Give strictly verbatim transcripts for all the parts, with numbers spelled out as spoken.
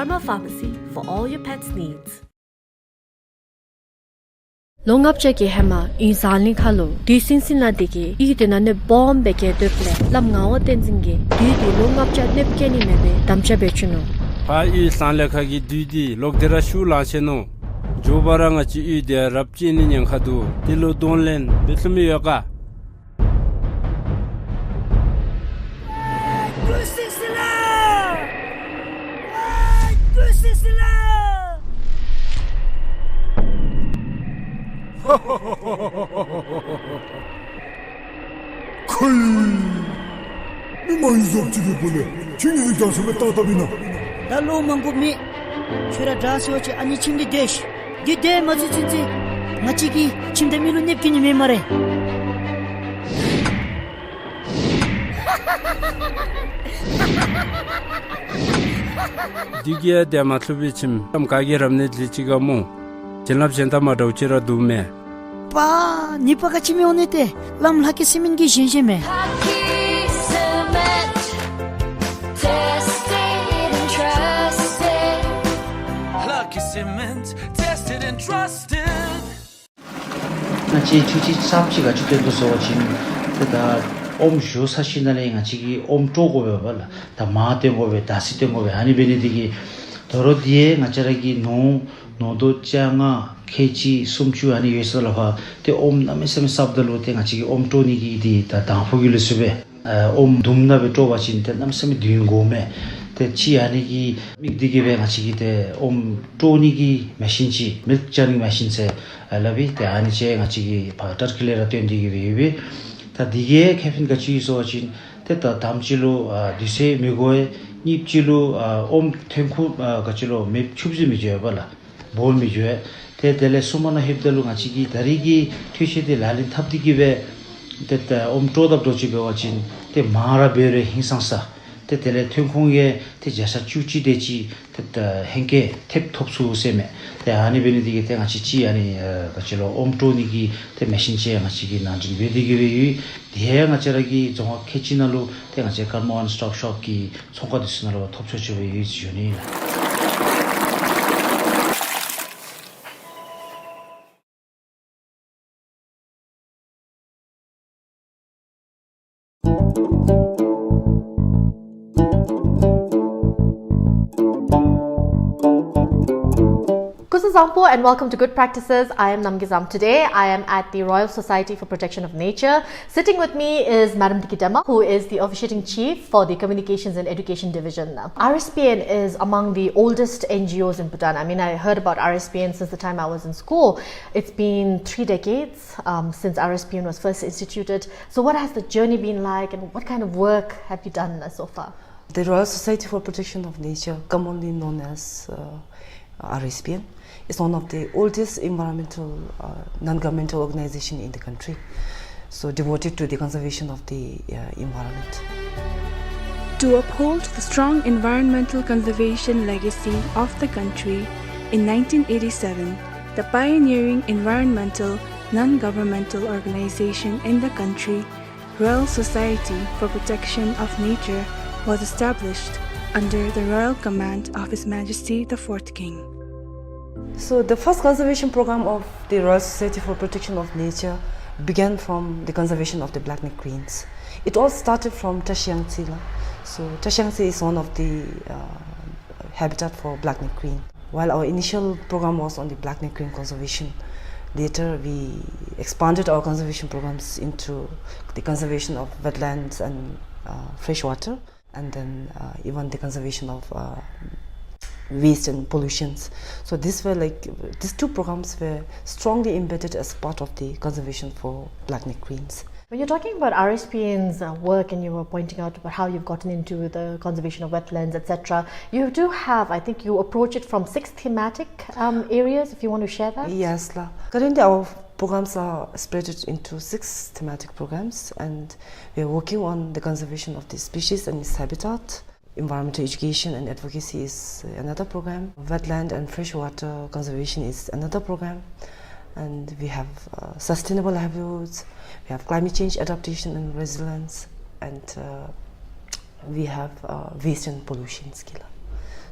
Pharma Pharmacy for all your pets' needs. ལོ་ལྔ་བརྒྱ་གི་ཧེ་མ་དབུས་ཟངས་གླིང་ཁ་ལུ་བདུད་སིང་སིང་ལ་དེ་གིས་གཡུས་དེ་ནང་གནོདཔ་སྦོམ་སྦེ་བཀལ་དོ་ལས་བླམ་ངག་དབང་བསྟན་འཛིན་གྱིས་བདུད་དེ་ལོ་ལྔ་བརྒྱ་གནོདཔ་བཀལ་ནི་མེད་པའི་དམ་བཅའ་འབད་བཅུག་ནུག། ཕར་དབུས་ཟངས་གླིང་ཁ་གི་བདུད་དེ་ལོག་སྟེ་ར་ཤུལ་ལང་ཆི་ནུག། མགྱོགས་པ་ར་ང་བཅས་གཡུས་དེ་རབ་བཅད་ནི་ཉེན་ཁ་འདུག། དེ་ལུ་གདོང་ལེན་འབད་ཚུགས་མི་ཡོད་ག། ཁུལ། མི་མ་ཡིན་བཟོ་ཅིག་གི་སྒོ་ལས་ཁྱོད་ཉིད་ཀྱིས་ཀྱང་སེམས་ལ་བཏང་བཏངམ་ཨིན་ན། ད་ལོ་མང་པོ་མེད། ཁྱོད་ར་དྲག་ཤོས་ཅིག་ཨ་ནི་ཁྱིམ་འདི་སྡོད་ཤིག། འདི་སྡོད་མ་ཚུགས་ཚུན་ཚོད་ང་བཅས་ཀྱིས་ཁྱིམ་བདག་མི་ལུ་གནོདཔ་བཀལ་ནི་མེད་སྨ་རེ། བདུད་ཀྱིས་ཡང་དེ་མ་ཐུབ་པའི་ཁྱིམ་བླམ་ག་གིས་རབ་གནས་ལེགས་ཅི་ག་སྨོ། བྱིན་རླབས་གཞན་དང་མ་འདྲཝ་ཅིག་ར་འདུག་མས། པ་ཉེས་པ་ག་ཅི་མི་འོང་ནི་ཏེ། བླམ་ལྷ་སྐྱིད་སེང་བན་གྱིས་བཞེངས་བཞེངསམ་མས། Lucky Cement, tested and trusted. ང་བཅས་ཆུ་ཅིག་ཙམ་ཅིག་ག་ཅི་སྟོན་དོ་ཟེར་བ་ཅིན་ཏེ་ད་ཨོམ་བཞོ་ཚར་ཞིནམ་ལས་ང་བཅས་ཀྱིས་ཨོམ་དཀྲོག་དགོ་པས་པ་ལགས། ད་མར་བཏོན་དགོ་པས། ད་སི་བཏོན་དགོ་པས། ཨ་ནི་འབད་ནི་དེ་གིས་དོ་རུང་དེ་ཡང་ང་བཅས་ར་གི་ནོར་ནོར་དོ་ཅ་ལྔ་ཁལ་གཅིག་སུམ་ཅུ་ཨ་ནི་ཡོད་ས་ལས་ཕར་ཏེ་ཨོམ་གནམ་མེད་ས་མེད་བསགཔ་ད་ལུ་ཏེ་ང་བཅས་ཀྱིས་ཨོམ་དཀྲོག་ནི་གི་དེ་ད་དང་ཕུ་གི་ལུགས་སྲོལ་སྦེ་ཨ་ཨོམ་དུམ་ནང་སྦེ་དཀྲོག་པ་ཅིན་ཏེ་གནམ་མེད་ས་མེད་དུས་ཡུན་འགོརཝ་མས། ཏེ་ཅིག་ཨ་ནི་གི་དམིགས་ཏེ་གིས་སྦེ་ང་བཅས་ཀྱིས་ཏེ་ཨོམ་དཀྲོག་ནི་གི་མེ་ཤིན་ཅིག་མིལཀ་ཅར་ནིང་མེ་ཤིན་ཟེར་ཨ་སླབ་ཨིན། ཏེ་ཨ་ནི་ཅིག་ང་བཅས་ཀྱིས་ཕར་ཊར་ཀི་ལས་ར་བཏོན་ཏེ་གིས་སྦེ་ཡོད་པས། ད་དེ་གི་ཁེ་ཕན་ག་ཅི་ཡོད་ཟེར་བ་ཅིན་ཏེ་ད་དང་པ་ཅིག་ལུ་ཨ་དུས་ཚོད་མི་འགོར་བས། གཉིས་པ་ཅིག་ལུ་ཨ་ཨོམ་ཐོན་ཁུངས་ཨ་ག་ཅི་ལོ་མེདཔ་ཆུད་ཟོས་མི་འགྱོ་བས་པ་ལགས། འབོར་མི་འགྱོ་བས། ཏེ་དེ་ལས་གསུམ་པ་ནང་ལྷོདཔ་ད་ལུ་ང་བཅས་ཀྱིས་ད་རིས་ཀྱི་འཕྲུལ་ཆས་དེ་ལག་ལེན་འཐབ་སྟེ་གིས་སྦེ་ཏེ་ད་ཨོམ་དཀྲོག་དཔ་འདྲཝ་ཅིག་འབད་བ་ཅིན་ཏེ་མང་ར་འབད་རུང་ཧིང་སངས་ས། ཏེ་དེ་ལས་ཐོན་ཁུངས་ཡང་ཏེ་བརྒྱ་ཆ་བཅུ་གཅིག་དེ་ཅིག་ཏེ་ད་ཧེང་སྐལ་ཐེབས་ཐོབ་ཚུགས་ཟེར་མས། ཏེ་ཨ་ནི་འབད་ནི་དེ་གིས་ཏེ་ང་བཅས་ཅིག་ཨ་ནི་ཨ་ག་ཅི་ལོ་ཨོམ་དཀྲོག་ནི་གི་ཏེ་མེ་ཤིན་ཅིག་ང་བཅས་ཀྱིས་ནང་འདྲེན་འབད་དེ་གིས་སྦེ་ཡོད། དེ་ཡང་ང་བཅས་ར་གི་རྫོང་ཁག་ཁལ་གཅིག་ནང་ལུ་ཏེ་ང་བཅས་ཀརྨ་ཝན་སི་ཊོབ་ཤོབ་ཀྱི་ཚོང་ཁང་འདི་ཚུ་ནང་ལུ་ཐོབ་ཚུགས་ཚུགས་སྦེ་ཡོད་ཟེར་ཞུ་ནི་ལགས། Kuzuzangpo and welcome to Good Practices. I am Namgizam. Today, I am at the Royal Society for Protection of Nature. Sitting with me is Madam Diki Dema, who is the officiating chief for the Communications and Education Division. R S P N is among the oldest N G Os in Bhutan. I mean, I heard about R S P N since the time I was in school. It's been three decades, um, since R S P N was first instituted. So what has the journey been like, and what kind of work have you done, uh, so far? The Royal Society for Protection of Nature, commonly known as, uh, R S P N, is one of the oldest environmental, uh, non-governmental organization in the country, so devoted to the conservation of the, uh, environment. To uphold the strong environmental conservation legacy of the country, in nineteen eighty-seven, the pioneering environmental non-governmental organization in the country, Royal Society for Protection of Nature, was established under the royal command of His Majesty the Fourth King. So the first conservation program of the Royal Society for Protection of Nature began from the conservation of the black-necked cranes. It all started from Trashiang Tshila. So Trashiang Tshila is one of the, uh, habitat for black-necked crane. While our initial program was on the black-necked crane conservation, later we expanded our conservation programs into the conservation of wetlands and, uh, fresh water, and then, uh, even the conservation of, uh, waste and pollutions. So these were, like, these two programs were strongly embedded as part of the conservation for black-necked cranes. When you're talking about R S P N's, uh, work, and you were pointing out about how you've gotten into the conservation of wetlands, et cetera, you do have, I think you approach it from six thematic, um, areas, if you want to share that. Yes, la. Currently, our programs are spread into six thematic programs, and we are working on the conservation of the species and its habitat. Environmental education and advocacy is another program. Wetland and freshwater conservation is another program. And we have, uh, sustainable livelihoods, we have climate change adaptation and resilience, and, uh, we have, uh, waste and pollution, kila.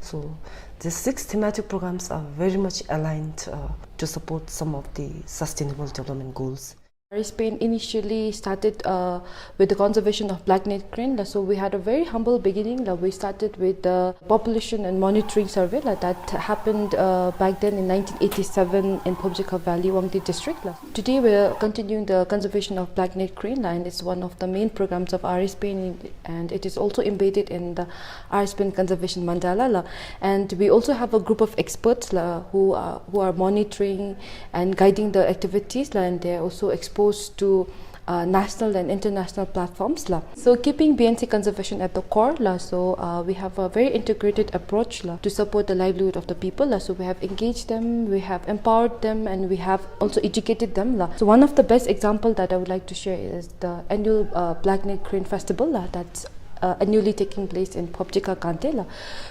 So these six thematic programs are very much aligned uh, to support some of the sustainable development goals. RSPN initially started uh, with the conservation of black-necked crane. So we had a very humble beginning. We started with the population and monitoring survey that happened uh, back then in nineteen eighty-seven in Phobjikha Valley, Wangdue district. Today we are continuing the conservation of black-necked crane, and it's one of the main programs of RSPN, and it is also embedded in the RSPN conservation mandala. And we also have a group of experts who are, who are monitoring and guiding the activities, and they're also exposed to uh, national and international platforms. So keeping B N C conservation at the core, so uh, we have a very integrated approach to support the livelihood of the people. So we have engaged them, we have empowered them, and we have also educated them. So one of the best example that I would like to share is the annual uh, Black Neck Crane Festival that's uh, annually taking place in Phobjikha Gangte.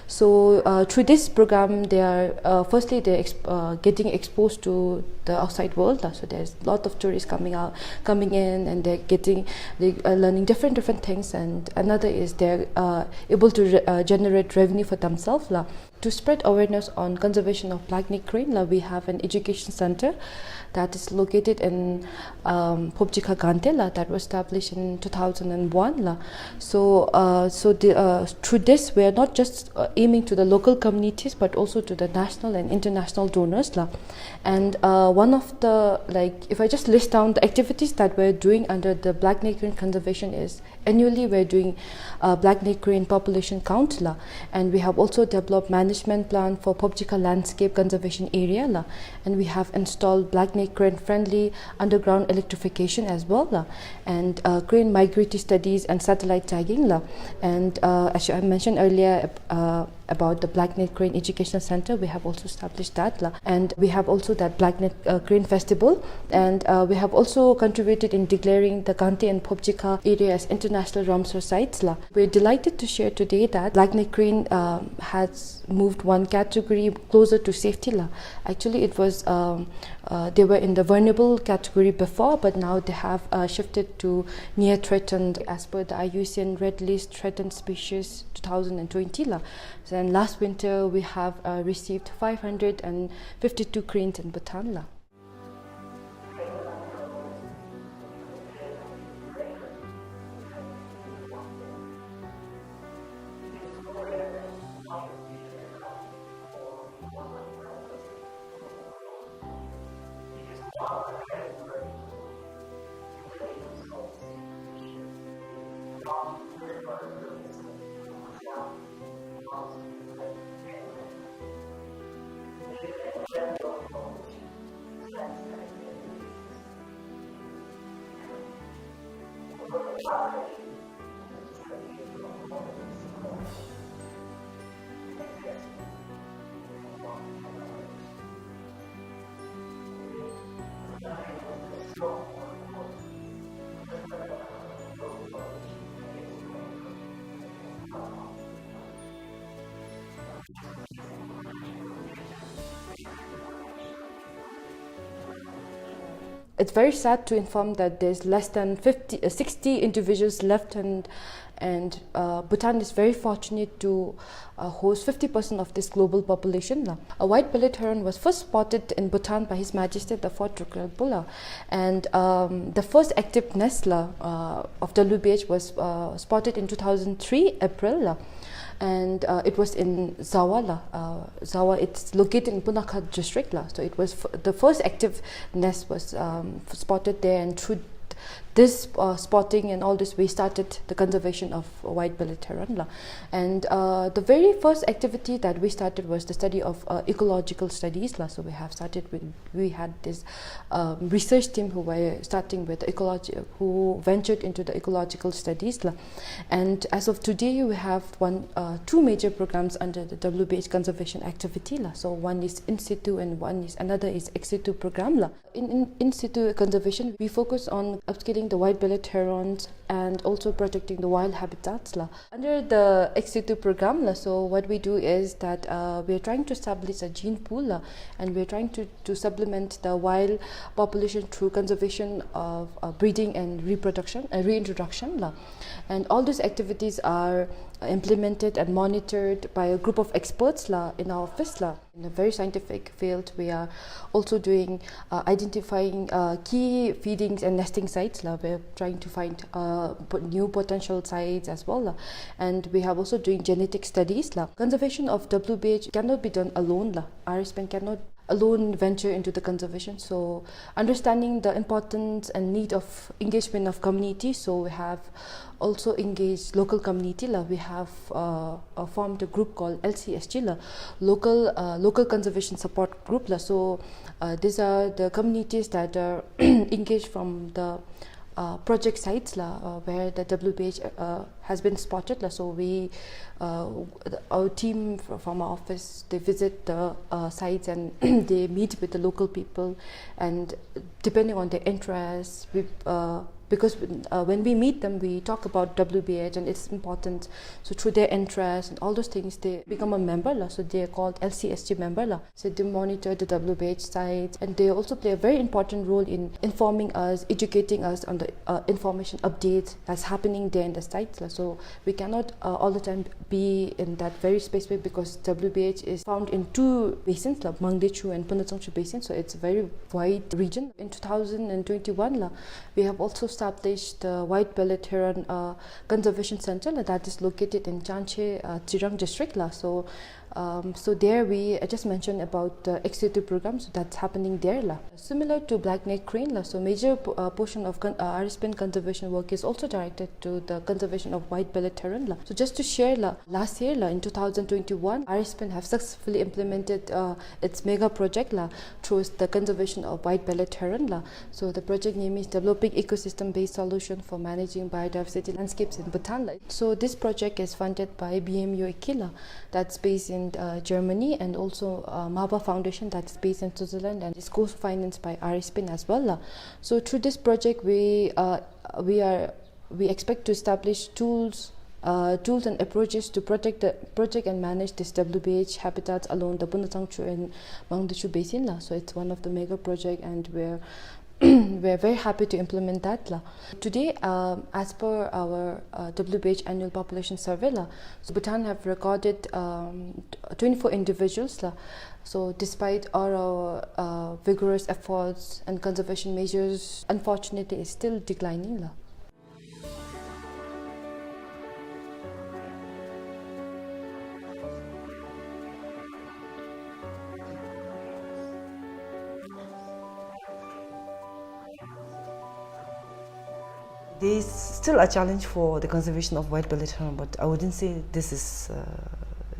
So uh, through this program, they are uh, firstly they're exp- uh, getting exposed to the outside world. So there's a lot of tourists coming out, coming in, and they're getting they are learning different different things. And another is they're uh, able to re- uh, generate revenue for themselves. To spread awareness on conservation of black neck crane, we have an education center that is located in um, Phobjikha Gangte that was established in two thousand one. So, uh, so the, uh, through this, we are not just uh, aiming to the local communities, but also to the national and international donors. And uh, one of the, like, if I just list down the activities that we're doing under the black neck crane conservation is annually we're doing uh, black neck crane population count, and we have also developed management plan for Phobjikha landscape conservation area, and we have installed black neck crane friendly underground electrification as well, and uh, crane migratory studies and satellite tagging, and uh, as I mentioned earlier, uh, about the Black Neck Crane Educational Center. We have also established that, and we have also that Black Neck uh, Crane Festival, and uh, we have also contributed in declaring the Gangte and Phobjikha area as international Ramsar sites. We're delighted to share today that Black Neck Crane um, has moved one category closer to safety. Actually, it was um, uh, they were in the vulnerable category before, but now they have uh, shifted to near threatened as per the I U C N Red List Threatened Species two thousand twenty. Then last winter we have uh, received five hundred fifty-two cranes in Bhutan. It's very sad to inform that there's less than fifty, uh, sixty individuals left, and, and uh, Bhutan is very fortunate to uh, host fifty percent of this global population. A white-bellied heron was first spotted in Bhutan by His Majesty the Fourth Drukgyal Dzongkha, and um, the first active nest uh, of W B H was uh, spotted in two thousand three April, and uh, it was in Zawa. Uh, Zawa, it's located in Punakha district. So it was f- the first active nest was um, spotted there, and through this uh, spotting and all this, we started the conservation of white-bellied heron. And uh, the very first activity that we started was the study of uh, ecological studies. So we have started with, we had this um, research team who were starting with ecology, who ventured into the ecological studies. And as of today, we have one, uh, two major programs under the W B H conservation activity. So one is in situ and one is another is ex situ program. In, in, in situ conservation, we focus on upscaling the white-bellied herons and and also protecting the wild habitats la. Under the Ex Situ program la, so what we do is that, uh, we are trying to establish a gene pool la, and we are trying to, to supplement the wild population through conservation of, uh, breeding and reproduction, uh, reintroduction la. And all these activities are implemented and monitored by a group of experts la in our office la. In a very scientific field, we are also doing, uh, identifying, uh, key feedings and nesting sites la. We're trying to find, uh, po-, new potential sites as well la. And we have also doing genetic studies la. Conservation of W B H cannot be done alone la. R S P N cannot alone venture into the conservation. So understanding the importance and need of engagement of community, so we have also engaged local community la. We have, uh, uh, formed a group called L C S G la, local, uh, local conservation support group la. So, uh, these are the communities that are engaged from the, uh, project sites la, uh, where the W B H, uh, has been spotted la. So we, uh, our team fr-, from our office, they visit the, uh, sites and they meet with the local people, and depending on their interests, we, uh, because, uh, when we meet them, we talk about W B H and its importance. So through their interests and all those things, they become a member la. So they are called L C S G member la. So they monitor the W B H sites, and they also play a very important role in informing us, educating us on the, uh, information updates that's happening there in the sites la. So we cannot, uh, all the time be in that very specific, because W B H is found in two basins la, Mangdechu and Punatsangchu basin. So it's a very wide region. In two thousand and twenty-one la, we have also established the white-bellied heron, uh, conservation center la, that is located in Changchhe, uh, Tsirang district la. So, um, so there we, I just mentioned about the Ex Situ program, so that's happening there la. Similar to black-necked crane la, so major po-, uh, portion of con-, uh, R S P N conservation work is also directed to the conservation of white-bellied heron la. So just to share la, last year la, in two thousand twenty-one, R S P N have successfully implemented, uh, its mega project la, towards the conservation of white-bellied heron la. So the project name is Developing Ecosystem-Based Solution for Managing Biodiversity Landscapes in Bhutan la. So this project is funded by B M U Eki la, that's based in, uh, Germany, and also, uh, Maba Foundation, that's based in Switzerland, and is co-financed by R S P N as well la. So through this project, we, uh, we are, we expect to establish tools, uh, tools and approaches to protect the, protect and manage this W B H habitats along the Punatsangchu and Mangdechu basin la. So it's one of the mega project, and we're we're very happy to implement that la. Today, um, as per our, uh, W B H annual population survey la, so Bhutan have recorded, um, twenty-four individuals la. So despite all our, uh, vigorous efforts and conservation measures, unfortunately, it's still declining la. There is still a challenge for the conservation of white-bellied heron, but I wouldn't say this is, uh,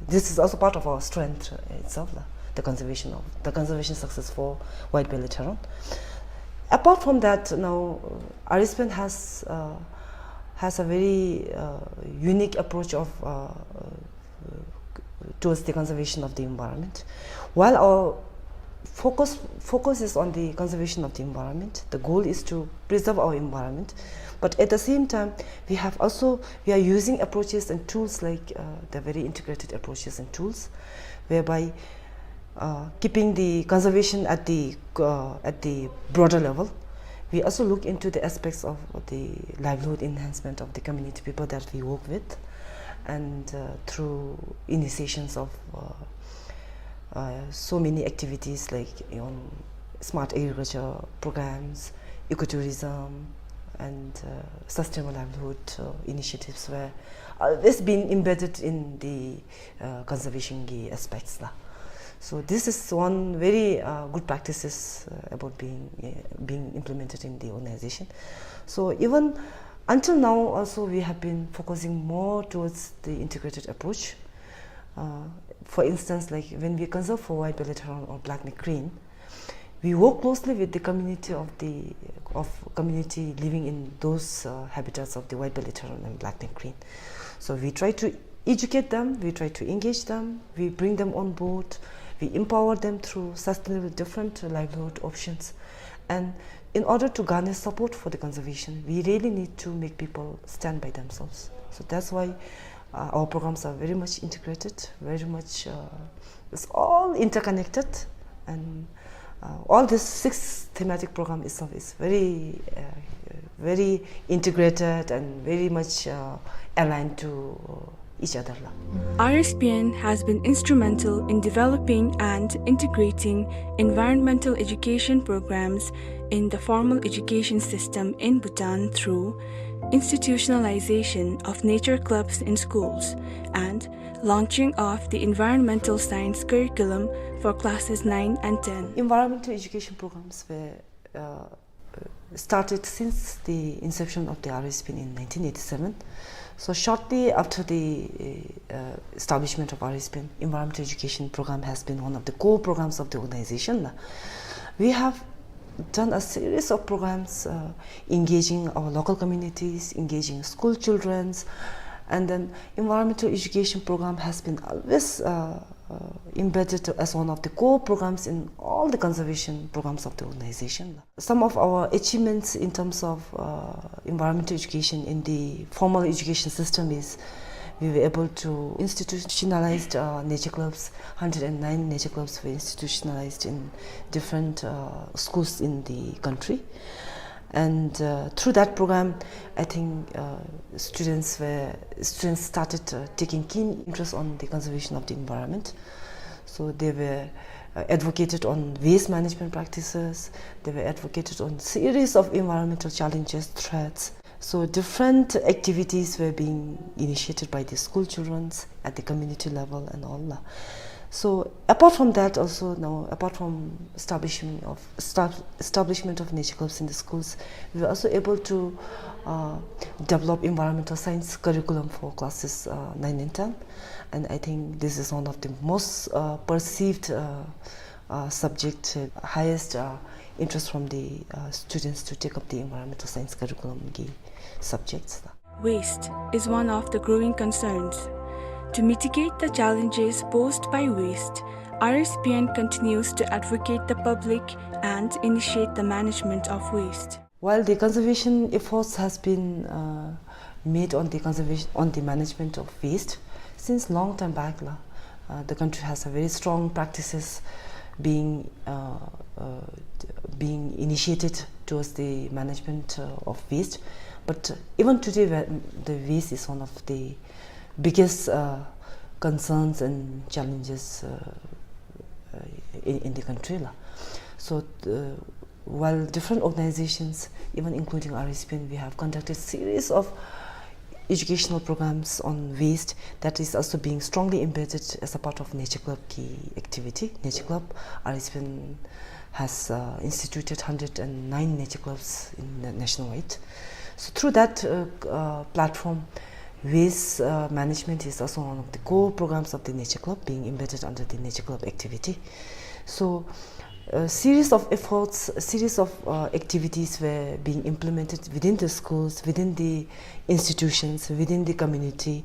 this is also part of our strength itself, uh, the conservation of, the conservation success for white-bellied heron. Apart from that, now, uh, R S P N has, uh, has a very, uh, unique approach of, uh, towards the conservation of the environment. While our focus, focus is on the conservation of the environment, the goal is to preserve our environment, but at the same time, we have also, we are using approaches and tools like, uh, the very integrated approaches and tools, whereby, uh, keeping the conservation at the, uh, at the broader level, we also look into the aspects of the livelihood enhancement of the community people that we work with, and, uh, through initiations of, uh, uh, so many activities like, you know, smart agriculture programs, ecotourism, and, uh, sustainable livelihood, uh, initiatives were always been embedded in the, uh, conservation ki aspects la. So this is one very, uh, good practices, uh, about being, uh, being implemented in the organization. So even until now also, we have been focusing more towards the integrated approach. Uh, for instance, like, when we conserve for white-bellied heron or black-neck crane, we work closely with the community of the, of community living in those, uh, habitats of the white-bellied heron and black-neck crane. So we try to educate them, we try to engage them, we bring them on board, we empower them through sustainable different livelihood options, and In order to garner support for the conservation, we really need to make people stand by themselves. So that's why, uh, our programs are very much integrated, very much, uh, it's all interconnected, and, uh, all this six thematic program itself is very, uh, very integrated and very much, uh, aligned to, uh, each other la. R S P N has been instrumental in developing and integrating environmental education programs in the formal education system in Bhutan through institutionalization of nature clubs in schools and launching of the environmental science curriculum for classes nine and ten. Environmental education programs were, uh, started since the inception of the R S P N in nineteen eighty-seven. So shortly after the, uh, establishment of R S P N, environmental education program has been one of the core programs of the organization. We have done a series of programs, uh, engaging our local communities, engaging school childrens, and then environmental education program has been always, uh, uh, embedded as one of the core programs in all the conservation programs of the organization. Some of our achievements in terms of, uh, environmental education in the formal education system is we were able to institutionalize, uh, nature clubs. Hundred and nine nature clubs were institutionalized in different, uh, schools in the country. And, uh, through that program, I think, uh, students were, students started, uh, taking keen interest on the conservation of the environment. So they were, uh, advocated on waste management practices. They were advocated on series of environmental challenges, threats. So different activities were being initiated by the school children at the community level and all. So apart from that also, now apart from establishment of, estab-, establishment of nature clubs in the schools, we were also able to, uh, develop environmental science curriculum for classes, uh, nine and ten. And I think this is one of the most, uh, perceived, uh, uh, subject, uh, highest, uh, interest from the, uh, students to take up the environmental science curriculum ki subjects. Waste is one of the growing concerns. To mitigate the challenges posed by waste, R S P N continues to advocate the public and initiate the management of waste. While the conservation efforts has been, uh, made on the conservation, on the management of waste since long time back, la, uh, the country has a very strong practices being, uh, uh, being initiated towards the management, uh, of waste. But even today, where the waste is one of the biggest, uh, concerns and challenges, uh, uh, in, in the country, la. So, uh, while different organizations, even including R S P N, we have conducted series of educational programs on waste that is also being strongly embedded as a part of Nature Club ki activity. Nature Club, R S P N has, uh, instituted hundred and nine nature clubs in the nationwide. So through that, uh, uh, platform, waste, uh, management is also one of the core programs of the Nature Club being embedded under the Nature Club activity. So a series of efforts, a series of, uh, activities were being implemented within the schools, within the institutions, within the community.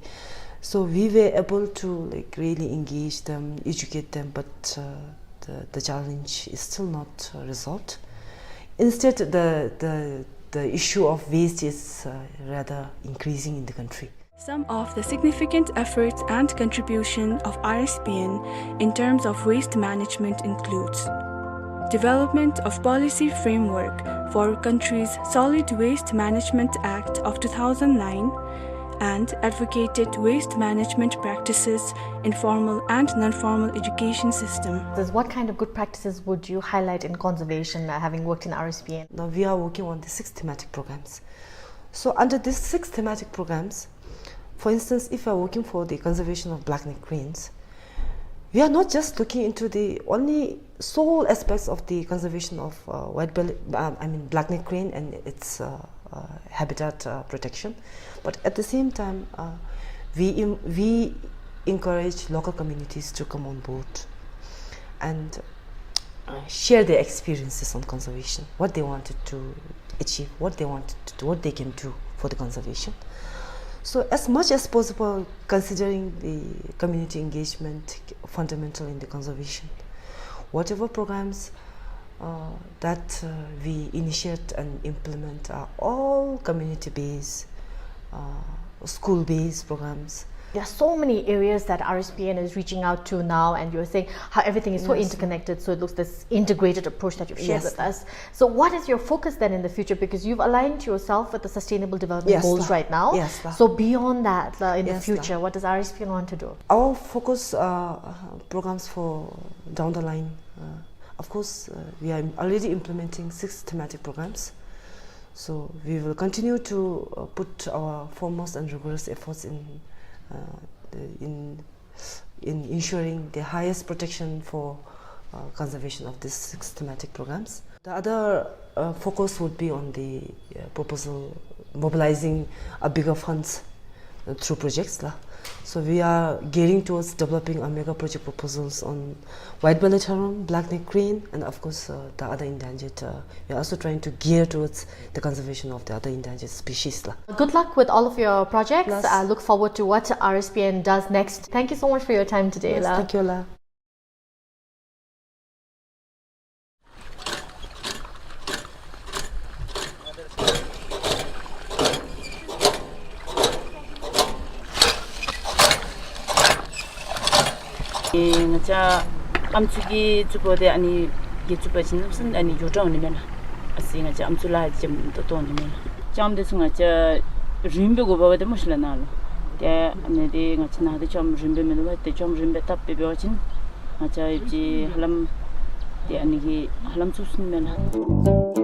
So we were able to, like, really engage them, educate them, but, uh, the, the challenge is still not, uh, resolved. Instead, the, the, the issue of waste is, uh, rather increasing in the country. Some of the significant efforts and contribution of R S P N in terms of waste management includes development of policy framework for country's Solid Waste Management Act of two thousand nine and advocated waste management practices in formal and non-formal education system. What kind of good practices would you highlight in conservation, uh, having worked in R S P N? Now we are working on the six thematic programs. So under these six thematic programs, for instance, if you are working for the conservation of black-necked cranes, we are not just looking into the only sole aspects of the conservation of, uh, white belly, um, I mean, black-necked crane and its, uh, uh, habitat, uh, protection, but at the same time, uh, we im-, we encourage local communities to come on board and, uh, share their experiences on conservation, what they wanted to achieve, what they wanted to do, what they can do for the conservation. So as much as possible, considering the community engagement fundamental in the conservation, whatever programs uh, that, uh, we initiate and implement are all community-based, uh, school-based programs. There are so many areas that R S P N is reaching out to now, and you're saying how everything is so, yes, interconnected, so it looks this integrated approach that you've shared, yes, with us. So what is your focus then in the future? Because you've aligned yourself with the Sustainable Development, yes, Goals, la, right now. Yes, la. So beyond that, la, in the, yes, la, future, what does R S P N want to do? Our focus, uh, programs for down the line, uh, of course, uh, we are already implementing six thematic programs. So we will continue to, uh, put our foremost and rigorous efforts in, uh, the, in, in ensuring the highest protection for, uh, conservation of these six thematic programs. The other, uh, focus would be on the, uh, proposal, mobilizing a bigger funds, uh, through projects la. So we are gearing towards developing a mega project proposals on white-bellied heron, black-neck crane, and of course, uh, the other endangered. Uh, we are also trying to gear towards the conservation of the other endangered species la. Good luck with all of your projects. Plus, I look forward to what R S P N does next. Thank you so much for your time today, yes, la. Thank you la. ཨེ་ང་བཅས་ཨམ་སྲུ་གི་རྩུབ་པོ་དེ་ཨ་ནི་གི་རྩུབ་པོ་ཅིག་ནམ་སེམས་ཨ་ནི་འགྱོ་དྲག་འོང་ནི་མས་ལགས། ཨ་ཙི་ང་བཅས་ཨམ་སྲུ་ལཱ་ཅིག་ཏོ་ཏོ་འོང་ནི་མས་ལགས། ལྕངམ་དེ་ཚུ་ང་བཅས་རིངམ་སྦེ་དགོ་པས་པ་དེ་སྨོ་ཤིག་ལགས་ནཱ་ལུ། ཏེ་ཨ་ནི་དེ་ང་བཅས་ནཱ་དེ་ལྕངམ་རིངམ་སྦེ་མིན་འདུག་པ། ཏེ་ལྕངམ་རིངམ་སྦེ་བཏབ་སྦེ་འབད་བ་ཅིན་ང་བཅས་ཡོདཔ་ཅིག་ཧ་ལམ་ཏེ་ཨ་ནི་གིས་ཧ་ལམ་ཚུགས་ནི་མས་ལགས།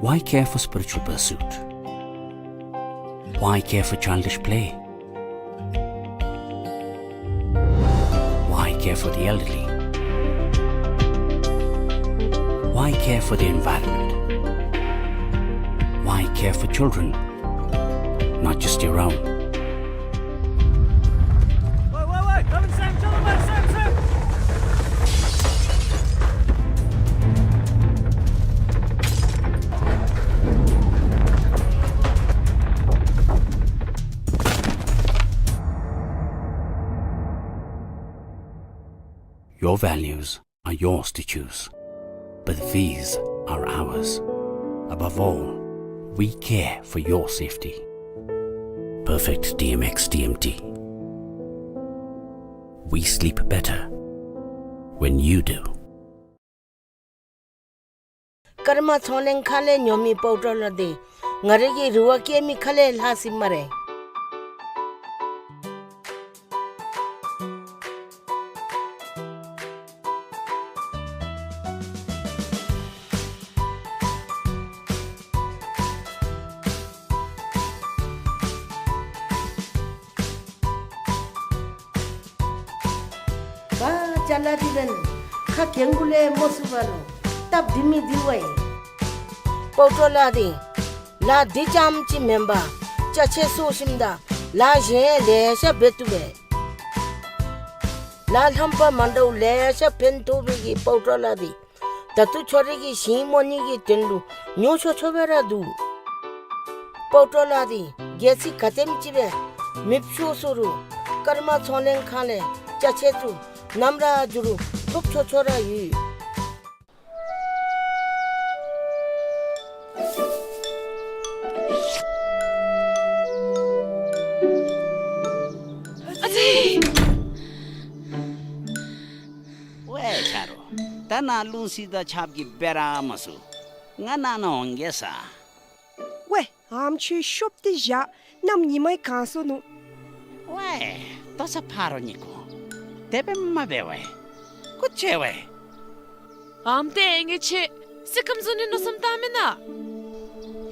Why care for spiritual pursuit? Why care for childish play? Why care for the elderly? Why care for the environment? Why care for children? Not just your own. Your values are yours to choose, but these are ours. Above all, we care for your safety. Perfect D M X D M T. We sleep better when you do. ཀརྨ་ཚོང་ལས་ཁང་ལས་ཉོ་མི་པའུ་ཌར་ལ་དེ་ང་རའི་གི་རུ་བ་སྐྱེ་མི་ཁ་ལས་ལྷག་སྲིད་སྨ་རེ། བ་ཅ་ལ་དེ་ལན་ཁ་གྱེན་གུ་ལས་མོ་སུ་བ་ལུ་སྟབས་བདེ་མི་བདེ་བས། པའུ་ཌར་ལ་དེ་ལཱ་དེ་རྐྱངམ་ཅིག་མེན་པར་ཅ་ཆས་སོ་ཞིམ་དང་ལཱ་གཞན་ལེ་ཤ་འབད་བཏུབ་པས། ལཱ་ལྷམ་པ་མ་འདྲཝ་ལེ་ཤ་ཕན་ཐོགས་པའི་གི་པའུ་ཌར་ལ་དེ་ད་ལྟོ་ཁྱོད་རའི་གི་ཞིང་རྨོ་ནི་གི་དོན་ལུ་ཉོ་ཆོག་ཆོག་སྦེ་ར་འདུག། པའུ་ཌར་ལ་དེ་གལ་སྲིད་ག་དེམ་ཅིག་སྦེ་མེདཔ་ཤོར་སོ་རུང་ཀརྨ་ཚོང་ལས་ཁང་ལས་ཅ་ཆས་ཚུ་ནམ་ར་འགྱོ་རུང་ཐོབ་ཆོག་ཆོག་ར་ཡོད། ཨ་ཙི། ཝའེ་ཆ་རོགས། ད་ནཱ་རླུང་བསིལ་དང་ཆརཔ་གིས་འབད་ར་མ་ཚུགས། ང་ནཱ་ན་འོང་གེ་ས། ཝའེ། ཨམ་ཆོས་ཤོབ་སྟེ་བཞག། གནམ་ཉིན་མ་གང་སོ་ནུག། ཝའེ། ལྟོ་ཚང་ཕར་རོ་ཉི་གུ། དེ་སྦེ་མ་འབད་ཝའེ། སྐུ་མཁྱེན་ཝའེ། ཨམ་ཏེ་ཨེ་ངེ་ཆེ་སི་ཀམ་བཟོ་ནི་མནོ་བསམ་བཏང་མེན་ན།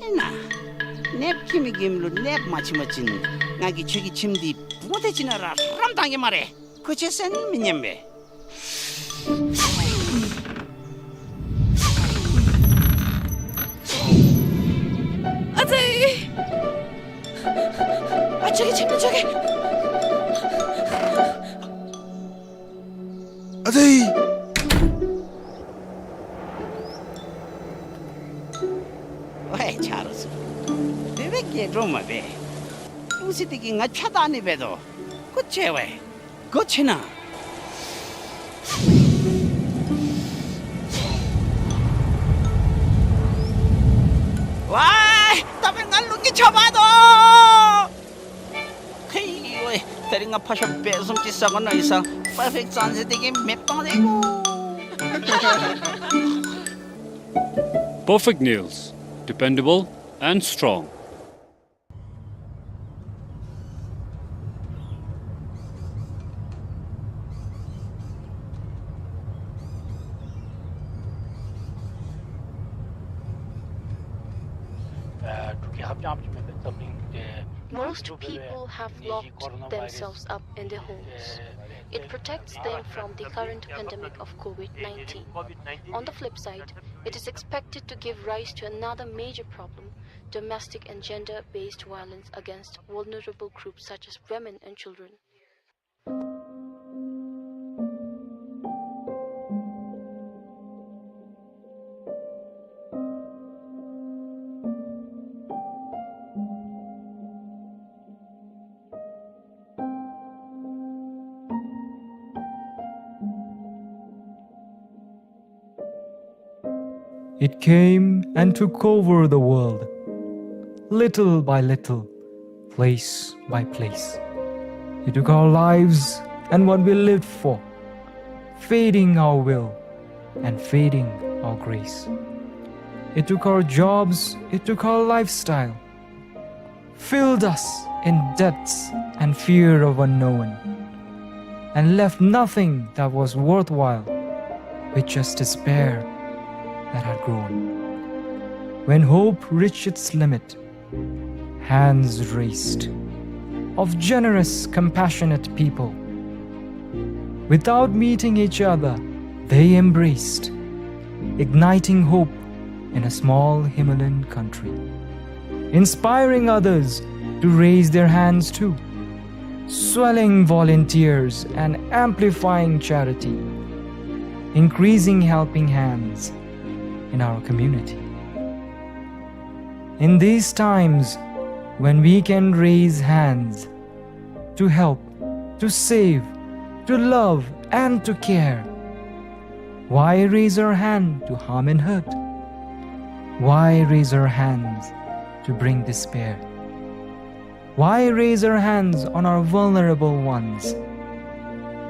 ཨིན་ན། གནསཔོ་ཁྱིམ་གྱི་གིམ་ལུ་གནསཔོ་མ་ཁྱིམ་པ་ཅིན་ང་གིས་ཁྱོད་ཀྱི་ཁྱིམ་འདི་མོ་ཏེ་ཅིག་ནང་ར་རམ་བཏང་གེ་སྨ་རེ། ཁུ་ཆེ་སེམས་མི་ཉམས་པས། ཨ་ཙི། ཁྱིམ་ནས་འགྱོ་གེ། ཨ་ཙི། ཝའེ་ཆ་རོགས་ཚུ། དེ་སྦེ་སྐྱེ་འགྲོ་མ་འབད། ཀྲུང་སི་དེ་གིས་ང་ཕྱག་བཏགས་ནི་འབད་དོ། སྒོ་ཕྱེ་ཝའེ། སྒོ་ཕྱེ་ན། ཝའེ། ད་འབདན་ང་རླུང་གིས་ཆག་འབག་དོ། ཁེ་ཝའེ། ད་རིས་ང་ཕར་ཤོག་བལ་གསུམ་ཅིག་ཟ་དགོ་མནོ་ཡི་ས། Perfect Nails དེ་གིས་མེདཔ་བཏང་སྟེ་གོ། Perfect Nails, dependable and strong. Most people have locked themselves up in their homes. It protects them from the current pandemic of COVID nineteen. On the flip side, it is expected to give rise to another major problem: domestic and gender-based violence against vulnerable groups such as women and children. It came and took over the world, little by little, place by place. It took our lives and what we lived for, fading our will and fading our grace. It took our jobs, it took our lifestyle, filled us in debts and fear of unknown, and left nothing that was worthwhile, with just despair that had grown. When hope reached its limit, hands raised of generous, compassionate people. Without meeting each other, they embraced, igniting hope in a small Himalayan country, inspiring others to raise their hands too, swelling volunteers and amplifying charity, increasing helping hands in our community. In these times when we can raise hands to help, to save, to love, and to care, why raise our hand to harm and hurt? Why raise our hands to bring despair? Why raise our hands on our vulnerable ones?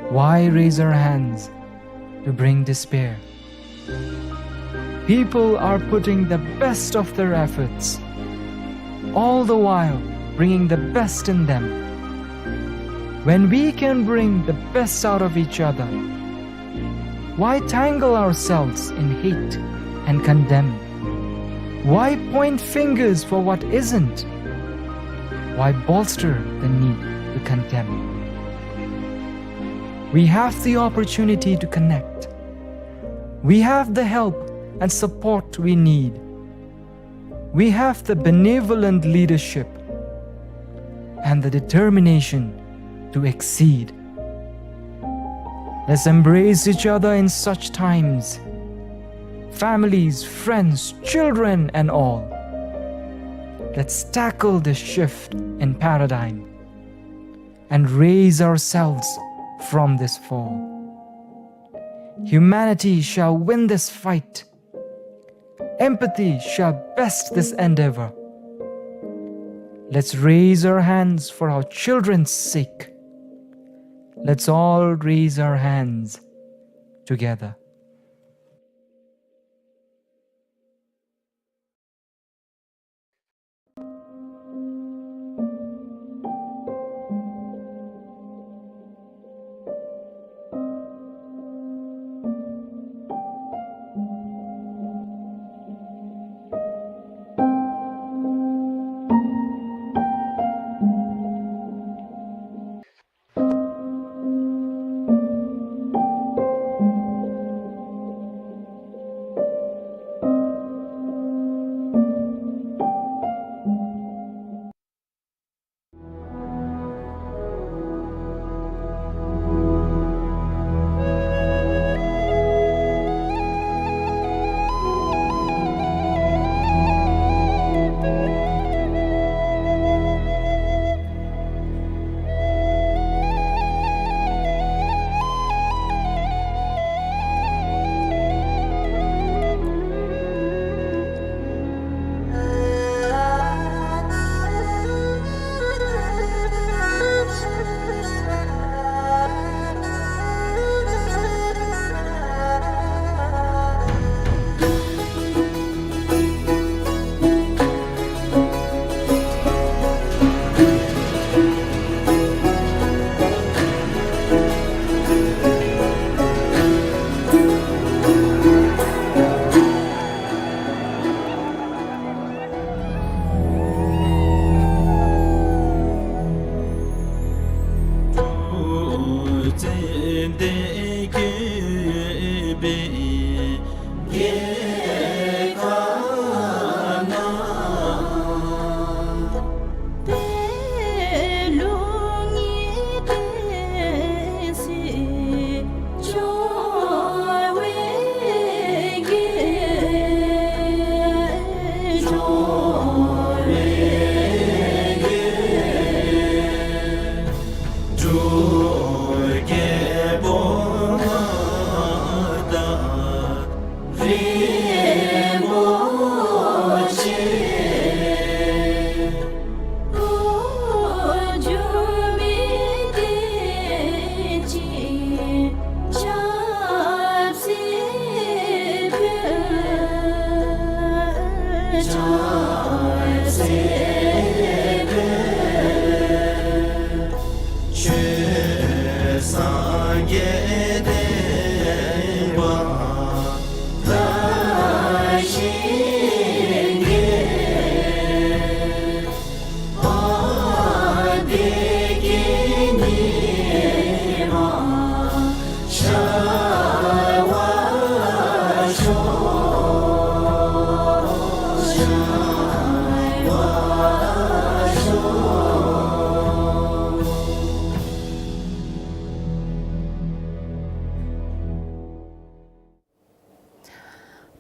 Why raise our hands to bring despair? People are putting the best of their efforts, all the while bringing the best in them. When we can bring the best out of each other, why tangle ourselves in hate and condemn? Why point fingers for what isn't? Why bolster the need to condemn? We have the opportunity to connect. We have the help and support we need. We have the benevolent leadership and the determination to exceed. Let's embrace each other in such times, families, friends, children, and all. Let's tackle this shift in paradigm and raise ourselves from this fall. Humanity shall win this fight. Empathy shall best this endeavor. Let's raise our hands for our children's sake. Let's all raise our hands together.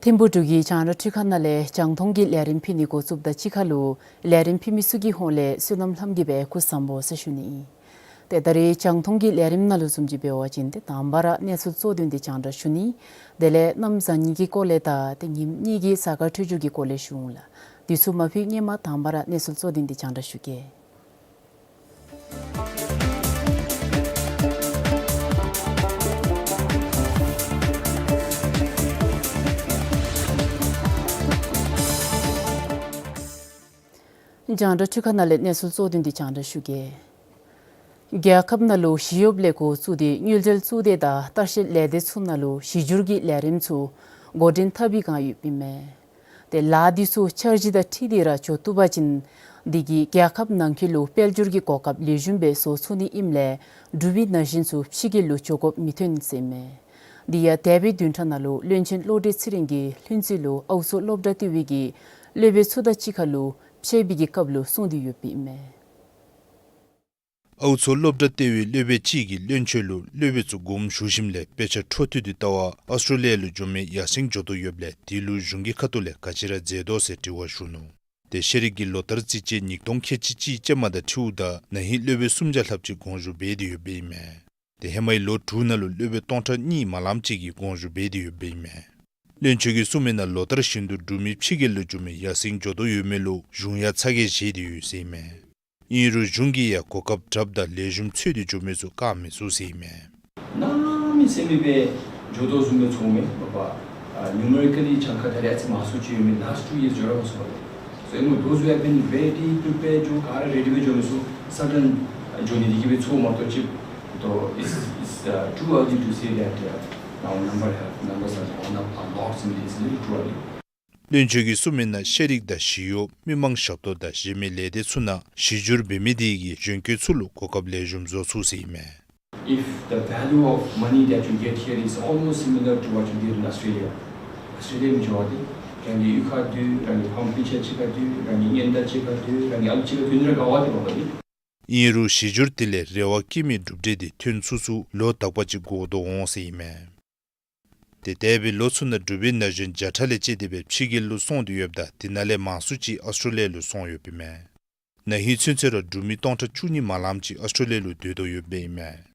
ཐིམ་ཕུག་འབྲུག་གི་རྒྱང་བསྒྲགས་འཕྲུལ་ཁང་ནང་ལས་རྒྱང་མཐོང་གི་ལས་རིམ་ཕུལ་ནི་འགོ་བཙུགསཔ་དང་གཅིག་ཁར་ལུ་ལས་རིམ་ཕུལ་མི་ཚུ་གི་ཧོངས་ལས་བསོད་ནམས་ལྷམ་གྱིས་སྦེ་སྐུ་གཟུགས་བཟང་པོ་ཟེར་ཞུ་ནི་ཨིན། ཏེ་ད་རེས་རྒྱང་མཐོང་གི་ལས་རིམ་ནང་ལུ་བཟུམ་ཅིག་འབད་བ་ཅིན་ཏེ་དང་པ་ར་གནས་ཚུལ་གཙོ་དོན་འདི་རྒྱང་བསྒྲགས་ཞུ་ནི། དེ་ལས་གནམ་བཟང་ངན་གྱི་སྐོར་ལས་དང་ཏེ་ཉིནམ་གཉིས་ཀྱི་གཟའ་སྐར་འཕྲོད་སྦྱོར་གྱི་སྐོར་ལས་ཞུ་འོང་ལགས། དུས་ཚོད་མ་ཕུད་སྔོན་མ་དང་པ་ར་གནས་ཚུལ་གཙོ་དོན་འདི་རྒྱང་བསྒྲགས་ཞུ་གེ། རྒྱང་བསྒྲགས་འཕྲུལ་ཁང་ནང་ལས་གནས་ཚུལ་གཙོ་དོན་འདི་རྒྱང་བསྒྲགས་ཞུ་གེ། རྒྱལ་ཁབ་ནང་ལུ་ཞི་གཡོགཔ་ལས་འགོ་བཙུགས་ཏེ་དངུལ་འབྲེལ་གཙུག་སྡེ་དང་ལྟ་བཤལ་ལས་སྡེ་ཚུ་ནང་ལུ་ཞི་འགྱུར་གྱི་ལས་རིམ་ཚུ་འགོ་འདྲེན་འཐབ་པའི་བསྒང་ཡོདཔ་ཨིན་མས། ཏེ་ལཱ་འདི་ཚུ་འཆར་གཞི་དང་འཁྲིལ་ཏེ་ར་འགྱོ་བཏུབ་པ་ཅིན་འདི་གིས་རྒྱལ་ཁབ་ནང་འཁོད་ལུ་དཔལ་འབྱོར་གྱི་གོ་སྐབས་ལེགས་ཤོམ་སྦེ་བཟོ་ཚུགས་ནི་ཨིནམ་ལས་འབྲུག་པའི་ན་གཞོན་ཚུ་ཕྱི་རྒྱལ་ལུ་འགྱོ་དགོཔ་མི་ཐོན་ཟེར་ཨིན་མས། འདི་ཡང་འདས་པའི་བདུན་ཕྲག་ནང་ལུ་བློན་ཆེན་བློ་གྲོས་ཚེ་རིང་གིས་ལྷུན་རྩེ་ལུ་ཨའུ་མཚོ་སློབ་གྲྭ་ལྟེ་བའི་གི་སློབ་དཔོན་ཚུ་དང་གཅིག་ཁར་ལུ་འཕྱད་པའི་གི་སྐབས་ལུ་གསུངས་ཏེ་ཡོདཔ་ཨིན་མས། ཨའུ་མཚོ་སློབ་གྲྭ་ལྟེ་བའི་སློབ་དཔོན་ཅིག་གིས་བློན་ཆེན་ལུ་སློབ་དཔོན་ཚུ་དགོངསམ་ཞུ་ཞིནམ་ལས་དཔེ་ཆ་འཕྲོ་མཐུད་དེ་བལྟ་བར་ཨཱོས་ཊྲེ་ལི་ཡ་ལུ་འགྱོ་མི་ཡར་སེང་འགྱོ་དོ་ཡོདཔ་ལས་དེ་ལུ་གཞུང་གི་ཁ་ཐུག་ལས་ག་ཅི་ར་མཛད་དོ་ཟེར་དྲི་བ་ཞུ་ནུག། ཏེ་ཤེས་རིག་གི་ལོ་བསྟར་རྩིས་ཆད་ཉིས་སྟོང་ཁལ་གཅིག་གཅིག་ཅན་མ་དང་འཁྲིལཝ་ད་ན་ཧིང་སློབ་དཔོན་སུམ་བརྒྱ་ལྷགཔ་ཅིག་དགོངས་ཞུ་འབད་དེ་ཡོདཔ་ཨིན་མས། ཏེ་ཧེ་མའི་ལོ་དྲུག་ནང་ལུ་སློབ་དཔོན་སྟོང་ཕྲག་གཉིས་མ་ལངམ་ཅིག་གིས་དགོངས་ཞུ་འབད་དེ་ཡོདཔ་ཨིན་མས། བློན་ཆེན་གྱིས་གསུངས་མི་ནང་ལོ་ལྟར་བཞིན་དུ་འབྲུག་མི་ཕྱི་རྒྱལ་ལུ་འགྱོ་མི་ཡར་སེང་འགྱོ་དོ་ཡོད་མི་ལུ་གཞུང་ཡང་ཚ་གྱང་བཞེས་ཏེ་ཡོད་ཟེར་ཨིན་མས། ཨིན་རུང་གཞུང་གིས་ཡང་གོ་སྐབས་དྲགཔ་དང་ལེགས་ཤོམ་འཚོལ་ཏེ་འགྱོ་མི་ཚུ་བཀག་མི་ཚུགས་ཟེར་ཨིན་མས། གནམ་མེད་ས་མེད་སྦེ་འགྱོ་དོ་བཟུམ་སྦེ་ཚོརཝ་མས་པ། ཨ་ནུ་མེ་རི་ཀ་ལི་གྱངས་ཁ་ད་རེས་ཨ་ཙི་མང་སུ་ཅིག་ཡོད་མི་ལཱསཊ་ཊུ་ཡིརསི་འགྱོ་ར་མ་ཚུགས་པ་ལས། So, you know, those who have been ready, prepared to ག་ར་རེ་ཌི་སྦེ་འགྱོ་མི་ཚུ་སཱ་ཌེན་འགྱོ་ནི་འདི་གིས་སྦེ་ཚོརཝ་མ་གཏོགས་ཅིག་ཏོ་it's, it's, uh, too early to say that, uh, now number have, numbers are gone up a lot, simply it's a little too early. བློན་ཆེན་གྱིས་གསུངས་མི་ནང་ཤེས་རིག་དང་ཞི་གཡོག་མི་མང་ཞབས་ཏོག་དང་གཞན་མི་ལས་སྡེ་ཚུ་ནང་ཞི་འགྱུར་འབད་མི་དེ་གིས་གཞོན་སྐྱེས་ཚུ་ལུ་གོ་སྐབས་ལེགས་ཤོམ་བཟོ་ཚུགས་ཟེར་ཨིན་མས། If the value of money that you get here is almost similar to what you get in Australia, ཨཱོས་ཊྲེ་ལི་ཡ་མི་འགྱོ་བ་ཏེ་རང་གི་གཡུས་ཁར་སྡོད་རང་གི་ཕམ་སྤུན་ཆ་གཅིག་ཁར་སྡོད་རང་གི་གཉེན་དང་གཅིག་ཁར་སྡོད་རང་གི་ཨམ་གཅིག་ཁར་སྡོད་ནི་ར་དགའ་བ་ཏེ་མ་པ་ཏེ། ཨིན་རུང་ཞི་འགྱུར་དེ་ལས་རེ་བ་བསྐྱེད་མི་གྲུབ་འབྲས་དེ་ཐོན་ཚུགས་ཚུགས་ལོ་དག་པ་ཅིག་འགོར་དོ་འོང་ཟེར་ཨིན་མས། ཏེ་འདས་པའི་ལོ་ཚུ་ནང་འབྲུག་པའི་ན་གཞོན་བརྒྱ་ཕྲག་ལས་བཅད་དེ་སྦེ་ཕྱི་རྒྱལ་ལུ་སོང་སྟེ་ཡོདཔ་ད་དེ་ནང་ལས་མང་སུ་ཅིག་ཨཱོས་ཊྲེ་ལི་ཡ་ལུ་སོང་ཡོདཔ་ཨིན་མས། ན་ཧིང་ཚུན་ཚོད་ར་འབྲུག་མི་སྟོང་ཕྲག་བཅུ་གཉིས་མ་ལངམ་ཅིག་ཨཱོས་ཊྲེ་ལི་ཡ་ལུ་སྡོད་དོ་ཡོདཔ་ཨིན་མས།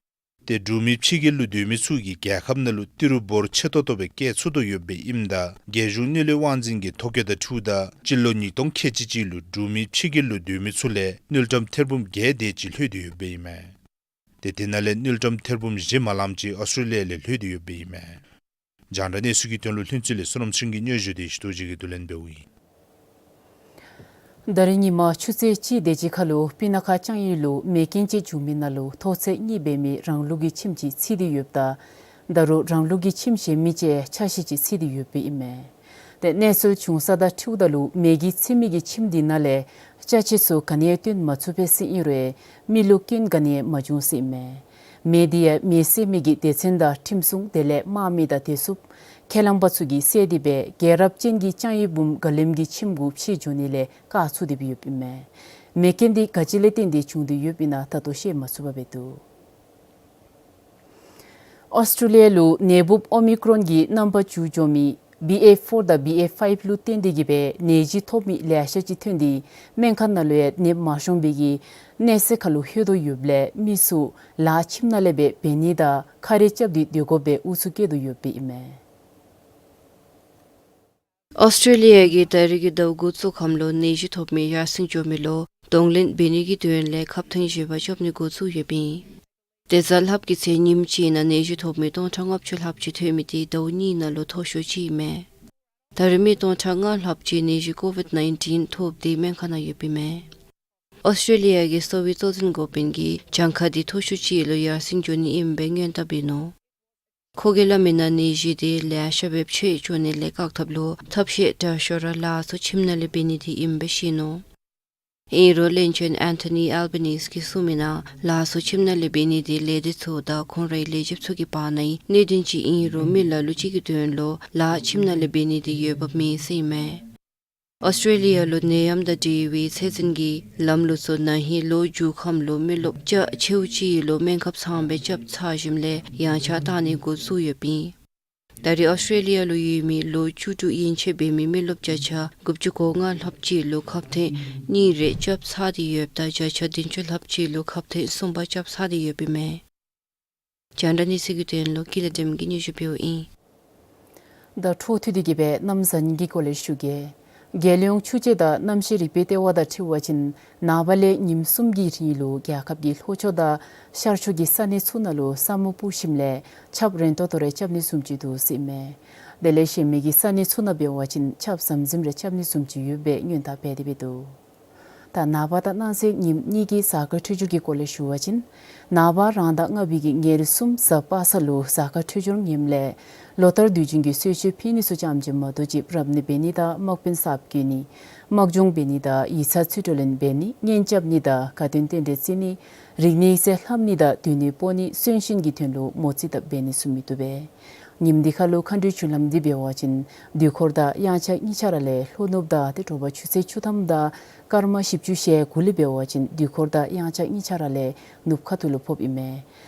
ཏེ་འབྲུག་མི་ཕྱི་རྒྱལ་ལུ་སྡོད་མི་ཚུ་གིས་རྒྱལ་ཁབ་ནང་ལུ་ཏི་རུ་འབོར་ཆེ་ཏོག་ཏོ་སྦེ་བསྐྱལ་ཚུགས་དོ་ཡོདཔ་ཨིནམ་ད་རྒྱལ་གཞུང་དངུལ་ལས་དབང་འཛིན་གྱི་ཐོ་བཀོད་དང་འཁྲིལཝ་ད་སྤྱི་ལོ་ཉིས་སྟོང་ཁལ་གཅིག་གཅིག་ལུ་འབྲུག་མི་ཕྱི་རྒྱལ་ལུ་སྡོད་མི་ཚུ་ལས་དངུལ་ཀྲམ་ཐེར་འབུམ་བརྒྱད་དེ་ཅིག་ལྷོད་དེ་ཡོདཔ་ཨིན་མས། ཏེ་དེ་ནང་ལས་དངུལ་ཀྲམ་ཐེར་འབུམ་བཞི་མ་ལངམ་ཅིག་ཨཱོས་ཊྲེ་ལི་ཡ་ལས་ལྷོད་དེ་ཡོདཔ་ཨིན་མས། རྒྱང་བསྒྲགས་གནས་ཚུལ་གྱི་དོན་ལུ་ལྷུན་རྩེ་ལས་བསོད་ནམས་ཚེ་རིང་གིས་སྙན་ཞུ་དེ་ཞུ་དོ་ཅིག་གིས་བསྡུ་ལེན་འབདཝ་ཨིན། ད་རེས་ཉིནམ་ཆུ་ཚོད་གཅིག་དེ་ཅིག་ཁར་ལུ་སྤུ་ན་ཁ་ལྕང་ཡུལ་ལུ་མེ་རྐྱེན་ཅིག་བྱུང་མི་ནང་ལུ་ཐོག་ཚད་གཉིས་འབད་མི་རང་ལུགས་ཀྱི་ཁྱིམ་ཅིག་འཚིག་སྟེ་ཡོདཔ་ད་ད་རུང་རང་ལུགས་ཀྱི་ཁྱིམ་གཞན་མི་ཅིག་ཆག་ཤི་ཅིག་འཚིག་སྟེ་ཡོདཔ་ཨིན་མས། ཏེ་གནས་ཚུལ་བྱུང་ས་དང་འཁྲིལཝ་ད་ལུ་མེ་གིས་འཚིག་མི་གི་ཁྱིམ་འདི་ནང་ལས་ཅ་ཆས་ཚུ་ག་ནི་ཡང་བཏོན་མ་ཚུགས་པས་ཟེར་ཨིན་རུང་མི་ལུ་སྐྱོན་ག་ནི་ཡང་མ་བྱུང་ཟེར་ཨིན་མས། མེ་འདི་ཡང་མེ་བསད་མི་གི་སྡེ་ཚན་དང་ཁྲིམས་སྲུང་དེ་ལས་དམག་མི་དང་བདེ་སྲུངཔ་ཁས་བླངས་པ་ཚུ་གིས་བསད་དེ་སྦེ་རྒྱལ་རབས་ཅན་གྱི་ལྕང་ཡོས་འབུམ་ག་ལེམ་གྱི་ཁྱིམ་གུ་ཕྱེ་འགྱོ་ནི་ལས་བཀག་ཚུགས་ཏེ་སྦེ་ཡོདཔ་ཨིན་མས། མེ་རྐྱེན་འདི་ག་ཅི་ལས་བརྟེན་ཏེ་བྱུང་སྟེ་ཡོདཔ་ཨིན་ན་ད་ལྟོ་ཤེས་མ་ཚུགས་པར་སྦེ་འདུག། ཨོསི་ཊྲེ་ལི་ཡ་ལུ་ནད་འབུཔ་ཨོ་མི་ཀྲོན་གྱི་རྣམ་པ་བཅུ་འགྱོ་མི་བི་ཨེ་ཕོར་དང་བི་ཨེ་ཕའིབ་ལུ་བརྟེན་ཏེ་གི་སྦེ་ནད་གཞི་ཐོབ་མི་ལེ་ཤ་ཅིག་ཐོན་ཏེ་སྨན་ཁང་ནང་ལུ་ཡང་ནདཔ་མ་ཤོང་པའི་གི་གནས་ཚད་ཁར་ལུ་ལྷོད་དོ་ཡོདཔ་ལས་མི་ཚུ་ལཱ་ཁྱིམ་ནང་ལས་སྦེ་འབད་ནི་དང་ཁ་རས་རྐྱབ་སྟེ་སྡོད་དགོཔ་སྦེ་ཨུ་ཚུགས་བསྐྱེད་དོ་ཡོདཔ་ཨིན་མས། ཨོསི་ཊྲེ་ལི་ཡ་གིས་ད་རིས་ཀྱི་ཟླཝ་འགོ་བཙུགས་ཁམས་ལུ་ནད་གཞི་ཐོབ་མི་ཡར་སེང་འགྱོ་མི་ལུ་གདོང་ལེན་འབད་ནི་གི་དོན་ལས་ཁབ་ཐོན་བཞེས་པ་རྐྱབ་ནི་འགོ་བཙུགས་ཡོདཔ་ཨིན། དེ་གཟའ་ལྷགཔ་གི་ཚེ་ཉིནམ་གཅིག་ནང་ནད་གཞི་ཐོབ་མི་སྟོང་ཕྲག་ལྔ་བཅུ་ལྷགཔ་ཅིག་ཐོན་མི་འདི་ཟླཝ་གཉིས་ནང་ལུ་མཐོ་ཤོས་ཅིག་ཨིན་མས། ད་རིས་མི་སྟོང་ཕྲག་ལྔ་ལྷགཔ་ཅིག་ནད་གཞི་ཀོ་ཝིཌ་ནའིན་ཊིན་ཐོབ་སྟེ་སྨན་ཁང་ནང་ཡོདཔ་ཨིན་མས། ཨོསི་ཊྲེ་ལི་ཡ་གི་གསོ་བའི་གཙོ་འཛིན་འགོ་དཔོན་གྱིས་གྱངས་ཁ་འདི་མཐོ་ཤོས་ཅིག་ལུ་ཡར་སེང་འགྱོ་ནི་ཨིནམ་སྦེ་སྔོན་བརྡ་འབད་ནུག། ཁོ་གིས་སླབ་མིའི་ནང་ནད་གཞི་འདི་ལེ་ཤ་སྦེ་ཕྱེ་འགྱོ་ནི་ལས་བཀག་ཐབས་ལུ་ཐབས་ཤེས་དྲག་ཤོས་ར་ལཱ་ཚུ་ཁྱིམ་ནང་ལས་འབད་ནི་འདི་ཨིནམ་སྦེ་བཤད་ནུག། ཨིན་རུང་བློན་ཆེན་ཨེན་ཐོ་ནི་ཨལ་བ་ནིས་ཀྱིས་གསུངས་མིའི་ནང་ལཱ་ཚུ་ཁྱིམ་ནང་ལས་འབད་ནི་འདི་ལས་སྡེ་ཚུ་དང་ཁོང་རའི་ལས་བྱེདཔ་ཚུ་གི་བར་ནའི་གནད་དོན་ཅིག་ཨིན་རུང་མི་ལ་ལུ་ཅིག་གི་དོན་ལུ་ལཱ་ཁྱིམ་ནང་ལས་འབད་ནི་འདི་འོས་འབབ་མེད་ཟེར་ཨིན་མས། ཨོསི་ཊྲེ་ལི་ཡ་ལུ་ནད་ཡམས་དང་འབྲེལ་བའི་ཚད་འཛིན་གྱི་ལམ་ལུགས་ཚུ་ན་ཧིང་ལོ་མཇུག་ཁམས་ལུ་མི་རློབས་རྒྱ་ཆེཝ་ཅིག་ལུ་སྨན་ཁབ་ཚངམ་སྦེ་རྐྱབ་ཚར་ཞིནམ་ལས་ཡང་ཆ་བཏང་ནི་འགོ་བཙུགས་ཡོདཔ་ཨིན། ད་རིས་ཨོསི་ཊྲེ་ལི་ཡ་ལུ་ཡོད་མི་ལོ་བཅུ་དྲུག་ཡན་ཆད་འབད་མི་མི་རློབས་བརྒྱ་ཆ་དགུ་བཅུ་གོ་ལྔ་ལྷགཔ་ཅིག་ལུ་ཁབ་ཐོན་གཉིས་རེ་རྐྱབ་ཚར་ཏེ་ཡོདཔ་ད་བརྒྱ་ཆ་བདུན་ཅུ་ལྷགཔ་ཅིག་ལུ་ཁབ་ཐོན་གསུམ་པ་རྐྱབ་ཚར་ཏེ་ཡོདཔ་ཨིན་མས། རྒྱང་བསྒྲགས་གནས་ཚུལ་གྱི་དོན་ལུ་ཀུན་ལེགས་བདེམ་གིས་སྙན་ཞུ་ཕུལཝ་ཨིན། ད་འཕྲོ་མཐུད་དེ་གི་སྦེ་གནམ་གཤིས་ཀྱི་སྐོར་ལས་ཞུ་གེ། རྒྱལ་ཡོངས་ཆུ་དཔྱད་དང་གནམ་གཤིས་རིག་པའི་ལྟེ་བ་དང་འཁྲིལ་བ་ཅིན་ནངས་པ་ལས་ཉིནམ་གསུམ་གྱི་རིང་ལུ་རྒྱལ་ཁབ་ཀྱི་ལྷོ་ཕྱོགས་དང་ཤར་ཕྱོགས་ཀྱི་ས་གནས་ཚུ་ནང་ལུ་ས་སྨུག་སྤུབས་ཞིནམ་ལས་ཆརཔ་རན་ཏོག་ཏོ་རེ་རྐྱབ་ནི་བཟུམ་ཅིག་འདུག་ཟེར་ཨིན་མས། དེ་ལས་གཞན་མི་གི་ས་གནས་ཚུ་ནང་འབད་བ་ཅིན་ཆརཔ་ཟམ་ཟིམ་རེ་རྐྱབ་ནི་བཟུམ་ཅིག་ཡོདཔ་སྦེ་སྔོན་བརྡ་འབད་དེ་སྦེ་འདུག། ད་ནངས་པ་དང་གནངས་ཚེ་ཉིནམ་གཉིས་ཀྱི་གཟའ་སྐར་འཕྲོད་སྦྱོར་གྱི་སྐོར་ལས་ཞུ་བ་ཅིན་ནངས་པ་རང་ཟླ་ལྔ་པའི་གི་ཉེར་གསུམ་གཟའ་པ་སངས་ལུ་གཟའ་སྐར་འཕྲོད་སྦྱོར་ངནམ་ལས་ལོ་ལྟར་དུས་རྒྱུན་གྱི་གསོལ་མཆོད་ཕུལ་ནི་ཚུ་ཙམ་ཅིག་མ་གཏོགས་ཅིག་རབ་གནས་འབད་ནི་དང་དམག་དཔོན་གསརཔ་བཀོད་ནི་དམག་སྦྱོང་འབད་ནི་དང་ཡིག་ཚང་རྩིས་སྤྲོད་ལེན་འབད་ནི་གཉེན་རྐྱབ་ནི་དང་དགའ་སྟོན་རྟེན་འབྲེལ་བརྩི་ནི་རིག་གནས་ཡིག་རྩིས་ལྷབ་ནི་དང་སྡོད་གནས་སྤོ་ནི་གསོན་གཤིན་གྱི་དོན་ལུ་མོ་རྩིས་དང་འབད་ནི་ཚུ་མི་བཏུབ་པས། ཉིནམ་འདི་ཁར་ལུ་མཁའ་འགྲོའི་རྒྱུན་ལམ་འདི་འབད་བ་ཅིན་དུས་འཁོར་དང་དབྱངས་འཆར་གཉིས་ཆ་ར་ལས་ལྷོ་ནུབ་དང་ཏེ་དྲོ་པ་ཆུ་ཚོད་བཅུ་ཐམ་དང་སྐར་མ་བཞི་བཅུ་ཞེ་དགུ་ལས་འབད་བ་ཅིན་དུས་འཁོར་དང་དབྱངས་འཆར་གཉིས་ཆ་ར་ལས་ནུབ་ཁ་ཐུག་ལུ་ཕོགཔ་ཨིན་མས།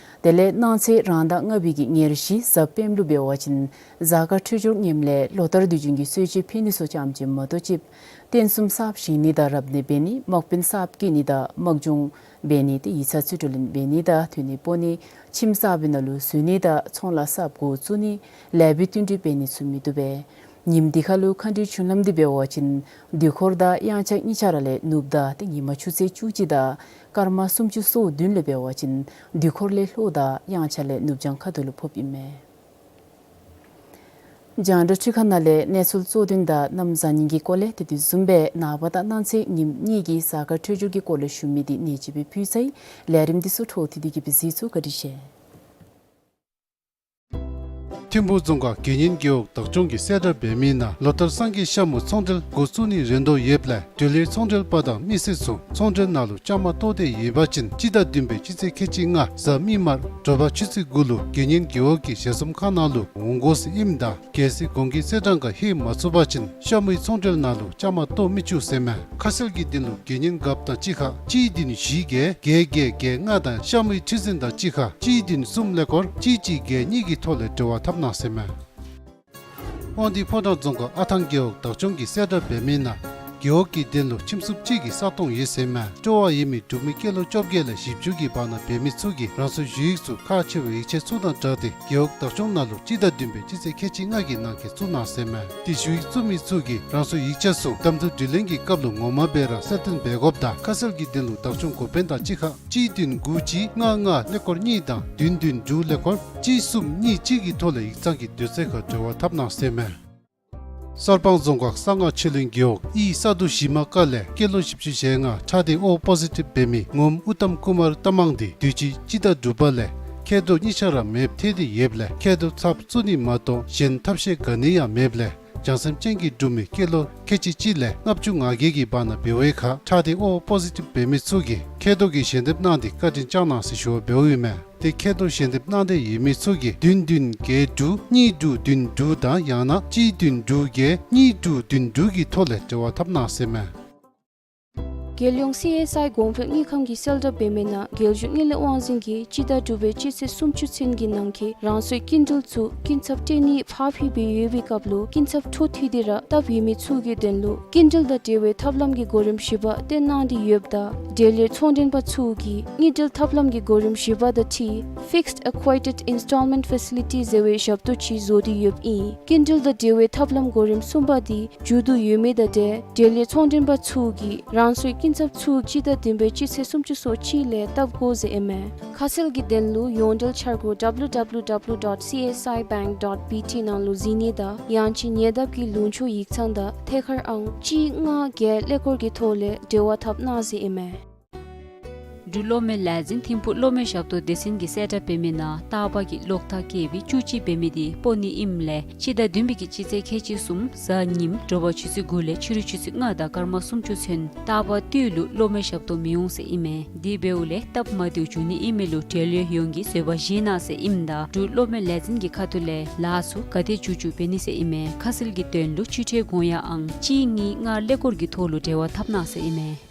དེ་ལས་གནངས་ཚེ་རང་ཟླ་ལྔ་པའི་གི་ཉེར་བཞི་གཟའ་སྤེནམ་ལུ་འབད་བ་ཅིན་གཟའ་སྐར་འཕྲོད་སྦྱོར་ངནམ་ལས་ལོ་ལྟར་དུས་རྒྱུན་གྱི་གསོལ་མཆོད་ཕུལ་ནི་ཚུ་ཙམ་ཅིག་མ་གཏོགས་ཅིག་རྟེན་གསུམ་གསརཔ་བཞེངས་ནི་དང་རབ་གནས་འབད་ནི་དམག་དཔོན་གསརཔ་བཀོད་ནི་དང་དམག་སྦྱོང་འབད་ནི་ཏེ་ཡིག་ཚང་རྩིས་སྤྲོད་ལེན་འབད་ནི་དང་སྡོད་གནས་སྤོ་ནི་ཁྱིམ་གསརཔ་ནང་ལུ་འཛུལ་ནི་དང་ཚོང་ལཱ་གསརཔ་འགོ་བཙུགས་ནི་ལེགས་པའི་བསྟུན་གྲོས་འབད་ནི་ཚུ་མི་བཏུབ་པས། ཉིནམ་འདི་ཁར་ལུ་མཁའ་འགྲོའི་རྒྱུན་ལམ་འདི་འབད་བ་ཅིན་དུས་འཁོར་དང་དབྱངས་འཆར་གཉིས་ཆ་ར་ལས་ནུབ་དང་ཏེ་ཉིན་མ་ཆུ་ཚོད་བཅུ་གཅིག་དང་སྐར་མ་སུམ་ཅུ་སོ་བདུན་ལས་འབད་བ་ཅིན་དུས་འཁོར་ལས་ལྷོ་དང་དབྱངས་འཆར་ལས་ནུབ་བྱང་ཁ་ཐུག་ལུ་ཕོགཔ་ཨིན་མས། རྒྱང་བསྒྲགས་ཁྲི་ཁ་ནང་ལས་གནས་ཚུལ་གཙོ་དོན་དང་གནམ་གཤིས་ཀྱི་སྐོར་ལས་དེ་དུས་བཟུམ་སྦེ་ནངས་པ་དང་གནངས་ཚེ་ཉིནམ་གཉིས་ཀྱི་གཟའ་སྐར་འཕྲོད་སྦྱོར་གྱི་སྐོར་ལས་ཞུ་མི་འདི་ནེ་ཅིག་སྦེ་ཕུལ་ཚར་ཡི། ལས་རིམ་འདི་ཚུ་འཕྲོ་མཐུད་དེ་གི་སྦེ་གཟིགས་ཚུགས། བཀའ་དྲིན་ཆེ། ཐིམ་ཕུག་རྫོང་ཁག་དགེ་བསྙེན་རྒེད་འོག་བདག་སྐྱོང་གིས་གསལ་བསྒྲགས་འབད་མི་ནང་ལོ་ལྟར་སངས་རྒྱས་ཤ་མོ་ཚོང་འབྲེལ་འགོ་བཙུགས་ནི་རན་དོ་ཡོདཔ་ལས་འབྲེལ་ཡོད་ཚོང་འབྲེལ་པ་དང་མི་སེར་ཚུ་ཚོང་འབྲེལ་ནང་ལུ་བཅའ་མར་གཏོགས་ཏེ་ཡོད་པ་ཅིན་སྤྱི་ཟླ་བདུན་པའི་སྤྱི་ཚེས་ཁལ་གཅིག་ལྔ་གཟའ་མིག་དམར་དྲོ་པ་ཆུ་ཚོད་དགུ་ལུ་དགེ་བསྙེན་རྒེད་འོག་གི་ཞལ་འཛོམས་ཁང་ནང་ལུ་འོང་དགོ་ཟེར་ཨིནམ་ད་གལ་སྲིད་གོང་གི་གསལ་བསྒྲགས་ཁར་ལྷོད་མ་ཚུགས་པ་ཅིན་ཤ་མོའི་ཚོང་འབྲེལ་ནང་ལུ་བཅའ་མར་གཏོགས་མི་ཚུགས་ཟེར་མས། ཁ་གསལ་གྱི་དོན་ལུ་དགེ་བསྙེན་རྒཔོ་དང་གཅིག་ཁར་གཅིག་བདུན་བཞི་བརྒྱད་བརྒྱད་བརྒྱད་བརྒྱད་ལྔ་དང་ཤ་མོའི་ཁྲི་འཛིན་དང་གཅིག་ཁར་གཅིག་བདུན་གསུམ་ཀླད་ཀོར་གཅིག་གཅིག་བརྒྱད་གཉིས་ཀྱི་ཐོག་ལས་འབྲེལ་བ་འཐབ་གནང་ཟེར་མས། དབང་འདུས་ཕོ་བྲང་རྫོང་ཁག་ཨ་ཐང་རྒེད་འོག་བདག་སྐྱོང་གིས་གསལ་བསྒྲགས་འབད་མི་ནང་རྒེད་འོག་གི་དོན་ལུ་ཁྱིམ་སྲུབས་གཅིག་གི་ས་སྟོང་ཡོད་ཟེར་མས། སྤྲོ་བ་ཡོད་མི་འབྲུག་མི་སྐྱེས་ལོ་བཅོ་བརྒྱད་ལས་བཞི་བཅུ་གི་བར་ན་འབད་མི་ཚུ་གིས་རང་སོའི་ཞུ་ཡིག་ཚུ་ཁག་ཆེ་བའི་ཡིག་ཆ་ཚུ་དང་སྦྲགས་ཏེ་རྒེད་འོག་བདག་སྐྱོང་ནང་ལུ་སྤྱི་ཟླ་བདུན་པའི་སྤྱི་ཚེས་ཁལ་གཅིག་ལྔ་གི་ནང་འཁོད་བཙུགས་གནང་ཟེར་མས། ཏེ་ཞུ་ཡིག་བཙུགས་མི་ཚུ་གིས་རང་སོའི་ཡིག་ཆ་ཚུ་གཏམ་ཚུལ་དྲི་ལན་གྱི་སྐབས་ལུ་ངོ་མ་སྦེ་ར་གསལ་སྟོན་འབད་དགོཔ་དང་ཁ་གསལ་གྱི་དོན་ལུ་བདག་སྐྱོང་འགོ་དཔོན་དང་གཅིག་ཁར་གཅིག་བདུན་དགུ་གཅིག་ལྔ་ལྔ་ཀླད་ཀོར་གཉིས་དང་བདུན་བདུན་དྲུག་ཀླད་ཀོར་གཅིག་གསུམ་གཉིས་གཅིག་གི་ཐོག་ལས་ཡིག་ཚང་གི་དུས་ཚོད་ཁར་འབྲེལ་བ་འཐབ་གནང་ཟེར་མས། གསར་སྤང་རྫོང་ཁག་གསང་སྔགས་ཆོས་གླིང་རྒེད་འོག་དབུས་ས་འདུ་གཞི་མ་ཀ་ལས་སྐྱེས་ལོ་བཞི་བཅུ་ཞེ་ལྔ་ཁྲག་སྡེ་ཨོ་པོ་ཟི་ཊིབ་འབད་མི་ངོམ་ཨུ་ཏམ་ཀུ་མར་རྟ་མང་འདི་དུས་ཅི་སྤྱི་ཟླ་དྲུག་པ་ལས་ མཁལ་རྡོག་གཉིས་ཆ་ར་མེདཔ་ཐལ་ཏེ་ཡོདཔ་ལས་མཁལ་རྡོག་ཚབ་བཙུགས་ནི་མ་གཏོགས་གཞན་ཐབས་ཤེས་ག་ནི་ཡང་མེདཔ་ལས་བྱང་སེམས་ཅན་གྱིས་གྲུབ་མི་སྐྱེས་ལོ་ཁལ་གཅིག་གཅིག་ལས་ལྔ་བཅུ་ང་བརྒྱད་ཀྱི་བར་ན་འབདཝ་ཁར་ཁྲག་སྟེང་ཨོ་པོ་ཟི་ཊིབ་འབད་མི་ཚུ་གིས་མཁལ་རྡོག་གི་ཞལ་འདེབས་གནང་སྟེ་བཀའ་དྲིན་བསྐྱང་གནང་ཟེར་ཞུ་བ་འབདཝ་ཨིན་མས། ཏེ་མཁལ་རྡོག་ཞལ་འདེབས་གནང་འདོད་ཡོད་མི་ཚུ་གིས་བདུན་བདུན་བརྒྱད་དྲུག་གཉིས་དྲུག་བདུན་དྲུག་དང་ཡང་ན་གཅིག་བདུན་དྲུག་བརྒྱད་གཉིས་དྲུག་བདུན་དྲུག་གི་ཐོག་ལས་འབྲེལ་བ་འཐབ་གནང་ཟེར་མས། རྒྱལ་ཡོངས་སི་ཨེསི་ཨའི་གོང་འཕེལ་དངུལ་ཁང་གིས་གསལ་བསྒྲགས་འབད་མི་ནང་རྒྱལ་གཞུང་དངུལ་ལས་དབང་འཛིན་གྱིས་སྤྱི་ཟླ་དྲུག་པའི་སྤྱི་ཚེས་སུམ་ཅུ་ཚུན་གྱི་ནང་འཁོད་རང་སོའི་སྐྱིན་འགྲུལ་ཚུ་སྐྱིན་ཚབ་སྤྲོད་ནི་ཕར་འགྱངས་འབད་ཡོད་པའི་སྐབས་ལུ་སྐྱིན་ཚབ་འཕྲོ་མཐུད་དེ་ར་བཏབ་ཡོད་མི་ཚུ་གི་དོན་ལུ་སྐྱིན་འགྲུལ་དང་འབྲེལ་བའི་ཐབས་ལམ་གྱི་གོ་རིམ་བཞི་པ་སྟོན་གནང་སྟེ་ཡོདཔ་ད་འབྲེལ་ཡོད་ཚོང་མགྲོན་པ་ཚུ་གིས་དངུལ་འབྲེལ་ཐབས་ལམ་གྱི་གོ་རིམ་བཞི་པ་དང་འཁྲིལ་Fixed Equated Installment Facility ཟེར་བའི་ཞབས་ཏོག་ཅིག་བཟོ་སྟེ་ཡོདཔ་ཨིན། སྐྱིན་འགྲུལ་དང་འབྲེལ་བའི་ཐབས་ལམ་གོ་རིམ་གསུམ་པ་འདི་མཇུག་བསྡུ་ཡོད་མི་དང་འབྲེལ་འབྲེལ་ཡོད་ཚོང་མགྲོན་པ་ཚུ་གིས་རང་སོའི་སྐྱིན་ཚབ་ཚུ་སྤྱི་ཟླ་བདུན་པའི་སྤྱི་ཚེས་སུམ་ཅུ་སོ་གཅིག་ལས་བཏབ་དགོ་ཟེར་ཨིན་མས། ཁ་གསལ་གྱི་དོན་ལུ་ཡོངས་འབྲེལ་འཆར་སྒོ་W W W dot C S I bank dot B T ནང་ལུ་གཟིགས་ནི་དང་ཡང་ཅིན་ཉེ་འདབས་ཀྱི་ལུང་ཕྱོགས་ཡིག་ཚང་དང་ཐད་ཀར་ཨང་གཅིག་ལྔ་བརྒྱད་ཀླད་ཀོར་གྱི་ཐོག་ལས་འབྲེལ་བ་འཐབ་གནང་ཟེར་ཨིན་མས། འབྲུག་གློག་མེ་ལས་འཛིན་ཐིམ་ཕུག་གློག་མེ་ཞབས་ཏོག་སྡེ་ཚན་གྱིས་གསལ་བསྒྲགས་འབད་མི་ནང་རྟག་པར་གྱི་གློག་ཐག་བཀལ་བའི་བཅུ་གཅིག་འབད་མི་དེ་སྤོ་ནི་ཨིནམ་ལས་སྤྱི་ཟླ་བདུན་པའི་གི་སྤྱི་ཚེས་ཁལ་གཅིག་གསུམ་གཟའ་ཉིམ་དྲོ་པ་ཆུ་ཚོད་དགུ་ལས་ཕྱི་རུ་ཆུ་ཚོད་ལྔ་དང་སྐར་མ་སུམ་ཅུ་ཚུན་རྟག་པར་དུས་ལུ་གློག་མེ་ཞབས་ཏོག་མི་འོང་ཟེར་ཨིན་མས། དེ་འབདཝ་ལས་སྟབས་མ་བདེཝ་འབྱུང་ནི་ཨིན་མས་ལུ་འབྲེལ་ཡོད་ཡོངས་ཀྱིས་བཟོད་པ་བཞེས་གནང་ཟེར་ཨིནམ་ད་འབྲུག་གློག་མེ་ལས་འཛིན་གྱི་ཁ་ཐུག་ལས་ལཱ་ཚུ་ག་དེ་མཇུག་མཇུག་འབད་ནི་ཟེར་ཨིན་མས། ཁ་གསལ་གྱི་དོན་ལུ་ཕྱིར་སྤྲོད་དགོངས་ཡངས་ཨང་གཅིག་གཉིས་ལྔ་ཀླད་ཀོར་གྱི་ཐོག་ལུ་འབྲེལ་བ་འཐབ་གནང་ཟེར་ཨིན་མས།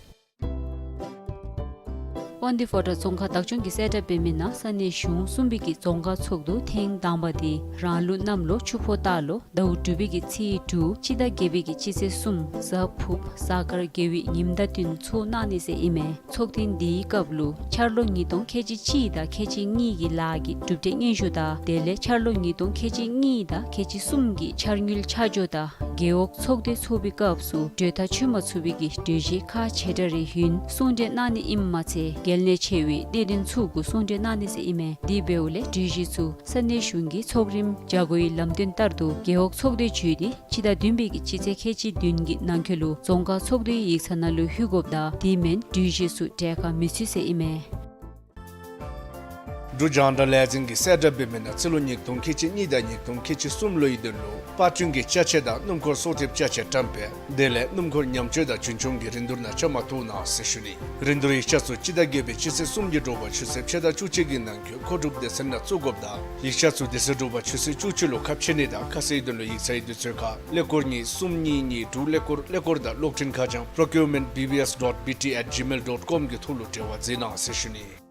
དབང་འདུས་ཕོ་བྲང་རྫོང་ཁག་བདག་སྐྱོང་གིས་གསལ་བསྒྲགས་འབད་མི་ནང་ས་གནས་གཞུང་གསུམ་པའི་གི་རྫོང་ཁག་ཚོགས་འདུ་ཐེངས་དང་པ་དེ་རང་ལུགས་གནམ་ལོ་ཆུ་ཕོ་སྟག་ལོ་ཟླཝ་དྲུག་པའི་གི་ཚེས་དྲུག་སྤྱི་ཟླ་བརྒྱད་པའི་གི་སྤྱི་ཚེས་གསུམ་གཟའ་ཕུརཔ་གཟའ་སྐར་དགེ་བའི་ཉིནམ་དང་བསྟུན་འཚོགས་གནང་ནི་ཟེར་ཨིན་མས། ཚོགས་ཐེངས་འདིའི་སྐབས་ལུ་འཆར་ལོ་ཉིས་སྟོང་ཁལ་གཅིག་གཅིག་དང་ཁལ་གཅིག་གཉིས་ཀྱི་ལཱ་གི་གྲུབ་འབྲས་སྙན་ཞུ་དང་དེ་ལས་འཆར་ལོ་ཉིས་སྟོང་ཁལ་གཅིག་གཉིས་དང་ཁལ་གཅིག་གསུམ་གྱི་འཆར་དངུལ་ཆ་འཇོག་དང་རྒེད་འོག་ཚོགས་སྡེ་ཚོགས་པའི་སྐབས་སུ་གྲོས་ཐག་ཆོད་མ་ཚུགས་པའི་གི་གྲོས་གཞི་ཁག་ཆེ་ཕྲ་རེ་ཡུན་གསུང་གྲོས་གནང་ནི་ཨིནམ་མ་ཚད་གལ་གནད་ཆེ་བའི་གནད་དོན་ཚུ་གུ་གསུང་གྲོས་གནང་ནི་ཟེར་ཨིན་མས། དེ་འབདཝ་ལས་གྲོས་གཞི་ཚུ་ས་གནས་གཞུང་གི་ཚོགས་རིམ་བྱ་སྒོའི་ལམ་སྟོན་ལྟར་དུ་རྒེད་འོག་ཚོགས་སྡེ་བརྒྱུད་དེ་སྤྱི་ཟླ་བདུན་པའི་གི་སྤྱི་ཚེས་ཁལ་གཅིག་བདུན་གྱི་ནང་འཁོད་ལུ་རྫོང་ཁག་ཚོགས་སྡེའི་ཡིག་ཚང་ནང་ལུ་ལྷོད་དགོཔ་དང་དེ་མེན་གྲོས་གཞི་ཚུ་གྲལ་ཁར་མི་ཚུད་ཟེར་ཨིན་མས། འབྲུག་རྒྱང་བསྒྲགས་ལས་འཛིན་གྱིས་གསལ་བསྒྲགས་འབད་མི་ནང་རྩིས་ལོ་ཉིས་སྟོང་ཁལ་གཅིག་གཉིས་དང་ཉིས་སྟོང་ཁལ་གཅིག་གསུམ་ལོའི་དོན་ལུ་པར་སྐྲུན་གྱི་ཅ་ཆས་དང་སྣུམ་འཁོར་གསོག་ཐེབས་ཅ་ཆས་བཀྲམ་སྤེལ་དེ་ལས་སྣུམ་འཁོར་ཉམས་བཅོས་དང་རྒྱུན་འཁྱོངས་ཀྱི་རིན་བསྡུར་ནང་བཅའ་མར་གཏོགས་གནང་ཟེར་ཞུ་ནི། རིན་བསྡུར་ཡིག་ཆ་ཚུ་སྤྱི་ཟླ་བརྒྱད་པའི་སྤྱི་ཚེས་གསུམ་གྱི་དྲོ་པ་ཆུ་ཚོད་ཕྱེད་དང་བཅུ་གཅིག་གི་ནང་འཁོད་མཁོ་སྒྲུབ་སྡེ་ཚན་ནང་བཙུགས་དགོཔ་དང་ཡིག་ཆ་ཚུ་དེ་ཚེ་དྲོ་པ་ཆུ་ཚོད་བཅུ་གཅིག་ལུ་ཁ་ཕྱེ་ནི་དང་ཁ་གསལ་དོན་ལུ་ཡིག་ཚང་དོན་ཚན་ཁ་ཀླད་ཀོར་གཉིས་གསུམ་གཉིས་གཉིས་དྲུག་ཀླད་ཀོར་ཀླད་ཀོར་དང་གློག་འཕྲིན་ཁ་བྱང་procurement B B S dot B T at gmail dot com གི་ཐོག་ལུ་འབྲེལ་བ་མཛད་གནང་ཟེར་ཞུ་ནི།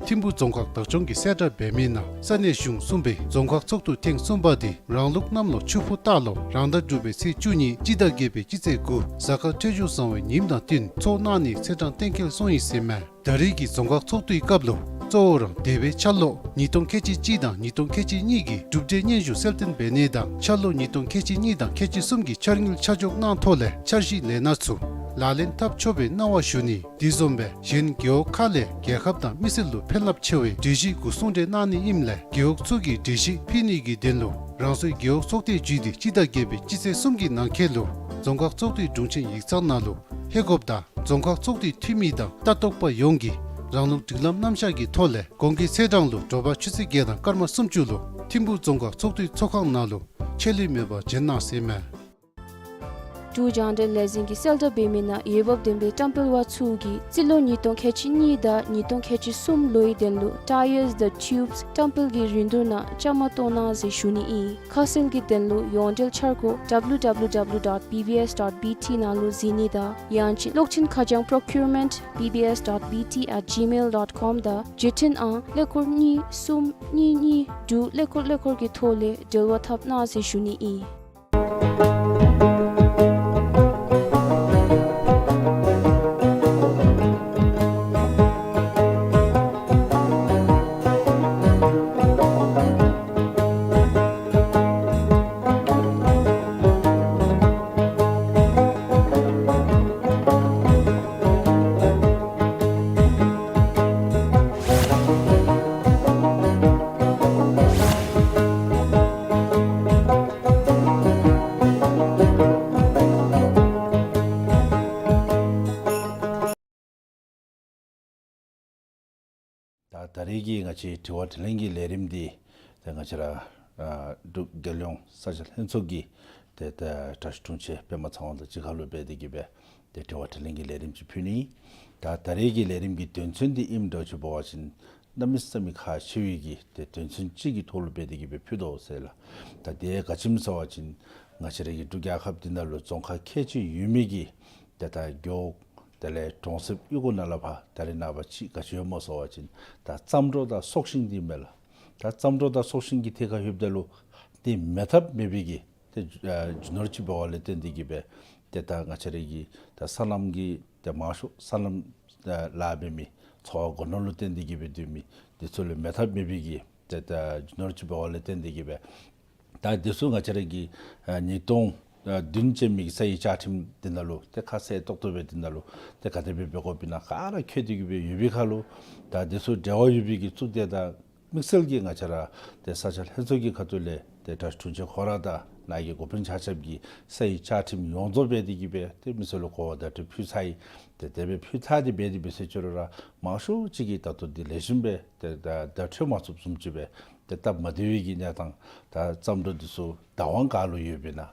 ཐིམ་ཕུག་རྫོང་ཁག་བདག་སྐྱོང་གིས་གསལ་བསྒྲགས་འབད་མི་ནང་ས་གནས་གཞུང་གསུམ་པའི་རྫོང་ཁག་ཚོགས་འདུ་ཐེངས་གསུམ་པ་དེ་རང་ལུགས་གནམ་ལོ་ཆུ་ཕོ་སྟག་ལོ་རང་ཟླ་དྲུག་པའི་ཚེས་བཅུ་གཉིས་སྤྱི་ཟླ་བརྒྱད་པའི་སྤྱི་ཚེས་དགུ་གཟའ་སྐར་འཕྲོད་སྦྱོར་བཟང་བའི་ཉིནམ་དང་བསྟུན་འཚོགས་གནང་ནི་ཚེས་གྲངས་གཏན་འཁེལ་སོང་ཡི་ཟེར་མས། ད་རེས་ཀྱི་རྫོང་ཁག་ཚོགས་འདུའི་སྐབས་ལུ་གཙོ་བོ་ར་འདས་པའི་འཆར་ལོ་ཉིས་སྟོང་ཁལ་གཅིག་གཅིག་དང་ཉིས་སྟོང་ཁལ་གཅིག་གཉིས་ཀྱི་གྲུབ་འབྲས་སྙན་ཞུ་གསལ་སྟོན་འབད་ནི་དང་འཆར་ལོ་ཉིས་སྟོང་ཁལ་གཅིག་གཉིས་དང་ཁལ་གཅིག་གསུམ་གྱི་འཆར་དངུལ་ཆ་འཇོག་གནང་ཐོག་ལས་འཆར་གཞི་ལས་སྣ་ཚུ་ལག་ལེན་འཐབ་ཆོག་པའི་གནང་བ་ཞུ་ནི། དེ་བཟུམ་སྦེ་གཞན་རྒེད་འོག་ཁག་ལས་རྒྱལ་ཁབ་དང་མི་སེར་ལུ་ཕན་རླབས་ཆེ་བའི་གྲོས་གཞི་གུ་གསུང་གྲོས་གནང་ནི་ཨིནམ་ལས་རྒེད་འོག་ཚུ་གིས་གྲོས་གཞི་ཕུལ་ནི་གི་དོན་ལུ་རང་སོའི་རྒེད་འོག་ཚོགས་སྡེ་བརྒྱུད་དེ་སྤྱི་ཟླ་བརྒྱད་པའི་སྤྱི་ཚེས་གསུམ་གྱི་ནང་འཁོད་ལུ་རྫོང་ཁག་ཚོགས་སྡེའི་དྲུང་ཆེན་ཡིག་ཚང་ནང་ལུ་ལྷོད་དགོཔ་དང་རྫོང་ཁག་ཚོགས་སྡེའི་འཐུས་མི་དང་ལྟ་རྟོག་པ་ཡོངས་ཀྱིས་རང་ལུགས་སྒྲིག་ལམ་རྣམ་གཞག་གི་ཐོག་ལས་གོང་གི་ཚེས་གྲངས་ལུ་དྲོ་པ་ཆུ་ཚོད་བརྒྱད་དང་སྐར་མ་སུམ་ཅུ་ལུ་ཐིམ་ཕུག་རྫོང་ཁག་ཚོགས་སྡེའི་ཚོགས་ཁང་ནང་ལུ་ཆད་ལུས་མེད་པར་བྱོན་གནང་ཟེར་མས། འབྲུག་རྒྱང་བསྒྲགས་ལས་འཛིན་གྱིས་གསལ་བསྒྲགས་འབད་མི་ནང་འོས་འབབ་ལྡན་པའི་བཀྲམ་སྤེལ་པ་ཚུ་གིས་རྩིས་ལོ་ཉིས་སྟོང་ཁལ་གཅིག་གཉིས་དང་ཉིས་སྟོང་ཁལ་གཅིག་གསུམ་ལོའི་དོན་ལུ་Tyres the Tubes བཀྲམ་སྤེལ་གྱི་རིན་བསྡུར་ནང་བཅའ་མར་གཏོགས་གནང་ཟེར་ཞུ་ནི་ཨིན། ཁ་གསལ་གྱི་དོན་ལུ་ཡོངས་འབྲེལ་འཆར་སྒོ་W W W dot B B S dot B T ནང་ལུ་གཟིགས་ནི་དང་ཡང་ཅིན་གློག་འཕྲིན་ཁ་བྱང་procurement B B S dot B T at gmail dot com དང་བརྒྱུད་འཕྲིན་ཨང་ཀླད་ཀོར་གཉིས་གསུམ་གཉིས་གཉིས་དྲུག་ཀླད་ཀོར་ཀླད་ཀོར་གྱི་ཐོག་ལས་འབྲེལ་བ་འཐབ་གནང་ཟེར་ཞུ་ནི་ཨིན། ད་རེས་ཀྱི་ང་བཅས་དྲི་བ་དྲིས་ལན་གྱི་ལས་རིམ་འདི་ཏེ་ང་བཅས་ར་ཨ་འབྲུག་རྒྱལ་ཡོངས་ས་ཆ་ལྷན་ཚོགས་ཀྱི་ཏེ་ད་དྲག་ཤོས་དྲུང་ཆེན་པདྨ་ཚེ་དབང་དང་གཅིག་ཁར་ལུ་འབད་དེ་གིས་སྦེ་ཏེ་དྲི་བ་དྲིས་ལན་གྱི་ལས་རིམ་ཅིག་ཕུལ་ནི། ད་ད་རེས་ཀྱི་ལས་རིམ་གྱི་དོན་ཚན་འདི་ཨིནམ་འདྲཝ་ཅིག་འབད་བ་ཅིན་གནམ་མེད་ས་མེད་ཁག་ཆེ་བའི་གི་ཏེ་དོན་ཚན་ཅིག་གི་ཐོག་ལུ་འབད་དེ་གིས་སྦེ་ཕུལ་དོ་ཟེར་ལགས། ད་དེ་ག་ཅི་སྨོ་ཟེར་བ་ཅིན་ང་བཅས་ར་གི་འབྲུག་རྒྱལ་ཁབ་འདི་ནང་ལུ་རྫོང་ཁག་ཁལ་གཅིག་ཡོད་མི་གི་ཏེ་ད་རྒེད་འོག་དེ་ལས་གྲོང་གསེབ་གཡུས་སྒོ་ནང་ལས་ཕར་ད་རེས་ནངས་པ་ཅིག་ག་ཅི་ཡོདཔ་སྨོ་ཟེར་བ་ཅིན་ད་རྩྭ་འབྲོག་དང་སྲོག་ཤིང་འདི་མས་ལགས། ད་རྩྭ་འབྲོག་དང་སྲོག་ཤིང་གི་ཐད་ཁར་ལྷོདཔ་ད་ལུ་ཏེ་མེད་ཐབས་མེད་པའི་གི་ཏེ་ཨ་རྒྱུ་ནོར་ཅིག་འབདཝ་ལས་བརྟེན་ཏེ་གིས་སྦེ་ཏེ་ད་ང་བཅས་ར་གི་ད་སོ་ནམ་གྱི་ཏེ་མང་ཤོས་སོ་ནམ་ལཱ་འབད་མི་འཚོ་བ་སྒོ་ནོར་ལུ་བརྟེན་ཏེ་གིས་སྦེ་སྡོད་མི་འདི་ཚུ་ལུ་མེད་ཐབས་མེད་པའི་གི་ཏེ་ད་རྒྱུ་ནོར་ཅིག་འབདཝ་ལས་བརྟེན་ཏེ་གིས་སྦེ་ད་འདི་ཚུ་ང་བཅས་ར་གི་ཨ་ཉིས་སྟོང་ཨ་བདུན་ཅན་མི་གི་ས་ཡི་བཅའ་ཁྲིམས་འདི་ནང་ལུ་ཏེ་ཁ་གསལ་ཏོག་ཏོ་སྦེ་འདི་ནང་ལུ་ཏེ་ག་དེ་སྦེ་འབད་དགོཔ་ཨིན་ན་ག་ར་འཁོད་དེ་གིས་སྦེ་ཡོད་པའི་ཁར་ལུ་ད་འདི་ཚུ་འབྲེལ་བ་ཡོད་པའི་གི་གཙུག་སྡེ་དང་དམིགས་བསལ་གྱིས་ང་བཅས་ར་ཏེ་ས་ཆ་ལྷན་ཚོགས་ཀྱི་ཁ་ཐུག་ལས་ཏེ་དྲག་ཤོས་དྲུང་ཆེན་ཁོ་ར་དང་ནཱ་གི་འགོ་དཔོན་ཆ་ཁྱབ་ཀྱིས་ས་ཡི་བཅའ་ཁྲིམས་ཡོངས་རྫོགས་འབད་དེ་གིས་སྦེ་ཏེ་མི་སེར་ལུ་གོ་བ་བརྡ་སྤྲོད་ཕུལ་ཚར་ཡི། ཏེ་དེ་སྦེ་ཕུལ་ཚར་ཏེ་འབད་དེ་འབད་ཟེར་ཅི་རུང་ར་མང་ཤོས་ཅིག་གིས་ད་ལྟོ་འདི་ལེགས་ཤོམ་སྦེ་ཏེ་ད་བརྡ་འཕྲོད་མ་ཚུགསཔ་བཟུམ་ཅིག་སྦེ་ཏེ་སྟབས་མ་བདེ་བའི་གི་གནས་སྟངས། ད་རྩྭ་འབྲོག་འདི་ཚུ་བདག་དབང་ག་ལུ་ཡོདཔ་ཨིན་ན།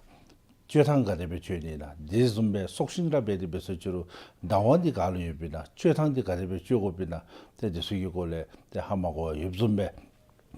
སྤྱོད་ཐངས་ག་དེ་སྦེ་སྤྱོད་ནི་ཨིན་ན། དེ་བཟུམ་སྦེ་སྲོག་ཤིང་ར་འབད་དེ་འབད་ཟེར་ཅི་རུང་བདག་དབང་འདི་ག་ལུ་ཡོདཔ་ཨིན་ན། སྤྱོད་ཐངས་འདི་ག་དེ་སྦེ་སྤྱོད་དགོཔ་ཨིན་ན། ཏེ་འདི་ཚུ་གི་སྐོར་ལས་ཏེ་ཧ་མ་གོ་བ་ཡོདཔ་བཟུམ་སྦེ་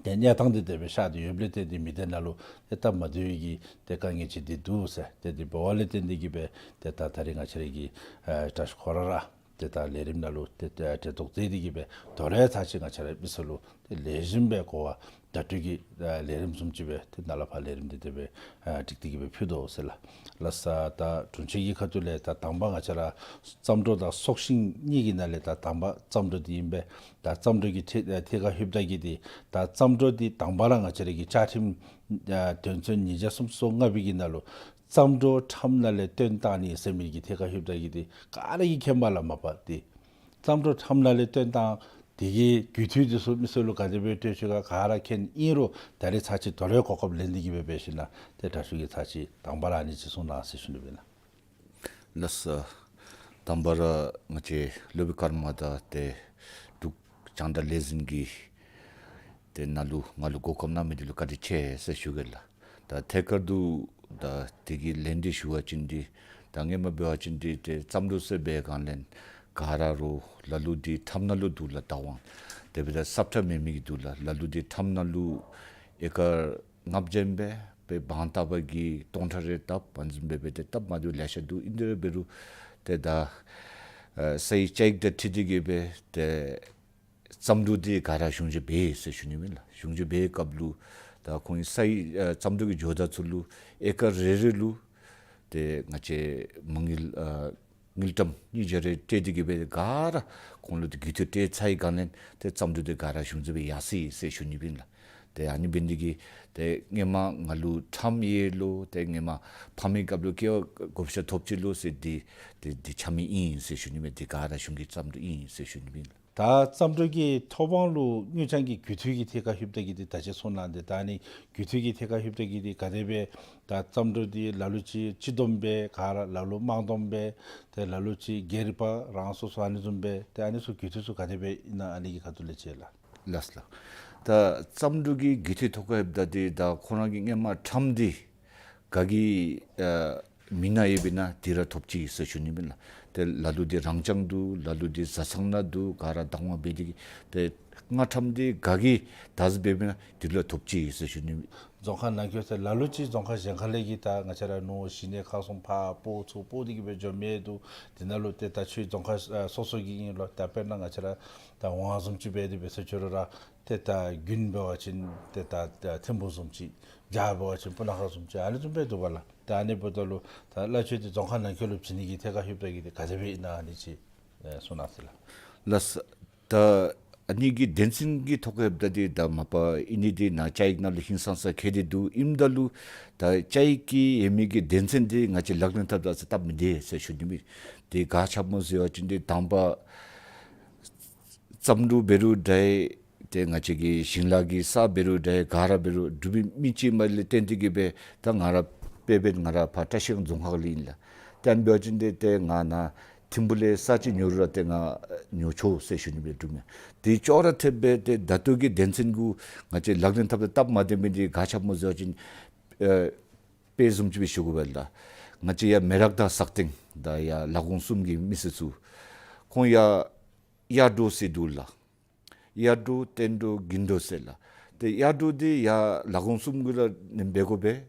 ཏེ་གནས་སྟངས་འདི་དེ་སྦེ་ཤར་ཏེ་ཡོདཔ་ལས་བརྟེན་ཏེ་མི་སྡེ་ནང་ལུ་ཏེ་སྟབས་མ་བདེ་བའི་གི་ཏེ་དཀའ་ངལ་ཅིག་འདི་འདུག་ཟེར། ཏེ་འདི་འབདཝ་ལས་བརྟེན་ཏེ་གིས་སྦེ་ཏེ་ད་ད་རེས་ང་བཅས་ར་གི་ཨ་དྲག་ཤོས་ཁོ་ར་ར་ཏེ་ད་ལས་རིམ་ནང་ལུ་ཏེ་ཏེ་གྲལ་གཏོགས་མཛད་དེ་གིས་སྦེ་དོ་རུང་ཚར་ཅིག་ང་བཅས་ར་མི་སེར་ལུ་ཏེ་ལེགས་ཤོམ་སྦེ་གོ་བ་བརྡ་སྤྲོད་ཀྱི་ཨ་ལས་རིམ་བཟུམ་ཅིག་སྦེ་ཏེ་ནཱ་ལས་ཕར་ལས་རིམ་འདི་དེ་སྦེ་ཨ་སྒྲིག་སྟེ་གིས་སྦེ་ཕུལ་དོ་ཟེར་ལགས། ལགས་སོ། ད་དྲུང་ཆེན་གྱི་ཁ་ཐུག་ལས་ད་དང་པ་ང་བཅས་ར་རྩྭ་འབྲོག་དང་སྲོག་ཤིང་གཉིས་ཀྱི་ནང་ལས་ད་དང་པ་རྩྭ་འབྲོག་འདི་ཨིན་པས། ད་རྩྭ་འབྲོག་གི་ཐད་ཐད་ཁར་ལྷོདཔ་ད་གིས་འདི་ད་རྩྭ་འབྲོག་འདི་དང་པ་ར་ང་བཅས་ར་གི་བཅའ་ཁྲིམས་ཨ་དོན་ཚན་ཉིས་བརྒྱ་སུམ་ཅུ་སོ་ལྔ་པའི་གི་ནང་ལུ་རྩྭ་འབྲོག་ཁྲམ་ནང་ལས་བཏོན་བཏང་ནི་ཟེར་མི་གི་ཐད་ཁར་ལྷོདཔ་ད་གིས་འདི་ག་ར་གིས་མཁྱེན་པ་ལས་མ་པ་འདི་རྩྭ་འབྲོག་ཁྲམ་ནང་ལས་བཏོན་བཏང་འདི་གི་རྒྱུ་མཐུད་འདི་ཚུ་མི་སེར་ལུ་ག་དེ་སྦེ་སྤྲོད་ཅི་ག་ག་ར་མཁྱེན། ཨིན་རུང་ད་རེས་ཚར་ཅིག་དོ་རུང་གོ་སྐབས་ལེན་ཏེ་གིས་སྦེ་འབད་ཞིན་ན་ཏེ་དྲག་ཤོས་ཀྱིས་ཚར་ཅིག་དང་པ་ར་ཨ་ནི་ཅིག་གསུང་གནང་ཟེར་ཞུ་ནི་ཨིན་ལགས། ལགས་སོ། དང་པ་ར་ང་བཅས་སློབ་དཔོན་ཀརྨ་དང་ཏེ་འབྲུག་རྒྱང་བསྒྲགས་ལས་འཛིན་གྱི་ཏེ་ནཱ་ལུ་ང་ལུ་གོ་སྐབས་གནང་མི་འདི་ལུ་བཀའ་དྲིན་ཆེ་ཟེར་ཞུ་གེ་ལགས། ད་ཐད་ཀར་དུ་ད་འདི་གི་ལན་འདི་ཞུ་བ་ཅིན་འདི་ད་སྔོན་མ་འབད་བ་ཅིན་འདི་ཏེ་རྩྭ་འབྲོག་ཟེར་འབད་གང་ལས་ག་ར་རུང་ལ་ལུ་འདི་ཁྲམ་ནང་ལུ་འདུག་ལགས། བདག་དབང་དེ་སྦེ་ད་སབ་ཁྲ་མེད་མི་གི་འདུག་ལགས། ལ་ལུ་འདི་ཁྲམ་ནང་ལུ་ཨེ་ཀར་ལྔ་བརྒྱ་ཨིན་པས། དཔེ་དབང་བཏབ་པ་གིས་སྟོང་ཕྲག་རེ་བཏབ། ཨ་ནི་བཟུམ་སྦེ་སྦེ་ཏེ་བཏབ་མ་བཏུབ་ལེ་ཤ་འདུག། ཨིན་དེ་འབད་རུང་ཏེ་ད་ཨ་ས་ཡི་བཅའ་ཡིག་དང་འཁྲིལ་ཏེ་གིས་སྦེ་ཏེ་རྩྭ་འབྲོག་འདི་ག་ར་གཞུང་བཞེས་འབད་ཟེར་ཞུ་ནི་ཨིན་ལགས། གཞུང་བཞེས་འབད་སྐབས་ལུ་ད་ཁོང་གི་ས་ཡི་ཨ་རྩྭ་འབྲོག་གི་ཇོ་བདག་ཚུ་ལུ་ཨེ་ཀར་རེ་རེ་ལུ་ཏེ་ང་བཅས་མ་དངུལ་ཨ་དངུལ་ཀྲམ་ཉིས་བརྒྱ་རེ་སྤྲོད་དེ་གིས་སྦེ་ག་ར་ཁོང་ལུ་ཏེ་རྒུད་འཐུས་སྤྲོད་ཚར་བའི་སྒང་ལས་ཏེ་རྩྭ་འབྲོག་འདི་ག་ར་གཞུང་བཞེས་འབད་ཡར་སོ་ཡི་ཟེར་ཞུ་ནི་ཨིན་ལགས། ཏེ་ཨ་ནི་འབད་ནི་འདི་གིས་ཏེ་སྔོན་མ་ང་ལུ་ཁྲམ་ཡོད་ལོ་ཏེ་སྔོན་མ་ཕམ་མི་སྐབས་ལུ་སྐྱེ་བ་བགོ་བཤའ་ཐོབ་ཅི་ལོ་ཟེར་འདི་ཏེ་འདི་ཆ་མེད་ཨིན་ཟེར་ཞུ་ནི་མས། འདི་ག་ར་གཞུང་གི་རྩྭ་འབྲོག་ཨིན་ཟེར་ཞུ་ནི་ཨིན་ལགས། ད་རྩྭ་འབྲོག་གི་ཐོབ་དབང་ལུ་དངུལ་རྐྱང་གི་རྒུད་འཐུས་ཀྱི་ཐད་ཁར་ལྷོདཔ་ད་གིས་འདི་ད་ཅི་གསུང་གནང་སྟེ་ད་ཨ་ནི་རྒུད་འཐུས་ཀྱི་ཐད་ཁར་ལྷོདཔ་ད་གིས་འདི་ག་དེ་སྦེ་ད་རྩྭ་འབྲོག་འདི་ལ་ལུ་ཅིག་སྤྱི་བསྡོམས་འབད་ག་ར་ལ་ལུ་དམངས་བསྡོམས་འབད་ཏེ་ལ་ལུ་ཅིག་སྒེར་པ་རང་སོ་སོ་ཨ་ནི་བཟུམ་འབད་ཏེ་ཨ་ནི་ཚུ་རྒུད་འཐུས་ཚུ་ག་དེ་སྦེ་ཨིན་ན་ཨ་ནི་གི་ཁ་ཐུག་ལས་ཅིག་ལགས། ལགས་ལགས། ད་རྩྭ་འབྲོག་གི་རྒུད་འཐུས་ཐོག་ཁར་ལྷོདཔ་ད་འདི་ད་ཁོང་ར་གི་སྔོན་མ་ཁྲམ་འདི་ག་གི་ཨ་མིང་ནང་ཡོདཔ་ཨིན་ན་འདི་ར་ཐོབ་ཅི་ཟེར་ཞུ་ནི་ཨིན་ལགས། ཏེ་ལ་ལུ་འདི་རང་རྐྱང་འདུག། ལ་ལུ་འདི་བཟའ་ཚང་ནང་འདུག། ག་ར་བདག་དབང་འབད་དེ་གིས་ཏེ་སྔགས་ཁྲམ་འདི་ག་གིས་བདག་འཛིན་འབདཝ་ཨིན་ན་འདི་ལུ་ཐོབ་ཅི་ཟེར་ཞུ་ནི་ཨིན། རྫོང་ཁག་ནང་འཁོད་ཟེར་ལ་ལུ་ཅིག་རྫོང་ཁག་གཞན་ཁ་ལས་ཀྱི་ད་ང་བཅས་ར་ནོར་གཞི་གནས་ཁག་གསུམ་ཕར་སྤོ་ཚུར་སྤོ་སྟེ་གིས་སྦེ་འགྱོ་མི་འདུག། འདི་ནང་ལུ་ཏེ་ད་ཁྱོད་རྫོང་ཁག་ཨ་སོ་སོ་གི་ཨིན་ལོ། ད་དཔེར་ན་ང་བཅས་ར་ད་ཝང་བཟུམ་ཅིག་འབད་དེ་འབད་ཟེར་ཅི་རུང་ར་ཏེ་ད་དགུན་འབད་བ་ཅིན་ཏེ་ད་ད་ཐིམ་ཕུག་བཟུམ་ཅིག། བྱཱར་འབད་བ་ཅིན་སྤུ་ན་ཁ་བཟུམ་ཅིག་ཨ་ནི་བཟུམ་སྦེ་འདུག་པ་ལགས། ད་ཨ་ནི་འབདཝ་ད་ལུ་ད་ལ་ཁྱོད་འདི་རྫོང་ཁག་ནང་འཁོད་ལུ་བྱིན་ནི་གི་ཐད་ཁར་ལྷོདཔ་ད་གིས་འདི་ག་དེ་སྦེ་ཨིན་ན་ཨ་ནི་ཅིག་ཨེ་གསུང་གནང་ཟེར་ལགས། ལགས་སོ། ད་ཨ་ནི་གི་དོན་ཚན་གྱི་ཐོག་ལྷོདཔ་ད་འདི་ད་མ་པ་ཨིན་ནི་འདི་ནཱ་བཅའ་ཡིག་ནང་ལུ་ཧིང་སངས་ས་འཁོད་དེ་འདུག། ཨིནམ་ད་ལུ་ད་བཅའ་ཡིག་གི་ཡོད་མི་གི་དོན་ཚན་འདི་ང་བཅས་ལག་ལེན་འཐབ་ད་ས་སྟབས་མི་བདེ་ཟེར་ཞུ་ནི་མས། འདི་ག་ཅི་སྨོ་ཟེར་བ་ཅིན་འདི་དང་པ་རྩྭ་འབྲོག་འབད་རུང་འདྲ། ཏེ་ང་བཅས་ཀྱི་ཞིང་ལཱ་གི་ས་འབད་རུང་འདྲ། ག་ར་འབད་རུང་འབྲུག་མི་མི་གཅིག་མ་ལས་བརྟེན་ཏེ་གིས་སྦེ་ད་ང་ར་དཔེ་འབད་ང་ར་ཕར་བཀྲིས་སྒང་རྫོང་ཁག་ལས་ཨིན་ལགས། ཏེ་ཨ་ནི་འབད་བ་ཅིན་འདི་ཏེ་ང་ནཱ་ ཐིམ་ཕུག་ལས་ས་ཅིག་ཉོ་རུང་ར་ཏེ་ང་ཉོ་ཆོག་ཟེར་ཞུ་ནི་སྦེ་འདུག་མས། དེ་ཅོག་ར་འཐདཔ་སྦེ་ཏེ་ད་ལྟོ་གི་དོན་ཚན་གུ་ང་བཅས་ལག་ལེན་འཐབ་སྟེ་སྟབས་མ་བདེ་མི་འདི་ག་ཅི་སྨོ་ཟེར་བ་ཅིན་ཨེ་དཔེ་བཟུམ་ཅིག་སྦེ་ཞུ་དགོ་པས་ལགས། ང་བཅས་ཡར་མེ་རག་དང་སག་སྟེང་དང་ཡར་ལ་གོང་གསུམ་གྱི་མི་སེར་ཚུ་ཁོང་ཡར་གཡག་འབྲོག་ཟེར་འདུག་ལགས། གཡག་འབྲོག་སྟོན་འབྲོག་རྒན་འབྲོག་ཟེར་ལགས། ཏེ་གཡག་འབྲོག་འདི་ཡར་ལ་གོང་གསུམ་གུ་ར་ནེམ་འབད་དགོ་པས།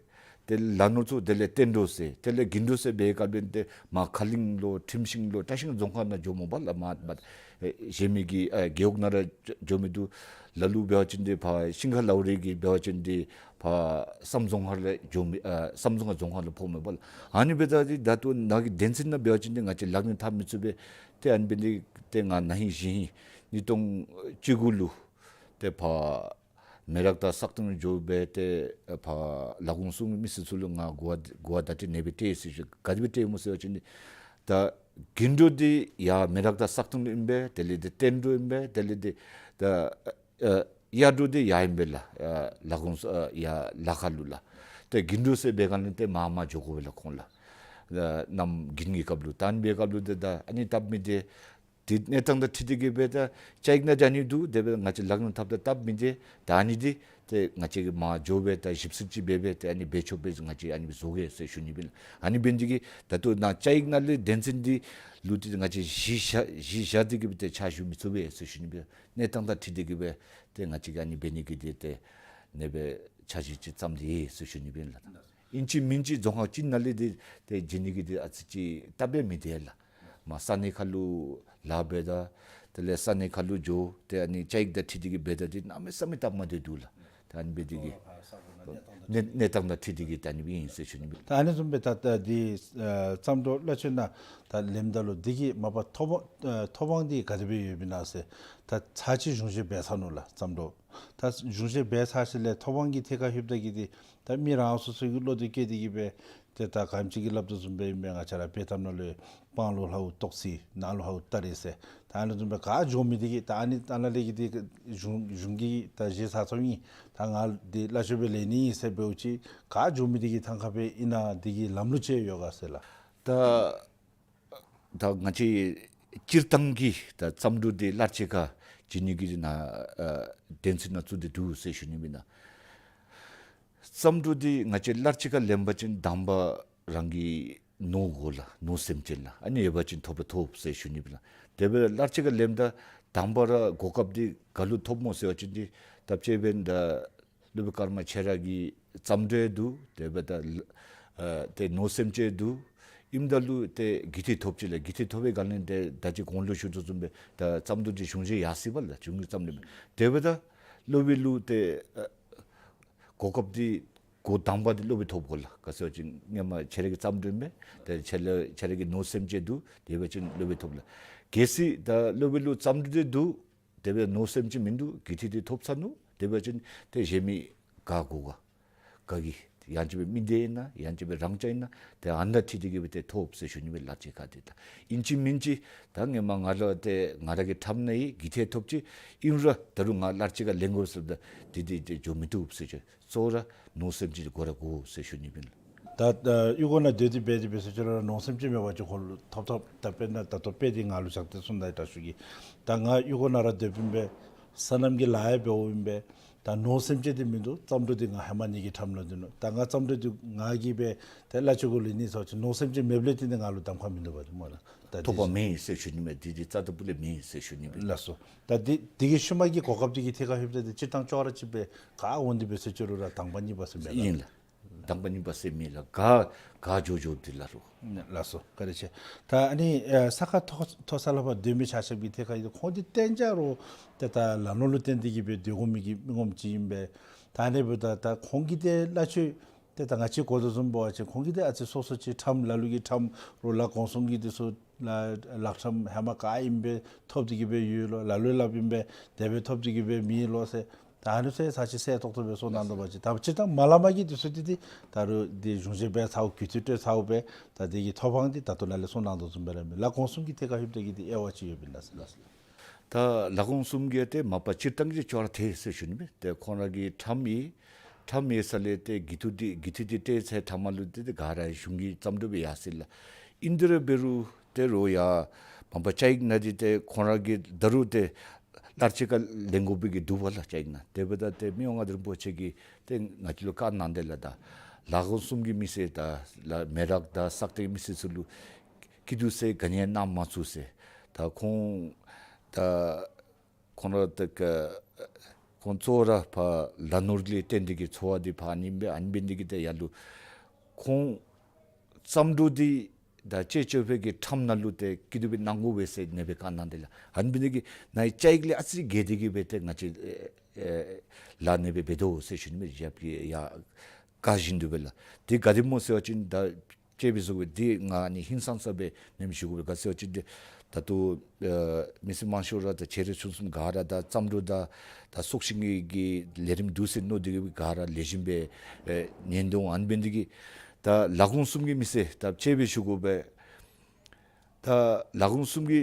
ཏེ་ལ་ནོར་ཚུ་དེ་ལས་སྟོན་འབྲོག་ཟེར་དེ་ལས་རྒན་འབྲོག་ཟེར་འབད་བའི་སྐབས་ལས་ཏེ་མར་ཁ་གླིང་ལོ་ཁྲིམས་ཤིང་ལོ་བཀྲ་ཤིས་རྫོང་ཁག་ནང་འགྱོཝ་མས་པ་ལགས། མར་མར་ཨེ་གཞན་མི་གི་ཨེ་རྒེད་འོག་ནང་ར་འགྱོ་མི་འདུག། ལ་ལུ་འབད་བ་ཅིན་ཏེ་ཕར་ཤིང་ཁ་ལ་འོ་རི་གི་འབད་བ་ཅིན་ཏེ་ཕར་བསམ་རྫོང་ཁག་ལུ་འགྱོ་མི་ཨེ་བསམ་རྫོང་ཁག་རྫོང་ཁག་ལུ་ཕོགཔ་མས་པ་ལགས། ཨ་ནི་འབདཝ་ད་འདི་ད་ལྟོ་ནཱ་གི་དོན་ཚན་ནང་འབད་བ་ཅིན་ཏེ་ང་བཅས་ལག་ལེན་འཐབ་མི་ཚུགས་པས། ཏེ་ཨ་ནི་འབད་ནི་ཏེ་ང་ན་ཧིང་གཞེས་ཧིང་ཉིས་སྟོང་བཅུ་དགུ་ལུ་ཏེ་ཕར་མེ་རག་དང་སག་སྟེང་ལུ་འགྱོ་སྦེ་ཏེ་ཕར་ལ་གོང་གསུམ་གྱི་མི་སེར་ཚུ་ལུ་ང་གོ་བ་གོ་བ་བརྡ་སྤྲོད་ཨ་ནེ་སྦེ་སྤྲོད་ཡི་ཟེར་ཞུ། ག་དེ་སྦེ་སྤྲོདཔ་སྨོ་ཟེར་བ་ཅིན་ཏེ་ད་རྒན་འབྲོག་འདི་ཡར་མེ་རག་དང་སག་སྟེང་ལུ་ཨིན་པས། དེ་ལས་ཏེ་སྟོན་འབྲོག་ཨིན་པས། དེ་ལས་ཏེ་ད་ཨེ་གཡག་འབྲོག་འདི་ཡར་ཨིན་པས་ལགས། ཨེ་ལ་གོང་ས་ཨེ་ཡར་ལ་ཁ་ལུ་ལགས། ཏེ་རྒན་འབྲོག་ཟེར་འབད་བའི་སྒང་ལས་ཏེ་མར་མར་འགྱོ་དགོ་པས་ལགས་ཁོང་ལགས། ཨེ་གནམ་དགུན་གྱི་སྐབས་ལུ་ད་ཨ་ནི་འབད་བའི་སྐབས་ལུ་ཏེ་ད་ཨ་ནི་སྟབས་མི་བདེ། དེ་གནས་སྟངས་དང་འཁྲིལ་ཏེ་གིས་སྦེ་ད་བཅའ་ཡིག་ནང་ཨ་ནི་འདུག། དེ་སྦེ་ང་བཅས་ལག་ལེན་འཐབ་ད་སྟབས་མི་བདེ། ད་ཨ་ནི་འདི་ཏེ་ང་བཅས་ཀྱིས་མར་འགྱོ་སྦེ་ད་ཞིབ་འཚོལ་ཅིག་འབད་སྦེ་ཏེ་ཨ་ནི་འབད་ཆོག་པས། ང་བཅས་ཨ་ནི་སྦེ་བཟོ་གེ་ཟེར་ཞུ་ནི་སྦེ་ཨིན་ལགས། ཨ་ནི་འབད་ནི་འདི་གིས་ད་ལྟོ་ནཱ་བཅའ་ཡིག་ནང་ལས་དོན་ཚན་འདི་ལུ་ཏེ་ང་བཅས་གཞི་བཞག་གཞི་བཞག་སྟེ་གིས་སྦེ་ཏེ་ཕྱག་ཞུ་མི་ཚུགས་པས་ཟེར་ཞུ་ནི་སྦེ་གནས་སྟངས་དང་འཁྲིལ་ཏེ་གིས་སྦེ་ཏེ་ང་བཅས་ཀྱིས་ཨ་ནི་འབད་ནི་གི་འདི་ཏེ་ཨ་ནེ་སྦེ་འཆར་གཞི་ཅིག་བརྩམས་ཏེ་ཡོད་ཟེར་ཞུ་ནི་སྦེ་ཨིན་ལགས། ཨིན་ཅི་མིན་ཅི་རྫོང་ཁག་ཅིག་ནང་ལས་འདི་ཏེ་བྱིན་ནི་གི་འདི་ཨ་ཙི་ཅིག་སྟབས་མི་བདེ་ལགས། མར་ས་གནས་ཁ་ལུ་ལཱ་འབད་ད་དེ་ལས་ས་གནས་ཁ་ལུ་འགྱོ་ཏེ་ཨ་ནི་བཅའ་ཡིག་དང་འཁྲིལ་ཏེ་གིས་འབད་ད་འདི་གནམ་མེད་ས་མེད་སྟབས་མ་བདེཝ་འདུག་ལགས། ད་ཨ་ནི་འབད་ནི་འདི་གིས་གནས་གནས་སྟངས་དང་འཁྲིལ་ཏེ་གིས་ད་ཨ་ནི་སྦེ་ཨིན་ཟེར་ཞུ་ནི་སྦེ། ད་ཨ་ནི་བཟུམ་སྦེ་ད་ད་འདི་ཨེ་བརྩམས་སྒྲུབ་གླ་ཆ་ནང་ད་ལེནམ་ད་ལུ་འདི་གི་མ་པ་ཐོབ་ཨེ་ཐོབ་དབང་འདི་ག་དེ་སྦེ་ཡོདཔ་ཨིན་ན་ཟེར། ད་ཚར་གཅིག་གཞུང་བཞེས་འབད་ཚར་ནུག་ལགས་བརྩམས་སྒྲུབ། ད་གཞུང་བཞེས་འབད་ཚར་ཞིནམ་ལས་ཐོབ་དབང་གི་ཐད་ཁར་ལྷོདཔ་ད་གིས་འདི་ད་མི་རང་སོ་སོ་གི་བློ་འདི་བསྐྱེད་དེ་གིས་སྦེ་ཏེ་ད་ག་ཅི་གི་སླབ་དོ་བཟུམ་སྦེ་ཨིན་པས། ང་བཅས་ར་དཔྱེ་གཏམ་ནང་ལུ་སྤང་ལུ་ལྷའུ་ཏོག་ཙི་ནང་ལུ་ལྷའུ་སྟ་རེ་ཟེར། ད་ཨ་ནི་བཟུམ་སྦེ་ག་འགྱོ་མི་འདི་གིས་ད་ཨ་ནི་ཨ་ནཱ་ལས་ཀྱི་འདི་གཞུང་གཞུང་གིས་ད་བཞེས་ཚར་ཚརཝ་ཨིན། ད་ང་འདི་གླ་ཆ་སྦེ་ལེན་ནི་ཨིན་ཟེར་འབདཝ་ཅིག་ག་འགྱོ་མི་འདི་གི་ཐང་ཁ་སྦེ་ཨིན་ན་འདི་གི་ལམ་ལུགས་ཅིག་ཡོད་ག་ཟེར་ལགས། ད་ད་ང་བཅས་སྤྱིར་བཏང་གི་ད་བརྩམས་སྒྲུབ་འདི་གླ་ཆ་ཁར་བྱིན་ནི་གི་ནང་ཨེ་དོན་ཚན་ནང་བཙུགས་ཏེ་འདུག་ཟེར་ཞུ་ནི་སྦེ་ཨིན་ལགས། བརྩམས་སྒྲུབ་འདི་ང་བཅས་གླ་ཆ་ཁར་ལེན་པ་ཅིན་དང་པ་རང་གི་ནོར་དགོ་ལགས། ནོར་སེམས་ཅན་ལགས། ཨ་ནི་ཡོད་པ་ཅིན་ཐོབ་ར་ཐོབ་ཟེར་ཞུ་ནི་སྦེ་ལགས། དེ་སྦེ་གླ་ཆ་ཁར་ལེནམ་ད་དང་པ་ར་གོ་སྐབས་འདི་ག་ལུ་ཐོབ་སྨོ་ཟེར་བ་ཅིན་འདི་ད་དཔྱེ་འབདན་ད་སློབ་དཔོན་ཀརྨ་ཆེ་ར་གི་བརྩམས་སྒྲུབ་འདུག། དེ་སྦེ་ད་ཨེ་ཏེ་ནོར་སེམས་ཅན་འདུག། ཨིནམ་ད་ལུ་ཏེ་དགེ་ཐེག་ཐོབ་ཅི་ལགས། དགེ་ཐེག་ཐོབ་པའི་སྒང་ལས་ཏེ་ད་ཅི་གོང་ལུ་ཞུ་དོ་བཟུམ་སྦེ་ད་བརྩམས་སྒྲུབ་འདི་གཞུང་བཞེས་ཡར་སོ་ཡི་པ་ལགས། གཞུང་གི་བརྩམས་སྒྲུབ། དེ་སྦེ་ད་སློབ་དཔོན་ལུ་ཏེ་ཨེ་གོ་སྐབས་འདི་འགོ་དང་པ་འདི་སློབ་དཔོན་ཐོབ་དགོ་ལགས། ག་ཟེར་བ་ཅིན་སྔོན་མ་ཆེ་ར་གི་བརྩམས་སྒྲུབ་ཨིན་པས། ཏེ་ཆེ་ར་ཆེ་ར་གི་ནོར་སེམས་ཅན་འདུག། དེ་འབད་བ་ཅིན་སློབ་དཔོན་ཐོབ་ལགས། གལ་སྲིད་ད་སློབ་དཔོན་ལུ་བརྩམས་སྒྲུབ་འདི་འདུག། དེ་སྦེ་ནོར་སེམས་ཅན་མིན་འདུག། དགེ་ཐེག་འདི་ཐོབ་ཚར་ནུག། དེ་འབད་བ་ཅིན་ཏེ་གཞན་མི་ག་དགོ་ག། ག་གིས་ཡང་ཅིན་སྦེ་མི་སྡེ་ཨིན་ན་ཡང་ཅིན་སྦེ་རང་རྐྱང་ཨིན་ན་ཏེ་ཨ་ནཱ་འཁྲིལ་ཏེ་གིས་སྦེ་ཏེ་ཐོབ་ཟེར་ཞུ་ནི་སྦེ་གླ་ཆ་ཁར་འདི་ད་ཨིན་ཅི་མིན་ཅི་ད་སྔོན་མ་ང་ལུ་ཏེ་ང་ར་གི་ཁྲམ་ནང་ཡང་དགེ་ཐེག་ཐོབ་ཅི། ཨིན་རུང་ད་རུང་ང་གླ་ཆ་ཁར་ལེན་དགོ་ཟེརཝ་ད་འདི་འདི་ཏེ་འགྱོ་མི་བཏུབ་ཟེར་ཞུ། གཙོ་བོ་ར་ནོར་སེམས་ཅན་དགོ་ར་དགོ་ཟེར་ཞུ་ནི་སྦེ་ཨིན་ལགས། ད་ཨ་གཡུས་སྒོ་ནང་སྡོད་དེ་འབད་དེ་འབད་ཟེར་ཅི་རུང་ར་ནོར་སེམས་ཅན་མེད་པ་ཅིན་ཁོ་ལུ་ཐོབ་ཐོབ། ད་དཔེར་ན་ད་ལྟོ་དཔེ་འདི་ང་ལུ་བཞག་སྟེ་གསུངམ་ད་ཡང་དྲག་ཤོས་ཀྱི་ད་ང་གཡུས་སྒོ་ནང་ར་སྡོདཔ་ཨིན་པས། སོ་ནམ་གྱི་ལཱ་ཡང་འབདཝ་ཨིན་པས། ད་ནོར་སེམས་ཅན་འདི་མིན་འདུག། བརྩམས་སྒྲུབ་འདི་ང་ཧེ་མ་ནི་གི་ཁྲམ་ལུ་འདི་ནོ། ད་ང་བརྩམས་སྒྲུབ་འདི་ང་གིས་སྦེ་ཏེ་གླ་ཆ་གུ་ལེན་ནི་ཟེར་བ་ཅིན་ནོར་སེམས་ཅན་མེདཔ་ལས་བརྟེན་ཏེ་ང་ལུ་གདམ་ཁ་མིན་འདུག་པ་ཏེ་སྨོ་ལགས། ད་ཐོབ་པ་འདི་མེད་ཟེར་ཞུ་ནི་མས། འདི་འདི་རྩ་ད་པུ་ལས་མེད་ཟེར་ཞུ་ནི་སྦེ་ཨིན་ལགས། ལགས་སོ། ད་འདི་འདི་གི་ཤུལ་མ་གི་གོ་སྐབས་འདི་གི་ཐད་ཁར་ལྷོདཔ་ད་འདི་སྤྱིར་བཏང་ཅོག་ར་གཅིག་སྦེ་ག་འོང་སྟེ་འབད་ཟེར་ཅི་རུང་ར་དང་པ་གཉིས་པ་ཟེར་མེད་ལགས། ཨིན་ལགས། དང་པ་གཉིས་པ་ཟེར་མེད་ལགས། ག་ག་འགྱོ་འགྱོཝ་འདི་ལགས་ལོ། ལགས་སོ། བཀའ་དྲིན་ཆེ། ད་ཨ་ནི་ཨེ་ས་ཁ་མཐོ་མཐོ་ས་ལུ་ཕར་སྡོད་མི་ཆ་ཁྱབ་ཀྱི་ཐད་ཁར་ཡོད་ཁོང་འདི་གཏན་འཇགས་རོགས་ཏེ་ད་ལ་ནོར་ལུ་བརྟེན་ཏེ་གིས་སྦེ་སྡོད་དགོ་མི་གི་མི་ངོམ་ཅིག་ཨིན་པས། ད་ཨ་ནི་འབདཝ་ད་ད་ཁོང་གིས་ཏེ་གླ་ཆ་ཏེ་ད་ང་བཅས་གོ་དོ་བཟུམ་འབད་བ་ཅིན་ཁོང་གིས་ཏེ་ཨ་ཙི་སོ་སོ་ཅིག་ཁྲམ་ལ་ལུ་གི་ཁྲམ་རོགས་ལ་གོང་གསུམ་གྱི་འདི་ཚུ་ལ་ལག་ཁྲམ་ཧེ་མ་ག་ཨིནམ་སྦེ་ཐོབ་སྟེ་གིས་སྦེ་ཡོད་ལོ། ལ་ལུ་སླབ་ཨིན་པས། དེ་སྦེ་ཐོབ་སྟེ་གིས་སྦེ་མེད་ལོ་ཟེར། ད་ཨ་ནི་ཚུ་ཚར་གཅིག་གསལ་ཏོག་ཏོ་སྦེ་གསུང་གནང་དོ་བ་ཅིན། ད་སྤྱིར་བཏང་མ་སླབ་མ་གི་འདི་ཚུ་འདི་འདི་ད་རུང་འདི་གཞུང་བཞེས་འབད་ཚརཝ་གུས་བཏུད་སྤྲོད་ཚརཝ་སྦེ་ད་འདི་གི་ཐོབ་དབང་འདི་ད་ལྟོ་ལ་ལས་གསུང་གནང་དོ་བཟུམ་སྦེ་ར་མས། ལ་གོང་གསུམ་གྱི་ཐད་ཁར་ལྷོདཔ་ད་གིས་འདི་དབྱེ་བ་ཅིག་ཡོདཔ་ཨིན་ན་ཟེར་ལགས། ད་ལ་གོང་གསུམ་གྱི་ཏེ་མ་པ་སྤྱིར་བཏང་གི་ཅོག་ར་འཐད་ཟེར་ཞུ་ནི་མས། ཏེ་ཁོང་ར་གི་ཁྲམ་ཡོད། ཁྲམ་ཡོད་ས་ལས་ཏེ་དགེ་ཐེག་འདི་དགེ་ཐེག་འདི་སྤྲོད་ཚར་ཐ་མ་ལུ་ཏེ་ཏེ་ག་ར་གཞུང་གི་བརྩམས་སྒྲུབ་སྦེ་ཡར་སོ་ཡི་ལགས། ཨིན་དེ་ར་འབད་རུང་ ཏེ་རུང་ཡ་མ་པ་བཅའ་ཡིག་ནང་འདི་ཏེ་ཁོང་ར་གིས་ད་རུང་ཏེ་ལར་གཅིག་ཁར་ལེན་དགོ་པའི་གི་འདུག་པ་ལགས། བཅའ་ཡིག་ནང་དེ་འབདཝ་ད་ཏེ་མི་དབང་མངའ་བདག་རིན་པོ་ཆེ་གིས་ཏེ་ང་བཅས་ལུ་བཀའ་གནང་དེས་ལགས། ད་ལ་དགོན་གསུམ་གྱི་མི་སེར་དང་ལ་མེ་རག་དང་སག་སྟེང་མི་སེར་ཚུ་ལུ་སྐྱིད་སྡུག་ཟེར་ག་ནི་ཡང་གནང་མ་ཚུགས་ཟེར། ད་ཁོང་ད་ཁོང་ར་ད་ཁོང་གཙོ་བོ་ར་ཕར་ལ་ནོར་ལས་བརྟེན་ཏེ་གི་འཚོ་བ་འདི་ཕར་ཨ་ནི་སྦེ་ཨ་ནི་འབད་ནི་འདི་གིས་ཏེ་ཡར་ལུ་ཁོང་བརྩམ་འགྲུས་འདི་ད་བཅས་སྤྱོད་པའི་གི་ཁྲམ་ནང་ལུ་ཏེ་སྐྱིད་སྡུག་སྦེ་གནང་དགོ་པས་ཟེར་ཨ་ནི་སྦེ་བཀའ་གནང་དེས་ལགས། ཨ་ནི་འབད་ནི་འདི་གིས་ནཱ་བཅའ་ཡིག་ལས་ཨ་ཙི་བརྒལ་ཏེ་གི་སྦེ་ཏེ་ང་བཅས་ཨེ་ཨེ་ལཱ་ཨ་ནི་སྦེ་འབད་དོ་ཟེར་ཞུ་ནི་སྦེ་ཡ་ཡ་བཀའ་བཞིན་དུ་སྦེ་ལགས། དེ་ག་དེ་སྨོ་ཟེར་བ་ཅིན་ད་དཔྱེ་སྦེ་ཞུ་དགོ་པས། དེ་ང་ཨ་ནི་ཧིང་སངས་ས་སྦེ་ཨ་ནེམ་ཞུ་དགོ་པས། ག་ཟེར་བ་ཅིན་ཏེ་ད་ལྟོ་ཨེ་མི་སེར་དམངས་ཤོག་ར་དང་ཆེ་འབྲིང་ཆུང་གསུམ་ག་ར་དང་བརྩམ་འགྲུས་དང་ད་སྲོག་ཤིང་གི་གི་ལས་རིམ་འདུག་ཟེར་མནོ་སྟེ་གི་ག་ར་ལེགས་ཤོམ་སྦེ་ཨེ་ཉན་དོ། ཨ་ནི་འབད་ནི་འདི་གིས་ད་ལ་དགོན་གསུམ་གྱི་མི་སེར་ད་དཔྱེ་སྦེ་ཞུ་དགོ་པས། ད་ལ་དགོན་གསུམ་གྱི་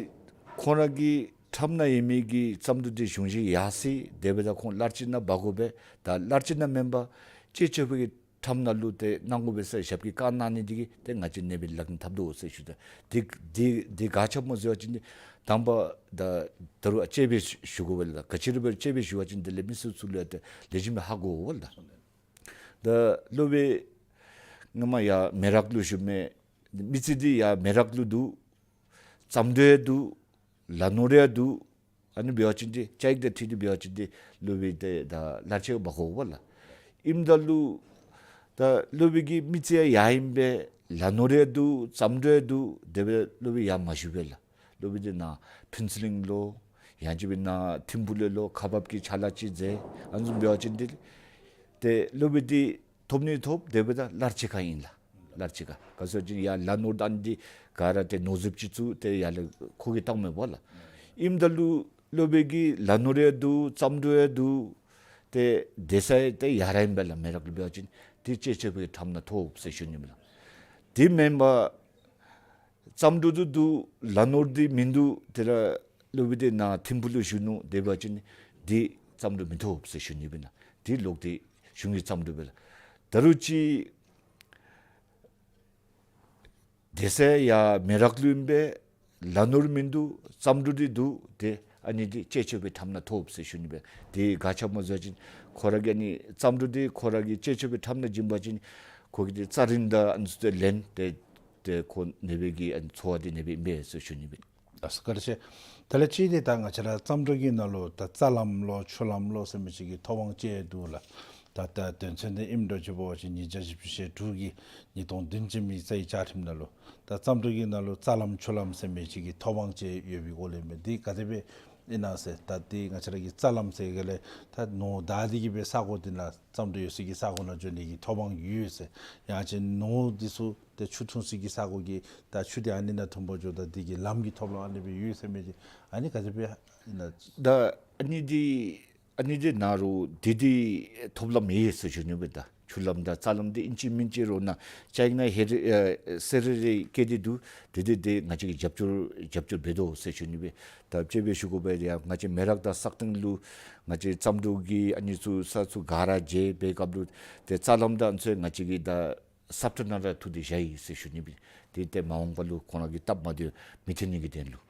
ཁོང་ར་གི་ཁྲམ་ནང་ཡོད་མི་གི་བརྩམ་འགྲུས་འདི་གཞུང་བཞེས་ཡར་སོ་དེ་འབདཝ་ད་ཁོང་ལར་གཅིག་ནང་འབག་དགོ་པས། ད་ལར་གཅིག་ནང་མེན་པར་བཅས་སྤྱོད་པའི་གི་ཁྲམ་ནང་ལུ་ཏེ་གནང་དགོ་པས་ཟེར་ཞབས་ཀྱིས་བཀའ་གནང་ནི་འདི་གིས་ཏེ་ང་བཅས་ཨ་ནི་སྦེ་ལག་ལེན་འཐབ་དོ་ཟེར་ཞུ་དོ། དེ་དེ་དེ་ག་ཅི་སྨོ་ཟེར་བ་ཅིན་ཏེ་དང་པ་ད་ད་རུང་དཔྱེ་སྦེ་ཞུ་དགོ་པས་ལགས། ག་ཅི་ར་སྦེ་དཔྱེ་སྦེ་ཞུ་བ་ཅིན་དེ་ལས་མི་སེར་ཚུ་ལུ་ཡང་ཏེ་ལེགས་ཤོམ་སྦེ་ཧ་གོ་འོང་ལགས། ད་སློབ་དཔོན་ང་མ་ཡར་མེ་རག་ལུ་བཞུགས་མི་མི་ཚེ་འདི་ཡར་མེ་རག་ལུ་འདུག། བརྩམ་འགྲུས་ཡང་འདུག། ལ་ནོར་ཡང་འདུག། ཨ་ནི་འབད་བ་ཅིན་ཏེ་བཅའ་ཡིག་དང་འཁྲིལ་ཏེ་འབད་བ་ཅིན་ཏེ་སློབ་དཔོན་འདི་ད་ལར་གཅིག་འབག་དགོ་པས་ལགས། ཨིནམ་ད་ལུ་ད་སློབ་དཔོན་གྱི་མི་ཚེ་ཡང་ཡར་ཨིན་པས། ལ་ནོར་ཡང་འདུག། བརྩམ་འགྲུས་ཡང་འདུག། དེ་སྦེ་སློབ་དཔོན་ཡར་མ་བཞུགས་པས་ལགས། སློབ་དཔོན་འདི་ནཱ་ཕུན་ཚོགས་གླིང་ལུ་ཡང་ཅིན་སྦེ་ནཱ་ཐིམ་ཕུག་ལུ་ལོག་ཁག་འབག་གི་ཕྱག་ལཱ་ཅིག་མཛད། ཨ་ནི་བཟུམ་འབད་བ་ཅིན་ཏེ་ཏེ་སློབ་དཔོན་འདི་ཐོབ་ནི་ཐོབ། དེ་འབདཝ་ད་ལར་གཅིག་ཁར་ཨིན་ལགས། ལར་གཅིག་ཁར། ག་ཟེར་བ་ཅིན་ཡར་ལ་ནོར་དང་འདི་ག་ར་ཏེ་ནོར་རྫིཔ་ཅིག་ཚུ་ཏེ་ཡར་ལས་ཁོ་གིས་བཏང་མི་འབག་ལགས། ཨིནམ་ད་ལུ་སློབ་དཔོན་གྱི་ལ་ནོར་ཡང་འདུག། བརྩམ་འགྲུས་ཡང་འདུག། ཏེ་སྡོད་ས་ཡང་ཏེ་ཡར་ར་ཨིན་པས་ལགས། མེ་རག་ལུ་འབད་བ་ཅིན་ཏེ་བཅས་སྤྱོད་པའི་ཁྲམ་ནང་ཐོབ་ཟེར་ཞུ་ནི་ཨིན་ལགས། དེ་མེན་པར་བརྩམ་འགྲུས་འདི་འདུག། ལ་ནོར་འདི་མིན་འདུག། དེ་ལས་སློབ་དཔོན་འདི་ནཱ་ཐིམ་ཕུག་ལུ་བཞུགས་ནུག། དེ་འབད་བ་ཅིན་དེ་བརྩམ་འགྲུས་མི་ཐོབ་ཟེར་ཞུ་ནི་ཨིན་ལགས། དེ་ལོག་སྟེ་གཞུང་གི་བརྩམ་འགྲུས་སྦེ་ལགས། ད་རུང་ཅིག་སྡོད་ས་ཡང་མེ་རག་ལུ་ཨིན་པས། ལ་ནོར་མིན་འདུག། བརྩམ་འགྲུས་འདི་འདུག། ཏེ་ཨ་ནི་འདི་བཅས་སྤྱོད་པའི་ཁྲམ་ནང་ཐོབ་ཟེར་ཞུ་ནི་ཨིན་པས། དེ་ག་ཅི་སྨོ་ཟེར་བ་ཅིན་ཁོ་ར་གི་ཨ་ནི་བརྩམ་འགྲུས་འདི་ཁོ་ར་གི་བཅས་སྤྱོད་པའི་ཁྲམ་ནང་བྱིན་པ་ཅིན་ཁོ་གིས་ཏེ་རྩྭ་རིན་དང་ཨ་ནི་ཚུ་ཏེ་ལེན། ཏེ་ཏེ་ཁོ་ཨ་ནི་སྦེ་གི་ཨ་ནི་འཚོ་བ་འདི་ཨ་ནི་སྦེ་ཨིན་པས་ཟེར་ཞུ་ནི་ཨིན་པས། ལགས་སོ། བཀའ་དྲིན་ཆེ། དེ་ལས་ཅིག་འདི་ད་ང་བཅས་ར་བརྩམ་འགྲུས་ཀྱི་ནང་ལུ་ད་རྩྭ་ལམ་ལོ་ཆུ་ལམ་ལོ་ཟེར་མི་ཅིག་གི་ཐོབ་དབང་ཅིག་འདུག་ལགས། ད་ད་དོན་ཚན་འདི་ཨིནམ་འདྲཝ་ཅིག་འབད་བ་ཅིན་ཉིས་བརྒྱ་བཞི་བཅུ་ཞེ་དྲུག་གི་ཉིས་སྟོང་བདུན་ཅུ་མི་རྩའི་བཅའ་ཁྲིམས་ནང་ལུ་ད་བརྩམ་འགྲུས་ཀྱི་ནང་ལུ་རྩྭ་ལམ་ཆུ་ལམ་ཟེར་མི་ཅིག་གི་ཐོབ་དབང་ཅིག་ཡོད་པའི་སྐོར་ལས་མས། འདི་ག་དེ་སྦེ་ཨིན་ན་ཟེར། ད་འདི་ང་བཅས་ར་གི་རྩྭ་ལམ་ཟེར་ག་ལས་ད་ནོར་བདའ་སྟེ་གི་སྦེ་ས་གོ་འདི་ནང་བརྩམ་འགྲུས་ཡོད་སའི་གི་ས་གོ་ནང་འགྱོ་ནི་གི་ཐོབ་དབང་ཡོད་ཟེར། ཡང་ཅིན་ནོར་འདི་ཚུ་ཏེ་ཆུ་འཐུང་སའི་གི་ས་གོ་གི་ད་ཆུ་འདི་ཨ་ནི་ནང་འཐུང་པར་འགྱོཝ་ད་འདི་གི་ལམ་གྱི་ཐོབ་དབང་ཨ་ནི་སྦེ་ཡོད་ཟེར་མི་འདི་ཨ་ནི་ག་དེ་སྦེ་ཨིན་ན། ད་ཨ་ནི་འདི་ཨ་ནི་འདི་ནང་རུང་འདི་འདི་ཐོབ་ལམ་ཡོད་ཟེར་ཞུ་ནི་ཨིན་པས། ད་ཆུ་ལམ་དང་རྩྭ་ལམ་འདི་ཨིན་ཅི་མིན་ཅི་རུང་ནཱ་བཅའ་ཡིག་ནང་ཧེ་རེ་ཨེ་གསལ་རི་རི་བཀོད་དེ་འདུག། འདི་འདི་འདི་ང་བཅས་ཀྱིས་རྒྱབ་སྐྱོར་རྒྱབ་སྐྱོར་འབད་དོ་ཟེར་ཞུ་ནི་ཨིན་པས། ད་དཔྱེ་སྦེ་ཞུ་དགོ་པས། ཡ་ང་བཅས་མེ་རག་དང་སག་སྟེང་ལུ་ང་བཅས་བརྩམ་འགྲུས་ཀྱི་ཨ་ནི་ཚུ་ས་ཚུ་ག་ར་མཇལ་བའི་སྐབས་ལུ་ཏེ་རྩྭ་ལམ་དང་ཨ་ནི་ཚུ་ང་བཅས་ཀྱིས་ད་ཟབ་ཏོག་ནང་ར་བཙུགས་ཏེ་བཞག་ཡི་ཟེར་ཞུ་ནི་ཨིན་པས། ཏེ་ཏེ་མ་འོངས་པ་ལུ་ཁོང་ར་གི་སྟབས་མ་བདེཝ་མི་ཐོན་ནི་གི་དོན་ལུ།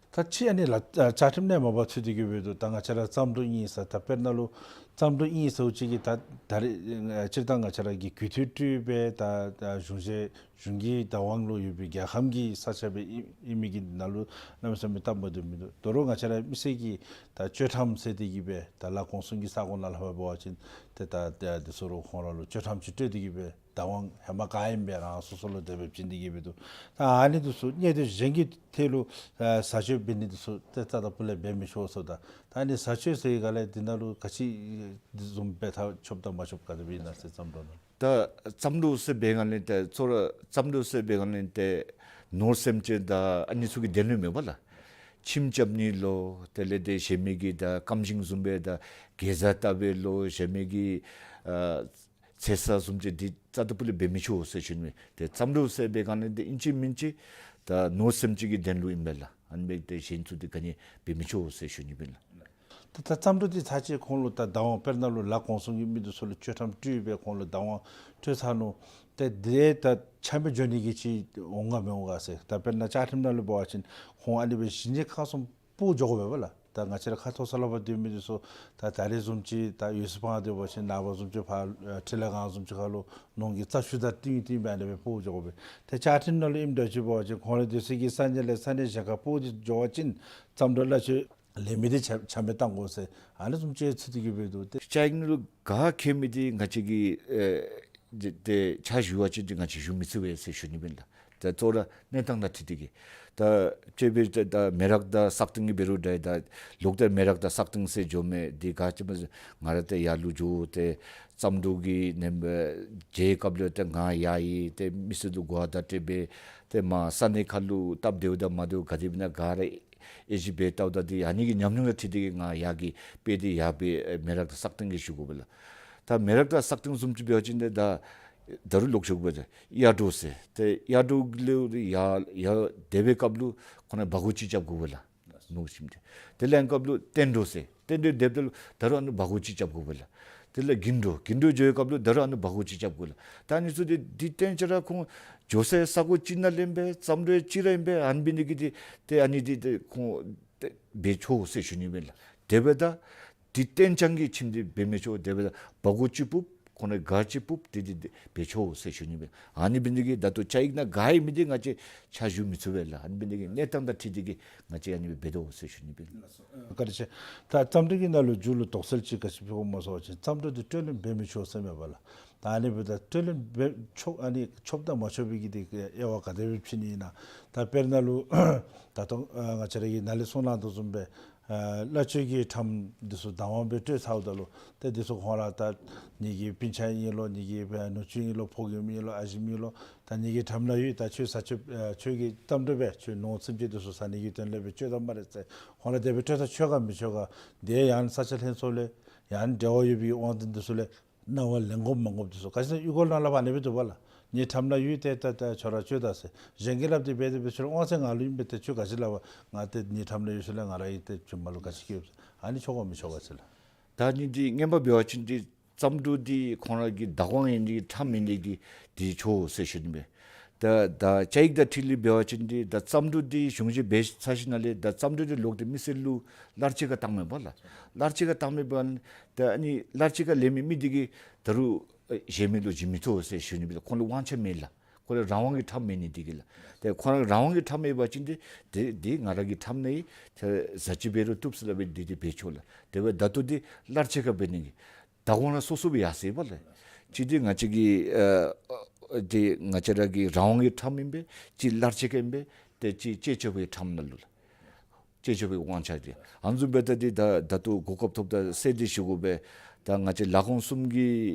ད་ཅི་ཨ་ནི་ལགས་ཨ་བཅའ་ཁྲིམས་ནང་མ་པ་ཚུད་དེ་གི་སྦེ་འདུག། ད་ང་བཅས་ར་བརྩམ་འགྲུས་ཨིན་ཟེར་ད་དཔེར་ན་ལུ་བརྩམ་འགྲུས་ཨིན་ཟེར་བ་ཅིན་གི་ད་ད་རེས་ཨ་སྤྱིར་བཏང་ང་བཅས་ར་གི་གུས་ཐོས་སྤྲོད་པའི་ད་ད་གཞུང་བཞེས་གཞུང་གི་བདག་དབང་ལུ་ཡོད་པའི་རྒྱལ་ཁམས་ཀྱི་ས་ཆ་སྦེ་ཨིན་ཨིན་མི་གི་ནང་ལུ་གནམ་མེད་ས་མེད་སྟབས་མ་བདེཝ་མིན་འདུག། དོ་རུང་ང་བཅས་ར་མི་སེར་གྱིས་ད་གཅོད་ཁྲམ་ཟེར་ཏེ་གི་སྦེ་ད་ལ་གོང་གསུམ་གྱི་ས་གོ་ནང་ལུ་འབད་བ་ཅིན་ཏེ་ད་ད་དེ་ཚུ་རུང་ཁོང་ར་ལུ་གཅོད་ཁྲམ་ཅིག་སྤྲོད་དེ་གི་སྦེ་བདག་དབང་ཧེ་མ་ག་ཨིནམ་སྦེ་རང་སོ་སོ་ལུ་དེ་སྦེ་བྱིན་ཏེ་གི་སྦེ་འདུག། ད་ཨ་ནི་དེ་ཚུ་གནད་དོན་གཞན་གྱི་ཐད་ལུ་ཨ་བཟའ་སྤྱོད་འབད་ནི་དེ་ཚུ་ཏེ་རྩ་དང་ཕུ་ལས་འབད་མི་ཆོག་ཟེརཝ་ད་ད་ཨ་ནི་བཟའ་སྤྱོད་ཟེར་ག་ལས་འདི་ནང་ལུ་ག་ཅི་འདི་བཟུམ་འབད་ཐབས་ཆོགཔ་དང་མ་ཆོགཔ་ག་དེ་སྦེ་ཨིན་ན་ཟེར་བརྩམ་འགྲུས་ནང་། ད་བརྩམ་འགྲུས་ཟེར་འབད་ག་ལས་ཏེ་གཙོ་བོ་ར་བརྩམ་འགྲུས་ཟེར་འབད་ག་ལས་ཏེ་ནོར་སེམས་ཅན་དང་ཨ་ནི་ཚུ་གི་དོན་ལུ་མེན་པ་ལགས། ཁྱིམ་རྐྱབ་ནི་ལོ་དེ་ལས་ཏེ་གཞན་མི་གི་ད་ཀམ་ཤིང་བཟུམ་སྦེ་ད་གེ་ཛ་བཏབ་པའི་ལོ་གཞན་མི་གི་ཨ་ཚེ་ས་བཟུམ་ཅིག་འདི་རྩ་དང་ཕུ་ལས་འབད་མི་ཆོག་ཟེར་ཞུ་ནི་མས། ཏེ་བརྩམ་འགྲུས་ཟེར་འབད་ག་ལས་ཏེ་ཨིན་ཅི་མིན་ཅི་ད་ནོར་སེམས་ཅན་གྱི་དོན་ལུ་ཨིན་པས་ལགས། ཨ་ནི་སྦེ་ཏེ་གཞན་ཚུ་འདི་ག་ནི་འབད་མི་ཆོག་ཟེར་ཞུ་ནི་ཨིན་པས་ལགས། ད་ད་རྩྭ་འབྲུག་འདི་ཚར་ཅིག་ཁོང་ལུ་ད་བདག་དབང་དཔེར་ན་ལུ་ལ་གོང་གསུམ་གྱི་མི་འདི་ཚུ་ལུ་ཆོག་ཁྲམ་སྤྲོད་སྦེ་ཁོང་ལུ་བདག་དབང་སྤྲོད་ཚར་ནུག། ཏེ་དེ་ད་ཆ་མེད་འགྱོ་ནི་གི་ཅིག་འོང་ག་མི་འོང་ག་ཟེར། ད་དཔེར་ན་བཅའ་ཁྲིམས་ནང་ལུ་འབད་བ་ཅིན་ཁོང་ཨ་ནི་སྦེ་གཞི་ནས་ཁ་གསུམ་སྤོ་འགྱོ་དགོ་པས་པ་ལགས། ད་ང་བཅས་ར་ཁ་ཐོར་ས་ལུ་ཕར་སྡོད་མི་འདི་ཚུ་ད་ད་རེས་བཟུམ་ཅིག་ད་འོད་ཟེར་སྤང་སྡོད་པ་ཅིན་ནངས་པ་བཟུམ་ཅིག་ཕར་ཨ་འཕྲུལ་ལས་སྒང་བཟུམ་ཅིག་ཁ་ལུ་ནོར་གྱི་རྩ་ཤུ་དང་བསྟུན་བསྟུན་སྦེ་ཨ་ནི་སྦེ་སྤོ་འགྱོ་དགོ་པས། ཏེ་བཅའ་ཁྲིམས་ནང་ལུ་ཨིནམ་འདྲཝ་ཅིག་འབད་བ་ཅིན་ཁོང་ར་སྡོད་ས་གི་ས་གནས་ལས་ས་གནས་གཞན་ཁར་སྤོ་སྟེ་འགྱོ་བ་ཅིན་རྩྭ་འབྲུག་གླ་ཆ་ལེན་མི་འདི་ཆ་ཆ་མེད་བཏང་དགོ་ཟེར་ཨ་ནི་བཟུམ་ཅིག་ཚུད་དེ་གི་སྦེ་འདུག། ཏེ་བཅའ་ཁྲིམས་ནང་ལུ་ག་འཁེལ་མི་འདི་ང་བཅས་ཀྱིས་ཨེ་ཏེ་ཏེ་ཕྱག་ཞུ་བ་ཅིན་ཏེ་ང་བཅས་ཞུ་མི་ཚུགས་པས་ཟེར་ཞུ་ནི་ཨིན་ལགས། ད་གཙོ་བོ་ར་གནས་སྟངས་དང་འཁྲིལ་ཏེ་གི་ད་དཔྱེ་འབད་ད་མེ་རག་དང་སག་སྟེང་གི་འབད་རུང་འདྲ། ད་ལོག་སྟེ་མེ་རག་དང་སག་སྟེང་ཟེར་འགྱོ་མི་འདི་ག་ཅི་སྨོ་ཟེར་ང་ར་ཏེ་ཡར་ལུ་འགྱོ་སྟེ་རྩྭ་འབྲུག་གི་ནེམ་འབད་མཇལ་སྐབས་ལུ་ཏེ་ང་ཡར་ཡར་ཏེ་མི་སེར་ལུ་གོ་བརྡ་སྤྲོད་སྦེ་ཏེ་མར་ས་གནས་ཁ་ལུ་སྟབས་བདེཝ་དང་མ་བདེཝ་ག་དེ་སྦེ་ཨིན་ན་ག་ར་ཨེ་ཅིག་འབད་བལྟཝ་ད་འདི་ཨ་ནི་གི་ཉམས་མྱོང་ལུ་འཁྲིལ་ཏེ་གི་ང་ཡར་གྱི་དཔེ་འདི་ཡར་སྦེ་མེ་རག་དང་སག་སྟེང་གི་ཞུ་དགོ་པས་ལགས། ད་མེ་རག་དང་སག་སྟེང་བཟུམ་ཅིག་འབད་བ་ཅིན་ཏེ་ད་ད་རུང་ལོག་ཞུ་དགོ་པས། ཏེ་གཡའ་འབྲོག་ཟེར་ཏེ་གཡའ་འབྲོག་ལས་ཡར་ཡར་སྡོད་པའི་སྐབས་ལུ་ཁོང་ར་སྦ་སྒོར་གཅིག་རྐྱབ་དགོ་པས་ལགས། ནུ་ཞིམ་ཏེ་དེ་ལས་ཨ་ནི་སྐབས་ལུ་བསྟན་འབྲོག་ཟེར་བསྟན་འབྲོག་སྡོདཔ་ད་ལུ་ད་རུང་ཨ་ནི་སྦ་སྒོར་གཅིག་རྐྱབ་དགོ་པས་ལགས། དེ་ལས་དགུན་འབྲོག་དགུན་འབྲོག་འགྱོ་བའི་སྐབས་ལུ་ད་རུང་ཨ་ནི་སྦ་སྒོར་གཅིག་རྐྱབ་དགོ་ལགས། ད་ཨ་ནི་ཚུ་འདི་འདི་བསྟན་ཅ་ར་ཁོང་འགྱོ་སའི་ས་གོ་གཅིག་ནང་ལས་ཨིན་པས། རྩྭ་འབྲུག་གཅིག་ར་ཨིན་པས། ཨ་ནི་འབད་ནི་གིས་འདི་ཏེ་ཨ་ནི་འདི་ཏེ་ཁོང་ཏེ་འབད་ཆོག་ཟེར་ཞུ་ནི་ཨིན་ལགས། དེ་འབདཝ་ད་འདི་བསྟན་ཅ་གི་ཁྱིམ་འདི་འབད་མི་ཆོག། དེ་འབདཝ་ད་སྦ་སྒོར་གཅིག་ཕུབ་ཁོང་ར་སྒར་གཅིག་ཕུབ་འདི་འདི་འདི་འབད་ཆོག་ཟེར་ཞུ་ནི་ཨིན་པས། ཨ་ནི་འབད་ནི་གིས་ད་ལྟོ་བཅའ་ཡིག་ནང་ག་ཨིན་མི་འདི་ང་བཅས་ཕྱག་ཞུ་མི་ཚུགས་པས་ལགས། ཨ་ནི་འབད་ནི་གིས་གནས་སྟངས་དང་འཁྲིལ་ཏེ་གི་ང་བཅས་ཨ་ནི་འབད་དོ་ཟེར་ཞུ་ནི་ཨིན་པས། བཀའ་དྲིན་ཆེ། ད་རྩྭ་འབྲུག་གི་ནང་ལུ་མཇུག་ལུ་དོགས་སེལ་ཅིག་ག་ཅི་ཕུལ་དགོཔ་སྨོ་ཟེར་བ་ཅིན་རྩྭ་འབྲུག་འདི་སྤྲོད་ལེན་འབད་མི་ཆོག་ཟེར་མེད་པ་ལགས། ད་ཨ་ནི་འབདཝ་ད་སྤྲོད་ལེན་འབད་ཆོག་ཨ་ནི་ཆོགཔ་དང་མ་ཆོག་པའི་གི་འདི་དབྱེ་བ་ག་དེ་སྦེ་ཕྱེ་ནི་ཨིན་ན། ད་དཔེར་ན་ལུ་ད་ལྟོ་ཨ་ང་བཅས་ར་གིས་ནཱ་ལས་གསུངས་གནང་དོ་བཟུམ་སྦེ་ཨ་གླ་ཆ་གི་ཁྲམ་འདི་ཚུ་བདག་དབང་སྦེ་སྤྲོད་ཚརཝ་ད་ལུ་ཏེ་འདི་ཚུ་ཁོང་ར་ད་ངེ་གི་སྤུན་ཆ་ཨིན་ལོ་ངེ་གི་ནུ་གཅུང་ཨིན་ལོ་ཕོ་རྒནམ་ཨིན་ལོ་ཨ་ཞེམོ་ཨིན་ལོ་ད་ངེ་གི་ཁྲམ་ནང་ཡོད། ད་ཁྱོད་ས་ཆ་ཨ་ཁྱོད་ཀྱི་རྩྭ་འབྲུག་སྦེ་ཁྱོད་ནོར་ཚིམ་ཅིག་འདི་ཚུ་ཟ་ནི་གི་དོན་ལས་སྦེ་སྤྲོད་དོ་སྨ་རེ་ཟེར་ཁོང་ར་དེ་སྦེ་སྤྲོད་ད་ཆོག་ག་མི་ཆོག་ག། དེ་ཡང་ས་ཆ་ལྷན་ཚོགས་ལས་ཡང་འབྲེལ་བ་ཡོད་པའི་དབང་འཛིན་འདི་ཚུ་ལས་གནང་བ་ལེན་དགོཔ་མ་དགོཔ་འདི་ཚུ་ག་ཅི་ཟེར་གཡུས་སྒོ་ནང་ལས་ཕར་ཨ་ནི་སྦེ་འདུག་པ་ལགས། ངེའི་ཁྲམ་ནང་ཡོད་ཏེ་ད་ད་ཁྱོད་ར་སྤྲོད་ད་ཟེར། གཞན་གྱིས་སླབ་སྟེ་འབད་དེ་འབད་ཁྱོད་དབང་ཚད་ང་ལུ་ཨིན་པས། ཏེ་ཁྱོད་ག་ཅི་སླབ་པ་ང་ཏེ་ངེའི་ཁྲམ་ནང་ཡོད་ས་ལས་ང་ར་ཨིན། ཏེ་ཁྱོད་མ་ལུ་ག་ཅི་སྐྱེལ་ཨ་ནི་ཆོག་ག་མི་ཆོག་ག་ཟེར་ལགས། ད་ཨ་ནི་འདི་སྔོན་མ་འབད་བ་ཅིན་འདི་རྩྭ་འབྲུག་འདི་ཁོང་ར་གི་བདག་དབང་ཨིན་ནི་ཁྲམ་ཨིན་ནི་གི་འདི་ཆོག་ཟེར་ཞུ་ནི་མས། ད་ད་བཅའ་ཡིག་དང་འཁྲིལ་ཏེ་འབད་བ་ཅིན་འདི་ད་རྩྭ་འབྲུག་འདི་གཞུང་བཞེས་འབད་ཚར་ཞིནམ་ལས་ད་རྩྭ་འབྲུག་འདི་ལོག་སྟེ་མི་སེར་ལུ་གླ་ཆ་ཁར་བཏང་མི་འབདཝ་ལགས། གླ་ཆ་ཁར་བཏང་མི་འབདཝ་ད་ཨ་ནི་གླ་ཆ་ཁར་ལེན་མི་མི་འདི་གིས་ད་རུང་ཨེ་གཞན་མི་ལུ་བྱིན་མི་ཚུགས་ཟེར་ཞུ་ནི་མས། ཁོང་ལུ་དབང་ཆ་མེད་ལགས། ཁོང་ལུ་རང་དབང་གི་ཁྲམ་མེད་ནི་འདི་གིས་ལགས། ཏེ་ཁོང་རང་རང་དབང་གི་ཁྲམ་ཡོད་པ་ཅིན་འདི་འདི་འདི་ང་ར་གི་ཁྲམ་ནང་ཨིན། ཏེ་ཟ་ཅི་འབད་རུང་བཏུབ་ཟེར་སླབ་སྦེ་འདི་འདི་འབད་ཆོག་ལགས། དེ་སྦེ་ད་ལྟོ་འདི་གླ་ཆ་ཁར་འབད་ནི་གི་བདག་དབང་ར་སོ་སོ་སྦེ་ཡར་སོ་ཡི་པ་ལགས། གཅིག་འདི་ང་བཅས་ཀྱི་ཨ་འདི་ང་བཅས་ར་གི་རང་དབང་གི་ཁྲམ་ཨིན་པས། གཅིག་གླ་ཆ་ཁར་ཨིན་པས། ཏེ་གཅིག་བཅད་གཅོད་པའི་ཁྲམ་ནང་ལུ་ལགས། བཅད་གཅོད་པའི་དབང་ཆ་འདི་ཨ་ནི་བཟུམ་སྦེ་ད་འདི་ད་ད་ལྟོ་གོ་སྐབས་ཐོབ་ད་གསལ་འདེབས་ཞུ་དགོ་པས། ད་ང་བཅས་ལ་གོང་གསུམ་གྱི་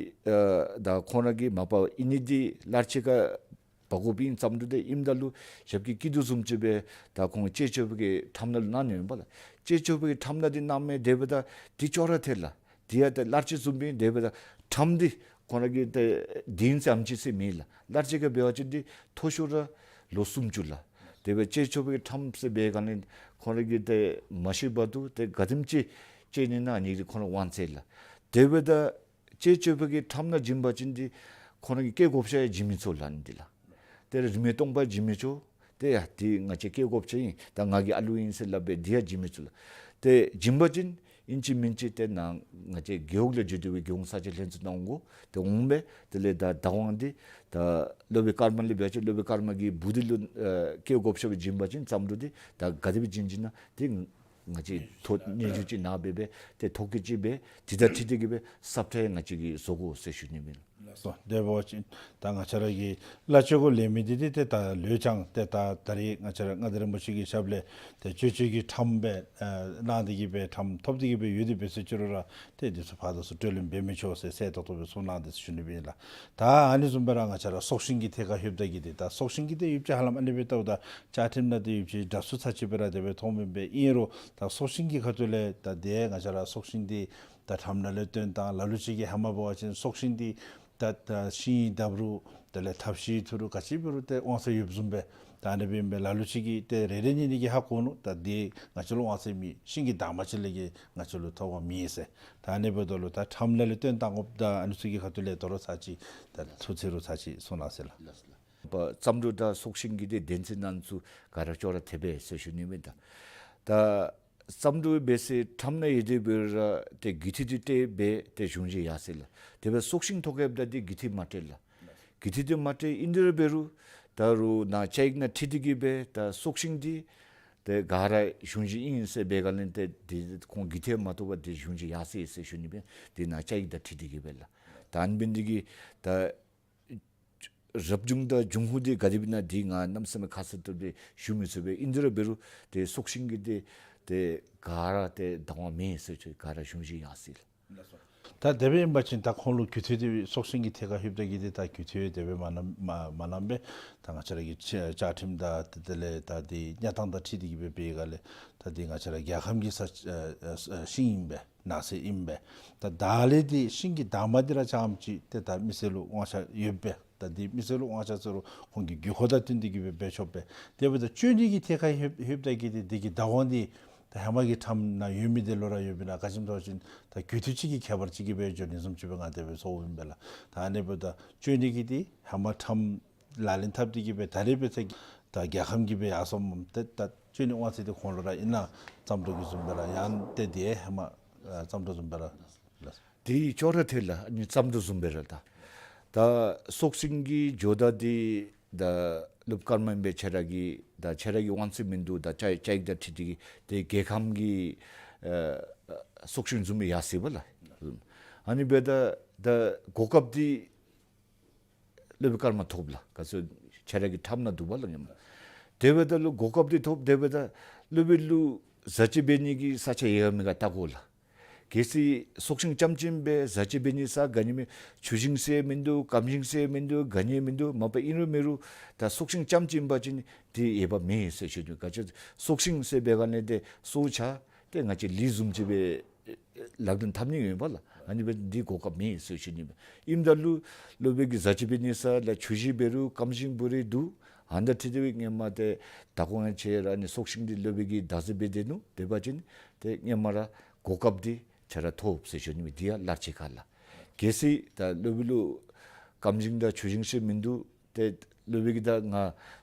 ཨ་ད་ཁོང་ར་གི་མ་པ་ཨིན་ནི་འདི་གླ་ཆ་ཁར་འབག་དགོཔ་ཨིན་རྩྭ་འབྲུག་འདི་ཨིནམ་ད་ལུ་ཞབས་ཀྱིས་བསྐྱིས་དོ་བཟུམ་ཅིག་སྦེ་ད་ཁོང་བཅད་གཅོད་པའི་ཁྲམ་ནང་ལུ་གནང་ནི་ཨིན་པ་ལགས། བཅད་གཅོད་པའི་ཁྲམ་ནང་འདི་གནང་མི་དེ་སྦེ་ད་འདི་ཅོག་ར་འཐད་ལགས། འདི་ཡང་ཏེ་གླ་ཆ་བཟུམ་སྦེ་དེ་སྦེ་ད་ཁྲམ་འདི་ཁོང་ར་གི་ཏེ་དེ་ཨིན་ཟེར་ཨ་ནེམ་ཅིག་ཟེར་མེད་ལགས། གླ་ཆ་ཁར་འབད་བ་ཅིན་འདི་མཐོ་ཤོས་ར་ལོ་སུམ་ཅུ་ལགས། དེ་སྦེ་བཅད་གཅོད་པའི་ཁྲམ་ཟེར་འབད་ག་ནི་ཁོང་ར་གིས་ཏེ་མ་ཤི་བར་དུ་ཏེ་ག་དེམ་ཅིག་བཅད་ནི་ཨིན་ན་ཨ་ནི་འདི་ཁོང་ར་དབང་ཚད་ལགས། དེ་སྦེ་ད་བཅད་གཅོད་པའི་ཁྲམ་ནང་བྱིན་པ་ཅིན་འདི་ཁོང་ར་གི་སྐྱེས་བགོ་བཤའ་ཡང་བྱིན་མི་ཚུགས་ལགས་ཨ་ནི་འདི་ལགས། ཏེ་རིན་མེད་སྟོང་པ་བྱིན་མི་ཆོག། ཏེ་ཡ་འདི་ང་བཅས་སྐྱེས་བགོ་བཤའ་ཨིན། ད་ང་གི་ཨ་ལུ་ཨིན་ཟེར་སླབ་སྦེ་འདི་ཡང་བྱིན་མི་ཚུགས་ལགས། ཏེ་བྱིན་པ་ཅིན་ཨིན་ཅི་མིན་ཅི་ཏེ་ནཱ་ང་བཅས་རྒེད་འོག་ལས་འགྱོ་སྟེ་སྦེ་རྒེད་འོག་ས་ཆ་ལྷན་ཚོགས་ནང་འོང་དགོ། ཏེ་འོང་སྦེ་དེ་ལས་ད་བདག་དབང་འདི་ད་སློབ་དཔོན་ཀརྨ་ལས་འབད་བ་ཅིན་སློབ་དཔོན་ཀརྨ་གི་བུ་འདི་ལུ་ཨ་སྐྱེས་བགོ་བཤའ་སྦེ་བྱིན་པ་ཅིན་རྩྭ་འབྲུག་འདི་ད་ག་དེ་སྦེ་བྱིན་བྱིན་ན་ཏེ་ང་བཅས་ཐོ་སྙན་ཞུ་ཅིག་ནཱ་འབད་སྦེ་ཏེ་ཐོ་བཀོད་ཅིག་འབད་འདི་དང་འཁྲིལ་ཏེ་གི་སྦེ་སབ་ཁྲ་ཡང་ང་བཅས་ཀྱིས་བཟོ་དགོ་ཟེར་ཞུ་ནི་ཨིན། ལགས་སོ། དེ་འབད་བ་ཅིན་ད་ང་བཅས་ར་གི་གླ་ཆ་གུ་ལེན་མི་འདི་འདི་ཏེ་ད་ལོས་ཀྱང་ཏེ་ད་ད་རེས་ང་བཅས་ར་མངའ་བདག་རིན་པོ་ཆེ་གི་ཞབས་ལས་ཏེ་བཅད་གཅོད་ཀྱི་ཁྲམ་སྦེ་ཨ་གནང་སྟེ་གི་སྦེ་ཁྲམ་ཐོབ་སྟེ་གི་སྦེ་ཡོད་དེ་འབད་ཟེར་ཅི་རུང་ར་ཏེ་འདི་ཚུ་ཕར་དང་ཚུར་སྤྲོད་ལེན་འབད་མི་ཆོག་ཟེར་གསལ་ཏོག་ཏོ་སྦེ་གསུངས་གནང་སྟེ་ཞུ་ནི་སྦེ་ཨིན་ལགས། ད་ཨ་ནི་བཟུམ་སྦེ་ར་ང་བཅས་ར་སྲོག་ཤིང་གི་ཐད་ཁར་ལྷོདཔ་ད་གི་འདི་ད་སྲོག་ཤིང་གི་ཏེ་ཡོདཔ་ཅིག་ཧ་ལམ་ཨ་ནི་སྦེ་བལྟཝ་ད་བཅའ་ཁྲིམས་ནང་ཏེ་ཡོདཔ་ཅིག་འདྲ་སུ་ཚར་ཅིག་སྦེ་ར་དེ་སྦེ་མཐོངམ་ཨིན་པས། ཨིན་རུང་ད་སྲོག་ཤིང་གི་ཁ་ཐུག་ལས་ད་ཏེ་ང་བཅས་ར་སྲོག་ཤིང་འདི་ད་ཁྲམ་ནང་ལས་བཏོན་བཏང་། ལ་ལུ་ཅིག་གིས་ཧེ་མ་འབད་བ་ཅིན་སྲོག་ཤིང་འདི་ད་ད་ཤིང་བརྡབ་རུང་ དེ་ལས་ཐབས་ཤེས་ཐུ་རུ་ག་ཅི་འབད་རུང་ཏེ་དབང་ཚད་ཡོདཔ་བཟུམ་སྦེ། ད་ཨ་ནི་སྦེ་ཨིན་པས། ལ་ལུ་ཅིག་གིས་ཏེ་རེ་རེ་གཉིས་གཉིས་ཀྱིས་ཧ་གོ་ནུག། ད་འདི་ང་བཅས་ལུ་དབང་ཚད་མེད། ཤིང་གི་འདབ་མ་ཅིག་ལས་ཀྱི་ང་བཅས་ལུ་ཐོབ་པ་མེད་ཟེར། ད་ཨ་ནི་འབདཝ་ད་ལུ་ད་ཁྲམ་ལས་ལུ་བཏོན་བཏང་དགོཔ་ད་ཨ་ནི་ཚུ་གི་ཁ་ཐུག་ལས་དོ་རུང་ཚར་ཅིག་ད་ཐུགས་བརྩེ་རུང་ཚར་ཅིག་གསུང་གནང་ཟེར་ལགས། ལགས་སོ་ལགས། པ་རྩྭ་འབྲུ་དང་སྲོག་ཤིང་གི་དེ་དོན་ཚན་ནང་ཚུ་ག་ར་ཅོག་ར་འཐདཔ་སྦེ་ཟེར་ཞུ་ནི་མས། ད་ད་རྩྭ་འབྲུ་འབད་ས་ཁྲམ་ནང་ཡོད་དེ་འབད་རུང་ཏེ་རྒུད་འཐུས་འདི་སྤྲོད་སྦེ་ཏེ་གཞུང་བཞེས་ཡར་སོ་ཡི་ལགས། དེ་སྦེ་སྲོག་ཤིང་ཐོག་ཁར་འབདཝ་ད་འདི་རྒུད་འཐུས་མ་སྤྲོད་ལགས། རྒུད་འཐུས་འདི་མ་སྤྲོད། ཨིན་དེ་ར་འབད་རུང་ད་རུང་ནཱ་བཅའ་ཡིག་ནང་འཁྲིལ་ཏེ་གི་སྦེ་ད་སྲོག་ཤིང་འདི་ཏེ་ག་ར་གཞུང་བཞེས་ཨིན་ཟེར་འབད་ག་ལས་ཏེ་འདི་ཁོང་རྒུད་འཐུས་མ་ཐོབ་པར་འདི་གཞུང་བཞེས་ཡར་སོ་ཡི་ཟེར་ཞུ་ནི་སྦེ་འདི་ནཱ་བཅའ་ཡིག་དང་འཁྲིལ་ཏེ་གི་སྦེ་ལགས། ད་ཨ་ནི་འབད་ནི་འདི་གིས་ད་རབ་བྱུང་དང་འབྱུང་ཁུངས་འདི་ག་དེ་སྦེ་ཨིན་ན་འདི་ང་གནམ་མེད་ས་མེད་ཁ་གསལ་ཏོག་ཏོ་སྦེ་ཞུ་མི་ཚུགས་པས། ཨིན་དེ་ར་འབད་རུང་ཏེ་སྲོག་ཤིང་གི་འདི་ཏེ་ག་ར་ཏེ་བདག་དབང་མེད་ཟེར་ཞུ། ག་ར་གཞུང་བཞེས་ཡར་སོ་ཡི་ལགས། ད་དེ་སྦེ་ཨིན་པ་ཅིན་ད་ཁོང་ལུ་རྒུད་འཐུས་འདི་སྲོག་ཤིང་གི་ཐད་ཁར་ལྷོདཔ་ད་གི་འདི་ད་རྒུད་འཐུས་དེ་སྦེ་མ་གནང་མ་མ་གནངམ་སྦེ་ད་ང་བཅས་ར་གི་བཅའ་བཅའ་ཁྲིམས་དང་དེ་ལས་ད་འདི་གནས་སྟངས་དང་འཁྲིལ་ཏེ་གི་སྦེ་འབད་ག་ལས་ད་འདི་ང་བཅས་ར་རྒྱལ་ཁམས་ཀྱི་ས་ཨ་ཨ་ཤིང་ཨིན་པས། ནགས་ཚལ་ཨིན་པས། ད་ད་ལས་འདི་ཤིང་གི་འདབ་མ་འདི་ར་ཙམ་ཅིག་ཏེ་ད་མི་སེར་ལུ་དབང་ཆ་ཡོད་པས། ད་འདི་མི་སེར་ལུ་དབང་ཆ་ཟེར་རུང་ཁོང་གི་དགོས་མཁོ་དང་བསྟུན་ཏེ་གི་སྦེ་འབད་ཆོག་པས། དེ་འབདཝ་ད་གཅོད་ནི་གི་ཐད་ཁར་ལྷོདཔ་ལྷོདཔ་ད་གི་འདི་འདི་གི་བདག་དབང་འདི་ད་ཧེ་མ་གི་ཁྲམ་ནང་ཡོད་མི་འདི་ལུ་ར་ཡོདཔ་ཨིན་ན། ག་ཅི་སྨོ་ཟེར་བ་ཅིན་ད་རྒུད་འཐུས་ཅིག་གི་ཁྱད་པར་ཅིག་གིས་སྦེ་འགྱོ་ནི་བཟུམ་ཅིག་སྦེ་ང་དེ་སྦེ་ཚོརཝ་ཨིན་པས་ལགས། ད་ཨ་ནི་འབདཝ་ད་གཅོད་ནི་གི་འདི་ཧེ་མ་ཁྲམ་ལག་ལེན་འཐབ་སྟེ་གི་སྦེ་ད་རེས་འབད་ཚེ་ད་རྒྱལ་ཁམས་ཀྱི་སྦེ་ཡར་སོངམ་ཏེ་ད་གཅོད་ནི་དབང་ཚད་འདི་ཁོང་ལུ་ར་ཨིན་ན་རྩྭ་འབྲུ་གི་བཟུམ་སྦེ་ར་ཡང་ཏེ་འདི་ཧེ་མ་ཨ་རྩྭ་འབྲུ་བཟུམ་སྦེ་ར་ལགས། འདི་ཅོག་ར་འཐད་ལགས། ཨ་ནི་རྩྭ་འབྲུ་བཟུམ་སྦེ་ར་ད་ད་སྲོག་ཤིང་གི་ཇོ་བདག་འདི་ད་སློབ་དཔོན་ཀརྨ་ཨིན་པས། ཁྱེད་ར་གི་ད་ཁྱེད་ར་གི་དབང་ཚད་མིན་འདུག། ད་བཅའ་བཅའ་ཡིག་དང་འཁྲིལ་ཏེ་གི་ཏེ་རྒྱལ་ཁམས་ཀྱི་ཨ་སྲོག་ཤིང་བཟུམ་སྦེ་ཡར་སོ་ཡི་པ་ལགས། ཨ་ནི་འབདཝ་ད་ད་གོ་སྐབས་འདི་སློབ་དཔོན་ཀརྨ་ཐོབ་ལགས། ག་ཅི་ཁྱེད་ར་གི་ཁྲམ་ནང་འདུག་པ་ལགས་ཧེ་མ། དེ་འབདཝ་ད་ལུ་གོ་སྐབས་འདི་ཐོབ། དེ་འབདཝ་ད་སློབ་དཔོན་ལུ་བཟའ་སྤྱོད་འབད་ནི་གི་ས་ཆ་ཡོད་ག་མེད་ག་བལྟ་དགོ་ལགས། གལ་སྲིད་སྲོག་ཤིང་རྐྱངམ་ཅིག་ཨིན་པས། བཟའ་སྤྱོད་འབད་ནི་ས་ག་ནི་མེད། ཆུ་ཤིང་ཟེར་མིན་འདུག། སྐམ་ཤིང་ཟེར་མིན་འདུག། ག་ནི་མིན་འདུག། མ་པ་ཨིན་རུང་མེད་རུང་ད་སྲོག་ཤིང་རྐྱངམ་ཅིག་ཨིན་པ་ཅིན་འདི་འོས་འབབ་མེད་ཟེར་ཞུ་ནི། ག་ཅི་སྲོག་ཤིང་ཟེར་འབད་ག་ནི་ཏེ་སྲོག་ཆགས་ཏེ་ང་བཅས་ལུད་བཟུམ་ཅིག་སྦེ་ལག་ལེན་འཐབ་ནི་ཨིན་པ་ལགས། ཨ་ནི་འབད་འདི་གོ་སྐབས་མེད་ཟེར་ཞུ་ནི་མས། ཨིནམ་ད་ལུ་སློབ་དཔོན་གྱི་བཟའ་སྤྱོད་འབད་ནི་ས་ལགས་ཆུ་ཤིང་འབད་རུང་སྐམ་ཤིང་འབད་རུང་འདུག། ཨ་ནི་དང་འཁྲིལ་ཏེ་སྦེ་སྔོན་མ་ཏེ་ད་ཁོང་ཡང་ཁྱེད་ར་ཨ་ནི་སྲོག་ཤིང་འདི་སློབ་དཔོན་གྱིས་བདག་འཛིན་འབད་དེ་ནུག། དེ་འབད་བ་ཅིན་ཏེ་སྔོན་མ་ར་གོ་སྐབས་འདི་ཁྱེད་ར་ཐོབ་ཟེར་ཞུ་ནི་མས། འདི་ཡང་ལར་ཅིག་ཁར་ལགས། གལ་སྲིད་ད་སློབ་དཔོན་ལུ་སྐམ་ཤིང་དང་ཆུ་ཤིང་ཟེར་མིན་འདུག། ཏེ་སློབ་དཔོན་གྱིས་ད་ང་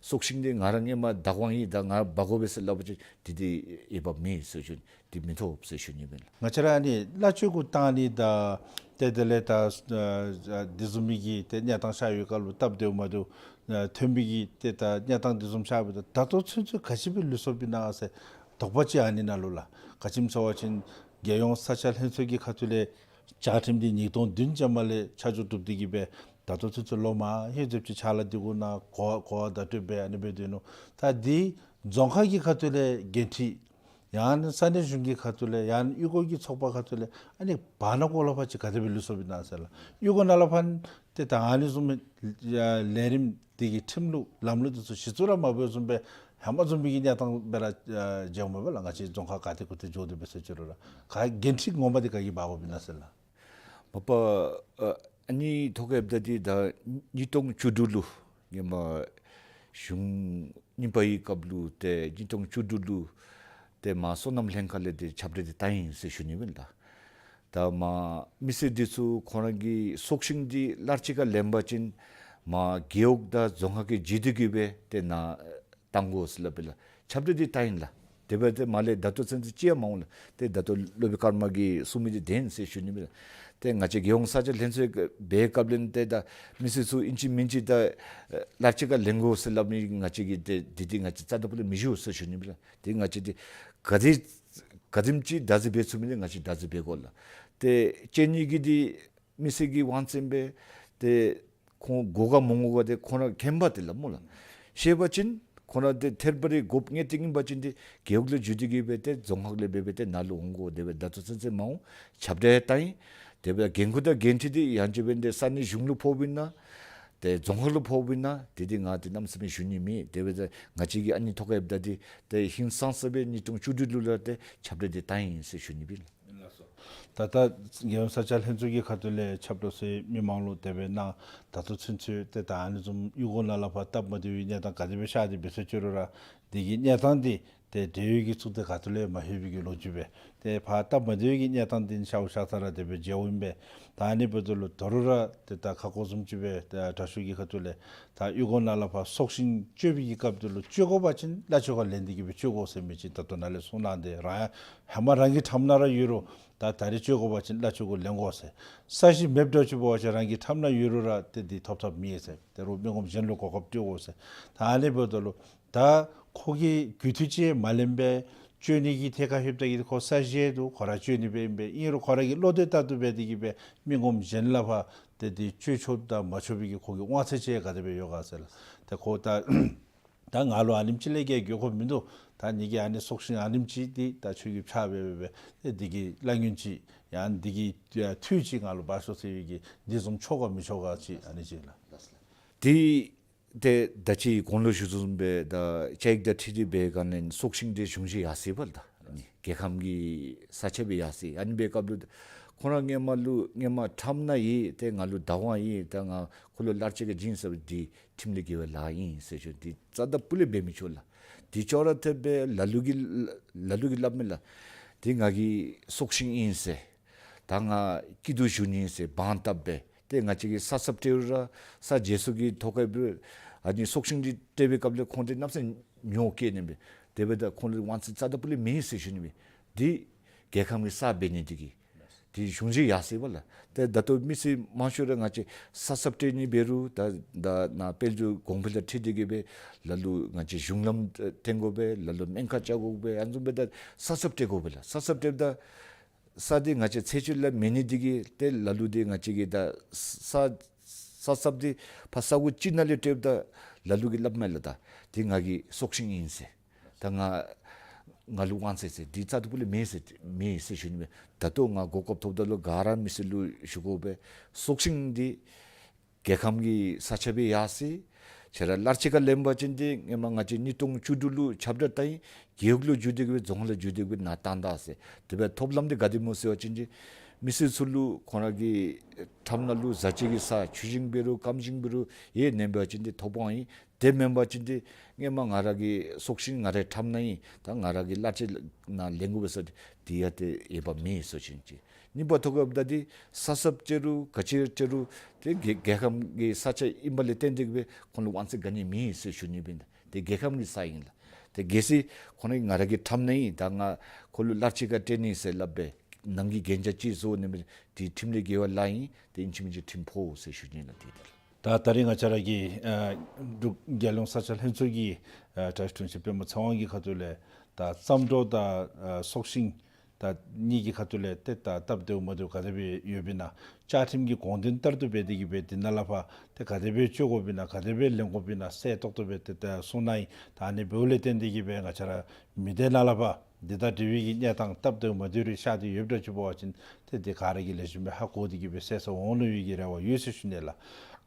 སྲོག་ཤིང་འདི་ང་ར་སྔོན་མ་བདག་དབང་ཨིན། ད་ང་འབག་དགོ་པས་ཟེར་སླབ་པ་ཅིན་འདི་འདི་འོས་འབབ་མེད་ཟེར་ཞུ་ནི། འདི་མི་ཐོབ་ཟེར་ཞུ་ནི་མས་ལགས། ང་བཅས་ར་ཨ་ནི་གླ་ཆ་གུ་བཏང་ནི་དང་ཏེ་དེ་ལས་ད་ཨ་འདི་བཟུམ་མའི་གི་ཏེ་གནས་སྟངས་ཤར་བའི་སྐབས་ལུ་སྟབས་བདེཝ་མ་བདེཝ་ཨ་ཐོན་པའི་གི་ཏེ་ད་གནས་སྟངས་འདི་བཟུམ་ཤར་བའི་ད་ད་ལྟོ་ཚུན་ཚོད་ག་ཅི་སྦེ་ལུས་སོཔ་ཨིན་ན་ཟེར་དོགས་པ་ཅིག་ཨ་ནི་ནང་ལུ་ལགས། ག་ཅི་སྨོ་ཟེར་བ་ཅིན་རྒྱལ་ཡོངས་ས་ཆ་ལྷན་ཚོགས་ཀྱི་ཁ་ཐུག་ལས་བཅའ་ཁྲིམས་འདི་ཉིས་སྟོང་བདུན་ཅན་མ་ལས་ཆ་འཇོག་གྲུབ་སྟེ་གི་སྦེ་ད་ལྟོ་ཚུན་ཚོད་ལོ་མང་ཧེ་ཟེབ་ཅིག་ཕྱག་ལཱ་འདི་གུ་ནང་གོ་གོ་བ་བརྡ་སྤྲོད་འབད་ཨ་ནི་སྦེ་སྡོད་ནུག། ད་འདི་རྫོང་ཁག་གི་ཁ་ཐུག་ལས་འགན་འཁྲི་ཡང་ན་ས་གནས་གཞུང་གི་ཁ་ཐུག་ལས་ཡང་ན་གཡུས་སྒོ་གི་ཚོགས་པ་ཁ་ཐུག་ལས་ཨ་ནི་བར་ན་ཀོ་ལོ་ཕར་ཅིག་ག་དེ་སྦེ་ལུས་སོཔ་ཨིན་ན་ཟེར་ལགས། གཡུས་སྒོ་ནང་ལས་ཕར་ཏེ་ད་ཨ་ནི་བཟུམ་ལས་རིམ་འདི་གི་ཁྲིམས་ལུགས་ལམ་ལུགས་འདི་ཚུ་གཞི་བཙུགས་ར་མ་འབད་བཟུམ་སྦེ་ཧེ་མ་བཟུམ་མའི་གི་གནས་སྟངས་སྦེ་ར་མཇལཝ་མས་པ་ལགས། ང་བཅས་རྫོང་ཁག་ག་ཏེ་གུ་ཏེ་འགྱོ་དེ་སྦེ་ཟེར་ཅི་རུང་ར་ག་འགན་འཁྲི་ངོ་མ་འདི་ག་གིས་འབག་དགོཔ་ཨིན་ན་ཟེར་ལགས། མ་པ་ཨ་ཨ་ནི་ཐོག་ཁར་འབདཝ་ད་འདི་ད་ཉིས་སྟོང་བཅུ་དྲུག་ལུ་ཧེ་མ་གཞུང་རྙིང་པ་གི་སྐབས་ལུ་ཏེ་ཉིས་སྟོང་བཅུ་དྲུག་ལུ་ཏེ་མར་སོ་ནམ་ལྷན་ཁག་ལས་ཏེ་ཁྱབ་བསྒྲགས་འདི་བཏང་ཡི་ཟེར་ཞུ་ནི་མས་ལགས། ད་མར་མི་སེར་འདི་ཚུ་ཁོང་ར་གི་སྲོག་ཤིང་འདི་ལར་ཅིག་ཁར་ལེན་པ་ཅིན་མར་རྒེད་འོག་དང་རྫོང་ཁག་གིས་བརྒྱུད་དེ་གི་སྦེ་ཏེ་ནཱ་བཏང་དགོ་ཟེར་སླབ་པས་ལགས། ཁྱབ་བསྒྲགས་འདི་བཏང་ཡི་ལགས། དེ་འབདཝ་ད་མར་ལས་ད་ལྟོ་ཚུན་ཚོད་ཅིག་ཡང་མ་འོང་ལགས། ཏེ་ད་ལྟོ་སློབ་དཔོན་ཀརྨ་གིས་གསུང་མི་འདི་བདེན་ཟེར་ཞུ་ནི་མས་ལགས། ཏེ་ང་བཅས་རྒྱལ་ཡོངས་ས་ཆ་ལྷན་ཚོགས་འབད་བའི་སྐབས་ལས་ཏེ་ད་མི་སེར་ཚུ་ཨིན་ཅི་མིན་ཅི་ད་ལར་ཅིག་ཁར་ལེན་དགོ་ཟེར་སླབ་ནི་ང་བཅས་ཀྱིས་ཏེ་འདི་འདི་ང་བཅས་རྩ་དང་པོ་ལས་མི་ཞུ་ཟེར་ཞུ་ནི་མས་ལགས། ཏེ་ང་བཅས་འདི་ག་དེ་ག་དེམ་ཅིག་བདག་འཛིན་འབད་ཚུགས་མི་འདི་ང་བཅས་བདག་འཛིན་འབད་དགོ་ལགས། ཏེ་གཅོད་ནི་གི་འདི་མི་སེར་གྱི་དབང་ཚད་ཨིན་པས། ཏེ་ཁོང་དགོ་ག་མི་དགོ་ག་འདི་ཁོང་ར་མཁྱེན་པས་ཏེ་ལགས་སྨོ་ལགས། ཤེས་པ་ཅིན་ཁོང་ར་འདི་ཐད་རི་བ་རི་དགོཔ་ངེས་ཏིག་ཨིན་པ་ཅིན་འདི་རྒེད་འོག་ལས་བརྒྱུད་དེ་གི་སྦེ་ཏེ་རྫོང་ཁག་ལས་འབད་སྦེ་ཏེ་ནཱ་ལུ་འོང་དགོ། དེ་སྦེ་ད་ལྟོ་ཚུན་ཚོད་མ་འོང་། ཁྱབ་བསྒྲགས་བཏང་ཡི། དེ་སྦེ་འགན་ཁུར་དང་འགན་འཁྲི་འདི་ཡང་ཅིན་འབད་ཏེ་ས་གནས་གཞུང་ལུ་ཕོགཔ་ཨིན་ན་ཏེ་རྫོང་ཁག་ལུ་ཕོགཔ་ཨིན་ན་འདི་འདི་ང་འདི་གནམ་མེད་ས་མེད་ཞུ་ནི་མེད། དེ་སྦེ་ཏེ་ང་བཅས་ཀྱིས་ཨ་ནི་ཐོག་ཁར་འབདཝ་ད་འདི་ཏེ་ཧིང་སངས་ས་སྦེ་ཉིས་སྟོང་བཅུ་དྲུག་ལུ་ལགས་ཏེ་ཁྱབ་བསྒྲགས་འདི་བཏང་ཡི་ཟེར་ཞུ་ནི་མས་ལགས། ད་ལྟོ་རྒྱལ་ཡོངས་ས་ཆ་ལྷན་ཚོགས་ཀྱི་ཁ་ཐུག་ལས་ཆབ་གྲོགས་ཚུ་མི་མང་ལུ་དེ་སྦེ་གནང་ ད་ལྟོ་ཚུན་ཚོད་ཏེ་ད་ཨ་ནི་བཟུམ་གཡུས་སྒོ་ནང་ལས་ཕར་སྟབས་མ་བདེ་བའི་གནས་སྟངས་ག་དེ་སྦེ་ཤར་ཏེ་འབད་ས་ཅི་རུང་ར་དེ་གི་གནས་སྟངས་འདི་ཏེ་འབྲེལ་ཡོད་ཀྱི་ཚོགས་སྡེ་ཁ་ཐུག་ལས་མ་ལྷོད་པའི་གི་ལོ་རྒྱུས་སྦེ་ཏེ་ཕར་སྟབས་མ་བདེ་བའི་གི་གནས་སྟངས་འདི་ནི་ཤརཝ་ཤར་ས་ར་དེ་སྦེ་མཇལཝ་ཨིན་པས། ད་ཨ་ནི་འབདཝ་ད་ལུ་ད་རུང་ར་ཏེ་ད་ཁ་སྐོང་བཟུམ་ཅིག་སྦེ་ཏེ་དྲག་ཤོས་ཀྱི་ཁ་ཐུག་ལས་ད་གཡུས་སྒོ་ནང་ལས་ཕར་སྲོག་ཤིང་གཅོད་པའི་གི་སྐབས་འདི་ལུ་གཅོད་དགོ་པ་ཅིན་གླ་ཆ་ཁར་ལེན་ཏེ་གི་སྦེ་གཅོད་དགོ་ཟེར་མི་ཅིག་ད་ལྟོ་ནཱ་ལས་གསུངས་གནང་སྟེ་རང་ཧེ་མ་རང་གི་ཁྲམ་ནང་ར་ཡོད་རུང་ད་ད་རེས་གཅོད་དགོ་པ་ཅིན་གླ་ཆ་ཁར་ལེན་དགོ་ཟེར། ས་གཞི་མེདཔ་འདྲཝ་ཅིག་འབད་བ་ཅིན་རང་གི་ཁྲམ་ནང་ཡོད་རུང་ར་ཏེ་འདི་ཐོབ་ཐབས་མེད་ཟེར། ད་རུང་མི་ངོམ་གཞན་ལུ་གོ་སྐབས་སྤྲོད་དགོ་ཟེར། ད་ཨ་ནི་འབདཝ་ད་ལུ་ད་ཁོ་གིས་རྒུད་འཐུས་ཅིག་མ་ལེན་པར་གཅོད་ནི་གི་ཐད་ཁར་ལྷོདཔ་ད་གི་ཁོ་ས་གཞི་འདུག། ཁོ་ར་གཅོད་ནི་སྦེ་ཨིན་པས། ཨིན་རུང་ཁོ་ར་གི་བློ་འདོད་ལྟར་དུ་འབད་དེ་གི་སྦེ་མི་ངོམ་གཞན་ལས་ཕར་ཏེ་འདི་གཅོད་ཆོགཔ་དང་མ་ཆོག་པའི་གི་ཁོ་གི་དབང་ཚད་ཅིག་ག་དེ་སྦེ་ཡོད་ག་ཟེར་ལགས། ཏེ་ཁོ་ད་ད་ང་ལུ་ཨ་ནེམ་ཅིག་ལས་བརྒལ་དགོས་མཁོ་མིན་འདུག། ད་ངེ་གི་ཨ་ནི་སྲོག་ཤིང་ཨ་ནེམ་ཅིག་འདི་ད་ཁྱོད་ཀྱིས་ཕྱག་འབད་འབད་འབད་ཏེ་འདི་གི་གླ་ཉོན་ཅིག་ཡང་འདི་གི་འཐུས་ཅིག་ང་ལུ་འབག་ཤོག་ཟེར་བའི་གི་འདི་བཟུམ་ཆོག་ག་མི་ཆོག་ག་ཅིག་ཨ་ནི་ཅིག་ལགས། འདི་ཏེ་ད་ཅི་གོང་ལུ་ཞུ་དོ་བཟུམ་སྦེ་ད་བཅའ་ཡིག་དང་འཁྲིལ་ཏེ་འབད་ག་ནི་སྲོག་ཤིང་འདི་གཞུང་བཞེས་ཡར་སོ་ཡི་པ་ལགས། ད་ཨ་ནི་རྒྱལ་ཁམས་ཀྱི་ས་ཆ་སྦེ་ཡར་སོ་ཡི། ཨ་ནི་འབད་བའི་སྐབས་ལུ་ཁོ་ར་སྔོན་མ་ལུ་སྔོན་མ་ཁྲམ་ནང་ཡོད། ཏེ་ང་ལུ་བདག་དབང་ཡོད། ད་ང་ཁོ་ལུ་གླ་ཆ་ཁར་བྱིན་ཟེར་བ་འདི་ཁྲིམས་ལས་འགལ་བའི་ལཱ་ཨིན་ཟེར་ཞུ་ནི། འདི་རྩ་དང་སྤུ་ལས་འབད་མི་ཆོག་ལགས། འདི་ཅོག་ར་འཐདཔ་སྦེ་ལ་ལུ་གིས་ལ་ལུ་གིས་སླབ་མས་ལགས། འདི་ང་གི་སྲོག་ཤིང་ཨིན་ཟེར། ད་ང་སྐྱིད་སྡུག་ཞུ་ནི་ཨིན་ཟེར་དབང་བཏབ་སྦེ་ཏེ་ང་བཅས་ཀྱིས་ས་ཚབ་སྤྲོད་རུང་ར་ས་བརྗེ་སོར་གྱི་ཐོག་ཁར་སྦེ་ཨ་ནི་སྲོག་ཤིང་འདི་སྤྲོད་པའི་སྐབས་ལུ་ཁོང་འདི་གནམ་མེད་ས་མེད་ཉོ་བཀལ་ནི་མས། དེ་འབདཝ་ད་ཁོང་ལུ་དབང་ཚད་རྩ་དང་སྤུ་ལས་མེད་ཟེར་ཞུ་ནི་མས། འདི་རྒྱལ་ཁམས་ཀྱི་ས་འབད་ནི་འདི་གིས་འདི་གཞུང་བཞེས་ཡར་སོ་ཡི་པ་ལགས། ཏེ་ད་ལྟོ་མི་སེར་མང་ཤོས་ར་ང་བཅས་ས་ཚབ་སྤྲོད་ནི་འབད་རུང་ད་ད་ནཱ་དཔལ་འབྱོར་གོང་འཕེལ་དང་འཁྲིལ་ཏེ་གི་སྦེ་ལ་ལུ་ང་བཅས་གཞུང་ལམ་བཏོན་དགོ་པས། ལ་ལུ་སྨན་ཁང་རྐྱབ་དགོ་པས། ཨ་ནི་བཟུམ་སྦེ་ད་ས་ཚབ་སྤྲོད་དགོ་པས་ལགས། ས་ཚབ་སྤྲོདཔ་ད་ས་འདི་ང་བཅས་ཚེ་སྤྱོད་ལུ་མེད་ནི་འདི་གིས་ཏེ་ལ་ལུ་འདི་ང་བཅས་ཀྱིས་ད་ས་ས་ཚབ་འདི་ཕར་ས་གོ་ཅིག་ནང་ལས་སྤྲོདཔ་ད་ལ་ལུ་གིས་སླབ་མས་ལགས། ད་འདི་ང་གི་སྲོག་ཤིང་ཨིན་ཟེར། ད་ང་ང་ལུ་དབང་ཚད་ཟེར་འདི་རྩ་དང་སྤུ་ལས་མེད་ཟེར་མེད་ཟེར་ཞུ་ནི་མས། ད་ལྟོ་ང་གོ་སྐབས་ཐོབ་ད་ལུ་ག་ར་མི་སེར་ལུ་ཞུ་དགོ་པས། སྲོག་ཤིང་འདི་རྒྱལ་ཁམས་ཀྱི་ས་ཆ་སྦེ་ཡར་སོ་ཡི། ཁྱོད་ར་གླ་ཆ་ཁར་ལེན་པ་ཅིན་འདི་སྔོན་མ་ང་བཅས་ཉིས་སྟོང་བཅུ་དྲུག་ལུ་ཁྱབ་བསྒྲགས་བཏང་ཡི། རྒེད་འོག་ལུ་བརྒྱུད་དེ་གི་སྦེ་རྫོང་ལུ་བརྒྱུད་དེ་གི་སྦེ་ནཱ་བཏང་ད་ཟེར། དེ་སྦེ་ཐོབ་ལམ་འདི་ག་དེ་སྨོ་ཟེར་བ་ཅིན་འདི་མི་སེར་ཚུ་ལུ་ཁོང་ར་གི་ཁྲམ་ནང་ལུ་བཟའ་ཆས་ཀྱི་ས་ཆུ་ཤིང་འབད་རུང་སྐམ་ཤིང་འབད་རུང་ཡོད་ནི་འབད་བ་ཅིན་འདི་ཐོབ་དབང་ཡོད། དེ་མེན་པ་ཅིན་འདི་སྔོན་མ་ང་ར་གི་སྲོག་ཤིང་ང་རའི་ཁྲམ་ནང་ཨིན། ད་ང་ར་གི་གླ་ཆ་ནང་ལེན་དགོ་པས་ཟེར་འདི་ཡང་ཏེ་འོས་འབབ་མེད་ཟེར་ཞུ་ནི་ཅིག། གཉིས་པ་ཐོག་ཁར་ད་འདི་ས་ཚབ་སྤྲོད་རུང་ག་ཅི་སྤྲོད་རུང་ཏེ་རྒྱལ་རྒྱལ་ཁམས་ཀྱི་ས་ཆ་ཨིན་པ་ལས་བརྟེན་ཏེ་གི་སྦེ་ཁོང་ལུ་དབང་ཚད་ག་ནི་མེད་ཟེར་ཞུ་ནི་སྦེ་ད་འདི་རྒྱལ་ཁམས་ཀྱི་ས་ཨིན་ལགས། ཏེ་གལ་སྲིད་ཁོང་ར་ང་ར་གི་ཁྲམ་ནང་ཨིན། ད་ང་ཁོ་ལུ་གླ་ཆ་ཁར་སྤྲོད་ནི་ཟེར་སླབ་སྦེ་ནང་གི་གན་རྒྱ་ཅིག་བཟོ་ནི་སྦེ་འདི་ཁྲིམས་ལས་འགལ་བའི་ལཱ་ཨིན། ཏེ་ཨིན་ཅི་མིན་ཅི་ཁྲིམས་ཕོག་ཟེར་ཞུ་ནི་ལགས། འདི་ད་ལགས། ད་ད་རིས་ང་བཅས་ར་གི་ཨ་འབྲུག་རྒྱལ་ཡོངས་ས་ཆ་ལྷན་ཚོགས་ཀྱི་ཨ་དྲག་ཤོས་དྲུང་ཆེན་པདྨ་ཚེ་དབང་གི་ཁ་ཐུག་ལས་ད་རྩྭ་འབྲོག་དང་ཨ་སྲོག་ཤིང་ད་གཉིས་ཀྱི་ཁ་ཐུག་ལས་ཏེ་ད་སྟབས་བདེཝ་མ་བདེཝ་ག་དེ་སྦེ་ཡོདཔ་ཨིན་ན་བཅའ་ཁྲིམས་ཀྱི་དགོངས་དོན་ལྟར་དུ་འབད་དེ་གི་སྦེ་འདི་ནང་ལས་ཕར་ཏེ་ག་དེ་སྦེ་སྤྱོད་དགོཔ་ཨིན་ན་ག་དེ་སྦེ་ལེན་དགོཔ་ཨིན་ན་གསལ་ཏོག་ཏོ་སྦེ་ཏེ་ད་གསུངས་གནང་ཡི། ད་ཨ་ནི་འབདཝ་ལས་བརྟེན་ཏེ་གི་སྦེ་ང་བཅས་ར་མི་སྡེ་ནང་ལས་ཕར་འདི་དང་འབྲེལ་བའི་གི་གནས་སྟངས་སྟབས་བདེཝ་མ་བདེཝ་རེ་ཤར་ཏེ་ཡོདཔ་འདྲཝ་ཅིག་འབད་བ་ཅིན་ཏེ་འདི་ག་ར་གིས་ལེགས་ཤོམ་སྦེ་ཧ་གོ་སྟེ་གི་སྦེ་གསལ་སེལ་འོང་ནི་ཡོད་ཀྱི་རེ་བ་ཡོད་ཟེར་ཞུ་ནི་ལགས།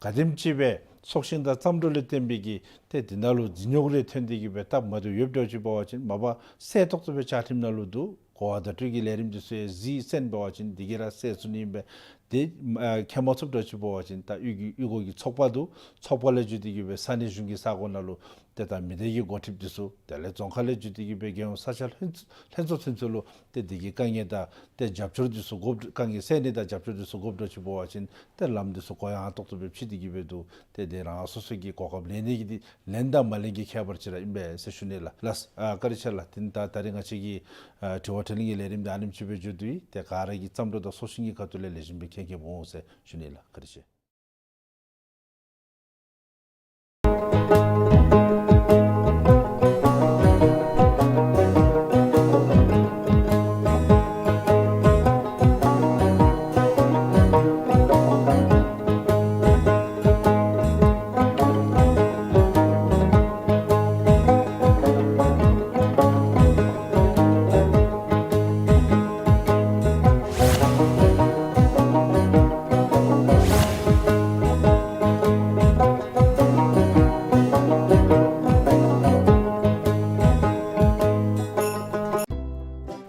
ག་དེམ་ཅིག་སྦེ་སྲོག་ཤིང་དང་རྩྭ་འབྲོག་ལས་བརྟེན་པའི་གི་ཏེ་འདི་ནང་ལུ་རྫུན་རྙོག་ལས་ཐོན་ཏེ་གི་སྦེ་སྟབས་མ་བདེཝ་ཡོདཔ་འདྲཝ་ཅིག་འབད་བ་ཅིན་མ་པ་གསལ་ཏོག་ཏོ་སྦེ་བཅའ་ཁྲིམས་ནང་ལུ་འདུག། གོ་བ་བརྡ་སྤྲོད་ཀྱི་ལས་རིམ་འདི་ཚུ་ཡང་གཟིགས་གསན་འབད་བ་ཅིན་འདི་གིས་ར་གསལ་ཚུགས་ནི་ཨིན་པས། ཏེ་ཨ་མཁྱེན་མ་ཚུགསཔ་འདྲཝ་ཅིག་འབད་བ་ཅིན་ད་གཡུས་ཀྱི་གཡུས་སྒོ་གི་ཚོགས་པ་འདུག། ཚོགས་པ་ལས་བརྒྱུད་དེ་གི་སྦེ་ས་གནས་གཞུང་གི་ས་གོ་ནང་ལུ་ཏེ་ད་མི་སྡེ་གི་འགོ་ཁྲིདཔ་འདི་ཚུ་དེ་ལས་རྫོང་ཁག་ལས་བརྒྱུད་དེ་གི་སྦེ་རྒྱལ་ཡོངས་ས་ཆ་ལྷན་ལྷན་ཚོགས་ཚུན་ཚོད་ལུ་ཏེ་འདི་གི་དཀའ་ངལ་དང་ཏེ་རྒྱབ་སྐྱོར་འདི་ཚུ་དགོཔ་དཀའ་ངལ་སེལ་ནི་དང་རྒྱབ་སྐྱོར་འདི་ཚུ་དགོཔ་འདྲཝ་ཅིག་འབད་བ་ཅིན་ཏེ་ལམ་འདི་ཚུ་གུ་ཡངས་ཏོག་ཏོ་སྦེ་ཕྱེ་སྟེ་གི་སྦེ་འདུག། ཏེ་འདི་རང་སོ་སོ་གི་གོ་སྐབས་ལེན་ནི་གི་འདི་ལེན་དང་མ་ལེན་གྱི་ཁྱད་པར་ཅིག་ར་ཨིན་པས་ཟེར་ཞུ་ནི་ལགས། ལགས་ཨ་བཀའ་དྲིན་ཆེ་ལགས། དེ་ནི་ད་ད་རིས་ང་བཅས་ཀྱི་ཨ་དྲི་བ་དྲིས་ལན་གྱི་ལས་རིམ་འདི་ཨ་ནེམ་ཅིག་སྦེ་མཇུག་བསྡུ་ཡི། ཏེ་ག་ར་གིས་རྩྭ་འབྲོག་དང་སྲོག་ཤིང་གི་ཁ་ཐུག་ལས་ལེགས་ཤོམ་སྦེ་མཁྱེན་མཁྱེནམ་འོང་ཟེར་ཞུ་ནི་ལགས། བཀའ་དྲིན་ཆེ།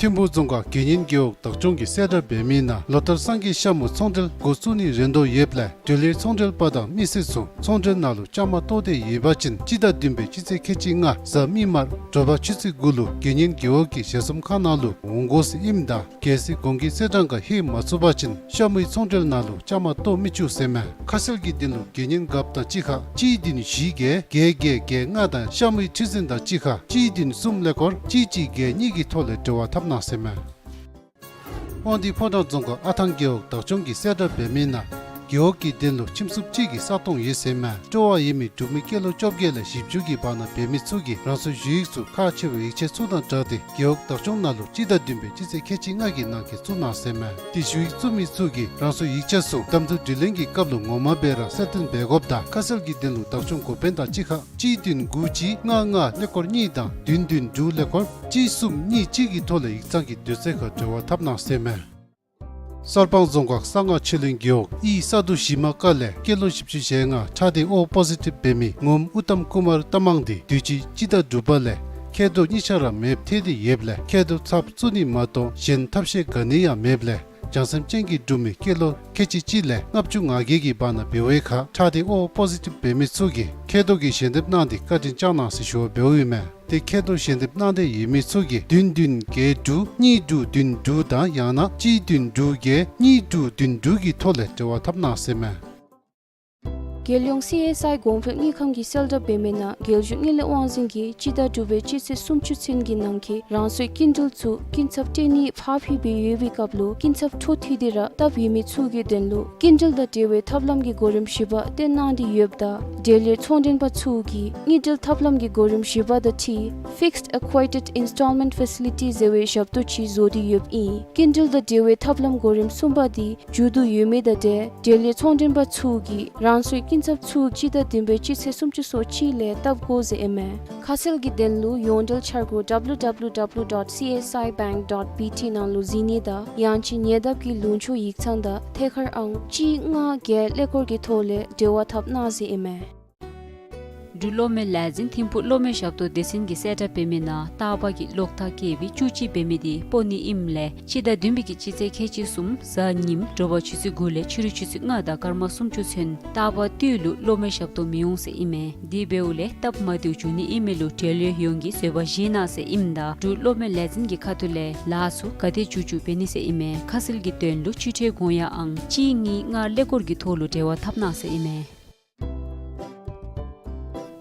ཐིམ་ཕུ་རྫོང་ཁག་དགེ་བསྙེན་རྒེད་འོག་བདག་སྐྱོང་གིས་གསལ་བསྒྲགས་འབད་མི་ནང་ལོ་ལྟར་སངས་རྒྱས་ཤ་མོ་ཚོང་འབྲེལ་འགོ་བཙུགས་ནི་རན་དོ་ཡོདཔ་ལས་འབྲེལ་ཡོད་ཚོང་འབྲེལ་པ་དང་མི་སེར་ཚུ་ཚོང་འབྲེལ་ནང་ལུ་བཅའ་མར་གཏོགས་ཏེ་ཡོད་པ་ཅིན་སྤྱི་ཟླ་བདུན་པའི་སྤྱི་ཚེས་ཁལ་གཅིག་ལྔ་གཟའ་མིག་དམར་དྲོ་པ་ཆུ་ཚོད་དགུ་ལུ་དགེ་བསྙེན་རྒེད་འོག་གི་ཞལ་འཛོམས་ཁང་ནང་ལུ་འོང་དགོ་ཟེར་ཨིནམ་ད་གལ་སྲིད་གོང་གི་གསལ་བསྒྲགས་ཁར་ལྷོད་མ་ཚུགས་པ་ཅིན་ཤ་མོའི་ཚོང་འབྲེལ་ནང་ལུ་བཅའ་མར་གཏོགས་མི་ཆོག་ཟེར་མས། ཁ་གསལ་གྱི་དོན་ལུ་དགེ་བསྙེན་རྒཔོ་དང་གཅིག་ཁར་གཅིག་བདུན་བཞི་བརྒྱད་བརྒྱད་བརྒྱད་བརྒྱད་ལྔ་དང་ཤ་མོའི་ཁྲི་འཛིན་དང་གཅིག་ཁར་གཅིག་བདུན་གསུམ་ཀླད་ཀོར་གཅིག་གཅིག་བརྒྱད་གཉིས་ཀྱི་ཐོག་ལས་འབྲེལ་བ་འཐབ་གནང་ཟེར་མས། དབང་འདུས་ཕོ་བྲང་རྫོང་ཁག་ཨ་ཐང་རྒེད་འོག་བདག་སྐྱོང་གིས་གསལ་བསྒྲགས་འབད་མི་ནང་རྒེད་འོག་གི་དོན་ལུ་ཁྱིམ་སྲུང་གཅིག་གི་ས་སྟོང་ཡོད་ཟེར་མས། སྤྲོ་བ་ཡོད་མི་འབྲུག་མི་སྐྱེས་ལོ་བཅོ་བརྒྱད་ལས་བཞི་བཅུ་གི་བར་ན་འབད་མི་ཚུ་གིས་རང་སོའི་ཞུ་ཡིག་ཚུ་ཁག་ཆེ་བའི་ཡིག་ཆ་ཚུ་དང་སྦྲགས་ཏེ་རྒེད་འོག་བདག་སྐྱོང་ནང་ལུ་སྤྱི་ཟླ་བདུན་པའི་སྤྱི་ཚེས་ཁལ་གཅིག་ལྔ་གི་ནང་འཁོད་བཙུགས་གནང་ཟེར་མས། དེ་ཞུ་ཡིག་བཙུགས་མི་ཚུ་གིས་རང་སོའི་ཡིག་ཆ་ཚུ་གདམ་འཐུ་དྲི་ལན་གྱི་སྐབས་ལུ་ངོ་མ་སྦེ་ར་གསལ་སྟོན་འབད་དགོཔ་དང་ཁ་གསལ་གྱི་དོན་ལུ་བདག་སྐྱོང་འགོ་དཔོན་དང་གཅིག་ཁར་གཅིག་བདུན་དགུ་གཅིག་ལྔ་ལྔ་ཀླད་ཀོར་གཉིས་དང་བདུན་བདུན་དྲུག་ཀླད་ཀོར་གཅིག་གསུམ་གཉིས་གཅིག་གི་ཐོག་ལས་ཡིག་ཚང་གི་དུས་ཚོད་ཁར་འབྲེལ་བ་འཐབ་གནང་ཟེར་མས། གསར་སྤང་རྫོང་ཁག་གསང་སྔགས་ཆོས་གླིང་རྒེད་འོག་ཨི་ས་འདུ་ཞི་མ་ཀ་ལས་སྐྱེས་ལོ་བཞི་བཅུ་ཞེ་ལྔ་ཁྲག་སྡེ་ཨོ་པོ་ཟི་ཊིབ་འབད་མི་ངོམ་ཨུ་ཏམ་ཀུ་མར་རྟ་མང་འདི་དུས་ཅི་སྤྱི་ཟླ་དྲུག་པ་ལས་མཁལ་རྡོག་གཉིས་ཆ་ར་མེདཔ་ཐལ་ཏེ་ཡོདཔ་ལས་མཁལ་རྡོག་ཚབ་བཙུགས་ནི་མ་གཏོགས་གཞན་ཐབས་ཤེས་ག་ནི་ཡང་མེདཔ་ལས་བྱང་སེམས་ཅན་གྱི་འབྲུག་མི་སྐྱེས་ལོ་ཁལ་གཅིག་གཅིག་ལས་ལྔ་བཅུ་ང་བརྒྱད་ཀྱི་བར་ན་འབད་བའི་ཁར་ཁྲག་སྡེ་ཨོ་པོ་ཟི་ཊིབ་འབད་མི་ཚུ་གིས་མཁལ་རྡོག་གི་ཞལ་འདེབས་གནང་སྟེ་བཀའ་དྲིན་བསྐྱང་གནང་ཟེར་ཞུ་བ་འབདཝ་ཨིན་མས། དེ་མཁལ་རྡོག་ཞལ་འདེབས་གནང་འདོད་ཡོད་མི་ཚུ་གིས་བདུན་བདུན་བརྒྱད་དྲུག་གཉིས་དྲུག་བདུན་དྲུག་དང་ཡང་ན་གཅིག་བདུན་དྲུག་བརྒྱད་གཉིས་དྲུག་བདུན་དྲུག་གི་ཐོག་ལས་འབྲེལ་བ་འཐབ་གནང་ཟེར་མས། རྒྱལ་ཡོངས་སི་ཨེསི་ཨའི་གོང་འཕེལ་དངུལ་ཁང་གིས་གསལ་བསྒྲགས་འབད་མི་ནང་རྒྱལ་གཞུང་དངུལ་ལས་དབང་འཛིན་གྱིས་སྤྱི་ཟླ་དྲུག་པའི་སྤྱི་ཚེས་སུམ་ཅུ་ཚུན་གྱི་ནང་འཁོད་རང་སོའི་སྐྱིན་འགྲུལ་ཚུ་སྐྱིན་ཚབ་སྤྲོད་ནི་ཕར་ཕུད་སྦེ་ཡོད་པའི་སྐབས་ལུ་སྐྱིན་ཚབ་འཕྲོ་མཐུད་དེ་ར་བཏབ་ཡོད་མི་ཚུ་གི་དོན་ལུ་སྐྱིན་འགྲུལ་དང་འབྲེལ་བའི་ཐབས་ལམ་གྱི་གོ་རིམ་བཞི་པ་སྟོན་གནང་སྟེ་ཡོདཔ་ད་འབྲེལ་ཡོད་ཚོང་མགྲོན་པ་ཚུ་གིས་དངུལ་འབྲེལ་ཐབས་ལམ་གྱི་གོ་རིམ་བཞི་པ་དང་འཁྲིལ་Fixed Accredited Installment Facility ཟེར་བའི་ཞབས་ཏོག་ཅིག་བཟོ་སྟེ་ཡོདཔ་ཨིན། སྐྱིན་འགྲུལ་དང་འབྲེལ་བའི་ཐབས་ལམ་གོ་རིམ་གསུམ་པ་འདི་མཇུག་བསྡུ་ཡོད་མི་དང་འབྲེལ་འབྲེལ་ཡོད་ཚོང་མགྲོན་པ་ཚུ་གིས་རང་སོའི་སྐྱིན་ཚབ་ཚུ་སྤྱི་ཟླ་བདུན་པའི་སྤྱི་ཚེས་སུམ་ཅུ་སོ་གཅིག་ལས་བཏབ་དགོ་ཟེར་ཨིན་མས། ཁ་གསལ་གྱི་དོན་ལུ་ཡོངས་འབྲེལ་འཆར་སྒོ་W W W dot C S I bank dot B T ནང་ལུ་གཟིགས་ནི་དང་ཡང་ཅིན་ཉེ་འདབས་ཀྱི་ལུང་ཕྱོགས་ཡིག་ཚང་དང་ཐད་ཀར་ཨང་གཅིག་ལྔ་བརྒྱད་ཀླད་ཀོར་གྱི་ཐོག་ལས་འབྲེལ་བ་འཐབ་གནང་ཟེར་ཨིན་མས། འབྲུག་གློག་མེ་ལས་འཛིན་ཐིམ་ཕུག་གློག་མེ་ཞབས་ཏོག་སྡེ་ཚན་གྱིས་གསལ་བསྒྲགས་འབད་མི་ནང་རྟག་པར་གྱི་གློག་ཐག་བཀལ་བའི་བཅུ་གཅིག་འབད་མི་འདི་སྤོ་ནི་ཨིནམ་ལས་སྤྱི་ཟླ་བདུན་པའི་གི་སྤྱི་ཚེས་ཁལ་གཅིག་གསུམ་གཟའ་ཉིམ་དྲོ་པ་ཆུ་ཚོད་དགུ་ལས་ཕྱི་རུ་ཆུ་ཚོད་ལྔ་དང་སྐར་མ་སུམ་ཅུ་ཚུན་རྟག་པར་དུས་ལུ་གློག་མེ་ཞབས་ཏོག་མི་འོང་ཟེར་ཨིན་མས། དེ་འབདཝ་ལས་སྟབས་མ་བདེཝ་འབྱུང་ནི་ཨིན་མི་ལུ་འབྲེལ་ཡོད་ཡོངས་ཀྱིས་བཟོད་པ་བཞེས་གནང་ཟེར་ཨིནམ་ད་འབྲུག་གློག་མེ་ལས་འཛིན་གྱི་ཁ་ཐུག་ལས་ལཱ་ཚུ་ག་དེ་མཇུག་མཇུག་འབད་ནི་ཟེར་ཨིན་མས། ཁ་གསལ་གྱི་དོན་ལུ་སྤྱི་ཁྲལ་དགོངས་ཡངས་ཨང་གཅིག་གཉིས་ལྔ་ཀླད་ཀོར་གྱི་ཐོག་ལུ་འབྲེལ་བ་འཐབ་གནང་ཟེར་ཨིན་མས།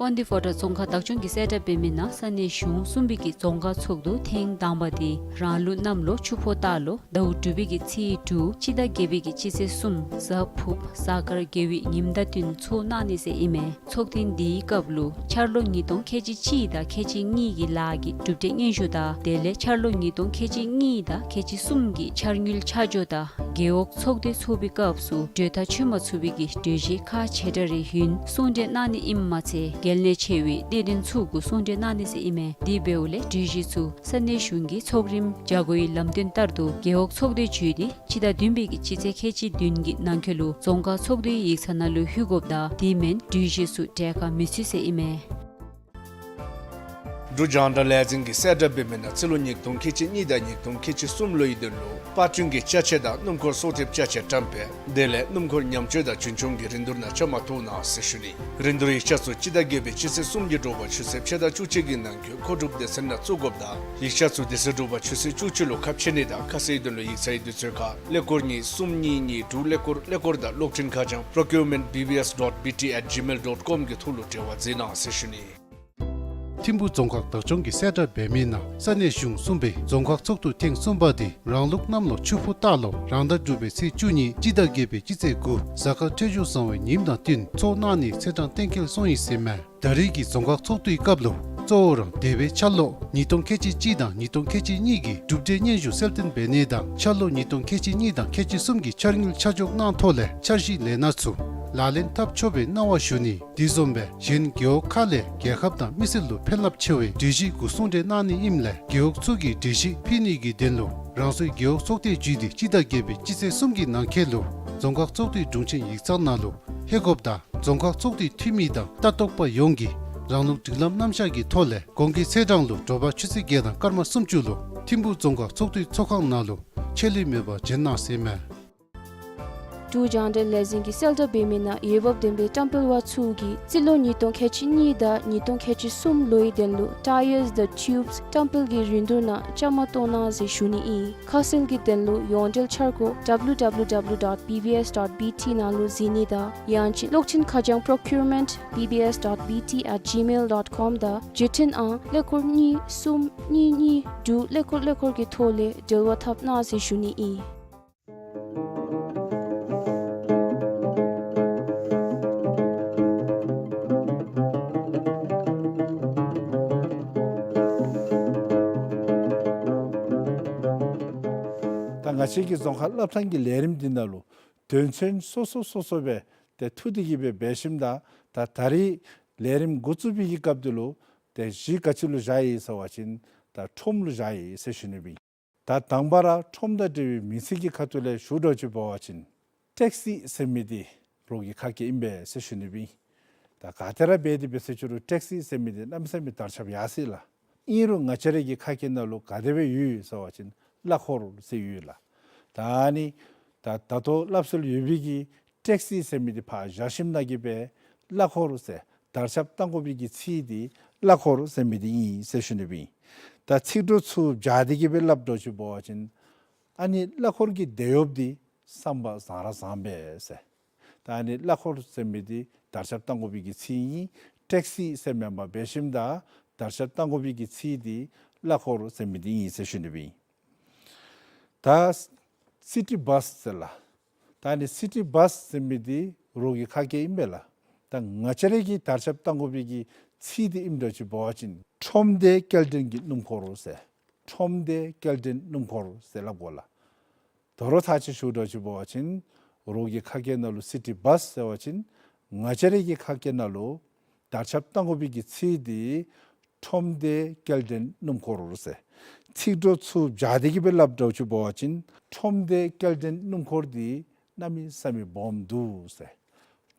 དབང་འདུས་ཕོ་བྲང་རྫོང་ཁག་བདག་སྐྱོང་གིས་གསལ་བསྒྲགས་འབད་མི་ནང་ས་གནས་གཞུང་གསུམ་པའི་གི་རྫོང་ཁག་ཚོགས་འདུ་ཐེངས་དང་པ་འདི་རང་ལུགས་གནམ་ལོ་ཆུ་ཕོ་སྟག་ལོ་ཟླཝ་དྲུག་པའི་གི་ཚེས་དྲུག་སྤྱི་ཟླ་བརྒྱད་པའི་གི་སྤྱི་ཚེས་གསུམ་གཟའ་ཕུརཔ་གཟའ་སྐར་དགེ་བའི་ཉིནམ་དང་བསྟུན་ཚོགས་གནང་ནི་ཟེར་ཨིན་མས། ཚོགས་ཐེངས་འདིའི་སྐབས་ལུ་འཆར་ལོ་ཉིས་སྟོང་ཁལ་གཅིག་གཅིག་དང་ཁལ་གཅིག་གཉིས་ཀྱི་ལཱ་གི་གྲུབ་འབྲས་སྙན་ཞུ་དང་དེ་ལས་འཆར་ལོ་ཉིས་སྟོང་ཁལ་གཅིག་གཉིས་དང་ཁལ་གཅིག་གསུམ་གྱི་འཆར་དངུལ་ཆ་འཇོག་དང་རྒེད་འོག་ཚོགས་སྡེ་ཚོགས་པའི་སྐབས་སུ་གྲོས་ཐག་ཆོད་མ་ཚུགས་པའི་གི་གྲོས་གཞི་ཁག་ཆེ་དྲགས་རེ་ཡོད་ན་གསུང་གྲོས་གནང་ནི་ཨིནམ་མ་ཚད་གལ་གནད་ཆེ་བའི་གནད་དོན་ཚུ་གུ་གསུང་གྲོས་གནང་ནི་ཟེར་ཨིན་མས། དེ་འབདཝ་ལས་གྲོས་གཞི་ཚུ་ས་གནས་གཞུང་གི་ཚོགས་རིམ་བྱ་སྒོའི་ལམ་སྟོན་ལྟར་དུ་རྒེད་འོག་ཚོགས་སྡེ་བརྒྱུད་དེ་སྤྱི་ཟླ་བདུན་པའི་གི་སྤྱི་ཚེས་ཁལ་གཅིག་བདུན་གྱི་ནང་འཁོད་ལུ་རྫོང་ཁག་ཚོགས་སྡེའི་ཡིག་ཚང་ནང་ལུ་ལྷོད་དགོཔ་དང་དེ་མེན་གྲོས་གཞི་ཚུ་གྲལ་ཁར་མི་ཚུད་ཟེར་ཨིན་མས། འབྲུག་རྒྱང་བསྒྲགས་ལས་འཛིན་གྱིས་གསལ་བསྒྲགས་འབད་མི་ནང་སྤྱི་ལོ་ཉིས་སྟོང་ཁལ་གཅིག་གཉིས་དང་ཉིས་སྟོང་ཁལ་གཅིག་གསུམ་ལོའི་དོན་ལུ་པར་སྐྲུན་གྱི་ཅ་ཆས་དང་སྣུམ་འཁོར་གསོག་ཐེབས་ཅ་ཆས་བཀྲམ་སྤེལ་དེ་ལས་སྣུམ་འཁོར་ཉམས་བཅོས་དང་རྒྱུན་སྐྱོང་གི་རིན་བསྡུར་ནང་བཅའ་མར་གཏོགས་གནང་ཟེར་ཞུ་ནི། རིན་བསྡུར་ཡིག་ཆ་ཚུ་སྤྱི་ཟླ་བརྒྱད་པའི་སྤྱི་ཚེས་གསུམ་གྱི་དྲོ་པ་ཆུ་ཚོད་ཕྱེད་དང་བཅུ་གཅིག་གི་ནང་འཁོད་མཁོ་སྒྲུབ་སྡེ་ཚན་ནང་བཙུགས་དགོཔ་དང་ཡིག་ཆ་ཚུ་དེ་ཚེ་དྲོ་པ་ཆུ་ཚོད་བཅུ་གཅིག་ལུ་ཁ་ཕྱེ་ནི་དང་ཁ་གསལ་དོན་ལུ་ཡིག་ཚང་གི་དུས་ཚོད་ཁར་ཀླད་ཀོར་གཉིས་གསུམ་གཉིས་གཉིས་དྲུག་ཀླད་ཀོར་ཀླད་ཀོར་དང་གློག་འཕྲིན་ཁ་བྱང་procurement B B S dot B T at gmail dot com གི་ཐོག་ལུ་འབྲེལ་བ་མཛད་གནང་ཟེར་ཞུ་ནི། ཐིམ་ཕུ་རྫོང་ཁག་བདག་སྐྱོང་གིས་གསལ་བསྒྲགས་འབད་མི་ནང་ས་གནས་གཞུང་གསུམ་པའི་རྫོང་ཁག་ཚོགས་འདུ་ཐེངས་གསུམ་པ་འདི་རང་ལུགས་གནམ་ལོ་ཆུ་ཕོ་སྟག་ལོ་རང་ཟླ་དྲུག་པའི་ཚེས་བཅུ་གཉིས་སྤྱི་ཟླ་བརྒྱད་པའི་སྤྱི་ཚེས་དགུ་གཟའ་སྐར་འཕྲོད་སྦྱོར་བཟང་བའི་ཉིནམ་དང་བསྟུན་ཚོགས་གནང་ནི་ཚེས་གྲངས་གཏན་འཁེལ་སོང་ཡི་ཟེར་མས། ད་རེས་ཀྱི་རྫོང་ཁག་ཚོགས་འདུའི་སྐབས་ལུ་གཙོ་བོ་ར་འདས་པའི་འཆར་ལོ་ཉིས་སྟོང་ཁལ་གཅིག་གཅིག་དང་ཉིས་སྟོང་ཁལ་གཅིག་གཉིས་ཀྱི་གྲུབ་འབྲས་སྙན་ཞུ་གསལ་སྟོན་འབད་ནི་དང་འཆར་ལོ་ཉིས་སྟོང་ཁལ་གཅིག་གཉིས་དང་ཁལ་གཅིག་གསུམ་གྱི་འཆར་དངུལ་ཆ་འཇོག་གནང་ཐོག་ལས་འཆར་གཞི་ལས་སྣ་ཚུ་ལག་ལེན་འཐབ་ཆོག་པའི་གནང་བ་ཞུ་ནི། དེ་བཟུམ་སྦེ་གཞན་རྒེད་འོག་ཁག་ལས་རྒྱལ་ཁབ་དང་མི་སེར་ལུ་ཕན་རླབས་ཆེ་བའི་གྲོས་གཞི་གུ་གསུང་གྲོས་གནང་ནི་ཨིནམ་ལས་རྒེད་འོག་ཚུ་གིས་གྲོས་གཞི་ཕུལ་ནི་གི་དོན་ལུ་རང་སོའི་རྒེད་འོག་ཚོགས་སྡེ་བརྒྱུད་དེ་སྤྱི་ཟླ་བརྒྱད་པའི་སྤྱི་ཚེས་གསུམ་གྱི་ནང་འཁོད་ལུ་རྫོང་ཁག་ཚོགས་སྡེའི་དྲུང་ཆེན་ཡིག་ཚང་ནང་ལུ་ལྷོད་དགོཔ་དང་རྫོང་ཁག་ཚོགས་སྡེའི་འཐུས་མི་དང་ལྟ་རྟོག་པ་ཡོངས་ཀྱིས་ རང་ལུགས་སྒྲིག་ལམ་རྣམ་གཞག་གི་ཐོག་ལས་གོང་གི་ཚེས་གྲངས་ལུ་དྲོ་པ་ཆུ་ཚོད་བརྒྱད་དང་སྐར་མ་སུམ་ཅུ་ལུ་ཐིམ་ཕུག་རྫོང་ཁག་ཚོགས་འདུའི་ཚོགས་ཁང་ནང་ལུ་ཆད་ལུས་མེད་པར་བྱོན་གནང་ཟེར་མས། འབྲུག་རྒྱང་བསྒྲགས་ལས་འཛིན་གྱིས་གསལ་བསྒྲགས་འབད་མི་ནང་འོས་འབབ་ལྡན་པའི་བཀྲམ་སྤེལ་བ་ཚུ་གིས་རྩིས་ལོ་ཉིས་སྟོང་ཁལ་གཅིག་གཉིས་དང་ཉིས་སྟོང་ཁལ་གཅིག་གསུམ་ལོའི་དོན་ལུ་Tires the Tubes བཀྲམ་སྤེལ་གྱི་རིན་བསྡུར་ནང་བཅའ་མར་གཏོགས་གནང་ཟེར་ཞུ་ནི་ཨིན། ཁ་གསལ་གྱི་དོན་ལུ་ཡོངས་འབྲེལ་འཆར་སྒོ་W W W dot B B S dot B T ནང་ལུ་གཟིགས་ནི་དང་ཡང་ཅིན་གློག་ཆེན་ཁ་བྱང་procurement B B S dot B T at gmail dot com དང་བརྒྱུད་འཕྲིན་ཨང་ཀླད་ཀོར་གཉིས་གསུམ་གཉིས་གཉིས་དྲུག་ཀླད་ཀོར་ཀླད་ཀོར་གྱི་ཐོག་ལས་འབྲེལ་བ་འཐབ་གནང་ཟེར་ཞུ་ནི་ཨིན། ད་ང་བཅས་ཀྱི་རྫོང་ཁ་སློབ་ཐང་གི་ལས་རིམ་འདི་ནང་ལུ་དོན་ཚན་སོ་སོ་སོ་སོ་སྦེ་ཏེ་འཐུ་སྟེ་གི་སྦེ་འབད་ཞིནམ་ད་ད་ད་རིས་ལས་རིམ་འགོ་བཙུགས་པའི་གི་སྐབས་འདི་ལུ་ཏེ་གཞི་ག་ཅི་ལུ་བཞག་ཡི་ཟེར་བ་ཅིན་ད་ཁྲོམ་ལུ་བཞག་ཡི་ཟེར་ཞུ་ནི་ཨིན། ད་དང་པ་ར་ཁྲོམ་དང་འབྲེལ་བའི་མིང་ཚིག་གི་ཁ་ཐུག་ལས་ཞུ་དོ་ཅིག་འབད་བ་ཅིན་ཊེག་སི་ཟེར་མི་འདི་རོགས་ཀྱི་ཁ་སྐད་ཨིན་པས་ཟེར་ཞུ་ནི་ཨིན། ད་ག་ཏེ་ར་འབད་དེ་འབད་ཟེར་ཞུ་རུང་ཊེག་སི་ཟེར་མི་འདི་གནམ་མེད་ས་མེད་དར་ཁྱབ་ཡར་སོ་ཡི་ལགས། ཨིན་རུང་ང་བཅས་ར་གི་ཁ་སྐད་ནང་ལུ་ག་དེ་སྦེ་ཡོད་ཟེར་བ་ཅིན་གླ་འཁོར་ཟེར་ཡོད་ལགས། ད་ཨ་ནི་ད་ད་ལྟོ་སླབ་སྲོལ་ཡོད་པའི་གི་ཊེག་སི་ཟེར་མི་འདི་ཕར་བཞག་ཞིནམ་ད་གི་སྦེ་གླ་འཁོར་ཟེར་དར་ཁྱབ་གཏང་དགོ་པའི་གི་ཚིག་འདི་གླ་འཁོར་ཟེར་མི་འདི་ཨིན་ཟེར་ཞུ་ནི་ཨིན། ད་ཚིག་གྲོགས་ཚུ་སྦྱར་ཏེ་གི་སྦེ་སླབ་དོ་ཅིག་འབད་བ་ཅིན་ཨ་ནི་གླ་འཁོར་གྱི་དེད་གཡོགཔ་འདི་བསམ་པ་བཟང་ར་བཟང་པས་ཟེར། ད་ཨ་ནི་གླ་འཁོར་ཟེར་མི་འདི་དར་ཁྱབ་གཏང་དགོ་པའི་གི་ཚིག་ཨིན། ཊེག་སི་ཟེར་མེན་པར་འབད་ཞིནམ་ད་དར་ཁྱབ་གཏང་དགོ་པའི་གི་ཚིག་འདི་གླ་འཁོར་ཟེར་མི་འདི་ཨིན་ཟེར་ཞུ་ནི་ཨིན། ད་སི་ཊི་བཱས་ཟེར་ལགས། ད་ཨ་ནི་སི་ཊི་བཱས་ཟེར་མི་འདི་རོགས་ཀྱི་ཁ་སྐད་ཨིན་པས་ལགས། ད་ང་བཅས་ར་གིས་དར་ཁྱབ་གཏང་དགོ་པའི་གི་ཚིག་འདི་ཨིནམ་དོ་ཅིག་འབད་བ་ཅིན་ཁྲོམ་སྡེ་སྐྱེལ་འདྲེན་གྱི་སྣུམ་འཁོར་ཟེར། ཁྲོམ་སྡེ་སྐྱེལ་འདྲེན་སྣུམ་འཁོར་ཟེར་སླབ་དགོ་ལགས། དོ་རུང་ཚར་གཅིག་ཞུ་དོ་ཅིག་འབད་བ་ཅིན་རོགས་ཀྱི་ཁ་སྐད་ནང་ལུ་སི་ཊི་བཱས་ཟེར་བ་ཅིན་ང་བཅས་ར་གི་ཁ་སྐད་ནང་ལུ་དར་ཁྱབ་གཏང་དགོ་པའི་གི་ཚིག་འདི་ཁྲོམ་སྡེ་སྐྱེལ་འདྲེན་སྣུམ་འཁོར་ཟེར། ཚིག་གྲོགས་ཚུ་སྦྱར་ཏེ་གི་སྦེ་སླབ་དོ་ཅིག་འབད་བ་ཅིན་ཁྲོམ་སྡེ་སྐྱེལ་འདྲེན་སྣུམ་འཁོར་འདི་གནམ་མེད་ས་མེད་སྦོམ་འདུག་ཟེར།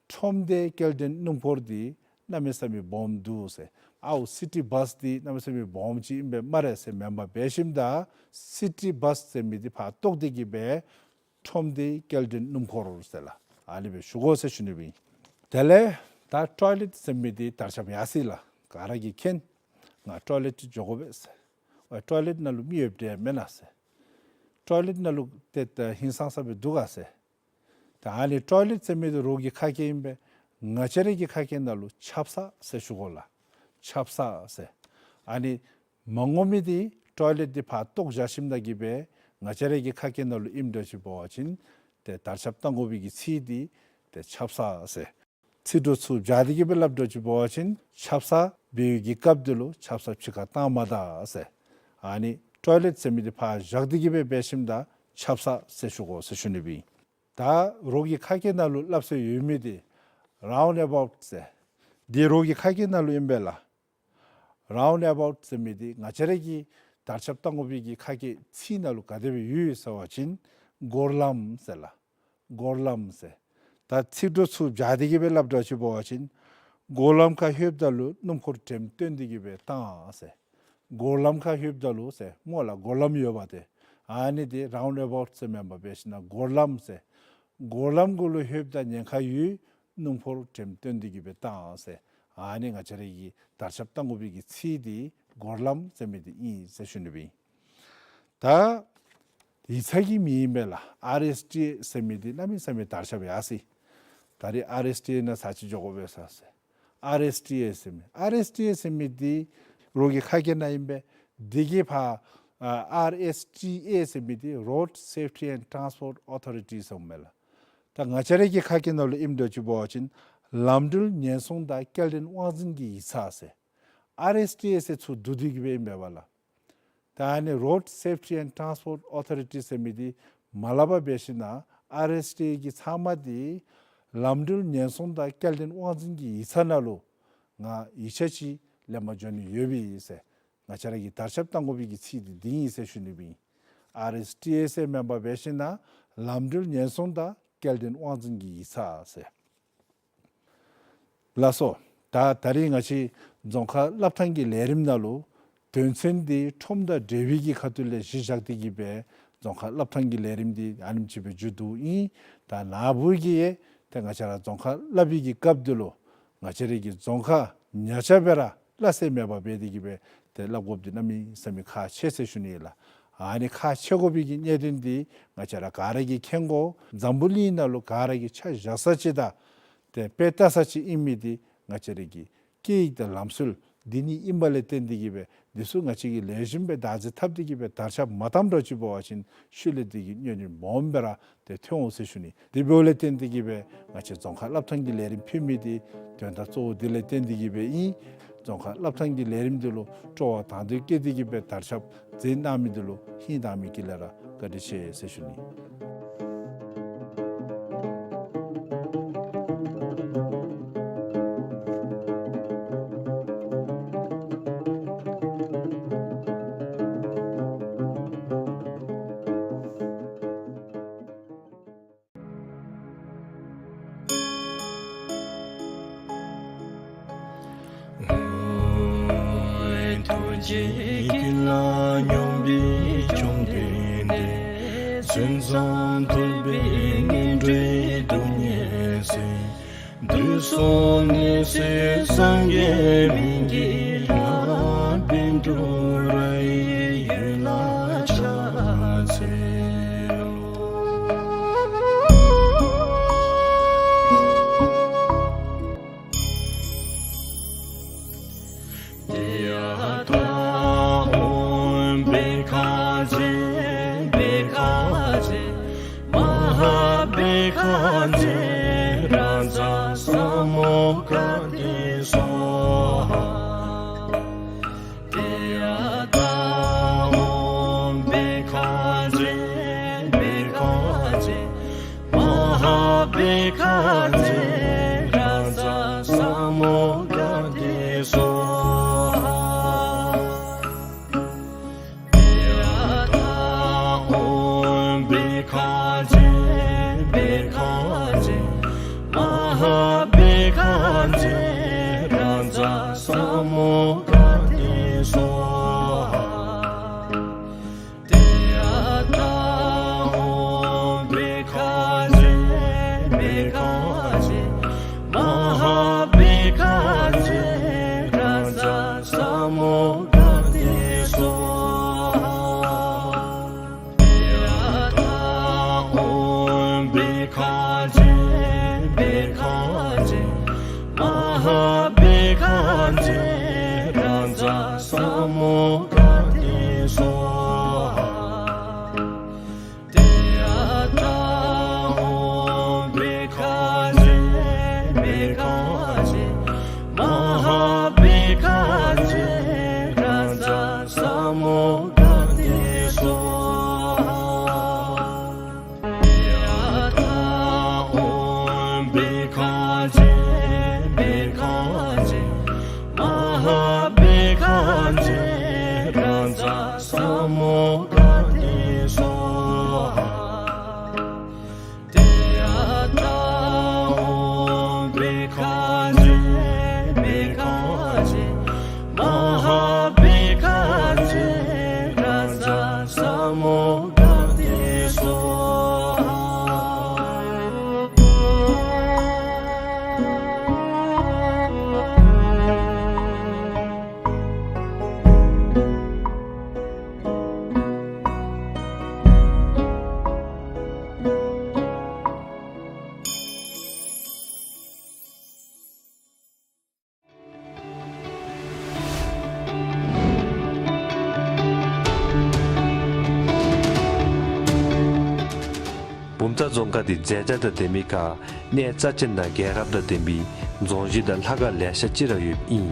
ཁྲོམ་སྡེ་སྐྱེལ་འདྲེན་སྣུམ་འཁོར་འདི་གནམ་མེད་ས་མེད་སྦོམ་འདུག་ཟེར། ཨའོ་སི་ཊི་བཱས་འདི་གནམ་མེད་ས་མེད་སྦོམ་ཅིག་ཨིན་པས་སྨ་རེ་ཟེར་མེན་པར་འབད་ཞིནམ་ད་སི་ཊི་བཱས་ཟེར་མི་འདི་ཕར་བཏོག་སྟེ་གི་སྦེ་ཁྲོམ་སྡེ་སྐྱེལ་འདྲེན་སྣུམ་འཁོར་ཟེར་ལགས། ཨ་ནི་སྦེ་ཞུ་དགོ་ཟེར་ཞུ་ནི་ཨིན། དེ་ལས་ད་ཊོའི་ལེཊ་ཟེར་མི་འདི་དར་ཁྱབ་ཡར་སོ་ཡི་ལགས། ག་ར་གིས་མཁྱེན། ང་ཊོའི་ལེཊ་འགྱོ་དགོ་པས་ཟེར། ཨ་ཊོའི་ལེཊ་ནང་ལུ་མི་ཡོདཔ་འདྲས་མེན་ན་ཟེར། ཊོའི་ལེཊ་ནང་ལུ་ཏེ་ད་ཧིང་སངས་ས་སྦེ་འདུག་ག་ཟེར། ད་ཨ་ནི་ཊོའི་ལེཊ་ཟེར་མི་འདི་རོགས་ཀྱི་ཁ་སྐད་ཨིན་པས། ང་བཅས་ར་གི་ཁ་སྐད་ནང་ལུ་ཆབ་གསང་ཟེར་ཞུ་དགོ་ལགས། ཆབ་གསང་ཟེར། ཨ་ནི་མ་ངོ་མི་འདི་ཊོའི་ལེཊ་འདི་ཕར་བཏོག་བཞག་ཞིནམ་ད་གི་སྦེ་ང་བཅས་ར་གི་ཁ་སྐད་ནང་ལུ་ཨིནམ་དོ་ཅིག་འབད་བ་ཅིན་ཏེ་དར་ཁྱབ་གཏང་དགོ་པའི་གི་ཚིག་འདི་ཏེ་ཆབ་གསང་ཟེར། ཚིག་གྲོགས་ཚུ་སྦྱར་ཏེ་གི་སྦེ་སླབ་དོ་ཅིག་འབད་བ་ཅིན་ཆབ་གསང་འབད་བའི་གི་སྐབས་འདི་ལུ་ཆབ་གསང་ཕྱི་ཁར་བཏང་མ་ད་ཟེར། ཨ་ནི་ཊོའི་ལེཊ་ཟེར་མི་འདི་ཕར་བཞག་སྟེ་གི་སྦེ་འབད་ཞིནམ་ད་ཆབ་གསང་ཟེར་ཞུ་དགོ་ཟེར་ཞུ་ནི་ཨིན། ད་རོགས་ཀྱི་ཁ་སྐད་ནང་ལུ་སླབ་སྲོལ་ཡོད་མི་འདི་རའུནཌ་ཨ་བའུཊ་ཟེར། འདི་རོགས་ཀྱི་ཁ་སྐད་ནང་ལུ་ཨིན་པས་ལགས། རའུནཌ་ཨ་བའུཊ་ཟེར་མི་འདི་ང་བཅས་ར་གི་དར་ཁྱབ་གཏང་དགོ་པའི་གི་ཁ་སྐད་ཚིག་ནང་ལུ་ག་དེ་སྦེ་ཡོད་ཟེར་བ་ཅིན་སྒོར་ལམ་ཟེར་ལགས། སྒོར་ལམ་ཟེར། ད་ཚིག་གྲོགས་ཚུ་སྦྱར་ཏེ་གི་སྦེ་སླབ་དོ་ཅིག་འབད་བ་ཅིན་སྒོར་ལམ་ཁར་ལྷོདཔ་ད་ལུ་སྣུམ་འཁོར་འགྲེམས་སྟོན་ཏེ་གི་སྦེ་བཏང་ཟེར། སྒོར་ལམ་ཁར་ལྷོདཔ་ད་ལུ་ཟེར་སྨོ་ལགས། སྒོར་ལམ་ཡོདཔ་ཏེ་ཨ་ནི་འདི་རའུནཌ་ཨ་བའུཊ་ཟེར་མེན་པར་འབད་ཞིནམ་ན་སྒོར་ལམ་ཟེར། སྒོར་ལམ་གུ་ལུ་ལྷོདཔ་ད་ཉེན་ཁ་ཡོད། སྣུམ་འཁོར་འགྲེམས་སྟོན་ཏེ་གི་སྦེ་བཏང་ཟེར། ཨ་ནི་ང་བཅས་ར་གི་དར་ཁྱབ་གཏང་དགོ་པའི་གི་ཚིག་འདི་སྒོར་ལམ་ཟེར་མི་འདི་ཨིན་ཟེར་ཞུ་ནི་ཨིན། ད་ཡིག་ཚང་གི་མིང་ཨིན་པས་ལགས། ཨར་ཨེས་ཊི་ཨེ་ཟེར་མི་འདི་གནམ་མེད་ས་མེད་དར་ཁྱབ་ཡར་སོ་ཡི། ད་རིས་ཨར་ཨེས་ཊི་ཨེ་ནང་ཚར་གཅིག་འགྱོ་དགོ་པས་ཟེར། ཨར་ཨེས་ཊི་ཨེ་ཟེར་མི་ཨར་ཨེས་ཊི་ཨེ་ཟེར་མི་འདི་རོགས་ཀྱི་ཁ་སྐད་ནང་ཨིན་པས། འདི་གིས་ཕར་ཨ་ཨར་ཨེས་ཊི་ཨེ་ཟེར་མི་འདི་Road Safety and Transport Authority ཟེར་མས་ལགས། ད་ང་བཅས་ར་གི་ཁ་སྐད་ནང་ལུ་ཨིནམ་འདྲས་ཅིག་འབད་བ་ཅིན་ལམ་འགྲུལ་ཉེན་སྲུང་དང་སྐྱེལ་འདྲེན་དབང་འཛིན་གྱི་ཡིག་ཚང་ཟེར། ཨར་ཨེས་ཊི་ཨེ་ཟེར་ཚུར་བསྡུ་སྟེ་གི་སྦེ་ཨིན་པས་ལགས། ད་ཨ་ནི་Road Safety and Transport Authority ཟེར་མི་འདི་མ་སླབ་པར་འབད་ཞིན་ན་ཨར་ཨེས་ཊི་ཨེ་གི་ཚབ་མ་འདི་ལམ་འགྲུལ་ཉེན་སྲུང་དང་སྐྱེལ་འདྲེན་དབང་འཛིན་གྱི་ཡིག་ཚང་ནང་ལུ་ང་ཡིག་ཆ་ཅིག་ལེན་པར་འགྱོ་ནི་ཡོད་པས་ཟེར། ང་བཅས་ར་གིས་དར་ཁྱབ་གཏང་དགོ་པའི་གི་ཚིག་འདི་འདི་ཨིན་ཟེར་ཞུ་ནི་ཨིན། ཨར་ཨེས་ཊི་ཨེ་ཟེར་མེན་པར་འབད་ཞིན་ན་ལམ་འགྲུལ་ཉེན་སྲུང་དང་སྐྱེལ་འདྲེན་དབང་འཛིན་གྱི་ཡིག་ཚང་ཟེར། ལགས་སོ། ད་ད་རིས་ང་བཅས་ རྫོང་ཁ་སློབ་ཐངས་ཀྱི་ལས་རིམ་ནང་ལུ་དོན་ཚན་འདི་ཁྲོམ་དང་འབྲེལ་བའི་གི་ཁ་ཐུག་ལས་གཞི་བཞག་སྟེ་གི་སྦེ་རྫོང་ཁ་སློབ་ཐངས་ཀྱི་ལས་རིམ་འདི་ཨ་ནེམ་ཅིག་སྦེ་མཇུག་བསྡུཝ་ཨིན། ད་ནཱ་བུ་གིས་ཡང་ཏེ་ང་བཅས་ར་རྫོང་ཁ་སླབ་པའི་གི་སྐབས་འདི་ལུ་ང་བཅས་རའི་གི་རྫོང་ཁ་ཉག་ཆ་སྦེ་ར་སླབ་ས་མེདཔ་འབད་དེ་གི་སྦེ་ཏེ་སླབ་དགོཔ་འདི་གནམ་མེད་ས་མེད་ཁག་ཆེ་ཟེར་ཞུ་ནི་ལགས། ཨ་ནི་ཁག་ཆེ་དགོ་པའི་གི་གནད་དོན་འདི་ང་བཅས་ར་ག་ར་གིས་མཁྱེན་དགོ། འཛམ་བུ་གླིང་ནང་ལུ་ག་ར་གིས་ཆ་བཞག་ས་ཅིག་དང་ཏེ་དཔེ་བལྟ་ས་ཅིག་ཨིན་མི་འདི་ང་བཅས་རའི་གི་སྐད་ཡིག་དང་ལམ་སྲོལ་འདི་གཉིས་ཨིནམ་ལས་བརྟེན་ཏེ་གི་སྦེ་འདི་ཚུ་ང་བཅས་ཀྱིས་ལེགས་ཤོམ་སྦེ་བདག་འཛིན་འཐབ་སྟེ་གི་སྦེ་དར་ཁྱབ་མ་བཏང་འགྱོ་ཅི་འབད་བ་ཅིན་ཤུལ་ལས་འདི་གི་གནོད་འགྲིབ་སྦོམ་སྦེ་ར་ཏེ་ཐོན་འོང་ཟེར་ཞུ་ནི། དེ་འབདཝ་ལས་བརྟེན་ཏེ་གི་སྦེ་ང་བཅས་རྫོང་ཁ་སློབ་ཐངས་ཀྱི་ལས་རིམ་ཕུལ་མི་འདི་དོན་དག་གཙོ་བོ་འདི་ལས་བརྟེན་ཏེ་གི་སྦེ་ཨིན། རྫོང་ཁ་སློབ་ཐངས་ཀྱི་ལས་རིམ་འདི་ལུ་སྤྲོ་བ་དང་འདོད་བསྐྱེད་དེ་གི་སྦེ་དར་ཁྱབ་མཛད་གནང་མི་འདི་ལུ་ཧིང་དྭངས་མའི་དཀྱིལ་ལས་ར་བཀའ་དྲིན་ཆེ་ཟེར་ཞུ་ནི། ཐུགས་རྗེ་ཀུན་ལ་སྙོམས་པའི་བཅོམ་ལྡན་འདས། མཚན་བཟང་ཐོས་པའི་ངན་འགྲོའི་སྡུག་བསྔལ་སེལ། དུག་གསུམ་ནད་སེལ་སངས་རྒྱས་སྨན་གྱི་བླ། བཻ་ཌཱུརྱ་ཡི་འོད་ལ་ཕྱག་འཚལ་ལོ། ཏདྱ་ཐཱ། ཨོཾ་བྷཻ་ཥ་ཛྱེ་བྷཻ་ཥ་ཛྱེ་མ་ཧཱ་བྷཻ་ཥ་ཛྱེ་རཱ་ཛ་ས་མུདྒ་ཏེ་སྭཱ་ཧཱ། ཏདྱ་ཐཱ། ཨོཾ་བྷཻ་ཥ་ཛྱེ་བྷཻ་ཥ་ཛྱེ་མ་ཧཱ་བྷཻ་ཥ་ཛྱེ་རཱ་ཛ་ས་མུདྒ་ཏེ་སྭཱ་ཧཱ། ཏདྱ་ཐཱ། ཨོཾ་བྷཻ་ཥ་ཛྱེ་བྷཻ་ཥ་ཛྱེ་མ་ཧཱ་བྷཻ་ཥ་ཛྱེ་རཱ་ཛ་ས་མུདྒ་ཏེ་སྭཱ་ཧཱ། ཏདྱ་ཐཱ། ཨོཾ་བྷཻ་ཥ་ཛྱེ་བྷཻ་ཥ་ཛྱེ་མ་ཧཱ་བྷཻ་ཥ་ཛྱེ་རཱ་ཛ་ས་མུདྒ་ཏེ་སྭཱ་ཧཱ། ཏདྱ་ཐཱ། ཨོཾ་བྷཻ་ཥ་ཛྱེ་བྷཻ་ཥ་ཛྱེ་མ་ཧཱ་བྷཻ་ཥ་ཛྱེ་རཱ་ཛ་ས་མུདྒ་ཏེ་སྭཱ་ཧཱ། ཏདྱ་ཐཱ། ཨོཾ་བྷཻ་ཥ་ཛྱེ་བྷཻ་ཥ་ཛྱེ་མ་ཧཱ་བྷཻ་ཥ་ཛྱེ་རཱ་ཛ་ས་མུདྒ་ཏེ་སྭཱ་ཧཱ། ཏདྱ་ཐཱ། ཨོཾ་བྷཻ་ཥ་ཛྱེ་བྷཻ་ཥ་ཛྱེ་མ་ཧཱ་བྷཻ་ཥ་ཛྱེ་རཱ་ཛ་ས་མུདྒ་ཏེ་སྭཱ་ཧཱ། ཏདྱ་ཐཱ། ཨོཾ་བྷཻ་ཥ་ཛྱེ་བྷཻ་ཥ་ཛྱེ་མ་ཧཱ་བྷཻ་ཥ་ཛྱེ་རཱ་ཛ་ས་མུདྒ་ཏེ་སྭཱ་ཧཱ། བུམ་ཐང་རྫོང་ཁག་འདི་མཛེས་ལྗོངས་དང་ལྡན་པའི་ཁར་གནས་རྩ་ཆེན་དང་རྒྱལ་རབས་དང་ལྡན་པའི་རྫོང་གཞི་དང་ལྷ་ཁང་ལེ་ཤ་ཅིག་ར་ཡོདཔ་ཨིན།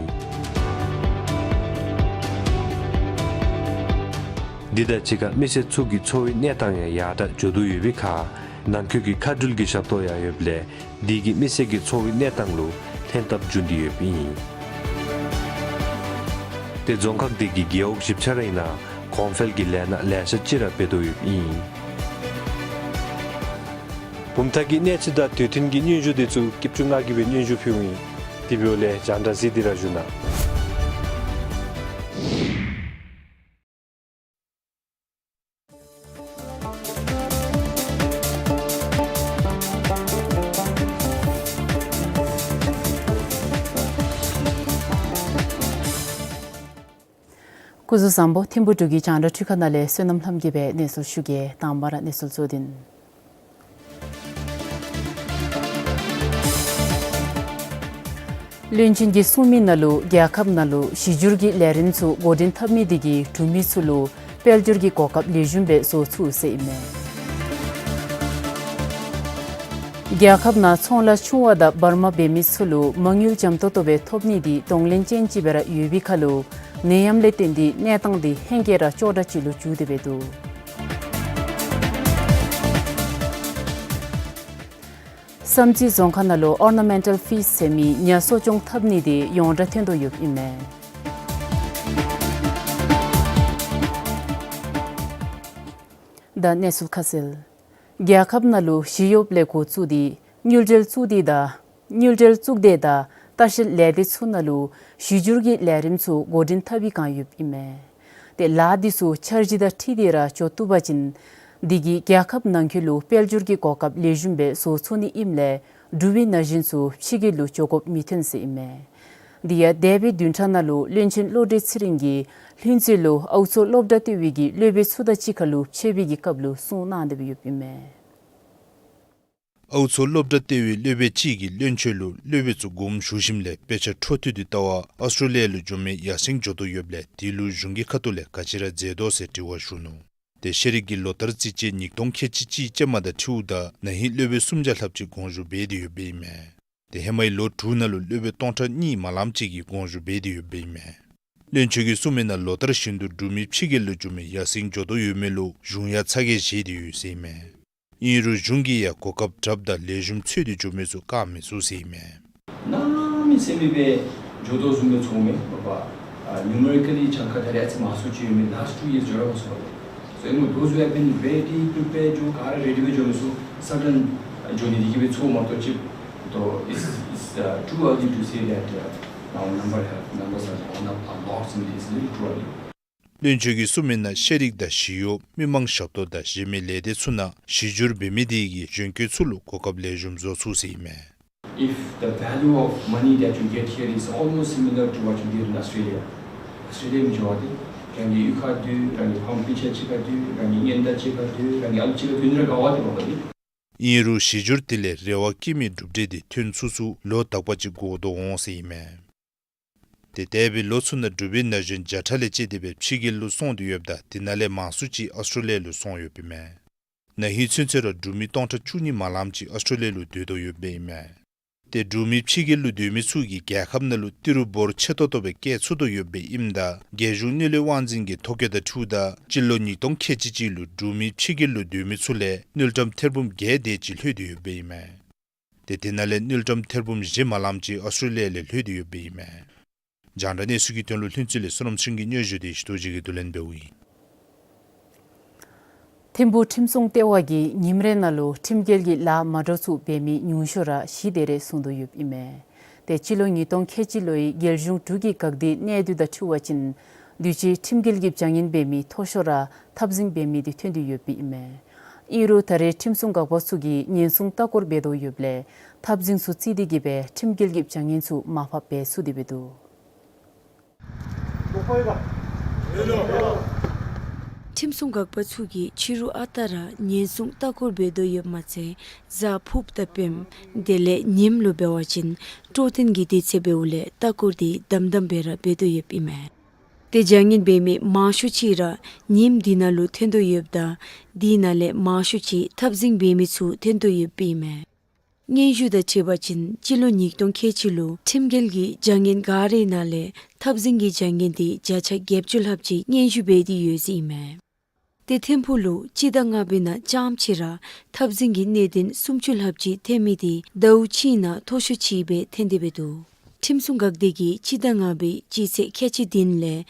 འདི་དང་གཅིག་ཁར་མི་སེར་ཚུ་གི་འཚོ་བའི་གནས་སྟངས་ཡང་ཡར་དྲག་འགྱོ་དོ་ཡོད་པའི་ཁར་ནང་འཁོད་ཀྱི་མཁའ་འགྲུལ་གྱི་ཞབས་ཏོག་ཡང་ཡོདཔ་ལས་འདི་གིས་མི་སེར་གྱི་འཚོ་བའི་གནས་སྟངས་ལུ་ལྷན་ཐབས་འབྱུང་སྟེ་ཡོདཔ་ཨིན། ཏེ་རྫོང་ཁག་འདི་གི་རྒེད་འོག་བཞི་ཆ་རའི་ནང་གོང་འཕེལ་གྱི་ལས་སྣ་ལེ་ཤ་ཅིག་ར་འབད་དོ་ཡོདཔ་ཨིན། བུམ་ཐང་གི་གནས་ཚུལ་དང་དུས་མཐུན་གྱི་སྙན་ཞུ་འདི་ཚུ་སྐྱིད་ཆུ་ང་གིས་སྦེ་སྙན་ཞུ་ཕུལཝ་ཨིན། དེ་འབདཝ་ལས་རྒྱང་བསྒྲགས་གཟིགས་ཏེ་ར་བཞུགས་གནང་། སྐུ་གཟུགས་བཟང་པོ། ཐིམ་ཕུག་འབྲུག་གི་རྒྱང་བསྒྲགས་འཕྲུལ་ཁང་ནང་ལས་བསོད་ནམས་ལྷམ་གྱིས་སྦེ་གནས་ཚུལ་ཞུ་གེ། དང་པ་ར་གནས་ཚུལ་གཙོ་དོན། བློན་ཆེན་གྱིས་གསུངས་མི་ནང་ལུ་རྒྱལ་ཁབ་ནང་ལུ་གཞི་སྒྱུར་གྱི་ལས་རིམ་ཚུ་འགོ་འདྲེན་འཐབ་མི་དེ་གིས་འབྲུག་མི་ཚུ་ལུ་དཔལ་འབྱོར་གྱི་གོ་སྐབས་ལེགས་ཤོམ་སྦེ་བཟོ་ཚུགས་ཟེར་ཨིན་མས། རྒྱལ་ཁབ་ནང་ཚོང་ལཱ་ཆུང་བ་དང་བར་མ་འབད་མི་ཚུ་ལུ་མ་དངུལ་འཇམ་ཏོག་ཏོ་སྦེ་ཐོབ་ནི་དེ་གདོང་ལེན་ཅན་ཅིག་སྦེ་ར་ཡོད་པའི་ཁར་ལུ་ནད་ཡམས་ལས་བརྟེན་ཏེ་གནས་སྟངས་དེ་ཧེང་སྐལ་ར་སྐྱོ་དྲགས་ཅིག་ལུ་འགྱུར་ཏེ་སྦེ་འདུག། བསམ་རྩེ་རྫོང་ཁག་ནང་ལུ་Ornamental Fish ཟེར་མི་ཉ་གསོ་སྐྱོང་འཐབ་ནི་དེ་ཡོངས་གྲགས་ཐོན་དོ་ཡོདཔ་ཨིན་མས། ད་གནས་ཚུལ་ཁ་གསལ། རྒྱལ་ཁབ་ནང་ལུ་ཞི་གཡོགཔ་ལས་འགོ་བཙུགས་ཏེ་དངུལ་འབྲེལ་བཙུགས་ཏེ་དང་དངུལ་འབྲེལ་བཙུགས་ཏེ་དང་ལྟ་བཤལ་ལས་སྡེ་ཚུ་ནང་ལུ་གཞི་སྒྱུར་གྱི་ལས་རིམ་ཚུ་འགོ་འདྲེན་འཐབ་པའི་བསྒང་ཡོདཔ་ཨིན་མས། ཏེ་ལཱ་འདི་ཚུ་འཆར་གཞི་དང་འཁྲིལ་ཏེ་ར་འགྱོ་བཏུབ་པ་ཅིན་དེ་གིས་རྒྱལ་ཁབ་ནང་འཁོད་ལུ་དཔལ་འབྱོར་གྱི་གོ་སྐབས་ལེགས་ཤོམ་སྦེ་བཟོ་ཚུགས་ནི་ཨིནམ་ལས་འབྲུག་པའི་ན་གཞོན་ཚུ་ཕྱི་རྒྱལ་ལུ་འགྱོ་དགོཔ་མི་ཐོན་ཟེར་ཨིན་མས། དེ་ཡང་འདས་པའི་བདུན་ཕྲག་ནང་ལུ་བློན་ཆེན་བློ་གྲོས་ཚེ་རིང་གིས་ལྷུན་རྩེ་ལུ་ཨའུ་མཚོ་སློབ་གྲྭ་ལྟེ་བའི་གི་སློབ་དཔོན་ཚུ་དང་གཅིག་ཁར་ལུ་ཕྱད་པའི་གི་སྐབས་ལུ་གསུངས་གནང་སྟེ་སྦེ་ཡོདཔ་ཨིན་མས། ཨའུ་མཚོ་སློབ་གྲྭ་ལྟེ་བའི་སློབ་དཔོན་གཅིག་གིས་བློན་ཆེན་ལུ་སློབ་དཔོན་ཚུ་དགོངསམ་ཞུ་ཞིནམ་ལས་དཔེ་ཆ་འཕྲོ་མཐུད་དེ་བལྟ་བར་ཨོསི་ཊྲེ་ལི་ཡ་ལུ་འགྱོ་མི་ཡར་སེང་འགྱོ་དོ་ཡོདཔ་ལས་དེ་ལུ་གཞུང་གི་ཁ་ཐུག་ལས་ག་ཅི་ར་མཛད་དོ་ཟེར་དྲི་བ་ཞུ་ནུག། ཏེ་ཤེས་རིག་གི་ལོ་བསྟར་རྩིས་ཅན་ཉིས་སྟོང་ཁལ་གཅིག་གཅིག་ཅན་མ་དང་འཁྲིལཝ་ད་ན་ཧིང་སློབ་དཔོན་སུམ་བརྒྱ་ལྷགཔ་ཅིག་དགོངས་ཞུ་འབད་དེ་ཡོདཔ་ཨིན་མས། ཏེ་ཧེ་མའི་ལོ་དྲུག་ནང་ལུ་སློབ་དཔོན་སྟོང་ཕྲག་གཉིས་མ་ལངམ་ཅིག་གིས་དགོངས་ཞུ་འབད་དེ་ཡོདཔ་ཨིན་མས། བློན་ཆེན་གྱིས་གསུངས་མི་ནང་ལོ་ལྟར་བཞིན་དུ་འབྲུག་མི་ཕྱི་རྒྱལ་ལུ་འགྱོ་མི་ཡར་སེང་འགྱོ་དོ་ཡོད་མི་ལུ་གཞུང་ཡང་ཚ་གྱང་བཞེས་ཏེ་ཡོད་ཟེར་ཨིན་མས། ཨིན་རུང་གཞུང་གིས་ཡང་གོ་སྐབས་དྲགཔ་དང་ལེགས་ཤོམ་འཚོལ་ཏེ་འགྱོ་མི་ཚུ་བཀག་མི་ཚུགས་ཟེར་ཨིན་མས། གནམ་མེད་ས་མེད་སྦེ་འགྱོ་དོ་བཟུམ་སྦེ་ཚོརཝ་མས་པ། ཨ་ནིའུ་མེ་རི་ཀ་ལི་གྱངས་ཁ་ད་རེས་ཨ་ཙི་མང་སུ་ཅིག་ཡོད་མི་last two years འགྱོ་ར་མ་ཚུགས་པས། So you know, those who have been ready, prepared འགྱོ་ག་ར་རེ་ཌི་སྦེ་འགྱོ་མི་ཚུ་སཱ་ཌེན་འགྱོ་ནི་དེ་གིས་སྦེ་ཚོརཝ་མ་གཏོགས་ཅིག་ཏོ་it's, it's uh, too early to say that uh, our number have, numbers are gone up a lot simply, it's a little too early. བློན་ཆེན་གྱིས་གསུངས་མི་ནང་ཤེས་རིག་དང་ཞི་གཡོག་མི་མང་ཞབས་ཏོག་དང་གཞན་མི་ལས་སྡེ་ཚུ་ནང་གཞི་སྒྱུར་འབད་མི་དེ་གིས་གཞོན་སྐྱེས་ཚུ་ལུ་གོ་སྐབས་ལེགས་ཤོམ་བཟོ་ཚུགས་ཟེར་ཨིན་མས། If the value of money that you get here is almost similar to what you get in Australia, Australia མི་འགྱོ་བ་ཏེ་རང་གི་གཡུས་ཁར་སྡོད་རང་གི་ཕམ་སྤུན་ཆ་གཅིག་ཁར་སྡོད་རང་གི་གཉེན་དང་གཅིག་ཁར་སྡོད་རང་གི་ཨ་ལུ་གཅིག་ཁར་སྡོད་ནི་ར་དགའ་བ་དེ་འབདཝ་ད་ལུ། ཨིན་རུང་གཞི་སྒྱུར་དེ་ལས་རེ་བ་བསྐྱེད་མི་གྲུབ་འབྲས་དེ་ཐོན་ཚུགས་ཚུགས་ལོ་དག་པ་ཅིག་འགོར་དོ་འོང་ཟེར་ཨིན་མས། ཏེ་འདས་པའི་ལོ་ཚུ་ནང་འབྲུག་པའི་ན་གཞོན་བརྒྱ་ཕྲག་ལས་བཅད་དེ་སྦེ་ཕྱི་རྒྱལ་ལུ་སོང་སྟེ་ཡོདཔ་ད་དེ་ནང་ལས་མང་སུ་ཅིག་ཨོསི་ཊྲེ་ལི་ཡ་ལུ་སོང་ཡོདཔ་ཨིན་མས། ན་ཧིང་ཚུན་ཚོད་ར་འབྲུག་མི་སྟོང་ཕྲག་བཅུ་གཉིས་མ་ལངམ་ཅིག་ཨོསི་ཊྲེ་ལི་ཡ་ལུ་སྡོད་དོ་ཡོདཔ་ཨིན་མས། ཏེ་འབྲུག་མི་ཕྱི་རྒྱལ་ལུ་སྡོད་མི་ཚུ་གིས་རྒྱལ་ཁབ་ནང་ལུ་ཏི་རུ་འབོར་ཆེ་ཏོག་ཏོ་སྦེ་བསྐྱལ་ཚུགས་དོ་ཡོདཔ་ཨིནམ་ད་རྒྱལ་གཞུང་དངུལ་ལས་དབང་འཛིན་གྱི་ཐོ་བཀོད་དང་འཁྲིལཝ་ད་སྤྱི་ལོ་ཉིས་སྟོང་ཁལ་གཅིག་གཅིག་ལུ་འབྲུག་མི་ཕྱི་རྒྱལ་ལུ་སྡོད་མི་ཚུ་ལས་དངུལ་ཀྲམ་ཐེར་འབུམ་བརྒྱད་དེ་ཅིག་ལྷོད་དེ་ཡོདཔ་ཨིན་མས། ཏེ་དེ་ནང་ལས་དངུལ་ཀྲམ་ཐེར་འབུམ་བཞི་མ་ལངམ་ཅིག་ཨོསི་ཊྲེ་ལི་ཡ་ལས་ལྷོད་དེ་ཡོདཔ་ཨིན་མས། རྒྱང་བསྒྲགས་གནས་ཚུལ་གྱི་དོན་ལུ་ལྷུན་རྩེ་ལས་བསོད་ནམས་ཚེ་རིང་གི་སྙན་ཞུ་དེ་ཞུ་དོ་ཅིག་གིས་བསྡུ་ལེན་འབདཝ་ཨིན། ཐིམ་ཕུག་ཁྲིམས་སྲུང་ལྟེ་བ་གིས་ཉིནམ་རེ་ནང་ལུ་ཁྲིམས་འགལ་གྱི་ལཱ་མ་འདྲཝ་ཚུ་འབད་མི་ཉུང་ཤོས་ར་བཞི་དེ་རེ་བཟུང་དོ་ཡོདཔ་ཨིན་མས། ཏེ་སྤྱི་ལོ་ཉིས་སྟོང་ཁལ་གཅིག་ལོའི་རྒྱལ་གཞུང་འབྲུག་གི་དགག་སྒྲའི་གནས་སྡུད་དང་འཁྲིལ་བ་ཅིན་དུས་ཅི་ཁྲིམས་འགལ་གྱི་བྱ་ངན་འབད་མི་མཐོ་ཤོས་ར་འཐབ་འཛིང་འབད་མི་དེ་ཐོན་དོ་ཡོདཔ་ཨིན་མས། ཨིན་རུང་ད་རེས་ཁྲིམས་སྲུང་འགག་པ་ཚུ་གིས་ཉེན་སྲུང་ལྟ་སྐོར་འབད་དོ་ཡོདཔ་ལས་འཐབ་འཛིང་ཚུ་བརྩིས་ཏེ་གིས་སྦེ་ཁྲིམས་འགལ་གྱི་བྱ་ངན་ཚུ་མར་ཕབ་འབད་ཚུགས་ཏེ་འབད་འདུག། ཁྲིམས་སྲུང་འགག་པ་ཚུ་གིས་ཕྱི་རུ་ཨ་རྟག་ར་ཉེན་སྲུང་ལྟ་སྐོར་འབད་དོ་ཡོདཔ་མ་ཚད་གཟའ་ཕུརཔ་དང་བུམ་དེ་ལས་ཉིནམ་ལུ་འབད་བ་ཅིན་སྤྲོ་སྟོན་གྱི་དུས་ཚོད་འབདཝ་ལས་ལྟ་སྐོར་དེ་དམ་དམ་སྦེ་ར་འབད་དོ་ཡོདཔ་ཨིན་མས། ཏེ་བྱ་ངན་འབད་མི་མང་ཤོས་ཅིག་ར་ཉིནམ་དེ་ནང་ལུ་ཐོན་དོ་ཡོདཔ་ད་དེ་ནང་ལས་མང་ཤོས་ཅིག་འཐབ་འཛིང་འབད་མི་ཚུ་ཐོན་དོ་ཡོདཔ་ཨིན་མས། སྙན་ཞུ་དང་འཁྲིལ་བ་ཅིན་སྤྱི་ལོ་ཉིས་སྟོང་ཁལ་གཅིག་ལུ་ཁྲིམས་འགལ་གྱི་བྱ་ངན་ག་རའི་ནང་ལས་འཐབ་འཛིང་གི་བྱ་ངན་དེ་བརྒྱ་ཆ་བརྒྱད་ཅུ་ལྷགཔ་ཅིག་སྙན་ཞུ་འབད་དེ་ཡོད་ཟེར་ཨིན་མས། ཏེ་ཐིམ་ཕུག་ལུ་སྤྱི་ཟླ་ལྔ་པའི་ནང་རྐྱངམ་ཅིག་ར་འཐབ་འཛིང་གི་གནད་དོན་སུམ་ཅུ་ལྷགཔ་ཅིག་ཐོན་མི་དེ་ཟླཝ་གཅིག་ནང་མཐོ་ཤོས་ཅིག་སྦེ་ཐོན་ཏེ་འབད་འདུག། ཁྲིམས་སྲུང་འགག་སྡེ་གིས་སྤྱི་ཟླ་ལྔ་པའི་སྤྱི་ཚེས་ཁལ་གཅིག་བདུན་ལས་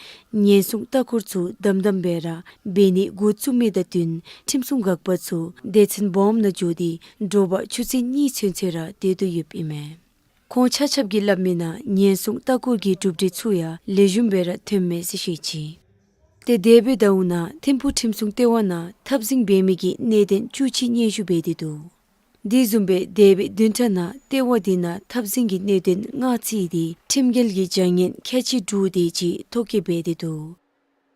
ཉེན་སྲུང་ལྟ་སྐོར་ཚུ་དམ་དམ་སྦེ་ར་འབད་ནི་འགོ་བཙུགས་མི་དང་བསྟུན་ཁྲིམས་སྲུང་འགག་པ་ཚུ་སྡེ་ཚན་སྦོམ་ནང་འགྱོ་སྟེ་དྲོ་པ་ཆུ་ཚོད་གཉིས་ཚུན་ཚོད་ར་སྡོད་དོ་ཡོདཔ་ཨིན་མས། ཁོང་ཆ་ཁྱབ་ཀྱིས་སླབ་མི་ནང་ཉེན་སྲུང་ལྟ་སྐོར་གྱི་གྲུབ་འབྲས་ཚུ་ཡང་ལེགས་ཤོམ་སྦེ་ར་ཐོནམ་མས་ཟེར་བཤད་ཅི། ཏེ་འདས་པའི་ཟླཝ་ནང་ཐིམ་ཕུག་ཁྲིམས་སྲུང་ལྟེ་བ་ནང་འཐབ་འཛིང་འབད་མི་གི་གནད་དོན་བཅུ་གཅིག་སྙན་ཞུ་འབད་དེ་འདུག། དེ་བཟུམ་སྦེ་འདས་པའི་བདུན་ཕྲག་ནང་ལྟེ་བ་དེ་ནང་འཐབ་འཛིང་གི་གནད་དོན་ལྔ་བརྩིས་ཏེ་ཁྲིམས་འགལ་གྱི་བྱ་ངན་ཁལ་གཅིག་དྲུག་དེ་ཅིག་ཐོ་བཀོད་འབད་དེ་འདུག།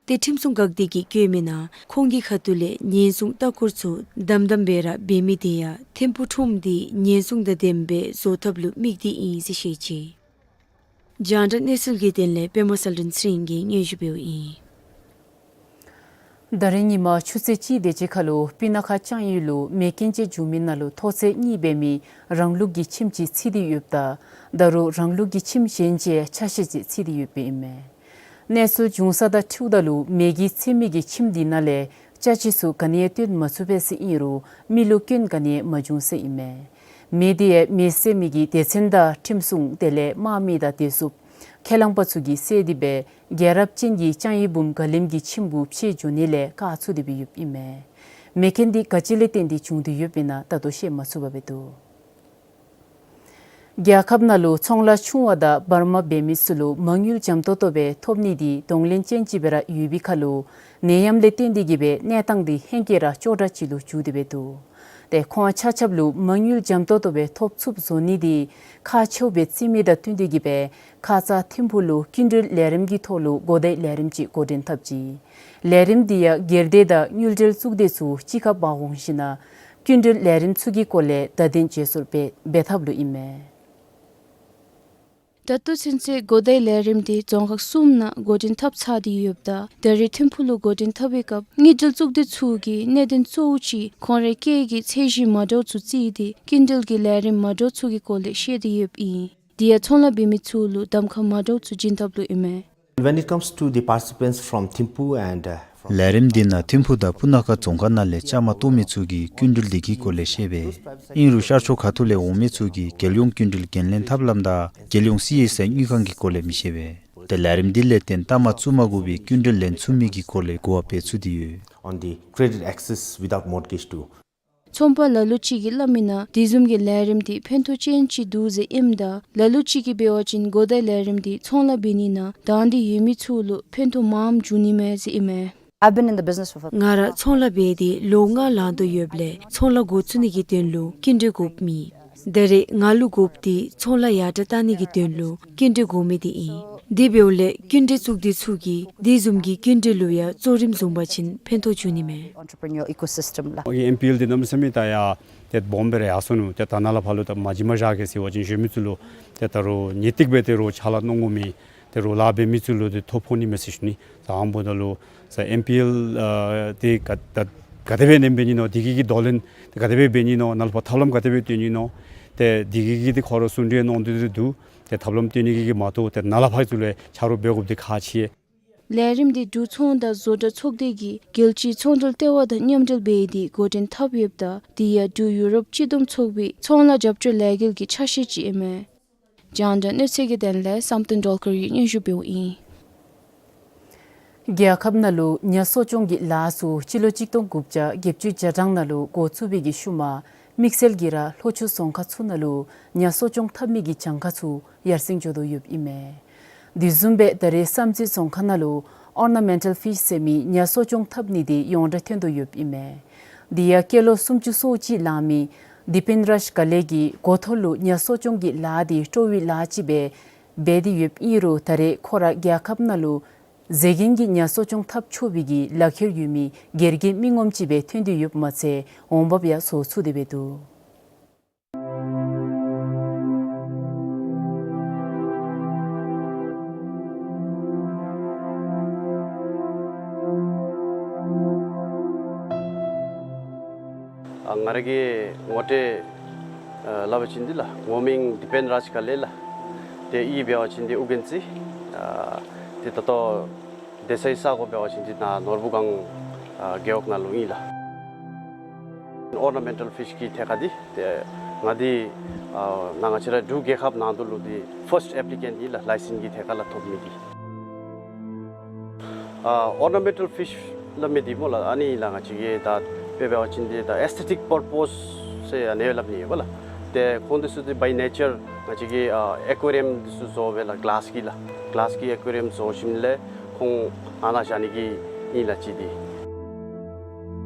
ཏེ་ཁྲིམས་སྲུང་འགག་སྡེ་གིས་བཀོད་མི་ནང་ཁོང་གི་ཁ་ཐུག་ལས་ཉེན་སྲུང་ལྟ་སྐོར་ཚུ་དམ་དམ་སྦེ་ར་འབད་མི་དེ་ཡང་ཐིམ་ཕུག་ཁྲོམ་འདི་ཉེན་སྲུང་དང་ལྡནམ་སྦེ་བཟོ་ཐབས་ལུ་དམིགས་ཏེ་ཨིན་ཟེར་བཤད་ཅི། རྒྱང་བསྒྲགས་གནས་ཚུལ་གྱི་དོན་ལས་པདྨ་གསལ་སྒྲོན་ཚེ་རིང་གིས་སྙན་ཞུ་འབདཝ་ཨིན། ད་རིས་ཉིན་མ་ཆུ་ཚོད་གཅིག་དེ་ཅིག་ཁར་ལུ་སྤུ་ན་ཁ་ལྕང་ཡུལ་ལུ་མེ་རྐྱེན་ཅིག་བྱུང་མི་ནང་ལུ་ཐོག་ཚད་གཉིས་འབད་མི་རང་ལུགས་ཀྱི་ཁྱིམ་ཅིག་ཚིག་སྟེ་ཡོདཔ་ད་ད་རུང་རང་ལུགས་ཀྱི་ཁྱིམ་གཞན་ཅིག་ཆ་ཤས་ཅིག་ཚིག་སྟེ་ཡོདཔ་ཨིན་མས། གནས་ཚུལ་བྱུང་ས་དང་འཁྲིལཝ་ད་ལུ་མེ་གིས་ཚིག་མི་གི་ཁྱིམ་འདི་ནང་ལས་ཅ་ཆས་ཚུ་ག་ནི་ཡང་བཏོན་མ་ཚུགས་པས་ཟེར་ཨིན་རུང་མི་ལུ་སྐྱོན་ག་ནི་ཡང་མ་བྱུང་ཟེར་ཨིན་མས། མེ་དེ་ཡང་མེ་བསད་མི་གི་སྡེ་ཚན་དང་ཁྲིམས་སྲུང་དེ་ལས་དམག་མི་དང་བདེ་སྲུངཔ་ཁས་བླངས་པ་ཚུ་གིས་བསད་དེ་སྦེ་རྒྱལ་རབས་ཅན་གྱི་ལྕང་ཡུལ་བུམོ་ག་ལེམ་གྱི་ཁྱིམ་གུ་ཕྱེ་འགྱོ་ནི་ལས་བཀག་ཚུགས་ཏེ་སྦེ་ཡོདཔ་ཨིན་མས། མེ་རྐྱེན་འདི་ག་ཅི་ལས་བརྟེན་ཏེ་བྱུང་སྟེ་ཡོདཔ་ཨིན་ན་ད་ལྟོ་ཤེས་མ་ཚུགས་པར་སྦེ་འདུག། རྒྱལ་ཁབ་ནང་ལུ་ཚོང་ལཱ་ཆུང་བ་དང་བར་མ་འབད་མི་ཚུ་ལུ་མ་དངུལ་འཇམ་ཏོག་ཏོ་སྦེ་ཐོབ་ནི་འདི་གདོང་ལེན་ཅན་ཅིག་སྦེ་ར་ཡོད་པའི་ཁར་ལུ་ནད་ཡམས་ལས་བརྟེན་ཏེ་གིས་སྦེ་གནས་སྟངས་འདི་ཧེང་སྐལ་ར་སྐྱོ་དྲགས་ཅིག་ལུ་འགྱུར་ཏེ་སྦེ་འདུག། ཏེ་ཁོང་ཆ་ཁྱབ་ལུ་མ་དངུལ་འཇམ་ཏོག་ཏོ་སྦེ་ཐོབ་ཚུགསཔ་བཟོ་ནི་འདི་ཁག་ཆེཝ་སྦེ་བརྩི་མི་དང་བསྟུན་ཏེ་གིས་སྦེ་ཁ་ཙ་ཐིམ་ཕུག་ལུ་སྐྱིན་འགྲུལ་ལས་རིམ་གྱི་ཐོག་ལུ་གོ་བརྡའི་ལས་རིམ་ཅིག་འགོ་འདྲེན་འཐབ་ཅི། ལས་རིམ་འདི་ཡང་སྒེར་སྡེ་དང་དངུལ་འབྲེལ་གཙུག་སྡེ་ཚུ་གཅིག་ཁར་འབག་འོང་ཞིནམ་ལས་སྐྱིན་འགྲུལ་ལས་རིམ་ཚུ་གི་སྐོར་ལས་བརྡ་དོན་བརྗེ་སོར་འབད་འབད་ཐབས་ལུ་ཨིན་མས། ད་ལྟོ་ཚུན་ཚོད་གོ་བརྡའི་ལས་རིམ་འདི་རྫོང་ཁག་གསུམ་ནང་འགོ་འདྲེན་འཐབ་ཚར་ཏེ་ཡོདཔ་ད་ད་རིས་ཐིམ་ཕུག་ལུ་འགོ་འདྲེན་འཐབ་པའི་སྐབས་དངུལ་འབྲེལ་གཙུག་སྡེ་ཚུ་གི་གནད་དོན་གཙོ་བོ་ཅིག་ཁོང་རའི་སྐྱེད་ཀྱི་ཚད་གཞི་མ་འདྲཝ་ཚུ་བརྩིས་ཏེ་སྐྱིན་འགྲུལ་གྱི་ལས་རིམ་མ་འདྲཝ་ཚུ་གི་སྐོར་ལས་བཤད་དེ་ཡོདཔ་ཨིན། དེ་ཡང་ཚོང་ལཱ་འབད་མི་ཚུ་ལུ་གདམ་ཁ་མ་འདྲཝ་ཚུ་བྱིན་ཐབས་ལུ་ཨིན་མས། When it comes to the participants from Thimphu and, uh, from ལས་རིམ་འདི་ནང་ཐིམ་ཕུག་དང་སྤུ་ན་ཁ་རྫོང་ཁག་ནང་ལས་བཅའ་མར་གཏོགས་མི་ཚུ་གིས་སྐྱིན་འགྲུལ་འདི་གི་སྐོར་ལས་བཤད་པས། ཨིན་རུང་ཤར་ཕྱོགས་ཁ་ཐུག་ལས་འོང་མི་ཚུ་གིས་རྒྱལ་ཡོངས་སྐྱིན་འགྲུལ་འགན་ལེན་ཐབས་ལམ་དང་རྒྱལ་ཡོངས་སི་ཨེསི་ཨའི་དངུལ་ཁང་གི་སྐོར་ལས་མི་ཤེས་པས། ཏེ་ལས་རིམ་འདི་ལས་བརྟེན་ལྟ་མ་བཙུགས་མ་དགོ་པའི་སྐྱིན་འགྲུལ་ལེན་ཚུགས་མི་གི་སྐོར་ལས་གོ་བ་སྤེལ་ཚུགས་ཏེ་ཡོད། On the credit access without mortgage to ཚོང་པ་ལ་ལུ་ཅིག་གིས་སླབ་མི་ནང་དེ་བཟུམ་གྱི་ལས་རིམ་འདི་ཕན་ཐོགས་ཅན་ཅིག་འདུག་ཟེར་ཨིནམ་ད་ལ་ལུ་ཅིག་གིས་འབད་བ་ཅིན་གོ་བརྡའི་ལས་རིམ་འདི་ཚོང་ལཱ་འབད་ནི་ནང་དང་འདོད་ཡོད་མི་ཚུ་ལུ་ཕན་ཐོགས་མངམ་འབྱུང་ནི་མས་ཟེར་ཨིན་མས། I've been in the business for ང་ར་ཚོང་ལཱ་འབད་དེ་ལོ་ལྔ་ལང་དོ་ཡོདཔ་ལས་ཚོང་ལཱ་འགོ་བཙུགས་ནི་གི་དོན་ལུ་སྐྱིན་འགྲུལ་དགོཔ་མེད། ད་རེས་ང་ལུ་དགོཔ་འདི་ཚོང་ལཱ་ཡར་དྲག་བཏང་ནི་གི་དོན་ལུ་སྐྱིན་འགྲུལ་དགོ་མི་འདི་ཨིན། དེ་འབདཝ་ལས་སྐྱིན་འགྲུལ་གཙུག་སྡེ་ཚུ་གིས་དེ་བཟུམ་གྱི་སྐྱིན་འགྲུལ་ལུ་ཡང་གཙོ་རིམ་བཟུང་པ་ཅིན་ཕན་ཐོགས་འབྱུང་ནི་མས། Entrepreneur ecosystem ལགས། ཨེམ་པི་ཨེལ་འདི་གནམ་མེད་ས་མེད་ད་ཡར་ཏེ་སྦོམ་སྦེ་ར་ཡར་སོ་ནུག། ཏེ་ད་ནཱ་ལས་ཕར་ལུ་ད་མ་གཞི་མ་བཞག་གེ་ཟེར་བ་ཅིན་གཞན་མི་ཚུ་ལུ་ཏེ་ད་རུང་ངེས་ཏིག་སྦེ་ཏེ་རོགས་ཕྱག་ལཱ་གནང་དགོ་མི་ཏེ་རོགས་ལཱ་འབད་མི་ཚུ་ལུ་ཏེ་ཐོ་ཕོག་ནི་མས་ཟེར་ཞུ་ནི། ད་ཨ་ནི་འབདཝ་ད་ལུ་ས་ཨེམ་པི་ཨེལ་ཨ་འདི་ག་ད་ག་དེ་སྦེ་ནེམ་འབད་ནི་ནོ། འདི་གི་གི་དོ་ལན་ཏེ་ག་དེ་སྦེ་འབད་ནི་ནོ། ནཱ་ལས་ཕར་ཐབས་ལམ་ག་དེ་སྦེ་སྟོན་ནི་ནོ། ཏེ་འདི་གི་གི་འདི་ཁོ་ར་གསུང་གྲོས་གནང་སྟེ་འདི་འདུག། ཏེ་ཐབས་ལམ་སྟོན་ནི་གི་གི་མ་གཏོགས་ཏེ་ནཱ་ལས་ཕར་ཚུ་ལུ་ཆ་རོགས་འབད་དགོཔ་འདི་ཁག་ཆེ། ལས་རིམ་འདི་འབྲུག་ཚོང་དང་བཟོ་གྲྭ་ཚོགས་སྡེ་གིས་རྒྱལ་སྤྱིའི་ཚོང་འབྲེལ་ལྟེ་བ་དང་མཉམ་འབྲེལ་འབད་དེ་འགོ་འདྲེན་འཐབ་ཡོདཔ་ད་དེ་ཡང་འབྲུག་ཡུ་རོབ་སྤྱི་བསྡོམས་ཚོགས་པའི་ཚོང་ལཱ་རྒྱབ་སྐྱོར་ལས་འགུལ་གྱི་ཆ་ཤས་ཅིག་ཨིན་མས། རྒྱང་བསྒྲགས་གནས་ཚུལ་གྱི་དོན་ལས་བསམ་གཏན་སྒྲོལ་དཀར་གྱིས་སྙན་ཞུ་འབདཝ་ཨིན། རྒྱལ་ཁབ་ནང་ལུ་ཉ་གསོ་སྐྱོང་གི་ལཱ་ཚུ་སྤྱི་ལོ་གཅིག་སྟོང་དགུ་བརྒྱ་བརྒྱད་ཅུ་གྱ་གྲངས་ནང་ལུ་འགོ་བཙུགས་པའི་གི་ཤུལ་མ་དམིགས་བསལ་གྱིས་ར་ལྷོ་ཕྱོགས་རྫོང་ཁག་ཚུ་ནང་ལུ་ཉ་གསོ་སྐྱོང་འཐབ་མི་གི་གྱངས་ཁ་ཚུ་ཡར་སེང་འགྱོ་དོ་ཡོདཔ་ཨིན་མས། དེ་བཟུམ་སྦེ་ད་རེས་བསམ་རྩེ་རྫོང་ཁག་ནང་ལུ་ཨོར་ན་མེན་ཊལ་ཕིཤ་ཟེར་མི་ཉ་གསོ་སྐྱོང་འཐབ་ནི་དེ་ཡོངས་གྲགས་ཐོན་དོ་ཡོདཔ་ཨིན་མས། དེ་ཡང་སྐྱེས་ལོ་སུམ་ཅུ་སོ་གཅིག་ལང་མི་དི་པེན་རཱཇ་ག་ལེ་གིས་འགོ་ཐོག་ལུ་ཉ་གསོ་སྐྱོང་གི་ལཱ་དེ་སྤྲོ་བའི་ལཱ་ཅིག་སྦེ་འབད་དེ་ཡོདཔ་ཨིན་རུང་ད་རེས་ཁོ་ར་རྒྱལ་ཁབ་ནང་ལུ་མཛེས་རྒྱན་གྱི་ཉ་གསོ་སྐྱོང་འཐབ་ཆོག་པའི་གི་ལག་ཁྱེར་ཡོད་མི་སྒེར་གྱི་མི་ངོམ་ཅིག་སྦེ་ཐོན་ཏེ་ཡོདཔ་མ་ཚད་འོང་འབབ་ཡང་བཟོ་ཚུགས་ཏེ་སྦེ་འདུག། ཨ་ང་ར་གི་ངོ་སྤྲོད་ཨ་སླབ་པ་ཅིན་འདི་ལགས། ངོ་མིང་དི་པེན་རཱཇ་ག་ལེ་ལགས། ཏེ་གཡུས་འབད་བ་ཅིན་འདི་ཨུ་རྒྱན་རྩེ། ཨ་ཏེ་ད་ལྟོ་སྡོད་སའི་ས་གོ་འབད་བ་ཅིན་འདི་ནཱ་ནོར་བུ་སྒང་ཨ་རྒེད་འོག་ནང་ལུ་ཨིན་ལགས། ཨོར་ན་མེན་ཊལ་ཕིཤ་གི་ཐད་ཁར་འདི་ཏེ་ང་འདི་ཨ་ནཱ་ང་བཅས་ར་འབྲུག་རྒྱལ་ཁབ་ནང་དུ་ལུ་འདི་ཕརསཊ་ཨེཔ་ལི་ཀེནཊ་ཨིན་ལགས། ལའི་སེནསི་གི་ཐད་ཁར་ལུ་ཐོབ་མི་འདི། ཨ་ཨོར་ན་མེན་ཊལ་ཕིཤ་སླབ་མི་འདི་སྨོ་ལགས། ཨ་ནི་ལགས་ང་བཅས་ཀྱི་ད་དཔེ་འབད་བ་ཅིན་འདི་ད་ཨེས་ཐེ་ཊིཀ་པར་པོས་ཟེར་ཨ་ནི་སྦེ་སླབ་ནི་ཡོད་པ་ལགས། ཏེ་ཁོང་འདི་ཚུ་འདི་བའི་ནེ་ཅར་ང་བཅས་ཀྱི་ཨ་ཨེ་ཀུ་ཡེ་རིམ་འདི་ཚུ་བཟོ་སྦེ་ལགས། གི་ལཱསི་གི་ལགས། གི་ལཱསི་གི་ཨེ་ཀུ་ཡེ་རིམ་བཟོ་ཞིནམ་ལས་ཁོང་ཨ་ནཱ་བཞག་ནི་གི་ཨིན་ལགས་ཅིག་འདི།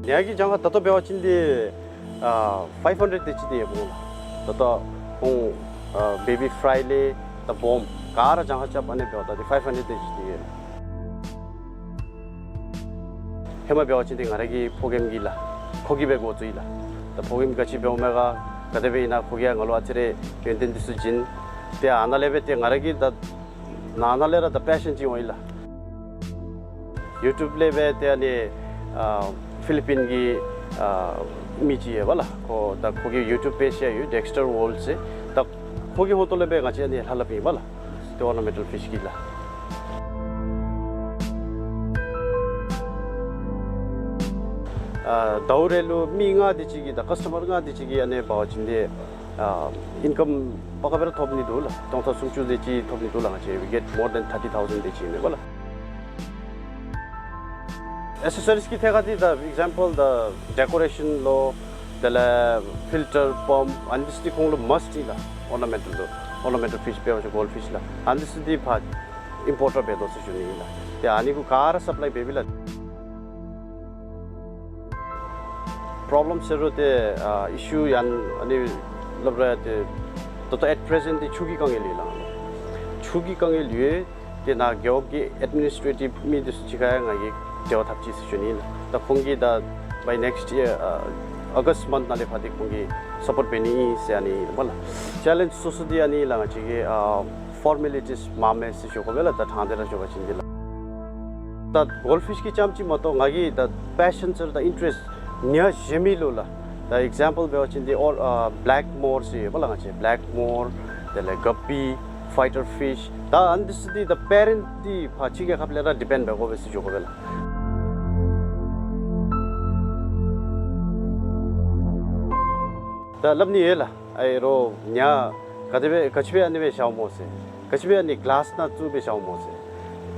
ཉ་གི་གྱངས་ཁ་ད་ལྟོ་འབད་བ་ཅིན་འདི་ཨ་ཕའིབ་ཧན་ཌེཌ་དེ་ཅིག་འདི་ཡོདཔ་འོང་ལགས། ད་ལྟོ་ཁོང་ཨ་བེ་བི་ཕ་རའི་ལས་ད་སྦོམ་ག་ར་གྱངས་ཁ་རྐྱབ་ཨ་ནི་འབདཝ་ད་འདི་ཕའིབ་ཧན་ཌེཌ་དེ་ཅིག་འདི་ཡོད། ཧེ་མ་འབད་བ་ཅིན་ཏེ་ང་ར་གི་ཕོ་རྒནམ་གིས་ལགས་ཁོ་གིས་སྦེ་འགོ་བཙུགས་ཡི་ལགས། ད་ཕོ་རྒནམ་ག་ཅི་འབདཝ་མས་ག་ག་དེ་སྦེ་ཨིན་ན་ཁོ་གིས་ཡང་ང་ལུ་ཨ་ཙི་རེ་ཡོན་ཏན་འདི་ཚུ་བྱིན། ཏེ་ཨ་ནཱ་ལས་སྦེ་ཏེ་ང་ར་གིས་ད་ནང་ན་ལས་ར་ད་པེ་ཤཱན་ཅིག་འོང་ཡི་ལགས། ཡུ་ཊུབ་ལས་སྦེ་ཏེ་ཨ་ནི་ཨ་ཕི་ལི་པིན་གྱི་ཨ་མི་ཅིག་ཡོད་པ་ལགས། ཁོ་ད་ཁོ་གི་ཡུ་ཊུབ་པེཇ་ཡང་ཡོད། Dexter World ཟེར། ད་ཁོ་གི་ཧོང་ཏོ་ལས་སྦེ་ང་བཅས་ཨ་ནི་ལྷབ་ལྷབ་ཨིན་པ་ལགས། ཏེ་ཨོར་ན་མེན་ཊལ་ཕིཤ་གི་ལགས། ཨ་ཟླཝ་རེ་ལུ་མི་ལྔ་དེ་ཅིག་གིས་ད་ཀསི་ཊ་མར་ལྔ་དེ་ཅིག་གིས་ཨ་ནི་འབད་བ་ཅིན་ཏེ་ཨ་ཨིན་ཀམ་པ་ག་སྦེ་ར་ཐོབ་ནི་འདུག་ལགས། སྟོང་ཕྲག་སུམ་ཅུ་དེ་ཅིག་ཐོབ་ནི་འདུག་ལགས། ང་བཅས་we get more than thirty thousand དེ་ཅིག་ཨིན་མས་པ་ལགས། ཨེག་སེ་སོ་རིསི་གི་ཐད་ཁར་འདི་ད་ཨིག་ཛམ་པཱལ་ད་ཌེ་ཀོ་རེ་ཤཱན་ལོ། དེ་ལས་ཕིལ་ཊར་པམཔ་ཨ་ནི་ཚུ་འདི་ཁོང་ལུ་མསཊ་ཨིན་ལགས། ཨོར་ན་མེན་ཊལ་ལུ་ཨོར་ན་མེན་ཊལ་ཕིཤ་འབད་བ་ཅིན་གོལཌ་ཕིཤ་ལགས། ཨ་ནི་ཚུ་འདི་ཕར་ཨིམ་པོརཊ་ར་འབད་དོ་ཟེར་ཞུ་ནི་ཨིན་ལགས། ཏེ་ཨ་ནི་གུ་ག་ར་སབ་ལའི་འབད་བས་ལགས། པོརོབ་ལེམ་ཟེར་རུང་ཏེ་ཨ་ཨི་ཤུ་ཡང་ཨ་ནི་སླབ་རུང་ཏེ་ད་ལྟོ་ཨེཊ་པེ་རེ་ཟེནཊ་འདི་ཆུ་གི་དཀའ་ངལ་ཡོད་ལགས། ཆུ་གི་དཀའ་ངལ་ཡོད། ཏེ་ནཱ་རྒེད་འོག་གི་ཨེཌ་མི་ནིས་ཊེ་ཊིབ་མི་འདི་ཚུ་གཅིག་ཁར་ཡང་ང་གིས་འབྲེལ་བ་འཐབ་ཅི་ཟེར་ཞུ་ནི་ཨིན་ལགས། ད་ཁོང་གིས་ད་by next year ཨ་ཨོ་གསཊ་མནཐ་ནང་ལས་ཕར་འདི་ཁོང་གིས་སཔོརཊ་འབད་ནི་ཨིན་ཟེར་ཨ་ནི་ཨིན་པ་ལགས། ཅེ་ལེནཇ་སོ་སོ་འདི་ཨ་ནི་ལགས། ང་བཅས་ཀྱི་ཨ་ཕོར་མེ་ལི་ཊིས་མངམ་མས་ཟེར་ཞུ་དགོ་པས་ལགས། ད་དྲང་སྟེ་ར་ཞུ་བ་ཅིན་འདི་ལགས། ད་གོལཌ་ཕིཤ་གི་རྐྱངམ་ཅིག་མ་གཏོགས་ང་གི་ད་པེ་ཤཱན་ཟེར་ད་ཨིན་ཊེ་རེསཊ་ཉ་བཞེས་མི་ལུ་ལགས། ད་ཨིག་ཛམ་པཱལ་འབད་བ་ཅིན་འདི་ཨོར་ཨ་བེ་ལེཀ་མོར་ཟེར་ཡོད་པ་ལགས། ང་བཅས་བེ་ལེཀ་མོར་དེ་ལས་ག་པི་ཕའི་ཊར་ཕིཤ་ད་ཨ་ནི་འདི་ཚུ་འདི་ད་པེ་རེནཊ་འདི་ཕར་ཕྱི་རྒྱལ་ཁབ་ལས་ར་ཌི་པེནཌ་འབད་དགོ་པས་ཟེར་ཞུ་དགོ་པས་ལགས། ད་སླབ་ནི་ཡོད་ལགས། ཨའི་རོགས་ཉ་ག་དེ་སྦེ་ག་ཅི་སྦེ་ཨ་ནི་སྦེ་བཞགཔ་སྨོ་ཟེར། ག་ཅི་སྦེ་ཨ་ནི་གི་ལཱསི་ནང་བཙུགས་སྦེ་བཞགཔ་སྨོ་ཟེར།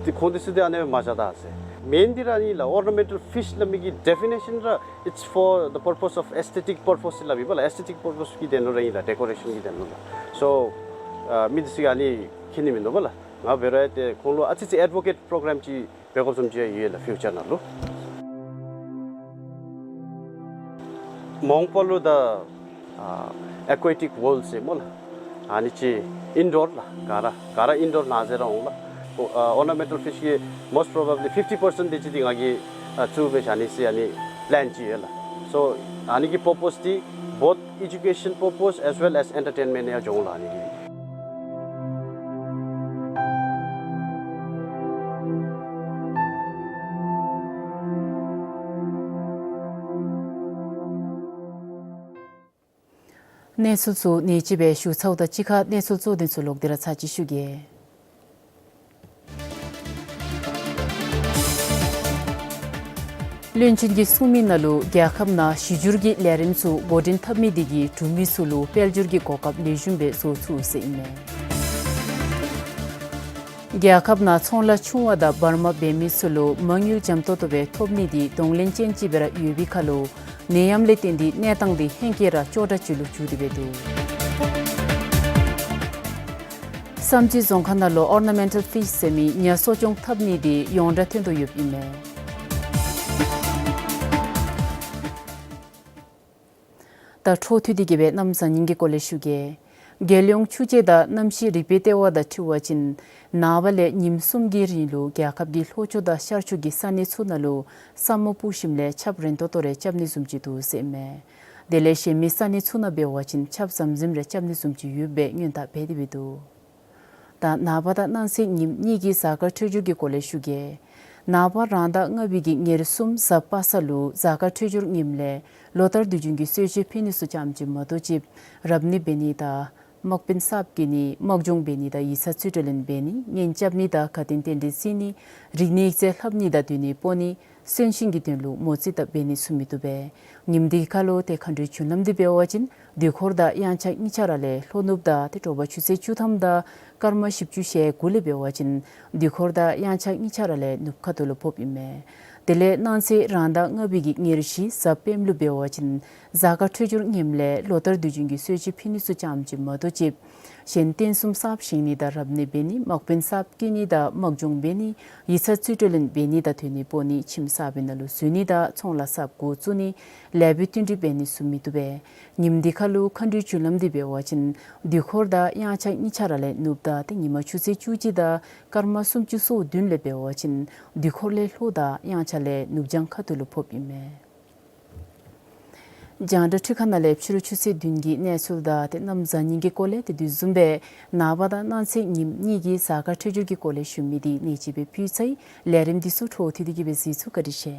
ཏེ་ཁོང་འདི་ཚུ་འདི་ཨ་ནི་སྦེ་མ་བཞག་ད་ཟེར། མེན་འདི་ར་ཨ་ནི་ལགས། ཨོར་ན་མེན་ཊལ་ཕིཤ་སླབ་མི་གི་ཌེ་ཕི་ནེ་ཤཱན་ར་it's for the purpose of aesthetic purpose སླབ་ཨིན་པ་ལགས། ཨེས་ཐེ་ཊིཀ་པར་པཱསི་གི་དོན་ལུ་ར་ཨིན་ལགས། ཌེ་ཀོ་རེ་ཤཱན་གྱི་དོན་ལུ་ལགས། སོ་ཨ་མི་འདི་ཚུ་གིས་ཨ་ནི་མཁྱེན་ནི་མིན་འདུག་པ་ལགས། ང་འབད་རུང་ཡང་ཏེ་ཁོང་ལུ་ཨ་ཙི་ཅིག་ཨེཌ་བོ་ཀེཊ་པོརོ་གརམ་ཅིག་འབད་དགོཔ་བཟུམ་ཅིག་ཡོད་ལགས་ཕིའུ་ཅར་ནང་ལུ། མ་འོངས་པ་ལུ་ད་ཨ་ཨེ་ཀོ་ཊིཀ་ཝོརལཌ་ཟེར་སྨོ་ལགས། ཨ་ནི་ཅིག་ཨིན་ཌོར་ལགས། ག་ར་ག་ར་ཨིན་ཌོར་ནང་ཟེར་ར་འོང་ལགས། ཨོར་ན་མེན་ཊལ་ཕིཤ་གི་most probably fifty percent དེ་ཅིག་འདི་ང་གིས་ཨ་བཙུགས་སྦེ་བཞག་ནི་ཟེར་ཨ་ནི་པི་ལེན་ཅིག་ཡོད་ལགས། སོ་ཨ་ནི་གི་པར་པཱསི་འདི་བོཐ་ཨེ་ཌུ་ཀེ་ཤཱན་པར་པཱསི་as well as entertainment ཡང་འགྱོ་འོང་ལགས་ཨ་ནི་གིས། གནས་ཚུལ་ཚུ་ནེ་ཅིག་སྦེ་ཞུ་ཚརཝ་ད་གཅིག་ཁར་གནས་ཚུལ་གཙོ་དོན་ཚུ་ལོག་སྟེ་ར་ཚར་ཅིག་ཞུ་གེ། བློན་ཆེན་གྱིས་གསུངས་མི་ནང་ལུ་རྒྱལ་ཁབ་ནང་གཞི་སྒྱུར་གྱི་ལས་རིམ་ཚུ་འགོ་འདྲེན་འཐབ་མི་དེ་གིས་འབྲུག་མི་ཚུ་ལུ་དཔལ་འབྱོར་གྱི་གོ་སྐབས་ལེགས་ཤོམ་སྦེ་བཟོ་ཚུགས་ཟེར་ཨིན་མས། རྒྱལ་ཁབ་ནང་ཚོང་ལཱ་ཆུང་བ་དང་བར་མ་འབད་མི་ཚུ་ལུ་མ་དངུལ་འཇམ་ཏོང་ཏོ་སྦེ་ཐོབ་ནི་དེ་གདོང་ལེན་ཅན་ཅིག་སྦེ་ར་ཡོད་པའི་ཁར་ལུ་ནད་ཡམས་ལས་བརྟེན་ཏེ་གནས་སྟངས་དེ་ཧེང་སྐལ་ར་སྐྱོ་དྲགས་ཅིག་ལུ་འགྱུར་ཏེ་འབད་འདུག། བསམ་རྩེ་རྫོང་ཁག་ནང་ལུ་ཨོར་ན་མེན་ཊལ་ཕིཤ་ཟེར་མི་ཉ་གསོ་སྐྱོང་འཐབ་ནི་དེ་ཡོངས་གྲགས་ཐོན་དོ་ཡོདཔ་ཨིན་མས། ད་འཕྲོ་མཐུད་དེ་གི་སྦེ་གནམ་བཟང་ཉིན་གྱི་སྐོར་ལས་ཞུ་གེ། རྒྱལ་ཡོངས་ཆུ་དཔྱད་དང་གནམ་གཤིས་རིག་པའི་ལྟེ་བ་དང་འཁྲིལ་བ་ཅིན་ནངས་པ་ལས་ཉིནམ་གསུམ་གྱི་རིང་ལུ་རྒྱལ་ཁབ་ཀྱི་ལྷོ་ཕྱོགས་དང་ཤར་ཕྱོགས་ཀྱི་ས་གནས་ཚུ་ནང་ལུ་ས་སྨུག་སྤུབས་ཞིནམ་ལས་ཆརཔ་རན་ཏོག་ཏོ་རེ་རྐྱབ་ནི་བཟུམ་ཅིག་འདུག་ཟེར་ཨིན་མས། དེ་ལས་གཞན་མི་ས་གནས་ཚུ་ནང་འབད་བ་ཅིན་ཆརཔ་ཟམ་ཟིམ་རེ་རྐྱབ་ནི་བཟུམ་ཅིག་ཡོདཔ་སྦེ་སྔོན་བརྡ་འབད་དེ་འབད་འདུག། ད་ནངས་པ་དང་གནངས་ཚེ་ཉིནམ་གཉིས་ཀྱི་གཟའ་སྐར་འཕྲོད་སྦྱོར་གྱི་སྐོར་ལས་ཞུ་གེ། ནངས་པ་རང་ཟླ་ལྔ་པའི་གི་ཉེར་གསུམ་གཟའ་པ་སངས་ལུ་གཟའ་སྐར་འཕྲོད་སྦྱོར་ངནམ་ལས་ལོ་ལྟར་དུས་རྒྱུན་གྱི་གསོལ་མཆོད་ཕུལ་ནི་ཚུ་ཙམ་ཅིག་མ་གཏོགས་ཅིག་རབ་གནས་འབད་ནི་དང་དམག་དཔོན་གསརཔ་བཀོད་ནི་དམག་སྦྱོང་འབད་ནི་དང་ཡིག་ཚང་རྩིས་སྤྲོད་ལེན་འབད་ནི་གཉེན་རྐྱབ་ནི་དང་དགའ་སྟོན་རྟེན་འབྲེལ་བརྩི་ནི་རིག་གནས་ཡིག་རྩིས་ལྷབ་ནི་དང་སྡོད་གནས་སྤོ་ནི་གསོན་གཤིན་གྱི་དོན་ལུ་མོ་རྩིས་དང་འབད་ནི་ཚུ་མི་བཏུབ་པས། ཉིནམ་དེ་ཁར་ལུ་ཏེ་མཁའ་འགྲོའི་རྒྱུན་ལམ་འདི་འབད་བ་ཅིན་དུས་འཁོར་དང་དབྱངས་འཆར་གཉིས་ཆ་ར་ལས་ལྷོ་ནུབ་དང་ཏེ་དྲོ་པ་ཆུ་ཚོད་བཅུ་ཐམ་དང་སྐར་མ་བཞི་བཅུ་ཞེ་དགུ་ལས་འབད་བ་ཅིན་དུས་འཁོར་དང་དབྱངས་འཆར་གཉིས་ཆ་ར་ལས་ནུབ་ཁ་ཐུག་ལུ་ཕོགཔ་ཨིན་མས། དེ་ལས་གནངས་ཚེ་རང་ཟླ་ལྔ་པའི་གི་ཉེར་བཞི་གཟའ་སྤེནམ་ལུ་འབད་བ་ཅིན་གཟའ་སྐར་འཕྲོད་སྦྱོར་ངནམ་ལས་ལོ་ལྟར་དུས་རྒྱུན་གྱི་གསོལ་མཆོད་ཕུལ་ནི་ཚུ་ཙམ་ཅིག་མ་གཏོགས་ཅིག་ གཞན་རྟེན་གསུམ་གསརཔ་བཞེངས་ནི་དང་རབ་གནས་འབད་ནི་དམག་དཔོན་གསརཔ་བསྐོ་ནི་དང་དམག་སྦྱོང་འབད་ནི་ཡིག་ཚང་རྩིས་སྤྲོད་ལེན་འབད་ནི་དང་དོན་ནི་སྤོ་ནི་ཁྱིམ་གསར་པའི་ནང་ལུ་འཛུལ་ནི་དང་ཚོང་ལཱ་གསརཔ་འགོ་བཙུགས་ནི་ལས་འབད་བསྟུན་གྲོས་འབད་ནི་ཚུ་མི་བཏུབ་པས། ཉིནམ་འདི་ཁར་ལུ་མཁའ་འགྲོའི་རྒྱུ་ལམ་འདི་འབད་བ་ཅིན་དུས་འཁོར་དང་དབྱངས་འཆར་གཉིས་ཆ་ར་ལས་ནུབ་ད་ཏེ་ཉིན་མ་ཆུ་ཚོད་བཅུ་གཅིག་དང་སྐར་མ་སུམ་ཅུ་སོ་བདུན་ལས་འབད་བ་ཅིན་དུས་འཁོར་ལས་ལྷོ་དང་དབྱངས་འཆར་ལས་ནུབ་བྱང་ཁ་ཐུག་ལུ་ཕོགཔ་ཨིན་མས། རྒྱང་བསྒྲགས་འཕྲུལ་ཁང་ནང་ལས་ཕྱི་རུ་ཆུ་ཚོད་བདུན་གྱི་གནས་ཚུལ་དང་ཏེ་གནམ་གཟའ་ཉིམ་གྱི་སྐོར་ལས་དེ་དུས་བཟུམ་སྦེ་ནངས་པ་དང་གནངས་ཚེ་ཉིནམ་གཉིས་ཀྱི་གཟའ་སྐར་འཕྲོད་སྦྱོར་གྱི་སྐོར་ལས་ཞུ་མི་འདི་ནེ་ཅིག་སྦེ་ཕུལ་ཚར་ཡི། ལས་རིམ་འདི་ཚུ་འཕྲོ་མཐུད་དེ་གིས་སྦེ་གཟིགས་ཚུགས། བཀའ་དྲིན་ཆེ།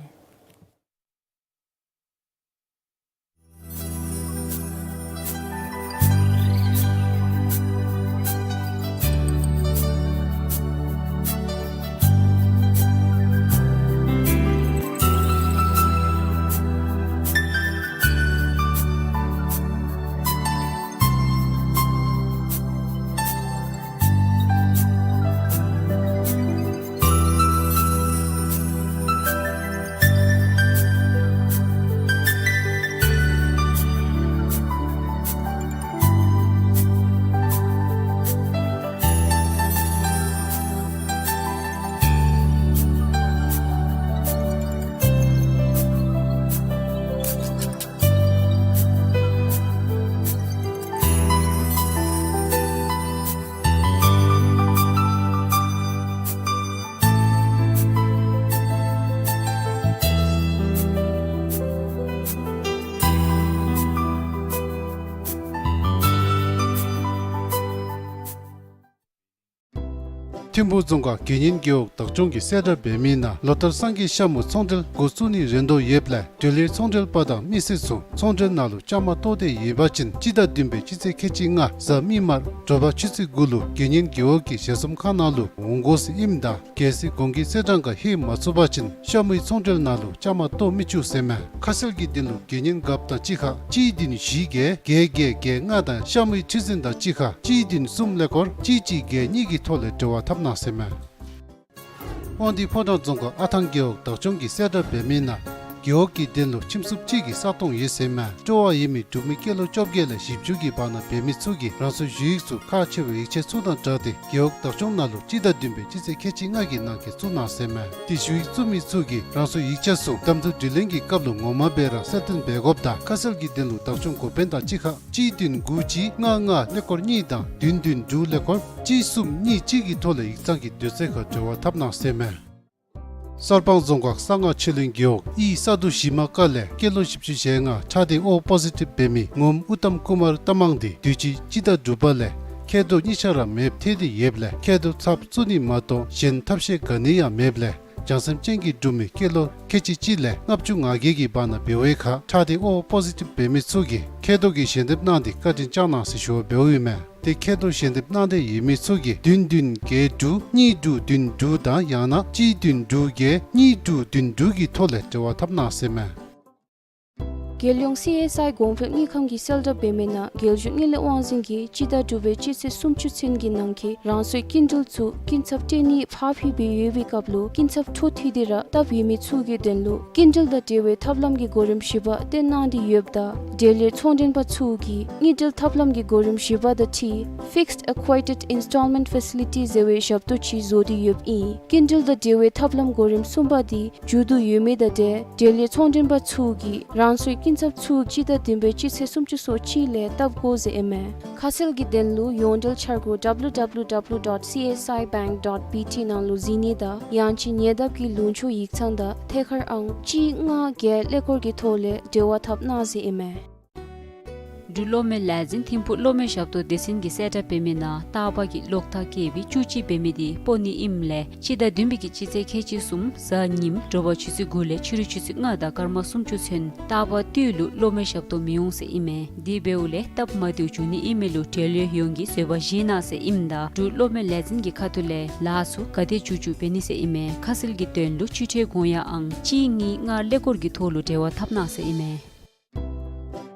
ཐིམ་ཕུག་རྫོང་ཁག་དགེ་བསྙེན་རྒེད་འོག་བདག་སྐྱོང་གིས་གསལ་བསྒྲགས་འབད་མི་ནང་ལོ་ལྟར་སངས་རྒྱས་ཤ་མུ་ཚོང་འབྲེལ་འགོ་བཙུགས་ནི་རན་དོ་ཡོདཔ་ལས་འབྲེལ་ཡོད་ཚོང་འབྲེལ་པ་དང་མི་སེར་ཚུ་ཚོང་འབྲེལ་ནང་ལུ་བཅའ་མར་གཏོགས་ཏེ་ཡོད་པ་ཅིན་སྤྱི་ཟླ་བདུན་པའི་སྤྱི་ཚེས་ཁལ་གཅིག་ལྔ་གཟའ་མིག་དམར་དྲོ་པ་ཆུ་ཚོད་དགུ་ལུ་དགེ་བསྙེན་རྒེད་འོག་གི་ཞལ་འཛོམས་ཁང་ནང་ལུ་འོང་དགོ་ཟེར་ཨིནམ་ད་གལ་སྲིད་གོང་གི་གསལ་བསྒྲགས་ཁར་ལྷོད་མ་ཚུགས་པ་ཅིན་ཤ་མུའི་ཚོང་འབྲེལ་ནང་ལུ་བཅའ་མར་གཏོགས་མི་བཅུག་ཟེར་མས། ཁ་གསལ་གྱི་དོན་ལུ་དགེ་བསྙེན་རྒཔོ་དང་གཅིག་ཁར་གཅིག་བདུན་བཞི་བརྒྱད་བརྒྱད་བརྒྱད་ལྔ་དང་ཤ་མུའི་ཁྲི་འཛིན་དང་གཅིག་ཁར་གཅིག་བདུན་གསུམ་ཀླད་ཀོར་གཅིག་གཅིག་བརྒྱད་གཉིས་ཀྱི་ཐོག་ལས་འབྲེལ་བ་འཐབ་གནང་ཟེར་མས། དབང་འདུས་ཕོ་བྲང་རྫོང་ཁག་ཨ་ཐང་རྒེད་འོག་བདག་སྐྱོང་གིས་གསལ་བསྒྲགས་འབད་མི་ནང་རྒེད་འོག་གི་དོན་ལུ་ཁྱིམ་སྲུང་གཅིག་གི་ས་སྟོང་ཡོད་ཟེར་མས། སྤྲོ་བ་ཡོད་མི་འབྲུག་མི་སྐྱེས་ལོ་བཅོ་བརྒྱད་ལས་བཞི་བཅུ་གི་བར་ན་འབད་མི་ཚུ་གིས་རང་སོའི་ཞུ་ཡིག་ཚུ་ཁག་ཆེ་བའི་ཡིག་ཆ་ཚུ་དང་སྦྲགས་ཏེ་རྒེད་འོག་བདག་སྐྱོང་ནང་ལུ་སྤྱི་ཟླ་བདུན་པའི་སྤྱི་ཚེས་ཁལ་གཅིག་ལྔ་གི་ནང་འཁོད་བཙུགས་གནང་ཟེར་མས། དེ་ཞུ་ཡིག་བཙུགས་མི་ཚུ་གིས་རང་སོའི་ཡིག་ཆ་ཚུ་གཏམ་ཚུ་དྲི་ལན་གྱི་སྐབས་ལུ་ངོ་མ་སྦེ་ར་གསལ་སྟོན་འབད་དགོཔ་དང་ཁ་གསལ་གྱི་དོན་ལུ་བདག་སྐྱོང་འགོ་དཔོན་དང་གཅིག་ཁར་གཅིག་བདུན་དགུ་གཅིག་ལྔ་ལྔ་ཀླད་ཀོར་གཉིས་དང་བདུན་བདུན་དྲུག་ཀླད་ཀོར་གཅིག་གསུམ་གཉིས་གཅིག་གི་ཐོག་ལས་ཡིག་ཚང་གི་དུས་ཚོད་ཁར་འབྲེལ་བ་འཐབ་གནང་ཟེར་མས། གསར་སྤང་རྫོང་ཁག་གསང་སྔགས་ཆོས་གླིང་རྒེད་འོག་ཨི་ས་རྡོ་ཞི་མ་ཀ་ལས་སྐྱེས་ལོ་བཞི་བཅུ་ཞེ་ལྔ་ཁྲག་སྡེ་ཨོ་པོ་ཟི་ཊིབ་འབད་མི་ངོམ་ཨུ་ཏམ་ཀུ་མར་རྟ་མང་འདི་དུས་ཅི་སྤྱི་ཟླ་དྲུག་པ་ལས་མཁལ་རྡོག་གཉིས་ཆ་ར་མེདཔ་ཐལ་ཏེ་ཡོདཔ་ལས་མཁལ་རྡོག་ཚབ་བཙུགས་ནི་མ་གཏོགས་གཞན་ཐབས་ཤེས་ག་ནི་ཡང་མེདཔ་ལས་བྱང་སེམས་ཅན་གྱི་སྒྲུབ་མི་སྐྱེས་ལོ་ཁལ་གཅིག་གཅིག་ལས་ལྔ་བཅུ་ང་བརྒྱད་ཀྱི་བར་ན་འབད་བའི་ཁར་ཁྲག་སྡེ་ཨོ་པོ་ཟི་ཊིབ་འབད་མི་ཚུ་གིས་མཁལ་རྡོག་གི་ཞལ་འདེབས་གནང་སྟེ་བཀའ་དྲིན་བསྐྱང་གནང་ཟེར་ཞུ་བ་འབདཝ་ཨིན་མས། ཏེ་མཁལ་རྡོག་ཞལ་འདེབས་གནང་འདོད་ཡོད་མི་ཚུ་གིས་བདུན་བདུན་བརྒྱད་དྲུག་གཉིས་དྲུག་བདུན་དྲུག་དང་ཡང་ན་གཅིག་བདུན་དྲུག་བརྒྱད་གཉིས་དྲུག་བདུན་དྲུག་གི་ཐོག་ལས་འབྲེལ་བ་འཐབ་གནང་ཟེར་མས། རྒྱལ་ཡོངས་སི་ཨེསི་ཨའི་གོང་འཕེལ་དངུལ་ཁང་གིས་གསལ་བསྒྲགས་འབད་མི་ནང་རྒྱལ་གཞུང་དངུལ་ལས་དབང་འཛིན་གྱིས་སྤྱི་ཟླ་དྲུག་པའི་སྤྱི་ཚེས་སུམ་ཅུ་ཚུན་གྱི་ནང་འཁོད་རང་སོའི་སྐྱིན་འགྲུལ་ཚུ་སྐྱིན་ཚབ་སྤྲོད་ནི་ཕར་ཕུལ་བའི་ཡོད་པའི་སྐབས་ལུ་སྐྱིན་ཚབ་འཕྲོ་མཐུད་དེ་ར་བཏབ་ཡོད་མི་ཚུ་གི་དོན་ལུ་སྐྱིན་འགྲུལ་དང་འབྲེལ་བའི་ཐབས་ལམ་གྱི་གོ་རིམ་བཞི་པ་སྟོན་གནང་སྟེ་ཡོདཔ་ད་འབྲེལ་ཡོད་ཚོང་མགྲོན་པ་ཚུ་གིས་དངུལ་འབྲེལ་ཐབས་ལམ་གྱི་གོ་རིམ་བཞི་པ་དང་འཁྲིལ་Fixed Equated Installment Facility ཟེར་བའི་ཞབས་ཏོག་ཅིག་བཟོ་སྟེ་ཡོདཔ་ཨིན། སྐྱིན་འགྲུལ་དང་འབྲེལ་བའི་ཐབས་ལམ་གོ་རིམ་གསུམ་པ་འདི་མཇུག་བསྡུ་ཡོད་མི་དང་འབྲེལ་འབྲེལ་ཡོད་ཚོང་མགྲོན་པ་ཚུ་གིས་རང་སོའི་སྐྱིན་ཚབ་ཚུ་སྤྱི་ཟླ་བདུན་པའི་སྤྱི་ཚེས་སུམ་ཅུ་སོ་གཅིག་ལས་བཏབ་དགོ་ཟེར་ཨིན་མས། ཁ་གསལ་གྱི་དོན་ལུ་ཡོངས་འབྲེལ་འཆར་སྒོ་W W W dot C S I bank dot B T ནང་ལུ་གཟིགས་ནི་དང་ཡང་ཅིན་ཉེ་འདབས་ཀྱི་ལུང་ཕྱོགས་ཡིག་ཚང་དང་ཐད་ཀར་ཨང་གཅིག་ལྔ་བརྒྱད་ཀླད་ཀོར་གྱི་ཐོག་ལས་འབྲེལ་བ་འཐབ་གནང་ཟེར་ཨིན་མས། འབྲུག་གློག་མེ་ལས་འཛིན་ཐིམ་ཕུག་གློག་མེ་ཞབས་ཏོག་སྡེ་ཚན་གྱིས་གསལ་བསྒྲགས་འབད་མི་ནང་རྟག་པར་གྱི་གློག་ཐག་བཀལ་བའི་བཅུ་གཅིག་འབད་མི་འདི་སྤོ་ནི་ཨིནམ་ལས་སྤྱི་ཟླ་བདུན་པའི་གི་སྤྱི་ཚེས་ཁལ་གཅིག་གསུམ་གཟའ་ཉིམ་དྲོ་པ་ཆུ་ཚོད་དགུ་ལས་ཕྱི་རུ་ཆུ་ཚོད་ལྔ་དང་སྐར་མ་སུམ་ཅུ་ཚུན་རྟག་པར་དུས་ལུ་གློག་མེ་ཞབས་ཏོག་མི་འོང་ཟེར་ཨིན་མས། དེ་འབདཝ་ལས་སྟབས་མ་བདེཝ་འབྱུང་ནི་ཨིན་མི་ལུ་འབྲེལ་ཡོད་ཡོངས་ཀྱིས་བཟོད་པ་བཞེས་གནང་ཟེར་ཨིནམ་ད་འབྲུག་གློག་མེ་ལས་འཛིན་གྱི་ཁ་ཐུག་ལས་ལཱ་ཚུ་ག་དེ་མཇུག་མཇུག་འབད་ནི་ཟེར་ཨིན་མས། ཁ་གསལ་གྱི་དོན་ལུ་སྤྱི་ཁྲལ་དགོངས་ཡངས་ཨང་གཅིག་གཉིས་ལྔ་ཀླད་ཀོར་གྱི་ཐོག་ལུ་འབྲེལ་བ་འཐབ་གནང་ཟེར་ཨིན་མས།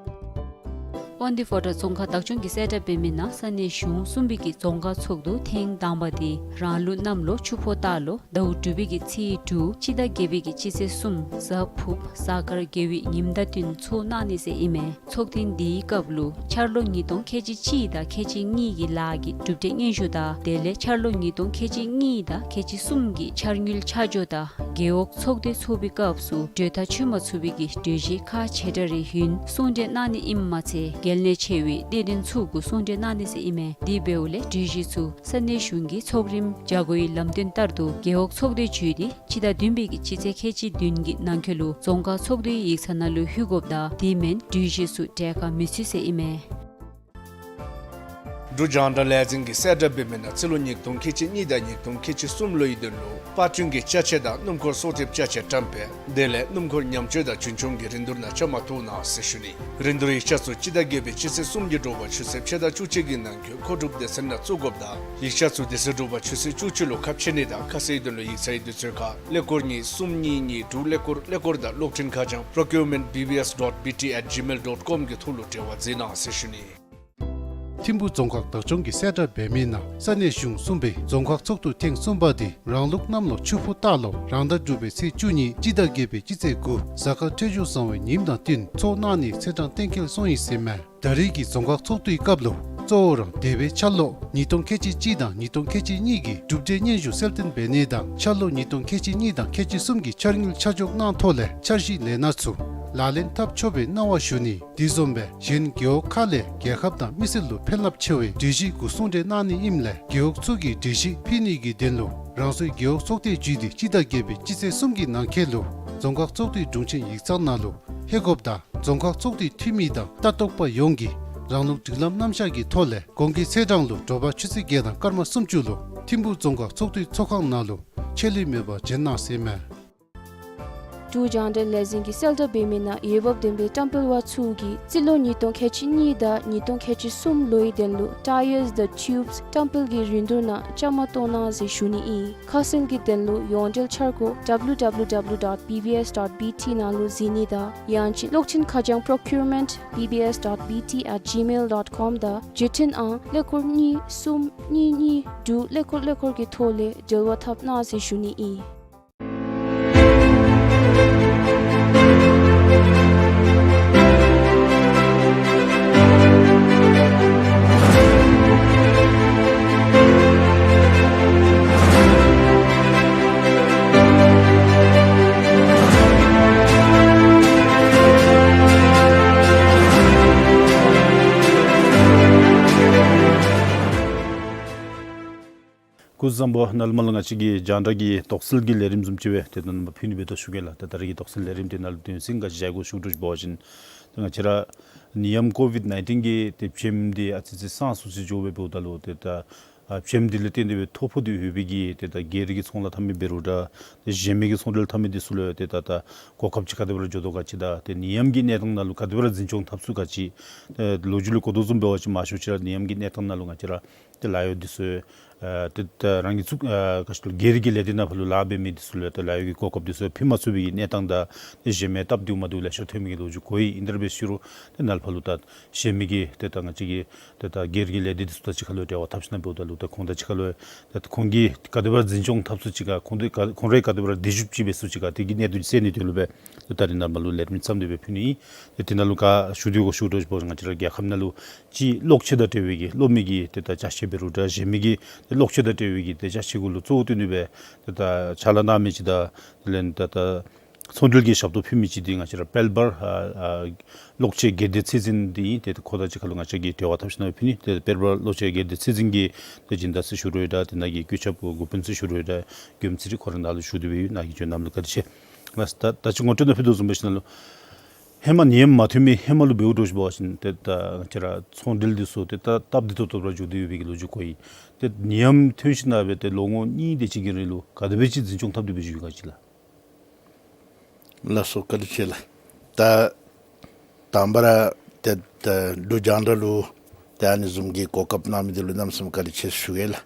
དབང་འདུས་ཕོ་བྲང་རྫོང་ཁག་བདག་སྐྱོང་གིས་གསལ་བསྒྲགས་འབད་མི་ནང་ས་གནས་གཞུང་གསུམ་པའི་གི་རྫོང་ཁག་ཚོགས་འདུ་ཐེངས་དང་པ་དེ་རང་ལུགས་གནམ་ལོ་ཆུ་ཕོ་སྟག་ལོ་ཟླཝ་དྲུག་པའི་གི་ཚེས་དྲུག་སྤྱི་ཟླ་བརྒྱད་པའི་གི་སྤྱི་ཚེས་གསུམ་གཟའ་ཕུརཔ་གཟའ་སྐར་དགེ་བའི་ཉིནམ་དང་བསྟུན་ཚོགས་གནང་ནི་ཟེར་ཨིན་མས། ཚོགས་ཐེངས་འདིའི་སྐབས་ལུ་འཆར་ལོ་ཉིས་སྟོང་ཁལ་གཅིག་གཅིག་དང་ཁལ་གཅིག་གཉིས་ཀྱི་ལཱ་གི་གྲུབ་འབྲས་སྙན་ཞུ་དང་དེ་ལས་འཆར་ལོ་ཉིས་སྟོང་ཁལ་གཅིག་གཉིས་དང་ཁལ་གཅིག་གསུམ་གྱི་འཆར་དངུལ་ཆ་འཇོག་དང་རྒེད་འོག་ཚོགས་སྡེ་ཚོགས་པའི་སྐབས་སུ་གྲོས་ཐག་ཆོད་མ་ཚུགས་པའི་གི་གྲོས་གཞི་ཁག་ཆེ་དྲགས་རེ་ཡོདཔ་གསུང་གྲོས་གནང་ནི་ཨིནམ་མ་ཚད་གལ་གནད་ཆེ་བའི་གནད་དོན་ཚུ་གུ་གསུང་གྲོས་གནང་ནི་ཟེར་ཨིན་མས། དེ་འབདཝ་ལས་གྲོས་གཞི་ཚུ་ས་གནས་གཞུང་གི་ཚོགས་རིམ་བྱ་སྒོའི་ལམ་སྟོན་ལྟར་དུ་རྒེད་འོག་ཚོགས་སྡེ་བརྒྱུད་དེ་སྤྱི་ཟླ་བདུན་པའི་གི་སྤྱི་ཚེས་ཁལ་གཅིག་བདུན་གྱི་ནང་འཁོད་ལུ་རྫོང་ཁག་ཚོགས་སྡེའི་ཡིག་ཚང་ནང་ལུ་ལྷོད་དགོཔ་དང་དེ་མེན་གྲོས་གཞི་ཚུ་གྲལ་ཁར་མི་ཚུད་ཟེར་ཨིན་མས། འབྲུག་རྒྱང་བསྒྲགས་ལས་འཛིན་གྱིས་གསལ་བསྒྲགས་འབད་མི་ནང་རྩིས་ལོ་ཉིས་སྟོང་ཁལ་གཅིག་གཉིས་དང་ཉིས་སྟོང་ཁལ་གཅིག་གསུམ་ལོའི་དོན་ལུ་པར་སྐྲུན་གྱི་ཅ་ཆས་དང་སྣུམ་འཁོར་གསོག་ཐེབས་ཅ་ཆས་བཀྲམ་སྤེལ་དེ་ལས་སྣུམ་འཁོར་ཉམས་བཅོས་དང་རྒྱུན་སྐྱོང་གི་རིན་བསྡུར་ནང་བཅའ་མར་གཏོགས་གནང་ཟེར་ཞུ་ནི། རིན་བསྡུར་ཡིག་ཆ་ཚུ་སྤྱི་ཟླ་བརྒྱད་པའི་སྤྱི་ཚེས་གསུམ་གྱི་དྲོ་པ་ཆུ་ཚོད་ཕྱེད་དང་བཅུ་གཅིག་གི་ནང་འཁོད་མཁོ་སྒྲུབ་སྡེ་ཚན་ནང་བཙུགས་དགོཔ་དང་ཡིག་ཆ་ཚུ་དེ་ཚེ་དྲོ་པ་ཆུ་ཚོད་བཅུ་གཅིག་ལུ་ཁ་ཕྱེ་ནི་དང་ཁ་གསལ་དོན་ལུ་ཡིག་ཚང་གི་དུས་ཚོད་ཁར་ཀླད་ཀོར་གཉིས་གསུམ་གཉིས་གཉིས་དྲུག་ཀླད་ཀོར་ཀླད་ཀོར་དང་གློག་འཕྲིན་ཁ་བྱང་procurement B B S dot B T at gmail dot com གི་ཐོག་ལུ་འབྲེལ་བ་མཛད་གནང་ཟེར་ཞུ་ནི། ཐིམ་ཕུག་རྫོང་ཁག་བདག་སྐྱོང་གིས་གསལ་བསྒྲགས་འབད་མི་ནང་ས་གནས་གཞུང་གསུམ་པའི་རྫོང་ཁག་ཚོགས་འདུ་ཐེངས་གསུམ་པ་དེ་རང་ལུགས་གནམ་ལོ་ཆུ་ཕོ་སྟག་ལོ་རང་ཟླ་དྲུག་པའི་ཚེས་བཅུ་གཉིས་སྤྱི་ཟླ་བརྒྱད་པའི་སྤྱི་ཚེས་དགུ་གཟའ་སྐར་འཕྲོད་སྦྱོར་བཟང་བའི་ཉིནམ་དང་བསྟུན་ཚོགས་གནང་ནི་ཚེས་གྲངས་གཏན་འཁེལ་སོང་ཡི་ཟེར་མས། ད་རེས་ཀྱི་རྫོང་ཁག་ཚོགས་འདུའི་སྐབས་ལུ་གཙོ་བོ་རང་འདས་པའི་འཆར་ལོ་ཉིས་སྟོང་ཁལ་གཅིག་གཅིག་དང་ཉིས་སྟོང་ཁལ་གཅིག་གཉིས་ཀྱི་གྲུབ་འབྲས་སྙན་ཞུ་གསལ་སྟོན་འབད་ནི་དང་འཆར་ལོ་ཉིས་སྟོང་ཁལ་གཅིག་གཉིས་དང་ཁལ་གཅིག་གསུམ་གྱི་འཆར་དངུལ་ཆ་འཇོག་གནང་ཐོག་ལས་འཆར་གཞི་ལས་སྣ་ཚུ་ལག་ལེན་འཐབ་ཆོག་པའི་གནང་བ་ཞུ་ནི། དེ་བཟུམ་སྦེ་གཞན་རྒེད་འོག་ཁག་ལས་རྒྱལ་ཁབ་དང་མི་སེར་ལུ་ཕན་རླབས་ཆེ་བའི་སྒྲིག་གཞི་གུ་གསུང་གྲོས་གནང་ནི་ཨིནམ་ལས་རྒེད་འོག་ཚུ་གིས་སྒྲིག་གཞི་ཕུལ་ནི་གི་དོན་ལུ་རང་སོའི་རྒེད་འོག་ཚོགས་སྡེ་བརྒྱུད་དེ་སྤྱི་ཟླ་བརྒྱད་པའི་སྤྱི་ཚེས་གསུམ་གྱི་ནང་འཁོད་ལུ་རྫོང་ཁག་ཚོགས་སྡེའི་དྲུང་ཆེན་ཡིག་ཚང་ནང་ལུ་ལྷོད་དགོཔ་དང་རྫོང་ཁག་ཚོགས་སྡེའི་འཐུས་མི་དང་ལྟ་རྟོག་པ་ཡོངས་ཀྱིས་རང་ལུགས་སྒྲིག་ལམ་རྣམ་གཞག་གི་ཐོག་ལས་གོང་གི་ཚེས་གྲངས་ལུ་དྲོ་པ་ཆུ་ཚོད་བརྒྱད་དང་སྐར་མ་སུམ་ཅུ་ལུ་ཐིམ་ཕུག་རྫོང་ཁག་ཚོགས་སྡེའི་ཚོགས་ཁང་ནང་ལུ་ཆད་ལུས་མེད་པར་བྱོན་གནང་ཟེར་མས། འབྲུག་རྒྱང་བསྒྲགས་ལས་འཛིན་གྱིས་གསལ་བསྒྲགས་འབད་མི་ནང་འོས་འབབ་ལྡན་པའི་བཀྲམ་སྤེལ་པ་ཚུ་གིས་རྩིས་ལོ་ཉིས་སྟོང་ཁལ་གཅིག་གཉིས་དང་ཉིས་སྟོང་ཁལ་གཅིག་གསུམ་ལོའི་དོན་ལུ་Tyres the Tubes བཀྲམ་སྤེལ་གྱི་རིན་བསྡུར་ནང་བཅའ་མར་གཏོགས་གནང་ཟེར་ཞུ་ནི་ཨིན། ཁ་གསལ་གྱི་དོན་ལུ་ཡོངས་འབྲེལ་འཆར་སྒོ་W W W dot B B S dot B T ནང་ལུ་གཟིགས་ནི་དང་ཡང་ཅིན་གློག་འཕྲིན་ཁ་བྱང་procurement B B S dot B T at gmail dot com དང་བརྒྱུད་འཕྲིན་ཨང་ཀླད་ཀོར་གཉིས་གསུམ་གཉིས་གཉིས་དྲུག་ཀླད་ཀོར་ཀླད་ཀོར་གྱི་ཐོག་ལས་འབྲེལ་བ་འཐབ་གནང་ཟེར་ཞུ་ནི་ཨིན། སྐུ་གཟུགས་བཟང་པོ། ནཱ་ལས་མར་ལུ་ང་བཅས་ཀྱི་རྒྱང་བསྒྲགས་ཀྱི་དོགས་སེལ་གྱི་ལས་རིམ་བཟུམ་ཅིག་སྦེ་ཏེ་ད་ནཱ་ཕུལ་ནི་འབད་དོ་ཞུ་གེ་ལགས། ད་ད་རེས་ཀྱི་དོགས་སེལ་ལས་རིམ་འདི་ནང་ལུ་དོན་ཚན་ག་ཅི་བཞག་དགོ་ཞུ་དོ་ཅིག་འབད་བ་ཅིན་ད་ང་བཅས་ར་ནད་ཡམས་ཀོ་ཝིཌ་ནའིན་ཊིན་གྱི་ཏེ་བྱེམ་འདི་ཨ་ཙི་ཙི་སངས་སུ་ཅིག་འགྱོ་སྦེ་འབདཝ་ད་ལུ་ཏེ་ད་ཨ་བྱེམ་འདི་ལས་བརྟེན་ཏེ་སྦེ་ཐོ་ཕོག་སྟེ་ཡོད་པའི་གི་ཏེ་ད་སྒེར་གྱི་ཚོང་ལཱ་འཐབ་མི་འབད་རུང་འདྲ་ཏེ་གཞན་མི་གི་ཚོང་འབྲེལ་འཐབ་མི་འདི་ཚུ་ལུ་ཏེ་ད་ད་གོ་སྐབས་ཅིག་ག་དེ་སྦེ་ར་འགྱོ་དོ་ག་ཅི་དང་ཏེ་ནད་ཡམས་ཀྱི་གནས་སྟངས་ནང་ལུ་ག་དེ་སྦེ་ར་འཛིན་སྐྱོང་འཐབ་ཚུགས་ག་ཅི་ཏེ་ལོ་རྒྱུས་ལས་གོ་དོ་བཟུམ་འབད་བ་ཅིན་མང་ཤོས་ཅིག་ར་ནད་ཡམས་ཀྱི་གནས་སྟངས་ནང་ལུ་ང་བཅས་ར་ཏེ་ལཱ་གཡོག་འདི་ཚུ་ཨ་ཏེ་ད་རང་གི་ཚུ་ཨ་ག་ཅི་ལོ་སྒེར་གྱི་ལས་སྡེ་ནང་ཕར་ལུ་ལཱ་འབད་མི་འདི་ཚུ་ལུ་ཏེ་ལཱ་གཡོག་གི་གོ་སྐབས་འདི་ཚུ་ཕུལ་མ་ཚུགས་པའི་གི་གནས་སྟངས་དང་ཏེ་གཞན་མི་སྟབས་བདེཝ་མ་བདེཝ་ལེ་ཤ་ཐོན་མི་གི་ལོ་རྒྱུས་གོ་ཡི། ཨིན་ཏེ་ར་འབད་ཟེར་རུང་ཏེ་ནཱ་ལས་ཕར་ལུ་ད་གཞན་མི་གི་ཏེ་ད་ང་བཅས་ཀྱི་ཏེ་ད་སྒེར་གྱི་ལས་སྡེ་འདི་ཚུ་དང་གཅིག་ཁར་ལུ་འབྲེལ་བ་འཐབ་ཞིནམ་འབདཝ་ད་ལུ་ཏེ་ཁོང་དང་གཅིག་ཁར་ལུ་ཏེ་ཁོང་གིས་ག་དེ་སྦེ་ར་འཛིན་སྐྱོང་འཐབ་ཚུགས་ཅི་ག་ཁོང་དེ་ག་ཁོང་ར་ག་དེ་སྦེ་ར་བདེ་ཞིབ་ཅིག་འབད་ཚུགས་ཅི་ག་དེ་གི་གནད་དོན་སེལ་ནི་དོན་ལུ་སྦེ་ཏེ་ད་རེས་ནཱ་ལས་མར་ལུ་ལས་རིམ་མཚམས་འདི་སྦེ་ཕུལ་ནི་ཨིན། ཏེ་དེ་ནང་ལུ་ག་ཞུ་དོ་ག་ཞུ་དོ་ཅིག་འབད་བ་ཅིན་ང་བཅས་ར་རྒྱལ་ཁབ་ནང་ལུ་ཅིག་གློག་ཆས་དང་འབྲེལ་བའི་གི་གློག་མེ་གི་ཏེ་ད་ཅ་ཆས་འབད་རུང་འདྲ་གཞན་མི་གི་ཏེ་གློག་ཆས་དང་འབྲེལ་བའི་གི་ཏེ་ཅ་ཆས་གུ་ལུ་གཙོ་བོ་བཏོན་ཏེ་སྦེ་ཏེ་ད་ཕྱག་ལཱ་གནང་མི་ཅིག་དང་དེ་ལས་ད་ད་ཚོང་འབྲེལ་གྱི་ཞབས་ཏོག་ཕུལ་མི་ཅིག་འདི་ང་བཅས་ར་དཔལ་འབར་ཨ་ཨ་གློག་ཆས་སྒེར་སྡེ་ཚད་འཛིན་འདི་ཨིན། ཏེ་ཁོ་དང་གཅིག་ཁར་ལུ་ང་བཅས་ཀྱིས་འབྲེལ་བ་འཐབ་ཞིནམ་ཕུལ་ནི། ཏེ་དཔལ་འབར་གློག་ཆས་སྒེར་སྡེ་ཚད་འཛིན་གྱི་ཏེ་སྦྱིན་བདག་ཟེར་ཞུ་རུང་འདྲ་དེ་ནང་གི་བཀོད་ཁྱབ་འགོ་དཔོན་ཟེར་ཞུ་རུང་འདྲ་འགོ་དཔོན་ཚུ་ཁོ་ར་ནཱ་ལུ་བཞུགས་ཏེ་སྦེ་ཡོད། ནཱ་གིས་བྱོན་གནངམ་ལུ་བཀའ་དྲིན་ཆེ། ལགས་ད་ད་ཅི་ངོ་སྤྲོད་ནང་ཕུལ་དོ་བཟུམ་འབད་ཞིནམ་ལས་ཧེ་མ་ནད་ཡམས་མ་ཐོན་མི་ཧེ་མ་ལུ་འབདཝ་འདྲཝ་ཅིག་འབད་བ་ཅིན་ཏེ་ད་ང་བཅས་ར་ཚོང་འབྲེལ་འདི་ཚུ་ཏེ་ད་སྟབས་བདེ་ཏོག་ཏོ་སྦེ་ར་འགྱོ་སྟེ་ཡོད་པའི་གི་ལོ་རྒྱུས་གོ་ཡི། ཏེ་ནད་ཡམས་ཐོན་ཞིནམ་སྦེ་ཏེ་ལོ་ངོ་གཉིས་དེ་ཅིག་གི་རིང་ལུ་ག་དེ་སྦེ་ཅིག་འཛིན་སྐྱོང་འཐབ་སྟེ་སྦེ་བཞུགས་ཡི་ག་ཅི་ལགས། ལགས་སོ་བཀའ་དྲིན་ཆེ་ལགས། ད་དང་པ་ར་ཏེ་ད་འབྲུག་རྒྱང་བསྒྲགས་ལུ་ཏེ་ཨ་ནི་བཟུམ་གྱི་གོ་སྐབས་གནང་མི་འདི་ལུ་གནམ་མེད་ས་མེད་བཀའ་དྲིན་ཆེ་ཞུ་གེ་ལགས།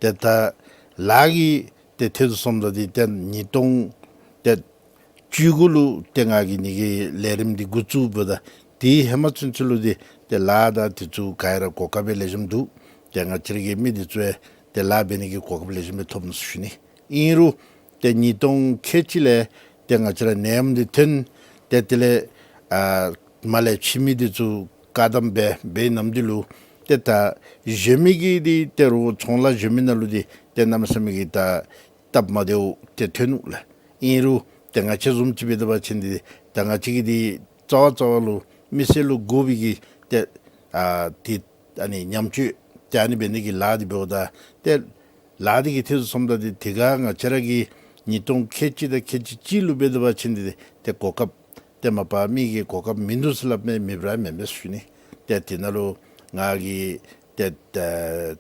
ཏེ་ད་ལཱ་གི་ཏེ་ཐད་དུ་སོངམ་ད་འདི་ཏེ་ཉིས་སྟོང་ཏེ་བཅུ་དགུ་ལུ་ཏེ་ང་གིས་ནི་གི་ལས་རིམ་འདི་འགོ་བཙུགས་འབདཝ་ད་ དེའི་ཧེ་མ་ཚུན་ཚོད་ལུ་འདི་ཏེ་ལཱ་དང་དེ་ཚུ་ག་ར་གོ་སྐབས་སྦེ་ལེགས་ཤོམ་འདུག། ཏེ་ང་བཅས་ར་གི་མི་འདི་ཚུ་ཡང་ཏེ་ལཱ་འབད་ནི་གི་གོ་སྐབས་ལེགས་ཤོམ་སྦེ་ཐོབ་ནུག་ཟེར་ཞུ་ནི། ཨིན་རུང་ཏེ་ཉིས་སྟོང་ཁལ་གཅིག་ལས་ཏེ་ང་བཅས་ར་ནད་ཡམས་འདི་ཐོན། ཏེ་དེ་ལས་ཨ་མར་ལས་ཕྱི་མི་འདི་ཚུ་བཀག་དམ་འབད་འབད་ནམ་འདི་ལུ་ཏེ་ད་གཞན་མི་གིས་འདི་ཏེ་རོགས་ཚོང་ལཱ་འབད་མི་ནང་ལུ་འདི་ཏེ་གནམ་མེད་ས་མེད་ཀྱི་ད་སྟབས་མ་བདེཝ་ཏེ་ཐོན་ནུག་ལགས། ཨིན་རུང་ཏེ་ང་བཅས་བཟུམ་ཅིག་འབད་དེ་འབད་བ་ཅིན་འདི་ད་ང་བཅས་ཀྱིས་འདི་རྩ་བ་རྩ་བ་ལུ་མི་སེར་ལུ་དགོ་པའི་གི་ཏེ་ཨ་ཏེ་ཨ་ནི་ཉམས་བཅོས་ཏེ་ཨ་ནི་འབད་ནི་གི་ལཱ་འདི་འབདཝ་ད་ཏེ་ལཱ་འདི་གི་ཐད་སོངམ་ད་འདི་དེ་ཁར་ང་བཅས་ར་གི་ཉིས་སྟོང་ཁལ་གཅིག་དང་ཁལ་གཅིག་གཅིག་ལུ་འབད་དེ་འབད་བ་ཅིན་འདི་ཏེ་གོ་སྐབས་ཏེ་མ་པ་མི་གི་གོ་སྐབས་མིན་འདུག་ཟེར་སླབ་མི་མེདཔ་ར་མེན་མས་ཟེར་ཞུ་ནི། ཏེ་དེ་ནང་ལུ་ང་གིས་ཏེ་ད་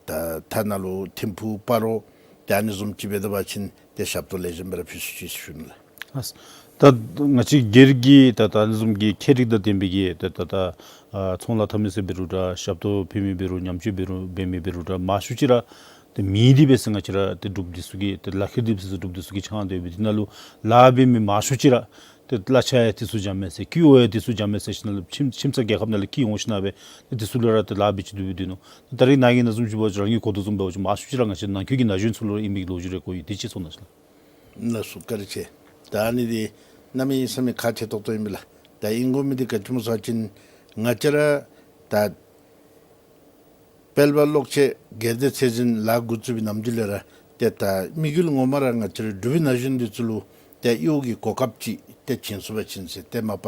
ད་ཐ་ན་ལུ་ཐིམ་ཕུག་སྤ་རོ་ཏེ་ཨ་ནི་བཟུམ་ཅིག་འབད་དེ་འབད་བ་ཅིན་ཏེ་ཞབས་ཏོག་ལེགས་ཤོམ་སྦེ་ར་ཕུལ་ཚུགས་ཅི་ཟེར་ཞུ་ནི་ལགས། ཨ་ད་ང་བཅས་སྒེར་གྱི་ད་ད་ཨ་ནི་བཟུམ་གྱི་ཁྱད་རིག་དང་ལྡན་པའི་གི་ད་ད་ད་ཨ་ཚོང་ལཱ་འཐབ་མི་ཟེར་འབད་རུང་འདྲ་ཞབས་ཏོག་ཕུལ་མི་འབད་རུང་ཉམས་བཅོས་འབད་རུང་འབད་མི་འབད་རུང་འདྲ་མང་ཤོས་ཅིག་ར་ཏེ་མི་འདི་འབད་ཟེར་ང་བཅས་ར་ཏེ་འབྲུགཔ་འདི་ཚུ་གི་ཏེ་ལག་ཁྱེར་འདི་འབད་ཟེར་འབྲུགཔ་འདི་ཚུ་གི་ཆ་འདི་འབད་དེ་ནང་ལུ་ལཱ་འབད་མི་མང་ཤོས་ཅིག་ར་ཏེ་གླ་ཆ་ཡང་དེ་ཚུ་འཇམ་མས་ཟེར་ཀིའུ་ཨར་ཡང་དེ་ཚུ་འཇམ་མས་ཟེར་ཞིནམ་ལས་ཁྱིམ་ཁྱིམ་ཚང་རྒྱལ་ཁབ་ནང་ལས་ཀིའུ་ཨར་འོང་ཞིནམ་ལས་འབད་ཏེ་དེ་ཚུ་ལུ་ར་ཏེ་ལཱ་འབད་ཅི་འདུག་འབད་དེ་ནུག། ད་རིས་ནཱ་གི་ནང་བཟུམ་ཅིག་འབད་བ་ཅིན་རང་གིས་གོ་དོ་བཟུམ་འབད་བ་ཅིན་མང་ཤོས་ཅིག་ར་ང་བཅས་ནང་འཁོད་ཀྱི་ན་གཞོན་ཚུ་ལུ་ཨིན་པའི་ལོ་རྒྱུས་རེ་གོ་ཡི། དེ་ཅིག་གསུང་གནང་ཞིན་ན། ལགས་སོ་བཀའ་དྲིན་ཆེ། ད་ཨ་ནི་འདི་གནམ་མེད་ས་མེད་ཁག་ཆེ་ཏོག་ཏོ་ཨིན་པས་ལགས། ད་ཨིན་དགོ་མི་འདི་ག་ཅི་སྨོ་ཟེར་བ་ཅིན་ང་བཅས་ར་ད་དཔལ་འབར་གློག་ཆས་སྒེར་སྡེ་ཚད་འཛིན་ལཱ་འགོ་བཙུགས་པའི་ནམ་དུས་ལས་ར་ཏེ་ད་དམིགས་ཡུལ་ངོ་མ་ར་ང་བཅས་ར་འབྲུག་པའི་ན་གཞོན་འདི་ཚུ་ལུ་ཏེ་གཡོག་གི་གོ་སྐབས་ཅིག་ཏེ་བྱིན་ཚུགས་པ་ཅིན་ཟེར་ཏེ་མ་པ་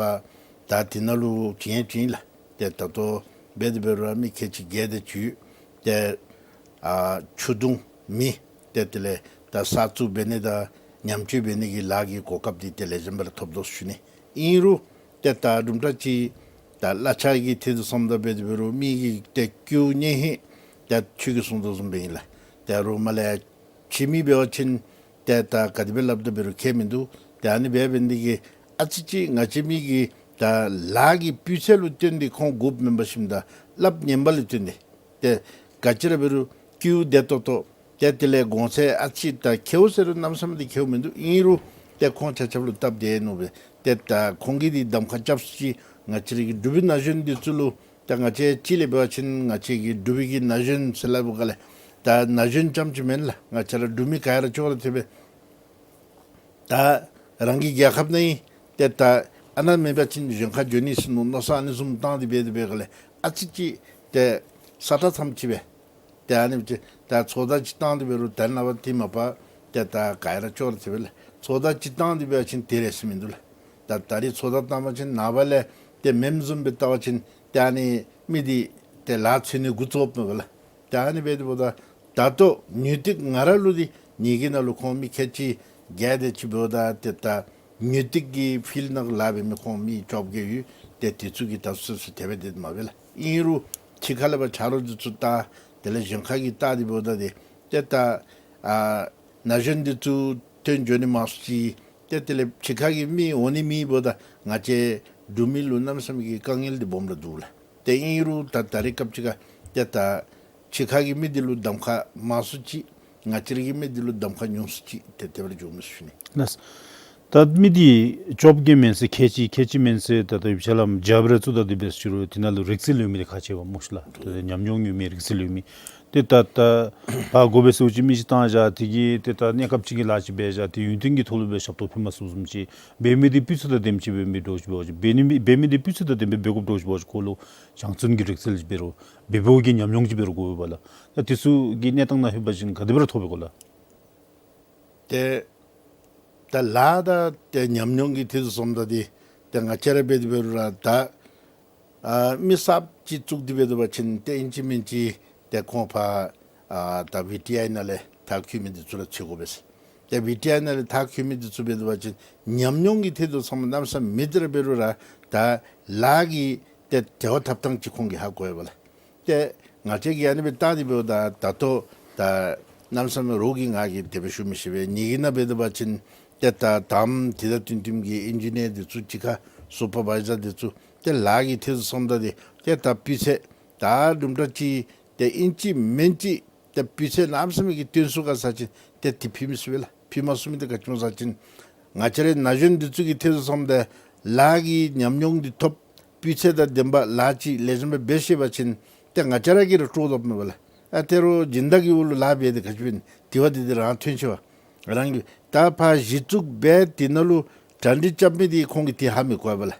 ད་དེ་ནང་ལུ་བྱིན་ཡང་བྱིན་ལགས། ཏེ་ད་ལྟོ་འབད་དེ་འབད་རུང་ར་མི་ཁལ་གཅིག་བརྒལ་ཏེ་ཅིག་ཡོད། ཏེ་ཨ་ཆུ་དུང་མེ་ཏེ་དེ་ལས་ད་གསར་བཙུགས་འབད་ནི་དང་ཉམས་བཅོས་འབད་ནི་གི་ལཱ་གི་གོ་སྐབས་འདི་ཏེ་ལེགས་ཤོམ་སྦེ་ར་ཐོབ་དོ་ཟེར་ཞུ་ནི། ཨིན་རུང་ཏེ་ད་དུམ་གྲ་ཅིག་ད་གླ་ཆ་གི་ཐད་དུ་སོངམ་ད་འབད་དེ་འབད་རུང་མི་གི་ཏེ་ཀིའུ་ཨར་ཧེ་ད་ཁྱོད་ཀྱིས་གསུང་དོ་བཟུམ་སྦེ་ཨིན་ལགས། ཏེ་རོགས་མར་ལས་ཕྱི་མི་འབད་བ་ཅིན་ཏེ་ད་ག་དེ་སྦེ་སླབ་དོ་འབད་རུང་ཁྱད་མིན་འདུག། ཏེ་ཨ་ནི་འབད་འབད་ནི་འདི་གིས་ཨ་ཙི་ཅིག་ང་བཅས་མི་གི་ད་ལཱ་གི་སྤུས་ཚད་ལུ་བརྟེན་ཏེ་ཁོང་དགོཔ་མེན་པར་ཞིནམ་ད་སླབ་ཉན་པ་ལུ་བརྟེན་ཏེ་ཏེ་ག་ཅི་ར་འབད་རུང་ཀིའུ་བདེ་ཏོག་ཏོ་ཏེ་དེ་ལས་གོང་ཚད་ཨ་ཙི་ད་ཁེཝ་ཟེར་རུང་གནམ་མེད་ས་མེད་འདི་ཁེཝ་མིན་འདུག། ཨིན་རུང་ཏེ་ཁོང་ཆ་ཁྱབ་ལུ་སྟབས་བདེ་ནུག་པས། ཏེ་ད་ཁོང་གིས་འདི་གདམ་ཁ་རྐྱབ་ས་ཅིག་ང་བཅས་ར་གི་འབྲུག་པའི་ན་གཞོན་འདི་ཚུ་ལུ་ད་ང་བཅས་ཅིག་ལས་འབད་བ་ཅིན་ང་བཅས་ཀྱི་འབྲུག་པའི་གི་ན་གཞོན་ཟེར་སླབ་པའི་སྒང་ལས་ད་ན་གཞོན་རྐྱངམ་ཅིག་མེན་ལགས། ང་བཅས་ར་འབྲུག་མི་ག་ར་ཅོག་ར་འཐདཔ་སྦེ་ད་རང་གི་རྒྱལ་ཁབ་ནང་ཨིན། ཏེ་ད་ཨ་ནཱ་མེན་པ་ཅིན་གཞན་ཁར་འགྱོ་ནི་ཟེར་མནོ་མནོ་བསམ་ཨ་ནི་བཟུམ་བཏང་སྟེ་འབད་དེ་འབད་སྒང་ལས་ཨ་ཙི་ཅིག་ཏེ་ས་ཁྲ་ཙམ་ཅིག་སྦེ་ཏེ་ཨ་ནི་ཅིག་ད་ཚོད་ལྟ་ཅིག་བཏང་སྟེ་འབད་རུང་ད་ནངས་པ་འདི་མ་པ་ཏེ་ད་ག་ར་ཅོག་ར་འཐདཔ་སྦེ་ལགས། ཚོད་ལྟ་ཅིག་བཏང་སྟེ་འབད་བ་ཅིན་དེ་རེ་ཟེར་མིན་འདུག་ལགས། ད་ད་རིས་ཚོད་ལྟ་བཏང་པ་ཅིན་ནངས་པ་ལས་ཏེ་མེནམ་བཟུམ་སྦེ་བལྟ་བ་ཅིན་ཏེ་ཨ་ནི་མི་འདི་ཏེ་ལཱ་འཚོལ་ནི་འགོ་བཙུགསཔ་མས་པ་ལགས། ཏེ་ཨ་ནི་འབད་དེ་འབདཝ་ད་ད་ལྟོ་ཉུང་འདི་ང་ར་ལུ་འདི་ཉིས་ཀྱི་ནང་ལུ་ཁོང་མི་ཁལ་གཅིག་བརྒལ་ཏེ་ཅིག་འབདཝ་ད་ཏེ་ད་ཉུང་འདི་གི་ཕིལཌ་ནང་ལཱ་འབད་མི་ཁོང་མི་བཅོ་བརྒྱད་ཡོད། ཏེ་དེ་ཚུ་གིས་ད་སོ་སོ་དེ་སྦེ་དེ་མ་འབད་ལགས། ཨིན་རུང་ཕྱི་ཁ་ལས་ཕར་ཆ་རོགས་འདི་ཚུ་བལྟ་དེ་ལས་གཞན་ཁ་གི་བལྟ་སྟེ་འབདཝ་ད་ཏེ་ཏེ་ད་ཨ་ན་གཞོན་འདི་ཚུ་ཐོན་འགྱོ་ནི་མང་སུ་ཅིག་ཏེ་དེ་ལས་ཕྱི་ཁ་གི་མི་འོང་ནི་མེད་འབདཝ་ད་ང་བཅས་འབྲུག་མི་ལུ་གནམ་མེད་ས་མེད་ཀྱི་དཀའ་ངལ་འདི་སྦོམ་ར་འདུག་ལགས། ཏེ་ཨིན་རུང་ད་ད་རེས་སྐབས་ཅིག་ཁར་ཏེ་ད་ཕྱི་ཁ་གི་མི་འདི་ལུ་གདམ་ཁ་མང་སུ་ཅིག་ང་བཅས་ར་གི་མི་འདི་ལུ་གདམ་ཁ་ཉུང་སུ་ཅིག་ཏེ་དེ་སྦེ་ར་འགྱོཝ་མས་ཟེར་ཞུ་ནི། ལགས། ད་མི་འདི་བཅོ་བརྒྱད་མེན་ཟེར་ཁལ་གཅིག་ཁལ་གཅིག་མེན་ཟེར་ད་ལྟོ་ཡུདཔ་ཅིག་ལས་རྒྱབ་ར་བཙུགས་ད་དེ་སྦེ་ཟེར་རུང་དེ་ནང་ལུ་རིག་རྩལ་ཡོད་མི་འདི་ཁག་ཆེ་བས་སྨོ་ཤི་ལགས། ད་ཉམས་མྱོང་ཡོད་མི་རིག་རྩལ་ཡོད་མི་ཏེ་ད་ད་ཕར་དགོ་པས་ཟེར་བ་ཅིན་མི་ཅིག་བཏང་བཞག་དེ་གིས་ཏེ་ད་གནས་སྐབས་ཅིག་གི་ལཱ་ཅིག་འབད་བཞག་ཏེ་ཡུན་བརྟན་གྱི་ཐོག་ལུ་སྦེ་ཞབས་ཏོག་ཕུལ་མ་ཚུགསཔ་བཟུམ་ཅིག་འབད་མི་འདི་སྤུས་ཚད་དང་ལྡནམ་ཅིག་འབད་མི་འདྲཝ་ཅིག་འབད་བ་ཅིན་འབད་ནི་མི་འབད་མི་འདི་སྤུས་ཚད་དང་ལྡནམ་སྦེ་འབད་དགོཔ་འདྲཝ་ཅིག་གོ་ལོ། ཞང་བཙུན་གྱི་རིག་རྩལ་ཅིག་འབད་རུང་འབད་འབདཝ་གི་ཉམས་མྱོང་ཅིག་འབད་རུང་དགོ་པས་ལགས། ད་དེ་ཚུ་གི་གནས་སྟངས་ནང་ལྷོད་པ་ཅིན་ག་དེ་སྦེ་ར་ཐོབ་པས་གོ་ལགས། ཏེ་ད་ལཱ་དང་ཏེ་ཉམས་མྱོང་གི་ཐད་དུ་སོངམ་ད་འདི་ཏེ་ང་བཅས་ར་འབད་དེ་འབད་རུང་ར་ད་ཨ་མི་གསརཔ་ཅིག་བཙུགས་ཏེ་འབད་དེ་འབད་བ་ཅིན་ཏེ་ཨིན་ཅི་མིན་ཅི་ཏེ་ཁོང་ཕར་ཨ་ད་བི་ཊི་ཨའི་ནང་ལས་མཐར་འཁྱོལ་མི་འདི་ཚུ་ར་འཚོལ་དགོ་པས། ཏེ་བི་ཊི་ཨའི་ནང་ལས་མཐར་འཁྱོལ་མི་འདི་ཚུ་འབད་དེ་འབད་བ་ཅིན་ཉམས་མྱོང་གི་ཐད་དུ་སོངམ་གནམ་མེད་ས་མེད་ར་འབད་རུང་ར་ད་ལཱ་གི་ཏེ་འབྲེལ་བ་འཐབ་ཐངས་ཅིག་ཁོང་གིས་ཧ་གོ་ཡོད་པས་ལགས། ཏེ་ང་བཅས་ཀྱིས་ཨ་ནི་སྦེ་བལྟ་སྟེ་འབདཝ་ད་ད་ལྟོ་ད་གནམ་མེད་ས་མེད་རོགས་ཀྱིས་ང་གིས་དེ་སྦེ་ཞུ་མི་ཤེས་པས། ཉིན་གྱི་ནང་འབད་དེ་འབད་བ་ཅིན་ཏེ་ད་དམ་དེ་དང་བསྟུན་བསྟུནམ་གྱི་ཨིན་ཇི་ནི་ཡར་འདི་ཚུ་གཅིག་ཁར་སུ་པར་བའི་ཛར་འདི་ཚུ་ཏེ་ལཱ་གི་ཐད་དུ་སོངམ་ད་འདི་ཏེ་ད་སྤུས་ཚད་ད་དུམ་གྲ་ཅིག་ཏེ་ཨིན་ཅི་མིན་ཅི་ཏེ་སྤུས་ཚད་གནམ་མེད་ས་མེད་ཀྱི་བཏོན་ཚུགས་ག་ཟེར་བ་ཅིན་ཏེ་དེ་ཕུལ་མི་ཚུགས་པས་ལགས། ཕུལ་མ་ཚུགས་མི་འདི་ག་ཅི་སྨོ་ཟེར་བ་ཅིན་ང་བཅས་རའི་ན་གཞོན་འདི་ཚུ་གི་ཐད་དུ་སོངམ་ད་ལཱ་གི་ཉམས་མྱོང་འདི་ཐོབ། སྤུས་ཚད་དང་ལྡནམ་ལཱ་ཅིག་ལེགས་ཤོམ་སྦེ་འབད་ཤེས་པ་ཅིན་ཏེ་ང་བཅས་ར་གིས་ར་སྤྲོ་དོ་མས་པ་ལགས། ཨ་ཏེ་རོགས་སྦྱིན་བདག་གི་འོག་ལུ་ལཱ་འབད་དེ་ག་ཅི་འབད་ནི་དེ་བ་དེ་དེ་རང་ཐོན་ཤེས་པ། རང་གི་ད་ཕར་གཞི་བཙུགས་འབད་དེ་ནང་ལུ་གྲ་སྒྲིག་རྐྱབ་མི་དེ་ཁོང་གིས་དེ་ཧ་མི་གོ་བས་པ་ལགས།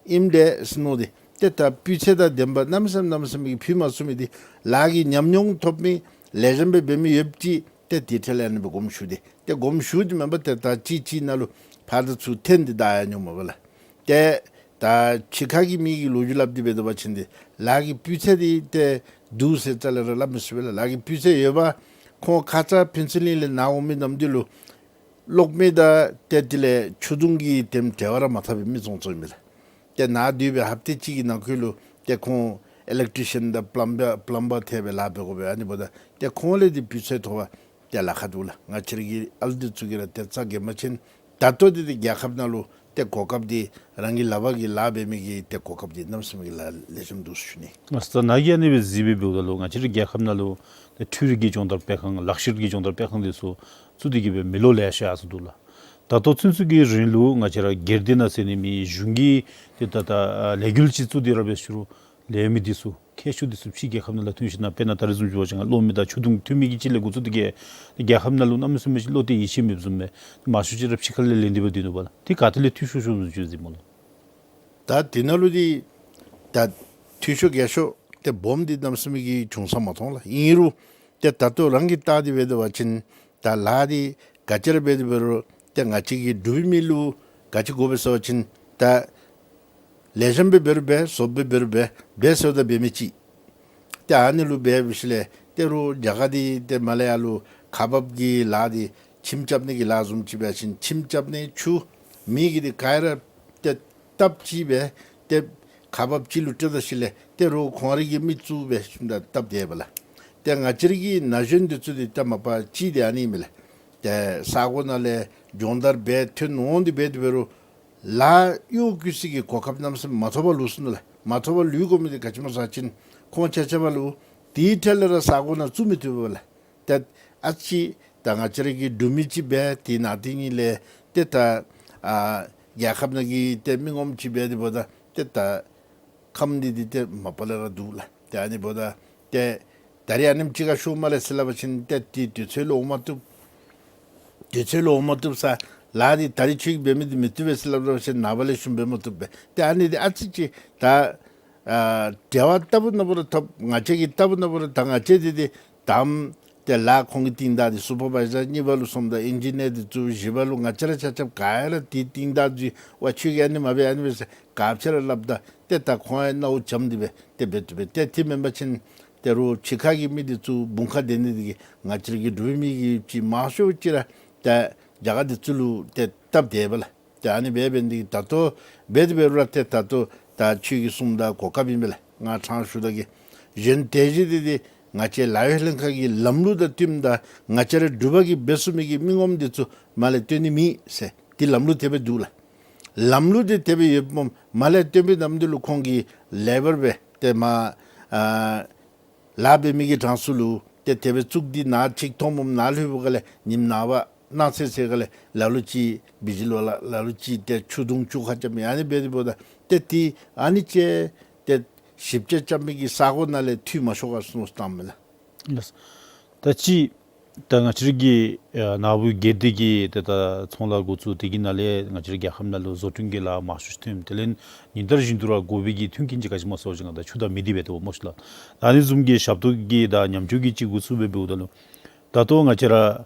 ཨིནམ་ད་ཟེར་མནོ་སྟེ་ཏེ་ད་སྤུས་ཚད་དང་ལྡནམ་གནམ་མེད་ས་མེད་གནམ་མེད་ས་མེད་ཀྱི་ཕུལ་མ་ཚུགས་མི་དེ་ལཱ་གི་ཉམས་མྱོང་ཐོབ་མི་ལེགས་ཤོམ་སྦེ་འབད་མི་ཡོདཔ་ཅིག་ཏེ་དེ་འཕྲལ་ལས་ཨ་ནི་སྦེ་དགོངསམ་ཞུ་སྟེ་ཏེ་དགོངསམ་ཞུ་སྟེ་མེན་པར་ཏེ་ད་གཅིག་གཅིག་ནང་ལུ་ཕར་དང་ཚུར་འཐེན་ཏེ་བདའ་ཡང་མྱོང་མས་པ་ལགས། ཏེ་ད་ཕྱི་ཁ་གི་མི་གིས་ལོ་རྒྱུས་སླབ་སྟེ་འབད་དོ་བ་ཅིན་ཏེ་ལཱ་གི་སྤུས་ཚད་དེ་ཏེ་འདུག་ཟེར་རྩ་ལས་ར་སླབ་མི་ཚུགས་པས་ལགས། ལཱ་གི་སྤུས་ཚད་ཡོད་པ་ཁོང་ཁ་ཙ་ཕུན་ཚོགས་གླིང་ལས་ནཱ་འོང་མི་ནམ་དེ་ལུ་གློག་མེ་དང་ཏེ་དེ་ལས་ཆུ་དུང་གི་དེམ་འབྲེལ་བ་ར་མ་འཐབ་པའི་མི་ཙོང་ཙོ་ཨིན་པས་ལགས། ཏེ་ནཱ་སྡོད་པའི་ཧབ་ཏ་གཅིག་གི་ནང་འཁོད་ལུ་ཏེ་ཁོང་ཨི་ལེག་ཊི་རི་ཤཱན་དང་པླམ་བར་པླམ་བར་ཐེབས་སྦེ་ལཱ་འབད་དགོ་པས། ཨ་ནི་འབདཝ་ད་ཏེ་ཁོང་ལས་དེ་སྤུས་ཚད་མཐོ་བ་ཏེ་ལཱ་ཁག་འདུག་ལགས། ང་བཅས་ར་གི་ཨ་ལུ་འདི་ཚུ་གིས་ར་ཏེ་རྩ་འགེངས་པ་ཅིན་ད་ལྟོ་འདི་ཏེ་རྒྱལ་ཁབ་ནང་ལུ་ཏེ་གོ་སྐབས་འདི་རང་གི་ལག་པར་གྱི་ལཱ་འབད་མི་གི་ཏེ་གོ་སྐབས་འདི་གནམ་མེད་ས་མེད་ཀྱི་ལཱ་ལེགས་ཤོམ་འདུག་ཟེར་ཞུ་ནི། ང་ས་ནཱ་གིས་ཨ་ནི་སྦེ་གཟིགས་སྦེ་འབདཝ་ད་ལུ་ང་བཅས་ར་རྒྱལ་ཁབ་ནང་ལུ་ཏེ་འཕྲུལ་རིག་གི་སྦྱོང་བརྡར་སྤེལ་ཁང་ལག་ཤེས་ཀྱི་སྦྱོང་བརྡར་སྤེལ་ཁང་འདི་ཚུ་བཙུགས་ཏེ་གི་སྦེ་མི་ལོ་ལེ་ཤ་ཡར་སོ་འདུག་ལགས། ད་ལྟོ་ཚུན་ཚོད་ཀྱི་རིང་ལུ་ང་བཅས་ར་སྒེར་སྡེ་ནང་ཟེར་ནི་མེད། གཞུང་གིས་ཏེ་ད་ད་ལས་འགུལ་ཅིག་བཙུགས་ཏེ་ར་འབད་ཞུ་རུང་ལས་མི་འདི་ཚུ་མཁས་མཆོག་འདི་ཚུ་ཕྱི་རྒྱལ་ཁབ་ནང་ལུ་ཐོན་ཞིནམ་ལས་དཔེར་ན་ད་རེས་བཟུམ་ཅིག་འབད་བ་ཅིན་གློག་མེ་དང་ཆུ་དུང་ཐོན་མི་གི་ཅིག་ལས་འགོ་བཙུགས་ཏེ་གི་རྒྱལ་ཁབ་ནང་ལུ་གནམ་མེད་ས་མེད་ཅིག་བློ་གཏད་ཡིད་ཆེས་མེདཔ་བཟུམ་སྦེ་མང་ཤོས་ཅིག་ར་ཕྱི་ཁ་ལས་ལེན་ཏེ་འབད་སྡོད་ནུག་པ་ལགས། དེ་ག་ཏེ་ལས་འཐུས་ཤོར་ཤོརཝ་བཟུམ་ཅིག་གཟིགས་སྨོ་ལགས། ད་དེ་ནང་ལུ་འདི་ད་འཐུས་ཤོར་རྒས་ཤོར་ཏེ་སྦོམ་འདི་གནམ་མེད་ས་མེད་ཀྱི་བྱུང་ས་མ་མཐོང་ལགས། ཨིན་རུང་ཏེ་ད་ལྟོ་རང་གིས་བལྟ་སྟེ་འབད་དོ་བ་ཅིན་ད་ལཱ་འདི་ག་ཅི་ར་འབད་དེ་འབད་རུང་ཏེ་ང་བཅས་ཀྱི་འབྲུག་པའི་མི་ལུ་ག་ཅི་དགོ་པས་ཟེར་བ་ཅིན་ད་ལེགས་ཤོམ་སྦེ་འབད་རུང་འབད་བཟོཔ་སྦེ་འབད་རུང་འབད་འབད་ཟེརཝ་ད་འབད་མི་ཅིག་ཏེ་ཨ་ནི་ལུ་འབད་འབད་ཞིནམ་ལས་ཏེ་རོགས་རྒྱ་གར་འདི་ཏེ་མར་ལས་ཡར་ལུ་ཁག་འབགཔ་གི་ལཱ་འདི་ཁྱིམ་རྐྱབ་ནི་གི་ལཱ་བཟུམ་ཅིག་འབད་བ་ཅིན་ཁྱིམ་རྐྱབ་ནི་ཆུ་མེ་གི་འདི་ག་ར་ཏེ་སྟབས་གཅིག་སྦེ་ཏེ་ཁག་འབགཔ་ཅིག་ལུ་སྤྲོད་ད་ཞིནམ་ལས་ཏེ་རོགས་ཁོང་རའི་གི་མི་བཙུགས་སྦེ་ཞིནམ་ད་སྟབས་བདེ་བས་ལགས། ཏེ་ང་བཅས་རའི་གི་ན་གཞོན་འདི་ཚུ་འདི་ད་མ་པ་ཅིག་འདི་ཨ་ནི་མས་ལགས། ཏེ་ས་གོ་ནང་ལས་སྦྱོང་བརྡར་འབད་ཐོན་འོང་སྟེ་འབད་དེ་འབད་རུང་ལཱ་གཡོག་བཀོལ་ས་གི་གོ་སྐབས་གནམ་མེད་ས་མེད་མ་ཐོབ་པར་ལུས་སོ་ནུག་ལགས། མ་ཐོབ་པར་ལུས་དགོ་མི་འདི་ག་ཅི་སྨོ་ཟེར་བ་ཅིན་ཁོང་ཆ་ཁྱབ་ལུ་དེའི་འཕྲལ་ལས་ར་ས་གོ་ནང་བཙུགས་མི་བཏུབ་པས་ལགས། ཏེ་ཨ་ཙི་ད་ང་བཅས་ར་གི་འབྲུག་མི་ཅིག་འབད་དེ་ནང་དེ་ཉིད་ལས་ཏེ་ད་ཨ་རྒྱལ་ཁབ་ནང་གི་ཏེ་མི་ངོམ་ཅིག་འབད་དེ་འབདཝ་ད་ཏེ་ད་ཁམས་འདི་འདི་ཏེ་མ་པ་ལས་ར་འདུག་ལགས། ཏེ་ཨ་ནི་འབདཝ་ད་ཏེ་ད་རིས་ཨ་ནེམ་ཅིག་ཁར་ཤོག་མ་ལེགས་ཟེར་སླབ་པ་ཅིན་ཏེ་དེ་དུས་ཚོད་ལུ་འོང་མ་བཏུབ། དུས་ཚོད་ལུ་འོང་མ་བཏུབ་ས་ལཱ་འདི་ད་རིས་ཁྱོད་ཀྱིས་འབད་མི་འདི་མི་བཏུབ་པས་ཟེར་སླབ་སླབ་པ་ཅིན་ནངས་པ་ལས་ཤུལ་འབད་མ་བཏུབ་པས། ཏེ་ཨ་ནི་འདི་ཨ་ཙི་ཅིག་ད་ཨ་འབྲེལ་བ་ལྟ་བུ་ནང་འབད་རུང་ཐོབ། ང་བཅས་ཀྱིས་ལྟ་བུ་ནང་འབད་རུང་ད་ང་བཅས་འདི་འདི་དམ་ཏེ་ལཱ་ཁོང་གི་རྟིང་བདའ་སྟེ་སུ་པར་བའི་ཛར་གཉིས་པ་ལུ་སོངམ་ད་ཨིན་ཇི་ནིར་འདི་ཚུ་བཞི་པ་ལུ་ང་བཅས་ར་ཆ་ཁྱབ་ག་ཡ་ར་དེ་རྟིང་བདའ་སྟེ་ཝའེ་ཁྱོད་ཀྱིས་ཨ་ནི་མ་འབད་ཨ་ནི་འབད་ཟེར་ག་ཅི་ར་སླབ་ད་ཏེ་ད་ཁོང་ཡང་སྣང་བ་བྱམས་ཏེ་སྦེ་ཏེ་འབད་བཏུབ་པས། ཏེ་དེ་མེན་པ་ཅིན་ཏེ་རོགས་ཕྱི་ཁ་གི་མི་འདི་ཚུ་དཔུང་ཁག་སྡེ་ནི་འདི་གིས་ང་བཅས་ར་གི་འབྲུག་པའི་མི་གི་ཅིག་མང་ཤོས་ཅིག་ར་ཏེ་རྒྱ་གར་འདི་ཚུ་ལུ་ཏེ་སྟབས་བདེ་བས་ལགས། ཏེ་ཨ་ནི་འབད་འབད་ནི་འདི་གིས་ད་ལྟོ་འབད་དེ་འབད་རུང་ར་ཏེ་ད་ལྟོ་ད་ཁྱོད་ཀྱིས་གསུངམ་ད་གོ་སྐབས་ཨིན་པས་ལགས། ང་ཕྲང་ཞུ་ད་གེ། གཞན་དེ་བཞིན་འདི་འདི་ང་བཅས་ལཱ་གཡོག་ལྷན་ཁག་གི་ལམ་ལུགས་དང་བསྟུནམ་ད་ང་བཅས་ར་འབྲུག་པ་གིས་འབད་ཚུགས་མི་གི་མི་ངོམ་འདི་ཚུ་མར་ལས་བཏོན་ནི་མེད་ཟེར་འདི་ལམ་ལུགས་དེ་སྦེ་འདུག་ལགས། ལམ་ལུགས་འདི་དེ་སྦེ་ཡོདཔ་སྨོ། མར་ལས་བཏོན་པའི་ནམ་དུས་ལུ་ཁོང་གིས་ལེ་བར་སྦེ་ཏེ་མར་ཨ་ལཱ་འབད་མི་གི་གྲངས་སུ་ལུ་ཏེ་དེ་སྦེ་བཙུགས་ཏེ་ནཱ་ཅིག་ཐོནམ་སྦེ་ནཱ་ལྷོད་པའི་སྒང་ལས་ཉིནམ་ནངས་པ་གནངས་ཚེ་ཚེ་སྒང་ལས་ལ་ལུ་ཅིག་བི་ཇི་ལི་ལ་ལ་ལུ་ཅིག་ཏེ་ཆུ་དུང་ཆུ་ཁ་རྐྱབ་མི་ཨ་ནི་འབད་དེ་འབདཝ་ད་ཏེ་དེ་ཨ་ནི་ཅིག་ཏེ་ཞིབ་དཔྱད་རྐྱབ་མི་གི་ས་གོ་ནང་ལས་འཐུས་མ་ཤོར་ག་ཟེར་མནོ་བསམ་བཏངམ་མས་ལགས། ལགས། ད་ཅི་ད་ང་བཅས་ར་གི་ཨ་ནཱ་བུ་སྒེར་སྡེ་གི་ཏེ་ད་ཚོང་ལཱ་འགོ་བཙུགས་ཏེ་གི་ནང་ལས་ང་བཅས་ར་རྒྱལ་ཁབ་ནང་ལུ་བཟོ་སྐྲུན་གྱི་ལཱ་མང་ཤོས་ཐོན། དེ་ལས་ཉིན་ལྟར་བཞིན་དུ་ར་དགོ་པའི་གི་མཐུན་རྐྱེན་ཅིག་ག་ཅི་སྨོ་ཟེར་བ་ཅིན་ད་ཆུ་དང་མེ་འདི་འབད་དེ་འབདཝ་སྨོ་ཤིག་ལགས། ད་ཨ་ནི་བཟུམ་གྱི་ཞབས་ཏོག་གི་དང་ཉམས་བཅོས་ཀྱི་ཅིག་འགོ་བཙུགས་སྦེ་འབདཝ་ད་ལུ་ད་ལྟོ་ང་བཅས་ར་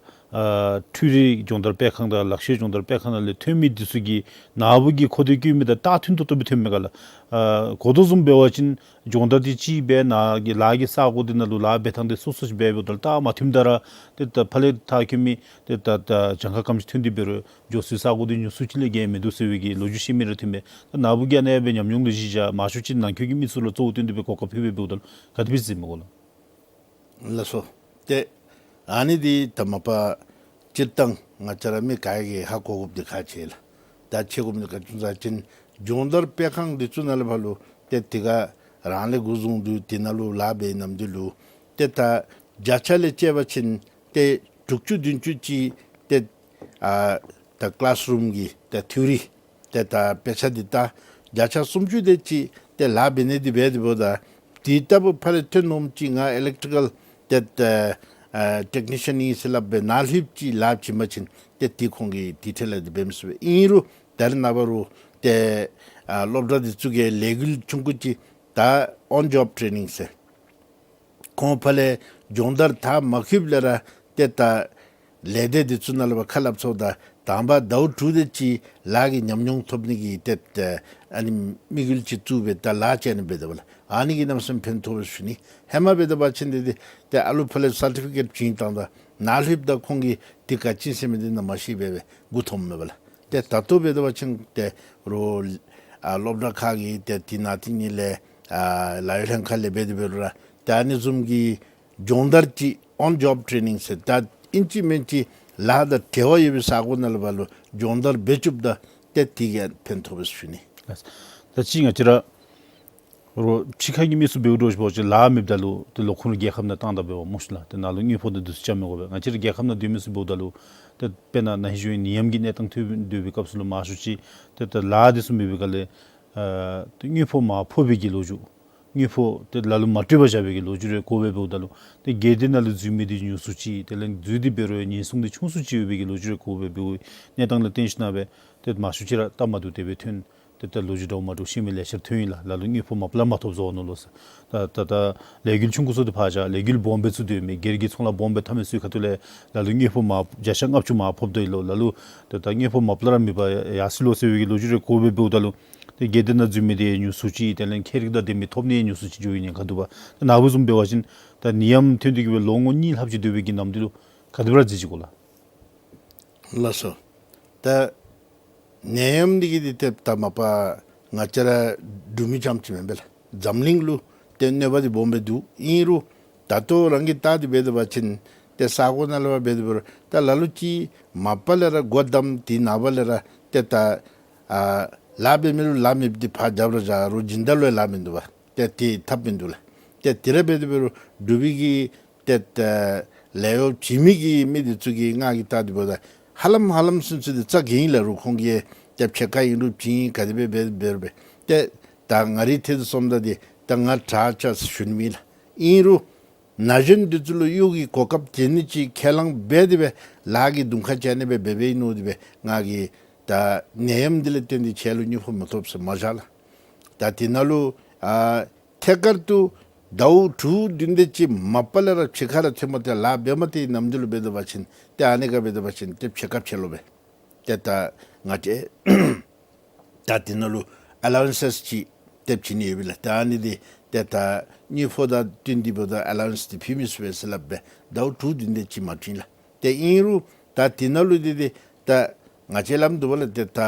ཨ་འཕྲུལ་རིག་སྦྱོང་བརྡར་སྤེལ་ཁང་དང་ལག་ཤེས་སྦྱོང་བརྡར་སྤེལ་ཁང་ནང་ལས་ཐོན་མི་འདི་ཚུ་གིས་ནཱ་བུ་གིས་ཁོ་ཐག་བཀོད་མི་དང་ད་མཐུན་ཏོག་ཏོ་སྦེ་ཐོནམ་མས་ག་ལགས། ཨ་གོ་དོ་བཟུམ་འབད་བ་ཅིན་སྦྱོང་བརྡར་འདི་ཅིག་འབད་ནཱ་གི་ལཱ་གི་ས་གོ་འདི་ནང་ལུ་ལཱ་འབད་ཐངས་འདི་སོ་སོ་ཅིག་འབད་འབདཝ་ད་ལུ་ད་མ་མཐུནམ་ད་ར་ཏེ་ད་ཕར་ལས་མཐར་འཁྱོལ་མི་ཏེ་ད་ད་གྱངས་ཁ་ག་དེམ་ཅིག་ཐོན་ཏེ་འབད་རུང་འགྱོ་སའི་ས་གོ་འདི་ཉུང་སུ་ཅིག་ལས་བརྒལ་མིན་འདུག་ཟེར་བའི་གི་ལོ་རྒྱུས་བཤད་མི་རེ་ཐོན་མས། ད་ནཱ་བུ་གིས་ཨ་ནེ་སྦེ་ཉམས་མྱོང་ལུ་གཞི་བཞག་མང་ཤོས་ཅིག་ནང་འཁོད་ཀྱི་མི་ཚུ་ལུ་གཙོ་བོ་བཏོན་ཏེ་སྦེ་གོ་སྐབས་ཕུལ་སྦེ་འབདཝ་ད་ལུ་ག་དེ་སྦེ་གཟིགས་མས་གོ་ལགས། ལགས་སོ། ཏེ་ཨ་ནི་འདི་ད་མ་པ་སྤྱིར་བཏང་ང་བཅས་ར་མི་ག་ར་གིས་ཧ་གོ་དགོཔ་འདི་ཁག་ཆེ་ལགས། ད་ཆེ་དགོཔ་འདི་ག་ཅི་སྨོ་ཟེར་བ་ཅིན་སྦྱོང་བརྡར་སྤེལ་ཁང་འདི་ཚུ་ནང་ལས་ཕར་ལུ་ཏེ་དེ་ག་རང་ལས་འགོ་བཟུང་སྟེ་དེ་ནང་ལུ་ལཱ་འབད་ནམ་དུས་ལུ་ཏེ་ད་བརྒྱ་ཆ་ལས་བཅད་པ་ཅིན་ཏེ་དྲུག་ཅུ་བདུན་ཅུ་ཅིག་ཏེ་ཨ་ད་ཀི་ལཱསི་རུམ་གྱི་ཏེ་ཐིའོ་རི་ཏེ་ད་དཔེ་ཆ་འདི་ད་བརྒྱ་ཆ་སུམ་ཅུ་དེ་ཅིག་ ཏེ་ལཱ་འབད་ནི་འདི་འབད་དེ་འབདཝ་ད་དེ་ལྟ་བུ་ཕར་ལས་ཐོན་འོངམ་ཅིག་ང་ཨི་ལེག་ཊི་རི་ཀལ་ཏེ་ཨ་ཨ་ཊེག་ནི་ཤཱན་ཨིན་ཟེར་སླབ་སྦེ་ནཱ་ལྷོདཔ་ཅིག་ལཱ་བྱིན་པ་ཅིན་ཏེ་དེ་ཁོང་གིས་དེ་ཐད་ལས་འདི་འབད་མི་ཚུགས་པས། ཨིན་རུང་ད་རེས་ནངས་པ་རུང་ཏེ་ཨ་སློབ་གྲྭ་འདི་ཚུ་གི་ལས་འགུལ་ཆུང་ཀུ་ཅིག་ད་ཨོན་ཇོབ་ཊེ་ནིང་ཟེར་ཁོང་ཕར་ལས་སྦྱོང་བརྡར་ད་མ་ཁུགསཔ་ལས་ར་ཏེ་ད་ལས་སྡེ་འདི་ཚུ་ནང་ལུ་ཕར་ཁ་སླབ་ཚུགས། ད་དང་པ་ཟླཝ་དྲུག་དེ་ཅིག་ལཱ་གི་ཉམས་མྱོང་ཐོབ་ནི་གི་ཏེ་ཨ་ནི་དམིགས་ཡུལ་ཅིག་བཙུགས་སྦེ་ད་ལཱ་ཅིག་ཨ་ནི་འབད་དེ་འབདཝ་ལས་ཨ་ནི་གིས་གནམ་མེད་ས་མེད་ཕན་ཐོགས་པས་ཞུ་ནི། ཧེ་མ་འབད་དེ་འབད་བ་ཅིན་འདི་འདི་ཏེ་ཨ་ལུ་ཕར་ལས་སར་ཊི་ཕི་ཀེཊ་བྱིན་བཏང་ད་ནཱ་ལྷོདཔ་ད་ཁོང་གིས་འདི་ག་ཅི་ཟེར་མི་འདི་ནཱ་མ་ཤེས་པས་སྦེ་མགུ་འཐོམ་མས་པ་ལགས། ཏེ་ད་ལྟོ་འབད་དེ་འབད་བ་ཅིན་ཏེ་རོགས་ཨ་སློབ་གྲྭ་ཁག་གིས་ཏེ་དེ་ནང་དེ་ནི་ལས་ཨ་ལཱ་གཡོག་ལྷན་ཁག་ལས་འབད་དེ་འབད་རུང་ར་ཏེ་ཨ་ནི་བཟུམ་གྱི་སྦྱོང་བརྡར་ཅིག་ཨོན་ཇོབ་ཊེ་ནིང་ཟེར་ད་ཨིན་ཅི་མིན་ཅི་ལཱ་དང་འབྲེལ་བ་ཡོད་པའི་ས་གོ་ནང་ལུ་འབད་རུང་སྦྱོང་བརྡར་འབད་བཅུགཔ་ད་ཏེ་དེ་གིས་ཕན་ཐོགས་པས་ཞུ་ནི། ད་ཅི་ང་བཅས་ར་རོགས་ཕྱི་ཁ་གི་མི་ཚུ་འབདཝ་འདྲཝ་ཅིག་འབད་བ་ཅིན་ལཱ་མེདཔ་ད་ལུ་ཏེ་ལོག་ཁོང་ར་རྒྱལ་ཁབ་ནང་བཏང་ད་འབདཝ་སྨོ་ཤིག་ལགས། ཏེ་ནཱ་ལུ་དངུལ་ཕོགས་དང་འདི་ཚུ་རྐྱབ་མི་དགོ་པས། ང་བཅས་ར་རྒྱལ་ཁབ་ནང་སྡོད་མི་ཚུ་འབདཝ་ད་ལུ་ཏེ་དཔེར་ན་ན་ཧིང་གཞེས་ནིང་ནད་ཡམས་ཀྱི་གནས་སྟངས་ཐོན་སྡོད་པའི་སྐབས་སུ་ལུ་མང་ཤོས་ཅིག་ཏེ་ད་ལཱ་འདི་ཚུ་མེད་པའི་སྒང་ལས་ཨ་ཏེ་དངུལ་ཕོགས་མར་ཕབ་པའི་གི་ལོ་རྒྱུས་དངུལ་ཕོགས་ཏེ་ལ་ལུ་མ་སྤྲོད་པར་བཞག་པའི་གི་ལོ་རྒྱུས་རེ་གོཝ་སྦེ་འབདཝ་ད་ལུ་ཏེ་སྒེར་སྡེ་ནང་ལུ་འཛུལ་མི་འདི་ཉུང་སུ་ཅིག་དེ་ལས་འཛུལ་ཏེ་འབད་རུང་ཉེན་སྲུང་འདི་ཆུང་སུ་ཅིག་ཡོད་པའི་གི་ལོ་རྒྱུས་རེ་གོཝ་སྦེ་འབདཝ་གནས་སྟངས་ལུ་བརྟེན་ཞིན་ན་སྦེ་ཏེ་མང་ཤོས་ཅིག་ར་སྟབས་མ་བདེཝ་དེ་སྦེ་ཐོན། ཏེ་ད་ལོ་རྒྱུས་འདྲཝ་མ་འདྲཝ་ཤེས་མི་ལེ་ཤ་ར་ཐོན་ཡི་ལགས། ལ་ལུ་དངུལ་ཕོགས་མ་པ་ལས་མ་ཐོབ་བཟོ་ནུག་ལོ་ཟེར། ད་ད་ད་ལས་འགུལ་ཆུང་ཀུ་ཚུ་འདི་ཕར་བཞག་ལས་འགུལ་སྦོམ་སྦེ་ཚུ་འདི་ཡོད་མི་སྒེར་གྱི་ཚོང་ལཱ་སྦོམ་སྦེ་འཐབ་མི་ཚུ་གི་ཁ་ཐུག་ལས་ལ་ལུ་དངུལ་ཕོགས་མར་བརྒྱ་ཆ་ལྔ་བཅུ་མར་ཕབ་དོ་ཡོད་ལོ། ལ་ལུ་ཏེ་ད་དངུལ་ཕོགས་མ་པ་ལས་ར་མེད་པར་ཡར་སོ་ཡི་ལོ་ཟེར་བའི་གི་ལོ་རྒྱུས་རེ་གོཝ་སྦེ་འབདཝ་ད་ལུ་ཏེ་སྒེར་སྡེ་ནང་འཛུལ་མི་འདི་ཉུང་སུ་ཅིག་དེ་ལས་ཁྱད་རིག་དང་ལྡན་མི་ཐོབ་ནི་ཉུང་སུ་ཅིག་འགྱོ་ཡི་ཉེན་ཁ་འདུག་པ། ད་ནཱ་བུ་བཟུམ་འབད་བ་ཅིན་ད་ནད་ཡམས་ཐོན་ཏེ་གི་སྦེ་ལོ་ངོ་གཉིས་ལྷགཔ་ཅིག་སྡོད་པའི་གི་ནམ་དུས་ལུ་ག་དེ་སྦེ་ར་མཛད་ཅི་གོ་ལགས། ལགས་སོ། ད་ནད་ཡམས་འདི་གིས་འདི་ཏེ་ད་མ་པ་ང་བཅས་ར་འབྲུག་མི་རྐྱངམ་ཅིག་མེན་པས་ལགས། འཛམ་གླིང་ལུ་ཏེ་གནོད་པ་འདི་སྦོམ་སྦེ་འདུག། ཨིན་རུང་ད་ལྟོ་རང་གིས་བལྟ་སྟེ་འབད་དེ་འབད་བ་ཅིན་ཏེ་ས་གོ་ནང་ལུ་འབད་དེ་འབད་རུང་ད་ལ་ལུ་ཅིག་མ་པ་ལས་ར་སྒོ་བསྡམས་ཏེ་ནངས་པ་ལས་ར་ཏེ་ད་ཨ་ལཱ་འབད་མི་ལུ་ལཱ་མེདཔ་འདི་ཕར་རྒྱབ་ར་བཞག་རོགས་སྦྱིན་བདག་ལུ་ཡང་ལཱ་མིན་འདུག་པ། ཏེ་དེ་ཐབས་མིན་འདུག་ལགས། ཏེ་དེ་ར་འབད་དེ་འབད་རུང་འབྲུག་པའི་གི་ཏེ་ཏེ་ལཱ་གཡོག་བྱིན་མི་གི་མི་འདི་ཚུ་གིས་ང་གིས་བལྟ་སྟེ་འབདཝ་ད་ཧ་ལམ་ཧ་ལམ་ཚུན་ཚོད་འདི་རྩ་འགེངས་ཡི་ལགས། རོགས་ཁོང་གིས་ཏེ་ཕྱེད་ཀ་ཨིན་རུང་བྱིན་ག་དེ་སྦེ་འབད་འབད་རུང་འབད། ཏེ་ད་ང་རའི་ཐད་དུ་སོངམ་ད་འདི་ད་ང་དྲག་ཆ་ཞུ་ནི་མེད་ལགས། ཨིན་རུང་ན་གཞོན་འདི་ཚུ་ལུ་གཡོག་གི་གོ་སྐབས་བྱིན་ནི་ཅིག་ཁས་བླངས་འབད་དེ་སྦེ་ལཱ་གི་དུང་ཁ་བཅད་ནི་སྦེ་འབད་འབདཝ་ཨིན་ནོ་དེ་སྦེ་ང་གིས་ད་ནད་ཡམས་འདི་ལས་བརྟེན་ཏེ་ཁྱེད་ལུ་དངུལ་ཕོགས་མ་ཐོབ་ཟེར་མ་བཞག་ལགས། ད་དེ་ནང་ལུ་ཨ་ཐད་ཀར་དུ་ཟླཝ་དྲུག་བདུན་དེ་ཅིག་མ་པ་ལས་ར་ཕྱི་ཁར་ཐོན་མ་སྟེ་ལཱ་འབད་མ་སྟེ་ནམ་དུས་ལུ་འབད་དེ་འབད་བ་ཅིན་ཏེ་ཨ་ནི་ཁར་འབད་དེ་འབད་བ་ཅིན་ཏེ་ཕྱེད་ཀ་ཕྱེད་ལོ་སྦེ་ཏེ་ད་ང་བཅས་ད་དེ་ནང་ལུ་ཨ་ལ་ཝན་སེས་ཅིག་ཏེ་བྱིན་ནི་ཡོད་པས་ལགས། ད་ཨ་ནི་འདི་ཏེ་ད་དངུལ་ཕོགས་དང་བསྟུན་ཏེ་འབདཝ་ད་ཨ་ལ་ཝན་སེས་འདི་ཕུལ་མི་ཚུགས་པས་ཟེར་སླབ་སྦེ་ཟླཝ་དྲུག་བདུན་དེ་ཅིག་མ་བྱིན་ལགས། ཏེ་ཨིན་རུང་ད་དེ་ནང་ལུ་འདི་འདི་ད་ང་བཅས་སླབ་འདུག་པ་ལགས། ཏེ་ད་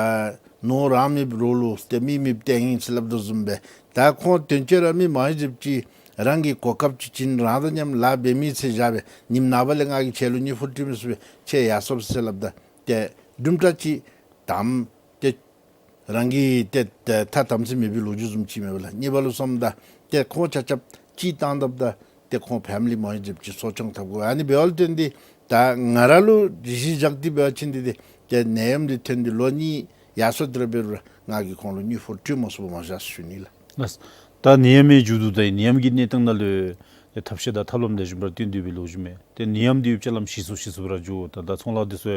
ནོར་རང་མེདཔ་རོགས་ལུ་ཏེ་མི་མེདཔ་ཏེ་ཨིན་ཟེར་སླབ་དོ་བཟུམ་སྦེ་ད་ཁོང་དོན་གཅོད་ར་མི་མང་ཤོས་ཅིག་རང་གི་གོ་སྐབས་ཅིག་བྱིན་རང་དང་མཉམ་ལཱ་འབད་མི་ཚུ་བཞག་སྦེ་ཉིནམ་ནངས་པ་ལས་ང་གིས་ཁྱེད་ལུ་དངུལ་ཕོགས་སྤྲོད་མི་ཚུགས་པས། ཁྱེད་ཡར་སོངམ་ཟེར་སླབ་ད་ཏེ་དུམ་གྲ་ཅིག་དམ་ཏེ་རང་གི་ཏེ་ཏེ་ཐ་དམ་ཚིག་མེད་པའི་ལོ་རྒྱུས་བཟུམ་ཅིག་མས་པ་ལགས། གཉིས་པ་ལུ་སོངམ་ད་ཏེ་ཁོང་ཆ་ཁྱབ་སྤྱིར་བཏང་འཐབ་ད་ཏེ་ཁོང་ཕེ་མི་ལི་མང་ཤོས་ཅིག་གསོ་སྐྱོང་འཐབ་དགོ། ཨ་ནི་འབདཝ་ལས་བརྟེན་ཏེ་ད་ང་ར་ལུ་གཞི་བཞག་སྟེ་འབད་བ་ཅིན་འདི་འདི་ཏེ་ནད་ཡམས་འདི་ཐོན་ཏེ་ལོ་གཉིས་ཡར་སོང་སྟེ་ར་འབད་རུང་ང་གིས་ཁོང་ལུ་དངུལ་ཕོགས་སྤྲོད་མ་ཚུགས་པར་མ་བཞག་ཟེར་ཞུ་ནི་ལགས། ལགས། ད་ནད་ཡམས་མཇུག་བསྡུ་ད་ནད་ཡམས་ཀྱི་གནས་སྟངས་ནང་ལུ་ཐབས་ཤེས་དང་ཐབས་ལམ་ལེགས་ཤོམ་སྦེ་བཏོན་ཏེ་སྦེ་ལོ་རྒྱུས་མས། ཏེ་ནད་ཡམས་འདི་ཡུདཔ་ཅིག་ལམ་ཞི་སོང་ཞི་སོང་སྦེ་ར་འགྱོ། ད་ད་ཚོང་ལཱ་འདི་ཚུ་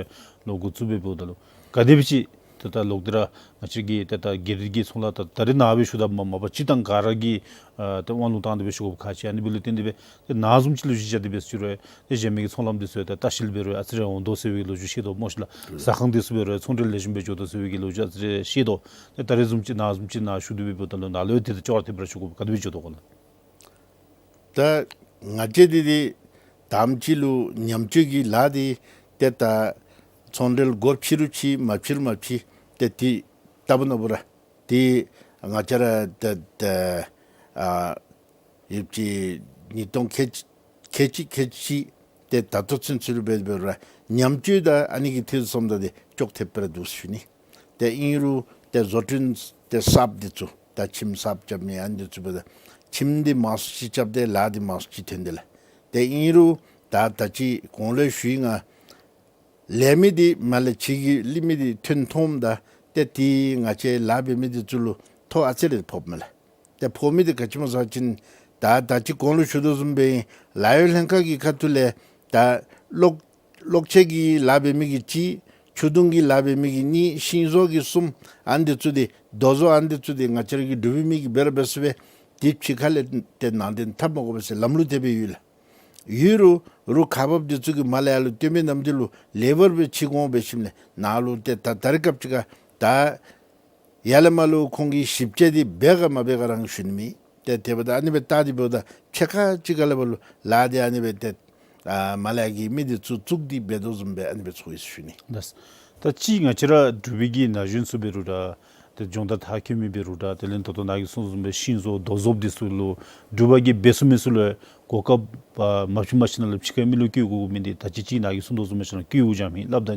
ལོག་འགོ་བཙུགས་སྦེ་འབདཝ་ད་ལུ་ག་དེ་སྦེ་ཅིག་ད་ད་ལོག་སྟེ་ར་ང་བཅས་ཀྱི་ད་ད་སྒེར་གྱི་ཚོང་ལཱ་ད་ད་རེས་ནངས་པའི་ཤུལ་ད་མ་མ་པ་སྤྱིར་བཏང་ག་ར་གིས་ཨ་ད་དབང་ལུང་བཏང་སྟེ་སྦེ་ཞུ་དགོཔ་ཁག་ཆེ། ཨ་ནི་འབདཝ་ལས་བརྟེན་ཏེ་སྦེ་ཏེ་ནཱ་བཟུམ་ཅིག་ལུ་གཞི་བཞག་སྟེ་སྦེ་ཞུ་རུང་ཏེ་གཞན་མི་གི་ཚོང་ལམ་འདི་ཚུ་ཡང་ཏེ་ལྟ་བཤལ་འབད་རུང་ཨ་ཙི་རེ་འོང་དོ་ཟེར་བའི་ལོ་རྒྱུས་ཤེས་དོ་སྨོ་ཤིག་ལགས། ཟ་ཁང་འདི་ཚུ་འབད་རུང་ཚོང་འབྲེལ་ལེགས་ཤོམ་སྦེ་འགྱོ་དོ་ཟེར་བའི་གི་ལོ་རྒྱུས་ཨ་ཙི་རེ་ཤེས་དོ། ཏེ་ད་རེས་བཟུམ་ཅིག་ནཱ་བཟུམ་ཅིག་ནཱ་ཞུ་སྟེ་སྦེ་འབདཝ་ད་ལུ་ནཱ་ལུ་ཡང་དེ་དང་ཅོག་ར་འཐདཔ་སྦེ་ར་ཞུ་དགོཔ་ག་དེ་སྦེ་འགྱོ་དོ་གོ་ལགས། ད་ང་བཅས་འདི་འདི་དམ་ཅིག་ལུ་ཉམས་བཅོས་ཀྱི་ལཱ་འདི་ཏེ་ད་ཚོང་འབྲེལ་སྒོ་ཕྱེ་རུང་ཕྱེ་མ་ཕྱེ་རུང་མ་ཕྱེ་ཏེ་དེ་ལྟ་བུ་ནོར་བུ་ར་ཏེ་ང་བཅས་ར་ཏེ་ཏེ་ཨ་ཡུདཔ་ཅིག་ཉིས་སྟོང་ཁལ་གཅིག་ཁལ་གཅིག་ཁལ་གཅིག་ཏེ་ད་ལྟོ་ཚུན་ཚོད་ལུ་འབད་འབད་རུང་ར་ཉམས་བཅོས་དང་ཨ་ནི་གི་ཐད་སོངམ་ད་འདི་ཅོག་འཐདཔ་སྦེ་ར་འདུག་ཟེར་ཞུ་ནི། ཏེ་ཨིན་རུང་ཏེ་བཟོ་སྐྲུན་ཏེ་གསརཔ་འདི་ཚུ་ད་ཁྱིམ་གསརཔ་རྐྱབ་མི་ཨ་ནི་འདི་ཚུ་འབདཝ་ད་ཁྱིམ་འདི་མང་སུ་ཅིག་རྐྱབ་སྟེ་ལཱ་འདི་མང་སུ་ཅིག་ཐོན་ཏེ་ལགས། ཏེ་ཨིན་རུང་ད་ད་ཅི་གོང་ལུ་ཞུ་ཡི་ང་ལས་མི་འདི་མ་ལས་ཕྱི་གི་ལས་མི་འདི་ཐོན་ཐོནམ་ད་ཏེ་ཏེ་ང་བཅས་ལཱ་འབད་མི་འདི་ཚུ་ལུ་ཐོ་ཨ་ཙི་རེ་ཕོགཔ་མས་ལགས། ཏེ་ཕོག་མི་འདི་ག་ཅི་སྨོ་ཟེར་བ་ཅིན་ད་ད་ཅི་གོང་ལུ་ཞུ་དོ་བཟུམ་སྦེ་ལཱ་གཡོག་ལྷན་ཁག་གི་ཁ་ཐུག་ལས་ད་གློག་གློག་ཆས་ཀྱི་ལཱ་འབད་མི་གིས་གཅིག་ཆུ་དུང་གི་ལཱ་འབད་མི་གིས་གཉིས་ཤིང་བཟོ་གིས་གསུམ་ཨ་ནི་འདི་ཚུ་འདི་རྡོ་བཟོ་ཨ་ནི་འདི་ཚུ་འདི་ང་བཅས་ར་གི་འབྲུག་པའི་མི་གིས་འབད་ར་འབད་ཚུགས་པས། དེ་ཕྱི་ཁ་ལས་ཏེ་ནང་འདྲེན་འཐབ་མ་དགོ་པས་ཟེར་ལམ་ལུགས་དེ་སྦེ་ཡོད་ལགས། ཡོད་རུང་རུང་ཁག་འབགཔ་འདི་ཚུ་གིས་མར་ལས་ཡར་ལུ་སྟོན་མི་ནམ་འདི་ལུ་ལེ་བར་སྦེ་ཕྱི་འགྱོ་འབད་ཞིནམ་ལས་ནཱ་ལུ་ཏེ་ད་ད་རེས་སྐབས་ཅིག་ཁར་ད་ཡར་ལས་མར་ལུ་ཁོང་གིས་ཞིབ་དཔྱད་འདི་འབད་ག་མ་འབད་ག་རང་ཞུ་ནི་མེད། ཏེ་དེ་འབདཝ་ད་ཨ་ནི་སྦེ་བལྟ་སྟེ་འབདཝ་ད་ཕྱེད་ཀ་ཅིག་ཁ་ལས་འབད་རུང་ལཱ་འདི་ཨ་ནི་སྦེ་ཏེ་ཨ་མར་ལས་ཡར་གྱི་མི་འདི་ཚུ་བཙུགས་ཏེ་འབད་དོ་བཟུམ་སྦེ་ཨ་ནི་སྦེ་ཚོར་ཡི་ཟེར་ཞུ་ནི། ལགས། ད་ཅི་ང་བཅས་ར་འབྲུག་པའི་གི་ན་གཞོན་ཚུ་འབད་རུང་འདྲ་ཏེ་སྦྱོང་བརྡར་མཐར་འཁྱོལ་མི་འབད་རུང་འདྲ་དེ་ལས་ད་ལྟོ་ནཱ་གིས་གསུངས་དོ་བཟུམ་སྦེ་ཤིང་བཟོ་རྡོ་བཟོཔ་འདི་ཚུ་ལུ་འབྲུག་པ་གིས་འབད་ཚུགས་མི་ཚུ་ལུ་གོ་སྐབས་ཨ་མ་ཕྱི་མ་ཕྱི་ནང་ལུ་ཕྱི་ཁར་མི་ལུ་བསྐྱོད་དགོ་མི་འདི་ད་ཅི་ཅིག་ནཱ་གིས་གསུངས་དོ་བཟུམ་སྦེ་ཞིན་ན་བསྐྱོད་འགྱོ་མི་སླབ་ད་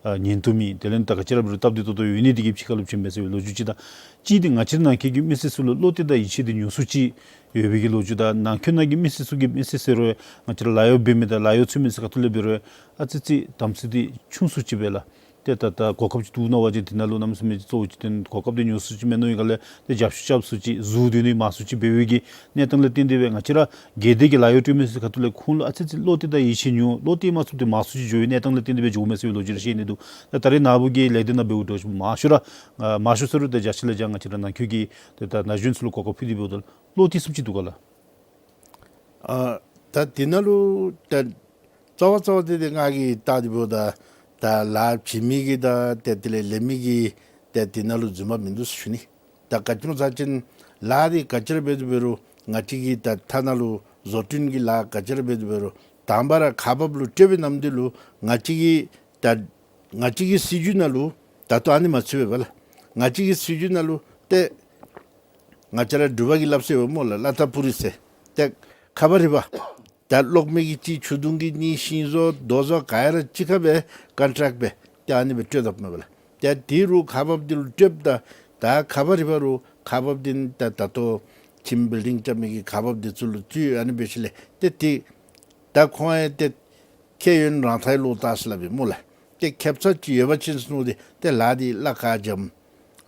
ཨ་ཉན་བཏུབ་མི་དེ་ལས་ད་ག་ཅི་ར་འབད་རུང་སྟབས་བདེ་ཏོག་ཏོ་ཡོད་ནི་འདི་གིས་ཕྱི་ཁ་ལུ་བྱོན་མས་ཟེར་བའི་ལོ་རྒྱུས་ཅིག་དང་གཅིག་འདི་ང་བཅས་ནང་འཁོད་ཀྱི་མི་སེར་ཚུ་ལུ་བློ་གཏད་དང་ཡིད་ཆེས་འདི་ཉུང་སུ་ཅིག་ཡོད་པའི་གི་ལོ་རྒྱུས་དང་ནང་འཁོད་ནང་གི་མི་སེར་ཚུ་གིས་མི་སེར་ཟེར་རུང་ང་བཅས་ར་ལཱ་གཡོག་འབད་མི་དང་ལཱ་གཡོག་འཚོལ་མི་ཚུ་ཁ་ཐུག་ལས་འབད་རུང་ཨ་ཙི་ཙི་དམ་ཚིག་འདི་ཆུང་སུ་ཅིག་སྦེ་ལགས། ཏེ་ད་ད་གོ་སྐབས་ཅིག་འདུག་མནོ་བ་ཅིན་དེ་ནང་ལུ་གནམ་མེད་ས་མེད་ཅིག་གཙོ་བོ་ཅིག་ཏེ་གོ་སྐབས་འདི་ཉུང་སུ་ཅིག་མེན་ནོ་ཡི་ག་ལས་ཏེ་རྒྱབ་བཤུད་རྐྱབ་སུ་ཅིག་ཟུར་སྡོད་ནི་མང་སུ་ཅིག་འབད་བའི་གི་གནས་སྟངས་ལས་བརྟེན་ཏེ་སྦེ་ང་བཅས་ར་སྒེར་སྡེ་གི་ལཱ་གཡོག་སྤྲོད་མི་ཚུ་ཁ་ཐུག་ལས་ཁོང་ལུ་ཨ་ཙི་ཙི་བློ་གཏད་དང་ཡིད་ཆེས་ཉུང་བློ་གཏད་མ་ཚུགསཔ་འདི་མང་སུ་ཅིག་འགྱོ་བའི་གནས་སྟངས་ལས་བརྟེན་ཏེ་སྦེ་འགྱོཝ་མས་ཟེར་བའི་ལོ་རྒྱུས་རེ་བཤད་ནི་འདུག། ད་ད་རེས་ནཱ་བུ་གིས་ལས་སྡེ་ནང་འབདཝ་འདྲཝ་ཅིག་མང་ཤོས་ར་ཨ་མང་ཤོས་ཟེར་རུང་ད་བརྒྱ་ཆ་ལས་བརྒྱ་ང་བཅས་ར་ནང་འཁོད་ཀྱི་ཏེ་ད་ན་གཞོན་ཚུ་ལུ་གོ་སྐབས་ཕུལ་ཏེ་འབདཝ་ད་བློ་གཏད་སུ་ཅིག་འདུག་ག་ལགས། ཨ་ད་དེ་ནང་ལུ་ད་རྩ་བ་རྩ་བ་དེ་དེ་ང་གིས་བལྟ་སྟེ་འབདཝ་ད་ད་ལཱ་བྱིན་མི་གིས་དང་ཏེ་དེ་ལས་ལེན་མི་གིས་ཏེ་དེ་ནང་ལུ་རྫུན་མ་མིན་འདུག་ཟེར་ཞུ་ནི། ད་ག་ཅི་སྨོ་ཟེར་བ་ཅིན་ལཱ་འདི་ག་ཅི་ར་འབད་དེ་འབད་རུང་ང་བཅས་ཀྱི་ད་ཐ་ན་ལུ་བཟོ་སྐྲུན་གྱི་ལཱ་ག་ཅི་ར་འབད་དེ་འབད་རུང་དང་པ་ར་ཁག་འབགཔ་ལུ་སྤྲོད་པའི་ནམ་དུས་ལུ་ང་བཅས་ཀྱི་ད་ང་བཅས་ཀྱི་སྲིད་བྱུས་ནང་ལུ་ད་ལྟོ་ཨ་ནི་མ་ཚུད་པས་པ་ལགས། ང་བཅས་ཀྱི་སྲིད་བྱུས་ནང་ལུ་ཏེ་ང་བཅས་ར་འབྲུག་པ་གིས་སླབ་ཟེར་བ་སྨོ་ལགས། ལ་དྭགས་པུ་རི་ཟེར། ཏེ་ཁ་བ་རི་བ། ད་གློག་མེ་གིས་གཅིག་ཆུ་དུང་གིས་གཉིས་ཤིང་བཟོ་རྡོ་བཟོ་ག་ཡ་ར་གཅིག་ཁར་སྦེ་ཀོན་ཊེཀཊ་སྦེ་ཏེ་ཨ་ནི་སྦེ་སྤྲོད་དོ་མས་པ་ལགས། ཏེ་དེ་རུང་ཁག་འབགཔ་འདི་ལུ་སྤྲོདཔ་ད་ད་ཁ་བ་རི་བ་རུང་ཁག་འབགཔ་འདི་ད་ད་ལྟོ་ཁྱིམ་བིལ་ཌིང་རྐྱབ་མི་གི་ཁག་འབགཔ་འདི་ཚུ་ལུ་བཙུགས་ཨ་ནི་འབད་ཞིནམ་ལས་ཏེ་དེ་ད་ཁོང་ཡང་ཏེ་ཁྱེད་ཡོན་རང་ཐལ་ལོ་ལྟ་ཟེར་སླབ་པས་སྨོ་ལགས། ཏེ་ཁེབ་ས་ཅིག་ཡོད་པ་ཅིན་ཟེར་མནོ་སྟེ་ཏེ་ལཱ་འདི་ལཱ་ག་འཇམ་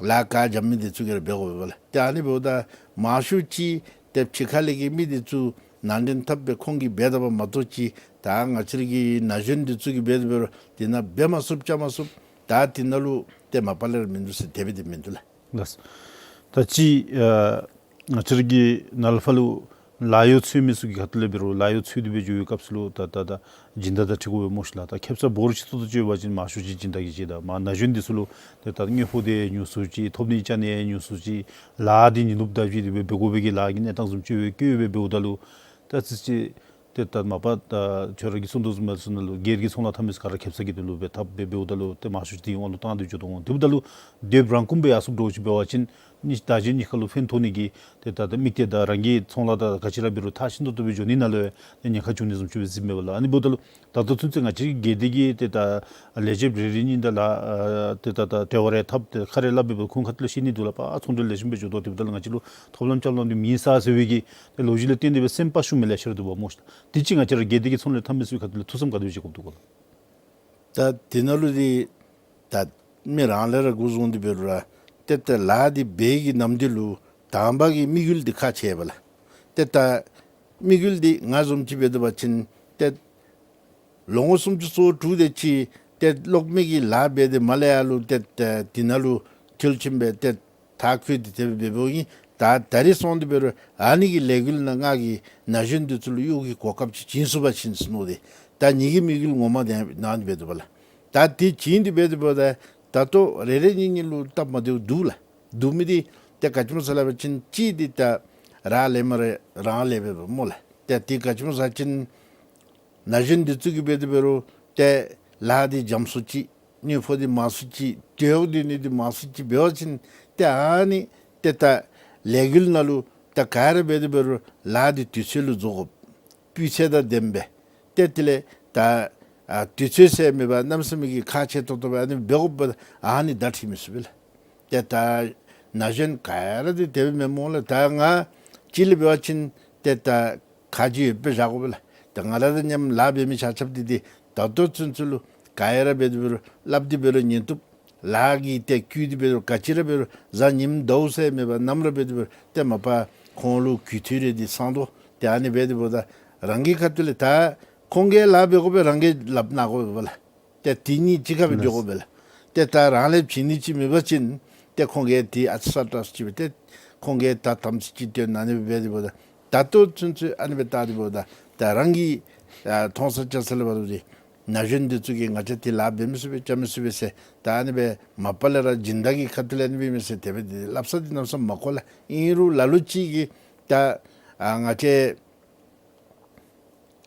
ལཱ་ག་འཇམ་མི་འདི་ཚུ་གིས་ར་འབད་དགོ་པས་པ་ལགས། ཏེ་ཨ་ནི་འབདཝ་ད་མང་ཤོས་ཅིག་ཏེ་ཕྱི་ཁ་ལས་ཀྱི་མི་འདི་ཚུ་ནང་འདྲེན་འཐབ་སྦེ་ཁོང་གིས་འབད་དཔ་མ་གཏོགས་ཅིག་ད་ང་བཅས་ར་གི་ན་གཞོན་འདི་ཚུ་གིས་འབད་དེ་འབད་རུང་དེ་ནང་འབད་མ་ཚུགསཔ་རྐྱབ་མ་ཚུགསཔ་ད་དེ་ནང་ལུ་ཏེ་མ་པ་ལས་ར་མིན་འདུག་ཟེར་དེ་སྦེ་འདི་མིན་འདུག་ལགས། ལགས། ད་ཅི་ཨ་ང་བཅས་ར་གི་ནཱ་ལས་ཕར་ལུ་ལཱ་གཡོག་འཚོལ་མི་ཚུ་གི་ཁ་ཐུག་ལས་འབད་རུང་ལཱ་གཡོག་འཚོལ་ཏེ་སྦེ་འགྱོ་བའི་སྐབས་སུ་ལུ་ད་ད་ད་སྦྱིན་བདག་དང་འཁྲིལ་དགོ་པས་སྨོ་ཤིག་ལགས། ད་ཁེབ་ས་འབོར་ཆེ་ཏོག་ཏོ་ཅིག་ཡོད་པ་ཅིན་མང་ཤོས་ཅིག་སྦྱིན་བདག་གིས་བྱིན་ད་མར་ན་གཞོན་འདི་ཚུ་ལུ་ཏེ་ད་དངུལ་ཕོགས་འདི་ཉུང་སུ་ཅིག་ཐོབ་ནི་ཅ་ནི་ཉུང་སུ་ཅིག་ལཱ་འདི་ཉིན་ནུབ་ད་བྱིན་ཏེ་སྦེ་འབད་དགོ་པའི་གི་ལཱ་གི་གནས་སྟངས་བཟུམ་ཅིག་ཡོད་པས་སྐྱོ་བས་འབདཝ་ད་ལུ་ད་ཅི་ཅིག་ཏེ་ད་མ་པ་ད་ཁྱོད་ར་གིས་གསུངས་དོ་བཟུམ་སྦེ་ཟེར་ན་ལུ་སྒེར་གྱི་ཚོང་ལཱ་འཐབ་མི་ཚུ་ག་ར་ཁེབ་ས་གི་དོན་ལུ་སྦེ་འཐབ་སྦེ་འབདཝ་ད་ལུ་ཏེ་མང་ཤོས་ཅིག་དེ་གི་དབང་ལུ་བཏང་སྟེ་འགྱོ་དོ་འོང་། དེ་འབདཝ་ད་ལུ་དེ་རང་ཁུངས་སྦེ་ཡར་སོངམ་འདྲཝ་ཅིག་འབད་བ་ཅིན་ནི་ད་གཞན་གཉིས་ཀ་ལུ་ཕན་ཐོགས་ནི་གི་ཏེ་ད་ད་དམིགས་གཏད་དང་རང་གི་ཚོང་ལཱ་དང་ག་ཅི་ར་འབད་རུང་མཐར་ཕྱིན་ཏོག་ཏོ་སྦེ་འགྱོ་ནི་ནང་ལུ་ཡང་ཏེ་ཉེན་ཁ་བྱུང་ནི་བཟུམ་ཅིག་སྦེ་གཟིགས་མས་པ་ལགས། ཨ་ནི་འབདཝ་ད་ལུ་ད་ལྟོ་ཚུན་ཚོད་ང་བཅས་ཀྱི་སྒེར་སྡེ་གི་ཏེ་ད་ལས་བྱེདཔ་རེ་རེ་གཉིས་དང་ལཱ་ཨ་ཏེ་ད་ད་འབྲེལ་བ་རེ་འཐབ་སྟེ་ཁ་རེ་སླབ་སྦེ་འབད་ཁོང་ཁ་ཐུག་ལས་ཤེས་ནི་འདུག་ལགས། པ་ཚོང་འབྲེལ་ལེགས་ཤོམ་སྦེ་འགྱོ་དོ། དེ་འབདཝ་ད་ལུ་ང་བཅས་ལུ་ཐོབ་ལམ་རྐྱབ་ལམ་འདི་མེད་ས་ཟེར་བའི་གི་ཏེ་ལོ་རྒྱུས་ལས་བརྟེན་ཏེ་སྦེ་སེམས་དཔའ་ཤོར་མི་ལེ་ཤ་ར་འདུག་པ་སྨོ་ཤིག་ལགས། དེ་ཅིག་ང་བཅས་ར་སྒེར་སྡེ་གི་ཚོང་ལས་འཐབ་མི་ཚུ་གི་ཁ་ཐུག་ལས་ཐུགས་བསམ་ག་དེ་སྦེ་བཞེས་དགོཔ་འདུག་ག་ལགས། ད་དེ་ནང་ལུ་འདི་ད་མི་རང་ལས་ར་འགོ་བཟུང་སྟེ་འབད་རུང་ར་ཏེ་ད་ལཱ་འདི་འབད་བའི་གི་ནམ་དུས་ལུ་དང་པ་གི་དམིགས་ཡུལ་འདི་ཁག་ཆེ་བས་ལགས། ཏེ་ད་དམིགས་ཡུལ་འདི་ང་བཟུམ་ཅིག་འབད་དོ་བ་ཅིན་ཏེ་ལོ་ངོ་སུམ་ཅུ་སོ་དྲུག་དེ་ཅིག་ཏེ་གློག་མེ་གི་ལཱ་འབད་དེ་མར་ལས་ཡར་ལུ་ཏེ་ཏེ་དེ་ནང་ལུ་མཐུན་རྐྱེན་འབད་དེ་མཐར་འཁྱོལ་ཏེ་དེ་སྦེ་འབདཝ་ཨིན། ད་ད་རེས་སོང་སྟེ་འབད་རུང་ཨ་ནི་གི་ལས་འགུལ་ནང་ང་གིས་ན་གཞོན་འདི་ཚུ་ལུ་གཡོག་གི་གོ་སྐབས་ཅིག་བྱིན་ཚུགས་པ་ཅིན་ཟེར་མནོ་སྟེ་ད་ངེ་གི་དམིགས་ཡུལ་ངོ་མ་དེ་ནང་འདི་འབད་དོ་པ་ལགས། ད་དེ་བྱིན་ཏེ་འབད་དེ་འབདཝ་ད་ད་ལྟོ་རེ་རེ་གཉིས་གཉིས་ལུ་སྟབས་མ་བདེཝ་འདུག་ལགས། འདུག་མི་འདི་ཏེ་ག་ཅི་སྨོ་ཟེར་སླབ་པ་ཅིན་གཅིག་འདི་ད་རང་ལས་མ་རེ་རང་ལས་འབད་བས་སྨོ་ལགས། ཏེ་དེ་ག་ཅི་སྨོ་ཟེར་བ་ཅིན་ན་གཞོན་འདི་ཚུ་གིས་འབད་དེ་འབད་རུང་ཏེ་ལཱ་འདི་འཇམ་སུ་ཅིག་དངུལ་ཕོགས་འདི་མང་སུ་ཅིག་སྡོད་སྡོད་ནི་འདི་མང་སུ་ཅིག་འབད་བ་ཅིན་ཏེ་ཨ་ནི་ཏེ་ད་ལས་འགུལ་ནང་ལུ་ད་ག་ར་འབད་དེ་འབད་རུང་ལཱ་འདི་དུས་ཚོད་ལུ་རྫོགས་དགོ། སྤུས་ཚད་དང་ལྡནམ་སྦེ་ཏེ་དེ་ལས་ད་ཨ་དུས་ཚོད་ཟེར་མེད་པར་གནམ་མེད་ས་མེད་ཀྱི་ཁག་ཆེ་ཏོག་ཏོ་སྦེ་ཨ་ནི་འབད་དགོཔ་ཨ་ནི་བརྡ་འཕྲོད་མི་ཚུགས་པས་ལགས། ཏེ་ད་ན་གཞོན་ག་ར་འདི་དེ་སྦེ་མེན་སྨོ་ལགས། ད་ང་གཅིག་ལས་འབད་བ་ཅིན་ཏེ་ད་ཁ་རྗེ་ཡོད་པའི་བཞག་དགོ་པས་ལགས། ཏེ་ང་ར་དང་མཉམ་ལཱ་འབད་མི་ཆ་ཁྱབ་འདི་འདི་ད་ལྟོ་ཚུན་ཚོད་ལུ་ག་ར་འབད་དེ་འབད་རུང་སླབ་སྟེ་འབད་རུང་ཉན་བཏུབ། ལཱ་གི་ཏེ་བཀོད་དེ་འབད་རུང་ག་ཅི་ར་འབད་རུང་གཟའ་ཉིམ་ཟླཝ་ཟེར་མེད་པར་ནམ་ར་འབད་དེ་འབད་རུང་ཏེ་མ་པ་ ཁོང་ལུ་གུས་བཏུད་རེ་འདི་སང་དོ། ཏེ་ཨ་ནི་འབད་དེ་འབདཝ་ད་རང་གི་ཁ་ཐུག་ལས་ད་ཁོང་གིས་ལཱ་འབད་དགོ་པས། རང་གིས་ལགཔ་ན་དགོ་པས་ལགས། ཏེ་དེ་གཉིས་གཅིག་ཁར་སྦེ་འགྱོ་དགོ་པས་ལགས། ཏེ་ད་རང་ལས་བྱིན་ནི་ཅིག་མེད་པ་ཅིན་ཏེ་ཁོང་གིས་ཏེ་ཨ་ཙི་ས་ཏྲ་ཅིག་སྦེ་ཏེ་ཁོང་གིས་ད་དམ་ཚིག་ཅིག་སྟོན་ཨ་ནི་སྦེ་འབད་དེ་འབདཝ་ད་ད་ལྟོ་ཚུན་ཚོད་ཨ་ནི་སྦེ་བལྟ་སྟེ་འབདཝ་ད་ད་རང་གིས་ཨ་མཐོང་ས་བཅར་ས་ལས་འབད་དེ་ན་གཞོན་འདི་ཚུ་གིས་ང་བཅས་ཏེ་ལཱ་འབད་མི་ཚུགས་པས་རྐྱབ་མི་ཚུགས་པས་ཟེར་ད་ཨ་ནི་སྦེ་མ་པ་ལས་ར་སྦྱིན་བདག་གི་ཁ་ཐུག་ལས་ཨ་ནི་འབད་མི་ཟེར་དེ་སྦེ་ཏེ་སླབ་ས་འདི་གནམ་མེད་ས་མེད་མ་གོ་ལགས། ཨིན་རུང་ལ་ལུ་ཅིག་གིས་ད་ཨ་ང་བཅས་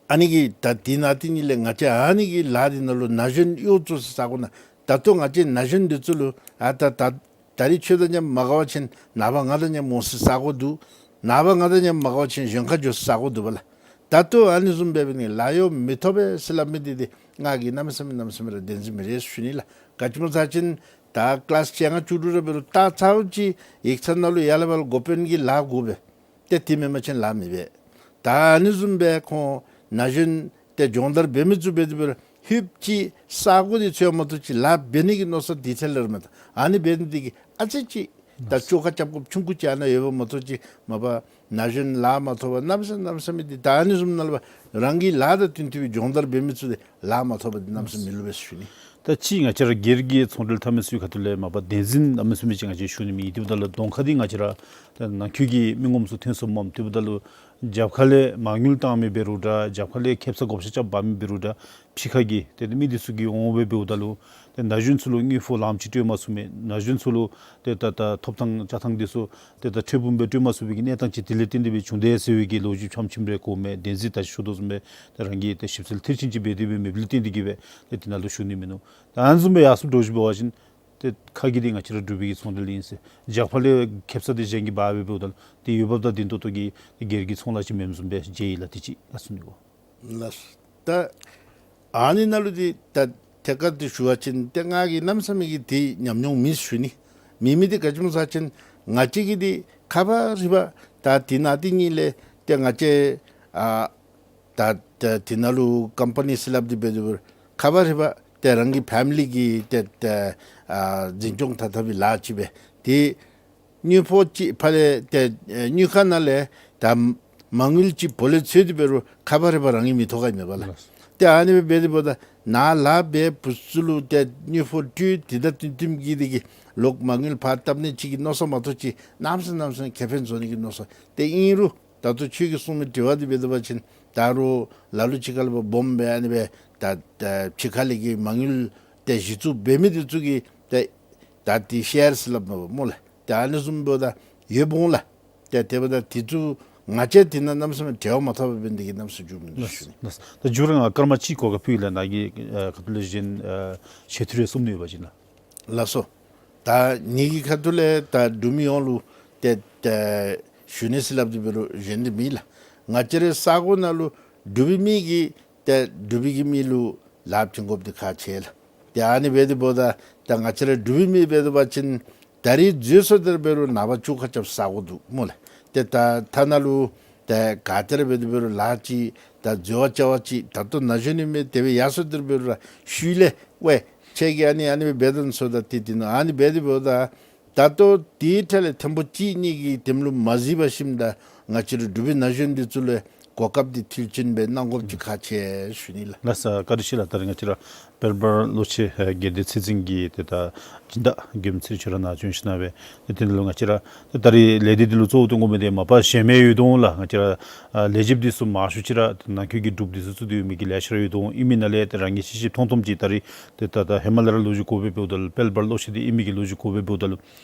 ཨ་ནི་གི་ད་དེ་ནང་དེ་གཉིས་ལས་ང་བཅས་ཨ་ནི་གི་ལཱ་འདི་ནང་ལུ་ན་གཞོན་གཡོག་བཙུགས་ས་གོ་ན་ད་ལྟོ་ང་བཅས་ན་གཞོན་འདི་ཚུ་ལུ་ཨ་ད་ད་ད་རིས་ཁྱོད་དང་མཉམ་མ་དགའ་བ་ཅིན་ནངས་པ་ང་དང་མཉམ་འོང་ས་ས་གོ་འདུག། ནངས་པ་ང་དང་མཉམ་མ་དགའ་བ་ཅིན་གཞན་ཁར་འགྱོ་ས་ས་གོ་འདུག་པ་ལགས། ད་ལྟོ་ཨ་ནི་བཟུམ་སྦེ་འབད་ནི་ལཱ་གཡོག་མི་ཐོབ་པས་ཟེར་སླབ་མི་འདི་འདི་ང་གིས་གནམ་མེད་ས་མེད་གནམ་མེད་ས་མེད་ར་བདེན་འཛིན་མི་རེད་ཞུ་ནི་ལགས། ག་ཅི་སྨོ་ཟེར་བ་ཅིན་ད་ཀི་ལཱསི་བཅོ་ལྔ་བཅུ་དྲུག་ར་འབད་རུང་ད་ཚརཝ་ཅིག་ཡིག་ཚང་ནང་ལུ་ཡར་ལས་ཕར་ལུ་འགོ་དཔོན་གྱི་ལཱ་དགོ་པས། ཏེ་དེ་མེན་པ་ཅིན་ལཱ་མི་འབད། ད་ཨ་ནི་བཟུམ་སྦེ་ཁོང་ན་གཞོན་ཏེ་སྦྱོང་བརྡར་འབད་མི་ཚུ་འབད་དེ་འབད་རུང་ཧུབ་ཅིག་ས་གོ་འདི་འཚོལ་མ་གཏོགས་ཅིག་ལཱ་འབད་ནི་གི་མནོ་བསམ་དེ་ཚུ་ལས་ར་མེད། ད་ཨ་ནི་འབད་ནི་འདི་གིས་ཨ་ཙི་ཅིག་ད་བཅོ་ཁ་རྐྱབ་དགོཔ་ཆུང་ཀུ་ཅིག་ཨ་ནཱ་ཡོདཔ་མ་གཏོགས་ཅིག་མ་པ་ན་གཞོན་ལཱ་མ་ཐོབ་པར་གནམ་མེད་ས་མེད་གནམ་མེད་ས་མེད་འདི་ད་ཨ་ནི་བཟུམ་ནང་ལུ་རང་གི་ལཱ་དང་བསྟུན་ཏེ་སྦེ་སྦྱོང་བརྡར་འབད་མི་ཚུ་འདི་ལཱ་མ་ཐོབ་པར་འདི་གནམ་མེད་ས་མེད་མི་བླུག་པས་ཞུ་ནི། ད་ཅི་ང་བཅས་ར་སྒེར་གྱི་ཚོང་འབྲེལ་འཐབ་མི་ཚུའི་ཁ་ཐུག་ལས་མ་པ་བདེན་འཛིན་གནམ་མེད་ས་མེད་ཅིག་ང་བཅས་ཞུ་ནི་མེད། དེ་འབདཝ་ད་ལུ་གདོང་ཁ་འདི་ང་བཅས་ར་ད་ནང་འཁོད་ཀྱི་མི་ངོམ་ཚུ་ཐོན་སོངམ་མས། དེ་འབདཝ་ད་ལུ་རྒྱབ་ཁ་ལས་མ་དངུལ་བཏང་མི་འབད་རུང་འདྲ་རྒྱབ་ཁ་ལས་ཁེ་སང་བགོ་བཤའ་རྐྱབ་འབག་མི་འབད་རུང་འདྲ་ཕྱི་ཁ་གི་ཏེ་མི་འདི་ཚུ་གིས་འོང་སྦེ་འབདཝ་ད་ལུ་ཏེ་ན་གཞོན་ཚུ་ལུ་དངུལ་ཕོགས་ལངམ་ཅིག་སྤྲོད་མ་ཚུགས་མས། ན་གཞོན་ཚུ་ལུ་ཏེ་ད་ད་ཐོབ་ཐངས་བཅའ་ཐངས་འདི་ཚུ་ཏེ་ད་འཕྲལ་ཕུགས་སྦེ་སྤྲོད་མ་ཚུགས་པའི་གི་གནས་སྟངས་ཅིག་དེ་ལས་བརྟེན་ཏེ་སྦེ་བྱུང་དེས་ཟེར་བའི་གི་ལོ་རྒྱུས་ཕམ་ཕྱིམ་རེ་གོཝ་མས། བདེན་འཛིན་ད་ཅི་ཞུ་དོ་བཟུམ་སྦེ་ཏེ་རང་གིས་ཏེ་ཞིབ་འཚོལ་མཐིལ་ཕྱིན་ཅིག་འབད་དེ་སྦེ་མེདཔ་ལས་བརྟེན་ཏེ་གིས་སྦེ་ཏེ་དེ་ནང་ལུ་ཞུ་ནི་མིན་ནུག། ད་ཨ་ནི་བཟུམ་སྦེ་ཡར་སོང་འགྱོ་ཞིནམ་འབད་བ་ཅིན་ཏེ་ཁ་གི་འདི་ང་བཅས་ར་འབྲུག་པའི་གི་ཚོང་འབྲེལ་ཨིན་ཟེར་རྒྱབ་ཁ་ལས་ཁེ་སང་འདི་གཞན་གྱིས་འབག་སྦེ་འབདཝ་ད་ལུ་ཏེ་ཡོདཔ་ད་བདེན་ཏོག་ཏོ་གི་ཏེ་སྒེར་གྱི་ཚོང་ལཱ་ཅིག་མེནམ་བཟུམ་སྦེ་མཇལ་ཡི་ལགས། དེ་ཅིག་ལགས་སོ་ནི་གོ། ལགས། ད་ཨ་ནི་ནང་ལུ་འདི་ད་ཐད་ཀར་དུ་ཞུ་བ་ཅིན་ཏེ་ང་གིས་གནམ་མེད་ས་མེད་ཀྱི་འདི་ཉམས་མྱོང་མེད་ཞུ་ནི། མེད་མི་འདི་ག་ཅི་སྨོ་ཟེར་བ་ཅིན་ང་བཅས་ཀྱིས་འདི་ཁ་བ་རི་བ་ད་དེ་ནང་དེ་གཉིས་ལས་ཏེ་ང་བཅས་ཨ་ད་ད་དེ་ནང་ལུ་ཀམ་པ་ནི་ཟེར་སླབ་སྟེ་འབད་དེ་འབད་རུང་ཁ་བ་རི་བ་ཏེ་རང་གི་ཕེ་མི་ལི་གི་ཏེ་ཏེ་ཨ་འཛིན་སྐྱོང་ད་ད་པའི་ལཱ་ཅིག་སྦེ་ཏེ་དངུལ་ཕོགས་ཅིག་ཕར་ལས་ཏེ་ཨེ་དངུལ་ཁང་ནང་ལས་ད་མ་དངུལ་ཅིག་བོ་ལས་འཚོལ་ཏེ་འབད་རུང་ཁ་བ་རི་བ་རང་གི་མི་ཐོབ་ག་མེད་པ་ལགས། ལགས། ཏེ་ཨ་ནི་སྦེ་འབད་དེ་འབདཝ་ད་ནཱ་ལཱ་འབད་བའི་བུ་ཚུ་ལུ་ཏེ་དངུལ་ཕོགས་སྤྲོད་དེ་དང་བསྟུན་བསྟུན་གྱི་འདི་གིས་ལོག་མ་དངུལ་ཕར་བཏབ་ནི་ཅིག་གི་མནོ་བསམ་མ་གཏོགས་ཅིག་གནམ་མེད་ས་མེད་གནམ་མེད་ས་མེད་ཁེ་ཕན་བཟོ་ནི་གི་མནོ་བསམ་ཏེ་ཨིན་རུང་ད་ལྟོ་ཁྱོད་ཀྱིས་གསུངས་མི་དྲི་བ་འདི་འབད་དེ་འབད་བ་ཅིན་ད་རུང་ལ་ལུ་ཅིག་ཁར་ལུ་སྦོམ་སྦེ་ཨ་ནི་སྦེ་ད་ད་ཕྱི་ཁ་ལས་ཀྱི་མ་དངུལ་ཏེ་གཞི་བཙུགས་འབད་མི་འདི་ཚུ་གིས་ཏེ་ད་ཏེ་ཤེར་ཟེར་སླབ་མས་པ་སྨོ་ལགས། ཏེ་ཨ་ནི་བཟུམ་འབདཝ་ད་ཡོདཔ་འོང་ལགས། ཏེ་དེ་འབདཝ་ད་དེ་ཚུ་ང་བཅས་དེ་ནང་གནམ་མེད་ས་མེད་འབྲེལ་བ་མ་ཐོབ་པར་འབད་ནི་འདི་གིས་གནམ་མེད་ས་མེད་འགྱོ་མི་ནུག་ཞུ་ནི། ལགས། ད་མཇུག་ར་ང་སྐར་མ་གཅིག་གོ་སྐབས་ཕུལ་ཡི་ལགས། ནཱ་གི་ཨ་ཁ་ཐུག་ལས་གཞན་ཨ་བཤད་ཐུབ་རེ་གསུངམ་ནི་ཡོད་པ་ཅིན་ལགས། ལགས་སོ། ད་ངེ་གི་ཁ་ཐུག་ལས་ད་འབྲུག་མི་ཡོངས་ལུ་ཏེ་ཏེ་ཞུ་ནི་ཟེར་སླབ་སྟེ་འབད་རུང་གཞན་འདི་མེད་ལགས། ང་བཅས་རའི་ས་གོ་ནང་ལུ་འབྲུག་པའི་མི་གིས་ཏེ་འབྲུག་པའི་གི་མི་ལུ་ལཱ་བྱིན་དགོཔ་འདི་ཁག་ཆེ་ལགས། ཏེ་ཨ་ནི་འབད་དེ་འབདཝ་ད་ད་ང་བཅས་ར་འབྲུག་པའི་མི་འབད་དེ་འབད་བ་ཅིན་ད་རིས་འཛོལ་སོང་དེ་འབད་རུང་ནངས་པ་བཅོ་ཁ་རྐྱབ་ས་གོ་འདུག་སྨོ་ལགས། ཏེ་ད་ཐ་ན་ལུ་ཏེ་ག་ཏེ་ར་འབད་དེ་འབད་རུང་ལཱ་ཅིག་ད་འཛོལ་བ་བཅའ་བ་ཅིག་ད་ལྟོ་ན་གཞོན་ནི་མི་དེ་སྦེ་ཡར་སོང་དེ་འབད་རུང་ར་ཤུལ་ལས་ཝའེ་ཁྱེད་ཀྱིས་ཨ་ནི་ཨ་ནི་སྦེ་འབད་དོ་ཟེརཝ་ད་ཏེ་དེ་ནང་ཨ་ནི་འབད་དེ་འབདཝ་ད་ད་ལྟོ་དེའི་ཐད་ལས་ཐེངས་པོ་གཅིག་གཉིས་ཀྱི་དེམ་ལུ་མ་གཟིགས་པར་ཞིནམ་ད་ང་བཅས་ར་འབྲུག་པའི་ན་གཞོན་འདི་ཚུ་ལུ་གོ་སྐབས་འདི་མཐིལ་ཕྱིན་སྦེ་གནང་དགོཔ་ཅིག་ཁག་ཆེ་ཞུ་ནི་ལགས། ལགས་སོ། བཀའ་དྲིན་ཆེ་ལགས། ད་རིས་ང་བཅས་ར་དཔལ་འབར་བློ་ཆེ་ཨེ་སྒེར་སྡེ་ཚད་འཛིན་གྱི་ཏེ་ད་སྦྱིན་བདག་མགྱོནམ་ཚེ་རིང་ཁྱོད་ར་ནཱ་བྱོན་ཞིནམ་སྦེ་ཏེ་དེ་ནང་ལུ་ང་བཅས་ར་ད་རིས་ལས་སྡེ་འདི་ལུ་གཙོ་བོ་སྟོན་དགོ་མི་འདི་མ་པ་གཞན་མི་ཡོད་དོ་ལགས། ང་བཅས་ར་ཨ་ལས་བྱེདཔ་འདི་ཚུ་མང་ཤོས་ཅིག་ར་ནང་འཁོད་ཀྱི་འབྲུགཔ་འདི་ཚུ་བཙུགས་ཏེ་ཡོད་མི་གི་ལེ་ཤ་ར་ཡོད་དོ། ཨིན་མི་ནང་ལས་ཏེ་རང་གིས་ཤེས་ཤེསཔ་མཐོང་མཐོངམ་ཅིག་ད་རིས་ཏེ་ད་ད་ཧེ་མ་ལས་ར་ལོ་རྒྱུས་གོ་སྦེ་འབདཝ་ད་ལུ་དཔལ་འབར་བློ་ཆེ་འདི་ཨིན་མི་གི་ལོ་རྒྱུས་གོ་སྦེ་འབདཝ་ད་ལུ་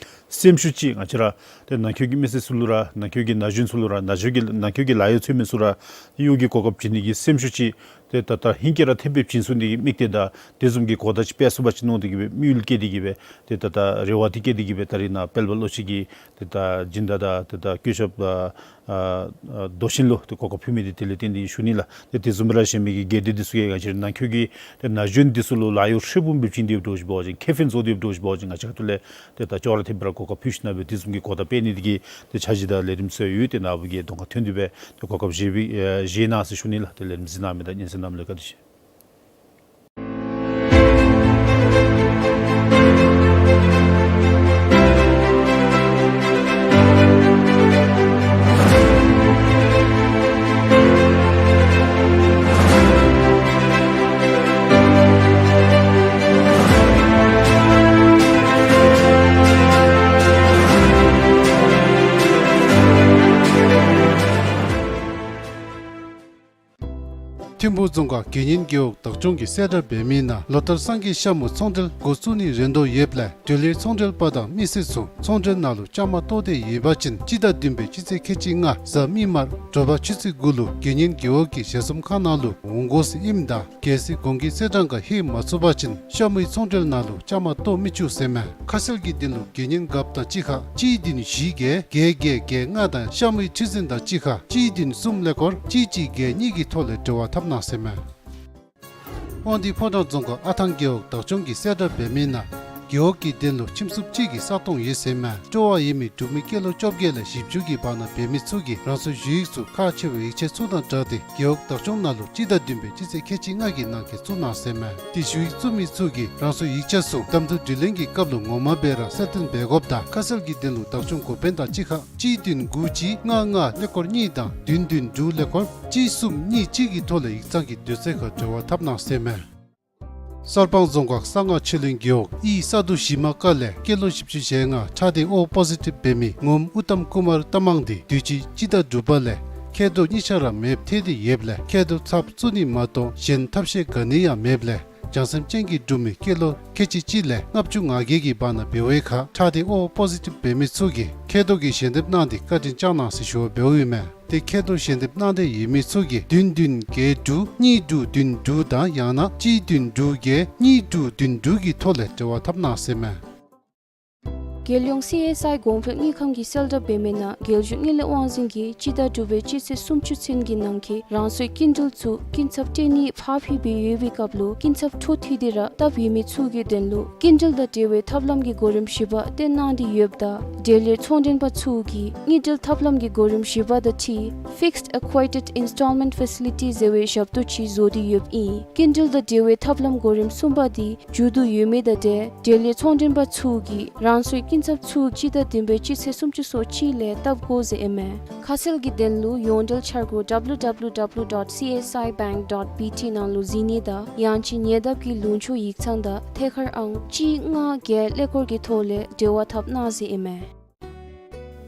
སེམས་ཤུགས་ཅིག་ང་བཅས་ར་ཏེ་ནང་འཁོད་ཀྱི་མི་སེར་ཚུ་ལུ་ར་ནང་འཁོད་ཀྱི་ན་གཞོན་ཚུ་ལུ་ར་ནང་འཁོད་ཀྱི་ནང་འཁོད་ཀྱི་ལཱ་གཡོག་འཚོལ་མི་ཚུ་ར་གཡོག་གི་གོ་སྐབས་བྱིན་ནི་གི་སེམས་ཤུགས་ཅིག་ཏེ་ད་ད་ཧིང་གིས་ར་ཐེབས་སྦེ་བྱིན་ཚུགས་ནི་གི་དམིགས་གཏད་དང་དེ་བཟུམ་གྱི་གོ་བརྡ་ཅིག་སྤེལ་ཚུགས་པ་ཅིན་མནོ་སྟེ་གིས་སྦེ་དམིགས་ཡུལ་བསྐྱེད་དེ་གིས་སྦེ་ཏེ་ད་ད་རེ་བ་འདི་བསྐྱེད་དེ་གིས་སྦེ་ད་རིས་ནཱ་དཔལ་འབར་བློ་ཆེ་གི་ཏེ་ད་སྦྱིན་བདག་དང་ཏེ་ད་སྐུ་ཞབས་ཨ་ཨ་ཨ་རྡོ་ཤིང་ལུ་ཏེ་གོ་སྐབས་ཕུལ་མི་འདི་དེ་ལས་བརྟེན་ཏེ་ཞུ་ནི་ལགས། ཏེ་དེ་བཟུམ་སྦེ་ར་གཞན་མི་གི་སྒེར་སྡེ་འདི་ཚུ་གིས་ང་བཅས་ར་ནང་འཁོད་ཀྱི་ཏེ་ན་གཞོན་འདི་ཚུ་ལུ་ལཱ་གཡོག་ཧྲིལ་བུམ་སྦེ་བྱིན་ཏེ་འགྱོ་ཞིནམ་འབད་བ་ཅིན་ཁེ་ཕན་བཟོ་སྟེ་འགྱོ་ཞིནམ་འབད་བ་ཅིན་ང་བཅས་ཁ་ཐུག་ལས་ཏེ་ད་ཅོག་ར་འཐདཔ་སྦེ་ར་གོ་སྐབས་ཕུལ་ཞིནམ་སྦེ་དེ་བཟུམ་གྱི་གོ་བརྡ་སྤེལ་ནི་འདི་གིས་ཏེ་འཆར་གཞི་དང་ལས་རིམ་ཚུ་ཡང་ཡོད། ཏེ་ནཱ་བུ་གིས་གདོང་ཁར་ཐོན་ཏེ་སྦེ་ཏེ་གོ་སྐབས་བཞེས་པའི་ཨེ་བཞེས་གནང་ཟེར་ཞུ་ནི་ལགས། ཏེ་ལས་རིམ་གཟིགས་གནང་མི་དང་སྙན་གསན་གནང་མི་ལུ་བཀའ་དྲིན་ཆེ། ཐིམ་ཕུག་རྫོང་ཁག་དགེ་བསྙེན་རྒེད་འོག་བདག་སྐྱོང་གིས་གསལ་བསྒྲགས་འབད་མི་ནང་ལོ་ལྟར་སངས་རྒྱས་ཤ་མོའི་ཚོང་འབྲེལ་འགོ་བཙུགས་ནི་རན་དོ་ཡོདཔ་ལས་འབྲེལ་ཡོད་ཚོང་འབྲེལ་པ་དང་མི་སེར་ཚུ་ཚོང་འབྲེལ་ནང་ལུ་བཅའ་མར་གཏོགས་ཏེ་ཡོད་པ་ཅིན་སྤྱི་ཟླ་བདུན་པའི་སྤྱི་ཚེས་ཁལ་གཅིག་ལྔ་གཟའ་མིག་དམར་དྲོ་པ་ཆུ་ཚོད་དགུ་ལུ་དགེ་བསྙེན་རྒེད་འོག་གི་ཞལ་འཛོམས་ཁང་ནང་ལུ་འོང་དགོ་ཟེར་ཨིནམ་ད་གལ་སྲིད་གོང་གི་ཚེས་གྲངས་ཁར་ལྷོད་མ་ཚུགས་པ་ཅིན་ཤ་མོའི་ཚོང་འབྲེལ་ནང་ལུ་བཅའ་མར་གཏོགས་མི་ཆོག་ཟེར་མས། ཁ་གསལ་གྱི་དོན་ལུ་དགེ་བསྙེན་རྒཔོ་དང་གཅིག་ཁར་གཅིག་བདུན་བཞི་བརྒྱད་བརྒྱད་བརྒྱད་བརྒྱད་ལྔ་དང་ཤ་མོའི་ཁྲི་འཛིན་དང་གཅིག་ཁར་གཅིག་བདུན་གསུམ་ཀླད་ཀོར་གཅིག་གཅིག་བརྒྱད་གཉིས་ཀྱི་ཐོག་ལས་འབྲེལ་བ་འཐབ་གནང་ཟེར་མས། དབང་འདུས་ཕོ་བྲང་རྫོང་ཁག་ཨ་ཐང་རྒེད་འོག་བདག་སྐྱོང་གིས་གསལ་བསྒྲགས་འབད་མི་ནང་རྒེད་འོག་གི་དོན་ལུ་ཁྱིམ་སྲུང་གཅིག་གི་ས་སྟོང་ཡོད་ཟེར་མས། སྤྲོ་བ་ཡོད་མི་འབྲུག་མི་སྐྱེས་ལོ་བཅོ་བརྒྱད་ལས་བཞི་བཅུ་གི་བར་ན་འབད་མི་ཚུ་གིས་རང་སོའི་ཞུ་ཡིག་ཚུ་ཁག་ཆེ་བའི་ཡིག་ཆ་ཚུ་དང་སྦྲགས་ཏེ་རྒེད་འོག་བདག་སྐྱོང་ནང་ལུ་སྤྱི་ཟླ་བདུན་པའི་སྤྱི་ཚེས་ཁལ་གཅིག་ལྔ་གི་ནང་འཁོད་བཙུགས་གནང་ཟེར་མས། ཏེ་ཞུ་ཡིག་བཙུགས་མི་ཚུ་གིས་རང་སོའི་ཡིག་ཆ་ཚུ་གཏམ་བརྡ་དྲི་ལན་གྱི་སྐབས་ལུ་ངོ་མ་སྦེ་ར་གསལ་སྟོན་འབད་དགོཔ་དང་ཁ་གསལ་གྱི་དོན་ལུ་བདག་སྐྱོང་འགོ་དཔོན་དང་གཅིག་ཁར་གཅིག་བདུན་དགུ་གཅིག་ལྔ་ལྔ་ཀླད་ཀོར་གཉིས་དང་བདུན་བདུན་དྲུག་ཀླད་ཀོར་གཅིག་གསུམ་གཉིས་གཅིག་གི་ཐོག་ལས་ཡིག་ཚང་གི་དུས་ཚོད་ཁར་འབྲེལ་བ་འཐབ་གནང་ཟེར་མས། གསར་སྤང་རྫོང་ཁག་གསང་སྔགས་ཆོས་གླིང་རྒེད་འོག་ཨི་ས་འདུ་ཞི་མ་ཀ་ལས་སྐྱེས་ལོ་བཞི་བཅུ་ཞེ་ལྔ་ཁྲག་སྡེ་ཨོ་པོ་ཟི་ཊིབ་འབད་མི་ངོམ་ཨུ་ཏམ་ཀུ་མར་རྟ་མང་འདི་དུས་ཅི་སྤྱི་ཟླ་དྲུག་པ་ལས་མཁལ་རྡོག་གཉིས་ཆ་ར་མེདཔ་ཐལ་ཏེ་ཡོདཔ་ལས་མཁལ་རྡོག་ཚབ་བཙུགས་ནི་མ་གཏོགས་གཞན་ཐབས་ཤེས་ག་ནི་ཡང་མེདཔ་ལས་བྱང་སེམས་ཅན་གྱི་འབྲུག་མི་སྐྱེས་ལོ་ཁལ་གཅིག་གཅིག་ལས་ལྔ་བཅུ་ང་བརྒྱད་ཀྱི་བར་ན་འབད་བའི་ཁར་ཁྲག་སྡེ་ཨོ་པོ་ཟི་ཊིབ་འབད་མི་ཚུ་གིས་མཁལ་རྡོག་གི་ཞལ་འདེབས་གནང་སྟེ་བཀའ་དྲིན་བསྐྱང་གནང་ཟེར་ཞུ་བ་འབདཝ་ཨིན་མས། ཏེ་མཁལ་རྡོག་ཞལ་འདེབས་གནང་འདོད་ཡོད་མི་ཚུ་གིས་བདུན་བདུན་བརྒྱད་དྲུག་གཉིས་དྲུག་བདུན་དྲུག་དང་ཡང་ན་གཅིག་བདུན་དྲུག་བརྒྱད་གཉིས་དྲུག་བདུན་དྲུག་གི་ཐོག་ལས་འབྲེལ་བ་འཐབ་གནང་ཟེར་མས། རྒྱལ་ཡོངས་སི་ཨེསི་ཨའི་གོང་འཕེལ་དངུལ་ཁང་གིས་གསལ་བསྒྲགས་འབད་མི་ནང་རྒྱལ་གཞུང་དངུལ་ལས་དབང་འཛིན་གྱིས་སྤྱི་ཟླ་དྲུག་པའི་སྤྱི་ཚེས་སུམ་ཅུ་ཚུན་གྱི་ནང་འཁོད་རང་སོའི་སྐྱིན་འགྲུལ་ཚུ་སྐྱིན་ཚབ་སྤྲོད་ནི་ཕར་ཕུད་སྦེ་ཡོད་པའི་སྐབས་ལུ་སྐྱིན་ཚབ་འཕྲོ་མཐུད་དེ་ར་བཏབ་ཡོད་མི་ཚུ་གི་དོན་ལུ་སྐྱིན་འགྲུལ་དང་འབྲེལ་བའི་ཐབས་ལམ་གྱི་གོ་རིམ་བཞི་པ་སྟོན་གནང་སྟེ་ཡོདཔ་ད་འབྲེལ་ཡོད་ཚོང་མགྲོན་པ་ཚུ་གིས་དངུལ་འབྲེལ་ཐབས་ལམ་གྱི་གོ་རིམ་བཞི་པ་དང་འཁྲིལ་Fixed Accredited Installment Facility ཟེར་བའི་ཞབས་ཏོག་ཅིག་བཟོ་སྟེ་ཡོདཔ་ཨིན། སྐྱིན་འགྲུལ་དང་འབྲེལ་བའི་ཐབས་ལམ་གོ་རིམ་གསུམ་པ་འདི་མཇུག་བསྡུ་ཡོད་མི་དང་འབྲེལ་འབྲེལ་ཡོད་ཚོང་མགྲོན་པ་ཚུ་གིས་རང་སོའི་སྐྱིན་ཚབ་ཚུ་སྤྱི་ཟླ་བདུན་པའི་སྤྱི་ཚེས་སུམ་ཅུ་སོ་གཅིག་ལས་བཏབ་དགོ་ཟེར་ཨིན་མས། ཁ་གསལ་གྱི་དོན་ལུ་ཡོངས་འབྲེལ་འཆར་སྒོ་W W W dot C S I bank dot B T ནང་ལུ་གཟིགས་ནི་དང་ཡང་ཅིན་ཉེ་འདབས་ཀྱི་ལུང་ཕྱོགས་ཡིག་ཚང་དང་ཐད་ཀར་ཨང་གཅིག་ལྔ་བརྒྱད་ཀླད་ཀོར་གྱི་ཐོག་ལས་འབྲེལ་བ་འཐབ་གནང་ཟེར་ཨིན་མས།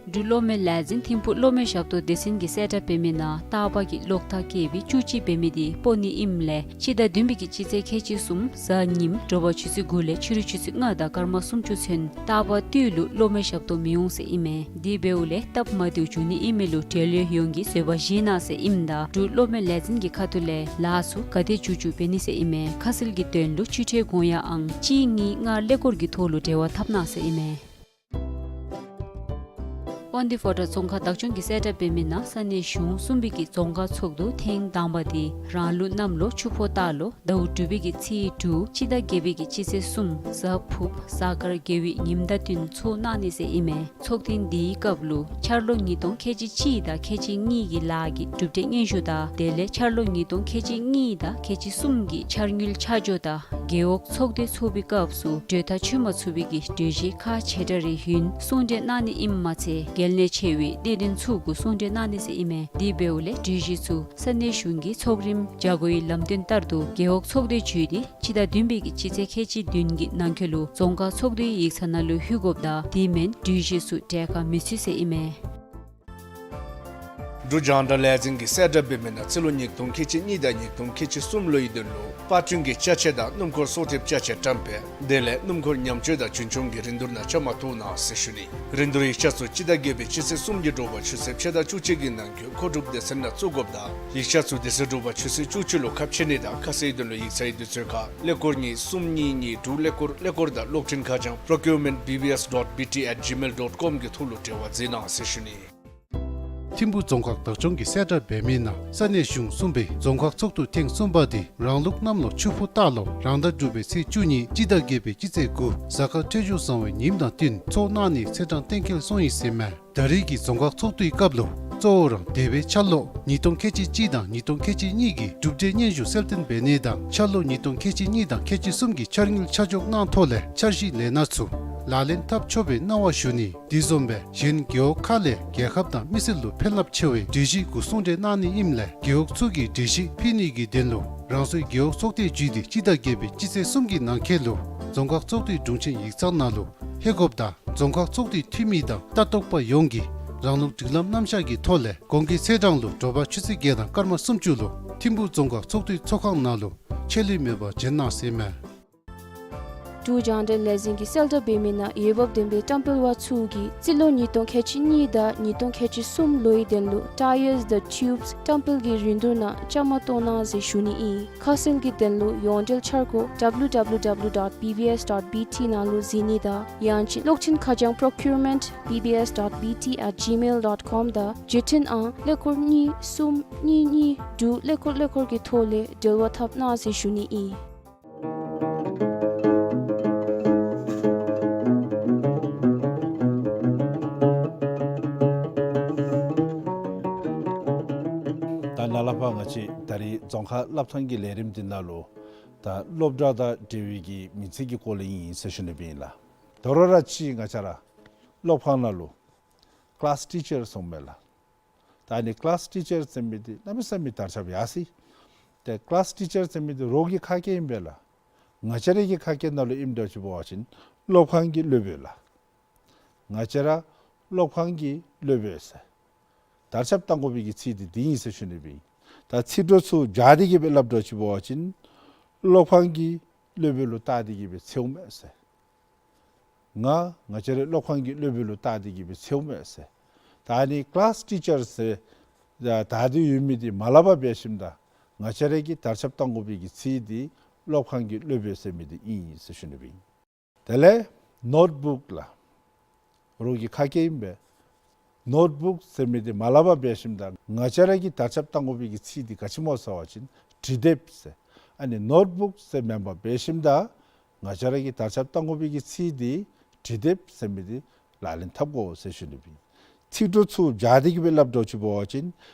འབྲུག་གློག་མེ་ལས་འཛིན་ཐིམ་ཕུག་གློག་མེ་ཞབས་ཏོག་སྡེ་ཚན་གྱིས་གསལ་བསྒྲགས་འབད་མི་ནང་རྟག་པར་གྱི་གློག་ཐག་བཀལ་བའི་བཅུ་གཅིག་འབད་མི་འདི་སྤོ་ནི་ཨིནམ་ལས་སྤྱི་ཟླ་བདུན་པའི་གི་སྤྱི་ཚེས་ཁལ་གཅིག་གསུམ་གཟའ་ཉིམ་དྲོ་པ་ཆུ་ཚོད་དགུ་ལས་ཕྱི་རུ་ཆུ་ཚོད་ལྔ་དང་སྐར་མ་སུམ་ཅུ་ཚུན་རྟག་པར་དུས་ལུ་གློག་མེ་ཞབས་ཏོག་མི་འོང་ཟེར་ཨིན་མས། དེ་འབདཝ་ལས་སྟབས་མ་བདེཝ་འབྱུང་ནི་ཨིན་མི་ལུ་འབྲེལ་ཡོད་ཡོངས་ཀྱིས་བཟོད་པ་བཞེས་གནང་ཟེར་ཨིནམ་ད་འབྲུག་གློག་མེ་ལས་འཛིན་གྱི་ཁ་ཐུག་ལས་ལཱ་ཚུ་ག་དེ་མཇུག་མཇུག་འབད་ནི་ཟེར་ཨིན་མས། ཁ་གསལ་གྱི་དོན་ལུ་སྤྱི་ཁྲལ་དགོངས་ཡངས་ཨང་གཅིག་གཉིས་ལྔ་ཀླད་ཀོར་གྱི་ཐོག་ལུ་འབྲེལ་བ་འཐབ་གནང་ཟེར་ཨིན་མས། དབང་འདུས་ཕོ་བྲང་རྫོང་ཁག་བདག་སྐྱོང་གིས་གསལ་བསྒྲགས་འབད་མི་ནང་ས་གནས་གཞུང་གསུམ་པའི་གི་རྫོང་ཁག་ཚོགས་འདུ་ཐེངས་དང་པ་འདི་རང་ལུགས་གནམ་ལོ་ཆུ་ཕོ་སྟག་ལོ་ཟླཝ་དྲུག་པའི་གི་ཚེས་དྲུག་སྤྱི་ཟླ་བརྒྱད་པའི་གི་སྤྱི་ཚེས་གསུམ་གཟའ་ཕུརཔ་གཟའ་སྐར་དགེ་བའི་ཉིནམ་དང་བསྟུན་ཚོགས་གནང་ནི་ཟེར་ཨིན་མས། ཚོགས་ཐེངས་འདིའི་སྐབས་ལུ་འཆར་ལོ་ཉིས་སྟོང་ཁལ་གཅིག་གཅིག་དང་ཁལ་གཅིག་གཉིས་ཀྱི་ལཱ་གི་གྲུབ་འབྲས་སྙན་ཞུ་དང་དེ་ལས་འཆར་ལོ་ཉིས་སྟོང་ཁལ་གཅིག་གཉིས་དང་ཁལ་གཅིག་གསུམ་གྱི་འཆར་དངུལ་ཆ་འཇོག་དང་རྒེད་འོག་ཚོགས་སྡེ་ཚོགས་པའི་སྐབས་སུ་གྲོས་ཐག་ཆོད་མ་ཚུགས་པའི་གི་གྲོས་གཞི་ཁག་ཆེ་དྲགས་རེ་ཡོད་ན་གསུང་གྲོས་གནང་ནི་ཨིནམ་མ་ཚད་གལ་གནད་ཆེ་བའི་གནད་དོན་ཚུ་གུ་གསུང་གྲོས་གནང་ནི་ཟེར་ཨིན་མས། དེ་འབདཝ་ལས་གྲོས་གཞི་ཚུ་ས་གནས་གཞུང་གི་ཚོགས་རིམ་བྱ་སྒོའི་ལམ་སྟོན་ལྟར་དུ་རྒེད་འོག་ཚོགས་སྡེ་བརྒྱུད་དེ་སྤྱི་ཟླ་བདུན་པའི་གི་སྤྱི་ཚེས་ཁལ་གཅིག་བདུན་གྱི་ནང་འཁོད་ལུ་རྫོང་ཁག་ཚོགས་འདུའི་ཡིག་ཚང་ནང་ལུ་ལྷོད་དགོཔ་དང་དེ་མེན་གྲོས་གཞི་ཚུ་གྲལ་ཁར་མི་ཚུད་ཟེར་ཨིན་མས། འབྲུག་རྒྱང་བསྒྲགས་ལས་འཛིན་གྱིས་གསལ་བསྒྲགས་འབད་མི་ནང་སྤྱི་ལོ་ཉིས་སྟོང་ཁལ་གཅིག་གཉིས་དང་ཉིས་སྟོང་ཁལ་གཅིག་གསུམ་ལོའི་དོན་ལུ་པར་སྐྲུན་གྱི་ཅ་ཆས་དང་སྣུམ་འཁོར་གསོག་ཐེབས་ཅ་ཆས་བཀྲམ་སྤེལ་དེ་ལས་སྣུམ་འཁོར་ཉམས་བཅོས་དང་རྒྱུན་འཁྱོངས་ཀྱི་རིན་བསྡུར་ནང་བཅའ་མར་གཏོགས་གནང་ཟེར་ཞུ་ནི། རིན་བསྡུར་ཡིག་ཆ་ཚུ་སྤྱི་ཟླ་བརྒྱད་པའི་སྤྱི་ཚེས་གསུམ་གྱི་དྲོ་པ་ཆུ་ཚོད་ཕྱེད་དང་བཅུ་གཅིག་གི་ནང་འཁོད་མཁོ་སྒྲུབ་སྡེ་ཚན་ནང་བཙུགས་དགོཔ་དང་ཡིག་ཆ་ཚུ་དེ་ཚེ་དྲོ་པ་ཆུ་ཚོད་བཅུ་གཅིག་ལུ་ཁ་ཕྱེ་ནི་དང་ཁ་གསལ་དོན་ལུ་ཡིག་ཚང་གི་དུས་ཚོད་ཁར་ཀླད་ཀོར་གཉིས་གསུམ་གཉིས་གཉིས་དྲུག་ཀླད་ཀོར་ཀླད་ཀོར་དང་གློག་འཕྲིན་ཁ་བྱང་procurement B B S dot B T at gmail dot com གི་ཐོག་ལུ་འབྲེལ་བ་མཛད་གནང་ཟེར་ཞུ་ནི། ཐིམ་ཕུག་རྫོང་ཁག་བདག་སྐྱོང་གིས་གསལ་བསྒྲགས་འབད་མི་ནང་ས་གནས་གཞུང་གསུམ་པའི་རྫོང་ཁག་ཚོགས་འདུ་ཐེངས་གསུམ་པ་འདི་རང་ལུགས་གནམ་ལོ་ཆུ་ཕོ་སྟག་ལོ་རང་ཟླ་དྲུག་པའི་ཚེས་བཅུ་གཉིས་སྤྱི་ཟླ་བརྒྱད་པའི་སྤྱི་ཚེས་དགུ་གཟའ་སྐར་འཕྲོད་སྦྱོར་བཟང་བའི་ཉིནམ་དང་བསྟུན་ཚོགས་གནང་ནི་ཚེས་གྲངས་གཏན་འཁེལ་སོང་ཡི་ཟེར་མས། ད་རེས་ཀྱི་རྫོང་ཁག་ཚོགས་འདུའི་སྐབས་ལུ་གཙོ་བོ་རང་འདས་པའི་འཆར་ལོ་ཉིས་སྟོང་ཁལ་གཅིག་གཅིག་དང་ཉིས་སྟོང་ཁལ་གཅིག་གཉིས་ཀྱི་གྲུབ་འབྲས་སྙན་ཞུ་གསལ་སྟོན་འབད་ནི་དང་འཆར་ལོ་ཉིས་སྟོང་ཁལ་གཅིག་གཉིས་དང་ཁལ་གཅིག་གསུམ་གྱི་འཆར་དངུལ་ཆ་འཇོག་གནང་ཐོག་ལས་འཆར་གཞི་ལས་སྣ་ཚུ་ལག་ལེན་འཐབ་ཆོག་པའི་གནང་བ་ཞུ་ནི། དེ་བཟུམ་སྦེ་གཞན་རྒེད་འོག་ཁག་ལས་རྒྱལ་ཁབ་དང་མི་སེར་ལུ་ཕན་རླབས་ཆེ་བའི་གྲོས་གཞི་གུ་གསུང་གྲོས་གནང་ནི་ཨིནམ་ལས་རྒེད་འོག་ཚུ་གིས་གྲོས་གཞི་ཕུལ་ནི་གི་དོན་ལུ་རང་སོའི་རྒེད་འོག་ཚོགས་སྡེ་བརྒྱུད་དེ་སྤྱི་ཟླ་བརྒྱད་པའི་སྤྱི་ཚེས་གསུམ་གྱི་ནང་འཁོད་ལུ་རྫོང་ཁག་ཚོགས་སྡེའི་དྲུང་ཆེན་ཡིག་ཚང་ནང་ལུ་ལྷོད་དགོཔ་དང་རྫོང་ཁག་ཚོགས་སྡེའི་འཐུས་མི་དང་ལྟ་རྟོག་པ་ཡོངས་ཀྱིས་རང་ལུགས་སྒྲིག་ལམ་རྣམ་གཞག་གི་ཐོག་ལས་གོང་གི་ཚེས་གྲངས་ལུ་དྲོ་པ་ཆུ་ཚོད་བརྒྱད་དང་སྐར་མ་སུམ་ཅུ་ལུ་ ཐིམ་ཕུག་རྫོང་ཁག་ཚོགས་སྡེའི་ཚོགས་ཁང་ནང་ལུ་ཆད་ལུས་མེད་པར་བྱོན་གནང་ཟེར་མས། འབྲུག་རྒྱང་བསྒྲགས་ལས་འཛིན་གྱིས་གསལ་བསྒྲགས་འབད་མི་ནང་འོས་འབབ་ལྡན་པའི་ཏམ་དཔལ་བ་ཚུ་གིས་རྩིས་ལོ་ཉིས་སྟོང་ཁལ་གཅིག་གཉིས་དང་ཉིས་སྟོང་ཁལ་གཅིག་གསུམ་ལོའི་དོན་ལུ་Tyres the Tubes ཏམ་དཔལ་གྱི་རིན་བསྡུར་ནང་བཅའ་མར་གཏོགས་གནང་ཟེར་ཞུ་ནི་ཨིན། ཁ་གསལ་གྱི་དོན་ལུ་ཡོངས་འབྲེལ་འཆར་སྒོ་W W W dot B B S dot B T ནང་ལུ་གཟིགས་ནི་དང་ཡང་ཅིན་གློག་འཕྲིན་ཁ་བྱང་procurement B B S dot B T at gmail dot com དང་བརྒྱུད་འཕྲིན་ཨང་ཀླད་ཀོར་གཉིས་གསུམ་གཉིས་གཉིས་དྲུག་ཀླད་ཀོར་ཀླད་ཀོར་གྱི་ཐོག་ལས་འབྲེལ་བ་འཐབ་གནང་ཟེར་ཞུ་ནི་ཨིན། ད་ནཱ་ལས་ཕར་ང་བཅས་ད་རིས་རྫོང་ཁ་སླབ་ཐངས་ཀྱི་ལས་རིམ་འདི་ནང་ལུ་ད་སློབ་གྲྭ་དང་འབྲེལ་བའི་གི་མིང་ཚིག་གི་སྐོར་ལས་ཨིན་ཟེར་ཞུ་ནི་ཨིན་ལགས། དོ་རུང་ར་ཅིག་ང་བཅས་ར་སློབ་ཁང་ནང་ལུ་ཀི་ལཱསི་ཊི་ཅར་ཟེར་མས་ལགས། ད་ཨ་ནི་ཀི་ལཱསི་ཊི་ཅར་ཟེར་མི་འདི་གནམ་མེད་ས་མེད་དར་ཁྱབ་ཡར་སོ་ཡི། ཏེ་ཀི་ལཱསི་ཊི་ཅར་ཟེར་མི་འདི་རོགས་ཀྱི་ཁ་སྐད་ཨིན་པས་ལགས། ང་བཅས་ར་གི་ཁ་སྐད་ནང་ལུ་ཨིནམ་འདྲཝ་ཅིག་འབད་བ་ཅིན་སློབ་ཁང་གི་སློབ་དཔོན་ལགས། ང་བཅས་ར་སློབ་ཁང་གི་སློབ་དཔོན་ཟེར་དར་ཁྱབ་གཏང་དགོ་པའི་གི་ཚིག་འདི་འདི་ཨིན་ཟེར་ཞུ་ནི་ཨིན། ད་ཚིག་གྲོགས་ཚུ་སྦྱར་ཏེ་གི་སྦེ་སླབ་འདྲཝ་ཅིག་འབད་བ་ཅིན་སློབ་ཁང་གི་སློབ་དཔོན་ལུ་བལྟ་སྟེ་གི་སྦེ་འཚོལཝ་མས་ཟེར། ང་ང་བཅས་རའི་སློབ་ཁང་གི་སློབ་དཔོན་ལུ་བལྟ་སྟེ་གི་སྦེ་འཚོལཝ་མས་ཟེར། ད་ཨ་ནི་ཀི་ལཱསི་ཊི་ཅར་ཟེར་ད་ད་དེ་ཡོད་མི་འདི་མ་སླབ་པར་འབད་ཞིནམ་ད་ང་བཅས་ར་གིས་དར་ཁྱབ་གཏང་དགོ་པའི་གི་ཚིག་འདི་སློབ་ཁང་གི་སློབ་དཔོན་ཟེར་མི་འདི་ཨིན་ཟེར་ཞུ་ནི་ཨིན། དེ་ལས་ནོཊ་བུཀ་ལགས། རོགས་ཀྱི་ཁ་སྐད་ཨིན་པས། ནོཊ་བུཀ་ཟེར་མི་འདི་མ་སླབ་པར་འབད་ཞིནམ་ད་ང་བཅས་ར་གིས་དར་ཁྱབ་གཏང་དགོ་པའི་གི་ཚིག་འདི་ག་ཅི་སྨོ་ཟེར་བ་ཅིན་འབྲི་དེབ་ཟེར། ཨ་ནི་ནོཊ་བུཀ་ཟེར་མེན་པར་འབད་ཞིནམ་ད་ང་བཅས་ར་གིས་དར་ཁྱབ་གཏང་དགོ་པའི་གི་ཚིག་འདི་འབྲི་དེབ་ཟེར་མི་འདི་ལག་ལེན་འཐབ་དགོ་ཟེར་ཞུ་ནི་ཨིན། ཚིག་གྲོགས་ཚུ་སྦྱར་ཏེ་གི་སྦེ་སླབ་འདྲཝ་ཅིག་འབད་བ་ཅིན་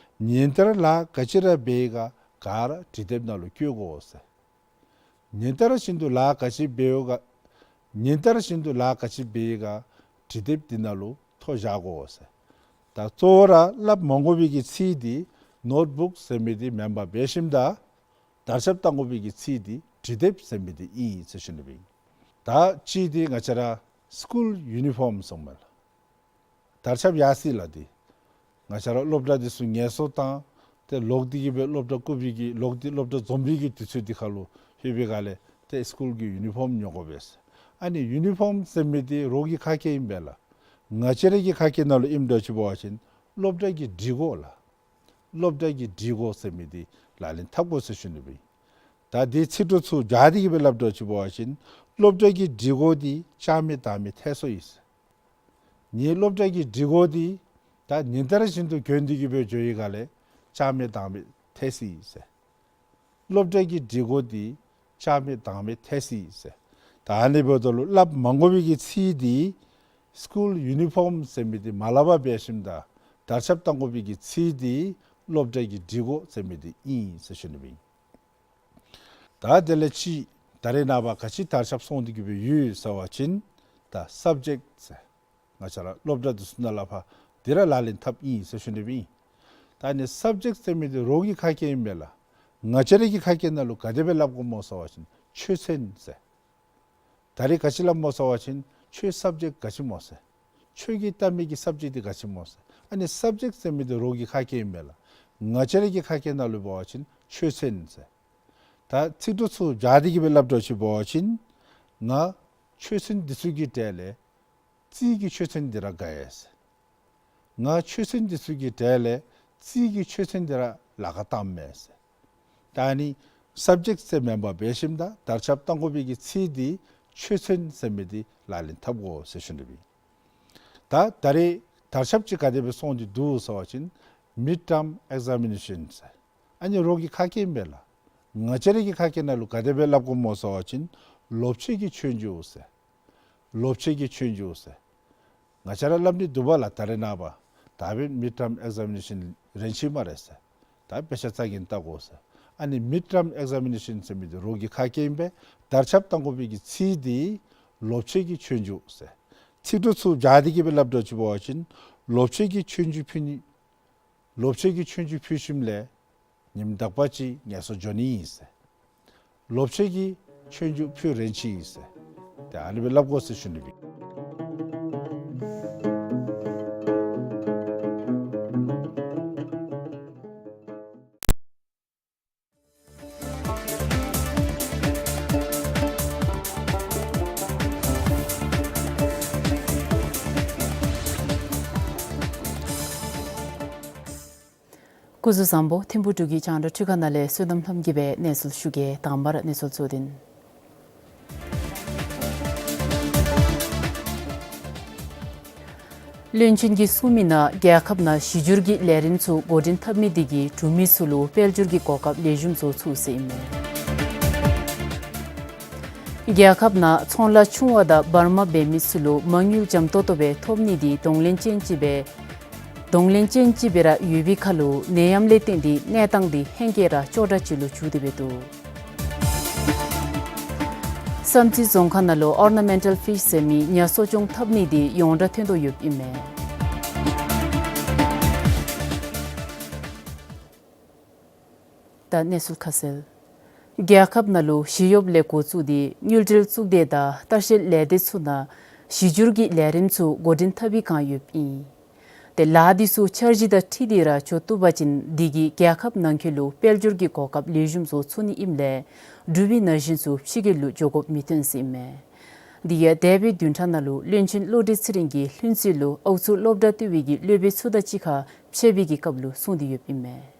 ཉིན་ལྟར་ལཱ་ག་ཅི་ར་འབད་ག་ག་ར་འབྲི་དེབ་ནང་ལུ་བཀོད་དགོ་ཟེར། ཉིན་ལྟར་བཞིན་དུ་ལཱ་ག་ཅི་འབད་ག་ཉིན་ལྟར་བཞིན་དུ་ལཱ་ག་ཅི་འབད་ག་འབྲི་དེབ་འདི་ནང་ལུ་ཐོ་བཞག་དགོ་ཟེར། ད་གཙོ་བོ་ར་སླབ་མ་དགོ་པའི་གི་ཚིག་འདི་ནོཊ་བུཀ་ཟེར་མི་འདི་མེན་པར་འབད་ཞིནམ་ད་དར་ཁྱབ་གཏང་དགོ་པའི་གི་ཚིག་འདི་འབྲི་དེབ་ཟེར་མི་འདི་ཨིན་ཟེར་ཞུ་ནི་ཨིན། ད་ཅིག་འདི་ང་བཅས་ར་སི་ཀུལ་ཡུ་ནི་ཕོམ་ཟེར་མས་ལགས། དར་ཁྱབ་ཡར་སོ་ཡི་ལགས། འདི་ང་བཅས་ར་སློབ་གྲྭ་འདི་ཚུ་ངལ་གསོ་བཏང་སྟེ་ལོག་སྟེ་གི་སྦེ་སློབ་གྲྭ་བཀུག་པའི་གི་ལོག་སྟེ་སློབ་གྲྭ་འཛོམས་པའི་གི་དུས་ཚོད་འདི་ཁར་ལུ་ལྷོད་པའི་སྒང་ལས་ཏེ་སི་ཀུལ་གྱི་ཡུ་ནི་ཕོམ་ཉོ་དགོ་པས། ཨ་ནི་ཡུ་ནི་ཕོམ་ཟེར་མི་འདི་རོགས་ཀྱི་ཁ་སྐད་ཨིན་པས་ལགས། ང་བཅས་ར་གི་ཁ་སྐད་ནང་ལུ་ཨིནམ་འདྲཝ་ཅིག་འབད་བ་ཅིན་སློབ་གྲྭ་གི་སྒྲིག་གོ་ལགས། སློབ་གྲྭ་གི་སྒྲིག་གོ་ཟེར་མི་འདི་ལག་ལེན་འཐབ་དགོ་ཟེར་ཞུ་ནི་ཨིན། ད་འདི་ཚིག་གྲོགས་ཚུ་སྦྱར་ཏེ་གི་སྦེ་སླབ་འདྲཝ་ཅིག་འབད་བ་ཅིན་སློབ་གྲྭ་གི་སྒྲིག་གོ་འདི་བཅག་མེད་བཏང་མེད་ཐལ་སོ་ཡི་ཟེར། ངེའི་སློབ་གྲྭ་གི་སྒྲིག་གོ་འདི་ད་ཉིན་ལྟར་བཞིན་དུ་གྱོན་ཏེ་གི་སྦེ་འགྱོ་བའི་སྒང་ལས་བཅག་མེད་བཏང་མེད་ཐལ་སོ་ཡི་ཟེར། སློབ་གྲྭ་གི་སྒྲིག་གོ་འདི་བཅག་མེད་བཏང་མེད་ཐལ་སོ་ཡི་ཟེར། ད་ཨ་ནི་འབདཝ་ད་ལུ་སླབ་མ་དགོ་པའི་གི་ཚིག་འདི་སི་ཀུལ་ཡུ་ནི་ཕོམ་ཟེར་མི་འདི་མ་སླབ་པར་འབད་ཞིནམ་ད་དར་ཁྱབ་གཏང་དགོ་པའི་གི་ཚིག་འདི་སློབ་གྲྭ་གི་སྒྲིག་གོ་ཟེར་མི་འདི་ཨིན་ཟེར་ཞུ་ནི་ཨིན། ད་དེ་ལས་ཅིག་ད་རེས་ནངས་པ་ག་ཅི་དར་ཁྱབ་སོང་སྟེ་གི་སྦེ་ཡོད་ཟེར་བ་ཅིན་ད་སབ་ཇེཀཊ་ཟེར། ང་བཅས་ར་སློབ་གྲྭ་འདི་ཚུ་ནང་ལས་ཕར་འདི་ར་ལག་ལེན་འཐབ་ཨིན་ཟེར་ཞུ་ནི་ཨིན། ད་ཨ་ནི་སབ་ཇེཀཊ་ཟེར་མི་འདི་རོགས་ཀྱི་ཁ་སྐད་ཨིན་པས་ལགས། ང་བཅས་ར་གི་ཁ་སྐད་ནང་ལུ་ག་དེ་སྦེ་སླབ་དགོཔ་སྨོ་ཟེར་བ་ཅིན་ཆོས་ཚན་ཟེར། ད་རེས་ག་ཅི་སླབ་སྨོ་ཟེར་བ་ཅིན་ཁྱོད་སབ་ཇེཀཊ་ག་ཅི་སྨོ་ཟེར། ཁྱོད་ཀྱིས་བལྟ་མི་གི་སབ་ཇེཀཊ་འདི་ག་ཅི་སྨོ་ཟེར། ཨ་ནི་སབ་ཇེཀཊ་ཟེར་མི་འདི་རོགས་ཀྱི་ཁ་སྐད་ཨིན་པས་ལགས། ང་བཅས་ར་གི་ཁ་སྐད་ནང་ལུ་འབད་བ་ཅིན་ཆོས་ཚན་ཟེར། ད་ཚིག་གྲོགས་ཚུ་སྦྱར་ཏེ་གི་སྦེ་སླབ་འདྲཝ་ཅིག་འབད་བ་ཅིན་ང་ཆོས་ཚན་འདི་ཚུ་གི་གྲས་ལས་རྩིས་ཀྱི་ཆོས་ཚན་འདི་ར་དགའ་ཡི་ཟེར། ང་ཆོས་ཚན་འདི་ཚུ་གི་གྲས་ལས་རྩིས་ཀྱི་ཆོས་ཚན་འདི་ར་ལཱ་ཁག་བཏངམ་མས་ཟེར། ད་ཨ་ནི་སབ་ཇེཀཊ་ཟེར་མེན་པར་འབད་ཞིནམ་ད་དར་ཁྱབ་གཏང་དགོ་པའི་གི་ཚིག་འདི་ཆོས་ཚན་ཟེར་མི་འདི་ལག་ལེན་འཐབ་དགོ་ཟེར་ཞུ་ནི་ཨིན། ད་ད་རེས་དར་ཁྱབ་ཅིག་ག་དེ་སྦེ་སོང་སྟེ་འདུག་ཟེར་བ་ཅིན་མིཌ་ཊརམ་ཨེག་ཛ་མི་ནེ་ཤཱན་ཟེར། ཨ་ནི་རོགས་ཀྱི་ཁ་སྐད་ཨིན་པས་ལགས། ང་བཅས་ར་གི་ཁ་སྐད་ནང་ལུ་ག་དེ་སྦེ་སླབ་དགོཔ་སྨོ་ཟེར་བ་ཅིན་ལོ་ཕྱེད་ཀྱི་ཆོས་རྒྱུགས་ཟེར། ལོ་ཕྱེད་ཀྱི་ཆོས་རྒྱུགས་ཟེར། ང་བཅས་ར་སླབ་ནི་འདུག་པ་ལགས། ད་རེས་ནངས་པ་ད་འབདན་མིཌ་ཊརམ་ཨེག་ཛ་མི་ནེ་ཤཱན་རན་ཅི་སྨ་རེ་ཟེར། ད་དཔེ་ཆ་རྩ་འགེངས་བལྟ་དགོ་ཟེར། ཨ་ནི་མིཌ་ཊརམ་ཨེག་ཛ་མི་ནེ་ཤཱན་ཟེར་མི་འདི་རོགས་ཀྱི་ཁ་སྐད་ཨིན་པས། དར་ཁྱབ་གཏང་དགོ་པའི་གི་ཚིག་འདི་ལོ་ཕྱེད་ཀྱི་ཆོས་རྒྱུགས་ཟེར། ཚིག་གྲོགས་ཚུ་སྦྱར་ཏེ་གི་སྦེ་སླབ་འདྲཝ་ཅིག་འབད་བ་ཅིན་ལོ་ཕྱེད་ཀྱི་ཆོས་རྒྱུགས་ཕུལ་ནི་ལོ་ཕྱེད་ཀྱི་ཆོས་རྒྱུགས་ཕུལ་ཞིནམ་ལས་ཉིནམ་དག་པ་ཅིག་ངལ་གསོ་འགྱོ་ནི་ཨིན་ཟེར། ལོ་ཕྱེད་ཀྱི་ཆོས་རྒྱུགས་ཕུལ་རན་ཅི་ཨིན་ཟེར། ཏེ་ཨ་ནི་སྦེ་སླབ་དགོ་ཟེར་ཞུ་ནི་ཨིན། སྐུ་གཟུགས་བཟང་པོ། ཐིམ་ཕུག་འབྲུག་གི་རྒྱང་བསྒྲགས་འཕྲུལ་ཁང་ནང་ལས་བསོད་ནམས་ལྷམ་གྱིས་སྦེ་གནས་ཚུལ་ཞུ་གེ། དང་པ་ར་གནས་ཚུལ་གཙོ་དོན། བློན་ཆེན་གྱིས་གསུངས་མི་ནང་རྒྱལ་ཁབ་ནང་གཞི་བསྒྱུར་གྱི་ལས་རིམ་ཚུ་འགོ་འདྲེན་འཐབ་མི་དེ་གིས་འབྲུག་མི་ཚུ་ལུ་དཔལ་འབྱོར་གྱི་གོ་སྐབས་ལེགས་ཤོམ་བཟོ་ཚུགས་ཟེར་ཨིན་མས། རྒྱལ་ཁབ་ནང་ཚོང་ལཱ་ཆུང་བ་དང་བར་མ་འབད་མི་ཚུ་ལུ་མ་དངུལ་འཇམ་ཏོག་ཏོ་སྦེ་ཐོབ་ནི་དེ་གདོང་ལེན་ཅན་ཅིག་སྦེ་གདོང་ལེན་ཅན་ཅིག་སྦེ་ར་ཡོད་པའི་ཁར་ལུ་ནད་ཡམས་ལས་བརྟེན་ཏེ་གནས་སྟངས་དེ་ཧེང་སྐལ་ར་སྐྱོ་དྲགས་ཅིག་ལུ་འགྱུར་ཏེ་སྦེ་འདུག། བསམ་རྩེ་རྫོང་ཁག་ནང་ལུ་ཨོར་ན་མེན་ཊལ་ཕིཤ་ཟེར་མི་ཉ་གསོ་སྐྱོང་འཐབ་ནི་དེ་ཡོངས་གྲགས་ཐོན་དོ་ཡོདཔ་ཨིན་མས། ད་གནས་ཚུལ་ཁ་གསལ། རྒྱལ་ཁབ་ནང་ལུ་ཞི་གཡོགཔ་ལས་འགོ་བཙུགས་ཏེ་དངུལ་འབྲེལ་གཙུག་སྡེ་དང་ལྟ་བཤལ་ལས་སྡེ་ཚུ་ནང་གཞི་བསྒྱུར་གྱི་ལས་རིམ་ཚུ་འགོ་འདྲེན་འཐབ་པའི་བསྒང་ཡོདཔ་ཨིན། ཏེ་ལཱ་འདི་ཚུ་འཆར་གཞི་དང་འཁྲིལ་ཏེ་ར་འགྱོ་བཏུབ་པ་ཅིན་དེ་གིས་རྒྱལ་ཁབ་ནང་འཁོད་ལུ་དཔལ་འབྱོར་གྱི་གོ་སྐབས་ལེགས་ཤོམ་བཟོ་ཚུགས་ནི་ཨིནམ་ལས་འབྲུག་པའི་ན་གཞོན་ཚུ་ཕྱི་རྒྱལ་ལུ་འགྱོ་དགོཔ་མི་ཐོན་ཟེར་ཨིན་མས། དེ་ཡང་འདས་པའི་བདུན་ཕྲག་ནང་ལུ་བློན་ཆེན་བློ་གྲོས་ཚེ་རིང་གིས་ལྷུན་རྩེ་ལུ་ཨའུ་མཚོ་སློབ་གྲྭ་ལྟེ་བའི་གི་སློབ་དཔོན་ཚུ་དང་གཅིག་ཁར་ཕྱད་པའི་གི་སྐབས་ལུ་གསུངས་ཏེ་ཡོདཔ་ཨིན་མས།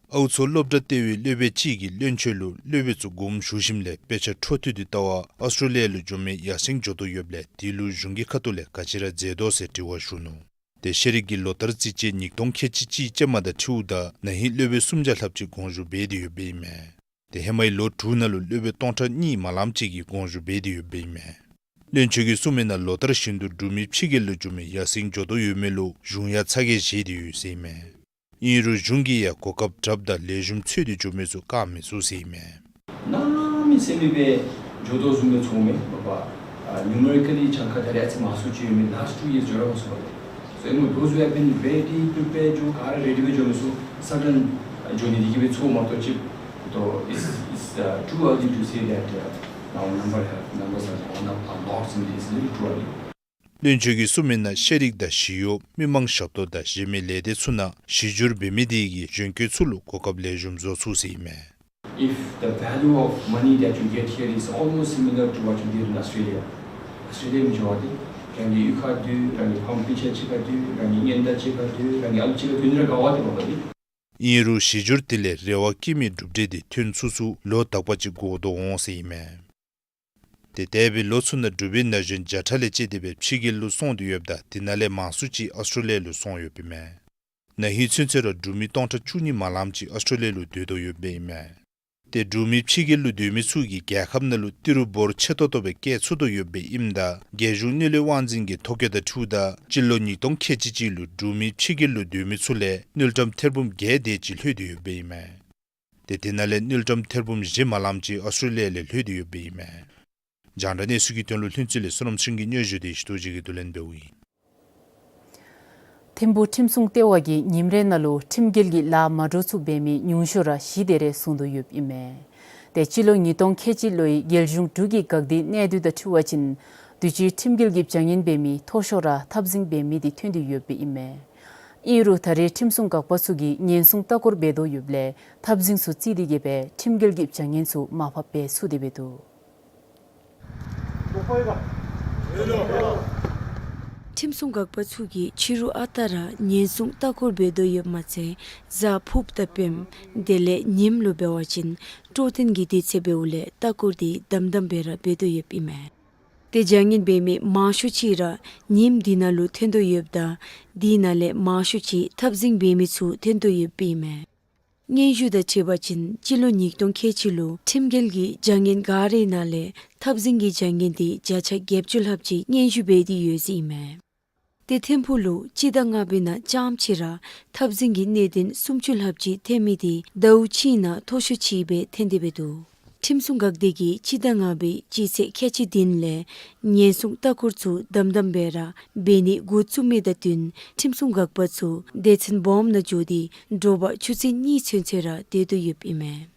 ཨའུ་མཚོ་སློབ་གྲྭ་ལྟེ་བའི་སློབ་དཔོན་ཅིག་གིས་བློན་ཆེན་ལུ་སློབ་དཔོན་ཚུ་དགོངསམ་ཞུ་ཞིནམ་ལས་དཔེ་ཆ་འཕྲོ་མཐུད་དེ་བལྟ་བར་ཨཱོས་ཊྲེ་ལི་ཡ་ལུ་འགྱོ་མི་ཡར་སེང་འགྱོ་དོ་ཡོདཔ་ལས་དེ་ལུ་གཞུང་གི་ཁ་ཐུག་ལས་ག་ཅི་ར་མཛད་དོ་ཟེར་དྲི་བ་ཞུ་ནུག། ཏེ་ཤེས་རིག་གི་ལོ་བསྟར་རྩིས་ཆད་ཉིས་སྟོང་ཁལ་གཅིག་གཅིག་ཅན་མ་དང་འཁྲིལཝ་ད་ན་ཧིང་སློབ་དཔོན་སུམ་བརྒྱ་ལྷགཔ་ཅིག་དགོངས་ཞུ་འབད་དེ་ཡོདཔ་ཨིན་མས། ཏེ་ཧེ་མའི་ལོ་དྲུག་ནང་ལུ་སློབ་དཔོན་སྟོང་ཕྲག་གཉིས་མ་ལངམ་ཅིག་གིས་དགོངས་ཞུ་འབད་དེ་ཡོདཔ་ཨིན་མས། བློན་ཆེན་གྱིས་གསུངས་མི་ནང་ལོ་ལྟར་བཞིན་དུ་འབྲུག་མི་ཕྱི་རྒྱལ་ལུ་འགྱོ་མི་ཡར་སེང་འགྱོ་དོ་ཡོད་མི་ལུ་གཞུང་ཡང་ཚ་གྱང་བཞེས་ཏེ་ཡོད་ཟེར་ཨིན་མས། ཨིན་རུང་གཞུང་གིས་ཡང་གོ་སྐབས་དྲགཔ་དང་ལེགས་ཤོམ་འཚོལ་ཏེ་འགྱོ་མི་ཚུ་བཀག་མི་ཚུགས་ཟེར་ཨིན་མས། གནམ་མེད་ས་མེད་སྦེ་འགྱོ་དོ་བཟུམ་སྦེ་ཚོརཝ་མས་པ། ཨ་ནིའུ་མེ་རི་ཀ་ལི་གྱངས་ཁ་ད་རེས་ཨ་ཙི་མང་སུ་ཅིག་ཡོད་མི་ལཱསཊ་ཊུ་ཡིརསི་འགྱོ་ར་མ་ཚུགས་པས། So you know, those who have been ready, prepared, འགྱོ་ག་ར་རེ་ཌི་སྦེ་འགྱོ་མི་ཚུ་སཱ་ཌེན་འགྱོ་ནི་དེ་གིས་སྦེ་ཚོརཝ་མ་གཏོགས་ཅིག་ཏོ་it's, it's, uh, too early to say that, uh, now number have, numbers are gone up a lot in this little too early. བློན་ཆེན་གྱིས་གསུངས་མི་ནང་ཤེས་རིག་དང་ཞི་གཡོག་མི་མང་ཞབས་ཏོག་དང་གཞན་མི་ལས་སྡེ་ཚུ་ནང་གཞི་བསྒྱུར་འབད་མི་དེ་གིས་གཞོན་སྐྱེས་ཚུ་ལུ་གོ་སྐབས་ལེགས་ཤོམ་བཟོ་ཚུགས་ཟེར་ཨིན་མས། If the value of money that you get here is almost similar to what you get in Australia, ཨཱོས་ཊྲེ་ལི་ཡ་མི་འགྱོ་བ་དེ་རང་གི་གཡུས་ཁར་སྡོད་རང་གི་ཕམ་སྤུན་ཆ་གཅིག་ཁར་སྡོད་རང་གི་གཉེན་དང་གཅིག་ཁར་སྡོད་རང་གི་ཨམ་ཅིག་ཁར་སྡོད་ནི་ར་དགའ་བ་དེ་མ་པ་དེ། ཨིན་རུང་གཞི་བསྒྱུར་དེ་ལས་རེ་བ་བསྐྱེད་མི་གྲུབ་འབྲས་དེ་ཐོན་ཚུགས་ཚུགས་ལོ་དག་པ་ཅིག་འགོར་དོ་འོང་ཟེར་ཨིན་མས། ཏེ་འདས་པའི་ལོ་ཚུ་ནང་འབྲུག་པའི་ན་གཞོན་བརྒྱ་ཕྲག་ལས་བཅད་དེ་སྦེ་ཕྱི་རྒྱལ་ལུ་སོང་སྟེ་ཡོདཔ་ད་དེ་ནང་ལས་མང་སུ་ཅིག་ཨཱོས་ཊྲེ་ལི་ཡ་ལུ་སོང་ཡོདཔ་ཨིན་མས། ན་ཧིང་ཚུན་ཚོད་ར་འབྲུག་མི་སྟོང་ཕྲག་བཅུ་གཉིས་མ་ལངམ་ཅིག་ཨཱོས་ཊྲེ་ལི་ཡ་ལུ་སྡོད་དོ་ཡོདཔ་ཨིན་མས། ཏེ་འབྲུག་མི་ཕྱི་རྒྱལ་ལུ་སྡོད་མི་ཚུ་གིས་རྒྱལ་ཁབ་ནང་ལུ་ཏི་རུ་འབོར་ཆེ་ཏོག་ཏོ་སྦེ་བསྐྱལ་ཚུགས་དོ་ཡོདཔ་ཨིནམ་ད་རྒྱལ་གཞུང་དངུལ་ལས་དབང་འཛིན་གྱི་ཐོ་བཀོད་དང་འཁྲིལཝ་ད་སྤྱི་ལོ་ཉིས་སྟོང་ཁལ་གཅིག་གཅིག་ལུ་འབྲུག་མི་ཕྱི་རྒྱལ་ལུ་སྡོད་མི་ཚུ་ལས་དངུལ་ཀྲམ་ཐེར་འབུམ་བརྒྱད་དེ་ཅིག་ལྷོད་དེ་ཡོདཔ་ཨིན་མས། ཏེ་དེ་ནང་ལས་དངུལ་ཀྲམ་ཐེར་འབུམ་བཞི་མ་ལངམ་ཅིག་ཨཱོས་ཊྲེ་ལི་ཡ་ལས་ལྷོད་དེ་ཡོདཔ་ཨིན་མས། རྒྱང་བསྒྲགས་གནས་ཚུལ་གྱི་དོན་ལུ་ལྷུན་རྩེ་ལས་བསོད་ནམས་ཚེ་རིང་གི་སྙན་ཞུ་དེ་ཞུ་དོ་ཅིག་གིས་བསྡུ་ལེན་འབདཝ་ཨིན། ཐིམ་ཕུག་ཁྲིམས་སྲུང་ལྟེ་བ་གིས་ཉིནམ་རེ་ནང་ལུ་ཁྲིམས་འགལ་གྱི་ལཱ་མ་འགྲོ་ཚུགསཔ་འབད་མི་ཉུང་ཤོས་ར་བཞི་དེ་རེ་བཟུང་དོ་ཡོདཔ་ཨིན་མས། ཏེ་སྤྱི་ལོ་ཉིས་སྟོང་ཁལ་གཅིག་ལོའི་རྒྱལ་གཞུང་འབྲུག་གི་དགག་སྡེའི་གནས་སྡུད་དང་འཁྲིལ་བ་ཅིན་དུས་ཅི་ཁྲིམས་འགལ་གྱི་བྱ་ངན་འབད་མི་མཐོ་ཤོས་ར་འཐབ་འཛིང་འབད་མི་དེ་ཐོན་ཏེ་ཡོདཔ་ཨིན་མས། ཨིན་རུང་ད་རེས་ཁྲིམས་སྲུང་འགག་པ་ཚུ་གིས་ཉེན་སྲུང་ལྟ་སྐོར་འབད་དོ་ཡོདཔ་ལས་འཐབ་འཛིང་ཚུ་བརྩིས་ཏེ་གིས་སྦེ་ཁྲིམས་འགལ་གྱི་བྱ་ངན་ཚུ་མར་ཕབ་འབད་ཚུགས་ཏེ་སྦེ་འདུག། ཁྲིམས་སྲུང་འགག་པ་ཚུ་གིས་ཕྱི་རུ་ཨ་རྟག་ར་ཉེན་སྲུང་ལྟ་སྐོར་འབད་དོ་ཡོདཔ་མ་ཚད་གཟའ་ཕུརཔ་དང་བུམ་དེ་ལས་ཉིནམ་ལུ་འབད་བ་ཅིན་སྤྲོ་སྟོན་གྱི་དུས་ཚོད་འབདཝ་ལས་ལྟ་སྐོར་དེ་དམ་དམ་སྦེ་ར་འབད་དོ་ཡོདཔ་ཨིན་མས། ཏེ་བྱ་ངན་འབད་མི་མང་ཤོས་ཅིག་ར་ཉིནམ་དེ་ནང་ལུ་ཐོན་དོ་ཡོདཔ་ད་དེ་ནང་ལས་མང་ཤོས་ཅིག་འཐབ་འཛིང་འབད་མི་ཚུ་ཐོན་དོ་ཡོདཔ་ཨིན་མས། སྙན་ཞུ་དང་འཁྲིལ་བ་ཅིན་སྤྱི་ལོ་ཉིས་སྟོང་ཁལ་གཅིག་ལུ་ཁྲིམས་འགལ་གྱི་བྱ་ངན་ག་རའི་ནང་ལས་འཐབ་འཛིང་གི་བྱ་ངན་དེ་བརྒྱ་ཆ་བརྒྱད་ཅུ་ལྷགཔ་ཅིག་སྙན་ཞུ་འབད་དེ་ཡོད་ཟེར་ཨིན་མས། ཏེ་ཐིམ་ཕུག་ལུ་སྤྱི་ཟླ་ལྔ་པའི་ནང་རྐྱངམ་གཅིག་ར་འཐབ་འཛིང་གི་གནད་དོན་སུམ་ཅུ་ལྷགཔ་ཅིག་ཐོན་མི་དེ་ཟླཝ་གཅིག་ནང་མཐོ་ཤོས་ཅིག་སྦེ་ཐོན་ཏེ་སྦེ་འདུག། ཁྲིམས་སྲུང་འགག་སྡེ་གིས་སྤྱི་ཟླ་ལྔ་པའི་སྤྱི་ཚེས་ཁལ་གཅིག་བདུན་ལས་ཉེན་སྲུང་ལྟ་སྐོར་ཚུ་དམ་དམ་སྦེ་ར་འབད་ནི་འགོ་བཙུགས་མི་དང་བསྟུན་ཁྲིམས་སྲུང་འགག་པ་ཚུ་སྡེ་ཚན་སྦོམ་ནང་འགྱོ་སྟེ་དྲོ་པ་ཆུ་ཚོད་གཉིས་ཚུན་ཚོད་ར་སྡོད་དོ་ཡོདཔ་ཨིན་མས།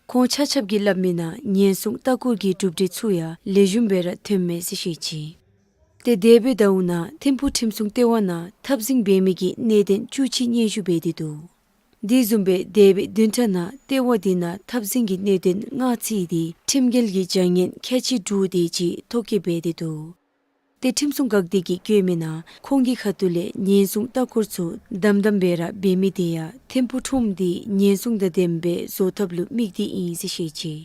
ཁོང་ཆ་ཁྱབ་ཀྱིས་སླབ་མི་ནང་ཉེན་སྲུང་ལྟ་སྐོར་གྱི་གྲུབ་འབྲས་ཚུ་ཡང་ལེགས་ཤོམ་སྦེ་ར་ཐོནམ་མས་ཟེར་བཤད་ཅི། ཏེ་འདས་པའི་ཟླཝ་ནང་ཐིམ་ཕུག་ཁྲིམས་སྲུང་ལྟེ་བ་ནང་འཐབ་འཛིང་འབད་མི་གི་གནད་དོན་བཅུ་གཅིག་སྙན་ཞུ་འབད་དེ་འདུག། དེ་བཟུམ་སྦེ་འདས་པའི་བདུན་ཕྲག་ནང་ལྟེ་བ་དེ་ནང་འཐབ་འཛིང་གི་གནད་དོན་ལྔ་བརྩིས་ཏེ་ཁྲིམས་འགལ་གྱི་བྱ་ངན་ཁལ་གཅིག་དྲུག་དེ་ཅིག་ཐོ་བཀོད་འབད་དེ་འདུག། ཏེ་ཁྲིམས་སྲུང་འགག་སྡེ་གིས་བཀོད་མི་ནང་ཁོང་གི་ཁ་ཐུག་ལས་ཉེན་སྲུང་ལྟ་སྐོར་ཚུ་དམ་དམ་སྦེ་ར་འབད་མི་དེ་ཡང་ཐིམ་ཕུག་ཁྲོམ་འདི་ཉེན་སྲུང་དང་ལྡནམ་སྦེ་བཟོ་ཐབས་ལུ་དམིགས་ཏེ་ཨིན་ཟེར་བཤད་ཅི།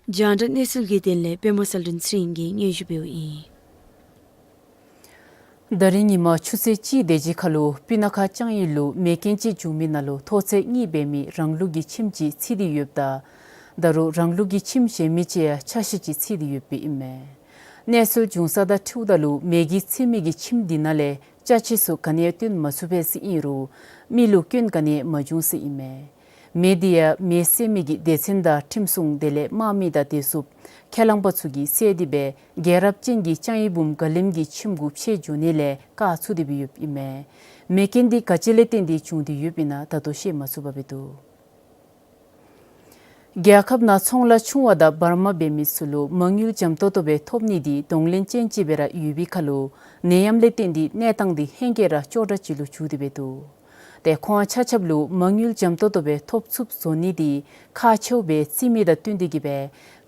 རྒྱང་བསྒྲགས་གནས་ཚུལ་གྱི་དོན་ལས་པདྨ་གསལ་སྒྲོན་ཚེ་རིང་གིས་སྙན་ཞུ་འབདཝ་ཨིན། ད་རིས་ཉིན་མ་ཆུ་ཚོད་གཅིག་དེ་ཅིག་ཁར་ལུ་སྤུ་ན་ཁ་ལྕང་གཡུས་ལུ་མེ་རྐྱེན་ཅིག་བྱུང་མི་ནང་ལུ་ཐོག་ཚད་གཉིས་འབད་མི་རང་ལུགས་ཀྱི་ཁྱིམ་ཅིག་ཚིག་སྟེ་ཡོདཔ་ད། ད་རུང་རང་ལུགས་ཀྱི་ཁྱིམ་གཞན་མི་ཅིག་ཡང་ཆ་ཤས་ཅིག་ཚིག་སྟེ་ཡོདཔ་ཨིན་མས། གནས་ཚུལ་བྱུང་ས་དང་འཁྲིལཝ་ད་ལུ་མེ་གིས་ཚིག་མི་གི་ཁྱིམ་འདི་ནང་ལས་ཅ་ཆས་ཚུ་ག་ནི་ཡང་བཏོན་མ་ཚུགས་པས་ཟེར་ཨིན་རུང་མི་ལུ་སྐྱོན་ག་ནི་ཡང་མ་བྱུང་ཟེར་ཨིན་མས། མེ་འདི་ཡང་མེ་བསད་མི་གི་སྡེ་ཚན་དང་ཁྲིམས་སྲུང་དེ་ལས་དམག་མི་དང་བདེ་སྲུངཔ་ཁས་བླངས་པ་ཚུ་གིས་བསལ་ཏེ་སྦེ་རྒྱལ་རབས་ཅན་གྱི་ལྕང་གཡུས་འབུམ་དགའ་གླིང་གི་ཁྱིམ་གུ་ཕྱེ་འགྱོ་ནི་ལས་བཀག་ཚུགས་ཏེ་སྦེ་ཡོདཔ་ཨིན་མས། མེ་རྐྱེན་འདི་ག་ཅི་ལས་བརྟེན་ཏེ་བྱུང་སྟེ་ཡོདཔ་ཨིན་ན་ད་ལྟོ་ཤེས་མ་ཚུགས་པར་སྦེ་འདུག། རྒྱལ་ཁབ་ནང་ཚོང་ལཱ་ཆུང་བ་དང་བར་མ་འབད་མི་ཚུ་ལུ་མ་དངུལ་འཇམ་ཏོག་ཏོ་སྦེ་ཐོབ་ནི་འདི་གདོང་ལེན་ཅན་ཅིག་སྦེ་ར་ཡོད་པའི་ཁར་ལུ་ནད་ཡམས་ལས་བརྟེན་ཏེ་གནས་སྟངས་འདི་ཧེང་སྐལ་ར་ཅོག་འཐདཔ་ཅིག་ལུ་གྱུར་ཏེ་སྦེ་འདུག། ཏེ་ཁོང་ཆ་ཁྱབ་ལུ་མ་དངུལ་འཇམ་ཏོག་ཏོ་སྦེ་ཐོབ་ཚུགསཔ་བཟོ་ནི་འདི་ཁག་ཆེཝ་སྦེ་བརྩི་མི་དང་བསྟུན་ཏེ་གིས་སྦེ་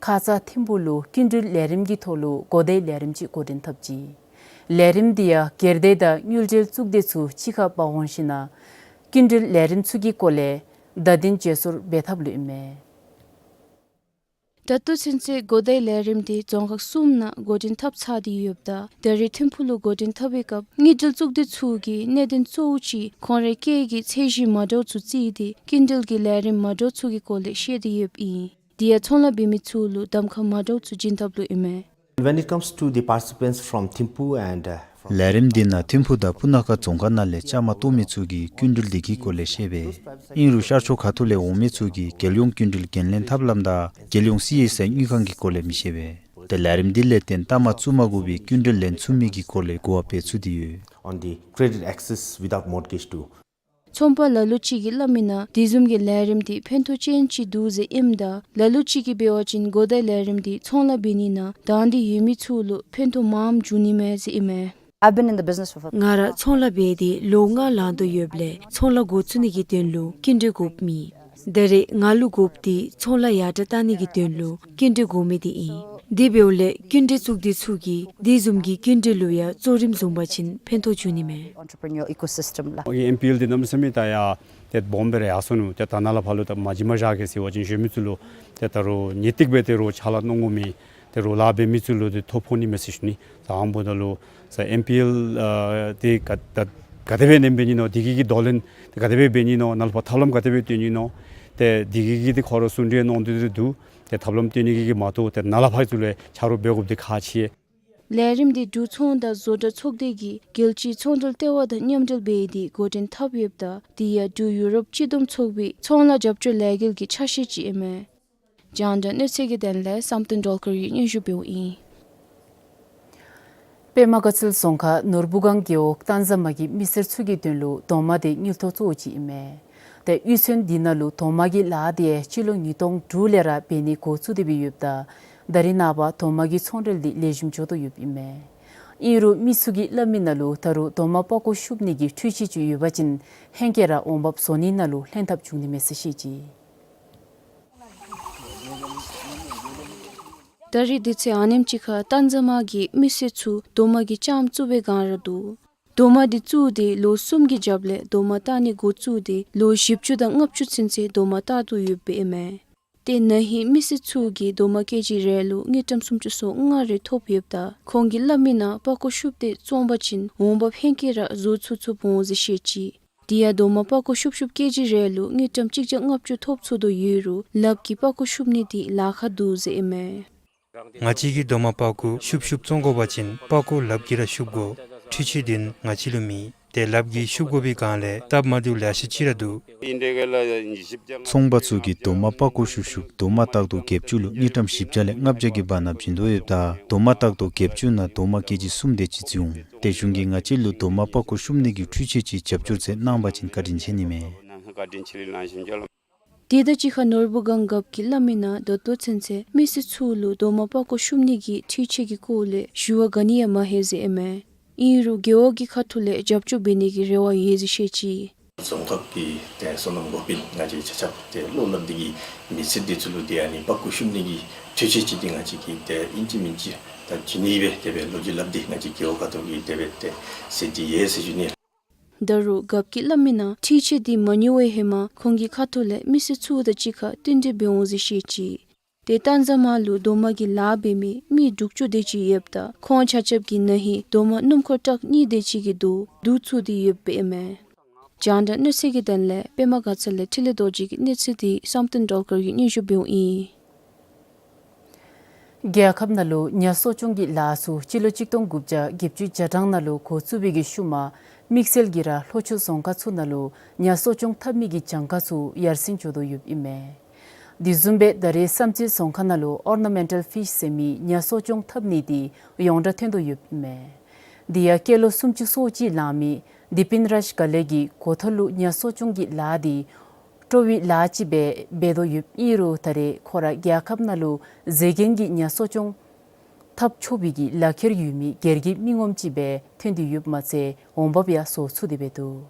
ཁ་ཙ་ཐིམ་ཕུག་ལུ་སྐྱིན་འགྲུལ་ལས་རིམ་གྱི་ཐོག་ལུ་གོ་བརྡའི་ལས་རིམ་ཅིག་འགོ་འདྲེན་འཐབ་ཅི། ལས་རིམ་འདི་ཡང་སྒེར་སྡེ་དང་དངུལ་འབྲེལ་གཙུག་སྡེ་ཚུ་གཅིག་ཁར་འབག་འོང་ཞིན་ན་སྐྱིན་འགྲུལ་ལས་རིམ་ཚུ་གི་སྐོར་ལས་བརྡ་དོན་བརྗེ་སོར་འབད་ཐབས་ལུ་ཨིན་མས། ད་ལྟོ་ཚུན་ཚོད་གོ་བརྡའི་ལས་རིམ་འདི་རྫོང་ཁག་གསུམ་ནང་འགོ་འདྲེན་འཐབ་ཚར་ཏེ་ཡོདཔ་ད་ད་རིས་ཐིམ་ཕུག་ལུ་འགོ་འདྲེན་འཐབ་པའི་སྐབས་དངུལ་འབྲེལ་གཙུག་སྡེ་ཚུ་གིས་གནད་དོན་གཙོ་བོ་ཅིག་ཁོང་རའི་སྐད་ཀྱི་ཚད་གཞི་མ་འདྲཝ་ཚུ་བརྩིས་ཏེ་སྐྱིན་འགྲུལ་གྱི་ལས་རིམ་མ་འདྲཝ་ཚུ་གི་སྐོར་ལས་བཤད་དེ་ཡོདཔ་ཨིན། དེ་ཡང་ཚོང་ལཱ་འབད་མི་ཚུ་ལུ་གདམ་ཁ་མ་འདྲཝ་ཚུ་བྱིན་ཐབས་ལུ་ཨིན་མས། When it comes to the participants from Thimphu and, uh, from ལས་རིམ་འདི་ནང་ཐིམ་ཕུག་དང་སྤུ་ན་ཁ་རྫོང་ཁག་ནང་ལས་བཅའ་མར་གཏོགས་མི་ཚུ་གིས་སྐྱིན་འགྲུལ་འདི་གི་སྐོར་ལས་ཤེས་པས། ཨིན་རུང་ཤར་ཕྱོགས་ཁ་ཐུག་ལས་འོང་མི་ཚུ་གིས་རྒྱལ་ཡོངས་སྐྱིན་འགྲུལ་འགན་ལེན་ཐབས་ལམ་དང་རྒྱལ་ཡོངས་སི་ཨེས་ཨའི་དངུལ་ཁང་གི་སྐོར་ལས་མི་ཤེས་པས། ཏེ་ལས་རིམ་འདི་ལས་བརྟེན་ལྟ་མ་བཙུགས་མ་དགོ་པའི་སྐྱིན་འགྲུལ་ལེན་ཚུགས་མི་གི་སྐོར་ལས་གོ་བ་སྤེལ་ཚུགས་ཏེ་ཡོད། On the credit access without mortgage to ཚོང་པ་ལ་ལུ་ཅིག་གིས་སླབ་མི་ནང་དེ་བཟུམ་གྱི་ལས་རིམ་འདི་ཕན་ཐོགས་ཅན་ཅིག་འདུག་ཟེར་ཨིནམ་ད་ལ་ལུ་ཅིག་གིས་འབད་བ་ཅིན་གོ་བརྡའི་ལས་རིམ་འདི་ཚོང་ལཱ་འབད་ནི་ནང་དང་འདོད་ཡོད་མི་ཚུ་ལུ་ཕན་ཐོགས་མངམ་འབྱུང་ནི་མས་ཟེར་ཨིན་མས། I've been in the business for ང་ར་ཚོང་ལཱ་འབད་དེ་ལོ་ལྔ་ལང་དོ་ཡོདཔ་ལས་ཚོང་ལཱ་འགོ་བཙུགས་ནི་གི་དོན་ལུ་སྐྱིན་འགྲུལ་དགོཔ་མེད། ད་རེས་ང་ལུ་དགོཔ་འདི་ཚོང་ལཱ་ཡར་དྲག་བཏང་ནི་གི་དོན་ལུ་སྐྱིན་འགྲུལ་དགོ་མི་འདི་ཨིན། དེ་འབདཝ་ལས་སྐྱིན་འགྲུལ་གཙུག་སྡེ་ཚུ་གིས་དེ་བཟུམ་གྱི་སྐྱིན་འགྲུལ་ལུ་ཡང་གཙོ་རིམ་བཟུང་པ་ཅིན་ཕན་ཐོགས་འབྱུང་ནི་མས། Entrepreneur ecosystem ལགས། ཨེམ་པི་ཨེལ་འདི་གནམ་མེད་ས་མེད་ད་ཡར་ཏེ་སྦོམ་སྦེ་ར་ཡར་སོ་ནུག། ཏེ་ད་ནཱ་ལས་ཕར་ལུ་ད་མ་བྱིན་མ་བཞག་གེ་ཟེར་བ་ཅིན་གཞན་མི་ཚུ་ལུ་ཏེ་ད་རུང་ངེས་ཏིག་སྦེ་ཏེ་རོགས་ཕྱག་ལཱ་གནང་དགོ་མི་ཏེ་རོགས་ལཱ་འབད་མི་ཚུ་ལུ་ཏེ་ཐོ་ཕོག་ནི་མས་ཟེར་ཞུ་ནི། ད་ཨ་ནི་འབདཝ་ད་ལུ་ས་ཨེམ་པི་ཨེལ་ཨ་འདི་ག་ད་ག་དེ་སྦེ་ཨིནམ་འབད་ནི་ནོ། འདི་གི་གི་གདོང་ལེན་ཏེ་ག་དེ་སྦེ་འབད་ནི་ནོ། ནཱ་ལས་ཕར་ཐབས་ལམ་ག་དེ་སྦེ་སྟོན་ནི་ནོ། ཏེ་འདི་གི་གི་འདི་ཁོ་ར་གསུང་གྲོས་གནང་སྟེ་འདི་འདུག། ཏེ་ཐབས་ལམ་སྟོན་ནི་གི་གི་མ་གཏོགས་ཏེ་ནཱ་ལས་ཕར་ཚུ་ལུ་ཆ་རོགས་འབད་དགོཔ་འདི་ཁག་ཆེ། ལས་རིམ་འདི་འབྲུག་ཚོང་དང་བཟོ་གྲྭ་ཚོགས་སྡེ་གིས་རྒྱལ་སྤྱིའི་ཚོང་འབྲེལ་ལྟེ་བ་དང་མཉམ་འབྲེལ་འབད་དེ་འགོ་འདྲེན་འཐབ་ཡོདཔ་ད་དེ་ཡང་འབྲུག་ཡུ་རོབ་སྤྱི་བསྡོམས་ཚོགས་པའི་ཚོང་ལཱ་རྒྱབ་སྐྱོར་ལས་འགུལ་གྱི་ཆ་ཤས་ཅིག་ཨིན་མས། རྒྱང་བསྒྲགས་གནས་ཚུལ་གྱི་དོན་ལས་བསམ་གཏན་སྒྲོལ་དཀར་གྱིས་སྙན་ཞུ་འབདཝ་ཨིན། པདྨ་དགའ་ཚལ་རྫོང་ཁག་ནོར་བུ་སྒང་རྒེད་འོག་སྟན་ཟ་མ་གི་མི་སེར་ཚུ་གི་དོན་ལུ་རྡོག་མ་འདི་དངུལ་ཐོག་གཙོ་བོ་ཅིག་ཨིན་མས། ཏེ་གཡུས་ཚན་འདི་ནང་ལུ་རྡོག་མ་གི་ལཱ་འདི་སྤྱི་ལོ་ཉིས་སྟོང་དྲུག་ལས་ར་འབད་ནི་འགོ་བཙུགས་ཏེ་སྦེ་ཡོདཔ་ད་ད་རེས་ནངས་པ་རྡོག་མ་གི་ཚོང་འབྲེལ་འདི་ལེགས་ཤོམ་འགྱོ་དོ་ཡོདཔ་ཨིན་མས། ཨིན་རུང་མི་ཚུ་གིས་སླབ་མི་ནང་ལུ་ད་རུང་རྡོག་མ་པགས་ཀོ་ཤུབ་ནི་གི་འཕྲུལ་ཆས་ཅིག་ཡོད་པ་ཅིན་ཧེང་སྐལ་ར་འོང་འབབ་བཟོ་ནི་ནང་ལུ་ལྷན་ཐབས་འབྱུང་ནི་མས་ཟེར་བཤད་ཅི། ད་རེས་དུས་ཚོད་ཨ་ནེམ་ཅིག་ཁར་སྟན་ཟ་མ་གི་མི་སེར་ཚུ་རྡོག་མ་གི་ལྕངམ་བཙུགས་པའི་སྒང་ར་འདུག། རྡོག་མ་འདི་བཙུགས་ཏེ་ལོ་གསུམ་གྱི་རྒྱབ་ལས་རྡོག་མ་བཏགས་ནི་འགོ་བཙུགས་ཏེ་ལོ་བཞི་བཅུ་དང་ལྔ་བཅུ་ཚུན་ཚོད་རྡོག་མ་བཏགས་དོ་ཡོདཔ་ཨིན་མས། ཏེ་ན་ཧིང་མི་སེར་ཚུ་གིས་རྡོག་མ་ཀེ་ཇི་རེ་ལུ་དངུལ་ཀྲམ་སུམ་ཅུ་སོ་ལྔ་རེ་ཐོབ་ཡོདཔ་ད་ཁོང་གིས་སླབ་མི་ནང་པགས་ཀོ་ཤུབ་སྟེ་བཙོང་པ་ཅིན་འོང་འབབ་ཧེང་སྐལ་ར་བཟོ་ཚུགས་ཚུགསཔ་འོང་ཟེར་བཤད་ཅི། དེ་ཡང་རྡོག་མ་པགས་ཀོ་ཤུབ་ཤུབ་ཀེ་ཇི་རེ་ལུ་དངུལ་ཀྲམ་གཅིག་བརྒྱ་ལྔ་བཅུ་ཐོབ་ཚུགས་དོ་ཡོད་རུང་ལགཔ་གིས་པགས་ཀོ་ཤུབ་ནི་འདི་ལཱ་ཁག་འདུག་ཟེར་ཨིན་མས། ང་བཅས་ཀྱིས་རྡོག་མ་པགས་ཀོ་ཤུབ་ཤུབ་བཙོང་དགོ་པ་ཅིན་པགས་ཀོ་ལགཔ་གིས་ར་ཤུབ་དགོ། འཕྲུལ་ཆས་འདི་ང་བཅས་ལུ་མེད། ཏེ་ལགཔ་གིས་ཤུབ་དགོ་པའི་སྒང་ལས་སྟབས་མ་བདེཝ་ལེ་ཤ་ཅིག་ར་འདུག། ཚོང་པ་ཚུ་གིས་རྡོག་མ་པགས་ཀོ་ཤུབ་ཤུབ་རྡོག་མ་བཏགས་རྡོག་བརྒྱད་ཅུ་ལུ་དངུལ་ཀྲམ་བཞི་བརྒྱ་ལས་ལྔ་བརྒྱ་གི་བར་ན་བྱིན་དོ་ཡོདཔ་ད་རྡོག་མ་བཏགས་རྡོག་བརྒྱད་ཅུ་ནང་རྡོག་མ་ཀེ་ཇི་གསུམ་དེ་ཅིག་བཙུགས་འོང་། ཏེ་གཞུང་གིས་ང་བཅས་ལུ་རྡོག་མ་པགས་ཀོ་ཤུབ་ནི་གི་འཕྲུལ་ཆས་ཅིག་རྒྱབ་སྐྱོར་མཛད་གནང་པ་ཅིན་བཀའ་དྲིན་ཆེ་ནི་མས། དེ་དང་གཅིག་ཁར་ནོར་བུ་སྒང་རྒཔོ་གིས་སླབ་མི་ནང་ད་ལྟོ་ཚུན་ཚོད་མི་སེར་ཚུ་ལུ་རྡོག་མ་པགས་ཀོ་ཤུབ་ནི་གི་འཕྲུལ་ཆས་ཀྱི་སྐོར་ལས་ཞུ་བ་ག་ནི་ཡང་མ་ལྷོད་ཟེར་ཨིན་མས། ཨིན་རུང་རྒེད་འོག་གི་ཁ་ཐུག་ལས་རྒྱབ་སྐྱོར་འབད་ནི་གི་རེ་བ་ཡོད་ཟེར་བཤད་ཅི། རྫོང་ཁག་གི་ཏེ་སོ་ནམ་འགོ་དཔོན་ང་བཅས་ཆ་ཁྱབ་ཏེ་བློ་སླབ་སྟེ་གིས་མི་སེར་འདི་ཚུ་ལུ་ཏེ་ཨ་ནི་པགས་ཀོ་ཤུབ་ནི་གི་འཕྲུལ་ཆས་ཅིག་འདི་ང་བཅས་ཀྱིས་ཏེ་ཨིན་ཅི་མིན་ཅི་ བྱིན་ནི་སྦེ་དེ་སྦེ་ལོ་རྒྱུས་སླབ་སྟེ་ང་བཅས་རྒེད་འོག་ཁ་ཐུག་གི་དེ་སྦེ་ཏེ་སེལ་ཏེ་ཡོད་ཟེར་ཞུ་ནི། ད་རུང་རྒཔོ་གིས་སླབ་མི་ནང་འཕྲུལ་ཆས་འདི་མ་ཉོ་བའི་ཧེ་མ་ཁོང་གི་ཁ་ཐུག་ལས་མི་སེར་ཚུ་དང་གཅིག་ཁར་བསྟུན་གྲོས་འབད་འོང་ཟེར་བཤད་ཅི། ཏེ་གཏན་འཇགས་མ་ལུ་རྡོག་མ་གི་ལཱ་འབད་མི་མི་དྲུག་ཅུ་དེ་ཅིག་ཡོདཔ་ད་ཁོང་ཆ་ཁྱབ་ཀྱི་ནང་ཧེ་རྡོག་མ་སྣུམ་འཁོར་ཊག་གཉིས་དེ་ཅིག་གི་རྡོ་བསྡུ་ཚུགས་ཏེ་ཡོདཔ་ཨིན་མས། རྒྱང་བསྒྲགས་གནས་ཚུལ་གྱི་དོན་ལས་པདྨ་དགའ་ཚལ་ལས་འཕྲིན་ལས་རྡོ་རྗེ་གི་གནས་ཚུལ་འདི་བསམ་གཏན་སྒྲོལ་དཀར་གྱིས་སྙན་ཞུ་འབདཝ་ཨིན། རྒྱལ་ཁབ་ནང་ལུ་ཉ་གསོ་སྐྱོང་གི་ལཱ་ཚུ་སྤྱི་ལོ་གཅིག་སྟོང་དགུ་བརྒྱ་བརྒྱད་ཅུ་གྱ་གྲངས་ནང་ལུ་འགོ་བཙུགས་པའི་གི་ཤུལ་མ་དམིགས་བསལ་གྱིས་ར་ལྷོ་ཕྱོགས་རྫོང་ཁག་ཚུ་ནང་ལུ་ཉ་གསོ་སྐྱོང་འཐབ་ནི་གི་གྱངས་ཁ་ཚུ་ཡར་སེང་འགྱོ་དོ་ཡོདཔ་ཨིན་མས། དེ་བཟུམ་སྦེ་ད་རེས་བསམ་རྩེ་རྫོང་ཁག་ནང་ལུ་ཨོར་ན་མེན་ཊལ་ཕིཤ་ཟེར་མི་ཉ་གསོ་སྐྱོང་འཐབ་ནི་འདི་ཡོངས་གྲགས་ཐོན་དོ་ཡོདཔ་ཨིན་མས། དེ་ཡང་སྐྱེས་ལོ་སུམ་ཅུ་སོ་གཅིག་ལང་མི་དི་པིན་རཱཇ་ག་ལེ་གིས་འགོ་ཐོག་ལུ་ཉ་གསོ་སྐྱོང་གི་ལཱ་འདི་སྤྲོ་བའི་ལཱ་ཅིག་སྦེ་འབད་དོ་ཡོདཔ་ཨིན་རུང་ད་རེས་ཁོ་ར་རྒྱལ་ཁབ་ནང་ལུ་མཛེས་རྒྱན་གྱི་ཉ་གསོ་སྐྱོང་འཐབ་ཆོག་པའི་གི་ལག་ཁྱེར་ཡོད་མི་སྒེར་གྱི་མི་ངོམ་ཅིག་སྦེ་ཐོན་ཏེ་ཡོདཔ་མ་ཚད་འོང་འབབ་ཡང་བཟོ་ཚུགས་ཏེ་འབད་འདུག།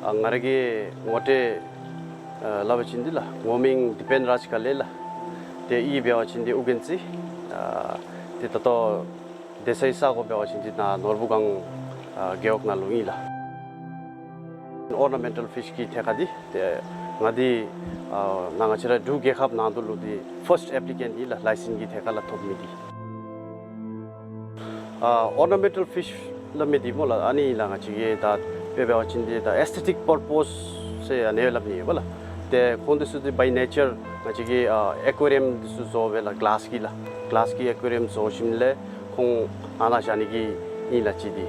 ཨ་ང་ར་གི་ངོ་སྤྲོད་ཨ་སླབ་པ་ཅིན་འདི་ལགས། ངོ་མིང་དི་པིན་རཱཇ་ག་ལེ་ལགས། ཏེ་གཡུས་འབད་བ་ཅིན་འདི་ཨོ་རྒྱན་རྩེ། ཨ་ཏེ་ད་ལྟོ་སྡོད་སའི་ས་གོ་འབད་བ་ཅིན་འདི་ནཱ་ནོར་བུ་སྒང་ཨ་རྒེད་འོག་ནང་ལུ་ཨིན་ལགས། ཨོར་ན་མེན་ཊལ་ཕིཤ་གི་ཐད་ཁར་འདི་ཏེ་ང་འདི་ཨ་ནཱ་ང་བཅས་ར་འབྲུག་རྒྱལ་ཁབ་ནང་དུ་ལུ་འདི་ཕརསཊ་ཨེཔ་ལི་ཀེནཊ་ཨིན་ལགས། ལའི་སེནསི་གི་ཐད་ཁར་ལུ་ཐོབ་མི་འདི། ཨ་ཨོར་ན་མེན་ཊལ་ཕིཤ་སླབ་མི་འདི་སྨོ་ལགས། ཨ་ནི་ལགས་ང་བཅས་ཀྱི་ད་དཔེ་འབད་བ་ཅིན་འདི་ད་ཨེས་ཐེ་ཊིཀ་པར་པོསི་ཟེར་ཨ་ནི་སླབ་ནི་ཡོད་པ་ལགས། ཏེ་ཁོང་འདི་ཚུ་འདི་བའི་ནེ་ཅར་ང་བཅས་ཀྱི་ཨ་ཨེ་ཀུ་ཨེ་རི་ཡམ་འདི་ཚུ་བཟོ་སྦེ་ལགས། གི་ལཱསི་གི་ལགས། གི་ལཱསི་གི་ཨེ་ཀུ་ཨེ་རི་ཡམ་བཟོ་ཞིནམ་ལས་ཁོང་ཨ་ནཱ་བཞག་ནི་གི་ཨིན་ལགས་ཅིག་འདི།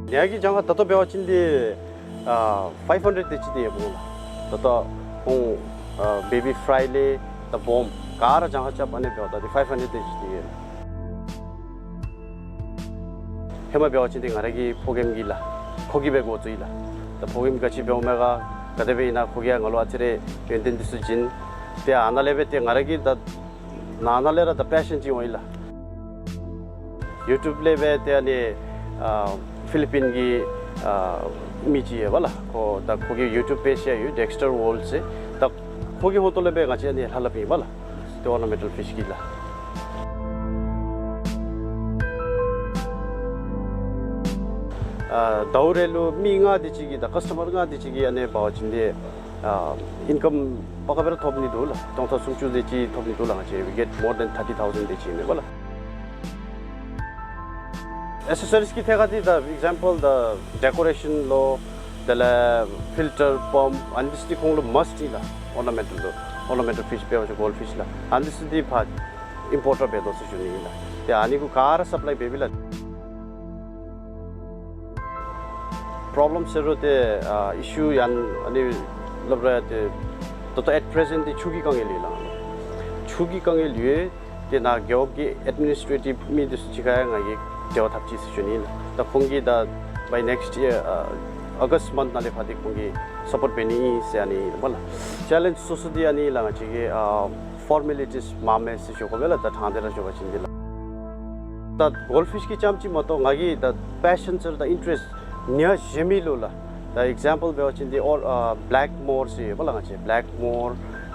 ཉ་གི་གྱངས་ཁ་ད་ལྟོ་འབད་བ་ཅིན་འདི་ཨ་ཕའིབ་ཧན་ཌེཌ་དེ་ཅིག་འདི་ཡོདཔ་འོང་ལགས། ད་ལྟོ་ཁོང་ཨ་བེ་བི་ཕྲའི་ལས་ད་སྦོམ་ག་ར་གྱངས་ཁ་རྐྱབ་ཨ་ནི་འབདཝ་ད་འདི་ཕའིབ་ཧན་ཌེཌ་དེ་ཅིག་འདི་ཡོད། ཧེ་མ་འབད་བ་ཅིན་འདི་ང་ར་གི་ཕོ་རྒནམ་གིས་ལགས་ཁོ་གིས་སྦེ་འགོ་བཙུགས་ཡི་ལགས། ད་ཕོ་རྒནམ་ག་ཅི་འབདཝ་མས་ག་ག་དེ་སྦེ་ཨིན་ན་ཁོ་གིས་ཡང་ང་ལུ་ཨ་ཙི་རེ་ཡོན་ཏན་འདི་ཚུ་བྱིན། ཏེ་ཨ་ནཱ་ལས་སྦེ་ཏེ་ང་ར་གིས་ད་ནཱ་ནཱ་ལས་ར་ད་པེ་ཤཱན་ཅིག་འོང་ཡི་ལགས། ཡུ་ཊུབ་ལས་སྦེ་ཏེ་ཨ་ནི་ཨ་ཕི་ལི་པིན་གྱི་ཨ་མི་ཅིག་ཡོད་པ་ལགས། ཁོ་ད་ཁོ་གི་ཡུ་ཊུབ་པེཇ་ཡང་ཡོད། ཌེགསི་ཊར་ཝཱརལཌ་ཟེར། ད་ཁོ་གི་ཧོང་ཏོ་ལས་སྦེ་ང་བཅས་ཨ་ནི་ལྷབ་ལྷབ་ཨིན་པ་ལགས། ཏེ་ཨོར་ན་མེན་ཊལ་ཕིཤ་གི་ལགས། ཨ་ཟླཝ་རེ་ལུ་མི་ལྔ་དེ་ཅིག་གི་ད་ཀསི་ཊ་མར་ལྔ་དེ་ཅིག་གིས་ཨ་ནི་འབད་བ་ཅིན་འདི་ཨ་ཨིན་ཀམ་པ་ག་སྦེ་ར་ཐོབ་ནི་འདུག་ལགས། སྟོང་ཕྲག་སུམ་ཅུ་དེ་ཅིག་ཐོབ་ནི་འདུག་ལགས། ང་བཅས་we get more than thirty thousand དེ་ཅིག་ཨིན་པ་ལགས། ཨེག་སེ་སོ་རིསི་གི་ཐད་ཁར་འདི་ད་ཨིག་ཛེམ་པཱལ་ད་ཌེ་ཀོ་རེ་ཤཱན་ལོ། དེ་ལས་ཕིལ་ཊར་པམཔ་ཨ་ནི་འདི་ཚུ་འདི་ཁོང་ལུ་མཱསཊ་ཨིན་ལགས། ཨོར་ན་མེན་ཊལ་ལུ་ཨོར་ན་མེན་ཊལ་ཕིཤ་འབད་བ་ཅིན་གོལཌ་ཕིཤ་ལགས། ཨ་ནི་འདི་ཚུ་འདི་ཕར་ཨིམ་པོརཊ་ར་འབད་དོ་ཟེར་ཞུ་ནི་ཨིན་ལགས། ཏེ་ཨ་ནི་གུ་ག་ར་སབ་ལའི་འབད་བས་ལགས། པྲོབ་ལེམ་ཟེར་རུང་ཏེ་ཨ་ཨི་ཤུ་ཡང་ཨ་ནི་སླབ་རུང་ཏེ་ད་ལྟོ་ཨེཊ་པེ་རེ་ཟེནཊ་འདི་ཆུ་གི་དཀའ་ངལ་ཡོད་ལགས། ཆུ་གི་དཀའ་ངལ་ཡོད། ཏེ་ནཱ་རྒེད་འོག་གི་ཨེཌ་མི་ནིསི་ཊེ་ཊིབ་མི་འདི་ཚུ་གཅིག་ཁར་ཡང་ང་གིས་འབྲེལ་བ་འཐབ་ཅི་ཟེར་ཞུ་ནི་ཨིན་ལགས། ད་ཁོང་གིས་ད་by next year ཨ་ཨོ་གསཊ་མནཐ་ནང་ལས་ཕར་འདི་ཁོང་གིས་སཔོརཊ་འབད་ནི་ཨིན་ཟེར་ཨ་ནི་ཨིན་པ་ལགས། ཅེ་ལེནཇ་སོ་སོ་འདི་ཨ་ནི་ལགས། ང་བཅས་ཀྱི་ཨ་ཕོར་མེ་ལི་ཊིསི་མངམ་མས་ཟེར་ཞུ་དགོ་པས་ལགས། ད་དྲང་སྟེ་ར་ཞུ་བ་ཅིན་འདི་ལགས། ད་གོལཌ་ཕིཤ་གི་རྐྱངམ་ཅིག་མ་གཏོགས་ང་གི་ད་པེ་ཤཱན་ཟེར་ད་ཨིན་ཊེ་རེསཊ་ཉ་གཞན་མི་ལུ་ལགས། ད་ཨིག་ཛེམ་པཱལ་འབད་བ་ཅིན་འདི་ཨོར་ཨ་བེ་ལེཀ་མོར་ཟེར་ཡོད་པ་ལགས། ང་བཅས་བེ་ལེཀ་མོར་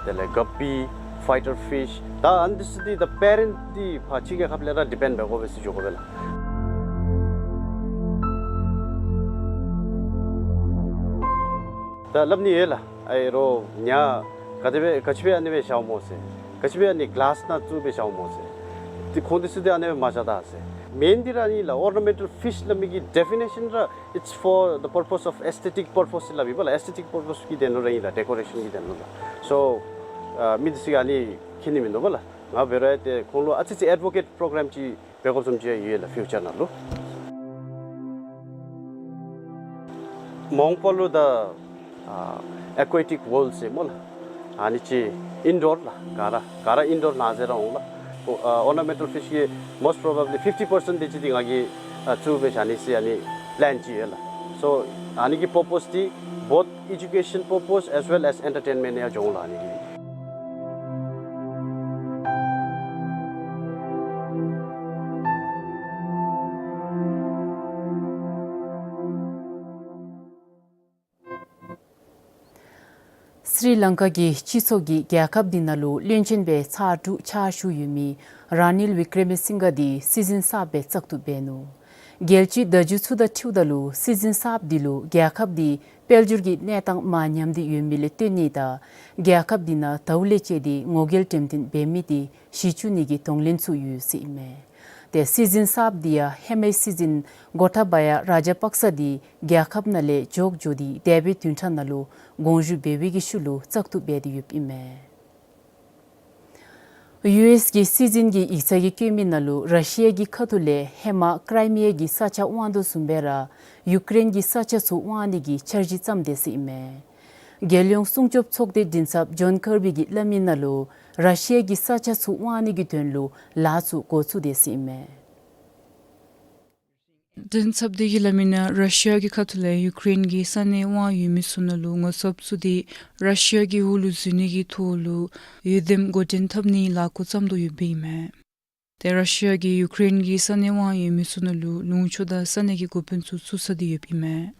དེ་ལས་ག་པི་ཕའི་ཊར་ཕིཤ་ད་ཨ་ནི་འདི་ཚུ་འདི་ད་པེ་རེནཊ་འདི་ཕར་ཕྱི་རྒྱལ་ཁབ་ལས་ར་ཌི་པེནཌ་འབད་དགོ་པས་ཟེར་ཞུ་དགོ་པས་ལགས། ད་སླབ་ནི་ཡོད་ལགས། ཨའི་རོ་ཉ་ག་དེ་སྦེ་ག་ཅི་སྦེ་ཨ་ནི་སྦེ་བཞགཔ་སྨོ་ཟེར། ག་ཅི་སྦེ་ཨ་ནི་གི་ལཱསི་ནང་བཙུགས་སྦེ་བཞགཔ་སྨོ་ཟེར། ཏེ་ཁོང་འདི་ཚུ་འདི་ཨ་ནི་སྦེ་མ་བཞག་ད་ཟེར། མེན་འདི་ར་ཨ་ནི་ལགས། ཨོར་ན་མེན་ཊལ་ཕིཤ་སླབ་མི་གི་ཌེ་ཕི་ནེ་ཤཱན་ར་it's for the purpose of aesthetic purpose སླབ་ཨིན་པ་ལགས། ཨེས་ཐེ་ཊིཀ་པར་པོསི་གི་དོན་ལུ་ར་ཨིན་ལགས། ཌེ་ཀོ་རེ་ཤཱན་གྱི་དོན་ལུ་ལགས། སོ་ཨ་མི་འདི་ཚུ་གིས་ཨ་ནི་མཁྱེན་ནི་མིན་འདུག་པ་ལགས། ང་འབད་རུང་ཏེ་ཁོང་ལུ་ཨ་ཙི་ཅིག་ཨེཌ་བོ་ཀེཊ་པྲོ་གརམ་ཅིག་འབད་དགོཔ་བཟུམ་ཅིག་ཡོད་ལགས་ཕིའུ་ཅར་ནང་ལུ། མ་འོངས་པ་ལུ་ད་ཨ་ཨེ་ཀུ་ཨེ་ཊིཀ་ཝཱརལཌ་ཟེར་སྨོ་ལགས། ཨ་ནི་ཅིག་ཨིན་ཌོར་ལགས། ག་ར་ག་ར་ཨིན་ཌོར་ནང་ཟེར་ར་འོང་ལགས། ཨོར་ན་མེན་ཊལ་ཕིཤ་གི་most probably fifty percent དེ་ཅིག་འདི་ང་གིས་ཨ་བཙུགས་སྦེ་བཞག་ནི་ཟེར་ཨ་ནི་པི་ལེན་ཅིག་ཡོད་ལགས། སོ་ཨ་ནི་གི་པར་པོསི་འདི་both education purpose as well as entertainment ཡང་འགྱོ་འོང་ལགས་ཨ་ནི་གི། སི་རི་ལང་ཀ་གི་སྤྱི་ཚོགས་ཀྱིས་རྒྱལ་ཁབ་འདི་ནང་ལུ་བློན་ཆེན་སྦེ་ཚར་དྲུག་ཕྱག་ཞུ་ཡོད་མི་ར་ནིལ་བི་ཀྲེ་མི་སིང་ག་འདི་སྲིད་འཛིན་གསརཔ་སྦེ་བཙག་འཐུ་འབད་ནུག། རྒྱལ་སྤྱིའི་བརྡ་བརྒྱུད་ཚུ་དང་འཁྲིལཝ་ད་ལུ་སྲིད་འཛིན་གསརཔ་འདི་ལུ་རྒྱལ་ཁབ་འདི་དཔལ་འབྱོར་གྱི་གནས་སྟངས་མ་ཉམས་ཏེ་ཡོད་མི་ལས་བརྟེན་ནི་དང་རྒྱལ་ཁབ་འདི་ནང་དྭཝ་ལས་བཅད་དེ་ངོ་རྒོལ་འགྲེམས་སྟོན་འབད་མི་འདི་གཞི་བཅུག་ནི་གི་གདོང་ལེན་ཚུ་ཡོད་ཟེར་ཨིན་མས། ཏེ་སྲིད་འཛིན་གསརཔ་འདི་ཡང་ཧེ་མའི་སྲིད་འཛིན་གོ་ཐ་བ་ཡ་ར་ཇ་པག་ས་འདི་རྒྱལ་ཁབ་ནང་ལས་བྱོག་འགྱོ་སྟེ་འདས་པའི་བདུན་ཕྲག་ནང་ལུ་དགོངས་ཞུ་འབད་བའི་གི་ཤུལ་ལུ་བཙག་འཐུ་འབད་དེ་ཡོདཔ་ཨིན་མས། ཡུ་ཨེསི་གི་སྲིད་འཛིན་གྱི་ཡིག་ཚང་གིས་བཀོད་མི་ནང་ལུ་ར་ཤི་ཡ་གི་ཁ་ཐུག་ལས་ཧེ་མ་ཀྲའི་མི་ཡ་གི་ས་ཆ་དབང་དོ་བཟུམ་སྦེ་ར་ཡུཀ་རེན་གྱི་ས་ཆ་ཚུ་དབང་ནི་གི་འཆར་གཞི་བརྩམས་དེས་ཟེར་ཨིན་མས། རྒྱལ་ཡོངས་སྲུང་སྐྱོབ་ཚོགས་སྡེའི་མགྲིན་ཚབ་ཇོན་ཀར་བི་གིས་སླབ་མི་ནང་ལུ་ར་ཤི་ཡ་གི་ས་ཆ་ཚུ་དབང་ནི་གི་དོན་ལུ་ལཱ་ཚུ་འགོ་བཙུགས་དེས་ཟེར་ཨིན་མས། མགྲིན་ཚབ་འདི་གིས་སླབ་མི་ནང་ར་ཤི་ཡ་གི་ཁ་ཐུག་ལས་ཡུཀ་རེན་གྱི་ས་གནས་དབང་ཡོད་མི་ཚུ་ནང་ལུ་ངོ་ཚབ་བཙུགས་ཏེ་ར་ཤི་ཡ་གི་འོག་ལུ་འཛུལ་ནི་གི་ཐོག་ལུ་འོས་འདེམས་འགོ་འདྲེན་འཐབ་ནིའི་ལཱ་འགོ་བརྩམ་དོ་ཡོདཔ་ཨིན་མས། ཏེ་ར་ཤི་ཡ་གིས་ཡུཀ་རེན་གྱི་ས་གནས་དབང་ཡོད་མི་ཚུ་ནང་ལུ་ལུང་ཕྱོགས་དང་ས་གནས་ཀྱི་འགོ་དཔོན་ཚུ་བཙུགས་ཚར་ཏེ་ཡོདཔ་ཨིན་མས།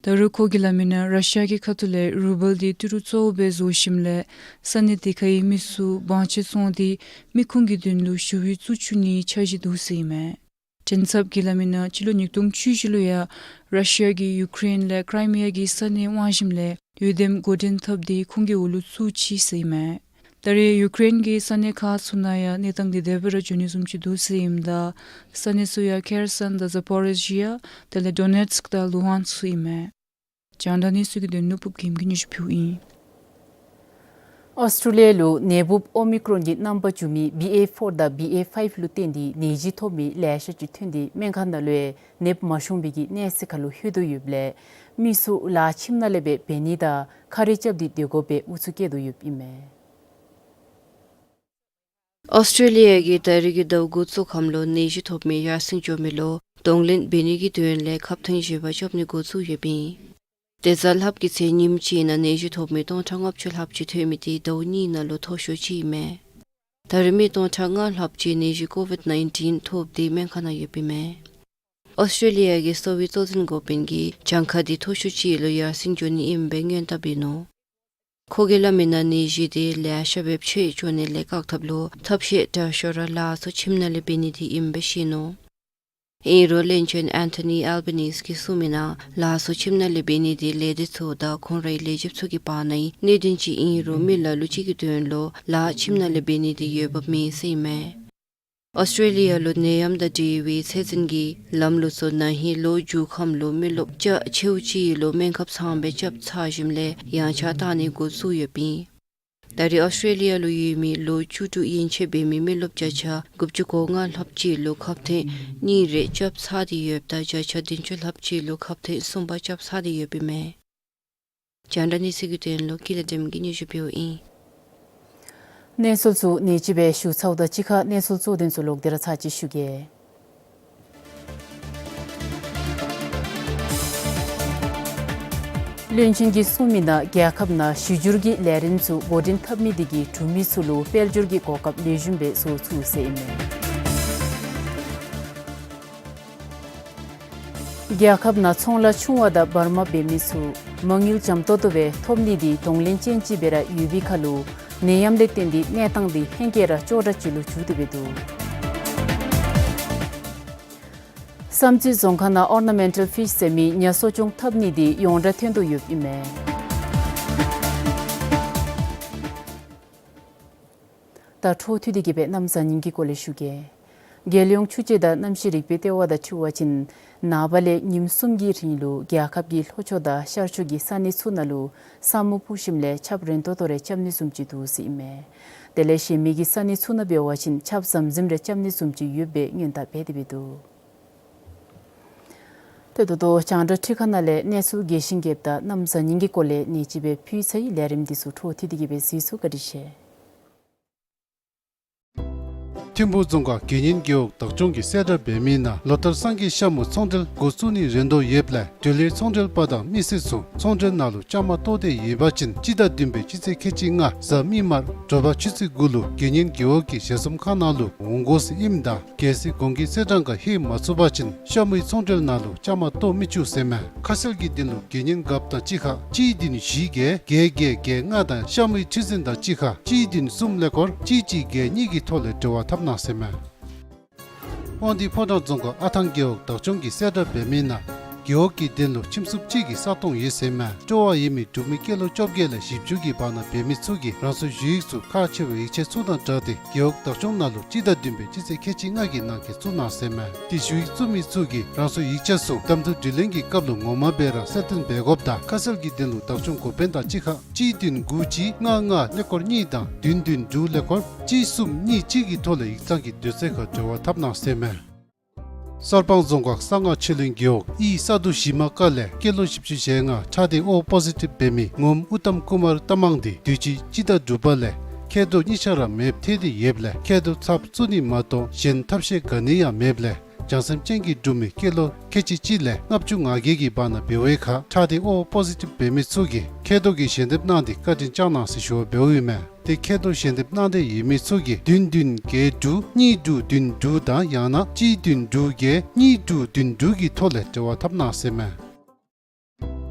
ད་རུང་ཁོ་གིས་སླབ་མི་ནང་ར་ཤི་ཡ་གི་ཁ་ཐུག་ལས་རུ་བཱལ་འདི་ཏི་རུ་གཙོ་བོ་སྦེ་བཟོ་ཞིནམ་ལས་ས་གནས་དེ་ཁའི་མི་ཚུ་བང་ཆེན་བཙོང་སྟེ་མི་ཁུངས་ཀྱི་དོན་ལུ་ཞུ་ཡིག་བཙུགས་བཅུག་ནིའི་འཆར་གཞི་འདུག་ཟེར་ཨིན་མས། མགྲིན་ཚབ་ཀྱིས་སླབ་མི་ནང་སྤྱི་ལོ་ཉིས་སྟོང་བཅུ་བཞི་ལུ་ཡང་ར་ཤི་ཡ་གིས་ཡུཀ་རེན་ལས་ཀྲའི་མི་ཡ་གི་ས་གནས་དབང་ཞིནམ་ལས་འོས་འདེམས་འགོ་འདྲེན་འཐབ་སྟེ་ཁོང་གི་འོག་ལུ་བཙུགས་ཅི་ཟེར་ཨིན་མས། ད་རེས་ཡུཀ་རེན་གྱི་ས་གནས་ཁག་ཚུ་ནང་ཡང་གནས་སྟངས་འདི་དེ་སྦེ་ར་འགྱོ་ནི་བཟུམ་ཅིག་འདུག་ཟེར་ཨིནམ་ད་ས་གནས་ཚུ་ཡང་ཁེར་སོན་དང་ཛ་པོ་རི་ཞི་ཡ་དེ་ལས་ཌོ་ནེ་ཚིཀ་དང་ལུ་ཧན་སི་ཚུ་ཨིན་མས། རྒྱང་བསྒྲགས་གནས་ཚུལ་གྱི་དོན་ལུ་ཕུབ་རྒྱལམ་གྱིས་སྙན་ཞུ་ཕུལཝ་ཨིན། ཨོསི་ཊྲེ་ལི་ཡ་ལུ་ནད་འབུཔ་ཨོ་མི་ཀྲོན་གྱི་རྣམ་པ་འགྱུར་མི་བི་ཨེ་ཕོར་དང་བི་ཨེ་ཕའིབ་ལུ་བརྟེན་ཏེ་ནད་གཞི་ཐོབ་མི་ལེ་ཤ་ཅིག་ཐོན་ཏེ་སྨན་ཁང་ནང་ལུ་ཡང་ནདཔ་མ་ཤོང་པའི་གི་གནས་ཚད་ཁར་ལུ་ལྷོད་དོ་ཡོདཔ་ལས་མི་ཚུ་ལཱ་ཁྱིམ་ནང་ལས་སྦེ་འབད་ནི་དང་ཁ་རས་རྐྱབ་སྟེ་སྡོད་དགོཔ་སྦེ་ཨུ་ཚུགས་བཀལ་དོ་ཡོདཔ་ཨིན་མས། ཨོསི་ཊྲེ་ལི་ཡ་གིས་ད་རིས་ཀྱི་ཟླཝ་འགོ་བཙུགས་ཁམས་ལུ་ནད་གཞི་ཐོབ་མི་ཡར་སེང་འགྱོ་མི་ལུ་གདོང་ལེན་འབད་ནི་གི་དོན་ལས་ཁབ་ཐོན་བཞེས་པ་རྐྱབ་ནི་འགོ་བཙུགས་ཡོདཔ་ཨིན། ཏེ་གཟའ་ལྷགཔ་གི་ཚེ་ཉིནམ་གཅིག་ནང་ནད་གཞི་ཐོབ་མི་སྟོང་ཕྲག་ལྔ་བཅུ་ལྷགཔ་ཅིག་ཐོན་མི་འདི་ཟླཝ་གཉིས་ནང་ལུ་མཐོ་ཤོས་ཅིག་ཨིན་མས། ད་རེས་མི་སྟོང་ཕྲག་ལྔ་ལྷགཔ་ཅིག་ནད་གཞི་ཀོ་ཝིཌ་ནའིན་ཊིན་ཐོབ་སྟེ་སྨན་ཁང་ནང་ཡོདཔ་ཨིན་མས། ཨོསི་ཊྲེ་ལི་ཡ་གི་གསོ་བའི་གཙོ་འཛིན་འགོ་དཔོན་གྱིས་གྱངས་ཁ་འདི་མཐོ་ཤོས་ཅིག་ལུ་ཡར་སེང་འགྱོ་ནི་ཨིནམ་སྦེ་སྔོན་བརྡ་འབད་ནུག། ཁོ་གིས་སླབ་མི་ནང་ནད་གཞི་འདི་ལེ་ཤ་སྦེ་མཆེད་འགྱོ་ནི་ལས་བཀག་ཐབས་ལུ་ཐབས་ཤེས་དྲག་ཤོས་ར་ལཱ་ཚུ་ཁྱིམ་ནང་ལས་འབད་ནི་འདི་ཨིནམ་སྦེ་བཤད་ནུག། ཨིན་རུང་བློན་ཆེན་ཨན་ཐོ་ནི་ཨལ་བ་ནིས་ཀྱིས་གསུངས་མི་ནང་ལཱ་ཚུ་ཁྱིམ་ནང་ལས་འབད་ནི་འདི་ལས་སྡེ་ཚུ་དང་ཁོང་རའི་ལས་བྱེདཔ་ཚུ་གི་བར་ནའི་གནད་དོན་ཅིག་ཨིན་རུང་མི་ལ་ལུ་ཅིག་གི་དོན་ལུ་ལཱ་ཁྱིམ་ནང་ལས་འབད་ནི་འདི་འོས་འབབ་མེད་ཟེར་ཨིན་མས། ཨོསི་ཊྲེ་ལི་ཡ་ལུ་ནད་ཡམས་དང་འབྲེལ་བའི་ཚད་འཛིན་གྱི་ལམ་ལུགས་ཚུ་ན་ཧིང་ལོ་མཇུག་ཁམས་ལུ་མི་རློབས་བརྒྱ་ཆེཝ་ཅིག་ལུ་སྨན་ཁབ་ཚངམ་སྦེ་རྐྱབ་ཚར་ཞིནམ་ལས་ཡང་ཆ་བཏང་ནི་འགོ་བཙུགས་ཡོདཔ་ཨིན། ད་རེས་ཨོསི་ཊྲེ་ལི་ཡ་ལུ་ཡོད་མི་ལོ་བཅུ་དྲུག་ཡན་ཆད་འབད་མི་མི་རློབས་བརྒྱ་ཆ་དགུ་བཅུ་གོ་ལྔ་ལྷགཔ་ཅིག་ལུ་ཁབ་ཐོན་གཉིས་རེ་རྐྱབ་ཚར་ཏེ་ཡོདཔ་ད་བརྒྱ་ཆ་བདུན་ཅུ་ལྷགཔ་ཅིག་ལུ་ཁབ་ཐོན་གསུམ་པ་རྐྱབ་ཚར་ཏེ་ཡོདཔ་ཨིན་མས། རྒྱང་བསྒྲགས་གནས་ཚུལ་གྱི་དོན་ལུ་ཀུན་ལེགས་སྒྲོལམ་གྱིས་སྙན་ཞུ་ཕུལཝ་ཨིན། གནས་ཚུལ་ཚུ་ནེ་ཅིག་སྦེ་ཞུ་ཚརཝ་དང་གཅིག་ཁར་གནས་ཚུལ་གཙོ་དོན་ཚུ་ལོག་སྟེ་ར་ཚར་གཅིག་ཞུ་གེ། བློན་ཆེན་གྱིས་གསུངས་མི་ནང་རྒྱལ་ཁབ་ནང་གཞི་བསྒྱུར་གྱི་ལས་རིམ་ཚུ་འགོ་འདྲེན་འཐབ་མི་དེ་གིས་གྲུབ་མི་ཚུ་ལུ་དཔལ་འབྱོར་གྱི་གོ་སྐབས་ལེགས་ཤོམ་སྦེ་བཟོ་ཚུགས་ཟེར་ཨིན་མས། རྒྱལ་ཁབ་ནང་ཚོང་ལཱ་ཆུང་བ་དང་བར་མ་འབད་མི་ཚུ་མ་དངུལ་འཇམ་ཏོང་ཏོ་སྦེ་ཐོབ་ནི་འདི་གདོང་ལེན་ཅན་ཅིག་སྦེ་ར་ཡོད་པའི་ཁར་ལུ་ནད་ཡམས་ལས་བརྟེན་ཏེ་གནས་སྟངས་འདི་ཧེང་སྐལ་ར་སྐྱོ་དྲགས་ཅིག་ལུ་འགྱུར་ཏེ་སྦེ་འདུག། བསམ་རྩེ་རྫོང་ཁག་ནང་ཨོར་ན་མེན་ཊལ་ཕིཤ་ཟེར་མི་ཉ་གསོ་སྐྱོང་འཐབ་ནི་འདི་ཡོངས་གྲགས་ཐོན་དོ་ཡོདཔ་ཨིན་མས། ད་འཕྲོ་མཐུད་དེ་གི་སྦེ་གནམ་གཤིས་ཉིན་གྱི་སྐོར་ལས་ཞུ་གེ། རྒྱལ་ཡོངས་ཆུ་དཔྱད་དང་གནམ་གཤིས་རིག་པའི་ལྟེ་བ་དང་འཁྲིལ་བ་ཅིན་ནངས་པ་ལས་ཉིནམ་གསུམ་གྱི་རིང་ལུ་རྒྱལ་ཁབ་ཀྱི་ལྷོ་ཕྱོགས་དང་ཤར་ཕྱོགས་ཀྱི་ས་གནས་ཚུ་ནང་ལུ་ས་སྨུག་སྤུབས་ཞིནམ་ལས་ཆརཔ་རན་ཏོག་ཏོ་རེ་རྐྱབ་ནི་བཟུམ་ཅིག་འདུག་ཟེར་ཨིན་མས། དེ་ལས་གཞན་མི་གི་ས་གནས་ཚུ་ནང་འབད་བ་ཅིན་ཆརཔ་ཟམ་ཟིམ་རེ་རྐྱབ་ནི་བཟུམ་ཅིག་ཡོདཔ་སྦེ་སྔོན་བརྡ་འབད་དེ་སྦེ་འདུག། ཏེ་ད་ལྟོ་རྒྱང་བསྒྲགས་ཁྲི་ཁང་ནང་ལས་གནས་ཚུལ་རྒྱས་ཤིང་རྒྱསཔ་དང་གནམ་གཤིས་ཉིན་གྱི་སྐོར་ལས་ནེ་ཅིག་སྦེ་ཕུལ་ཚར་ཡི། ལས་རིམ་འདི་ཚུ་འཕྲོ་མཐུད་དེ་གི་སྦེ་གཟིགས་ཚུགས། བཀའ་དྲིན་ཆེ། ཐིམ་ཕུ་རྫོང་ཁག་དགེ་བསྙེན་རྒེད་འོག་བདག་སྐྱོང་གིས་གསལ་བསྒྲགས་འབད་མི་ནང་ལོ་ལྟར་སངས་རྒྱས་ཤ་མོའི་ཚོང་འབྲེལ་འགོ་བཙུགས་ནི་རན་དོ་ཡོདཔ་ལས་འབྲེལ་ཡོད་ཚོང་འབྲེལ་པ་དང་མི་སེར་ཚུ་ཚོང་འབྲེལ་ནང་ལུ་བཅའ་མར་གཏོགས་ཏེ་ཡོད་པ་ཅིན་སྤྱི་ཟླ་བདུན་པའི་སྤྱི་ཚེས་ཁལ་གཅིག་ལྔ་གཟའ་མིག་དམར་དྲོ་པ་ཆུ་ཚོད་དགུ་ལུ་དགེ་བསྙེན་རྒེད་འོག་གི་ཞལ་འཛོམས་ཁང་ནང་ལུ་འོང་དགོ་ཟེར་ཨིནམ་ད་གལ་སྲིད་གོང་གི་ཚེས་གྲངས་ཁར་ལྷོད་མ་ཚུགས་པ་ཅིན་ཤ་མོའི་ཚོང་འབྲེལ་ནང་ལུ་བཅའ་མར་གཏོགས་མི་ཚུགས་ཟེར་མས། ཁ་གསལ་གྱི་དོན་ལུ་དགེ་བསྙེན་རྒཔོ་དང་གཅིག་ཁར་གཅིག་བདུན་བཞི་བརྒྱད་བརྒྱད་བརྒྱད་བརྒྱད་ལྔ་དང་ཤ་མོའི་ཁྲི་འཛིན་དང་གཅིག་ཁར་གཅིག་བདུན་གསུམ་ཀླད་ཀོར་གཅིག་གཅིག་བརྒྱད་གཉིས་ཀྱི་ཐོག་ལས་འབྲེལ་བ་འཐབ་གནང་ཟེར་མས། དབང་འདུས་ཕོ་བྲང་རྫོང་ཁག་ཨ་ཐང་རྒེད་འོག་བདག་སྐྱོང་གིས་གསལ་བསྒྲགས་འབད་མི་ནང་རྒེད་འོག་གི་དོན་ལུ་ཁྱིམ་སྲུང་གཅིག་གི་ས་སྟོང་ཡོད་ཟེར་མས། སྤྲོ་བ་ཡོད་མི་འབྲུག་མི་སྐྱེས་ལོ་བཅོ་བརྒྱད་ལས་བཞི་བཅུ་གི་བར་ན་འབད་མི་ཚུ་གིས་རང་སོའི་ཞུ་ཡིག་ཚུ་ཁག་ཆེ་བའི་ཡིག་ཆ་ཚུ་དང་སྦྲགས་ཏེ་རྒེད་འོག་བདག་སྐྱོང་ནང་ལུ་སྤྱི་ཟླ་བདུན་པའི་སྤྱི་ཚེས་ཁལ་གཅིག་ལྔ་གི་ནང་འཁོད་བཙུགས་གནང་ཟེར་མས། དེ་ཞུ་ཡིག་བཙུགས་མི་ཚུ་གིས་རང་སོའི་ཡིག་ཆ་ཚུ་གཏམ་བརྡུང་དྲི་ལན་གྱི་སྐབས་ལུ་ངོ་མ་སྦེ་ར་གསལ་སྟོན་འབད་དགོཔ་དང་ཁ་གསལ་གྱི་དོན་ལུ་བདག་སྐྱོང་འགོ་དཔོན་དང་གཅིག་ཁར་གཅིག་བདུན་དགུ་གཅིག་ལྔ་ལྔ་ཀླད་ཀོར་གཉིས་དང་བདུན་བདུན་དྲུག་ཀླད་ཀོར་གཅིག་གསུམ་གཉིས་གཅིག་གི་ཐོག་ལས་ཡིག་ཚང་གི་དུས་ཚོད་ཁར་འབྲེལ་བ་འཐབ་གནང་ཟེར་མས། གསར་སྤང་རྫོང་ཁག་གསང་སྔགས་ཆོས་གླིང་རྒེད་འོག་དབུས་ས་རྡོ་གཞི་མ་ཀ་ལས་སྐྱེས་ལོ་བཞི་བཅུ་ཞེ་ལྔ་ཁྲག་སྡེ་ཨོ་པོ་ཟི་ཊིབ་འབད་མི་ངོམ་ཨུ་ཏམ་ཀུ་མར་རྟ་མང་འདི་དུས་ཅི་སྤྱི་ཟླ་དྲུག་པ་ལས་མཁལ་རྡོག་གཉིས་ཆ་ར་མེདཔ་ཐལ་ཏེ་ཡོདཔ་ལས་མཁལ་རྡོག་ཚབ་བཙུགས་ནི་མ་གཏོགས་གཞན་ཐབས་ཤེས་ག་ནི་ཡང་མེདཔ་ལས་བྱང་སེམས་ཅན་གྱི་འབྲུག་མི་སྐྱེས་ལོ་ཁལ་གཅིག་གཅིག་ལས་ལྔ་བཅུ་ང་བརྒྱད་ཀྱི་བར་ན་འབདཝ་ཁར་ཁྲག་སྡེ་ཨོ་པོ་ཟི་ཊིབ་འབད་མི་ཚུ་གིས་མཁལ་རྡོག་གི་ཞལ་འདེབས་གནང་སྟེ་བཀའ་དྲིན་བསྐྱང་གནང་ཟེར་ཞུ་བ་འབདཝ་ཨིན་མས། ཏེ་མཁལ་རྡོག་ཞལ་འདེབས་གནང་སྟེ་ཡོད་མི་ཚུ་གིས་བདུན་བདུན་བརྒྱད་དྲུག་གཉིས་དྲུག་བདུན་དྲུག་དང་ཡང་ན་གཅིག་བདུན་དྲུག་བརྒྱད་གཉིས་དྲུག་བདུན་དྲུག་གི་ཐོག་ལས་འབྲེལ་བ་འཐབ་གནང་ཟེར་མས།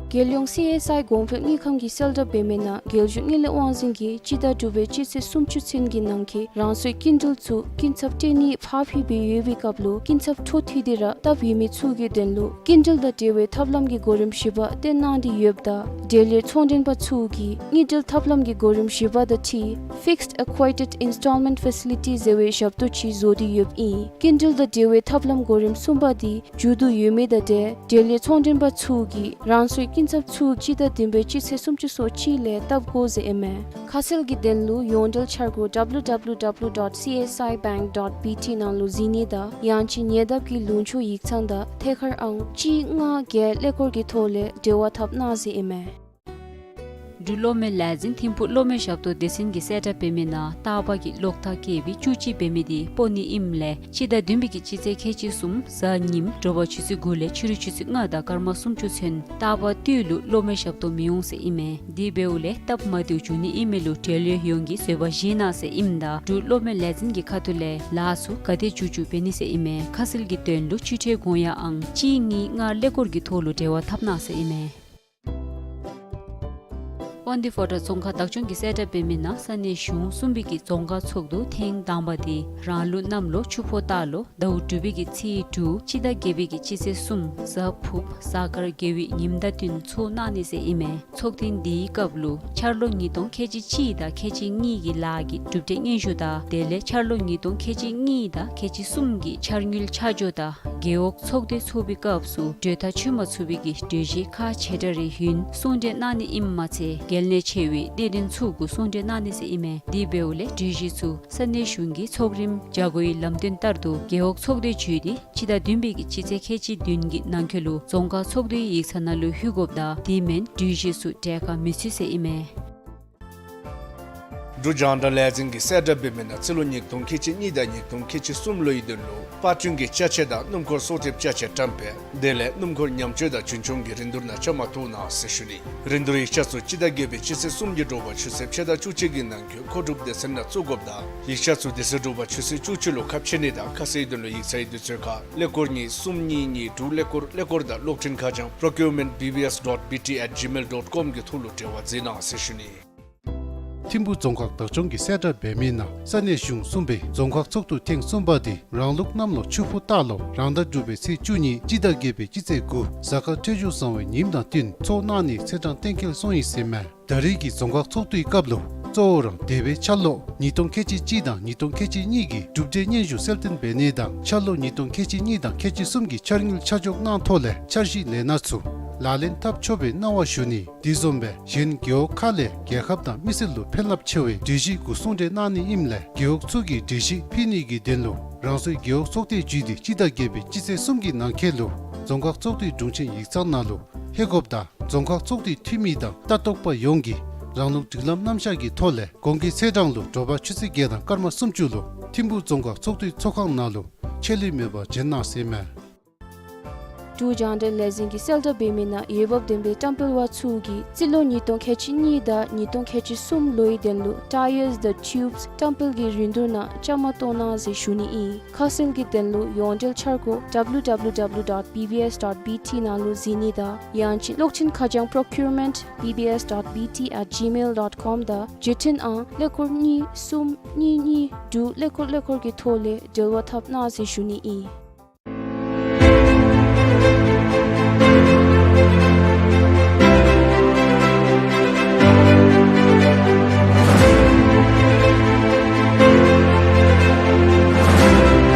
རྒྱལ་ཡོངས་སི་ཨེསི་ཨའི་གོང་འཕེལ་དངུལ་ཁང་གིས་གསལ་བསྒྲགས་འབད་མི་ནང་རྒྱལ་གཞུང་དངུལ་ལས་དབང་འཛིན་གྱིས་སྤྱི་ཟླ་དྲུག་པའི་སྤྱི་ཚེས་སུམ་ཅུ་ཚུན་གྱི་ནང་འཁོད་རང་སོའི་སྐྱིན་འགྲུལ་ཚུ་སྐྱིན་ཚབ་སྤྲོད་ནི་ཕར་ཕུལ་སྦེ་ཡོད་པའི་སྐབས་ལུ་སྐྱིན་ཚབ་འཕྲོ་མཐུད་དེ་ར་བཏབ་ཡོད་མི་ཚུ་གི་དོན་ལུ་སྐྱིན་འགྲུལ་དང་འབྲེལ་བའི་ཐབས་ལམ་གྱི་གོ་རིམ་བཞི་པ་སྟོན་གནང་སྟེ་ཡོདཔ་ད་འབྲེལ་ཡོད་ཚོང་མགྲོན་པ་ཚུ་གིས་དངུལ་འབྲེལ་ཐབས་ལམ་གྱི་གོ་རིམ་བཞི་པ་དང་འཁྲིལ་Fixed Accredited Installment Facility ཟེར་བའི་ཞབས་ཏོག་ཅིག་བཟོ་སྟེ་ཡོདཔ་ཨིན། སྐྱིན་འགྲུལ་དང་འབྲེལ་བའི་ཐབས་ལམ་གོ་རིམ་གསུམ་པ་འདི་མཇུག་བསྡུ་ཡོད་མི་དང་འབྲེལ་འབྲེལ་ཡོད་ཚོང་མགྲོན་པ་ཚུ་གིས་རང་སོའི་སྐྱིན་ཚབ་ཚུ་སྤྱི་ཟླ་བདུན་པའི་སྤྱི་ཚེས་སུམ་ཅུ་སོ་གཅིག་ལས་བཏབ་དགོ་ཟེར་ཨིན་མས། ཁ་གསལ་གྱི་དོན་ལུ་ཡོངས་འབྲེལ་འཆར་སྒོ་W W W dot C S I bank dot B T ནང་ལུ་གཟིགས་ནི་དང་ཡང་ཅིན་ཉེ་འདབས་ཀྱི་ལུང་ཕྱོགས་ཡིག་ཚང་དང་ཐད་ཀར་ཨང་གཅིག་ལྔ་བརྒྱད་ཀླད་ཀོར་གྱི་ཐོག་ལས་འབྲེལ་བ་འཐབ་གནང་ཟེར་ཨིན་མས། འབྲུག་གློག་མེ་ལས་འཛིན་ཐིམ་ཕུག་གློག་མེ་ཞབས་ཏོག་སྡེ་ཚན་གྱིས་གསལ་བསྒྲགས་འབད་མི་ནང་རྟག་པར་གྱི་གློག་ཐག་བཀལ་བའི་བཅུ་གཅིག་འབད་མི་འདི་སྤོ་ནི་ཨིནམ་ལས་སྤྱི་ཟླ་བདུན་པའི་གི་སྤྱི་ཚེས་ཁལ་གཅིག་གསུམ་གཟའ་ཉིམ་དྲོ་པ་ཆུ་ཚོད་དགུ་ལས་ཕྱི་རུ་ཆུ་ཚོད་ལྔ་དང་སྐར་མ་སུམ་ཅུ་ཚུན་རྟག་པར་དུས་ལུ་གློག་མེ་ཞབས་ཏོག་མི་འོང་ཟེར་ཨིན་མས། དེ་འབདཝ་ལས་སྟབས་མ་བདེཝ་འབྱུང་ནི་ཨིན་མི་ལུ་འབྲེལ་ཡོད་ཡོངས་ཀྱིས་བཟོད་པ་བཞེས་གནང་ཟེར་ཨིནམ་ད་འབྲུག་གློག་མེ་ལས་འཛིན་གྱི་ཁ་ཐུག་ལས་ལཱ་ཚུ་ག་དེ་མཇུག་མཇུག་འབད་ནི་ཟེར་ཨིན་མས། ཁ་གསལ་གྱི་དོན་ལུ་སྤྱི་ཁྲལ་དགོངས་ཡངས་ཨང་གཅིག་གཉིས་ལྔ་ཀླད་ཀོར་གྱི་ཐོག་ལུ་འབྲེལ་བ་འཐབ་གནང་ཟེར་ཨིན་མས། དབང་འདུས་ཕོ་བྲང་རྫོང་ཁག་བདག་སྐྱོང་གིས་གསལ་བསྒྲགས་འབད་མི་ནང་ས་གནས་གཞུང་གསུམ་པའི་གི་རྫོང་ཁག་ཚོགས་འདུ་ཐེངས་དང་པ་འདི་རང་ལུགས་གནམ་ལོ་ཆུ་ཕོ་སྟག་ལོ་ཟླཝ་དྲུག་པའི་གི་ཚེས་དྲུག་སྤྱི་ཟླ་བརྒྱད་པའི་གི་སྤྱི་ཚེས་གསུམ་གཟའ་ཕུརཔ་གཟའ་སྐར་དགེ་བའི་ཉིནམ་དང་བསྟུན་ཚོགས་གནང་ནི་ཟེར་ཨིན་མས། ཚོགས་ཐེངས་འདིའི་སྐབས་ལུ་འཆར་ལོ་ཉིས་སྟོང་ཁལ་གཅིག་གཅིག་དང་ཁལ་གཅིག་གཉིས་ཀྱི་ལཱ་གི་གྲུབ་འབྲས་སྙན་ཞུ་དང་དེ་ལས་འཆར་ལོ་ཉིས་སྟོང་ཁལ་གཅིག་གཉིས་དང་ཁལ་གཅིག་གསུམ་གྱི་འཆར་དངུལ་ཆ་འཇོག་དང་རྒེད་འོག་ཚོགས་སྡེ་ཚོགས་པའི་སྐབས་སུ་གྲོས་ཐག་ཆོད་མ་ཚུགས་པའི་གི་གྲོས་གཞི་ཁག་ཆེ་དྲགས་རེ་ཡོད་ན་གསུང་གྲོས་གནང་ནི་ཨིནམ་མ་ཚད་གལ་གནད་ཆེ་བའི་གནད་དོན་ཚུ་གུ་གསུང་གྲོས་གནང་ནི་ཟེར་ཨིན་མས། དེ་འབདཝ་ལས་གྲོས་གཞི་ཚུ་ས་གནས་གཞུང་གི་ཚོགས་རིམ་བརྒྱ་དགུའི་ལམ་སྟོན་ལྟར་དུ་རྒེད་འོག་ཚོགས་སྡེ་བརྒྱུད་དེ་སྤྱི་ཟླ་བདུན་པའི་གི་སྤྱི་ཚེས་ཁལ་གཅིག་བདུན་གྱི་ནང་འཁོད་ལུ་རྫོང་ཁག་ཚོགས་སྡེའི་ཡིག་ཚང་ནང་ལུ་ལྷོད་དགོཔ་དང་དེ་མེན་གྲོས་གཞི་ཚུ་གྲལ་ཁར་མི་ཚུད་ཟེར་ཨིན་མས། འབྲུག་རྒྱང་བསྒྲགས་ལས་འཛིན་གྱིས་གསལ་བསྒྲགས་འབད་མི་ནང་སྤྱི་ལོ་ཉིས་སྟོང་ཁལ་གཅིག་གཉིས་དང་ཉིས་སྟོང་ཁལ་གཅིག་གསུམ་ལོའི་དོན་ལུ་པར་སྐྲུན་གྱི་ཅ་ཆས་དང་སྣུམ་འཁོར་གསོག་ཐེབས་ཅ་ཆས་བཀྲམ་སྤེལ་དེ་ལས་སྣུམ་འཁོར་ཉམས་བཅོས་དང་རྒྱུན་སྐྱོང་གི་རིན་བསྡུར་ནང་བཅའ་མར་གཏོགས་གནང་ཟེར་ཞུ་ནི། རིན་བསྡུར་ཡིག་ཆ་ཚུ་སྤྱི་ཟླ་བརྒྱད་པའི་སྤྱི་ཚེས་གསུམ་གྱི་དྲོ་པ་ཆུ་ཚོད་ཕྱེད་དང་བཅུ་གཅིག་གི་ནང་འཁོད་མཁོ་སྒྲུབ་སྡེ་ཚན་ནང་བཙུགས་དགོཔ་དང་ཡིག་ཆ་ཚུ་དེ་ཚེ་དྲོ་པ་ཆུ་ཚོད་བཅུ་གཅིག་ལུ་ཁ་ཕྱེ་ནི་དང་ཁ་གསལ་དོན་ལུ་ཡིག་ཚང་གི་དུས་ཚོད་ཁར་ཀླད་ཀོར་གཉིས་གསུམ་གཉིས་གཉིས་དྲུག་ཀླད་ཀོར་ཀླད་ཀོར་དང་གློག་འཕྲིན་ཁ་བྱང་procurement B B S dot B T at gmail dot com གི་ཐོག་ལུ་འབྲེལ་བ་མཛད་གནང་ཟེར་ཞུ་ནི། ཐིམ་ཕུ་རྫོང་ཁག་བདག་སྐྱོང་གིས་གསལ་བསྒྲགས་འབད་མི་ནང་ས་གནས་གཞུང་གསུམ་པའི་རྫོང་ཁག་ཚོགས་འདུ་ཐེངས་གསུམ་པ་འདི་རང་ལུགས་གནམ་ལོ་ཆུ་ཕོ་སྟག་ལོ་རང་ཟླ་དྲུག་པའི་ཚེས་བཅུ་གཉིས་སྤྱི་ཟླ་བརྒྱད་པའི་སྤྱི་ཚེས་དགུ་གཟའ་སྐར་འཕྲོད་སྦྱོར་བཟང་བའི་ཉིནམ་དང་བསྟུན་ཚོགས་གནང་ནིའི་ཚེས་གྲངས་གཏན་འཁེལ་སོང་ཡི་ཟེར་མས། ད་རེས་ཀྱི་རྫོང་ཁག་ཚོགས་འདུའི་སྐབས་ལུ་གཙོ་བོ་ར་འདས་པའི་འཆར་ལོ་ཉིས་སྟོང་ཁལ་གཅིག་གཅིག་དང་ཉིས་སྟོང་ཁལ་གཅིག་གཉིས་ཀྱི་གྲུབ་འབྲས་སྙན་ཞུ་གསལ་སྟོན་འབད་ནི་དང་འཆར་ལོ་ཉིས་སྟོང་ཁལ་གཅིག་གཉིས་དང་ཁལ་གཅིག་གསུམ་གྱི་འཆར་དངུལ་ཆ་འཇོག་གནང་ཐོག་ལས་འཆར་གཞི་ལས་སྣ་ཚུ་ལག་ལེན་འཐབ་ཆོག་པའི་གནང་བ་ཞུ་ནི། དེ་བཟུམ་སྦེ་གཞན་རྒེད་འོག་ཁག་ལས་རྒྱལ་ཁབ་དང་མི་སེར་ལུ་ཕན་རླབས་ཆེ་བའི་གྲོས་གཞི་གུ་གསུང་གྲོས་གནང་ནི་ཨིནམ་ལས་རྒེད་འོག་ཚུ་གིས་གྲོས་གཞི་ཕུལ་ནི་གི་དོན་ལུ་རང་སོའི་རྒེད་འོག་ཚོགས་སྡེ་བརྒྱུད་དེ་སྤྱི་ཟླ་བརྒྱད་པའི་སྤྱི་ཚེས་གསུམ་གྱི་ནང་འཁོད་ལུ་རྫོང་ཁག་ཚོགས་སྡེའི་དྲུང་ཆེན་ཡིག་ཚང་ནང་ལུ་ལྷོད་དགོཔ་དང་རྫོང་ཁག་ཚོགས་སྡེའི་འཐུས་མི་དང་ལྟ་རྟོག་པ་ཡོངས་ཀྱིས་རང་ལུགས་སྒྲིག་ལམ་རྣམ་གཞག་གི་ཐོག་ལས་གོང་གི་ཚེས་གྲངས་ལུ་དྲོ་པ་ཆུ་ཚོད་བརྒྱད་དང་སྐར་མ་སུམ་ཅུ་ལུ་ ཐིམ་ཕུག་རྫོང་ཁག་ཚོགས་འདུའི་ཚོགས་ཁང་ནང་ལུ་ཆད་ལུས་མེད་པར་བྱོན་གནང་ཟེར་མས། འབྲུག་རྒྱང་བསྒྲགས་ལས་འཛིན་གྱིས་གསལ་བསྒྲགས་འབད་མི་ནང་འོས་འབབ་ལྡན་པའི་བཀྲམ་སྤེལ་བ་ཚུ་གིས་རྩིས་ལོ་ཉིས་སྟོང་ཁལ་གཅིག་གཉིས་དང་ཉིས་སྟོང་ཁལ་གཅིག་གསུམ་ལོའི་དོན་ལུ་Tyres the Tubes བཀྲམ་སྤེལ་གྱི་རིན་བསྡུར་ནང་བཅའ་མར་གཏོགས་གནང་ཟེར་ཞུ་ནི་ཨིན། ཁ་གསལ་གྱི་དོན་ལུ་ཡོངས་འབྲེལ་འཆར་སྒོ་W W W dot B B S dot B T ནང་ལུ་གཟིགས་ནི་དང་ཡང་ཅིན་གློག་འཕྲིན་ཁ་བྱང་procurement B B S dot B T at gmail dot com དང་བརྒྱུད་འཕྲིན་ཨང་ཀླད་ཀོར་གཉིས་གསུམ་གཉིས་གཉིས་དྲུག་ཀླད་ཀོར་ཀླད་ཀོར་གྱི་ཐོག་ལས་འབྲེལ་བ་འཐབ་གནང་ཟེར་ཞུ་ནི་ཨིན།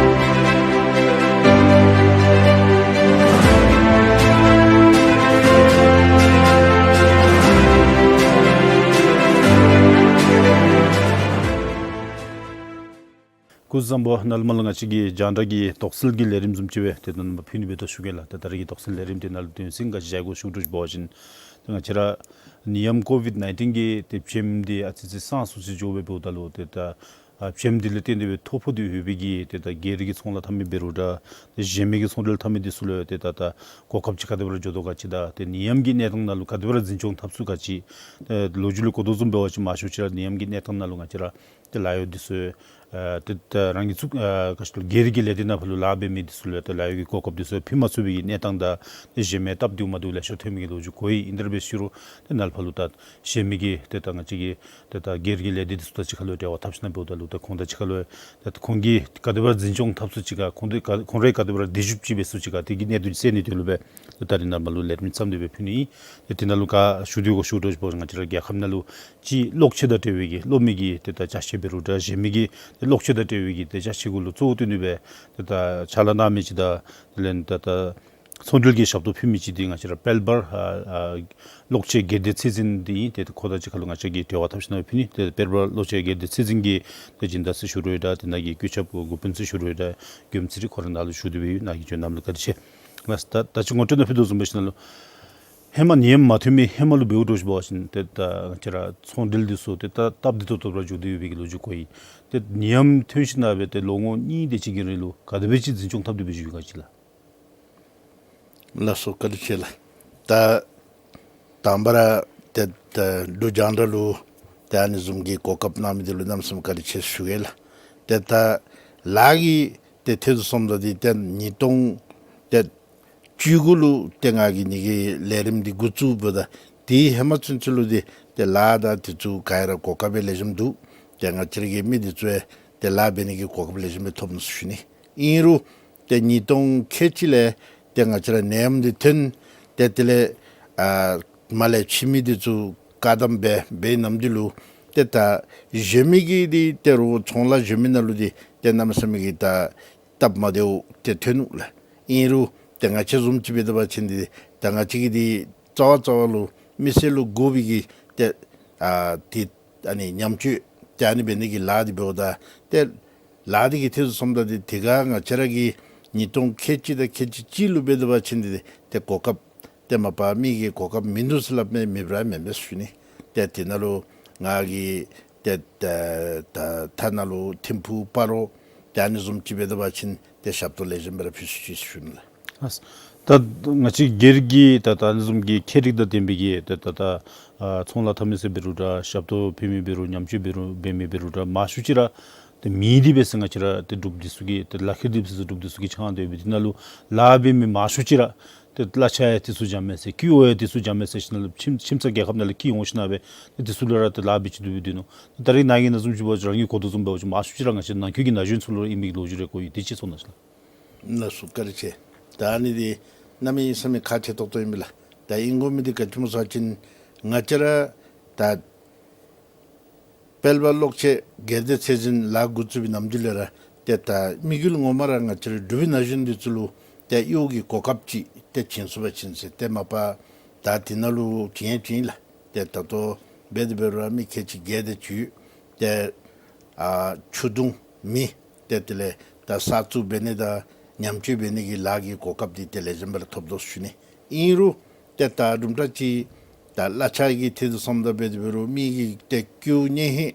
སྐུ་གཟུགས་བཟང་པོ། ནཱ་ལུ་མ་ལ་ང་བཅས་ཀྱི་རྒྱང་བསྒྲགས་ཀྱི་དོགས་སེལ་གྱི་ལས་རིམ་བཟུམ་ཅིག་སྦེ་ཏེ་ད་ནཱ་ཕུལ་ནི་སྦེ་ད་ཞུ་གེ་ལགས། ཏེ་ད་རེས་ཀྱི་དོགས་སེལ་ལས་རིམ་འདི་ནང་ལུ་དོན་ཚན་ག་ཅི་བཞག་དགོ་ཞུ་དགོཔ་འབད་བ་ཅིན་ཏེ་ང་བཅས་ར་ནད་ཡམས་ཀོ་བིཌ་ནའིན་ཊིན་གྱི་ཏེ་བྱེམ་འདི་ཨ་ཙི་ཙི་སངས་སུ་ཅིག་འགྱོ་སྦེ་འབདཝ་ད་ལུ་ཏེ་ད་ཨ་བྱེམ་འདི་ལས་བརྟེན་ཏེ་སྦེ་ཐོ་ཕོག་སྟེ་ཡོད་པའི་གི་ཏེ་ད་སྒེར་གྱི་ཚོང་ལཱ་འཐབ་མི་འབད་རུང་འདྲ་ཏེ་གཞན་མི་གི་ཚོང་འབྲེལ་འཐབ་མི་འདི་ཚུ་ལུ་ཏེ་ད་ད་གོ་སྐབས་ཅིག་ག་དེ་སྦེ་ར་འགྱོ་དོ་ག་ཅི་དང་ཏེ་ནད་ཡམས་ཀྱི་གནས་སྟངས་ནང་ལུ་ག་དེ་སྦེ་ར་འཛིན་སྐྱོང་འཐབ་ཚུལ་ག་ཅི། ཨེ་ལོ་རྒྱུས་ལས་གོ་དོ་བཟུམ་འབད་བ་ཅིན་མང་ཤོས་ཅིག་ར་ནད་ཡམས་ཀྱི་གནས་སྟངས་ནང་ལུ་ང་བཅས་ར་ཏེ་ལཱ་གཡོག་འདི་ཚུ་ཨེ་ཏེ་ད་རང་གི་ཚུ་ཨེ་ག་ཅི་ལོ་སྒེར་གྱི་ལས་སྡེ་ནང་ཕར་ལུ་ལཱ་འབད་མི་འདི་ཚུ་ལུ་ཏེ་ལཱ་གཡོག་གི་གོ་སྐབས་འདི་ཚུ་ཕུལ་མ་ཚུགས་པའི་གི་གནས་སྟངས་དང་ཏེ་གཞན་མི་སྟབས་བདེཝ་མ་བདེཝ་ལེ་ཤ་ཐོན་མི་གི་ལོ་རྒྱུས་གོ་ཡི། ཨིན་དེ་འབད་ཞུ་རུང་ཏེ་ནཱ་ལུ་ཕར་ལུ་ད་གཞན་མི་གི་ཏེ་ད་ང་བཅས་ཀྱི་ཏེ་ད་སྒེར་གྱི་ལས་སྡེ་འདི་ཚུ་དང་གཅིག་ཁར་ལུ་འབྲེལ་བ་འཐབ་ཞིན་ན་འབདཝ་ད་ལུ་ཏེ་ཁོང་དང་གཅིག་ཁར་ལུ་ཏེ་ཁོང་གིས་ག་དེ་སྦེ་འཛིན་སྐྱོང་འཐབ་ཚུལ་ཅིག་ག་ཁོང་དེ་ག་ཁོང་རའི་ག་དེ་སྦེ་སྡིགས་མཛུབ་ཅིག་འབད་ཚུལ་ཅིག་ག་དེ་གི་གནད་དོན་སེལ་ནི་དོན་ལུ་སྦེ་ཏེ་ད་རེས་ནཱ་མར་ལུ་ལས་རིམ་བརྩམས་ཏེ་སྦེ་ཕུལ་ནི་ཨིན། ཏེ་དེ་ནང་ལུ་ག་ཞུ་སྟེ་གོ་ཞུ་དོ་ཅིག་འབད་བ་ཅིན་ང་བཅས་ར་རྒྱལ་ཁབ་ནང་ལུ་ཅིག་གློག་ཆས་དང་འབྲེལ་བའི་གི་གློག་མེ་གི་ཏེ་ད་ཅ་ཆས་འབད་རུང་འདྲ་གཞན་མི་གི་ཏེ་གློག་ཆས་དང་འབྲེལ་བའི་གི་ཏེ་ཅ་ཆས་གུ་ལུ་གཙོ་བོ་བཏོན་ཏེ་སྦེ་ཏེ་ད་ཕྱག་ལཱ་གནང་མི་ཅིག་དང་དེ་ལས་ད་ད་ཚོང་འབྲེལ་གྱི་ཞབས་ཏོག་ཕུལ་མི་ཅིག་འདི་ང་བཅས་ར་དཔལ་འབར་ཨ་ཨ་གློག་ཆས་སྒེར་སྡེ་ཚད་འཛིན་འདི་ཨིན། ཏེ་ཁོ་དང་གཅིག་ཁར་ལུ་ང་བཅས་ཀྱིས་འབྲེལ་བ་འཐབ་ཞིན་ན་ཕུལ་ནི། ཏེ་དཔལ་འབར་གློག་ཆས་སྒེར་སྡེ་ཚད་འཛིན་གྱི་ཏེ་སྦྱིན་བདག་ཟེར་ཞུ་རུང་འདྲ་ཏེ་ནཱ་གི་སྐུ་ཚབ་འགོ་དཔོན་ཟེར་ཞུ་རུང་འདྲ་མགྱོནམ་ཅིག་ཁོ་ར་ནཱ་ལུ་བཞུགས་ཏེ་སྦེ་ཡོད། ནཱ་གིས་བྱོན་གནངམ་ལུ་བཀའ་དྲིན་ཆེ། ང་ད་ད་ཅི་ངོ་སྤྲོད་ནང་ཕུལ་དོ་བཟུམ་འབད་ཞིན་ན་ལུ་ཧེ་མ་ནད་ཡམས་མ་ཐོན་མི་ཧེ་མ་ལུ་འབདཝ་འདྲཝ་ཅིག་འབད་བ་ཅིན་ཏེ་ད་ང་བཅས་ར་ཚོང་འབྲེལ་འདི་ཚུ་ཏེ་ད་སྟབས་བདེ་ཏོག་ཏོ་སྦེ་ར་འགྱོ་སྟེ་ཡོད་པའི་གི་ལོ་རྒྱུས་གོ་ཡི། ཏེ་ནད་ཡམས་ཐོན་ཞིན་ན་སྦེ་ཏེ་ལོ་ངོ་གཉིས་དེ་ཅིག་གི་རིང་ལུ་ག་དེ་སྦེ་ཅིག་འཛིན་སྐྱོང་འཐབ་སྟེ་སྦེ་བཞུགས་ཡི་ག་ཅིག་ལགས། ལགས་སོ་བཀའ་དྲིན་ཆེ་ལགས། ད་དང་པ་ར་ཏེ་ད་འབྲུག་རྒྱང་བསྒྲགས་ལུ་ཏེ་ཨ་ནི་བཟུམ་གྱི་གོ་སྐབས་གནང་མི་འདི་ལུ་གནམ་མེད་ས་མེད་བཀའ་དྲིན་ཆེ་ཞུ་གེ་ལགས། ཏེ་ད་ལཱ་གི་ཏེ་ཐད་དུ་སོངམ་ད་འདི་ཏེ་ཉིས་སྟོང་ཏེ་བཅུ་དགུ་ལུ་ཏེ་ང་གིས་ནི་གི་ལས་རིམ་འདི་འགོ་བཙུགས་འབདཝ་ད་དེའི་ཧེ་མ་ཚུན་ཚོད་ལུ་འདི་ཏེ་ལཱ་དང་དེ་ཚུ་ག་ར་གོ་སྐབས་སྦེ་ལེགས་ཤོམ་འདུག། ཏེ་ང་བཅས་ར་གི་མི་འདི་ཚུ་ཡང་ཏེ་ལཱ་འབད་ནི་གི་གོ་སྐབས་ལེགས་ཤོམ་སྦེ་ཐོབ་ནུག་ཟེར་ཞུ་ནི། ཨིན་རུང་ཏེ་ཉིས་སྟོང་ཁལ་གཅིག་ལས་ཏེ་ང་བཅས་ར་ནད་ཡམས་འདི་ཐོན། ཏེ་དེ་ལས་ཨ་མར་ལས་ཕྱི་མི་འདི་ཚུ་བཀག་དམ་སྦེ་འབད་ནམ་འདི་ལུ་ཏེ་ད་གཞན་མི་གི་འདི་ཏེ་རོགས་ཚོང་ལཱ་གཞན་མི་ནང་ལུ་འདི་ཏེ་གནམ་མེད་ས་མེད་ཀྱི་ད་སྟབས་མ་བདེཝ་ཏེ་ཐོན་ནུག་ལགས། ཨིན་རུང་ཏེ་ང་བཅས་བཟུམ་ཅིག་འབད་དེ་འབད་བ་ཅིན་འདི་ད་ང་བཅས་ཀྱི་འདི་རྩ་བ་རྩ་བ་ལུ་མི་སེར་ལུ་དགོ་པའི་གི་ཏེ་ཨ་ཏེ་ཨ་ནི་ཉམས་བཅོས་ཏེ་ཨ་ནི་འབད་ནི་གི་ལཱ་འདི་འབདཝ་ད་ཏེ་ལཱ་འདི་གི་ཐད་དུ་སོངམ་ད་འདི་དེ་ཁར་ང་བཅས་ར་གིས་ཉིས་སྟོང་ཁལ་གཅིག་དང་ཁལ་གཅིག་གཅིག་ལུ་འབད་དེ་འབད་བ་ཅིན་འདི་ཏེ་གོ་སྐབས་ཏེ་མ་པ་མི་གིས་གོ་སྐབས་མིན་འདུག་ཟེར་སླབ་མི་མེདཔ་ར་མེན་མས་ཟེར་ཞུ་ནི། ཏེ་དེ་ནང་ལུ་ང་གིས་ཏེ་ད་ད་ཐ་ན་ལུ་ཐིམ་ཕུག་སྤ་རོ་ཏེ་ཨ་ནི་བཟུམ་ཅིག་འབད་དེ་འབད་བ་ཅིན་ཏེ་ཞབས་ཏོག་ལེགས་ཤོམ་སྦེ་ར་ཕུལ་ཚུགས་ཅི་ཟེར་ཞུ་ནི་ལགས། ཨ་ད་ང་བཅས་སྒེར་གྱི་ད་ད་ཨ་ནི་བཟུམ་གྱི་ཁྱད་རིག་དང་ལྡན་པའི་གི་ཏེ་ད་ད་ཨ་ཚོང་ལཱ་འཐབ་མི་ཟེར་འབད་རུང་འདྲ་ཞབས་ཏོག་ཕུལ་མི་འབད་རུང་ཉམས་བཅོས་འབད་རུང་འབད་མི་འབད་རུང་འདྲ་མང་ཤོས་ཅིག་ར་ཏེ་མི་འདི་འབད་ས་ང་བཅས་ར་ཏེ་འབྲུགཔ་འདི་ཚུ་གི་ཏེ་ལག་ཁྱེར་འདི་འབད་ས་འབྲུགཔ་འདི་ཚུ་གིས་འཆང་སྟེ་ཡོད་པའི་དེ་ནང་ལུ་ལཱ་འབད་མི་མང་ཤོས་ཅིག་ར་ཏེ་གླ་ཆ་ཡང་དེ་ཚུ་འཇམ་མས་ཟེར་ཀི་ཡོ་ཡང་དེ་ཚུ་འཇམ་མས་ཟེར་ཞིན་ན་ལུ་ཁྱིམ་ཁྱིམ་ཚང་རྒྱལ་ཁབ་ནང་ལས་ཀྱི་འོང་ཞིན་ན་སྦེ་ཏེ་དེ་ཚུ་ལུ་ར་ཏེ་ལཱ་འབད་ཅི་འདུག་སྦེ་སྡོད་ནུག། ད་རེས་ནཱ་གིས་ནཱ་བཟུམ་ཅིག་འབད་བ་ཅིན་རང་གིས་གོ་དོ་བཟུམ་འབད་བ་ཅིན་མང་ཤོས་ཅིག་ར་ང་བཅས་ནང་འཁོད་ཀྱི་ན་གཞོན་ཚུ་ལུ་ཨིན་མི་གི་ལོ་རྒྱུས་རེ་གོ་ཡི། དེ་ཅིག་གསུང་གནང་ཞུ་ལགས། ལགས་སོ་བཀའ་དྲིན་ཆེ། ད་ཨ་ནི་འདི་གནམ་མེད་ས་མེད་ཁག་ཆེ་ཏོག་ཏོ་ཨིན་པས་ལགས། ད་ཨིན་དགོ་མི་འདི་ག་ཅི་སྨོ་ཟེར་བ་ཅིན་ང་བཅས་ར་ད་དཔལ་འབར་གློག་ཆས་སྒེར་སྡེ་ཚད་འཛིན་ལཱ་འགོ་བཙུགས་པའི་ནམ་དུས་ལས་ར་ཏེ་ད་དམིགས་ཡུལ་ངོ་མ་ར་ང་བཅས་ར་འབྲུག་པའི་ན་གཞོན་འདི་ཚུ་ལུ་ཏེ་གཡོག་གི་གོ་སྐབས་ཅིག་ཏེ་བྱིན་ཚུགས་པ་ཅིན་ཟེར། ཏེ་མ་པ་ད་དེ་ནང་ལུ་བྱིན་ཡང་བྱིན་ལགས། ཏེ་ད་ལྟོ་འབད་དེ་འབད་རུང་ར་མི་ཁལ་གཅིག་བརྒྱད་དེ་ཅིག་ཡོད། ཏེ་ཨ་ཆུ་དུང་མེ་ཏེ་དེ་ལས་ད་གསར་བཙུགས་འབད་ནི་དང་ཉམས་བཅོས་འབད་ནི་གི་ལཱ་གི་གོ་སྐབས་འདི་ཏེ་ལེགས་ཤོམ་སྦེ་ར་ཐོབ་དོ་ཟེར་ཞུ་ནི། ཨིན་རུང་ཏེ་ད་དུམ་གྲ་ཅིག་ད་གླ་ཆ་གི་ཐད་དུ་སོངམ་ད་འབད་དེ་འབད་རུང་མི་གི་ཏེ་སྐྱིད་སྙིང་ཧེ་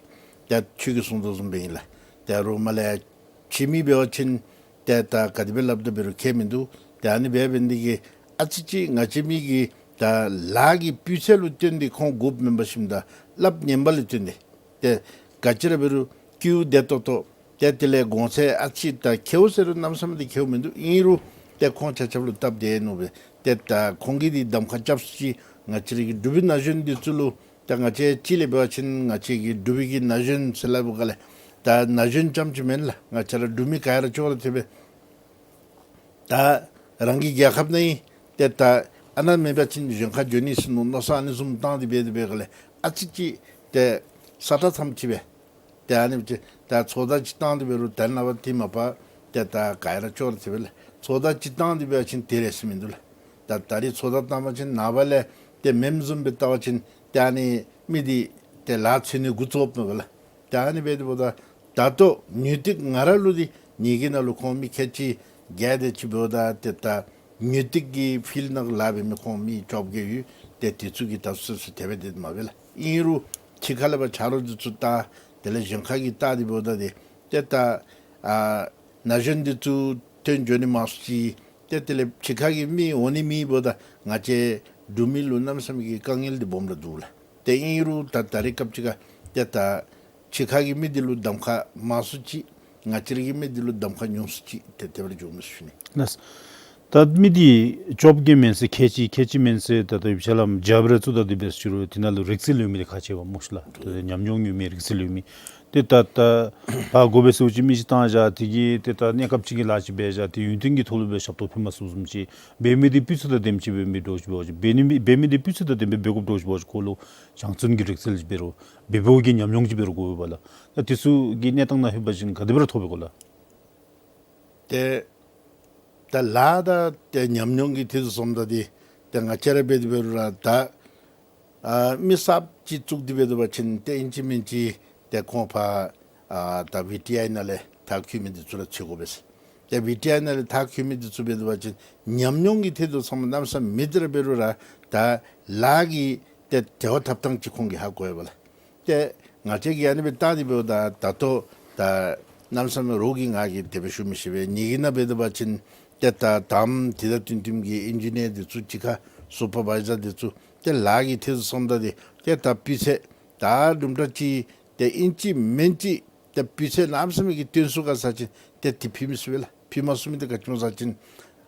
ད་ཁྱོད་ཀྱིས་གསུངས་དོ་བཟུམ་སྦེ་ཨིན་ལགས། ཏེ་རོགས་མར་ལས་ ཕྱི་མི་འབད་བ་ཅིན་ཏེ་ད་ག་དེ་སྦེ་སླབ་ད་འབད་རུང་ཁྱད་མིན་འདུག། ཏེ་ཨ་ནི་སྦེ་འབད་ནི་དེ་གིས་ཨ་ཙི་ཅིག་ང་བཅས་མི་གིས་ད་ལཱ་གི་སྤུས་ཚད་ལུ་བརྟེན་ཏེ་ཁོང་དགོཔ་མེན་པར་ཞིནམ་ད་སླབ་ཉན་པ་ལུ་བརྟེན་ཏེ་ཏེ་ག་ཅི་ར་འབད་རུང་སྐྱིད་བདེ་ཏོག་ཏོ་ཏེ་དེ་ལས་གོང་ཚད་ཨ་ཙི་ད་ཁེཝ་ཟེར་རུང་གནམ་མེད་ས་མེད་ཁེཝ་མིན་འདུག། ཨིན་རུང་ཏེ་ཁོང་ཆ་ཁྱབ་ལུ་སྟབས་བདེ་ནུག་པས། ཏེ་ད་ཁོང་གིས་འདི་གདམ་ཁ་རྐྱབ་ཅི། ང་བཅས་ར་གི་འབྲུག་པའི་ན་གཞོན་འདི་ཚུ་ལུ་ད་ང་བཅས་ཅིག་ལས་འབད་བ་ཅིན་ང་བཅས་ཀྱི་འབྲུག་པའི་གི་ན་གཞོན་ཟེར་སླབ་པའི་སྒང་ལས་ད་ན་གཞོན་རྐྱངམ་ཅིག་མེན་ལགས། ང་བཅས་ར་འབྲུག་མི་ག་ར་ཅོག་ར་འཐདཔ་སྦེ་ད་རང་གི་རྒྱལ་ཁབ་ནང་ཨིན། ཏེ་ད་ཨ་ནཱ་མེན་པ་ཅིན་གཞན་ཁར་འགྱོ་ནི་ཟེར་མནོ་མནོ་བསམ་ཨ་ནི་བཟུམ་བཏང་སྟེ་འབད་དེ་འབད་སྒང་ལས་ཨ་ཙི་ཅིག་ཏེ་ས་ཁྲ་ཙམ་ཅིག་སྦེ་ཏེ་ཨ་ནི་ཅིག་ད་ཚོད་ལྟ་ཅིག་བཏང་སྟེ་འབད་རུང་ད་ནངས་པ་དེ་མ་པ་ཏེ་ད་ག་ར་ཅོག་ར་འཐདཔ་སྦེ་ལགས། ཚོད་ལྟ་ཅིག་བཏང་སྟེ་འབད་བ་ཅིན་དེ་རེ་ཟེར་མིན་འདུག་ལགས། ད་ད་རིས་ཚོད་ལྟ་བཏང་པ་ཅིན་ནངས་པ་ལས་ཏེ་མེནམ་བཟུམ་སྦེ་བལྟ་བ་ཅིན་ཏེ་ཨ་ནི་མི་འདི་ཏེ་ལཱ་འཚོལ་ནི་འགོ་བཙུགསཔ་མས་པ་ལགས། ཏེ་ཨ་ནི་འབད་དེ་འབདཝ་ད་ད་ལྟོ་ངོས་ཏིག་ང་ར་ལུ་འདི་ཉིས་ཀྱི་ནང་ལུ་ཁོང་མི་ཁལ་གཅིག་བརྒྱད་དེ་ཅིག་འབདཝ་ད་ཏེ་ད་ངོས་ཏིག་གི་ཕིལཌ་ནང་ལཱ་འབད་མི་ཁོང་མི་བཅོ་བརྒྱད་ཡོད། ཏེ་དེ་ཚུ་གིས་ད་སོ་སོ་དེ་སྦེ་དེ་མ་འབད་ལགས། ཨིན་རུང་ཕྱི་ཁ་ལས་ཕར་ཆ་རོགས་འདི་ཚུ་བལྟ། དེ་ལས་གཞན་ཁ་གིས་བལྟ་སྟེ་འབདཝ་ད་ཏེ་ཏེ་ད་ཨ་ན་གཞོན་འདི་ཚུ་ཐོན་འགྱོ་ནི་མང་སུ་ཅིག། ཏེ་དེ་ལས་ཕྱི་ཁ་གི་མི་འོང་ནི་མེད་འབདཝ་ད་ང་བཅས་འབྲུག་མི་ལུ་གནམ་མེད་ས་མེད་ཀྱི་དཀའ་ངལ་འདི་སྦོམ་ར་འདུག་ལགས། ཏེ་ཨིན་རུང་ད་ད་རེས་སྐབས་ཅིག་ཁར་ཏེ་ད་ཕྱི་ཁ་གི་མི་འདི་ལུ་གདམ་ཁ་མང་སུ་ཅིག། ང་བཅས་ར་གི་མི་འདི་ལུ་གདམ་ཁ་ཉུང་སུ་ཅིག་ཏེ་དེ་སྦེ་ར་འགྱོཝ་མས་ཟེར་ཞུ་ནི། ལགས། ད་མི་འདི་བཅོ་བརྒྱད་མེན་ཟེར་ཁལ་གཅིག་ཁལ་གཅིག་མེན་ཟེར་ད་ལྟོ་ཡུལ་ལྗིད་ལམ་རྒྱབ་ར་བཙུགས་ད་དེ་འབད་ཟེར་རུང་དེ་ནང་ལུ་རིག་རྩལ་ཡོད་མི་འདི་ཁག་ཆེ་བ་སྨོ་ཤི་ལགས། ད་ཉམས་མྱོང་ཡོད་མི་རིག་རྩལ་ཡོད་མི་ཏེ་ད་ད་ཕར་དགོ་པས་ཟེར་བ་ཅིན་མི་ཅིག་བཏང་བཞག། དེ་གིས་ཏེ་ད་གནས་སྐབས་ཅིག་གི་ལཱ་ཅིག་འབད་བཞག། ཏེ་ཡུན་བརྟན་གྱི་ཐོག་ལུ་སྦེ་ཞབས་ཏོག་ཕུལ་མ་ཚུགསཔ་བཟུམ་ཅིག་འབད་མི་འདི་སྤུས་ཚད་དང་ལྡནམ་ཅིག་འབད་མི་འདྲཝ་ཅིག་འབད་བ་ཅིན་འབད་ནི་མི་འབད་མི་འདི་སྤུས་ཚད་དང་ལྡནམ་སྦེ་འབད་དགོཔ་འདྲཝ་ཅིག་འབད་བ་ཅིན་ཁོ་ལུ་སྦྱང་བརྩོན་གྱི་རིག་རྩལ་ཅིག་འབད་རུང་འབད་འབདཝ་གི་ཉམས་མྱོང་ཅིག་འབད་རུང་དགོ་པས་ལགས། ད་དེ་ཚུ་གི་གནས་སྟངས་ནང་ལྷོད་པ་ཅིན་ག་དེ་སྦེ་ར་ཐོབ་པས་གོ་ལགས། ཏེ་ད་ལཱ་དང་ཏེ་ཉམས་མྱོང་གི་ཐད་དུ་སོངམ་ད་འདི་ཏེ་ང་བཅས་ར་འབད་དེ་འབད་རུང་ར་ད་ཨ་མི་གསརཔ་ཅིག་བཙུགས་ཏེ་འབད་དེ་འབད་བ་ཅིན་ཏེ་ཨིན་ཅི་མིན་ཅི་ཏེ་ཁོང་ཕར་ཨ་ད་བི་ཊི་ཨའི་ནང་ལས་མཐར་འཁྱོལ་མི་འདི་ཚུ་ར་འཚོལ་དགོ་པས། ཏེ་བི་ཊི་ཨའི་ནང་ལས་མཐར་འཁྱོལ་མི་འདི་ཚུ་འབད་དེ་འབད་བ་ཅིན་ཉམས་མྱོང་གི་ཐད་དུ་སོངམ་གནམ་མེད་ས་མེད་ར་འབད་རུང་ར་ད་ལཱ་གི་ཏེ་དལ་བ་འཐབ་ཐངས་ཅིག་ཁོང་གིས་ཧ་གོ་ཡོད་པས་ལགས། ཏེ་ང་བཅས་ཀྱིས་ཨ་ནི་སྦེ་བལྟ་སྟེ་འབདཝ་ད་ད་ལྟོ་ད་གནམ་མེད་ས་མེད་རོགས་ཀྱིས་ང་གིས་དེ་སྦེ་ཞུ་མི་ཤེས་པས། ཉིས་ཀྱི་ནང་འབད་དེ་འབད་བ་ཅིན་ཏེ་ད་དང་པ་དེ་དང་བསྟུན་བསྟུནམ་གྱི་ཨིན་ཇི་ནི་ཡར་འདི་ཚུ་གཅིག་ཁར་སུ་པར་བའི་ཛར་འདི་ཚུ་ཏེ་ལཱ་གི་ཐད་དུ་སོངམ་ད་འདི་ཏེ་ད་སྤུས་ཚད་ད་དུམ་གྲ་ཅིག་ཏེ་ཨིན་ཅི་མིན་ཅི་ཏེ་སྤུས་ཚད་གནམ་མེད་ས་མེད་ཀྱི་བཏོན་ཚུགས་ག་ཟེར་བ་ཅིན་ཏེ་དེ་ཕུལ་མི་ཚུགས་པས་ལགས། ཕུལ་མ་ཚུགས་མི་འདི་ག་ཅི་སྨོ་ཟེར་བ་ཅིན་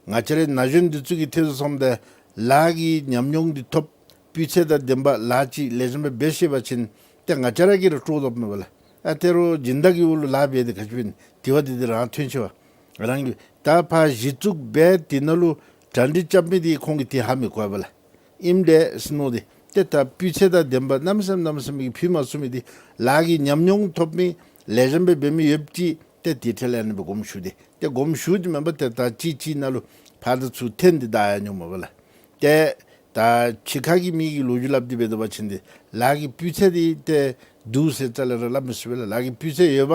ང་བཅས་རའི་ན་གཞོན་འདི་ཚུ་གི་ཐད་དུ་སོངམ་ད་ལཱ་གི་ཉམས་མྱོང་འདི་ཐོབ། སྤུས་ཚད་དང་ལྡན་པ་ལཱ་ཅིག་ལེགས་ཤོམ་སྦེ་འབད་ཤེས་པ་ཅིན་ཏེ་ང་བཅས་ར་གིས་ར་སྤྲོ་དོ་མས་པ་ལགས། ཨ་ཏེ་རོགས་སྦྱིན་བདག་གི་འོག་ལུ་ལཱ་འབད་དེ་ག་ཅི་འབད་ནི། དེ་བ་འདི་འདི་རང་ཐོན་ཆེ་བ་རང་གིས་ད་ཕར་གཞི་བཙུགས་འབད་དེ་ནང་ལུ་གྲ་སྒྲིག་རྐྱབ་མི་འདི་ཁོང་གིས་དེ་ཧ་མི་གོ་བས་པ་ལགས། ཨིནམ་ད་ཟེར་མནོ་སྟེ་ཏེ་ད་སྤུས་ཚད་དང་ལྡན་པ་གནམ་མེད་ས་མེད་གནམ་མེད་ས་མེད་ཀྱི་ཕུལ་མ་ཚུགས་མི་འདི་ལཱ་གི་ཉམས་མྱོང་ཐོབ་མི་ལེགས་ཤོམ་སྦེ་འབད་མི་ཡོདཔ་ཅིག་ཏེ་དེ་ཁྲིད་ལས་ཨ་ནི་སྦེ་དགོངསམ་ཞུ་སྟེ་ཏེ་དགོངསམ་ཞུ་སྟེ་མེན་པར་ཏེ་ད་གཅིག་གཅིག་ནང་ལུ་ཕར་དང་ཚུར་འཐེན་ཏེ་བདའ་ཡང་མྱོང་མས་པ་ལགས། ཏེ་ད་ཕྱི་ཁ་གི་མི་གིས་ལོ་རྒྱུས་སླབ་སྟེ་འབད་དོ་བ་ཅིན་ཏེ་ལཱ་གི་སྤུས་ཚད་འདི་ཏེ་འདུག་ཟེར་རྩ་ལས་ར་སླབ་མི་ཚུགས་པས་ལགས། ལཱ་གི་སྤུས་ཚད་ཡོད་པ་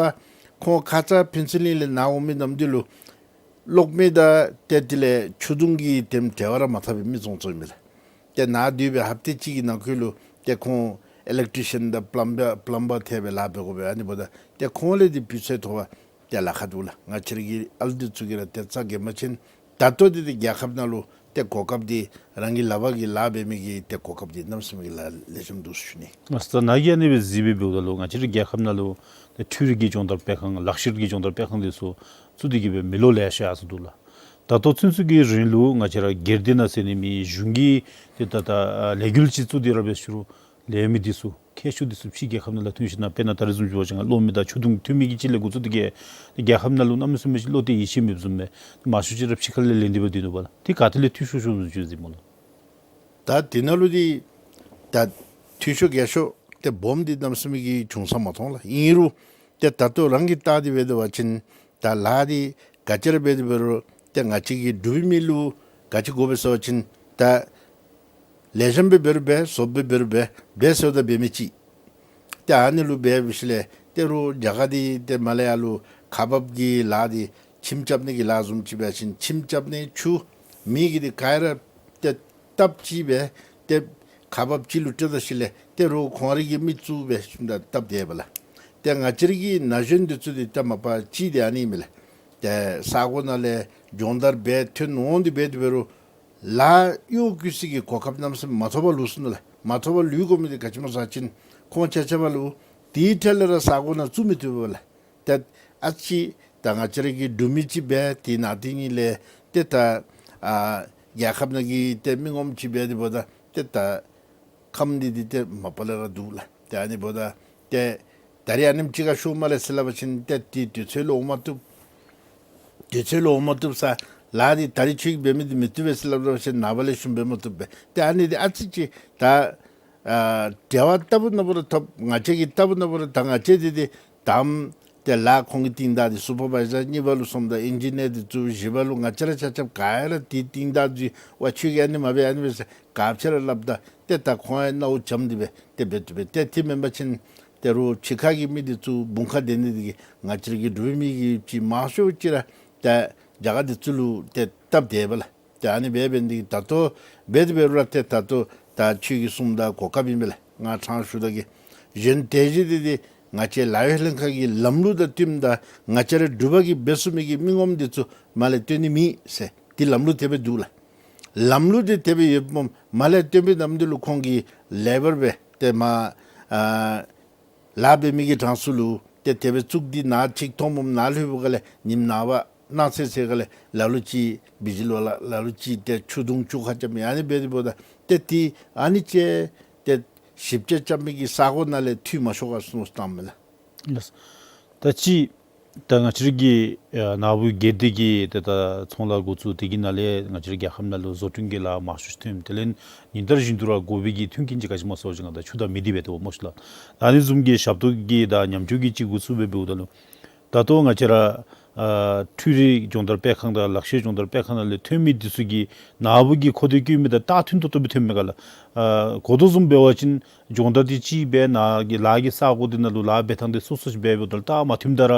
ཁོང་ཁ་ཙ་ཕུན་ཚོགས་གླིང་ལས་ནཱ་འོང་མི་ནམ་འདི་ལུ་གློག་མེ་དང་ཏེ་དེ་ལས་ཆུ་དུང་གི་དེམ་འབྲེལ་བ་ར་མ་འཐབ་པའི་མི་ཙོང་ཙོ་ཨིན་པས་ལགས། ཏེ་ནཱ་སྡོད་པའི་ཧབ་ཏ་གཅིག་གི་ནང་འཁོད་ལུ་ཏེ་ཁོང་ཨི་ལེག་ཊི་རི་ཤཱན་དང་པླམ་བར་པླམ་བར་ཐེབས་སྦེ་ལཱ་འབད་དགོ་པས། ཨ་ནི་འབདཝ་ད་ཏེ་ཁོང་ལས་འདི་སྤུས་ཚད་མཐོ་བ་ཏེ་ལཱ་ཁག་འདུག་ལགས། ང་བཅས་ར་གི་ཨ་ལུ་འདི་ཚུ་གིས་ར་ཏེ་རྩ་འགེངས་པ་ཅིན་ད་ལྟོ་འདི་ཏེ་རྒྱལ་ཁབ་ནང་ལུ་ཏེ་གོ་སྐབས་འདི་རང་གི་ལག་པར་གྱི་ལཱ་འབད་མི་གི་ཏེ་གོ་སྐབས་འདི་གནམ་མེད་ས་མེད་ཀྱི་ལཱ་ལེགས་ཤོམ་འདུག་ཟེར་ཞུ་ནི། ང་བཅས་ནཱ་གིས་ཨ་ནི་སྦེ་གཟིགས་སྦེ་འབདཝ་ད་ལུ་ང་བཅས་རའི་རྒྱལ་ཁབ་ནང་ལུ་ཏེ་འཕྲུལ་རིག་གི་སྦྱོང་བརྡར་སྤེལ་ཁང་ལག་ཤེས་ཀྱི་སྦྱོང་བརྡར་སྤེལ་ཁང་འདི་ཚུ་བཙུགས་ཏེ་གི་སྦེ་མི་ལོ་ལེ་ཤ་ཡར་སོ་འདུག་ལགས། ད་ལྟོ་ཚུན་ཚོད་ཀྱི་རིང་ལུ་ང་བཅས་ར་སྒེར་སྡེ་ནང་ཟེར་ནི་མེད། གཞུང་གིས་ཏེ་ད་ད་ལས་འགུལ་ཅིག་བཙུགས་ཏེ་ར་འབད་ཟེར་རུང་ལས་མི་འདི་ཚུ་མཁས་མཆོག་འདི་ཚུ་ཕྱི་རྒྱལ་ཁབ་ནང་ལུ་ཐོན་ཞིནམ་ལས་དཔེར་ན་ད་རེས་བཟུམ་ཅིག་འབད་བ་ཅིན་གློག་མེ་དང་ཆུ་དུང་ཐོན་མི་གི་ཅིག་ལས་འགོ་བཙུགས་ཏེ་གི་རྒྱལ་ཁབ་ནང་ལུ་གནམ་མེད་ས་མེད་ཅིག་བློ་གཏད་ཡིད་ཆེས་མེདཔ་བཟུམ་སྦེ་མང་ཤོས་ཅིག་ར་ཕྱི་ཁ་ལས་ལེན་ཏེ་འབད་སྡོད་ནུག་པ་ལགས། དེ་ག་ཏེ་ལས་འཐུས་ཤོར་ཤོརཝ་བཟུམ་ཅིག་གཟིགས་མས་ལགས། ད་དེ་ནང་ལུ་འདི་ད་འཐུས་ཤོར་རྒྱས་ཤོར་ཏེ་སྦོམ་འདི་གནམ་མེད་ས་མེད་ཀྱི་བྱུང་ས་མ་མཐོང་ལགས། ཨིན་རུང་ཏེ་ད་ལྟོ་རང་གིས་བལྟ་སྟེ་འབད་དོ་བ་ཅིན་ད་ལཱ་འདི་ག་ཅི་ར་འབད་དེ་འབད་རུང་ཏེ་ང་བཅས་ཀྱི་འབྲུག་པའི་མི་ལུ་ག་ཅི་དགོ་པས་ཟེར་བ་ཅིན་ད་ལེགས་ཤོམ་སྦེ་འབད་རུང་འབད་བཟོཔ་སྦེ་འབད་རུང་འབད་འབད་ཟེརཝ་ད་འབད་མི་ཅིག། ཏེ་ཨ་ནི་ལུ་འབད་འབད་ཞིནམ་ལས་ཏེ་རོགས་རྒྱ་གར་འདི་ཏེ་མ་ལས་ཡར་ལུ་ཁག་འབགཔ་གི་ལཱ་འདི་ཁྱིམ་རྐྱབ་ནི་གི་ལཱ་བཟུམ་ཅིག་འབད་བ་ཅིན་ཁྱིམ་རྐྱབ་ནི་ཆུ་མེ་གི་འདི་ག་ར་ཏེ་སྟབས་ཅིག་སྦེ་ཏེ་ཁག་འབགཔ་ཅིག་ལུ་སྤྲོད་ད་ཞིནམ་ལས་ཏེ་རོགས་ཁོང་རའི་གི་མི་བཙུགས་འབད་ཞིནམ་ད་སྟབས་བདེ་བས་ལགས། ཏེ་ང་བཅས་ར་གི་ན་གཞོན་འདི་ཚུ་འདི་ད་མ་པ་ཅིག་འདི་ཨ་ནི་མས་ལགས། ཏེ་ས་གོ་ནང་ལས་སྦྱོང་བརྡར་འབད་ཐོན་འོང་སྟེ་འབད་དེ་འབད་རུང་ལཱ་གཡོག་བཀོལ་སའི་གོ་སྐབས་གནམ་མེད་ས་མེད་མ་ཐོབ་པར་ལུས་སོ་ནུག་ལགས། མ་ཐོབ་པར་ལུས་དགོ་མི་འདི་ག་ཅི་སྨོ་ཟེར་བ་ཅིན་ཁོང་ཆ་ཁྱབ་ལུ་དེའི་ཐད་ལས་ར་ས་གོ་ནང་བཙུགས་མི་བཏུབ་པས་ལགས། ཏེ་ཨ་ཙི་ད་ང་བཅས་ར་གི་འབྲུག་མི་ཅིག་འབད་དེ་ནང་དེ་ཉིད་ལས་ཏེ་ད་ཨ་རྒྱལ་ཁབ་ནང་གི་ཏེ་མི་ངོམ་ཅིག་འབད་དེ་འབདཝ་ད་ཏེ་ད་ཁམས་འདི་འདི་ཏེ་མ་པ་ལས་ར་འདུག་ལགས། ཏེ་ཨ་ནི་འབདཝ་ད་ཏེ་ད་རིས་ཨ་ནེམ་ཅིག་ཁར་ཤོར་མ་ལས་ཟེར་སླབ་པ་ཅིན་ཏེ་དེ་དུས་ཚོད་ལུ་འོང་མ་བཏུབ། དུས་ཚོད་ལུ་འོང་མ་བཏུབ་ས། ལཱ་འདི་ད་རིས་ཁྱོད་ཀྱིས་འབད་མི་འདི་མི་བཏུབ་པས་ཟེར་སླབ་སླབ་པ་ཅིན་ནངས་པ་ལས་ཤུལ་འབད་མ་བཏུབ་པས། ཏེ་ཨ་ནི་འདི་ཨ་ཙི་ཅིག་ད་ཨ་འབྲེལ་བ་ལྟ་བུ་ན་བུ་ར་ཐོབ། ང་བཅས་ཀྱིས་ལྟ་བུ་ན་བུ་ར་ད་ང་བཅས་འདི་འདི་དམ་ཏེ་ལཱ་ཁོང་གི་རྟིང་བདའ་སྟེ་སུ་པར་བའི་ཛར་གཉིས་པ་ལུ་སོངམ་ད་ཨིན་ཇི་ནི་ཡར་འདི་བཙུགས། བཞི་པ་ལུ་ང་བཅས་ར་ཆ་ཁྱབ་ག་ཡ་ར་དེའི་རྟིང་བདའ་འཛུལ། ཝ་ཁྱོད་ཀྱིས་ཨ་ནི་མ་འབད་ཨ་ནི་འབད་ཟེར་ག་ཅི་ར་སླབ་ད་ཏེ་ད་ཁོང་ཡང་རྣ་བ་འཇམ་སྟེ་འབད་ཏེ་འབད་དེ་འབད། ཏེ་དེ་མེན་པ་ཅིན་ཏེ་རོགས་ཕྱི་ཁ་གི་མི་འདི་ཚུ་དཔུང་ཁར་སྡོད་ནི་འདི་གིས་ང་བཅས་ར་གི་འབྲུག་པའི་མི་གི་ཅིག་མང་ཤོས་ཅིག་ར་ཏེ་རྒྱ་གར་འདི་ཚུ་ལུ་ཏེ་སྟབས་བདེ་བས་ལགས། ཏེ་ཨ་ནི་འབད་འབད་ནི་འདི་གིས་ད་ལྟོ་འབད་དེ་འབད་རུང་ར་ཏེ་ད་ལྟོ་ད་ཁྱོད་ཀྱིས་གསུངམ་ད་གོ་སྐབས་ཨིན་པས་ལགས། ང་ཕྲང་ཞུ་ད་གེ། གཞན་དེ་བཞིན་འདི་འདི་ང་བཅས་ལཱ་གཡོག་ལྷན་ཁག་གི་ལམ་ལུགས་དང་བསྟུནམ་ད་ང་བཅས་ར་འབྲུག་པ་གིས་འབད་ཚུགས་མི་གི་མི་ངོམ་འདི་ཚུ་མར་ལས་བཏོན་ནི་མེད་ཟེར་དེ་ལམ་ལུགས་དེ་སྦེ་འདུག་ལགས། ལམ་ལུགས་འདི་དེ་སྦེ་ཡོདཔ་སྨོ། མར་ལས་བཏོན་པའི་ནམ་དུས་ལུ་ཁོང་གིས་ལེ་བར་སྦེ་ཏེ་མར་ཨ་ལཱ་འབད་མི་གི་གྲངས་སུ་ལུ་ཏེ་དེ་སྦེ་བཙུགས་ཏེ་ནང་ཅིག་མཐོངམ་སྨོ། ནང་ལྷོད་པའི་སྒང་ལས་ཉིནམ་ནངས་པ་གནངས་ཚེ་ཚེ་སྒང་ལས་ལ་ལུ་ཅིག་བི་ཇི་ལོག་ལ་ལ་ལུ་ཅིག་ཏེ་ཆུ་དུང་ཆུ་ཁ་རྐྱབ་མི་ཨ་ནི་འབད་དེ་འབདཝ་ད་ཏེ་དེ་ཨ་ནི་ཅིག་ཏེ་ཞིབ་དཔྱད་རྐྱབ་མི་གི་ས་གོ་ནང་ལས་འཐུས་མ་ཤོར་ག་ཟེར་མནོ་བསམ་བཏངམ་མས་ལགས། ལགས། ད་ཅི་ད་ང་བཅས་ར་གི་ཨ་ནཱ་བུ་སྒེར་སྡེ་གི་ཏེ་ད་ཚོང་ལཱ་འགོ་བཙུགས་དེ་གི་ནང་ལས་ང་བཅས་ར་རྒྱལ་ཁབ་ནང་ལུ་བཟོ་སྐྲུན་གྱི་ལཱ་མང་ཤོས་ཐོན། དེ་ལས་ཉིན་ལྟར་བཞིན་དུ་ར་དགོ་པའི་གི་མཐུན་རྐྱེན་ཅིག་ག་ཅི་སྨོ་ཟེར་བ་ཅིན་ད་ཆུ་དང་མེ་འདི་འབད་དེ་འབདཝ་སྨོ་ཤིག་ལགས། ད་ཨ་ནི་བཟུམ་གྱི་ཞབས་ཏོག་གི་ད་ཉམས་བཅོས་ཀྱི་ཅིག་འགོ་བཙུགས་སྦེ་འབདཝ་ད་ལུ་ད་ལྟོ་ང་བཅས་ར་ཨ་འཕྲུལ་རིག་སྦྱོང་བརྡར་སྤེལ་ཁང་དང་ལག་ཤེས་སྦྱོང་བརྡར་སྤེལ་ཁང་ནང་ལས་ཐོན་མི་འདི་ཚུ་གིས་ནཱ་བུ་གི་མཁོ་འདོད་བསྐྱེད་མི་དང་ད་མཐུན་ཏོག་ཏོ་སྦེ་ཐོན་མས་ག་ལགས། ཨ་གོ་དོ་བཟུམ་འབད་བ་ཅིན་སྦྱོང་བརྡར་འདི་ཅིག་འབད་ནཱ་གི་ལཱ་གི་ས་གོ་འདི་ནང་ལུ་ལཱ་འབད་ཐངས་འདི་སོ་སོ་ཅིག་འབད་འབདཝ་ད་ལུ་ད་མ་མཐུནམ་ད་ར་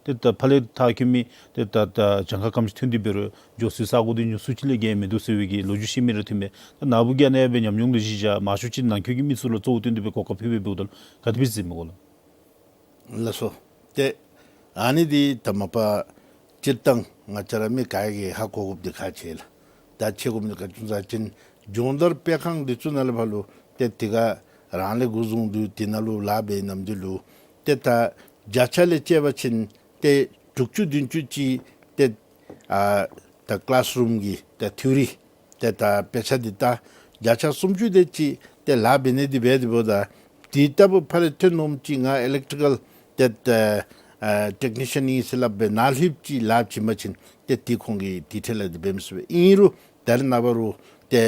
ཏེ་ད་ཕར་ལས་མཐར་འཁྱོལ་མི་ཏེ་ད་ད་གྱངས་ཁ་ག་དེམ་ཅིག་ཐོན་ཏེ་འབད་རུང་འགྱོ་སའི་ས་གོ་འདི་ཉུང་སུ་ཅིག་ལས་བརྒལ་མིན་འདུག་ཟེར་བའི་གི་ལོ་རྒྱུས་བཤད་མི་ར་ཐོན་མས། ད་ནཱ་བུ་གིས་ཨ་ནི་སྦེ་ཉམས་མྱོང་ལུ་གཞི་བཞག་མང་ཤོས་ཅིག་ནང་འཁོད་ཀྱི་མི་ཚུ་ལུ་གཙོ་བོ་བཏོན་ཏེ་སྦེ་གོ་སྐབས་ཕུལ་སྦེ་འབདཝ་ད་ལུ་ག་དེ་སྦེ་གཟིགས་མས་གོ་ལགས། ལགས་སོ། ཏེ་ཨ་ནི་འདི་ད་མ་པ་སྤྱིར་བཏང་ང་བཅས་ར་མི་ག་གིས་ཧ་གོ་དགོཔ་འདི་ཁག་ཆེ་ལགས། ད་ཆེ་དགོ་མི་འདི་ག་ཅི་སྨོ་ཟེར་བ་ཅིན་སྦྱོང་བརྡར་སྤེལ་ཁང་འདི་ཚུ་ནང་ལས་ཕར་ལུ་ཏེ་དེ་ག་རང་ལས་འགོ་བཟུང་སྟེ་དེ་ནང་ལུ་ལཱ་འབད་ནམ་དུས་ལུ་ཏེ་ད་བརྒྱ་ཆ་ལས་བཅད་པ་ཅིན་ཏེ་དྲུག་ཅུ་བདུན་ཅུ་ཅིག་ཏེ་ཨ་ད་ཀི་ལཱསི་རུམ་གྱི་ད་ཐིའོ་རི་ཏེ་ད་དཔེ་ཆ་འདི་ད་བརྒྱ་ཆ་སུམ་ཅུ་དེ་ཅིག་ཏེ་ལཱ་འབད་ནི་འདི་འབད་དེ་འབདཝ་ད་དེ་ལྟ་བུ་ཕར་ལས་ཐོན་འོངམ་ཅིག་ང་ཨི་ལེག་ཊི་ཀལ་ཏེ་ད་ཨ་ཊེག་ནི་ཤཱན་ཨིན་ཟེར་སླབ་སྦེ་ནཱ་ལྷོདཔ་ཅིག་ལཱ་བྱིན་པ་ཅིན་ཏེ་དེ་ཁོང་གིས་དེ་ཐད་ལས་འདི་འབད་མི་ཚུགས་པས། ཨིན་རུང་ད་རེས་ནངས་པ་རུང་ཏེ་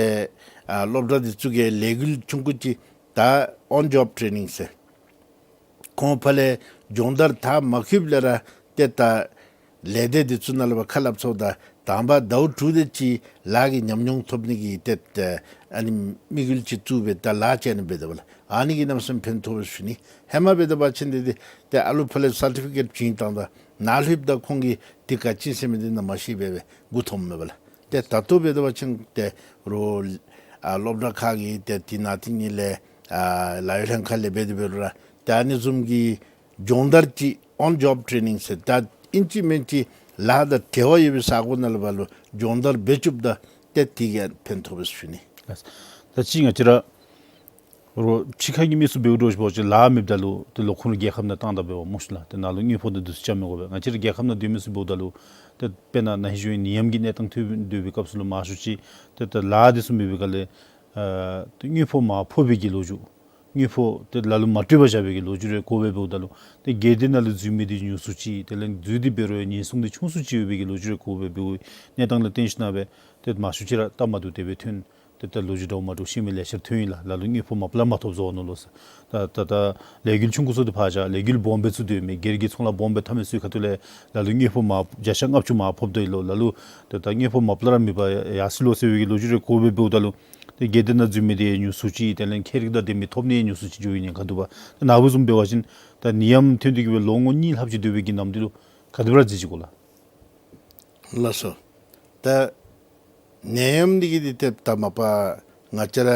ཨ་སློབ་གྲྭ་འདི་ཚུ་གིས་ལས་འགུལ་ཆུང་ཀུ་ཅིག་ད་ཨོན་ཇོབ་ཊེ་ནིང་ཟེར་ཁོང་ཕར་ལས་སྦྱོང་བརྡར་ད་མ་ཁུབ་ལས་ར་ཏེ་ད་ལས་སྡེ་འདི་ཚུ་ནང་ལས་ཕར་ཁ་སླབ་ཚརཝ་ད་དང་པ་ཟླཝ་དྲུག་དེ་ཅིག་ལཱ་གི་ཉམས་མྱོང་ཐོབ་ནི་གི་ཏེ་ཏེ་ཨ་ནི་དམིགས་ཡུལ་ཅིག་བཙུགས་སྦེ་ད་ལཱ་ཅིག་ཨ་ནི་འབད་དེ་འབདཝ་ལགས། ཨ་ནི་གིས་གནམ་མེད་ས་མེད་ཕན་ཐོགས་པས་ཞུ་ནི། ཧེ་མ་འབད་དེ་འབད་བ་ཅིན་འདི་འདི་ཏེ་ཨ་ལུ་ཕར་ལས་སར་ཊི་ཕི་ཀེཊ་བྱིན་བཏང་ད་ནཱ་ལྷོདཔ་ད་ཁོང་གིས་འདི་ག་ཅི་ཟེར་མི་འདི་ནཱ་མ་ཤེས་པས་སྦེ་མགུ་འཐོམ་མས་པ་ལགས། ཏེ་ད་ལྟོ་འབད་དེ་འབད་བ་ཅིན་ཏེ་རོགས་ཨ་སློབ་གྲྭ་ཁག་གི་ཏེ་དེ་ནང་དེ་ཉིད་ལས་ཨ་ལཱ་གཡོག་ལྷན་ཁག་ལས་འབད་དེ་འབད་རུང་ར་ཏེ་ཨ་ནི་བཟུམ་གྱི་སྦྱོང་བརྡར་ཅིག་ཨོན་ཇོབ་ཊེ་ནིང་ཟེར་ད་ཨིན་ཅི་མིན་ཅི་ལཱ་དང་འབྲེལ་བ་ཡོད་པའི་ས་གོ་ནང་ལས་ཕར་ལུ་སྦྱོང་བརྡར་འབད་བཅུགཔ་ད་ཏེ་དེ་གིས་ཕན་ཐོགས་པས་ཞུ་ནི། ད་ཅི་ང་བཅས་ར་རོགས་ཕྱི་ཁ་གི་མི་ཚུ་འབདཝ་འདྲཝ་ཅིག་འབད་བ་ཅིན་ལཱ་མེདཔ་ད་ལུ་ཏེ་ལོག་ཁོང་ར་རྒྱལ་ཁབ་ནང་བཏང་ད་འབདཝ་སྨོ་ཤིག་ལགས། ཏེ་ནཱ་ལུ་དངུལ་ཕོགས་དང་འདི་ཚུ་རྐྱབ་མི་དགོ་པས། ང་བཅས་ར་རྒྱལ་ཁབ་ནང་སྡོད་མི་ཚུ་འབདཝ་ད་ལུ་ཏེ་དཔེར་ན་ན་ཧིང་གཞེས་ནད་ཡམས་ཀྱི་གནས་སྟངས་ཐོན་སྡོད་པའི་སྐབས་སུ་ལུ་མང་ཤོས་ཅིག་ཏེ་ད་ལཱ་འདི་ཚུ་མེད་པའི་སྒང་ལས་ཨ་ཏེ་དངུལ་ཕོགས་མར་ཕབ་པའི་གི་ལོ་རྒྱུས་དངུལ་ཕོགས་ཏེ་ལ་ལུ་མ་སྤྲོད་པར་བཞག་པའི་གི་ལོ་རྒྱུས་རེ་གོ་སྦེ་འབདཝ་ད་ལུ་ཏེ་སྒེར་སྡེ་ནང་ལུ་འཛུལ་མི་འདི་ཉུང་སུ་ཅིག་དེ་ལས་འཛུལ་ཏེ་འབད་རུང་ཉེན་སྲུང་འདི་ཆུང་སུ་ཅིག་ཡོད་པའི་གི་ལོ་རྒྱུས་རེ་གོ་སྦེ་འབདཝ་གནས་སྟངས་ལུ་བརྟེན་ཞིན་ན་སྦེ་ཏེ་མང་ཤོས་ཅིག་ར་སྟབས་མ་བདེཝ་དེ་སྦེ་ཐོན། ཏེ་ད་ལོ་རྒྱུས་འདྲཝ་མ་འདྲཝ་བཤད་མི་ལེ་ཤ་ར་ཐོན་ཡི་ལགས། ལ་ལུ་དངུལ་ཕོགས་མ་པ་ལས་མ་ཐོབ་བཟོ་ནུག་ལོ་ཟེར། ད་ད་ད་ལས་འགུལ་ཆུང་ཀུ་ཚུ་འདི་ཕར་བཞག་ལས་འགུལ་སྦོམ་སྦེ་ཚུ་སྡོད་མི་སྒེར་གྱི་ཚོང་ལཱ་སྦོམ་སྦེ་འཐབ་མི་ཚུ་གི་ཁ་ཐུག་ལས་ལ་ལུ་དངུལ་ཕོགས་མར་བརྒྱ་ཆ་ལྔ་བཅུ་མར་ཕབ་དོ་ཡོད་ལོ། ལ་ལུ་ད་ད་དངུལ་ཕོགས་མ་པ་ལས་ར་མེད་པར་ཡར་སོ་ཡི་ལོ་ཟེར་བའི་གི་ལོ་རྒྱུས་རེ་གོ་སྦེ་འབདཝ་ད་ལུ་ཏེ་སྒེར་སྡེ་ནང་འཛུལ་མི་འདི་ཉུང་སུ་ཅིག་དེ་ལས་ཁྱད་རིག་དང་ལྡན་མི་ཐོབ་ནི་ཉུང་སུ་ཅིག་འགྱོ་ཡི་ཉེན་ཁ་འདུག་པ། ད་ནཱ་བུ་བཟུམ་འབད་བ་ཅིན་ད་ནད་ཡམས་ཐོན་ཏེ་གི་སྦེ་ལོ་ངོ་གཉིས་ལྷགཔ་ཅིག་སྡོད་པའི་གི་ནམ་དུས་ལུ་ག་དེ་སྦེ་ར་གཟིགས་ཅི་གོ་ལགས། ལགས་སོ། ད་ནད་ཡམས་འདི་གིས་འདི་ཏེ་ད་མ་པ་ང་བཅས་ར་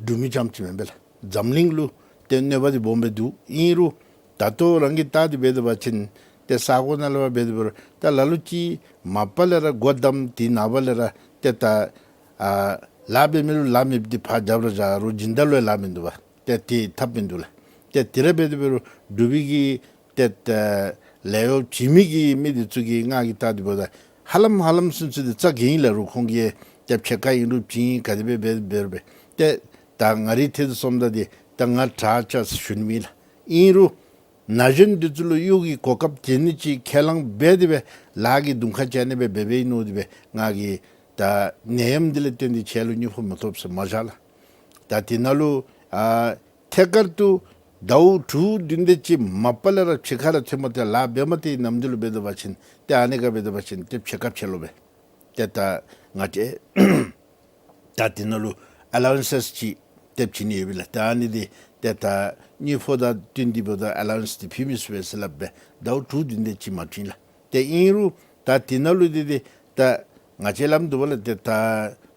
འབྲུག་མི་རྐྱངམ་ཅིག་མེན་པས་ལགས། འཛམ་གླིང་ལུ་ཏེ་གནོད་པ་འདི་སྦོམ་སྦེ་འདུག། ཨིན་རུང་ ད་ལྟོ་རང་གིས་བལྟ་སྟེ་འབད་དོ་བ་ཅིན་ཏེ་ས་གོ་ནང་ལས་འབད་དེ་འབད་རུང་ད་ལ་ལུ་ཅིག་མ་པ་ལས་ར་སྒོ་བསྡམས་ཏེ་ནངས་པ་ལས་ར་ཏེ་ད་ཨ་ལཱ་འབད་མི་ལུ་ལཱ་མེདཔ་འདི་ཕར་རྒྱབ་ར་བཞག་རུང་སྦྱིན་བདག་ལུ་ཡང་ལཱ་མིན་འདུག་པ། ཏེ་དེ་ཐབས་མིན་འདུག་ལགས། ཏེ་དེ་ར་འབད་དེ་འབད་རུང་འབྲུག་པའི་གི་ཏེ་ད་ལས་གཡོག་བྱིན་མི་གི་མི་འདི་ཚུ་གིས་ང་གིས་བལྟ་སྟེ་འབདཝ་ད་ཧ་ལམ་ཧ་ལམ་ཚུན་ཚོད་འདི་རྩ་འགེངས་ལ་རུང་ཁོང་གིས་ཏེ་ཕྱེད་ཀ་ཨིན་རུང་བྱིན་ག་དེ་སྦེ་འབད་འབད་རུང་འབད། ཏེ་ད་ང་རའི་ཐད་དུ་སོངམ་ད་འདི་ད་ང་དྲག་ཅིག་ཞུ་ནི་མེད་ལགས། ཨིན་རུང་ན་གཞོན་འདི་ཚུ་ལུ་གཡོག་གི་གོ་སྐབས་བྱིན་ནི་ཅིག་ཁས་བླངས་འབད་དེ་སྦེ་ལཱ་གི་གདོང་ཁ་ཅིག་ཨ་ནི་སྦེ་འབད་འབདཝ་ཨིན་ནོ། དེ་སྦེ་ང་གིས་ད་ནད་ཡམས་འདི་ལས་བརྟེན་ཏེ་ཁྱེད་ལུ་དངུལ་ཕོགས་མི་ཐོབ་ཟེར་མ་བཞག་ལགས། ད་དེ་ནང་ལུ་ཨ་ཐད་ཀར་དུ་ཟླཝ་དྲུག་བདུན་དེ་ཅིག་མ་པ་ལས་ར་ཕྱི་ཁ་ར་ཐོན་མ་སྟེར་ལཱ་འབད་མ་སྟེར་ནམ་འདི་ལུ་འབད་དོ་བ་ཅིན་ཏེ་ཨ་ནི་ཁར་འབད་དོ་བ་ཅིན་ཏེ་ཕྱེད་ཀ་ཕྱེད་ལོ་སྦེ་ཏེ་ད་ང་བཅས་ད་དེ་ནང་ལུ་ཨ་ལ་ཝན་སེས་ཅིག་ཏེ་བྱིན་ནི་ཡོད་པས་ལགས། ད་ཨ་ནི་འདི་ཏེ་ད་དངུལ་ཕོགས་དང་བསྟུན་ཏེ་འབདཝ་ད་ཨ་ལ་ཝན་སེས་འདི་ཕུལ་མི་ཚུགས་པས་ཟེར་སླབ་སྦེ་ཟླཝ་དྲུག་བདུན་དེ་ཅིག་མ་བྱིན་ལགས། ཏེ་ཨིན་རུང་ད་དེ་ནང་ལུ་འདི་འདི་ད་ང་བཅས་སླབ་འདུག་པ་ལགས། ཏེ་ད་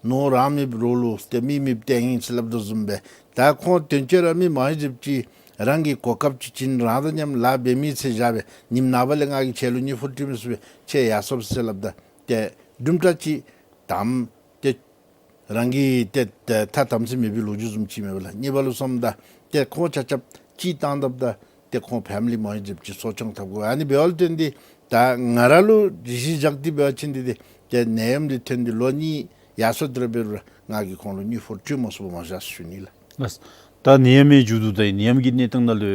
ནོར་རང་མེདཔ་རོགས་ལུ་ཏེ་མི་མེདཔ་སྟེང་ཨིན་ཟེར་སླབ་དོ་བཟུམ་སྦེ་ད་ཁོང་དོན་གཅོད་ར་མི་མང་ཤོས་ཅིག་རང་གི་གོ་སྐབས་ཅིག་བྱིན་རང་དང་མཉམ་ལཱ་འབད་མི་ཚུ་བཞག་སྦེ་ཉིནམ་ནངས་པ་ལས་ང་གིས་ཁྱེད་ལུ་དངུལ་ཕོགས་སྤྲོད་མི་ཚུགས་པས། ཁྱེད་ཡར་སོངམ་ཟེར་སླབ་ད་ཏེ་དུམ་གྲ་ཅིག་དམ་ཏེ་རང་གི་ཏེ་ཏེ་ཐ་དམ་ཚིག་མེད་པའི་ལོ་རྒྱུས་བཟུམ་ཅིག་མས་པ་ལགས། གཉིས་པ་ལུ་སོངམ་ད་ཏེ་ཁོང་ཆ་ཁྱབ་སྤྱིར་བཏང་འཐབ་ད་ཏེ་ཁོང་ཕེ་མི་ལི་མང་ཤོས་ཅིག་གསོ་སྐྱོང་འཐབ་དགོ། ཨ་ནི་འབདཝ་ལས་བརྟེན་ཏེ་ད་ང་ར་ལུ་གཞི་བཞག་སྟེ་འབད་བ་ཅིན་འདི་འདི་ཏེ་ནད་ཡམས་འདི་ཐོན་ཏེ་ལོ་གཉིས་ཡར་སོང་སྟེ་ར་འབད་རུང་ང་གིས་ཁོང་ལུ་དངུལ་ཕོགས་སྤྲོད་མ་ཚུགས་པར་མ་བཞག་ཟེར་ཞུ་ནི་ལགས། ལགས། ད་ནད་ཡམས་མཇུག་བསྡུ་ད་ནད་ཡམས་ཀྱི་གནས་སྟངས་ནང་ལུ་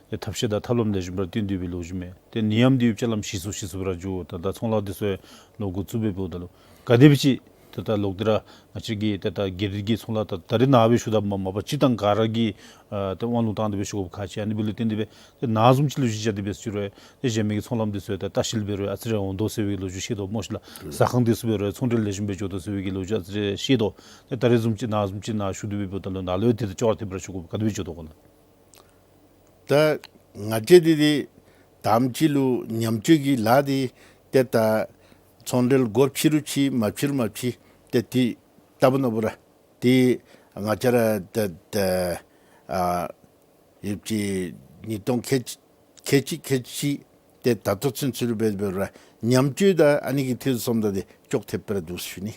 ཏེ་ཐབས་ཤེས་དང་ཐབས་ལམ་ལེགས་ཤོམ་སྦེ་ར་བཏོན་ཏེ་སྦེ་ལོ་རྒྱུས་མས། ཏེ་ནད་ཡམས་འདི་ཡུན་ཅ་ལམ་ཞི་སོང་ཞི་སོང་སྦེ་ར་འགྱོ། ད་ད་ཚོང་ལཱ་འདི་ཚུ་ལོག་འགོ་བཙུགས་སྦེ་འབདཝ་ད་ལུ་ག་དེ་སྦེ་ཅིག་ཏེ་ད་ལོག་སྟེ་ར་ང་བཅས་ཀྱི་ཏེ་ད་སྒེར་གྱི་ཚོང་ལཱ་ད་ད་རེས་ནངས་པ་སྦེ་ཞུཝ་ད་མ་མ་པ་སྤྱིར་བཏང་ག་ར་གིས་ཨ་ཏེ་དབང་ལུང་བཏང་སྟེ་སྦེ་ཞུ་དགོཔ་ཁག་ཆེ། ཨ་ནི་འབདཝ་ལས་བརྟེན་ཏེ་སྦེ་ཏེ་ནཱ་བཟུམ་ཅིག་ལུ་གཞི་བཞག་སྟེ་འབད་ཞུ་རུང་ཏེ་གཞན་མི་གི་ཚོང་ལམ་འདི་ཚུ་ད་ལྟ་བཤལ་འབད་རུང་ཨ་ཙི་རེ་འོང་དོ་ཟེར་བའི་གི་ལོ་རྒྱུས་ཤེས་དོ་སྨོ་ཤིག་ལགས། ཟ་ཁང་འདི་ཚུ་འབད་རུང་ཚོང་འབྲེལ་ལེགས་ཤོམ་སྦེ་འགྱོ་དོ་ཟེར་བའི་གི་ལོ་རྒྱུས་ཨ་ཙི་རེ་ཤེས་དོ། ཏེ་ད་རེས་བཟུམ་ཅིག་ནཱ་བཟུམ་ཅིག་ནཱ་ཞུ་སྟེ་སྦེ་འབདཝ་ད་ལུ་ནཱ་ལུ་ཡང་ཏེ་ད་ཅོག་ར་འཐདཔ་སྦེ་ར་ཞུ་དགོཔ་ག་དེ་སྦེ་འགྱོ་དོ་ག་ལགས། ད་ང་བཅས་འདི་འདི་དང་པ་ཅིག་ལུ་ཉམས་བཅོས་ཀྱི་ལཱ་འདི་ཏེ་ད་ཚོང་འབྲེལ་སྒོ་ཕྱེ་རུང་ཕྱེ་མ་ཕྱེ་རུང་མ་ཕྱེ་ཏེ་འདི་ལྟ་བུ་ན་འབད་རུང་འདི་ང་བཅས་ར་ཏེ་ཏེ་ཨ་ཡོདཔ་ཅིག་ཉིས་སྟོང་ཁལ་ཁལ་གཅིག་ཁལ་གཅིག་ཏེ་ད་ལྟོ་ཚུན་ཚོད་ལུ་འབད་འབད་རུང་ཉམས་བཅོས་དང་ཨ་ནི་གི་ཐད་སོངམ་ད་འདི་ཅོག་འཐདཔ་སྦེ་ར་འདུག་ཟེར་ཞུ་ནི།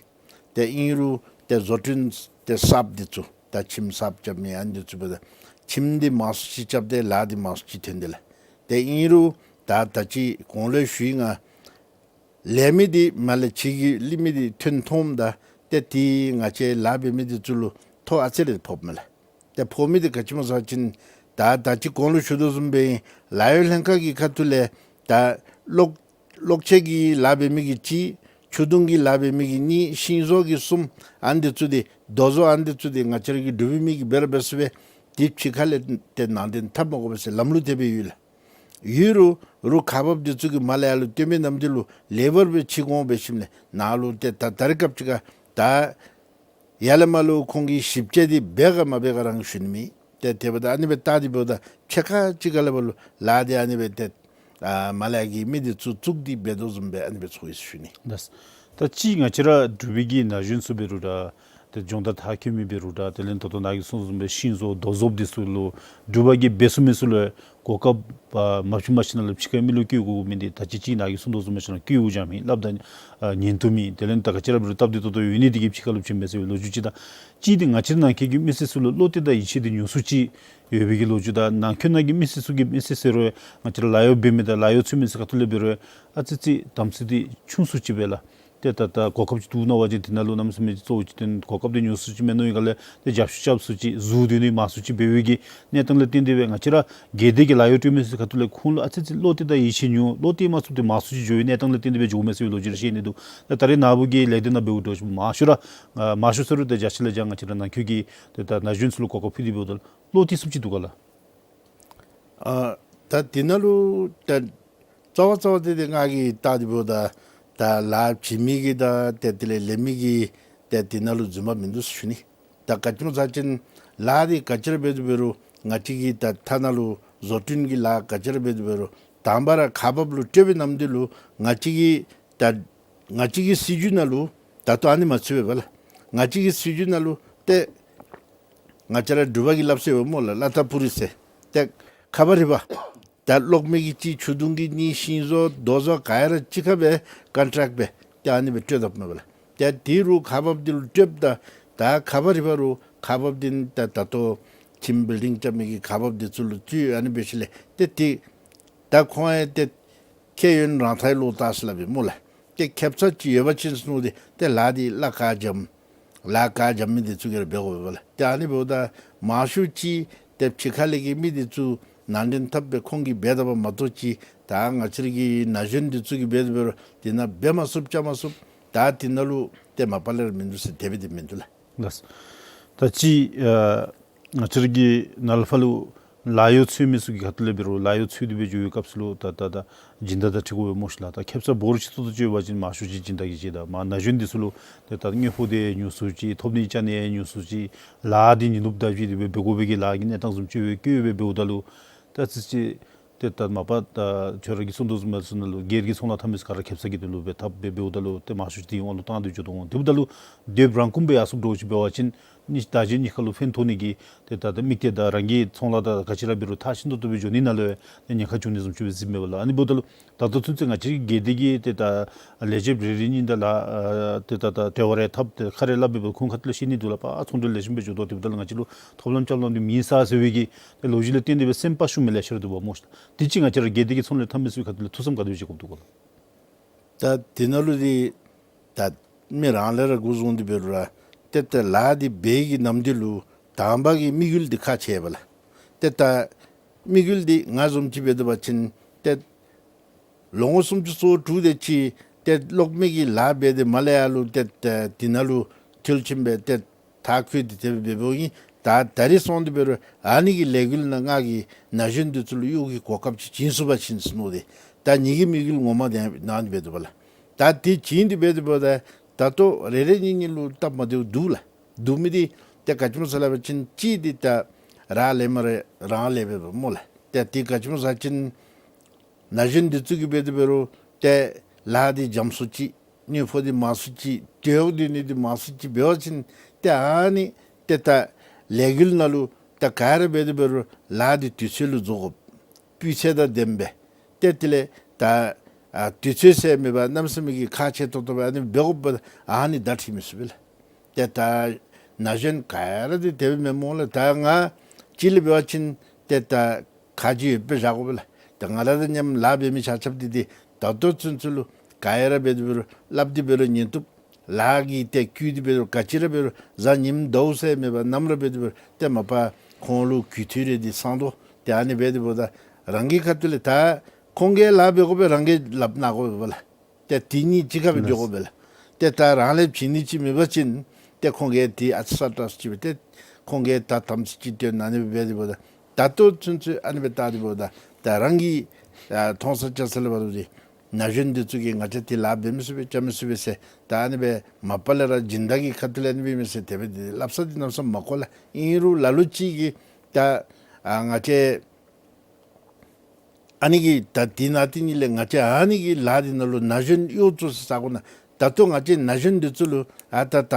ཏེ་ཨིན་རུང་ཏེ་བཟོ་སྐྲུན་ཏེ་གསརཔ་འདི་ཚུ་ད་ཁྱིམ་གསརཔ་རྐྱབ་མི་ཨ་ནི་འདི་ཚུ་འབདཝ་ད་ཁྱིམ་འདི་མང་སུ་ཅིག་རྐྱབ་སྟེ་ལཱ་འདི་མང་སུ་ཅིག་ཐོན་དེས་ལགས། ཏེ་ཨིན་རུང་ད་ད་ཅི་གོང་ལུ་ཞུ་ཡི་ང་ལས་མི་འདི་མར་ལས་ཕྱི་གི་ལས་མི་འདི་ཐོན་ཐོནམ་ད་ཏེ་ཏེ་ང་བཅས་ལཱ་འབད་མི་འདི་ཚུ་ལུ་ཐོ་ཨ་ཙི་རེ་ཕོགཔ་མས་ལགས། ཏེ་ཕོག་མི་འདི་ག་ཅི་སྨོ་ཟེར་བ་ཅིན་ད་ད་ཅི་གོང་ལུ་ཞུ་དོ་བཟུམ་སྦེ་ལཱ་གཡོག་ལྷན་ཁག་གི་ཁ་ཐུག་ལས་ད་གློག་གློག་ཆས་ཀྱི་ལཱ་འབད་མི་གིས་གཅིག་ཆུ་དུང་གི་ལཱ་འབད་མི་གིས་གཉིས་ཤིང་བཟོ་གིས་གསུམ་ཨ་ནི་འདི་ཚུ་འདི་རྡོ་བཟོ་ཨ་ནི་འདི་ཚུ་འདི་ང་བཅས་ར་གི་འབྲུག་པའི་མི་གིས་འབད་ར་འབད་ཚུགས་པས། འདི་ཕྱི་ཁ་ལས་ཏེ་ནང་འདྲེན་འཐབ་མ་དགོ་པས་ཟེར་ལམ་ལུགས་དེ་སྦེ་ཡོད་ལགས། ཡོད་རུང་རུང་ཁག་འབགཔ་འདི་ཚུ་གིས་མར་ལས་ཡར་ལུ་བཏོན་མི་ནམ་འདི་ལུ་ལེ་བར་སྦེ་ཕྱེ་དགོཔ་འབད་ཞིནམ་ལས་ནཱ་ལུ་ཏེ་ད་ད་རེས་སྐབས་ཅིག་ཁར་ད་ཡར་ལས་མར་ལུ་ཁོང་གིས་ཞིབ་དཔྱད་འདི་འབད་ག་མ་འབད་ག་རང་ཞུ་ནི་མེད། ཏེ་དེ་འབདཝ་ད་ཨ་ནི་སྦེ་བལྟ་སྟེ་འབདཝ་ད་ཕྱེད་ཀ་ཅིག་ཁར་ལས་ཕར་ལུ་ལཱ་འདི་ཨ་ནི་སྦེ་ཏེ་ཨ་མར་ལས་ཀྱི་མི་འདི་ཚུ་བཙུགས་ཏེ་འབད་དོ་བཟུམ་སྦེ་ཨ་ནི་སྦེ་ཚོར་ཡི་ཟེར་ཞུ་ནི། ལགས། ད་ཅི་ང་བཅས་ར་འབྲུག་པའི་གི་ན་གཞོན་ཚུ་འབད་རུང་ར་ཏེ་སྦྱོང་བརྡར་མཐར་འཁྱོལ་མི་འབད་རུང་ར་དེ་ལས་ད་ལྟོ་ནཱ་གིས་གསུངས་དོ་བཟུམ་སྦེ་ཤིང་བཟོ་རྡོ་བཟོཔ་འདི་ཚུ་ལུ་འབྲུག་པ་གིས་འབད་ཚུགས་མི་ཚུ་ལུ་གོ་སྐབས་ཨ་མ་ཕྱི་མ་ཕྱི་ནང་ལུ་ཕྱི་ཁའི་མི་ལུ་བསྐུལ་དགོ་མི་འདི་ད་ཅི་ཅིག་ནཱ་གིས་གསུངས་དོ་བཟུམ་སྦེ་ཞིན་ན་བསྐུལ་དགོཔ་ཅང་མེད། སླབ་ད་ཨ་ཉན་དུ་མེད། དེ་ལས་ད་ག་ཅི་ར་འབད་རུང་སྟབས་བདེ་ཏོག་ཏོ་ཡོད་ནི་འདི་གིས་ཕྱི་ཁ་ལུ་བྱིན་མས་ཟེར་བའི་ལོ་རྒྱུས་ཅིག་དང་གཅིག་འདི་ང་བཅས་ནང་འཁོད་ཀྱི་མི་སེར་ཚུ་ལུ་བློ་གཏད་དང་ཡིད་ཆེས་འདི་ཉུང་སུ་ཅིག་ཡོད་པའི་གི་ལོ་རྒྱུས་དང་ནང་འཁོད་ནང་གི་མི་སེར་ཚུ་གིས་མི་སེར་ཟེར་རུང་ང་བཅས་ར་ལཱ་གཡོག་འབད་མི་དང་ལཱ་གཡོག་འཚོལ་མི་ཚུ་ཁ་ཐུག་ལས་འབད་རུང་ཨ་ཙི་ཙི་དམ་ཚིག་འདི་ཆུང་སུ་ཅིག་སྦེ་ལགས། ཏེ་ད་ད་གོ་སྐབས་ཅིག་འདུག་ན་བ་ཅིན་དེ་ནང་ལུ་གནམ་མེད་ས་མེད་ཅིག་གཙོ་བོ་ཅིག་སྟོན་གོ་སྐབས་འདི་ཉུང་སུ་ཅིག་མེན་ནོ་ཡོད་ག་ལས་ཏེ་རྒྱབ་ཤུགས་རྐྱབ་སུ་ཅིག་ཟུར་འདི་ནི་མང་སུ་ཅིག་འབད་བའི་གི་གནས་སྟངས་ལས་བརྟེན་ཏེ་སྦེ་ང་བཅས་ར་སྒེར་སྡེ་གི་ལཱ་གཡོག་སྤྲོད་མི་ཚུ་ཁ་ཐུག་ལས་ཁོང་ལུ་ཨ་ཙི་ཙི་བློ་གཏད་དང་ཡིད་ཆེས་ཉུང་བློ་གཏད་མ་ཚུགས་ཏེ་མང་སུ་ཅིག་འགྱོ་བའི་གནས་སྟངས་ལས་བརྟེན་ཏེ་སྦེ་འགྱོཝ་མས་ཟེར་བའི་ལོ་རྒྱུས་རེ་བཤད་ནི་འདུག། ད་ད་རེས་ནཱ་བུ་གི་ལས་སྡེ་ནང་འབདཝ་འདྲཝ་ཅིག་མང་ཤོས་ར་ཨ་མང་ཤོས་ཟེར་རུང་ཏེ་རྒྱ་ཆེ་ལས་ཀྱང་ང་བཅས་ར་ནང་འཁོད་ཀྱི་ཏེ་ད་ན་གཞོན་ཚུ་ལུ་གོ་སྐབས་ཕུལ་ཏེ་འབདཝ་ད་བློ་གཏད་ཚུགསཔ་ཅིག་འདུག་ག་ལགས། ཨ་ད་དེ་ནང་ལུ་ད་རྩ་བ་རྩ་བ་འདི་ཏེ་ང་གིས་བལྟ་སྟེ་འབདཝ་ད་ད་ལཱ་བྱིན་མི་གི་དང་ཏེ་དེ་ལས་ལེན་མི་གི་ཏེ་དེ་ནང་ལུ་རྫུན་མ་མིན་འདུག་ཟེར་ཞུ་ནི། ད་ག་ཅི་སྨོ་ཟེར་བ་ཅིན་ལཱ་འདི་ག་ཅི་ར་འབད་དེ་འབད་རུང་ང་བཅས་ཀྱི་ད་ཐ་ན་ལུ་བཟོ་སྐྲུན་གྱི་ལཱ་ག་ཅི་ར་འབད་དེ་འབད་རུང་དང་པ་ར་ཁག་འབགཔ་ལུ་སྤྲོད་པའི་ནམ་འདི་ལུ་ང་བཅས་ཀྱི་ད་ང་བཅས་ཀྱི་སྲིད་བྱུས་ནང་ལུ་ད་ལྟོ་ཨ་ནི་མ་ཚུད་པས་པ་ལགས། ང་བཅས་ཀྱི་སྲིད་བྱུས་ནང་ལུ་ཏེ་ང་བཅས་ར་འབྲུག་པ་གི་སླབ་སྲོལ་ཡོད་སྨོ་ལགས། ལ་དྭགས་པུ་རི་ཟེར། ཏེ་ཁ་བ་རི་བ། ད་གློག་མེ་གི་གཅིག་ཆུ་དུང་གི་གཉིས་ཤིང་བཟོ་རྡོ་བཟོ་ག་ར་གཅིག་ཁར་སྦེ་ཀོན་ཊེཀཊ་སྦེ་ཏེ་ཨ་ནི་སྦེ་སྤྲོད་དཔ་མས་པ་ལགས། ཏེ་དེ་རུ་ཁག་འབགཔ་འདི་ལུ་སྤྲོདཔ་ད་ད་ཁག་འབག་རི་བ་རུ་ཁག་འབགཔ་འདི་ད་ད་ལྟོ་ཁྱིམ་བིལ་ཌིང་རྐྱབ་མི་གི་ཁག་འབགཔ་འདི་ཚུ་ལུ་ཅིག་ཨ་ནི་འབད་ཞིནམ་ལས་ཏེ་དེ་ད་ཁོང་ཡང་ཏེ་ཁེ་ཡོན་རང་ཐག་ལུ་བལྟ་ཟེར་སླབ་ཨིན་སྨོ་ལགས། ཏེ་ཁེབ་ས་ཅིག་ཡོད་པ་ཅིན་ཟེར་མནོ་སྟེ་ཏེ་ལཱ་འདི་ལཱ་ག་འཇམ་ལཱ་ག་འཇམ་མི་འདི་ཚུ་གིས་ར་འབད་དགོ་པས་ལགས། ཏེ་ཨ་ནི་འབདཝ་ད་མང་ཤོས་ཅིག་ཏེ་ཕྱི་ཁ་ལས་ཀྱི་མི་འདི་ཚུ་ནང་འདྲེན་འཐབ་སྦེ་ཁོང་གིས་འབད་དཔ་མ་གཏོགས་ཅིག་ད་ང་བཅས་ར་གི་ན་གཞོན་འདི་ཚུ་གིས་འབད་དེ་འབད་རུང་དེ་ནང་འབད་མ་ཚུགསཔ་རྐྱབ་མ་ཚུགསཔ་ད་དེ་ནང་ལུ་ཏེ་མ་པ་ལས་ར་མིན་འདུག་ཟེར་དེ་སྦེ་འདི་མིན་འདུག་ལགས། ལགས། ད་ཅི་ཨ་ང་བཅས་ར་གི་ནཱ་ལས་ཕར་ལུ་ལཱ་གཡོག་འཚོལ་མི་ཚུ་གི་ཁ་ཐུག་ལས་འབད་རུང་ལཱ་གཡོག་འཚོལ་ཏེ་སྦེ་འགྱོ་བའི་སྐབས་སུ་ལུ་ད་ད་ད་སྦྱིན་བདག་དང་འཁྲིལ་དགོ་པས་སྨོ་ཤིག་ལགས། ད་ཁེབ་ས་འབོར་ཆེ་ཏོག་ཏོ་ཅིག་ཡོད་པ་ཅིན་མང་ཤོས་ཅིག་སྦྱིན་བདག་གིས་བྱིན་ད་མར་ན་གཞོན་འདི་ཚུ་ལུ་ཏེ་ད་དངུལ་ཕོགས་འདི་ཉུང་སུ་ཅིག་ཐོབ་ནི་ཅ་ནི་ཉུང་སུ་ཅིག་ལཱ་འདི་ཉིན་ནུབ་ད་བྱིན་ཏེ་སྦེ་འབད་དགོ་པའི་གི་ལཱ་གི་གནས་སྟངས་བཟུམ་ཅིག་སྦེ་བཀོད་སྦེ་འབདཝ་ད་ལུ་ད་ཅི་ཅིག་ཏེ་ད་མ་པ་ད་ཁྱོད་ར་གིས་གསུང་དོ་བཟུམ་སྦེ་ཟེར་ན་ལུ་སྒེར་གྱི་ཚོང་ལཱ་འཐབ་མི་ཚུ་ག་ར་ཁེབ་ས་གི་དོན་ལུ་སྦེ་འཐབ་སྦེ་འབདཝ་ད་ལུ་ཏེ་མང་ཤོས་ཅིག་དེའི་དབང་ལུ་བཏང་སྟེ་འགྱོ་དོ་འོང་། དེ་འབདཝ་ད་ལུ་དེ་རང་ཁུངས་སྦེ་ཡར་སོངམ་འདྲཝ་ཅིག་འབད་བ་ཅིན་ནི་ད་གཞན་གཉིས་ཁར་ལུ་ཕན་ཐོགས་ནི་གི་ཏེ་ད་ད་དམིགས་གཏད་དང་རང་གི་ཚོང་ལཱ་དང་ག་ཅི་ར་འབད་རུང་མཐར་ཕྱིན་ཏོག་ཏོ་སྦེ་འགྱོ་ནི་ནང་ལུ་ཡང་ཉེན་ཁ་བྱུང་ནི་བཟུམ་ཅིག་སྦེ་གཟིགསཔ་མས་པ་ལགས། ཨ་ནི་འབདཝ་ད་ལུ་ད་ལྟོ་ཚུན་ཚོད་ང་བཅས་ཀྱི་སྒེར་སྡེ་གི་ཏེ་ད་ལས་བྱེདཔ་རེ་རེ་གཉིས་དང་ལཱ་ཨ་ཏེ་ད་ད་འབྲེལ་བ་རེ་འཐབ་སྟེ་ཁ་རེ་སླབ་སྦེ་འབད་ཁོང་ཁ་ཐུག་ལས་ཤེས་ནི་འདུག་ལགས། པ་ཚོང་འབྲེལ་ལེགས་ཤོམ་སྦེ་འགྱོ་དོ། དེ་འབདཝ་ད་ལུ་ང་བཅས་ལུ་ཐོབ་ལམ་རྐྱབ་ལམ་འདི་མེད་ས་ཟེར་བའི་གི་ཏེ་ལོ་རྒྱུས་ལས་བརྟེན་ཏེ་སྦེ་སེམས་དཔའ་ཤོར་མི་ལེ་ཤ་ར་འདུག་པ་སྨོ་ཤིག། དེ་ཅིག་ང་བཅས་ར་སྒེར་སྡེ་གི་ཚོང་ལས་འཐབ་མི་ཚུ་གི་ཁ་ཐུག་ལས་ཐུགས་བསམ་ག་དེ་སྦེ་བཞེས་དགོཔ་འདུག་གོ་ལགས། ད་དེ་ནང་ལུ་འདི་ད་མི་རང་ལས་ར་འགོ་བཟུང་སྟེ་འབད་རུང་ར་ཏེ་ད་ལཱ་འདི་འབད་བའི་གི་ནམ་དུས་ལུ་དང་པ་གི་དམིགས་ཡུལ་འདི་ཁག་ཆེ་བས་ལགས། ཏེ་ད་དམིགས་ཡུལ་འདི་ང་བཟུམ་ཅིག་འབད་དོ་བ་ཅིན་ཏེ་ལོ་ངོ་སུམ་ཅུ་སོ་དྲུག་དེ་ཅིག་ཏེ་གློག་མེ་གི་ལཱ་འབད་དེ་མ་ལས་ཡར་ལུ་ཏེ་ད་དེ་ནང་ལུ་མཐུན་རྐྱེན་འབད་ཏེ་མཐར་འཁྱོལ་ཏེ་དེ་སྦེ་འབདཝ་ཨིན། ད་ད་རིས་སོང་སྟེ་འབད་རུང་ཨ་ནི་གི་ལས་འགུལ་ནང་ང་གིས་ན་གཞོན་འདི་ཚུ་ལུ་གཡོག་གི་གོ་སྐབས་ཅིག་བྱིན་ཚུགས་པ་ཅིན་ཟེར་མནོ་སྟེ་ད་ངེ་གི་དམིགས་ཡུལ་ངོ་མ་དེ་ནང་འདི་འབད་དོ་བ་ལགས། ད་དེ་བྱིན་ཏེ་འབད་དེ་འབདཝ་ད་ད་ལྟོ་རེ་རེ་གཉིས་གཉིས་ལུ་སྟབས་མ་བདེཝ་འདུག་ལགས། འདུག་མི་འདི་ཏེ་ག་ཅི་སྨོ་ཟེར་སླབ་པ་ཅིན་གཅིག་འདི་ད་རང་ལས་མ་རེ་རང་ལས་འབད་བ་སྨོ་ལགས། ཏེ་དེ་ག་ཅི་སྨོ་ཟེར་བ་ཅིན་ན་གཞོན་འདི་ཚུ་གིས་འབད་དེ་འབད་རུང་ཏེ་ལཱ་འདི་འཇམ་སུ་ཅིག་དངུལ་ཕོགས་འདི་མང་སུ་ཅིག་དོ་བ་འདི་ནི་འདི་མང་སུ་ཅིག་འབད་བ་ཅིན་ཏེ་ཨ་ནི་ཏེ་ད་ལས་འགུལ་ནང་ལུ་ད་ག་ར་འབད་དེ་འབད་རུང་ལཱ་འདི་དུས་ཚོད་ལུ་རྫོགས་དགོ། སྤུས་ཚད་དང་ལྡནམ་སྦེ་ཏེ་དེ་ལས་ད་ཨ་དུས་ཚོད་ཟེར་མེད་པར་གནམ་མེད་ས་མེད་ཀྱི་ཁག་ཆེ་ཏོག་ཏོ་སྦེ་ཨ་ནི་འབད་དགོཔ་ཨ་ནི་ད་ཁྲིད་མི་ཚུགས་པས་ལགས། ཏེ་ད་ན་གཞོན་ག་ར་འདི་དེ་སྦེ་མེན་སྨོ་ལགས། ད་ང་གཅིག་ལས་འབད་བ་ཅིན་ཏེ་ད་ཁག་ཅིག་ཡོདཔ་སྦེ་བཞག་དགོ་པས་ལགས། ད་ང་ར་དང་མཉམ་ལཱ་འབད་མི་ཆ་ཁྱབ་འདི་འདི་ད་ལྟོ་ཚུན་ཚོད་ལུ་ག་ར་འབད་དེ་འབད་རུང་སླབ་སྟེ་འབད་རུང་ཉན་བཏུབ། ལཱ་གི་ཏེ་བཀོད་དེ་འབད་རུང་ག་ཅི་ར་འབད་རུང་གཟའ་ཉིམ་ཟླཝ་ཟེར་མེད་པར་ནམ་ར་འབད་དེ་འབད་རུང་ཏེ་མ་པ་ཁོང་ལུ་གུས་བཏུད་རེ་འདི་སང་དོ། ཏེ་ཨ་ནི་འབད་དེ་འབདཝ་ད་རང་གི་ཁ་ཐུག་ལས་ད་ཁོང་གིས་ལཱ་འབད་དགོ་པས། རང་གིས་ལགཔ་ན་དགོ་པས་ལགས། ཏེ་དེ་གཉིས་གཅིག་ཁར་སྦེ་འགྱོ་དགོ་པས་ལགས། ཏེ་ད་རང་ལས་བྱིན་ནི་ཅིག་མེད་པ་ཅིན་ཏེ་ཁོང་གིས་ཏེ་ཨ་ཙི་ས་ཏ་སུ་ཅིག་སྦེ་ཏེ་ཁོང་གིས་ད་དམ་ཚིག་ཅིག་སྟོན་ཨ་ནི་སྦེ་འབད་དེ་འབདཝ་ད་ད་ལྟོ་ཚུན་ཚོད་ཨ་ནི་སྦེ་བལྟ་སྟེ་འབདཝ་ད་ད་རང་གིས་ཨ་མཐོང་ས་བཅར་ས་ལས་འབད་རུང་ཏེ་ན་གཞོན་འདི་ཚུ་གིས་ང་བཅས་འདི་ལཱ་འབད་མི་ཚུགས་པས་རྐྱབ་མི་ཚུགས་པས་ཟེར་ད་ཨ་ནི་སྦེ་མ་པ་ལས་ར་སྦྱིན་བདག་གི་ཁ་ཐུག་ལས་ཨ་ནི་སྦེ་མས་ཟེར་དེ་སྦེ་འདི་སླབ་ས་འདི་གནམ་མེད་ས་མེད་མ་གོ་ལགས། ཨིན་རུང་ལ་ལུ་ཅིག་གིས་ད་ཨ་ང་བཅས་ཨ་ནི་གི་ད་དེ་ནང་དེ་གཉིས་ལས་ང་བཅས་ཨ་ནི་གི་ལཱ་འདི་ནང་ལུ་ན་གཞོན་གཡོག་བཙུགས་སའི་ས་གོ་ནང་ད་ལྟོ་ང་བཅས་ན་གཞོན་འདི་ཚུ་ལུ་ཨ་ད་ད་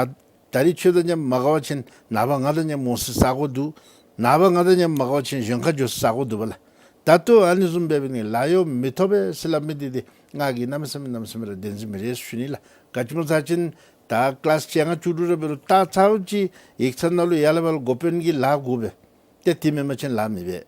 ད་རིས་ཁྱོད་དང་མཉམ་མ་དགའ་བ་ཅིན་ནངས་པ་ང་དང་མཉམ་འོང་སའི་ས་གོ་འདུག། ནངས་པ་ང་དང་མཉམ་མ་དགའ་བ་ཅིན་གཞན་ཁར་འགྱོ་སའི་ས་གོ་འདུག་པ་ལགས། ད་ལྟོ་ཨ་ནི་བཟུམ་སྦེ་འབད་ནི་ལཱ་གཡོག་མི་ཐོབ་པས་ཟེར་སླབ་མི་འདི་འདི་ང་གིས་གནམ་མེད་ས་མེད་གནམ་མེད་ས་མེད་ར་བདེན་རྫུན་མི་རེད་ཞུ་ནི་ལགས། ག་ཅི་སྨོ་ཟེར་བ་ཅིན་ད་ཀི་ལཱསི་བཅོ་ལྔ་བཅུ་དྲུག་ར་འབད་རུང་ད་ཚརཝ་ཅིག་ཡིག་ཚང་ནང་ལུ་ཡར་ལས་ཕར་ལུ་འགོ་དཔོན་གྱི་ལཱ་དགོ་པས། ཏེ་དེ་མེན་པ་ཅིན་ལཱ་མི་འབད།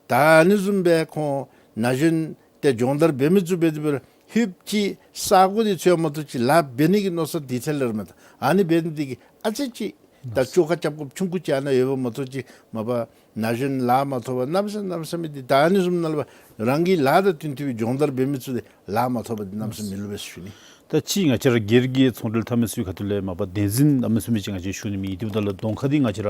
ད་ཨ་ནི་བཟུམ་སྦེ་ཁོང་ན་གཞོན་ཏེ་སྦྱོང་བརྡར་འབད་མི་ཚུ་འབད་དེ་འབད་རུང་ཧུབ་ཅིག་ས་གོ་འདི་འཚོལ་མ་གཏོགས་ཅིག་ལཱ་འབད་ནི་གི་མནོ་བསམ་འདི་ཚུ་ལས་ར་མེད། ཨ་ནི་འབད་ནི་འདི་གིས་ཨ་ཙི་ཅིག་ད་བཅོ་ཁ་རྐྱབ་དགོཔ་ཆུང་ཀུ་ཅིག་ཨ་ནཱ་ཡོདཔ་མ་གཏོགས་ཅིག་མ་པ་ན་གཞོན་ལཱ་མ་ཐོབ་པར་གནམ་མེད་ས་མེད་གནམ་མེད་ས་མེད་འདི་ད་ཨ་ནི་བཟུམ་ནང་ལུ་རང་གི་ལཱ་དང་བསྟུན་ཏེ་སྦེ་སྦྱོང་བརྡར་འབད་མི་ཚུ་འདི་ལཱ་མ་ཐོབ་པར་འདི་གནམ་མེད་ས་མེད་མི་ལུས་པས་ཟེར་ཞུ་ནི། ད་ཅི་ང་བཅས་ར་སྒེར་གྱི་ཚོང་འབྲེལ་འཐབ་མི་ཚུ་གི་ཁ་ཐུག་ལས་མ་པ་བདེན་རྫུན་གནམ་མེད་ས་མེད་ཅིག་ང་བཅས་ཞུ་ནི་མེད། དེ་འབདཝ་ད་ལུ་གདོང་ཁར་འདི་ང་བཅས་ར་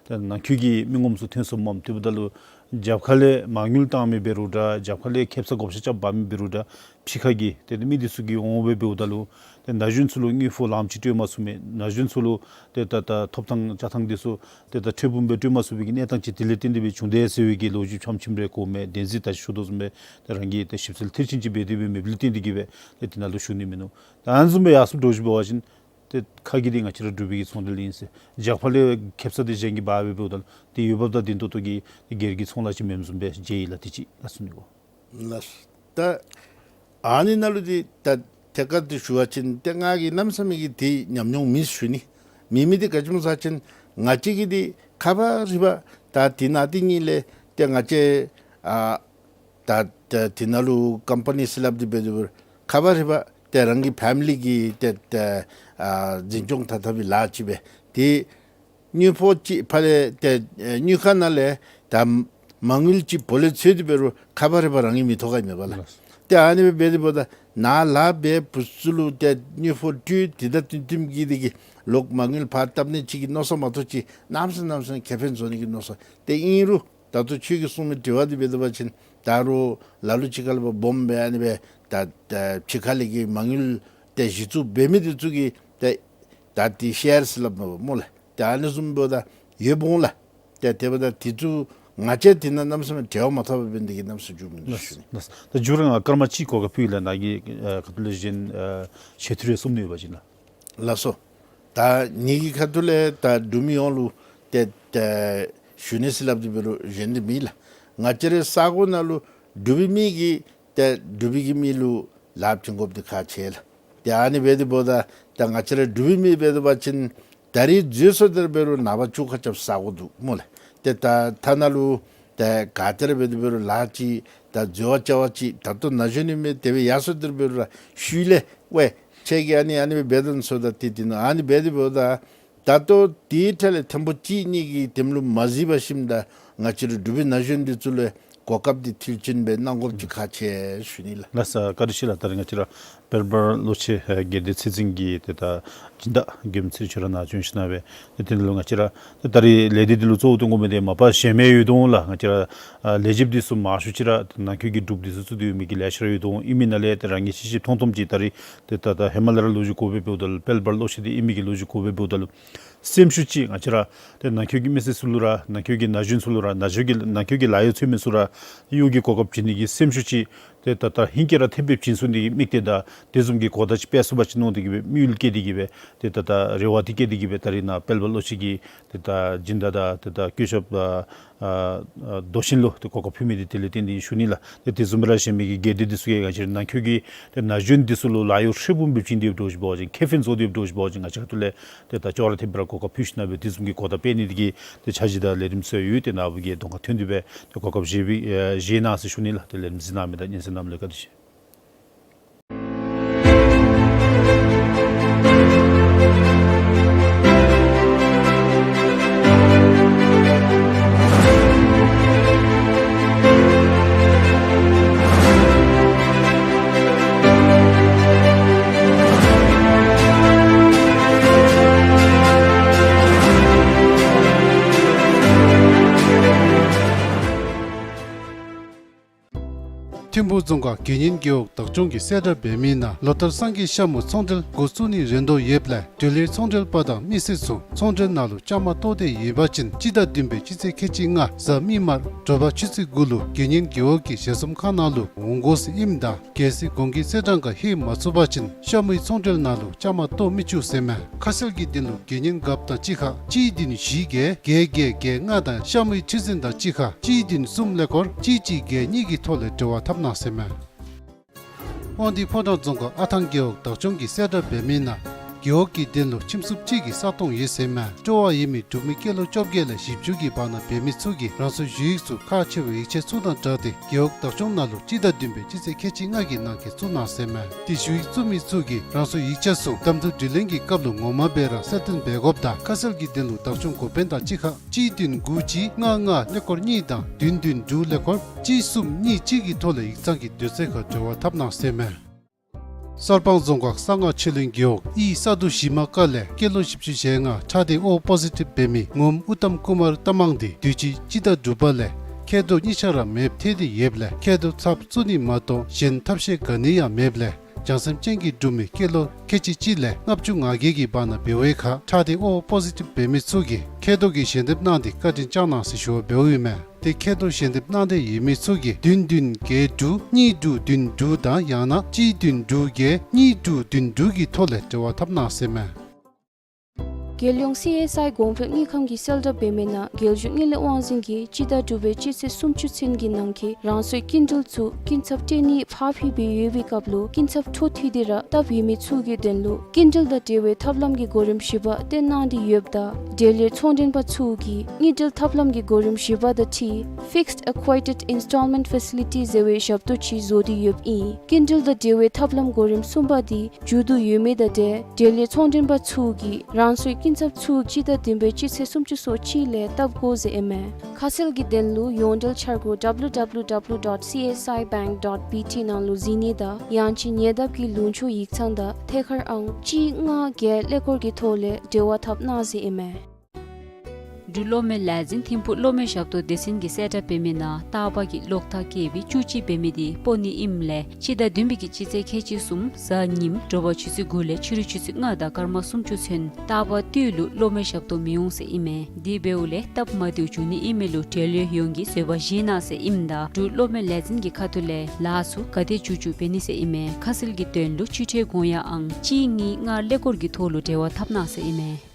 ད་ནང་འཁོད་ཀྱི་མི་ངོམ་ཚུ་ཐོན་སོངམ་མས། དེ་འབདཝ་ད་ལུ་རྒྱབ་ཁ་ལས་མ་དངུལ་བཏང་མི་འབད་རུང་འདྲ་རྒྱབ་ཁ་ལས་ཁེབ་ས་བགོ་བཤའ་རྐྱབ་འབག་མི་འབད་རུང་འདྲ་ཕྱི་ཁ་གི་ཏེ་མི་འདི་ཚུ་གིས་འོང་སྦེ་འབདཝ་ད་ལུ་ཏེ་ན་གཞོན་ཚུ་ལུ་དངུལ་ཕོགས་ལངམ་ཅིག་སྤྲོད་མ་ཚུགས་མས། ན་གཞོན་ཚུ་ལུ་ཏེ་ད་ད་ཐོབ་ཐང་བཅའ་ཐང་འདི་ཚུ་ཏེ་ད་ཁྲལ་སྦོམ་སྦེ་སྤྲོད་མ་ཚུགས་པའི་གི་གནས་སྟངས་ཅིག་དེ་ལས་བརྟེན་ཏེ་སྦེ་བྱུང་དེས་ཟེར་བའི་གི་ལོ་རྒྱུས་ཕྱམ་ཕྱིམ་རེ་གོཝ་མས། བདེན་རྫུན་ད་ཅི་ཞུ་དོ་བཟུམ་སྦེ་ཏེ་རང་གིས་ཏེ་ཞིབ་འཚོལ་མཐིལ་ཕྱིན་ཅིག་འབད་དེ་སྦེ་མེདཔ་ལུ་བརྟེན་ཏེ་གིས་སྦེ་ཏེ་དེ་ནང་ལུ་ཞུ་ནི་མིན་ནུག། ད་ཨ་ནི་བཟུམ་སྦེ་ཡར་སོངམ་འདྲཝ་ཅིག་འབད་བ་ཅིན་ཏེ་ཁ་གི་འདི་ང་བཅས་ར་འབྲུག་པའི་གི་ཚོང་འབྲེལ་ཨིན་ཟེར་རྒྱབ་ཁ་ལས་ཁེབ་ས་འདི་གཞན་གྱིས་འབག་སྦེ་འབདཝ་ད་ལུ་ཏེ་ཡོད་པ་དང་བདེན་ཏོག་ཏོ་གི་སྒེར་གྱི་ཚོང་ལཱ་ཅིག་མེནམ་བཟུམ་སྦེ་མཇལ་ཡི་ལགས། དེ་ཅིག་ལགས་སོ་ནི་གོ། ལགས། ད་ཨ་ནི་ནང་ལུ་འདི་ད་ཐད་ཀར་དུ་ཞུ་བ་ཅིན་ཏེ་ང་གིས་གནམ་མེད་ས་མེད་ཀྱི་འདི་ཉམས་མྱོང་མེད་ཞུ་ནི། མེད་མི་འདི་ག་ཅི་སྨོ་ཟེར་བ་ཅིན་ང་བཅས་ཀྱིས་འདི་ཁ་བ་རི་བ་ད་འདི་ནང་འདི་གཉིས་ལས་ཏེ་ང་བཅས་ཨ་ད་ད་འདི་ནང་ལུ་ཀམ་པ་ནི་ཟེར་སླབ་སྟེ་འབད་དེ་འབད་རུང་ཁ་བ་རི་བ་ཏེ་རང་གི་ཕེ་མི་ལི་གི་ཏེ་ཏེ་ཨ་འཛིན་སྐྱོང་ད་ད་བའི་ལཱ་ཅིག་སྦེ་ཏེ་དངུལ་ཕོགས་ཅིག་ཕར་ལས་ཏེ་ཨེ་དངུལ་ཁང་ནང་ལས་ད་མ་དངུལ་ཅིག་བོ་ལས་འཚོལ་ཏེ་འབད་རུང་ཁ་བ་རི་བ་རང་གིས་མི་ཐོབ་ག་ཨིན་མས་པ་ལགས། ལགས། ཏེ་ཨ་ནི་སྦེ་འབད་དེ་འབདཝ་ད་ནཱ་ལཱ་འབད་བའི་བུ་ཚུ་ལུ་ཏེ་དངུལ་ཕོགས་སྤྲོད་དེ་ད་ཏིམ་ཏིམ་གྱིས་དེ་གིས་ལོག་མ་དངུལ་ཕར་བཏབ་ནི་ཅིག་གི་མནོ་བསམ་མ་གཏོགས་ཅིག་གནམ་མེད་ས་མེད་ཁེ་ཕན་བཟོ་ནི་གི་མནོ་བསམ་ཏེ་ཨིན་རུང་ད་ལྟོ་ཁྱོད་ཀྱིས་གསུངས་མི་དྲི་བ་འདི་འབད་དེ་འབད་བ་ཅིན་ད་རུང་ལ་ལུ་ཅིག་ཁར་ལུ་སྦོམ་སྦེ་ཨ་ནི་སྦེ་ད་ད་ཕྱི་ཁ་ལས་ཀྱི་མ་དངུལ་ཏེ་གཞི་བཙུགས་འབད་མི་འདི་ཚུ་གི་ཏེ་ད་འདི་ཤེར་ཟེར་སླབ་མས་པ་སྨོ་ལགས། ཏེ་ཨ་ནི་བཟུམ་འབདཝ་ད་ཡོདཔ་འོང་ལགས། ཏེ་དེ་འབདཝ་ད་འདི་ཚུ་ང་བཅས་འདི་ནང་གནམ་མེད་ས་མེད་འབྲེལ་བ་མ་འཐབ་པར་འབད་ནི་འདི་གིས་གནམ་མེད་ས་མེད་མཇུག་མིན་འདུག་ཞུ་ནི། ལགས། ད་མཇུག་ར་ང་སྐར་མ་གཅིག་གོ་སྐབས་ཕུལ་ལགས། ནཱ་གི་ཨ་ཁ་ཐུག་ལས་གཞན་ཨ་བཤད་ཐུབ་རེ་བསམ་ནི་ཡོད་པ་ཅིན་ལགས། ལགས་སོ། ད་ངེ་གི་ཁ་ཐུག་ལས་ད་འབྲུག་མི་ཡོངས་ལུ་ཏེ་ཏེ་ཞུ་ནི་ཟེར་སླབ་སྟེ་འབད་རུང་གཞན་འདི་མེད་ལགས། ང་བཅས་རའི་ས་གོ་ནང་ལུ་འབྲུག་པའི་མི་གིས་ཏེ་འབྲུག་པའི་གི་མི་ལུ་ལཱ་བྱིན་དགོཔ་འདི་ཁག་ཆེ་ལགས། ཏེ་ཨ་ནི་འབད་དེ་འབདཝ་ད་ད་ང་བཅས་ར་འབྲུག་པའི་མི་འབད་དེ་འབད་བ་ཅིན་ད་རིས་འཛོལ་སོང་དེ་ར་འབད་རུང་ནངས་པ་ཚུར་ཁ་རྐྱབ་ས་གོ་འདུག་སྨོ་ལགས། ཏེ་ད་ཐ་ན་ལུ་ཏེ་ག་ཏེ་ར་འབད་དེ་འབད་རུང་ལཱ་ཅིག་ད་འཛོལ་བ་བྱ་བ་ཅིག་ད་ལྟོ་ན་གཞོན་ནི་མི་དེ་སྦེ་ཡར་སོང་དེ་ར་འབད་རུང་ར་ཤུལ་ལས་ཝའེ་ཁྱེད་ཀྱིས་ཨ་ནི་ཨ་ནི་སྦེ་འབད་དོ་ཟེརཝ་ད་ཏེ་འདི་ནང་ཨ་ནི་འབད་དེ་འབདཝ་ད་ད་ལྟོ་དེའི་ཐད་ལས་ཐེངས་པོ་གཅིག་གཉིས་ཀྱི་དེམ་ལུ་མ་གཟིགས་པར་ཞིནམ་ད་ང་བཅས་ར་འབྲུག་པའི་ན་གཞོན་འདི་ཚུ་ལུ་གོ་སྐབས་འདི་མཐིལ་ཕྱིན་སྦེ་གནང་དགོཔ་ཅིག་ཁག་ཆེ་ཞུ་ནི་ལགས། ལགས་སོ། བཀའ་དྲིན་ཆེ་ལགས། ད་རིས་ང་བཅས་ར་དཔལ་འབར་བློ་ཆེ་ཨེ་སྒེར་སྡེ་ཚད་འཛིན་གྱི་ཏེ་ད་སྦྱིན་བདག་དགེ་འདུན་ཚེ་རིང་ཁྱོད་ར་ནཱ་བྱོན་ཞིནམ་སྦེ་ཏེ་དེ་ནང་ལུ་ང་བཅས་ར་ད་རིས་ལས་སྡེ་འདི་ལུ་གཙོ་བོ་གཏོང་དགོ་མི་འདི་མ་པ་གཞན་མི་ཡོད་དོ་ལགས། ང་བཅས་ར་ཨ་ལས་བྱེདཔ་འདི་ཚུ་མང་ཤོས་ཅིག་ར་ནང་འཁོད་ཀྱི་འབྲུགཔ་འདི་ཚུ་བཙུགས་ཏེ་ཡོད་མི་གི་ལེ་ཤ་ར་ཡོད་དོ། ཨིན་མི་ནང་ལས་ཏེ་རང་གིས་ཤེས་ཤེསཔ་མཐོང་མཐོངམ་ཅིག་ད་རིས་ཏེ་ད་ད་ཧེ་མ་ལས་ར་ལོ་རྒྱུས་གོ་སྦེ་འབདཝ་ད་ལུ་དཔལ་འབར་བློ་ཆེ་འདི་ཨིན་མི་གི་ལོ་རྒྱུས་གོ་སྦེ་འབདཝ་ད་ལུ་སེམས་ཤུགས་ཅིག་ང་བཅས་ར་ཏེ་ནང་འཁོད་ཀྱི་མི་སེར་ཚུ་ལུ་ར་ནང་འཁོད་ཀྱི་ན་གཞོན་ཚུ་ལུ་ར་ནང་འཁོད་ཀྱི་ནང་འཁོད་ཀྱི་ལཱ་གཡོག་འཚོལ་མི་ཚུ་ར་གཡོག་གི་གོ་སྐབས་བྱིན་ནི་གི་སེམས་ཤུགས་ཅིག་ཏེ་ད་ད་ཧིང་སྐྱེ་ར་ཐེབས་སྦེ་བྱིན་ཚུགས་ནི་གི་དམིགས་གཏད་དང་དེ་བཟུམ་གྱི་གོ་བརྡ་ཅིག་སྤེལ་ཚུགས་པ་ཅིན་མནོ་སྟེ་གིས་སྦེ་དམིགས་ཡུལ་བསྐྱེད་དེ་གིས་སྦེ་ཏེ་ད་ད་རེ་བ་འདི་བསྐྱེད་དེ་གིས་སྦེ་ད་རིས་ནཱ་དཔལ་འབར་བློ་ཆེ་གི་ཏེ་ད་སྦྱིན་བདག་དང་ཏེ་ད་སྐུ་ཞབས་ཨ་ཨ་ཨ་རྡོ་ཤིང་ལུ་ཏེ་གོ་སྐབས་ཕུལ་མི་འདི་དེ་ལས་བརྟེན་ཏེ་ཞུ་ནི་ལགས། ཏེ་དེ་བཟུམ་སྦེ་ར་གཞན་མི་གི་སྒེར་སྡེ་འདི་ཚུ་གིས་ང་བཅས་ར་ནང་འཁོད་ཀྱི་ཏེ་ན་གཞོན་འདི་ཚུ་ལུ་ལཱ་གཡོག་ཧྲིལ་བུམ་སྦེ་བྱིན་ཏེ་ཡོདཔ་འདྲཝ་ཅིག་འབད་བ་ཅིན་ཁེ་ཕན་བཟོ་སྟེ་ཡོདཔ་འདྲཝ་ཅིག་ང་བཅས་ཁ་ཐུག་ལས་ཏེ་ད་ཅོག་ར་འཐདཔ་སྦེ་ར་གོ་སྐབས་ཕུལ་ཞིནམ་སྦེ་དེ་བཟུམ་གྱི་གོ་བརྡ་སྤེལ་ནི་འདི་གིས་ཏེ་འཆར་གཞི་དང་ལས་རིམ་ཚུ་ཡོད། ཏེ་ནཱ་བུ་གིས་གདོང་ཁར་ཐོན་ཏེ་སྦེ་ཏེ་གོ་སྐབས་བཞེས་པའི་ཨེ་བཞེས་གནང་ཟེར་ཞུ་ནི་ལགས། ཏེ་ལས་རིམ་གཟིགས་གནང་མི་དང་སྙན་གསན་གནང་མི་ལུ་བཀའ་དྲིན་ཆེ། ཐིམ་ཕུག་རྫོང་ཁག་དགེ་བསྙེན་རྒེད་འོག་བདག་སྐྱོང་གིས་གསལ་བསྒྲགས་འབད་མི་ནང་ལོ་ལྟར་སངས་རྒྱས་ཤ་མོ་ཚོང་འབྲེལ་འགོ་བཙུགས་ནིའི་རན་དོ་ཡོདཔ་ལས་དེ་ལས་ཚོང་འབྲེལ་པ་དང་མི་སེར་ཚུ་ཚོང་འབྲེལ་ནང་ལུ་བཅའ་མར་གཏོགས་ཏེ་ཡོད་པ་ཅིན་སྤྱི་ཟླ་བདུན་པའི་སྤྱི་ཚེས་ཁལ་གཅིག་ལྔ་གཟའ་མིག་དམར་དྲོ་པ་ཆུ་ཚོད་དགུ་ལུ་དགེ་བསྙེན་རྒེད་འོག་གི་ཞལ་འཛོམས་ཁང་ནང་ལུ་འོང་དགོ་ཟེར་ཨིནམ་ད་གལ་སྲིད་གོང་གི་གསལ་བསྒྲགས་ཁར་ལྷོད་མ་ཚུགས་པ་ཅིན་ཤ་མོའི་ཚོང་འབྲེལ་ནང་ལུ་བཅའ་མར་གཏོགས་མི་བཅུག་ཟེར་མས། ཁ་གསལ་གྱི་དོན་ལུ་དགེ་བསྙེན་རྒཔོ་དང་གཅིག་ཁར་གཅིག་བདུན་བཞི་བརྒྱད་བརྒྱད་བརྒྱད་བརྒྱད་ལྔ་དང་ཤ་མོའི་ཁྲི་འཛིན་དང་གཅིག་ཁར་གཅིག་བདུན་གསུམ་ཀླད་ཀོར་གཅིག་གཅིག་བརྒྱད་གཉིས་ཀྱི་ཐོག་ལས་འབྲེལ་བ་འཐབ་གནང་ཟེར་མས། དབང་འདུས་ཕོ་བྲང་རྫོང་ཁག་ཨ་ཐང་རྒེད་འོག་བདག་སྐྱོང་གིས་གསལ་བསྒྲགས་འབད་མི་ནང་རྒེད་འོག་གི་དོན་ལུ་ཁྱིམ་སྲུབས་གཅིག་གི་ས་སྟོང་ཡོད་ཟེར་མས། སྤྲོ་བ་ཡོད་མི་འབྲུག་མི་སྐྱེས་ལོ་བཅོ་བརྒྱད་ལས་བཞི་བཅུ་གི་བར་ན་འབད་མི་ཚུ་གིས་རང་སོའི་ཞུ་ཡིག་ཚུ་ཁག་ཆེ་བའི་ཡིག་ཆ་ཚུ་དང་སྦྲགས་ཏེ་རྒེད་འོག་བདག་སྐྱོང་ནང་ལུ་སྤྱི་ཟླ་བདུན་པའི་སྤྱི་ཚེས་ཁལ་གཅིག་ལྔ་གི་ནང་འཁོད་བཙུགས་གནང་ཟེར་མས། དེ་ཞུ་ཡིག་བཙུགས་མི་ཚུ་གིས་རང་སོའི་ཡིག་ཆ་ཚུ་གདམ་འཐུ་དྲི་ལན་གྱི་སྐབས་ལུ་ངོ་མ་སྦེ་ར་གསལ་སྟོན་འབད་དགོཔ་དང་ཁ་གསལ་གྱི་དོན་ལུ་བདག་སྐྱོང་འགོ་དཔོན་དང་གཅིག་ཁར་གཅིག་བདུན་དགུ་གཅིག་ལྔ་ལྔ་ཀླད་ཀོར་གཉིས་དང་བདུན་བདུན་དྲུག་ཀླད་ཀོར་གཅིག་གསུམ་གཉིས་གཅིག་གི་ཐོག་ལས་ཡིག་ཚང་གི་དུས་ཚོད་ཁར་འབྲེལ་བ་འཐབ་གནང་ཟེར་མས། གསར་སྤང་རྫོང་ཁག་གསང་སྔགས་ཆོས་གླིང་རྒེད་འོག་ཨི་ས་རྡོ་ཞི་མ་ཀ་ལས་སྐྱེས་ལོ་བཞི་བཅུ་ཞེ་ལྔ་ཁྲག་སྡེ་ཨོ་པོ་ཟི་ཊིབ་འབད་མི་ངོམ་ཨུ་ཏམ་ཀུ་མར་རྟ་མང་འདི་དུས་ཅི་སྤྱི་ཟླ་དྲུག་པ་ལས་མཁལ་རྡོག་གཉིས་ཆ་ར་མེདཔ་ཐལ་ཏེ་ཡོདཔ་ལས་མཁལ་རྡོག་ཚབ་བཙུགས་ནི་མ་གཏོགས་གཞན་ཐབས་ཤེས་ག་ནི་ཡང་མེདཔ་ལས་བྱང་སེམས་ཅན་གྱི་འབྲུག་མི་སྐྱེས་ལོ་ཁལ་གཅིག་གཅིག་ལས་ལྔ་བཅུ་ང་བརྒྱད་ཀྱི་བར་ན་འབད་བའི་ཁར་ཁྲག་སྡེ་ཨོ་པོ་ཟི་ཊིབ་འབད་མི་ཚུ་གིས་མཁལ་རྡོག་གི་ཞལ་འདེབས་གནང་སྟེ་བཀའ་དྲིན་བསྐྱང་གནང་ཟེར་ཞུ་བ་འབདཝ་ཨིན་མས། ཏེ་མཁལ་རྡོག་ཞལ་འདེབས་གནང་འདོད་ཡོད་མི་ཚུ་གིས་བདུན་བདུན་བརྒྱད་དྲུག་གཉིས་དྲུག་བདུན་དྲུག་དང་ཡང་ན་གཅིག་བདུན་དྲུག་བརྒྱད་གཉིས་དྲུག་བདུན་དྲུག་གི་ཐོག་ལས་འབྲེལ་བ་འཐབ་གནང་ཟེར་མས། རྒྱལ་ཡོངས་སི་ཨེསི་ཨའི་གོང་འཕེལ་དངུལ་ཁང་གིས་གསལ་བསྒྲགས་འབད་མི་ནང་རྒྱལ་གཞུང་དངུལ་ལས་དབང་འཛིན་གྱིས་སྤྱི་ཟླ་དྲུག་པའི་སྤྱི་ཚེས་སུམ་ཅུ་ཚུན་གྱི་ནང་འཁོད་རང་སོའི་སྐྱིན་འགྲུལ་ཚུ་སྐྱིན་ཚབ་སྤྲོད་ནི་ཕར་ཕུལ་སྦེ་ཡོད་པའི་སྐབས་ལུ་སྐྱིན་ཚབ་འཕྲོ་མཐུད་དེ་ར་བཏབ་ཡོད་མི་ཚུ་གི་དོན་ལུ་སྐྱིན་འགྲུལ་དང་འབྲེལ་བའི་ཐབས་ལམ་གྱི་གོ་རིམ་བཞི་པ་སྟོན་གནང་སྟེ་ཡོདཔ་ད་འབྲེལ་ཡོད་ཚོང་མགྲོན་པ་ཚུ་གིས་དངུལ་འབྲེལ་ཐབས་ལམ་གྱི་གོ་རིམ་བཞི་པ་དང་འཁྲིལ་Fixed Acquitted Installment Facility ཟེར་བའི་ཞབས་ཏོག་ཅིག་བཟོ་སྟེ་ཡོདཔ་ཨིན། སྐྱིན་འགྲུལ་དང་འབྲེལ་བའི་ཐབས་ལམ་གོ་རིམ་གསུམ་པ་དེ་མཇུག་བསྡུ་ཡོད་མི་དང་འབྲེལ་འབྲེལ་ཡོད་ཚོང་མགྲོན་པ་ཚུ་གིས་རང་སོའི་སྐྱིན་ཚབ་ཚུ་སྤྱི་ཟླ་བདུན་པའི་སྤྱི་ཚེས་སུམ་ཅུ་སོ་གཅིག་ལས་བཏབ་དགོ་ཟེར་ཨིན་མས། ཁ་གསལ་གྱི་དོན་ལུ་ཡོངས་འབྲེལ་འཆར་སྒོ་W W W dot C S I bank dot B T ནང་ལུ་གཟིགས་ནི་དང་ཡང་ཅིན་ཉེ་འདབས་ཀྱི་ལུང་ཕྱོགས་ཡིག་ཚང་དང་ཐད་ཀར་ཨང་གཅིག་ལྔ་བརྒྱད་ཀླད་ཀོར་གྱི་ཐོག་ལས་འབྲེལ་བ་འཐབ་གནང་ཟེར་ཨིན་མས། འབྲུག་གློག་མེ་ལས་འཛིན་ཐིམ་ཕུག་གློག་མེ་ཞབས་ཏོག་སྡེ་ཚན་གྱིས་གསལ་བསྒྲགས་འབད་མི་ནང་རྟག་པར་གྱི་གློག་ཐག་བཀལ་བའི་བཅུ་གཅིག་འབད་མི་དེ་སྤོ་ནི་ཨིནམ་ལས་སྤྱི་ཟླ་བདུན་པའི་གི་སྤྱི་ཚེས་ཁལ་གཅིག་གསུམ་གཟའ་ཉིམ་དྲོ་པ་ཆུ་ཚོད་དགུ་ལས་ཕྱི་རུ་ཆུ་ཚོད་ལྔ་དང་སྐར་མ་སུམ་ཅུ་ཚུན་རྟག་པར་དུས་ལུ་གློག་མེ་ཞབས་ཏོག་མི་འོང་ཟེར་ཨིན་མས། དེ་འབདཝ་ལས་སྟབས་མ་བདེཝ་འབྱུང་ནི་ཨིན་མི་ལུ་འབྲེལ་ཡོད་ཡོངས་ཀྱིས་བཟོད་པ་བཞེས་གནང་ཟེར་ཨིནམ་ད་འབྲུག་གློག་མེ་ལས་འཛིན་གྱི་ཁ་ཐུག་ལས་ལཱ་ཚུ་ག་དེ་མཇུག་མཇུག་འབད་ནི་ཟེར་ཨིན་མས། ཁ་གསལ་གྱི་དོན་ལུ་ཕྱིར་སྤྲོད་དགོངས་ཡངས་ཨང་གཅིག་གཉིས་ལྔ་ཀླད་ཀོར་གྱི་ཐོག་ལུ་འབྲེལ་བ་འཐབ་གནང་ཟེར་ཨིན་མས།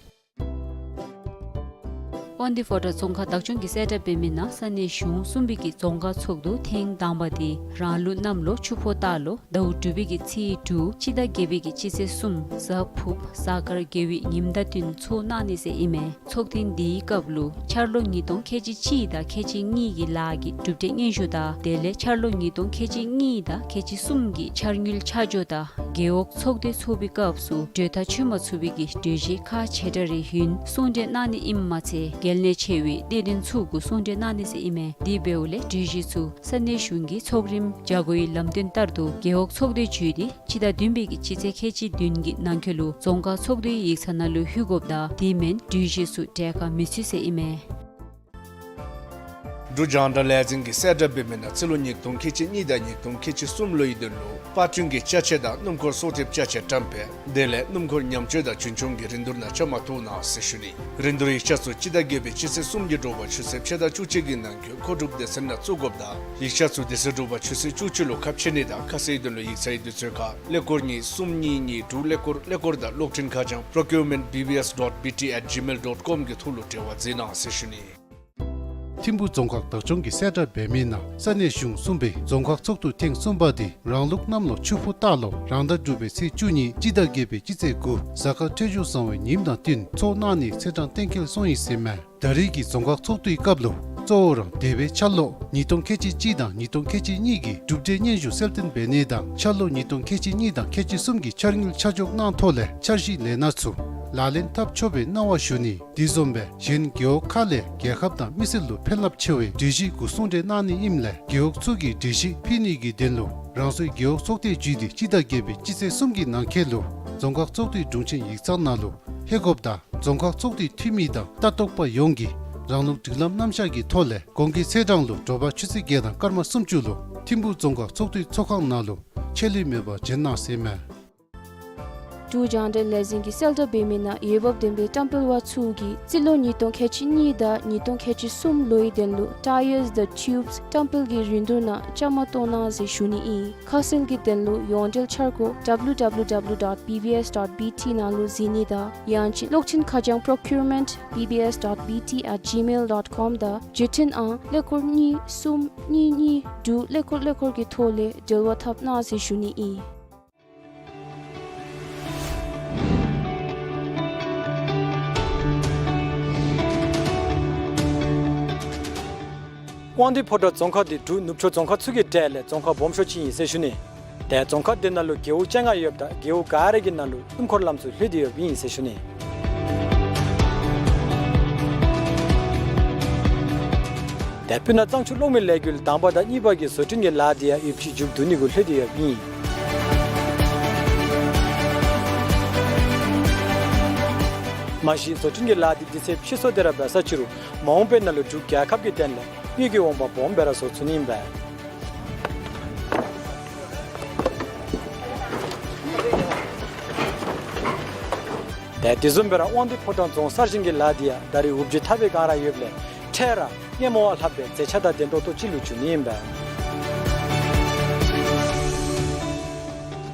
དབང་འདུས་ཕོ་བྲང་རྫོང་ཁག་བདག་སྐྱོང་གིས་གསལ་བསྒྲགས་འབད་མི་ནང་ས་གནས་གཞུང་གསུམ་པའི་གི་རྫོང་ཁག་ཚོགས་འདུ་ཐེངས་དང་པ་དེ་རང་ལུགས་གནམ་ལོ་ཆུ་ཕོ་སྟག་ལོ་ཟླཝ་དྲུག་པའི་གི་ཚེས་དྲུག་སྤྱི་ཟླ་བརྒྱད་པའི་གི་སྤྱི་ཚེས་གསུམ་གཟའ་ཕུརཔ་གཟའ་སྐར་དགེ་བའི་ཉིནམ་དང་བསྟུན་ཚོགས་གནང་ནི་ཟེར་ཨིན་མས། ཚོགས་ཐེངས་འདིའི་སྐབས་ལུ་འཆར་ལོ་ཉིས་སྟོང་ཁལ་གཅིག་གཅིག་དང་ཁལ་གཅིག་གཉིས་ཀྱི་ལཱ་གི་གྲུབ་འབྲས་སྙན་ཞུ་དང་དེ་ལས་འཆར་ལོ་ཉིས་སྟོང་ཁལ་གཅིག་གཉིས་དང་ཁལ་གཅིག་གསུམ་གྱི་འཆར་དངུལ་ཆ་འཇོག་དང་རྒེད་འོག་ཚོགས་སྡེ་ཚོགས་པའི་སྐབས་སུ་གྲོས་ཐག་ཆོད་མ་ཚུགས་པའི་གི་གྲོས་གཞི་ཁག་ཆེ་དྲགས་རེ་ཡོདན་གསུང་གྲོས་གནང་ནི་ཨིནམ་མ་ཚད་གལ་གནད་ཆེ་བའི་གནད་དོན་ཚུ་གུ་གསུང་གྲོས་གནང་ནི་ཟེར་ཨིན་མས། དེ་འབདཝ་ལས་གྲོས་གཞི་ཚུ་ས་གནས་གཞུང་གི་ཚོགས་རིམ་བྱ་སྒོའི་ལམ་སྟོན་ལྟར་དུ་རྒེད་འོག་ཚོགས་སྡེ་བརྒྱུད་དེ་སྤྱི་ཟླ་བདུན་པའི་གི་སྤྱི་ཚེས་ཁལ་གཅིག་བདུན་གྱི་ནང་འཁོད་ལུ་རྫོང་ཁག་ཚོགས་འདུའི་ཡིག་ཚང་ནང་ལུ་ལྷོད་དགོཔ་དང་དེ་མེན་གྲོས་གཞི་ཚུ་གྲལ་ཁར་མི་ཚུད་ཟེར་ཨིན་མས། འབྲུག་རྒྱང་བསྒྲགས་ལས་འཛིན་གྱིས་གསལ་བསྒྲགས་འབད་མི་ནང་སྤྱི་ལོ་ཉིས་སྟོང་ཁལ་གཅིག་གཉིས་དང་ཉིས་སྟོང་ཁལ་གཅིག་གསུམ་ལོའི་དོན་ལུ་པར་སྐྲུན་གྱི་ཅ་ཆས་དང་སྣུམ་འཁོར་གསོག་ཐེབས་ཅ་ཆས་བཀྲམ་སྤེལ་དེ་ལས་སྣུམ་འཁོར་ཉམས་བཅོས་དང་རྒྱུན་སྐྱོང་གི་རིན་བསྡུར་ནང་བཅའ་མར་གཏོགས་གནང་ཟེར་ཞུ་ནི། རིན་བསྡུར་ཡིག་ཆ་ཚུ་སྤྱི་ཟླ་བརྒྱད་པའི་སྤྱི་ཚེས་གསུམ་གྱི་དྲོ་པ་ཆུ་ཚོད་ཕྱེད་དང་བཅུ་གཅིག་གི་ནང་འཁོད་མཁོ་སྒྲུབ་སྡེ་ཚན་ནང་བཙུགས་དགོཔ་དང་ཡིག་ཆ་ཚུ་དེ་ཚེ་དྲོ་པ་ཆུ་ཚོད་བཅུ་གཅིག་ལུ་ཁ་ཕྱེ་ནི་དང་ཁ་གསལ་དོན་ལུ་ཡིག་ཚང་གི་དུས་ཚོད་ཁར་ཀླད་ཀོར་གཉིས་གསུམ་གཉིས་གཉིས་དྲུག་ཀླད་ཀོར་ཀླད་ཀོར་དང་གློག་འཕྲིན་ཁ་བྱང་procurement B B S dot B T at gmail dot com གི་ཐོག་ལུ་འབྲེལ་བ་མཛད་གནང་ཟེར་ཞུ་ནི། ཐིམ་ཕུག་རྫོང་ཁག་བདག་སྐྱོང་གིས་གསལ་བསྒྲགས་འབད་མི་ནང་ས་གནས་གཞུང་གསུམ་པའི་རྫོང་ཁག་ཚོགས་འདུ་ཐེངས་གསུམ་པ་དེ་རང་ལུགས་གནམ་ལོ་ཆུ་ཕོ་སྟག་ལོ་རང་ཟླ་དྲུག་པའི་ཚེས་བཅུ་གཉིས་སྤྱི་ཟླ་བརྒྱད་པའི་སྤྱི་ཚེས་དགུ་གཟའ་སྐར་འཕྲོད་སྦྱོར་བཟང་བའི་ཉིནམ་དང་བསྟུན་ཚོགས་གནང་ནི་ཚེས་གྲངས་གཏན་འཁེལ་སོང་ཡི་ཟེར་མས། ད་རེས་ཀྱི་རྫོང་ཁག་ཚོགས་འདུའི་སྐབས་ལུ་གཙོ་བོ་ར་འདས་པའི་འཆར་ལོ་ཉིས་སྟོང་ཁལ་གཅིག་གཅིག་དང་ཉིས་སྟོང་ཁལ་གཅིག་གཉིས་ཀྱི་གྲུབ་འབྲས་སྙན་ཞུ་གསལ་སྟོན་འབད་ནི་དང་འཆར་ལོ་ཉིས་སྟོང་ཁལ་གཅིག་གཉིས་དང་ཁལ་གཅིག་གསུམ་གྱི་འཆར་དངུལ་ཆ་འཇོག་གནང་ཐོག་ལས་འཆར་གཞི་ལས་སྣ་ཚུ་ལག་ལེན་འཐབ་ཆོག་པའི་གནང་བ་ཞུ་ནི། དེ་བཟུམ་སྦེ་གཞན་རྒེད་འོག་ཁག་ལས་རྒྱལ་ཁབ་དང་མི་སེར་ལུ་ཕན་རླབས་ཆེ་བའི་གྲོས་གཞི་གུ་གསུང་གྲོས་གནང་ནི་ཨིནམ་ལས་རྒེད་འོག་ཚུ་གིས་གྲོས་གཞི་ཕུལ་ནི་གི་དོན་ལུ་རང་སོའི་རྒེད་འོག་ཚོགས་སྡེ་བརྒྱུད་དེ་སྤྱི་ཟླ་བརྒྱད་པའི་སྤྱི་ཚེས་གསུམ་གྱི་ནང་འཁོད་ལུ་རྫོང་ཁག་ཚོགས་འདུའི་དྲུང་ཆེན་ཡིག་ཚང་ནང་ལུ་ལྷོད་དགོཔ་དང་རྫོང་ཁག་ཚོགས་སྡེའི་འཐུས་མི་དང་ལྟ་རྟོག་པ་ཡོངས་ཀྱིས་རང་ལུགས་སྒྲིག་ལམ་རྣམ་གཞག་གི་ཐོག་ལས་གོང་གི་ཚེས་གྲངས་ལུ་དྲོ་པ་ཆུ་ཚོད་བརྒྱད་དང་སྐར་མ་སུམ་ཅུ་ལུ་ཐིམ་ཕུག་རྫོང་ཁག་ཚོགས་འདུའི་ཚོགས་ཁང་ནང་ལུ་ཆད་ལུས་མེད་པར་བྱོན་གནང་ཟེར་མས། འབྲུག་རྒྱང་བསྒྲགས་ལས་འཛིན་གྱིས་གསལ་བསྒྲགས་འབད་མི་ནང་འོས་འབབ་ལྡན་པའི་བཀྲམ་སྤེལ་བ་ཚུ་གིས་རྩིས་ལོ་ཉིས་སྟོང་ཁལ་གཅིག་གཉིས་དང་ཉིས་སྟོང་ཁལ་གཅིག་གསུམ་ལོའི་དོན་ལུ་tires དང་tubes བཀྲམ་སྤེལ་གྱི་རིན་བསྡུར་ནང་བཅའ་མར་གཏོགས་གནང་ཟེར་ཞུ་ནི་ཨིན། ཁ་གསལ་གྱི་དོན་ལུ་ཡོངས་འབྲེལ་འཆར་སྒོ་W W W dot B B S dot B T ནང་ལུ་གཟིགས་ནི་དང་ཡང་ཅིན་གློག་འཕྲིན་ཁ་བྱང་procurement B B S dot B T at gmail dot com དང་བརྒྱུད་འཕྲིན་ཨང་ཀླད་ཀོར་གཉིས་གསུམ་གཉིས་གཉིས་དྲུག་ཀླད་ཀོར་ཀླད་ཀོར་གྱི་ཐོག་ལས་འབྲེལ་བ་འཐབ་གནང་ཟེར་ཞུ་ནི་ཨིན། དབང་འདུས་ཕོ་བྲང་རྫོང་ཁག་འདི་འབྲུག་ནུབ་ཕྱོགས་རྫོང་ཁག་ཚུ་གི་གྲས་ལས་རྫོང་ཁག་སྦོམ་ཤོས་ཅིག་ཨིན་ཟེར་ཞུ་ནི། ཏེ་རྫོང་ཁག་འདི་ནང་ལུ་རྒེད་འོག་བཅོ་ལྔ་ཡོདཔ་ད་རྒེད་འོག་ག་ར་གི་ནང་ལུ་སྣུམ་འཁོར་ལམ་ཚུ་ལྷོད་དེ་ཡོདཔ་ཨིན་ཟེར་ཞུ་ནི། ཏེ་སྤུ་ན་གཙང་ཆུ་གློག་མེ་ལས་འགུལ་དང་པ་དང་གཉིས་པ་གི་བཟོ་སྐྲུན་གྱི་ལཱ་འདི་ཡང་ཡོདཔ་ཅིག་མཇུག་བསྡུ་ནི་གུ་ལྷོད་དེ་ཡོདཔ་ཨིན། མ་གཞི་བཟོ་སྐྲུན་གྱི་ལཱ་འདི་དུས་ཚོད་ཕྱིས་སོང་སྟེ་ར་འབད་ས་ཅིག་རུང་མ་འོངས་པའི་ནང་ལུ་འབྲུག་རྒྱལ་ཁབ་ཀྱི་དོན་ལས་དངུལ་གྱི་འོང་འབབ་སྦོམ་སྦེ་ར་བཟོ་ཚུགས་ནི་ཨིན་པས། ཏེ་དེ་བཟུམ་སྦེ་ར་དབང་འདུས་ཕོ་བྲང་རྫོང་གསར་བཞེངས་ཀྱི་ལཱ་འདི་ཡང་ད་རེས་འུབ་ཇི་ཐག་པའི་སྒང་ར་ཡོདཔ་ལས་འཕྲལ་ར་སྔོན་མ་བ་ལྷག་པའི་མཛེས་ཆ་དང་ལྡན་ཏོག་ཏོ་ཅིག་ལུ་འགྱུར་ནི་ཨིན་པས།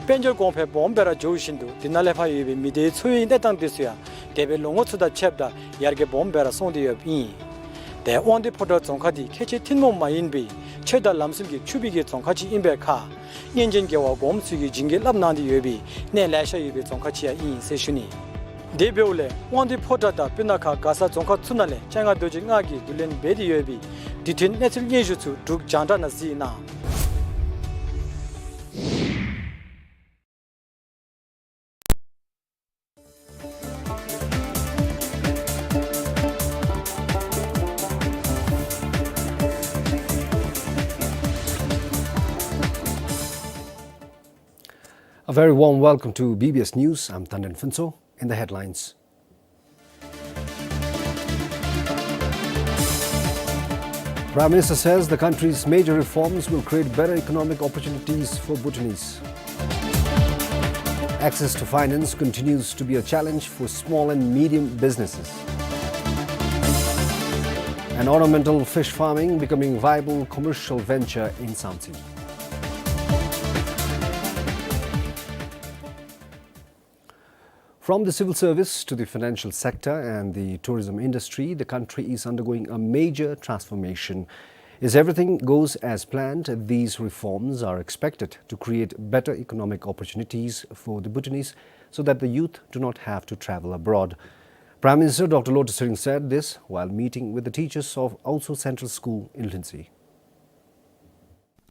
དཔལ་འབྱོར་གོང་འཕེལ་སྦོམ་སྦེ་ར་འགྱོ་བཞིན་དུ་དེ་ནང་ལས་ཕར་ཡོད་པའི་མི་སྡེའི་འཚོ་བའི་གནས་སྟངས་འདི་ཚུ་ཡང་ཏེ་ འདས་པའི་ལོ་ངོ་ཚུ་དང་ཕྱདཔ་ད་ཡར་རྒྱས་སྦོམ་སྦེ་ར་སོང་སྟེ་ཡོདཔ་ཨིན། ཏེ་དབང་འདུས་ཕོ་བྲང་རྫོང་ཁག་འདི་ཁལ་གཅིག་ཐུན་མོང་མ་ཡིན་པའི་ཆོས་དང་ལམ་སྲོལ་གྱི་ཕྱུག་པའི་གི་རྫོང་ཁག་ཅིག་ཨིན་པའི་ཁར་སྙན་ཅན་རྒྱལ་བ་གོངམ་ཚུ་གིས་བྱིན་གྱིས་བརླབས་གནང་སྟེ་ཡོད་པའི་གནས་ལེ་ཤ་ཡོད་པའི་རྫོང་ཁག་ཅིག་ཡང་ཨིན་ཟེར་ཞུ་ནི། དེ་འབདཝ་ལས་དབང་འདུས་ཕོ་བྲང་དང་སྤུ་ན་ཁ་མགར་ས་རྫོང་ཁག་ཚུ་ནང་ལས་སྤྱན་སྔ་རྡོ་རྗེ་ལྔ་གིས་བསྡུ་ལེན་འབད་དེ་ཡོད་པའི་འདི་ཐོན་གནས་ཚུལ་སྙན་ཞུ་ཚུ་འབྲུག་རྒྱང་བསྒྲགས་ནང་གཟིགས་གནང་། A very warm welcome to B B S News. I'm Tanden Phuntsho. In the headlines, Prime Minister says the country's major reforms will create better economic opportunities for Bhutanese. Access to finance continues to be a challenge for small and medium businesses. And ornamental fish farming becoming viable commercial venture in Samtse. From the civil service to the financial sector and the tourism industry, the country is undergoing a major transformation. If everything goes as planned, these reforms are expected to create better economic opportunities for the Bhutanese so that the youth do not have to travel abroad. Prime Minister Doctor Lotay Tshering said this while meeting with the teachers of Aoso Central School in Lhuentse.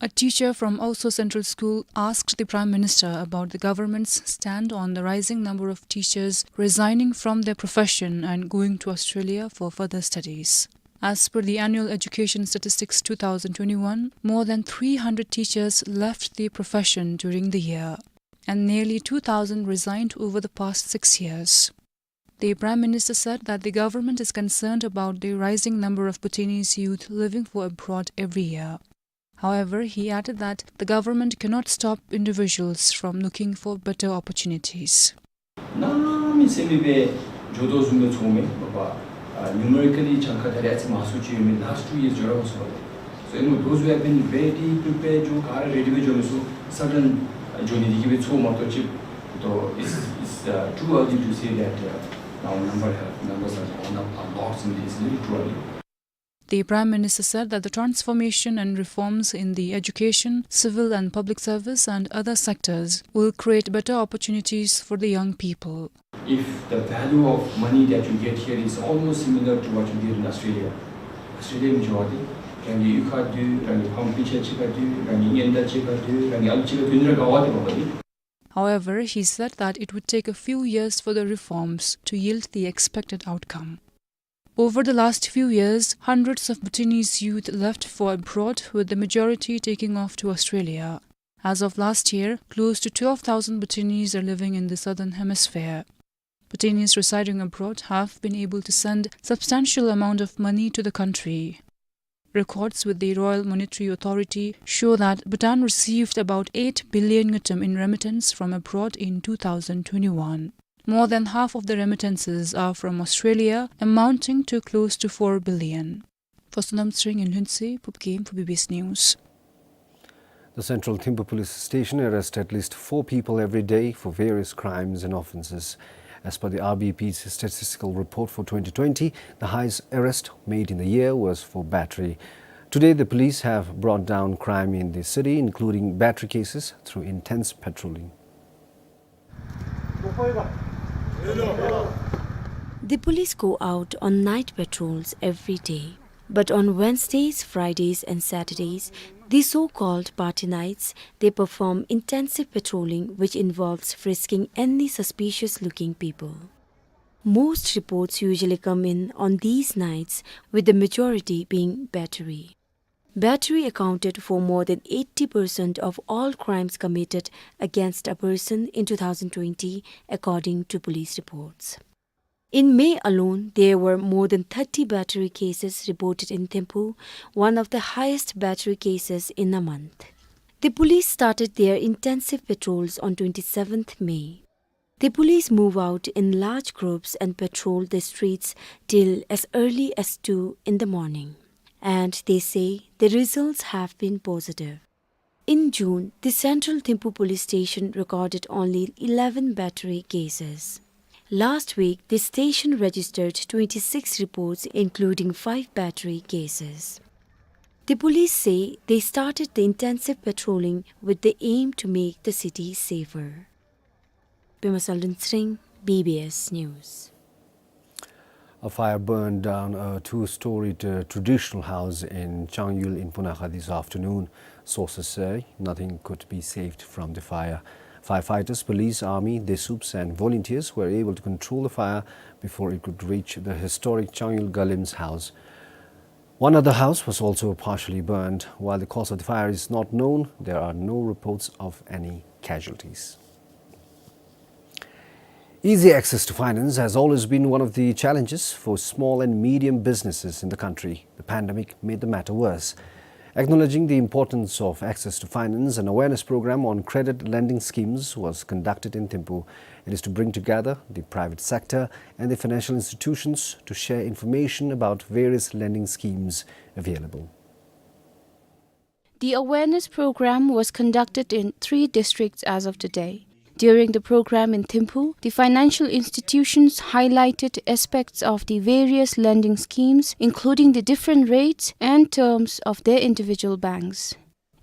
A teacher from Aoso Central School asked the Prime Minister about the government's stand on the rising number of teachers resigning from their profession and going to Australia for further studies. As per the Annual Education Statistics two thousand twenty-one, more than three hundred teachers left the profession during the year, and nearly two thousand resigned over the past six years. The Prime Minister said that the government is concerned about the rising number of Bhutanese youth living for abroad every year. However, he added that the government cannot stop individuals from looking for better opportunities. གནམ་མེད་ས་མེད་སྦེ་འགྱོ་དོ་བཟུམ་སྦེ་ཚོརཝ་མས་པ། ཨ་ནུ་མེ་རི་ཀ་ལི་གྱངས་ཁ་ད་རེས་ཨ་ཙི་མང་སུ་ཅིག་ཡོད་མི་ལཱསཊ་ཊུ་ཡིརསི་འགྱོ་ར་མ་ཚུགས་པས། So, you know, those who have been ready, prepared, བྱོན་ག་ར་རེ་ཌི་སྦེ་འགྱོ་མི་ཚུ་སཱ་ཌེན་འགྱོ་ནི་དེ་གིས་སྦེ་ཚོརཝ་མ་གཏོགས་ཅིག་ཏོ། It's, it's, uh, too early to say that, uh, now number have, numbers are gone up a lot in this, little too early. The Prime Minister said that the transformation and reforms in the education, civil and public service and other sectors will create better opportunities for the young people. If the value of money that you get here is almost similar to what you get in Australia, Australia ནང་འགྱོ་སྟེ་རང་གི་གཡུས་ཁར་སྡོད། རང་གི་ཕམ་སྤུན་ཆ་གཅིག་ཁར་སྡོད། རང་གི་གཉེན་དང་གཅིག་ཁར་སྡོད། རང་གི་ཨ་ལུ་གཅིག་ཁར་སྡོད་ནི་ར་དགའ་བ་དེ་མས་པ་ལགས། However, he said that it would take a few years for the reforms to yield the expected outcome. Over the last few years, hundreds of Bhutanese youth left for abroad, with the majority taking off to Australia. As of last year, close to twelve thousand Bhutanese are living in the Southern Hemisphere. Bhutanese residing abroad have been able to send substantial amount of money to the country. Records with the Royal Monetary Authority show that Bhutan received about eight billion ngultrum in remittance from abroad in two thousand twenty-one. More than half of the remittances are from Australia, amounting to close to four billion. For Sonam Tshering in Lhuentse, Phub Game for B B S News. The Central Thimphu Police Station arrests at least four people every day for various crimes and offences. As per the R B P's statistical report for twenty twenty, the highest arrest made in the year was for battery. Today, the police have brought down crime in the city, including battery cases, through intense patrolling. The police go out on night patrols every day. But on Wednesdays, Fridays and Saturdays, the so-called party nights, they perform intensive patrolling, which involves frisking any suspicious-looking people. Most reports usually come in on these nights, with the majority being battery. Battery accounted for more than eighty percent of all crimes committed against a person in two thousand twenty, according to police reports. In May alone, there were more than thirty battery cases reported in Thimphu, one of the highest battery cases in a month. The police started their intensive patrols on twenty-seventh May. The police move out in large groups and patrol the streets till as early as two in the morning. And they say the results have been positive. In June, the Central Thimphu Police Station recorded only eleven battery cases. Last week, the station registered twenty-six reports, including five battery cases. The police say they started the intensive patrolling with the aim to make the city safer. Pema Saldon Tsring, B B S News. A fire burned down a two-storied, uh, traditional house in Changyul in Punakha this afternoon. Sources say nothing could be saved from the fire. Firefighters, police, army, DESUPs and volunteers were able to control the fire before it could reach the historic Changyul Galim's house. One other house was also partially burned. While the cause of the fire is not known, there are no reports of any casualties. Easy access to finance has always been one of the challenges for small and medium businesses in the country. The pandemic made the matter worse. Acknowledging the importance of access to finance, an awareness program on credit lending schemes was conducted in Thimphu. It is to bring together the private sector and the financial institutions to share information about various lending schemes available. The awareness program was conducted in three districts as of today. During the program in Thimphu, the financial institutions highlighted aspects of the various lending schemes, including the different rates and terms of their individual banks.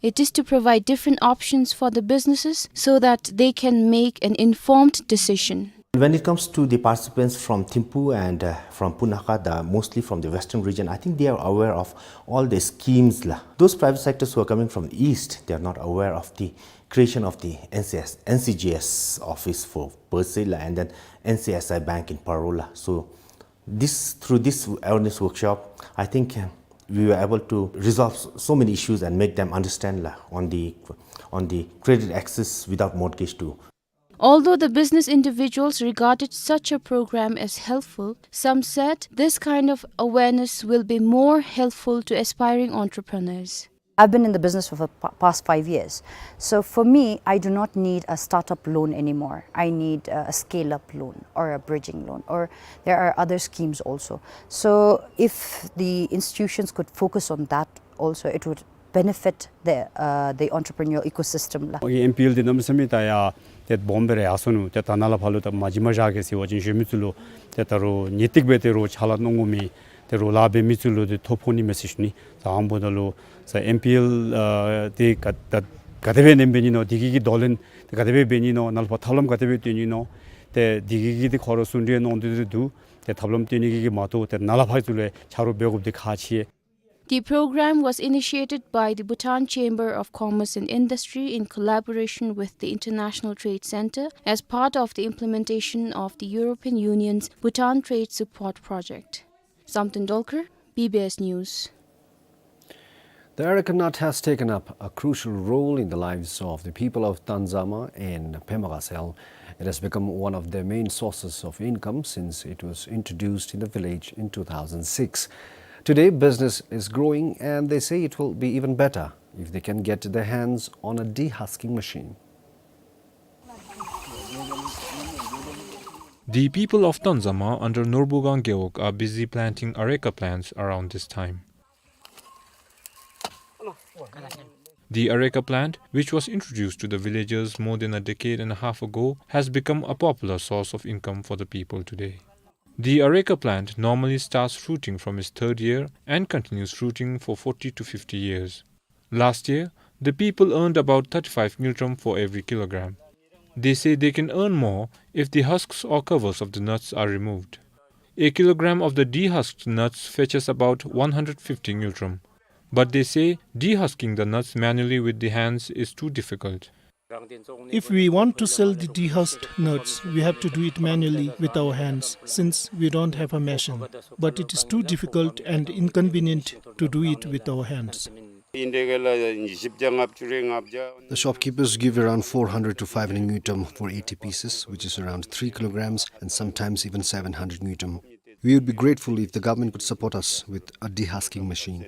It is to provide different options for the businesses so that they can make an informed decision. When it comes to the participants from Thimphu and, uh, from Punakha, the, mostly from the western region, I think they are aware of all the schemes la. Those private sectors who are coming from the east, they are not aware of the creation of the N C S, N C G S office for per se la, and then N C S I Bank in Paro la. So this, through this awareness workshop, I think, uh, we were able to resolve s-, so many issues and make them understand la, on the, on the credit access without mortgage too. Although the business individuals regarded such a program as helpful, some said this kind of awareness will be more helpful to aspiring entrepreneurs. I've been in the business for the pa-, past five years. So for me, I do not need a startup loan anymore. I need a, a scale-up loan or a bridging loan, or there are other schemes also. So if the institutions could focus on that also, it would benefit the, uh, the entrepreneurial ecosystem la. ཨོ་ཨེམ་པི་ཨེལ་འདི་གནམ་མེད་ས་མེད་ད་ཡ་ཏེ་སྦོམ་སྦེ་ར་ཡར་སོ་ནུག། ཏེ་ད་ནཱ་ལས་ཕར་ལུ་ད་མ་བྱིན་མ་བཞག་གེ་ཟེར་བ་ཅིན་གཞོན་མི་ཚུ་ལུ་ཏེ་ད་རུང་ངེས་ཏིག་སྦེ་ཏེ་རོགས་ཕྱག་ལཱ་གནང་དགོ་མི་ཏེ་རོགས་ལཱ་འབད་མི་ཚུ་ལུ་ཏེ་ཐོ་ཕོག་ནི་མས་ཟེར་ཞུ་ནི། ད་ཨ་ནི་འབདཝ་ད་ལུ་ས་ཨེམ་པི་ཨེལ་ཨ་ཏེ་ག་ད་ག་དེ་སྦེ་ཨིན་ན་འབད་ནི་ནོ། དེ་གི་གི་དོ་ལན་ཏེ་ག་དེ་སྦེ་འབད་ནི་ནོ། ནཱ་ལས་ཕར་ཐབས་ལམ་ག་དེ་སྦེ་སྟོན་ནི་ནོ། ཏེ་དེ་གི་གི་ཏེ་ཁོ་ར་གསུང་གྲོས་གནང་སྟེ་འདུག། ཏེ་ཐབས་ལམ་སྟོན་ནི་གི་གི་མ་གཏོགས་ཏེ་ནཱ་ལས་ཕར་ཚུ་ལུ་ཆ་རོགས་འབད་དགོཔ་འདི་ཁག་ཆེ། The program was initiated by the Bhutan Chamber of Commerce and Industry in collaboration with the International Trade Center as part of the implementation of the European Union's Bhutan Trade Support Project. Samten Dolkar, B B S News. The areca nut has taken up a crucial role in the lives of the people of Tanzama in Pema Gatshel. It has become one of their main sources of income since it was introduced in the village in two thousand six. Today, business is growing, and they say it will be even better if they can get their hands on a dehusking machine. The people of Tanzama under Norbugang Gewog are busy planting areca plants around this time. The areca plant, which was introduced to the villagers more than a decade and a half ago, has become a popular source of income for the people today. The areca plant normally starts fruiting from its third year and continues fruiting for forty to fifty years. Last year, the people earned about thirty-five ngultrum for every kilogram. They say they can earn more if the husks or covers of the nuts are removed. A kilogram of the dehusked nuts fetches about one hundred fifty ngultrum. But they say dehusking the nuts manually with the hands is too difficult. If we want to sell the dehusked nuts, we have to do it manually with our hands, since we don't have a machine. But it is too difficult and inconvenient to do it with our hands. The shopkeepers give around four hundred to five hundred ngultrum for eighty pieces, which is around three kilograms, and sometimes even seven hundred ngultrum. We would be grateful if the government could support us with a dehusking machine.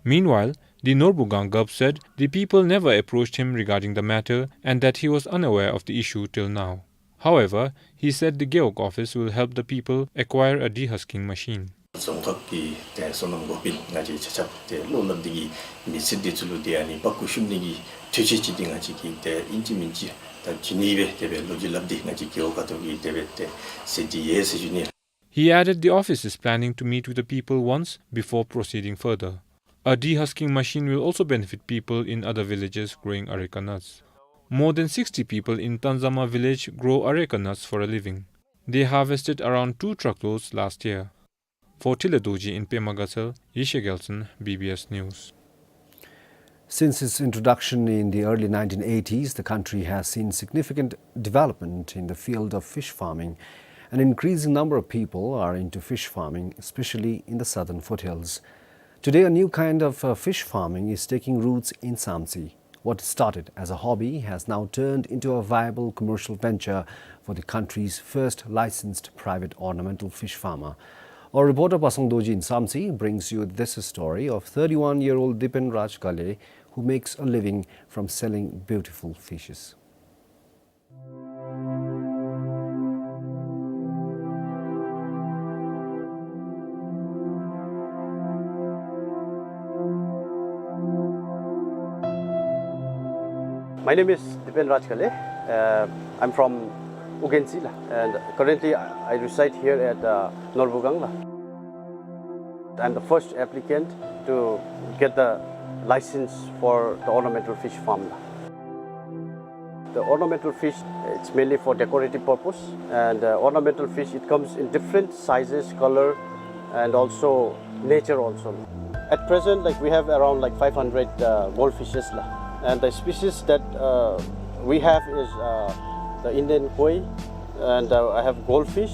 Meanwhile, the Norbugang Gub said the people never approached him regarding the matter and that he was unaware of the issue till now. However, he said the Gewog office will help the people acquire a dehusking machine. རྫོང་ཁག་གི་ཏེ་སོ་ནམ་འགོ་དཔོན་ང་བཅས་ཆ་ཁྱབ་ཏེ་བློ་སླབ་འདི་གིས་མི་སེར་འདི་ཚུ་ལུ་ཏེ་ཨ་ནི་པར་བརྐུ་བཤུམ་ནི་གི་འཐུས་ཅིག་འདི་ང་བཅས་ཀྱིས་ཏེ་ཨིན་ཅི་མིན་ཅི་ད་ཅི་ནི་སྦེ་དེ་སྦེ་ལོ་རྒྱུས་སླབ་སྟེ་ང་བཅས་ཀྱི་འོག་ཁ་ཐུག་གི་དེ་སྦེ་ཏེ་ཟེར་ཏེ་ཡོད་ཟེར་ཞུ་ནི། He added the office is planning to meet with the people once before proceeding further. A de-husking machine will also benefit people in other villages growing areca nuts. More than sixty people in Tanzama village grow areca nuts for a living. They harvested around two truckloads last year. For Tilla Dorji in Pema Gatshel, Yeshe Gyaltsen, B B S News. Since its introduction in the early nineteen eighties, the country has seen significant development in the field of fish farming. An increasing number of people are into fish farming, especially in the southern foothills. Today, a new kind of, uh, fish farming is taking roots in Samtse. What started as a hobby has now turned into a viable commercial venture for the country's first licensed private ornamental fish farmer. Our reporter Pasang Dorji in Samtse brings you this story of thirty-one-year-old Dipen Raj Gale, who makes a living from selling beautiful fishes. My name is Dipen Rajgale. Uh, I'm from Ugentsi la, and currently I I reside here at, uh, Norbugang la. I'm the first applicant to get the license for the ornamental fish farm la. The ornamental fish, it's mainly for decorative purpose, and, uh, ornamental fish, it comes in different sizes, color, and also nature also. At present, like, we have around, like, five hundred, uh, goldfishes la. And the species that, uh, we have is, uh, the Indian koi, and, uh, I have goldfish,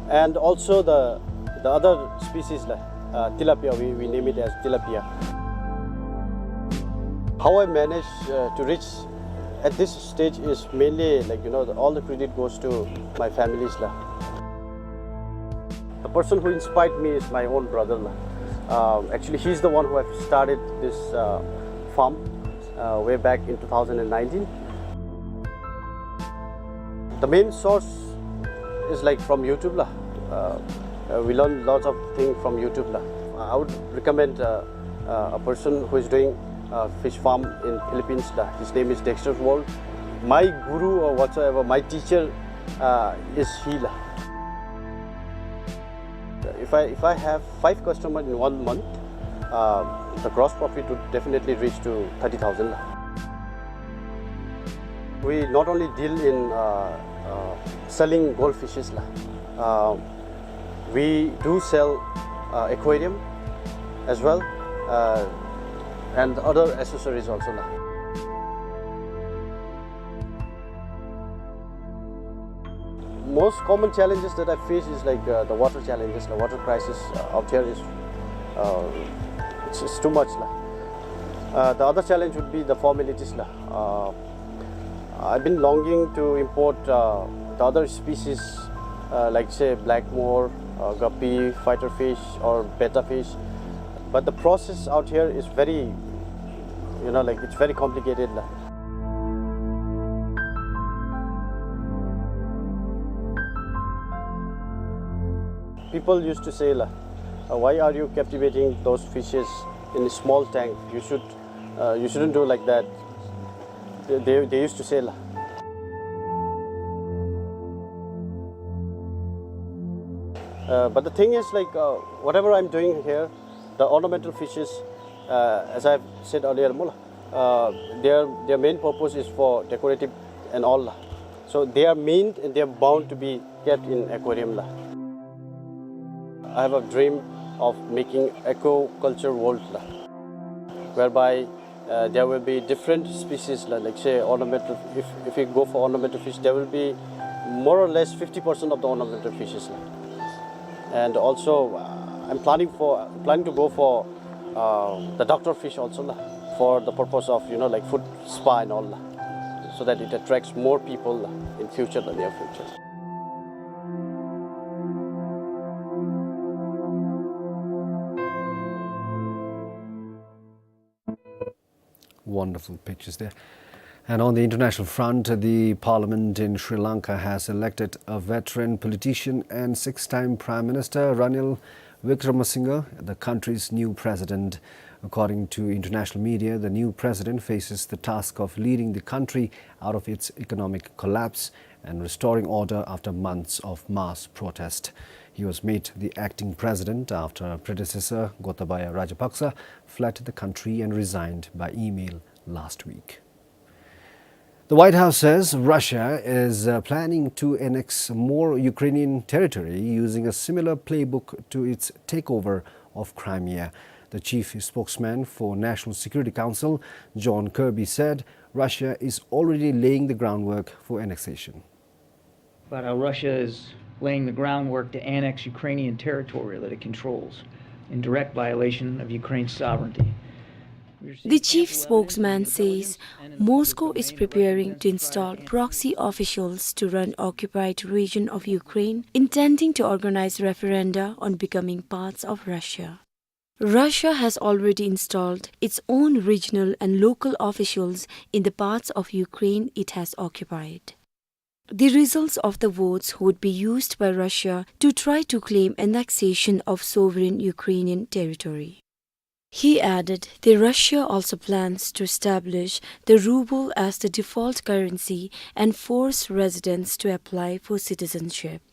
and also the, the other species la, uh, tilapia, we, we name it as tilapia. How I manage, uh, to reach at this stage is mainly, like, you know, the, all the credit goes to my families la. The person who inspired me is my own brother la. Uh, actually, he's the one who have started this, uh, farm, uh, way back in two thousand and nineteen. The main source is, like, from YouTube la. Uh, uh, we learn lots of things from YouTube la. I would recommend, uh, uh, a person who is doing, uh, fish farm in Philippines la. His name is Dexter World. My guru or whatsoever, my teacher, uh, is he la. If I, if I have five customer in one month, uh, the gross profit would definitely reach to thirty thousand la. We not only deal in, uh, uh, selling goldfishes la. Uh, we do sell, uh, aquarium as well, uh, and other accessories also la. Most common challenges that I face is, like, uh, the water challenges. The water crisis, uh, out here is, uh, it's, it's too much la. Uh, the other challenge would be the formalities la. Uh, I've been longing to import, uh, the other species, uh, like, say, black moor, uh, guppy, fighter fish, or betta fish. But the process out here is very, you know, like, it's very complicated la. People used to say la, uh, "Why are you captivating those fishes in a small tank? You should, uh, you shouldn't do like that." They, they, they used to say la. Uh, but the thing is, like, uh, whatever I'm doing here, the ornamental fishes, uh, as I've said earlier, mo la, uh, their, their main purpose is for decorative and all la. So they are meant and they are bound to be kept in aquarium la. I have a dream of making aquaculture world la, whereby, uh, there will be different species la, like, say, ornamental. If, if we go for ornamental fish, there will be more or less fifty percent of the ornamental fishes la. And also, uh, I'm planning for, planning to go for, uh, the doctor fish also la, for the purpose of, you know, like, food spa and all la, so that it attracts more people la in future, the near future. Wonderful pictures there. And on the international front, the parliament in Sri Lanka has elected a veteran politician and six-time Prime Minister Ranil Wickremesinghe, the country's new president. According to international media, the new president faces the task of leading the country out of its economic collapse and restoring order after months of mass protest. He was made the acting president after predecessor Gotabaya Rajapaksa fled the country and resigned by email last week. The White House says Russia is, uh, planning to annex more Ukrainian territory using a similar playbook to its takeover of Crimea. The chief spokesman for National Security Council, John Kirby, said Russia is already laying the groundwork for annexation. But how Russia is laying the groundwork to annex Ukrainian territory that it controls in direct violation of Ukraine's sovereignty. The chief spokesman says Moscow is preparing to install proxy officials to run occupied region of Ukraine, intending to organize referenda on becoming parts of Russia. Russia has already installed its own regional and local officials in the parts of Ukraine it has occupied. The results of the votes would be used by Russia to try to claim annexation of sovereign Ukrainian territory. He added that Russia also plans to establish the ruble as the default currency and force residents to apply for citizenship.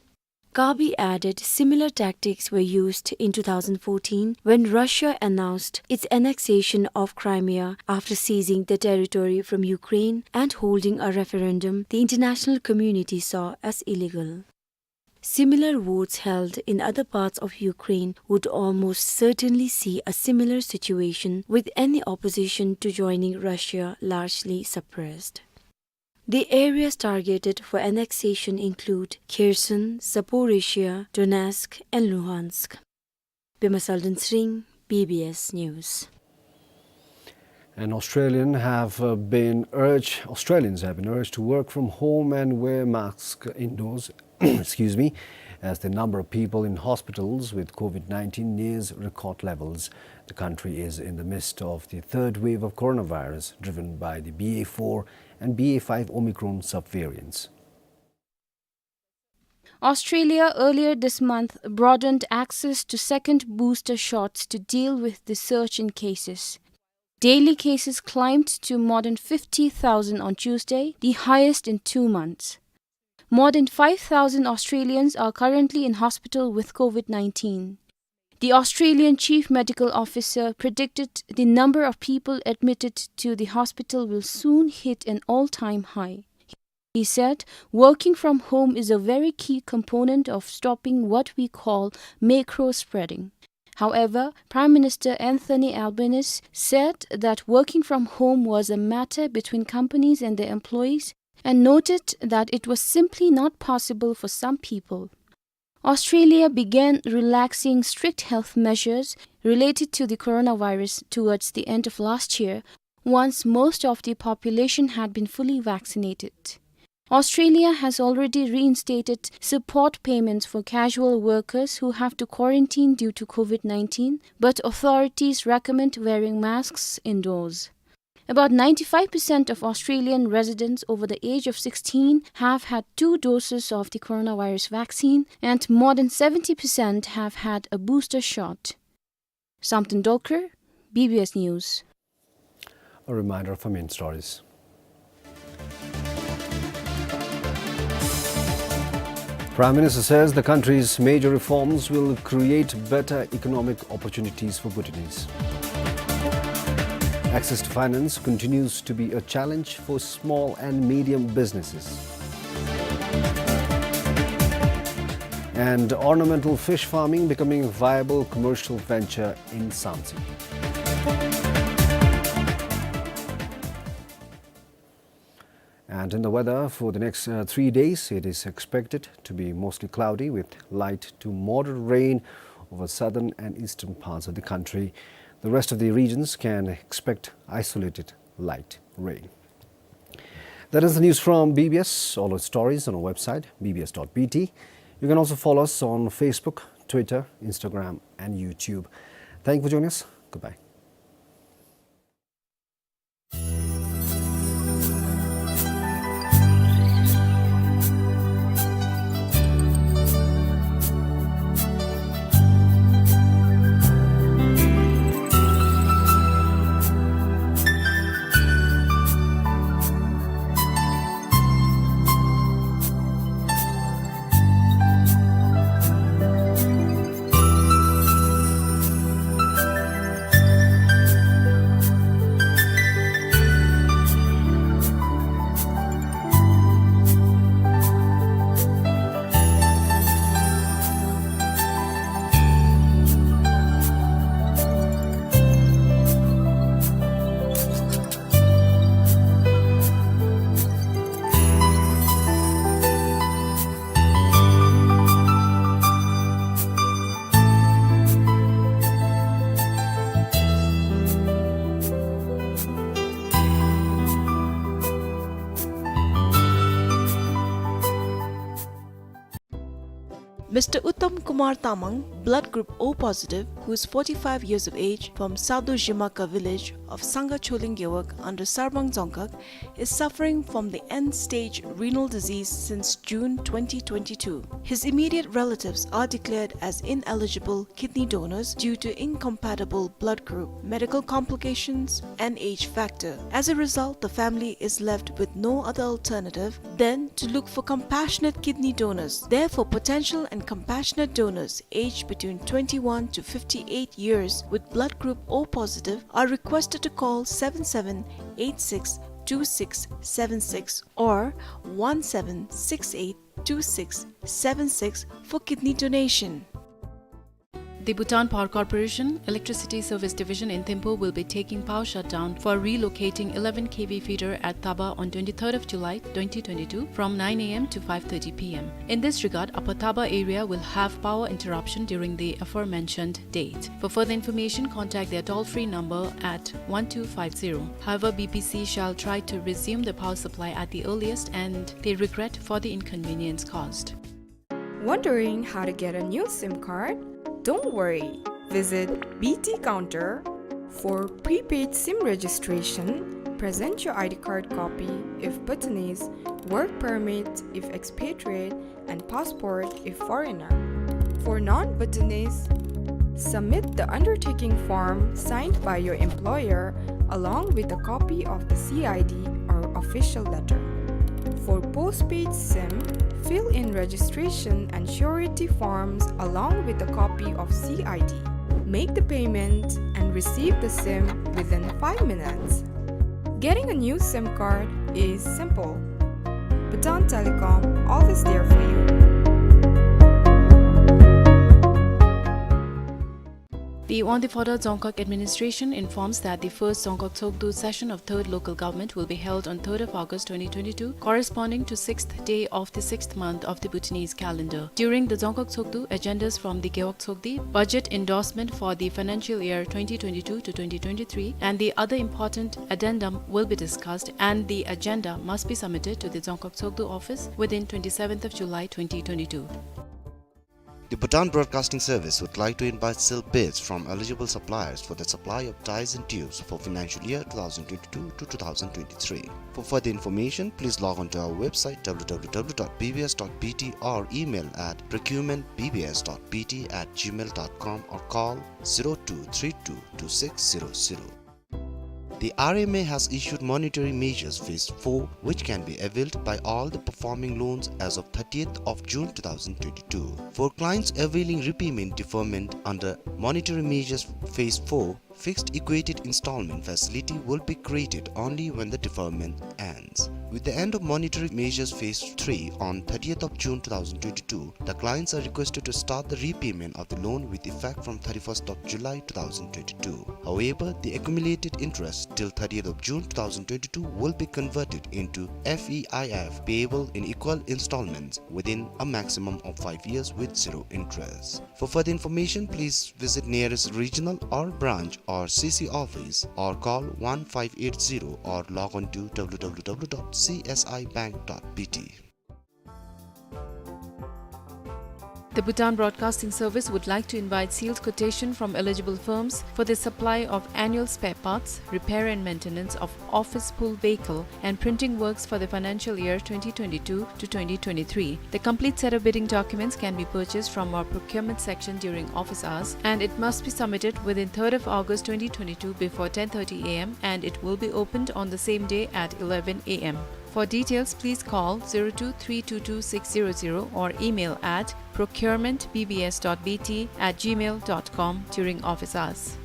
Kirby added similar tactics were used in two thousand fourteen when Russia announced its annexation of Crimea after seizing the territory from Ukraine and holding a referendum the international community saw as illegal. Similar votes held in other parts of Ukraine would almost certainly see a similar situation, with any opposition to joining Russia largely suppressed. The areas targeted for annexation include Kherson, Zaporizhzhia, Donetsk, and Luhansk. Pema Tshering, B B S News. And Australian have, uh, been urged, Australians have been urged to work from home and wear masks indoors, excuse me, as the number of people in hospitals with COVID nineteen nears record levels. The country is in the midst of the third wave of coronavirus, driven by the B A four and B A five Omicron subvariants. Australia earlier this month broadened access to second booster shots to deal with the surge in cases. Daily cases climbed to more than fifty thousand on Tuesday, the highest in two months. More than five thousand Australians are currently in hospital with COVID nineteen. The Australian Chief Medical Officer predicted the number of people admitted to the hospital will soon hit an all-time high. He said, "Working from home is a very key component of stopping what we call macro spreading." However, Prime Minister Anthony Albanese said that working from home was a matter between companies and their employees and noted that it was simply not possible for some people. Australia began relaxing strict health measures related to the coronavirus towards the end of last year, once most of the population had been fully vaccinated. Australia has already reinstated support payments for casual workers who have to quarantine due to COVID nineteen, but authorities recommend wearing masks indoors. About ninety-five percent of Australian residents over the age of sixteen have had two doses of the coronavirus vaccine, and more than seventy percent have had a booster shot. Samten Dolkar, B B S News. A reminder of our main stories. Prime Minister says the country's major reforms will create better economic opportunities for Bhutanese. Access to finance continues to be a challenge for small and medium businesses. And ornamental fish farming becoming a viable commercial venture in Samtse. And in the weather for the next, uh, three days, it is expected to be mostly cloudy with light to moderate rain over southern and eastern parts of the country. The rest of the regions can expect isolated light rain. That is the news from B B S. All our stories on our website, B B S dot B T. You can also follow us on Facebook, Twitter, Instagram, and YouTube. Thank you for joining us. Goodbye. Mister Uttam Kumar Tamang, blood group O positive, who is forty-five years of age, from Sadhu Zhimaka village of Sangha Choling Gewog under Sarbang Dzongkhag, is suffering from the end-stage renal disease since June twenty twenty-two. His immediate relatives are declared as ineligible kidney donors due to incompatible blood group, medical complications, and age factor. As a result, the family is left with no other alternative than to look for compassionate kidney donors. Therefore, potential and compassionate donors aged between twenty-one to fifty-eight years with blood group O positive are requested to call seven seven eight six two six seven six or one seven six eight two six seven six for kidney donation. The Bhutan Power Corporation Electricity Service Division in Thimphu will be taking power shutdown for relocating eleven K V feeder at Taba on twenty-third of July twenty twenty-two from nine A M to five thirty P M. In this regard, Upper Taba area will have power interruption during the aforementioned date. For further information, contact their toll-free number at one two five zero. However, B P C shall try to resume the power supply at the earliest, and they regret for the inconvenience caused. Wondering how to get a new SIM card? Don't worry. Visit B T Counter for prepaid SIM registration. Present your I D card copy if Bhutanese, work permit if expatriate, and passport if foreigner. For non-Bhutanese, submit the undertaking form signed by your employer along with a copy of the C I D or official letter. For postpaid SIM, fill in registration and surety forms along with a copy of C I D. Make the payment and receive the SIM within five minutes. Getting a new SIM card is simple. Bhutan Telecom, always there for you. The Wangdue Phodrang Dzongkhag Administration informs that the first Dzongkhag Tshogdu session of Third Local Government will be held on third of August twenty twenty-two, corresponding to sixth day of the sixth month of the Bhutanese calendar. During the Dzongkhag Tshogdu, agendas from the Gewog Tshogde, budget endorsement for the financial year twenty twenty-two to twenty twenty-three, and the other important addendum will be discussed, and the agenda must be submitted to the Dzongkhag Tshogdu office within twenty-seventh of July twenty twenty-two. The Bhutan Broadcasting Service would like to invite sealed bids from eligible suppliers for the supply of ties and tubes for financial year two thousand twenty-two to two thousand twenty-three. For further information, please log on to our website, w w w dot b b s dot b t, or email at procurement b b s dot b t at gmail dot com, or call zero two three two two six zero zero. The R M A has issued Monetary Measures Phase four, which can be availed by all the performing loans as of thirtieth of June two thousand twenty-two. For clients availing repayment deferment under Monetary Measures Phase four, fixed equated installment facility will be created only when the deferment ends. With the end of Monetary Measures Phase three on thirtieth of June two thousand twenty-two, the clients are requested to start the repayment of the loan with effect from thirty-first of July two thousand twenty-two. However, the accumulated interest till thirtieth of June two thousand twenty-two will be converted into F E I F payable in equal installments within a maximum of five years with zero interest. For further information, please visit nearest regional or branch or C C office or call one five eight zero or log on to w w w dot c s i bank dot b t. The Bhutan Broadcasting Service would like to invite sealed quotation from eligible firms for the supply of annual spare parts, repair and maintenance of office pool vehicle, and printing works for the financial year twenty twenty-two to twenty twenty-three. The complete set of bidding documents can be purchased from our procurement section during office hours, and it must be submitted within third of August twenty twenty-two before ten thirty a m, and it will be opened on the same day at eleven a m. For details, please call zero two three two two six zero zero or email at procurement b b s dot b t at gmail dot com during office hours.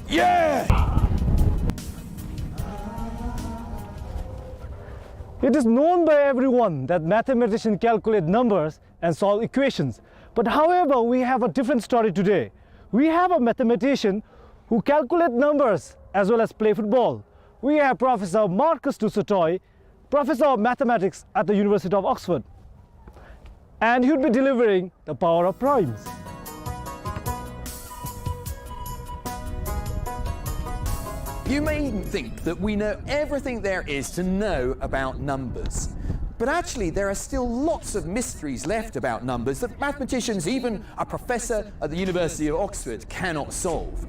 Yeah! It is known by everyone that mathematicians calculate numbers and solve equations. But however, we have a different story today. We have a mathematician who calculates numbers as well as play football. We have Professor Marcus du Sautoy, Professor of Mathematics at the University of Oxford. And he would be delivering the power of primes. You may think that we know everything there is to know about numbers. But actually, there are still lots of mysteries left about numbers that mathematicians, even a professor at the University of Oxford, cannot solve.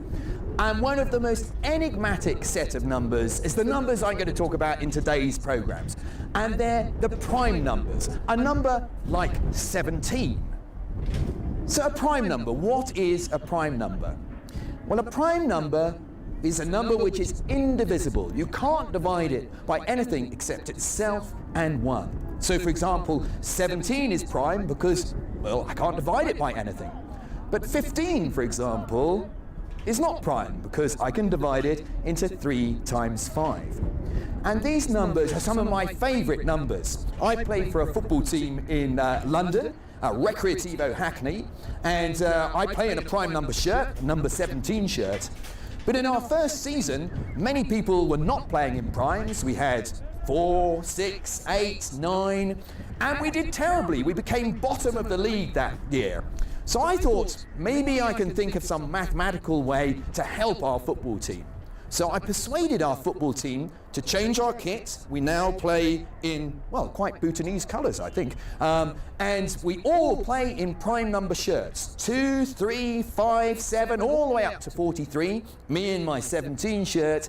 And one of the most enigmatic set of numbers is the numbers I'm going to talk about in today's programs. And they're the prime numbers, a number like seventeen. So a prime number, what is a prime number? Well, a prime number is a number which is indivisible. You can't divide it by anything except itself and one. So, for example, seventeen is prime because, well, I can't divide it by anything. But fifteen, for example, is not prime because I can divide it into three times five. And these numbers are some of my favorite numbers. I play for a football team in, uh, London, uh, Recreativo Hackney, and, uh, I play in a prime number shirt, number seventeen shirt. But in our first season, many people were not playing in primes. We had four, six, eight, nine, and we did terribly. We became bottom of the league that year. So I thought, maybe I can think of some mathematical way to help our football team. So I persuaded our football team to change our kit. We now play in, well, quite Bhutanese colours, I think. Um, and we all play in prime number shirts, two, three, five, seven, all the way up to forty-three, me in my seventeen shirt,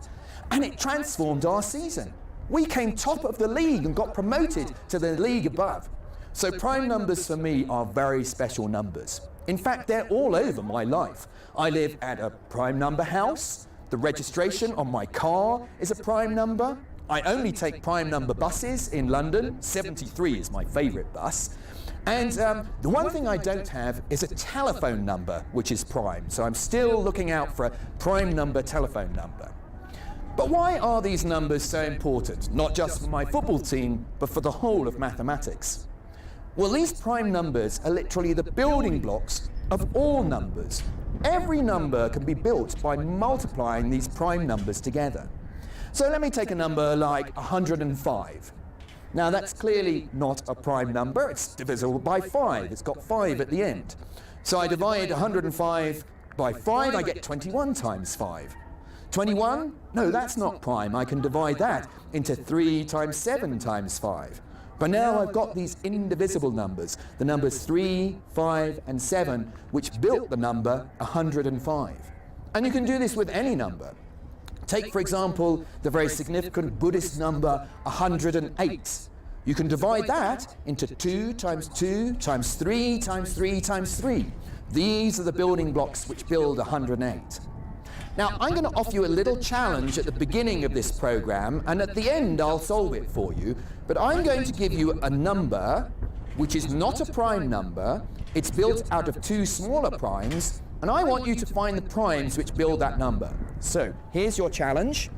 and it transformed our season. We came top of the league and got promoted to the league above. So prime numbers for me are very special numbers. In fact, they're all over my life. I live at a prime number house. The registration on my car is a prime number. I only take prime number buses in London. Seventy-three is my favourite bus. And, um, the one thing I don't have is a telephone number which is prime. So I'm still looking out for a prime number telephone number. But why are these numbers so important, not just for my football team, but for the whole of mathematics? Well, these prime numbers are literally the building blocks of all numbers. Every number can be built by multiplying these prime numbers together. So let me take a number like a hundred and five. Now, that's clearly not a prime number. It's divisible by five. It's got five at the end. So I divide a hundred and five by five, I get twenty-one times five. Twenty-one? No, that's not prime. I can divide that into three times seven times five. But now I've got these indivisible numbers, the numbers three, five, and seven, which built the number a hundred and five. And you can do this with any number. Take, for example, the very significant Buddhist number a hundred and eight. You can divide that into two times two times three times three times three. These are the building blocks which build a hundred and eight. Now, I'm gonna offer you a little challenge at the beginning of this program, and at the end I'll solve it for you. But I'm going to give you a number which is not a prime number. It's built out of two smaller primes, and I want you to find the primes which build that number. So, here's your challenge.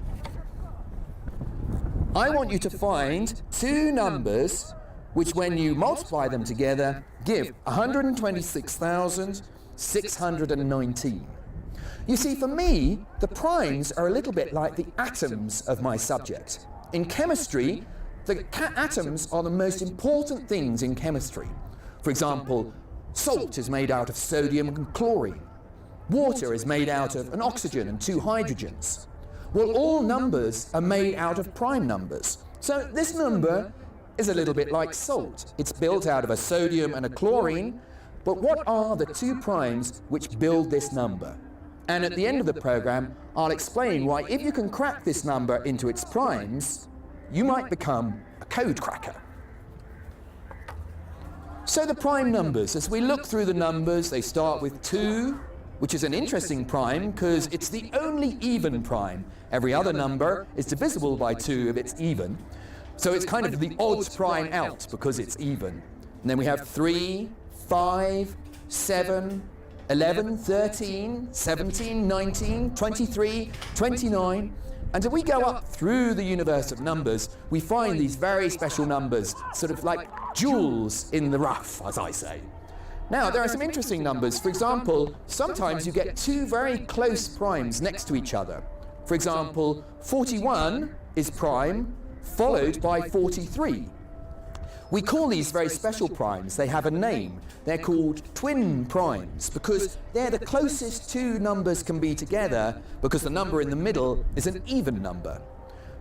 I want you to find two numbers which, when you multiply them together, give a hundred and twenty-six thousand six hundred and nineteen. You see, for me, the primes are a little bit like the atoms of my subject. In chemistry, the ca-, atoms are the most important things in chemistry. For example, salt is made out of sodium and chlorine. Water is made out of an oxygen and two hydrogens. Well, all numbers are made out of prime numbers. So this number is a little bit like salt. It's built out of a sodium and a chlorine, but what are the two primes which build this number? And at the end of the program, I'll explain why, if you can crack this number into its primes, you might become a code cracker. So the prime numbers, as we look through the numbers, they start with two, which is an interesting prime 'cause it's the only even prime. Every other number is divisible by two if it's even. So it's kind of the odd prime out because it's even. And then we have three, five, seven, eleven, thirteen, seventeen, nineteen, twenty-three, twenty-nine. And if we go up through the universe of numbers, we find these very special numbers, sort of like jewels in the rough, as I say. Now, there are some interesting numbers. For example, sometimes you get two very close primes next to each other. For example, forty-one is prime, followed by forty-three. We call these very special primes. They have a name. They're called twin primes because they're the closest two numbers can be together, because the number in the middle is an even number.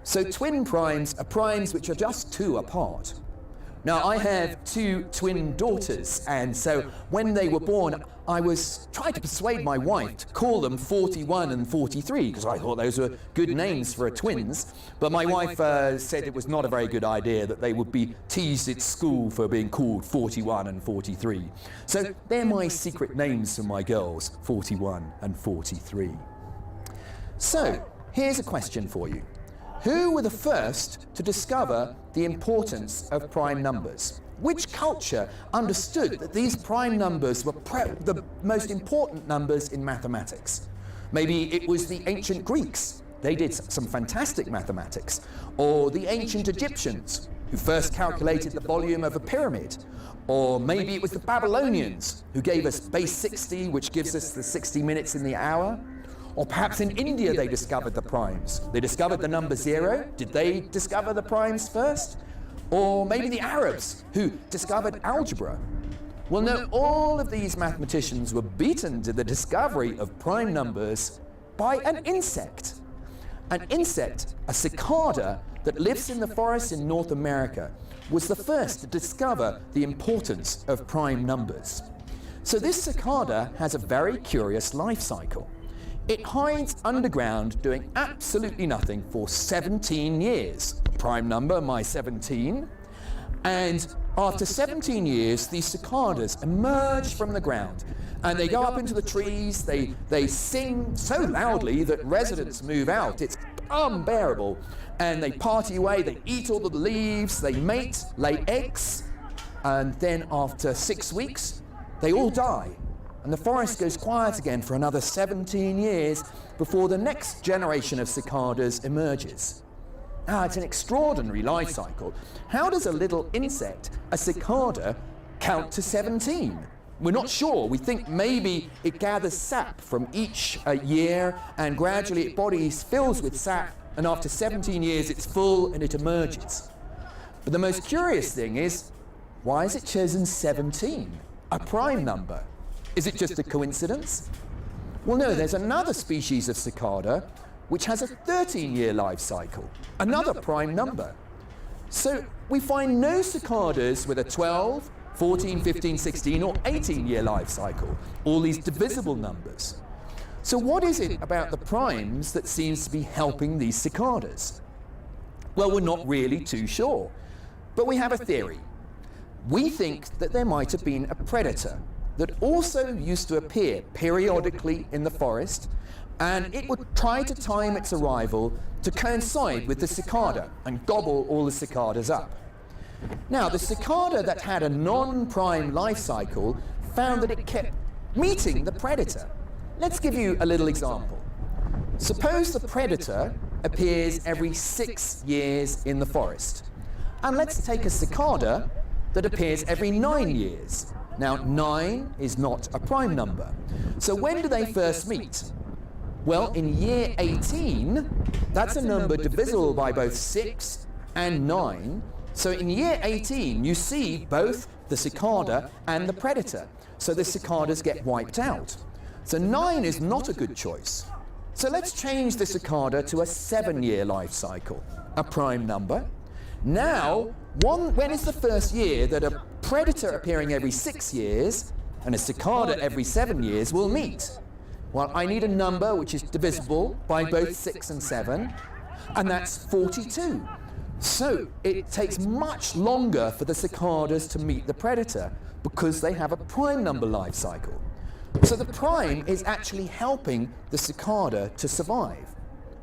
So twin primes are primes which are just two apart. Now, I have two twin daughters, and so when they were born, I was trying to persuade my wife to call them forty-one and forty-three, because I thought those were good names for a twins. But my wife, uh, said it was not a very good idea, that they would be teased at school for being called forty-one and forty-three. So they're my secret names for my girls, forty-one and forty-three. So, here's a question for you. Who were the first to discover the importance of prime numbers? Which culture understood that these prime numbers were pre-, the most important numbers in mathematics? Maybe it was the ancient Greeks. They did s-, some fantastic mathematics. Or the ancient Egyptians, who first calculated the volume of a pyramid. Or maybe it was the Babylonians who gave us base sixty, which gives us the sixty minutes in the hour. Or perhaps in India they discovered the primes. They discovered the number zero. Did they discover the primes first? Or maybe the Arabs who discovered algebra. Well, no, all of these mathematicians were beaten to the discovery of prime numbers by an insect. An insect, a cicada that lives in the forests in North America, was the first to discover the importance of prime numbers. So this cicada has a very curious life cycle. It hides underground doing absolutely nothing for seventeen years. Prime number, my seventeen. And after seventeen years, these cicadas emerge from the ground, and they go up into the trees. They, they sing so loudly that residents move out. It's unbearable. And they party away. They eat all the leaves. They mate, lay eggs. And then after six weeks, they all die. And the forest goes quiet again for another seventeen years before the next generation of cicadas emerges. Ah, it's an extraordinary life cycle. How does a little insect, a cicada, count to seventeen? We're not sure. We think maybe it gathers sap from each, uh, year, and gradually its body fills with sap, and after seventeen years it's full and it emerges. But the most curious thing is, why is it chosen seventeen, a prime number? Is it just a coincidence? Well, no, there's another species of cicada which has a thirteen-year life cycle, another prime number. So we find no cicadas with a twelve, fourteen, fifteen, sixteen, or eighteen-year life cycle, all these divisible numbers. So what is it about the primes that seems to be helping these cicadas? Well, we're not really too sure, but we have a theory. We think that there might have been a predator that also used to appear periodically in the forest, and it would try to time its arrival to coincide with the cicada and gobble all the cicadas up. Now, the cicada that had a non-prime life cycle found that it kept meeting the predator. Let's give you a little example. Suppose the predator appears every six years in the forest. And let's take a cicada that appears every nine years. Now, nine is not a prime number. So when do they first meet? Well, in year eighteen, that's a number divisible by both six and nine. So in year eighteen, you see both the cicada and the predator. So the cicadas get wiped out. So nine is not a good choice. So let's change the cicada to a seven-year life cycle, a prime number. Now, one, when is the first year that a predator appearing every six years and a cicada every seven years will meet? Well, I need a number which is divisible by both six and seven, and that's forty-two. So it takes much longer for the cicadas to meet the predator because they have a prime number life cycle. So the prime is actually helping the cicada to survive.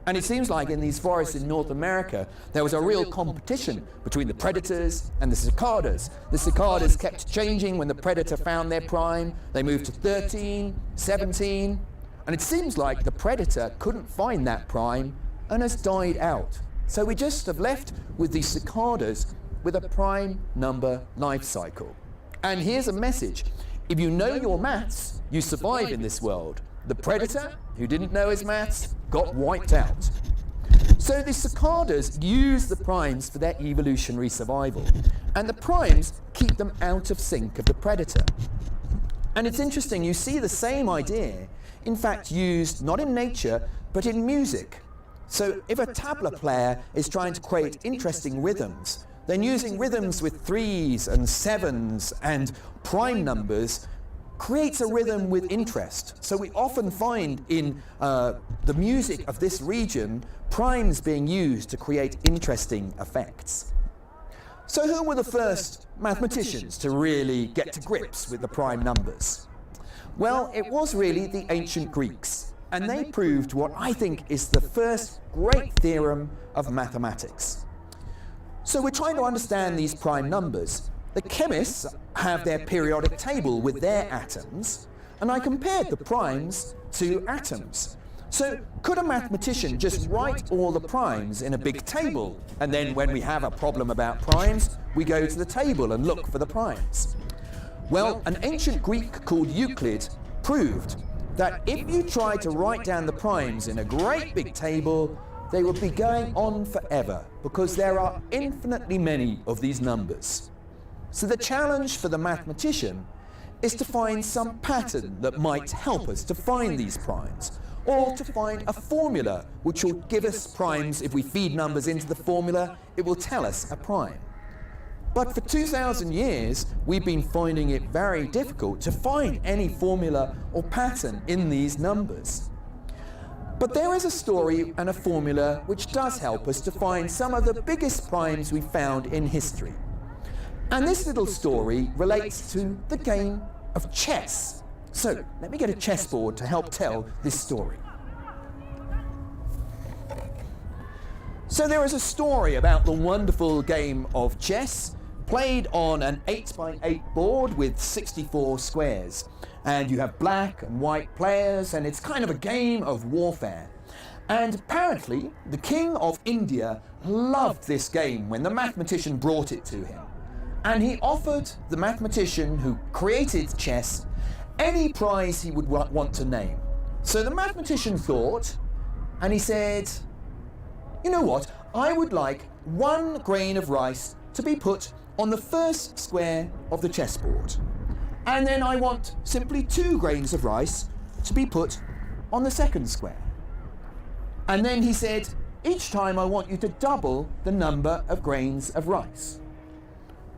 And it seems like in these forests in North America, there was a real competition between the predators and the cicadas. The cicadas kept changing. When the predator found their prime, they moved to thirteen, seventeen, and it seems like the predator couldn't find that prime and has died out. So we just have left with the cicadas with a prime number life cycle. And here's a message. If you know your maths, you survive in this world. The predator, who didn't know his maths, got wiped out. So the cicadas use the primes for their evolutionary survival, and the primes keep them out of sync of the predator. And it's interesting, you see the same idea, in fact, used not in nature, but in music. So if a tabla player is trying to create interesting rhythms, then using rhythms with threes and sevens and prime numbers creates a rhythm with interest. So we often find in, uh, the music of this region, primes being used to create interesting effects. So who were the first mathematicians to really get to grips with the prime numbers? Well, it was really the ancient Greeks, and they proved what I think is the first great theorem of mathematics. So we're trying to understand these prime numbers. The chemists have their periodic table with their atoms, and I compared the primes to atoms. So could a mathematician just write all the primes in a big table, and then when we have a problem about primes, we go to the table and look for the primes? Well, an ancient Greek called Euclid proved that if you try to write down the primes in a great big table, they would be going on forever, because there are infinitely many of these numbers. So the challenge for the mathematician is to find some pattern that might help us to find these primes, or to find a formula which will give us primes. If we feed numbers into the formula, it will tell us a prime. But for two thousand years, we've been finding it very difficult to find any formula or pattern in these numbers. But there is a story and a formula which does help us to find some of the biggest primes we found in history. And this little story relates to the game of chess. So let me get a chessboard to help tell this story. So there is a story about the wonderful game of chess, played on an eight by eight board with sixty-four squares. And you have black and white players, and it's kind of a game of warfare. And apparently, the king of India loved this game when the mathematician brought it to him. And he offered the mathematician who created chess any prize he would wa-, want to name. So the mathematician thought, and he said, "You know what? I would like one grain of rice to be put on the first square of the chessboard. And then I want simply two grains of rice to be put on the second square." And then he said, "Each time I want you to double the number of grains of rice."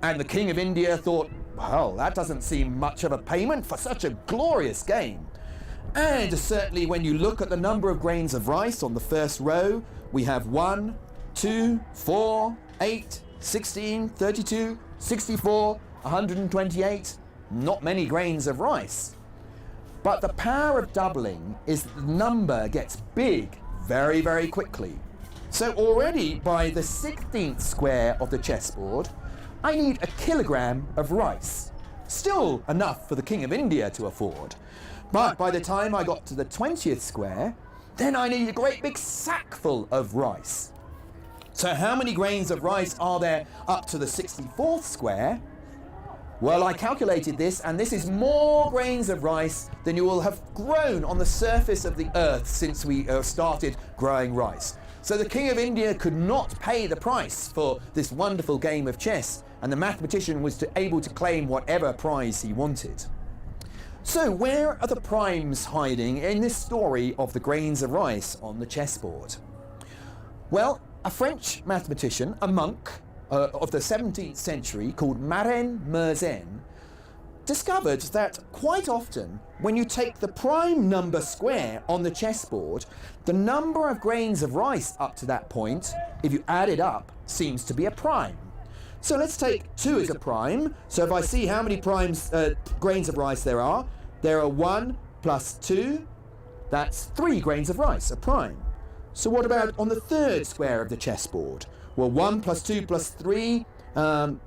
And the king of India thought, "Well, that doesn't seem much of a payment for such a glorious game." And certainly when you look at the number of grains of rice on the first row, we have one, two, four, eight, sixteen, thirty-two, sixty-four, a hundred and twenty-eight, not many grains of rice. But the power of doubling is that the number gets big very, very quickly. So already by the sixteenth square of the chessboard, I need a kilogram of rice. Still enough for the King of India to afford. But by the time I got to the twentieth square, then I need a great big sackful of rice. So how many grains of rice are there up to the sixty-fourth square? Well, I calculated this, and this is more grains of rice than you will have grown on the surface of the earth since we, uh, started growing rice. So the King of India could not pay the price for this wonderful game of chess, and the mathematician was to, able to claim whatever prize he wanted. So where are the primes hiding in this story of the grains of rice on the chessboard? Well, a French mathematician, a monk, uh, of the seventeenth century called Marin Mersenne, discovered that quite often when you take the prime number square on the chessboard, the number of grains of rice up to that point, if you add it up, seems to be a prime. So let's take two as a prime. So if I see how many primes, uh, grains of rice there are, there are one plus two, that's three grains of rice, a prime. So what about on the third square of the chessboard? Well, one plus two plus three, um,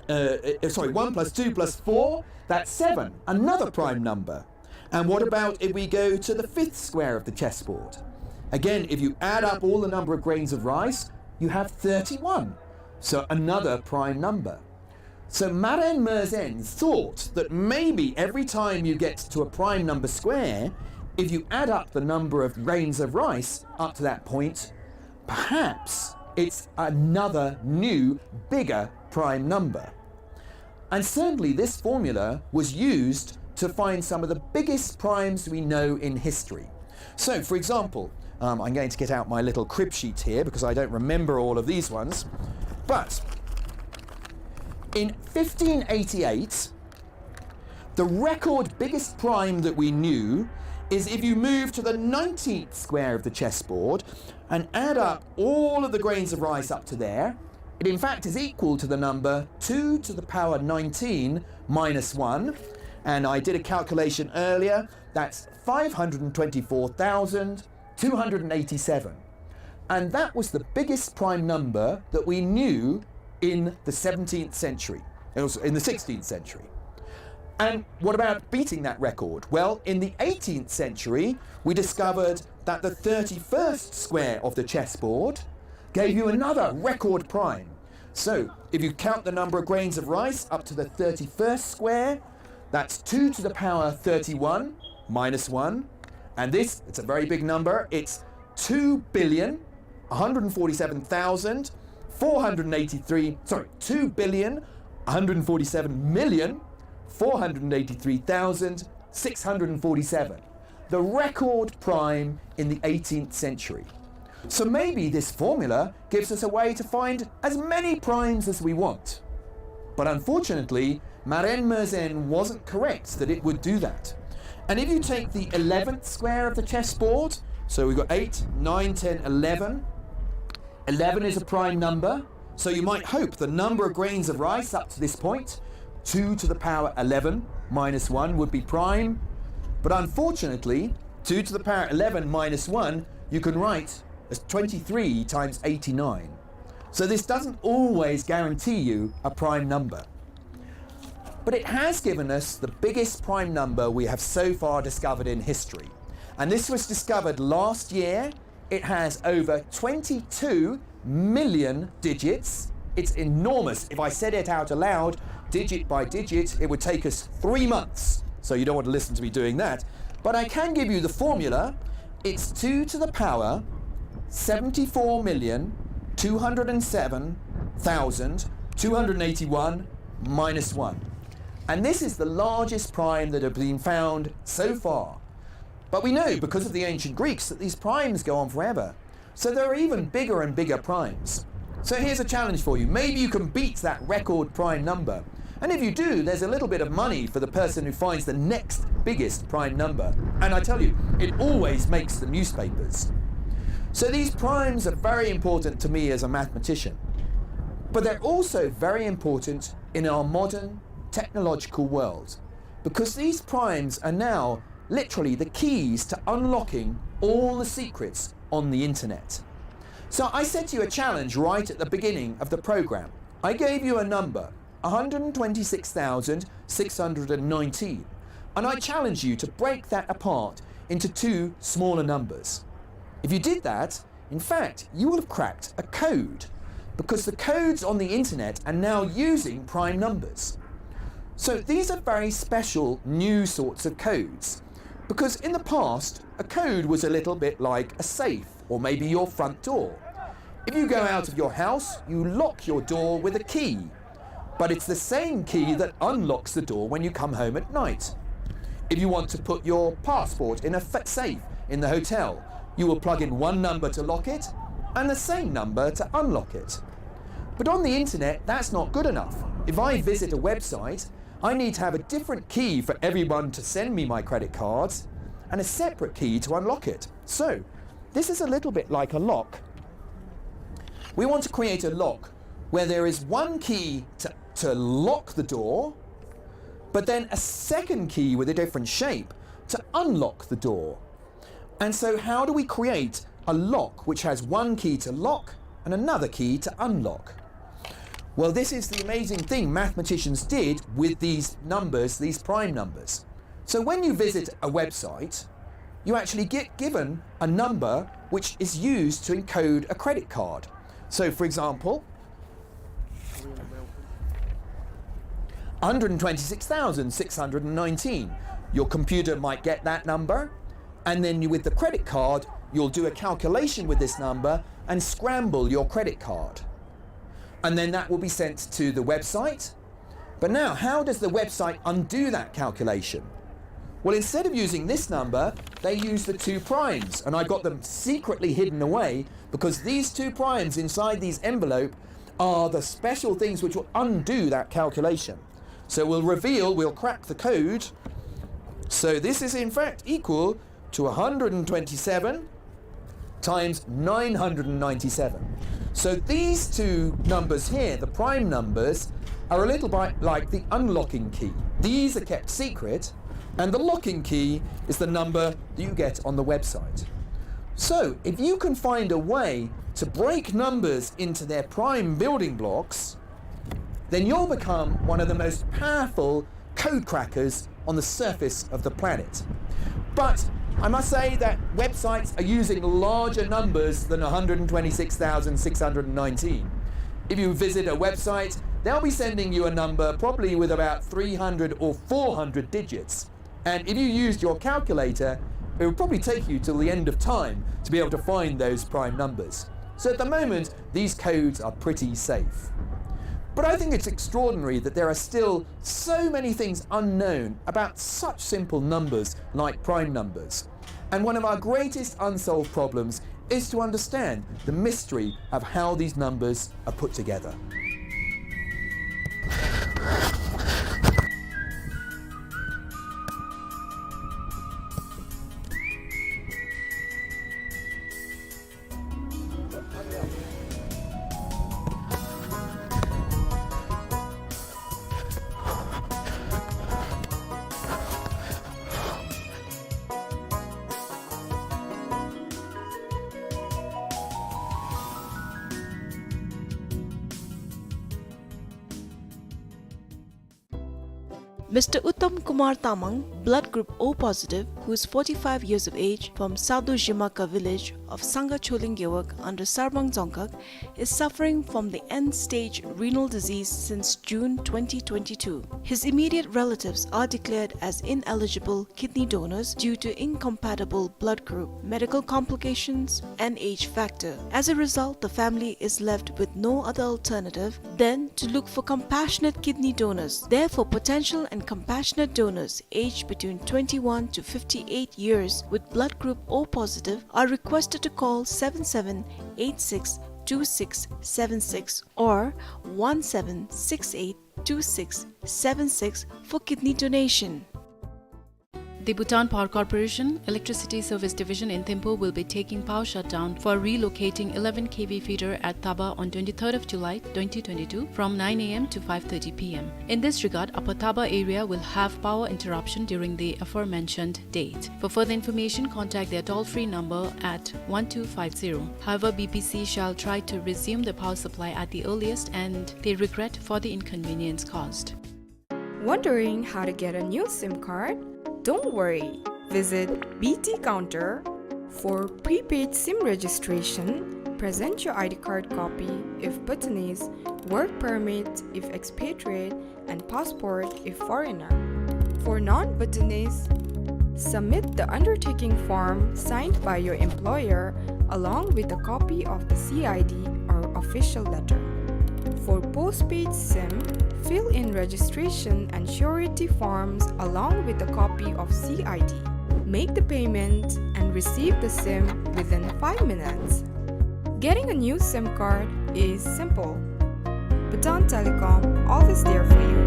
uh, uh, sorry, one plus two plus four, that's seven, another prime number. And what about if we go to the fifth square of the chessboard? Again, if you add up all the number of grains of rice, you have thirty-one. So another prime number. So Maren Mersenne thought that maybe every time you get to a prime number square, if you add up the number of grains of rice up to that point, perhaps it's another new, bigger prime number. And certainly this formula was used to find some of the biggest primes we know in history. So, for example, um, I'm going to get out my little crib sheet here because I don't remember all of these ones. But in fifteen eighty-eight, the record biggest prime that we knew is if you move to the nineteenth square of the chessboard and add up all of the grains of rice up to there, it in fact is equal to the number two to the power nineteen minus one. And I did a calculation earlier, that's five hundred twenty-four thousand two hundred eighty-seven. And that was the biggest prime number that we knew in the seventeenth century. It was in the sixteenth century. And what about beating that record? Well, in the eighteenth century, we discovered that the thirty-first square of the chessboard gave you another record prime. So, if you count the number of grains of rice up to the thirty-first square, that's two to the power thirty-one minus one. And this, it's a very big number, it's two billion, one hundred forty-seven thousand, four hundred eighty-three, sorry, two billion, one hundred forty-seven million, four hundred eighty-three thousand, six hundred forty-seven. The record prime in the eighteenth century. So maybe this formula gives us a way to find as many primes as we want. But unfortunately, Maren Mersenne wasn't correct that it would do that. And if you take the eleventh square of the chessboard, so we've got eight, nine, ten, eleven. Eleven is a prime number, so you might hope the number of grains of rice up to this point, two to the power eleven minus one, would be prime. But unfortunately, two to the power eleven minus one, you can write as twenty-three times eighty-nine. So this doesn't always guarantee you a prime number. But it has given us the biggest prime number we have so far discovered in history. And this was discovered last year. It has over twenty-two million digits. It's enormous. If I said it out aloud, digit by digit, it would take us three months. So you don't want to listen to me doing that. But I can give you the formula. It's two to the power seventy-four million two hundred seven thousand two hundred eighty-one minus one. And this is the largest prime that have been found so far. But we know, because of the ancient Greeks, that these primes go on forever. So there are even bigger and bigger primes. So here's a challenge for you. Maybe you can beat that record prime number. And if you do, there's a little bit of money for the person who finds the next biggest prime number. And I tell you, it always makes the newspapers. So these primes are very important to me as a mathematician. But they're also very important in our modern technological world, because these primes are now literally the keys to unlocking all the secrets on the internet. So I set you a challenge right at the beginning of the program. I gave you a number, one hundred twenty-six thousand six hundred nineteen, and I challenge you to break that apart into two smaller numbers. If you did that, in fact, you will have cracked a code, because the codes on the internet are now using prime numbers. So these are very special new sorts of codes, because in the past, a code was a little bit like a safe or maybe your front door. If you go out of your house, you lock your door with a key, but it's the same key that unlocks the door when you come home at night. If you want to put your passport in a fa-, safe in the hotel, you will plug in one number to lock it and the same number to unlock it. But on the internet, that's not good enough. If I visit a website, I need to have a different key for everyone to send me my credit cards and a separate key to unlock it. So, this is a little bit like a lock. We want to create a lock where there is one key to, to lock the door, but then a second key with a different shape to unlock the door. And so how do we create a lock which has one key to lock and another key to unlock. Well, this is the amazing thing mathematicians did with these numbers, these prime numbers. So when you visit a website, you actually get given a number which is used to encode a credit card. So, for example, hundred twenty-six thousand six hundred nineteen. Your computer might get that number, and then you, with the credit card, you'll do a calculation with this number and scramble your credit card. And then that will be sent to the website. But now, how does the website undo that calculation? Well, instead of using this number, they use the two primes, and I got them secretly hidden away because these two primes inside these envelope are the special things which will undo that calculation. So we'll reveal, we'll crack the code. So this is in fact equal to a hundred and twenty-seven times nine hundred and ninety-seven. So these two numbers here, the prime numbers, are a little bit like the unlocking key. These are kept secret, and the locking key is the number that you get on the website. So if you can find a way to break numbers into their prime building blocks, then you'll become one of the most powerful code crackers on the surface of the planet. But I must say that websites are using larger numbers than a hundred and twenty-six thousand six hundred and nineteen. If you visit a website, they'll be sending you a number probably with about three hundred or four hundred digits. And if you used your calculator, it would probably take you till the end of time to be able to find those prime numbers. So at the moment, these codes are pretty safe. But I think it's extraordinary that there are still so many things unknown about such simple numbers like prime numbers. And one of our greatest unsolved problems is to understand the mystery of how these numbers are put together. Mister Uttam Kumar Tamang, blood group O positive, who is forty-five years of age, from Sadojimaka village of Sangha Choling Gewog under Sarbang Dzongkhag, is suffering from the end-stage renal disease since June twenty twenty-two. His immediate relatives are declared as ineligible kidney donors due to incompatible blood group, medical complications, and age factor. As a result, the family is left with no other alternative than to look for compassionate kidney donors. Therefore, potential and compassionate donors aged between twenty-one to fifty-eight years with blood group O positive are requested to call seven seven eight six two six seven six or one seven six eight two six seven six for kidney donation. The Bhutan Power Corporation Electricity Service Division in Thimphu will be taking power shutdown for relocating eleven K V feeder at Taba on twenty-third of July twenty twenty-two from nine A M to five thirty P M. In this regard, Upper Taba area will have power interruption during the aforementioned date. For further information, contact their toll-free number at one two five zero. However, B P C shall try to resume the power supply at the earliest, and they regret for the inconvenience caused. Wondering how to get a new SIM card? Don't worry. Visit B T Counter for prepaid SIM registration. Present your I D card copy if Bhutanese, work permit if expatriate, and passport if foreigner. For non-Bhutanese, submit the undertaking form signed by your employer along with a copy of the C I D or official letter. For postpaid SIM, fill in registration and surety forms along with a copy of C I D. Make the payment and receive the SIM within five minutes. Getting a new SIM card is simple. Bhutan Telecom, always there for you.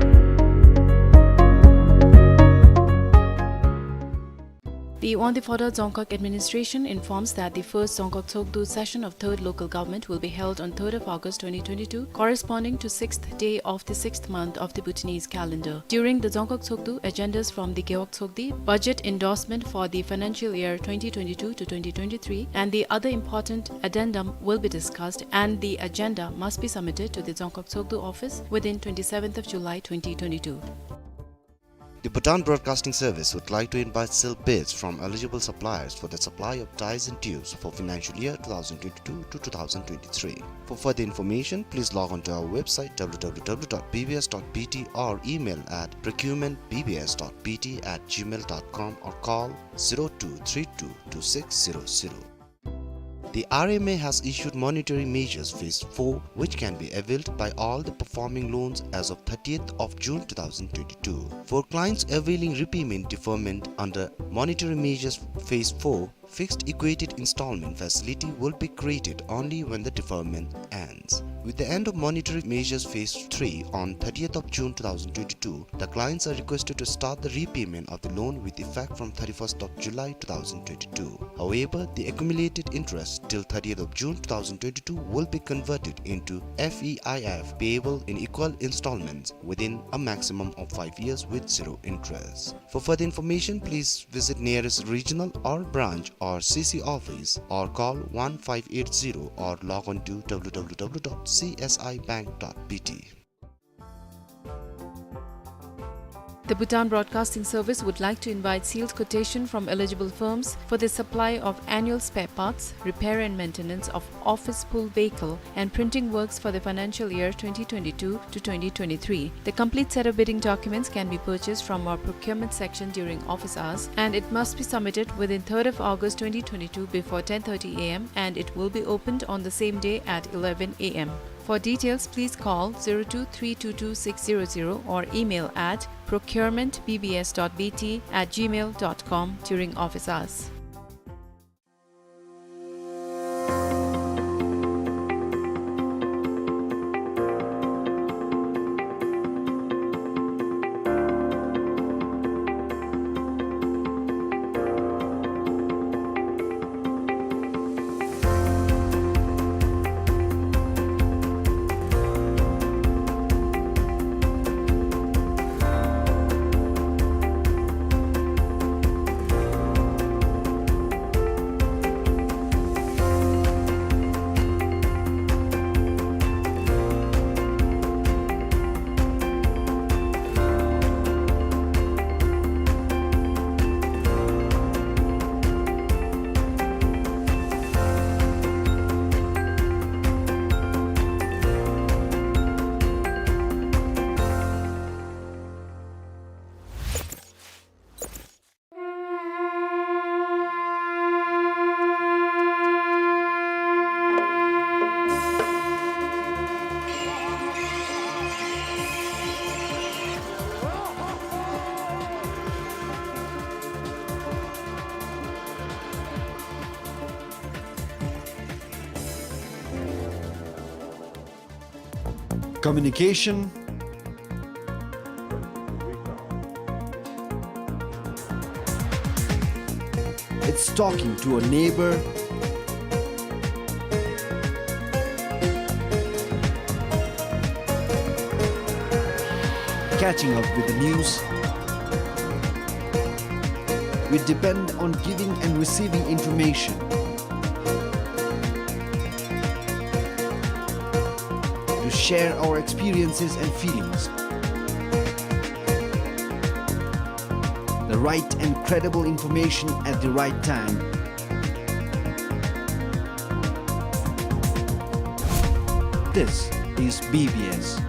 The Wangdue Phodrang Dzongkhag Administration informs that the first Dzongkhag Tshogdu session of Third Local Government will be held on third of August twenty twenty-two, corresponding to sixth day of the sixth month of the Bhutanese calendar. During the Dzongkhag Tshogdu, agendas from the Gewog Tshogdi, budget endorsement for the financial year twenty twenty-two to twenty twenty-three, and the other important addendum will be discussed, and the agenda must be submitted to the Dzongkhag Tshogdu office within twenty-seventh of July twenty twenty-two. The Bhutan Broadcasting Service would like to invite sealed bids from eligible suppliers for the supply of ties and tubes for financial year two thousand twenty-two to two thousand twenty-three. For further information, please log on to our website, w w w dot b b s dot b t, or email at procurement b b s dot b t at gmail dot com, or call zero two three two two six zero zero. The R M A has issued Monetary Measures Phase four, which can be availed by all the performing loans as of thirtieth of June two thousand twenty-two. For clients availing repayment deferment under Monetary Measures Phase four, fixed equated installment facility will be created only when the deferment ends. With the end of Monetary Measures Phase three on thirtieth of June two thousand twenty-two, the clients are requested to start the repayment of the loan with effect from thirty-first of July two thousand twenty-two. However, the accumulated interest till thirtieth of June two thousand twenty-two will be converted into F E I F payable in equal installments within a maximum of five years with zero interest. For further information, please visit nearest regional or branch or C C office or call one five eight zero or log on to w w w dot c s i bank dot b t. The Bhutan Broadcasting Service would like to invite sealed quotation from eligible firms for the supply of annual spare parts, repair and maintenance of office pool vehicle, and printing works for the financial year twenty twenty-two to twenty twenty-three. The complete set of bidding documents can be purchased from our procurement section during office hours, and it must be submitted within third of August twenty twenty-two before ten thirty a m, and it will be opened on the same day at eleven a m. For details, please call zero two three two two six zero zero or email at procurement b b s dot b t at gmail dot com during office hours. Communication, it's talking to a neighbor, catching up with the news. We depend on giving and receiving information to share our experiences and feelings. The right and credible information at the right time. This is B B S.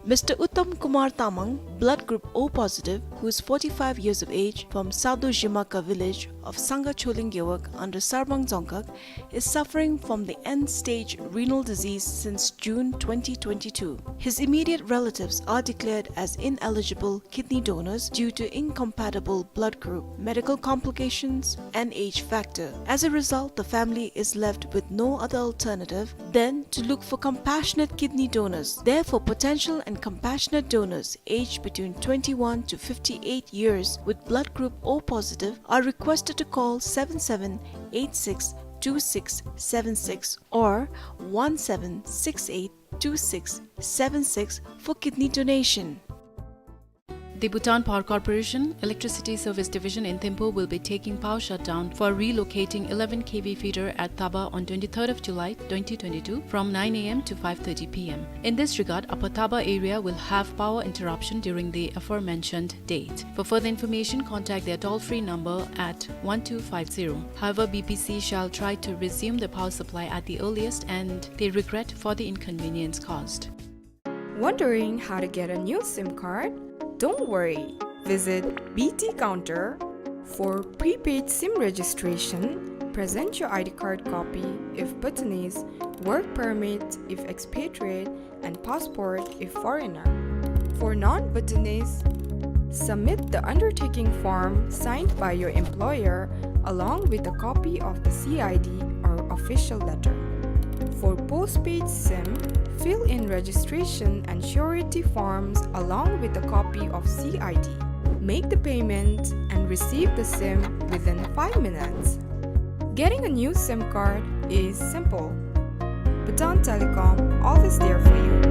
Mister Uttam Kumar Tamang, blood group O positive, who is forty-five years of age, from Sado Zhimaka village of Sangha Choling Gewog under Sarbang Dzongkhag, is suffering from the end-stage renal disease since June twenty twenty-two. His immediate relatives are declared as ineligible kidney donors due to incompatible blood group, medical complications, and age factor. As a result, the family is left with no other alternative than to look for compassionate kidney donors. Therefore, potential and Compassionate donors aged between twenty-one to fifty-eight years with blood group O positive are requested to call seven seven eight six two six seven six or one seven six eight two six seven six for kidney donation. The Bhutan Power Corporation Electricity Service Division in Thimphu will be taking power shutdown for relocating eleven K V feeder at Taba on twenty-third of July twenty twenty-two from nine A M to five thirty P M. In this regard, Upper Taba area will have power interruption during the aforementioned date. For further information, contact their toll-free number at one two five zero. However, B P C shall try to resume the power supply at the earliest, and they regret for the inconvenience caused. Wondering how to get a new SIM card? Don't worry. Visit B T Counter for prepaid SIM registration. Present your I D card copy if Bhutanese, work permit if expatriate, and passport if foreigner. For non-Bhutanese, submit the undertaking form signed by your employer along with a copy of the C I D or official letter. For postpaid SIM, fill in registration and surety forms along with a copy of C I D. Make the payment and receive the SIM within five minutes. Getting a new SIM card is simple. Bhutan Telecom, always there for you.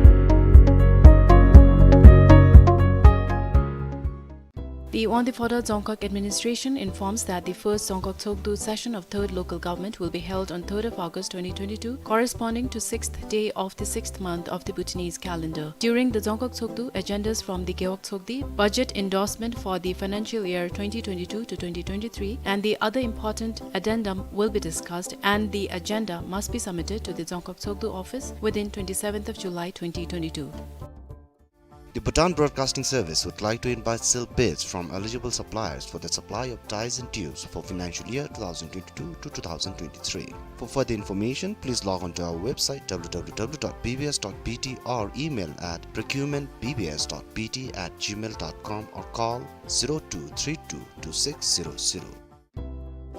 The Wangdue Phodrang Dzongkhag Administration informs that the first Dzongkhag Tshogdu session of Third Local Government will be held on third of August twenty twenty-two, corresponding to sixth day of the sixth month of the Bhutanese calendar. During the Dzongkhag Tshogdu, agendas from the Gewog Tshogdi, budget endorsement for the financial year twenty twenty-two to twenty twenty-three, and the other important addendum will be discussed, and the agenda must be submitted to the Dzongkhag Tshogdu office within twenty-seventh of July twenty twenty-two. The Bhutan Broadcasting Service would like to invite sealed bids from eligible suppliers for the supply of ties and tubes for financial year two thousand twenty-two to two thousand twenty-three. For further information, please log on to our website, W W W dot B B S dot B T, or email at procurement B B S dot B T at gmail dot com, or call zero two three two two six zero zero.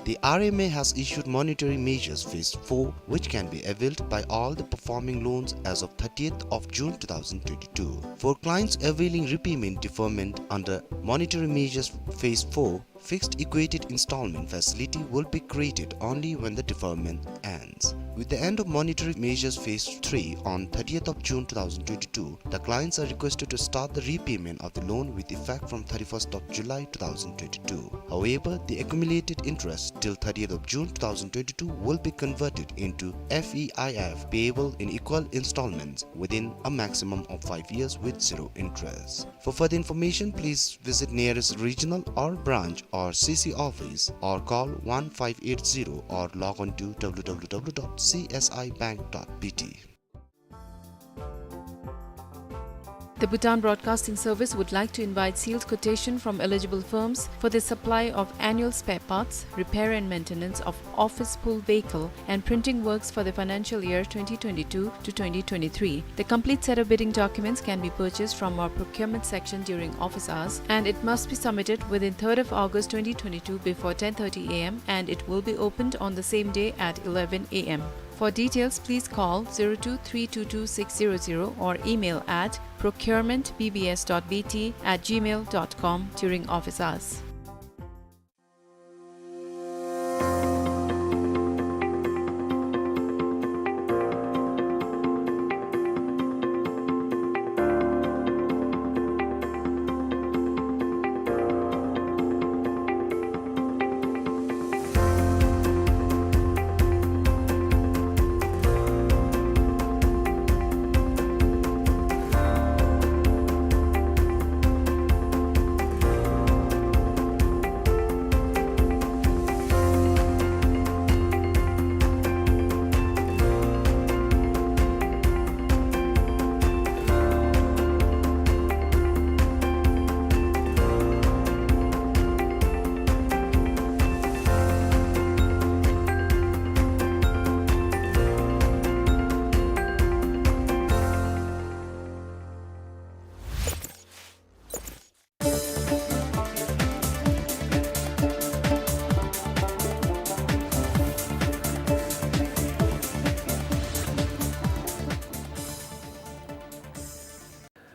The R M A has issued Monitoring Measures Phase four, which can be availed by all the performing loans as of thirtieth of June two thousand twenty-two. For clients availing repayment deferment under Monitoring Measures Phase four, fixed equated installment facility will be created only when the deferment ends. With the end of Monitoring Measures Phase three on thirtieth of June two thousand twenty-two, the clients are requested to start the repayment of the loan with effect from thirty-first of July two thousand twenty-two. However, the accumulated interest till thirtieth of June two thousand twenty-two will be converted into F E I F payable in equal installments within a maximum of five years with zero interest. For further information, please visit nearest regional or branch or C C office or call one five eight zero or log on to W W W dot C S I bank dot B T. The Bhutan Broadcasting Service would like to invite sealed quotation from eligible firms for the supply of annual spare parts, repair and maintenance of office pool vehicle, and printing works for the financial year twenty twenty-two to twenty twenty-three. The complete set of bidding documents can be purchased from our procurement section during office hours, and it must be submitted within third of August twenty twenty-two before ten thirty A M, and it will be opened on the same day at eleven A M. For details, please call zero two three two two six zero zero or email at procurement B B S dot B T at gmail dot com during office hours.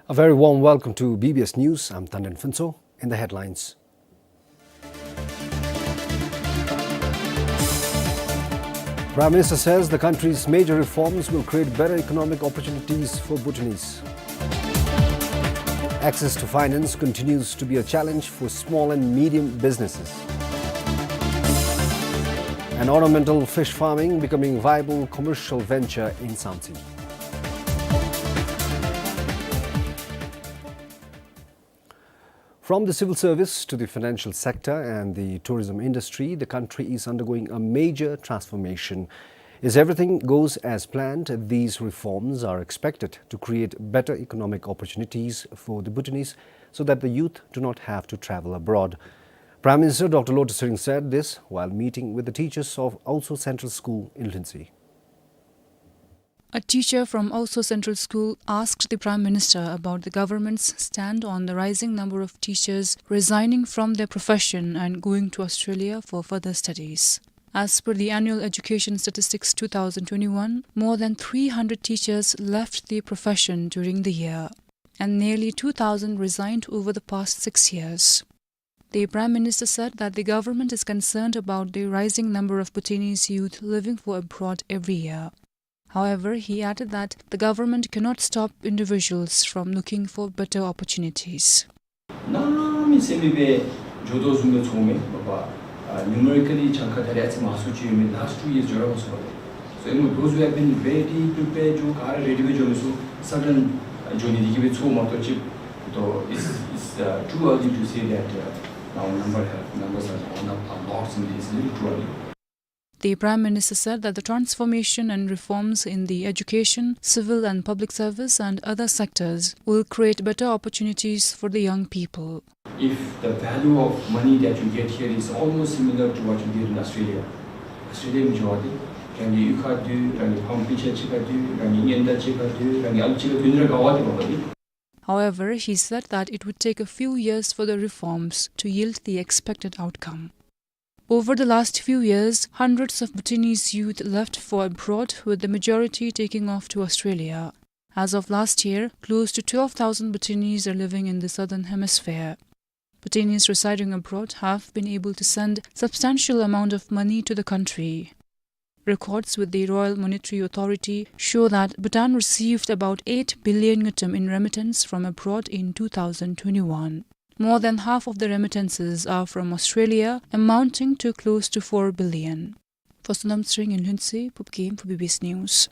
A very warm welcome to B B S News. I'm Tanden Phuntsho. In the headlines, Prime Minister says the country's major reforms will create better economic opportunities for Bhutanese. Access to finance continues to be a challenge for small and medium businesses. And ornamental fish farming becoming viable commercial venture in Samtse. From the civil service to the financial sector and the tourism industry, the country is undergoing a major transformation. If everything goes as planned, these reforms are expected to create better economic opportunities for the Bhutanese so that the youth do not have to travel abroad. Prime Minister Doctor Lotay Tshering said this while meeting with the teachers of Aoso Central School in Lhuentse. A teacher from Aoso Central School asked the Prime Minister about the government's stand on the rising number of teachers resigning from their profession and going to Australia for further studies. As per the Annual Education Statistics two thousand twenty-one, more than three hundred teachers left the profession during the year, and nearly two thousand resigned over the past six years. The Prime Minister said that the government is concerned about the rising number of Bhutanese youth leaving for abroad every year. However, he added that the government cannot stop individuals from looking for better opportunities. གནམ་མེད་ས་མེད་སྦེ་འགྱོ་དོ་བཟུམ་སྦེ་ཚོརཝ་མས་པ། ཨ་ནུ་མེ་རི་ཀ་ལི་གྱངས་ཁ་ད་རེས་ཨ་ཙི་མང་སུ་ཅིག་ཡོད་མི་ལཱསཊ་ཊུ་ཡིརསི་འགྱོ་ར་མ་ཚུགས་པས། So, you know, those who have been ready, prepared, བཅུག་ག་ར་རེ་ཌི་སྦེ་འགྱོ་མི་ཚུ་སཱ་ཌེན་འགྱོ་ནི་དེ་གིས་སྦེ་ཚོརཝ་མ་གཏོགས་ཅིག་ཏོ། It's, it's, uh, too early to say that, uh, now number have, numbers are gone up a lot, and it's a little too early. The Prime Minister said that the transformation and reforms in the education, civil and public service and other sectors will create better opportunities for the young people. If the value of money that you get here is almost similar to what you get in Australia, Australia ནང་འགྱོ་སྟེ་རང་གི་གཡུས་ཁར་སྡོད། རང་གི་ཕམ་སྤུན་ཆ་གཅིག་ཁར་སྡོད། རང་གི་གཉེན་དང་གཅིག་ཁར་སྡོད། རང་གི་ཨམ་ཆི་ཁར་སྡོད་ནི་ར་དགའ་བ་དེ་འབདཝ་མས། However, he said that it would take a few years for the reforms to yield the expected outcome. Over the last few years, hundreds of Bhutanese youth left for abroad, with the majority taking off to Australia. As of last year, close to twelve thousand Bhutanese are living in the Southern Hemisphere. Bhutanese residing abroad have been able to send substantial amount of money to the country. Records with the Royal Monetary Authority show that Bhutan received about eight billion ngultrum in remittance from abroad in two thousand twenty-one. More than half of the remittances are from Australia, amounting to close to four billion. For Sonam Tshering in Lhuentse, Pupkim for B B S News.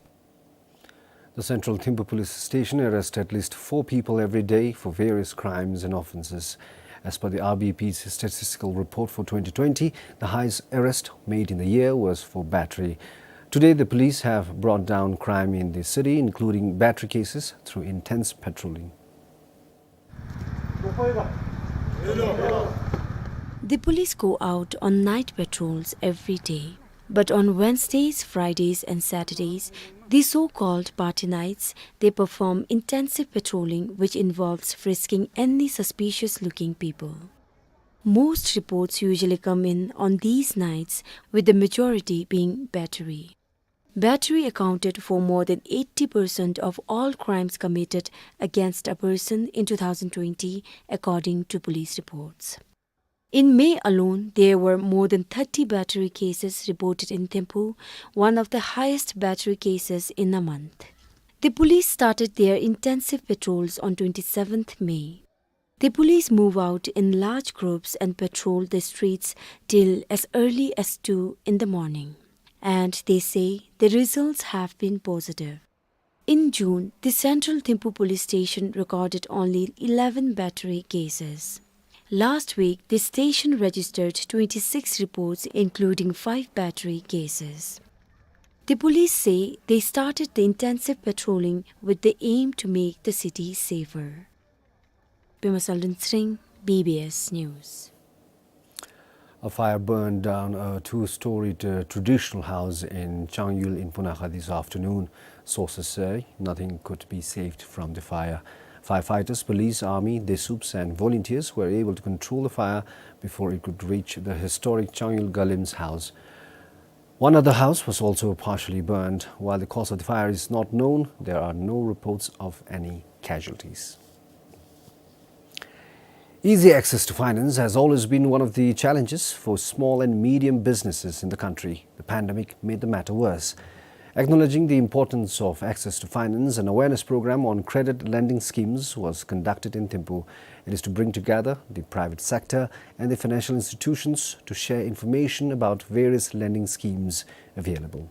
The Central Thimphu Police Station arrests at least four people every day for various crimes and offences. As per the R B P's statistical report for twenty twenty, the highest arrest made in the year was for battery. Today, the police have brought down crime in the city, including battery cases, through intense patrolling. The police go out on night patrols every day. But on Wednesdays, Fridays and Saturdays, the so-called party nights, they perform intensive patrolling, which involves frisking any suspicious-looking people. Most reports usually come in on these nights, with the majority being battery. Battery accounted for more than eighty percent of all crimes committed against a person in two thousand twenty, according to police reports. In May alone, there were more than thirty battery cases reported in Thimphu, one of the highest battery cases in a month. The police started their intensive patrols on twenty-seventh May. The police move out in large groups and patrol the streets till as early as two in the morning. And they say the results have been positive. In June, the Central Thimphu Police Station recorded only eleven battery cases. Last week, the station registered twenty-six reports, including five battery cases. The police say they started the intensive patrolling with the aim to make the city safer. Pema Saldon Tshering, B B S News. A fire burned down a two-storied, uh, traditional house in Changyul in Punakha this afternoon. Sources say nothing could be saved from the fire. Firefighters, police, army, DESUPs and volunteers were able to control the fire before it could reach the historic Changyul Galim's house. One other house was also partially burned. While the cause of the fire is not known, there are no reports of any casualties. Easy access to finance has always been one of the challenges for small and medium businesses in the country. The pandemic made the matter worse. Acknowledging the importance of access to finance, an awareness program on credit lending schemes was conducted in Thimphu. It is to bring together the private sector and the financial institutions to share information about various lending schemes available.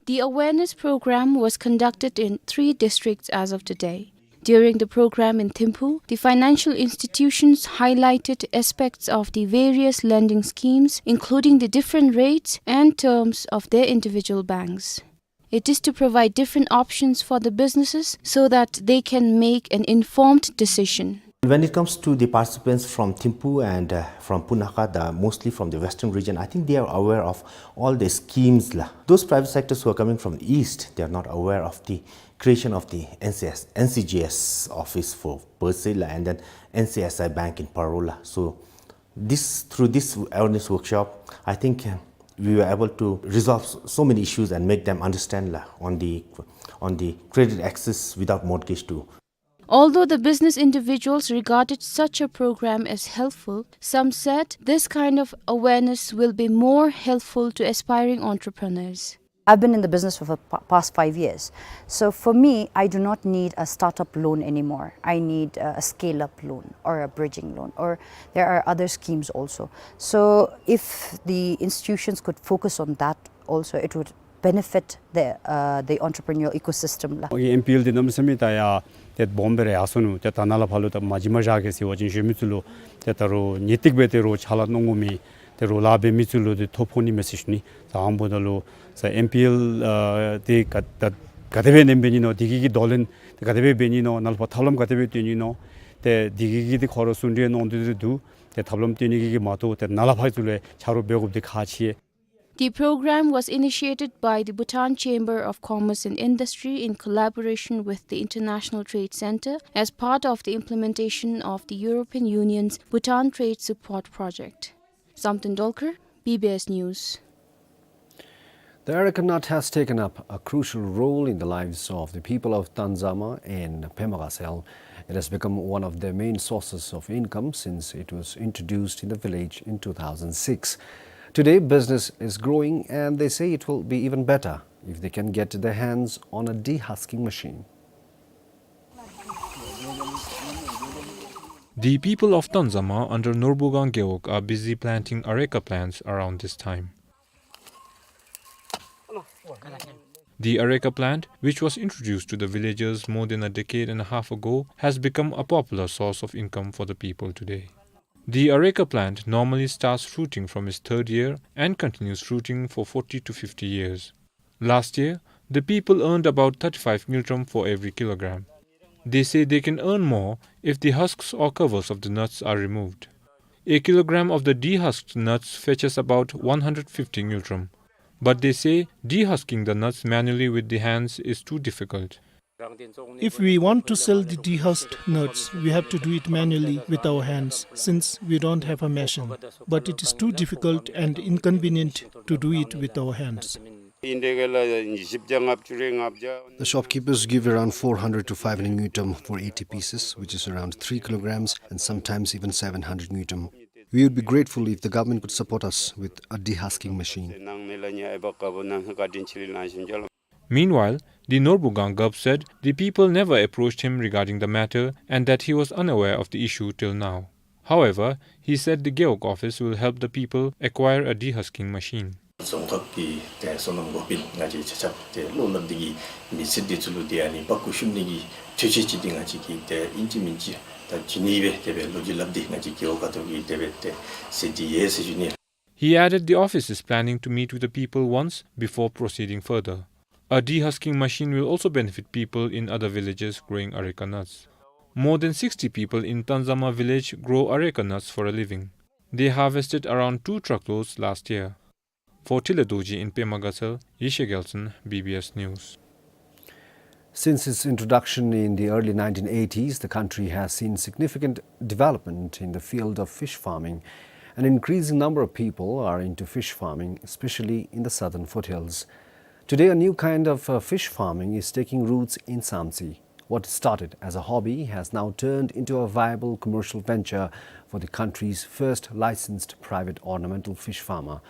The awareness program was conducted in three districts as of today. During the program in Thimphu, the financial institutions highlighted aspects of the various lending schemes, including the different rates and terms of their individual banks. It is to provide different options for the businesses so that they can make an informed decision. When it comes to the participants from Thimphu and, uh, from Punakha, the, mostly from the western region, I think they are aware of all the schemes la. Those private sectors who are coming from the east, they are not aware of the creation of the N C S, N C G S office for per se la, and then N C S I Bank in Parole la. So this, through this awareness workshop, I think, uh, we were able to resolve s-, so many issues and make them understand la, on the, on the credit access without mortgage to. Although the business individuals regarded such a program as helpful, some said this kind of awareness will be more helpful to aspiring entrepreneurs. I've been in the business for the pa-, past five years. So for me, I do not need a startup loan anymore. I need a, a scale-up loan or a bridging loan, or there are other schemes also. So if the institutions could focus on that also, it would benefit the, uh, the entrepreneurial ecosystem la. ཨོ་ཨེམ་པི་ཨེལ་འདི་གནམ་མེད་ས་མེད་ད་ཡ་ཏེ་སྦོམ་སྦེ་ར་ཡར་སོ་ནུག། ཏེ་ད་ནཱ་ལས་ཕར་ལུ་ད་མ་བྱིན་མ་བཞག་གེ་ཟེར་བ་ཅིན་གཞོན་མི་ཚུ་ལུ་ཏེ་ད་རུང་ངེས་ཏིག་སྦེ་ཏེ་རོགས་ཕྱག་ལཱ་གནང་དགོ་མི་ཏེ་རོགས་ལཱ་འབད་མི་ཚུ་ལུ་ཏེ་ཐོ་ཕོག་ནི་མས་ཟེར་ཞུ་ནི། ད་ཨ་ནི་འབདཝ་ད་ལུ་ས་ཨེམ་པི་ཨེལ་ཨ་ཏེ་ག་ད་ག་དེ་སྦེ་ཨིནམ་འབད་ནི་ནོ། དེ་གི་གི་དོ་ལན་ཏེ་ག་དེ་སྦེ་འབད་ནི་ནོ། ནཱ་ལས་ཕར་ཐབས་ལམ་ག་དེ་སྦེ་སྟོན་ནི་ནོ། ཏེ་དེ་གི་གི་ཏེ་ཁོ་ར་གསུང་གྲོས་གནང་སྟེ་ཏེ་འདུག། ཏེ་ཐབས་ལམ་སྟོན་ནི་གི་གི་མ་གཏོགས་ཏེ་ནཱ་ལས་ཕར་ཚུ་ལུ་ཆ་རོགས་འབད་དགོཔ་འདི་ཁག་ཆེ། The program was initiated by the Bhutan Chamber of Commerce and Industry in collaboration with the International Trade Center as part of the implementation of the European Union's Bhutan Trade Support Project. Zamten Dolkar, B B S News. The areca nut has taken up a crucial role in the lives of the people of Tanzama in Pema Gatshel. It has become one of their main sources of income since it was introduced in the village in two thousand six. Today, business is growing, and they say it will be even better if they can get their hands on a dehusking machine. The people of Tanzama under Norbugang Gewog are busy planting areca plants around this time. The areca plant, which was introduced to the villagers more than a decade and a half ago, has become a popular source of income for the people today. The areca plant normally starts fruiting from its third year and continues fruiting for forty to fifty years. Last year, the people earned about thirty-five ngultrum for every kilogram. They say they can earn more if the husks or covers of the nuts are removed. A kilogram of the dehusked nuts fetches about one hundred fifty ngultrum. But they say dehusking the nuts manually with the hands is too difficult. If we want to sell the dehusked nuts, we have to do it manually with our hands, since we don't have a machine. But it is too difficult and inconvenient to do it with our hands. The shopkeepers give around four hundred to five hundred ngultrum for eighty pieces, which is around three kilograms, and sometimes even seven hundred ngultrum. We would be grateful if the government could support us with a dehusking machine. Meanwhile, the Norbugang Gub said the people never approached him regarding the matter and that he was unaware of the issue till now. However, he said the Gewog office will help the people acquire a dehusking machine. རྫོང་ཁག་གི་ཏེ་སོ་ནམ་འགོ་དཔོན་ང་བཅས་ཆ་ཁྱབ་ཏེ་བློ་སླབ་སྟེ་གིས་མི་སེར་འདི་ཚུ་ལུ་ཏེ་ཨ་ནི་འབག་སྐུ་བཤུམ་ནི་གི་གྲོས་ཆོད་ཅིག་འདི་ང་བཅས་ཀྱིས་ཏེ་ཨིན་ཅི་མིན་ཅི་ད་བྱིན་ནི་སྦེ་དེ་སྦེ་ལོ་རྒྱུས་སླབ་སྟེ་ང་བཅས་ཀྱིས་འོག་ཁ་ཐུག་གི་དེ་སྦེ་ཏེ་ཟེར་ཏེ་ཡོད་ཟེར་ཞུ་ནི། He added the office is planning to meet with the people once before proceeding further. A dehusking machine will also benefit people in other villages growing areca nuts. More than sixty people in Tanzama village grow areca nuts for a living. They harvested around two truckloads last year. For Tile Dorji in Pema Gatshel, Yeshe Gyaltsen, B B S News. Since its introduction in the early nineteen eighties, the country has seen significant development in the field of fish farming. An increasing number of people are into fish farming, especially in the southern foothills. Today, a new kind of, uh, fish farming is taking roots in Samtse. What started as a hobby has now turned into a viable commercial venture for the country's first licensed private ornamental fish farmer.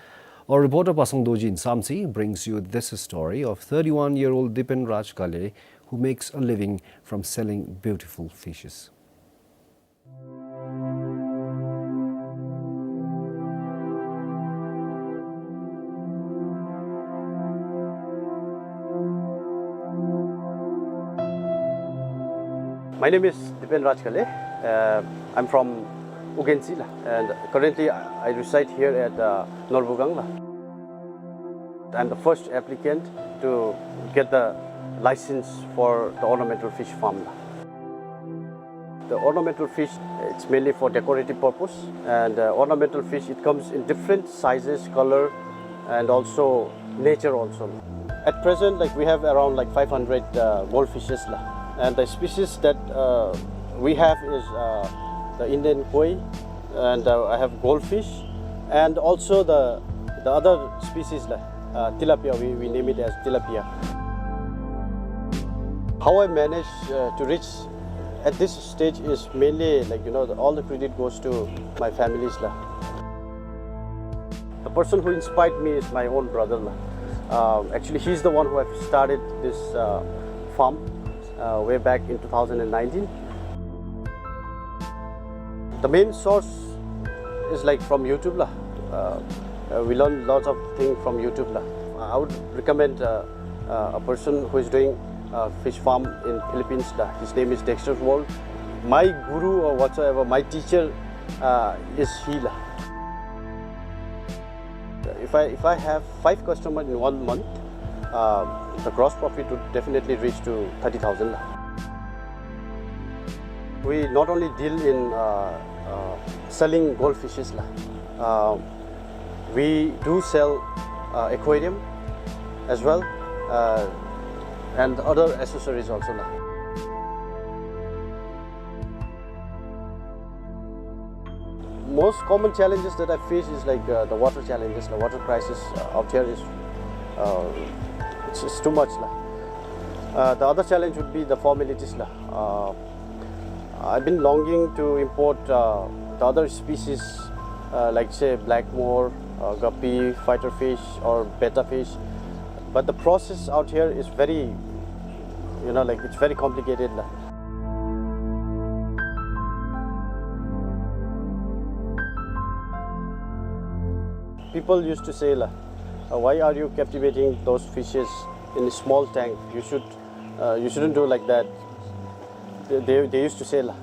Our reporter Pasang Dorji in Samtse brings you this story of thirty-one-year-old Dipen Raj Kale, who makes a living from selling beautiful fishes. My name is Dipen Raj Kale. Uh, I'm from Ugentsi la, and currently I reside here at, uh, Norbugang la. I'm the first applicant to get the license for the ornamental fish farm la. The ornamental fish, it's mainly for decorative purpose, and, uh, ornamental fish, it comes in different sizes, color, and also nature also. At present, like, we have around, like, five hundred, uh, goldfishes la. And the species that, uh, we have is, uh, the Indian koi, and, uh, I have goldfish, and also the, the other species la, uh, tilapia, we, we name it as tilapia. How I managed, uh, to reach at this stage is mainly, like, you know, the, all the credit goes to my families la. The person who inspired me is my own brother la. Uh, actually, he's the one who have started this, uh, farm, uh, way back in two thousand and nineteen. The main source is, like, from YouTube la. Uh, uh, we learn lots of things from YouTube la. I would recommend, uh, uh, a person who is doing, uh, fish farm in Philippines la. His name is Dexter's World. My guru or whatsoever, my teacher, uh, is he la. If I, if I have five customer in one month, uh, the gross profit would definitely reach to thirty thousand la. We not only deal in, uh, uh, selling goldfishes la. Uh, we do sell, uh, aquarium as well, uh, and other accessories also la. Most common challenges that I face is, like, uh, the water challenges. The water crisis, uh, out here is, uh, it's, it's too much la. Uh, the other challenge would be the formalities la. Uh, I've been longing to import, uh, the other species, uh, like, say, black moor, uh, guppy, fighter fish, or betta fish. But the process out here is very, you know, like, it's very complicated la. People used to say la, uh, "Why are you captivating those fishes in a small tank? You should, uh, you shouldn't do like that." They, they, they used to say la.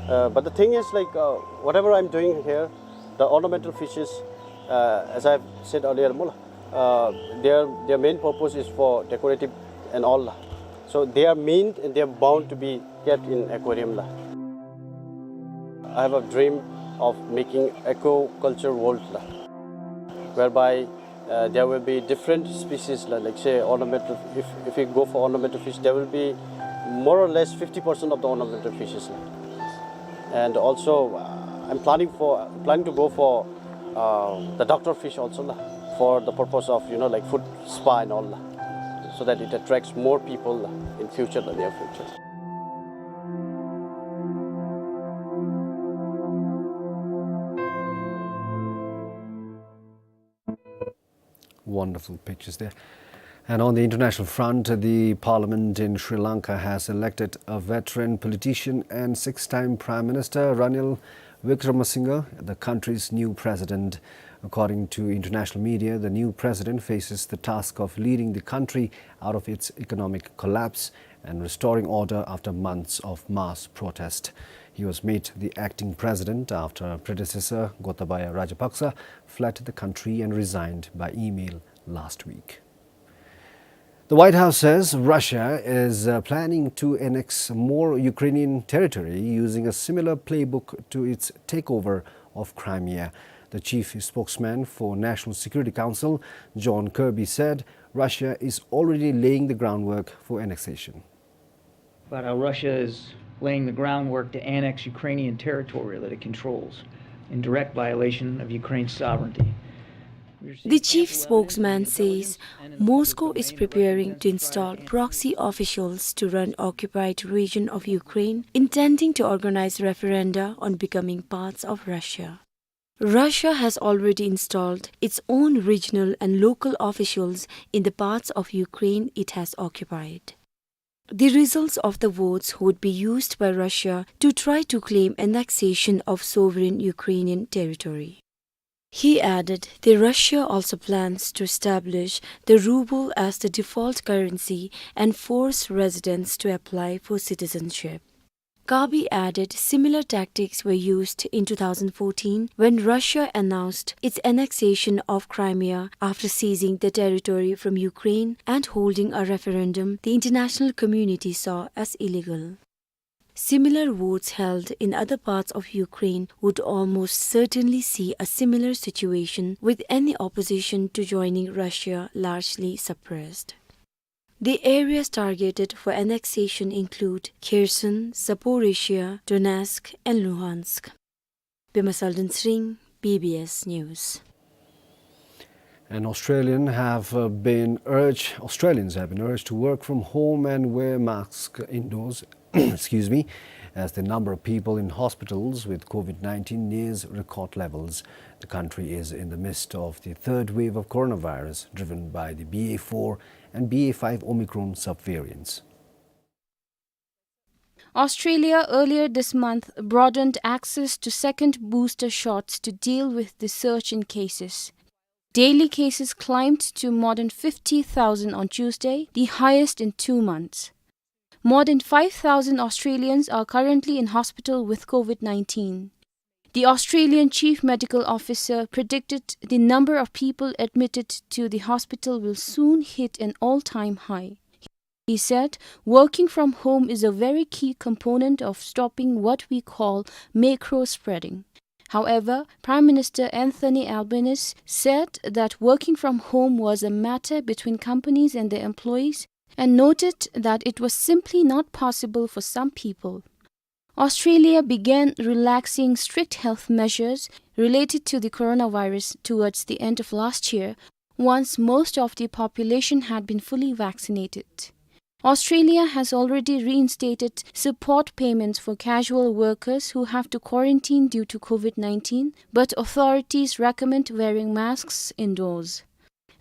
Uh, but the thing is, like, uh, whatever I'm doing here, the ornamental fishes, uh, as I've said earlier, mo la, uh, their, their main purpose is for decorative and all la. So they are meant and they are bound to be kept in aquarium la. I have a dream of making aquaculture world la, whereby, uh, there will be different species la, like, say, ornamental. If, if we go for ornamental fish, there will be more or less fifty percent of the ornamental fishes la. And also, uh, I'm planning for, planning to go for, uh, the doctor fish also la, for the purpose of, you know, like, foot spa and all la, so that it attracts more people la in future, the near future. Wonderful pictures there. And on the international front, the parliament in Sri Lanka has elected a veteran politician and six-time Prime Minister Ranil Wickremesinghe the country's new president. According to international media, the new president faces the task of leading the country out of its economic collapse and restoring order after months of mass protest. He was made the acting president after predecessor Gotabaya Rajapaksa fled the country and resigned by email last week. The White House says Russia is, uh, planning to annex more Ukrainian territory using a similar playbook to its takeover of Crimea. The chief spokesman for National Security Council, John Kirby, said Russia is already laying the groundwork for annexation. But how Russia is laying the groundwork to annex Ukrainian territory that it controls in direct violation of Ukraine's sovereignty. The chief spokesman says Moscow is preparing to install proxy officials to run occupied region of Ukraine, intending to organize referenda on becoming parts of Russia. Russia has already installed its own regional and local officials in the parts of Ukraine it has occupied. The results of the votes would be used by Russia to try to claim annexation of sovereign Ukrainian territory. He added that Russia also plans to establish the ruble as the default currency and force residents to apply for citizenship. Gabi added similar tactics were used in two thousand fourteen when Russia announced its annexation of Crimea after seizing the territory from Ukraine and holding a referendum the international community saw as illegal. Similar votes held in other parts of Ukraine would almost certainly see a similar situation, with any opposition to joining Russia largely suppressed. The areas targeted for annexation include Kherson, Zaporizhzhia, Donetsk, and Luhansk. Pema Selden Sring, B B S News. And Australian have, uh, been urged, Australians have been urged to work from home and wear masks indoors, excuse me, as the number of people in hospitals with COVID nineteen nears record levels. The country is in the midst of the third wave of coronavirus, driven by the B A four and B A five Omicron subvariants. Australia earlier this month broadened access to second booster shots to deal with the surge in cases. Daily cases climbed to more than fifty thousand on Tuesday, the highest in two months. More than five thousand Australians are currently in hospital with COVID nineteen. The Australian Chief Medical Officer predicted the number of people admitted to the hospital will soon hit an all-time high. He said, "Working from home is a very key component of stopping what we call macro spreading." However, Prime Minister Anthony Albanese said that working from home was a matter between companies and their employees and noted that it was simply not possible for some people. Australia began relaxing strict health measures related to the coronavirus towards the end of last year, once most of the population had been fully vaccinated. Australia has already reinstated support payments for casual workers who have to quarantine due to COVID nineteen, but authorities recommend wearing masks indoors.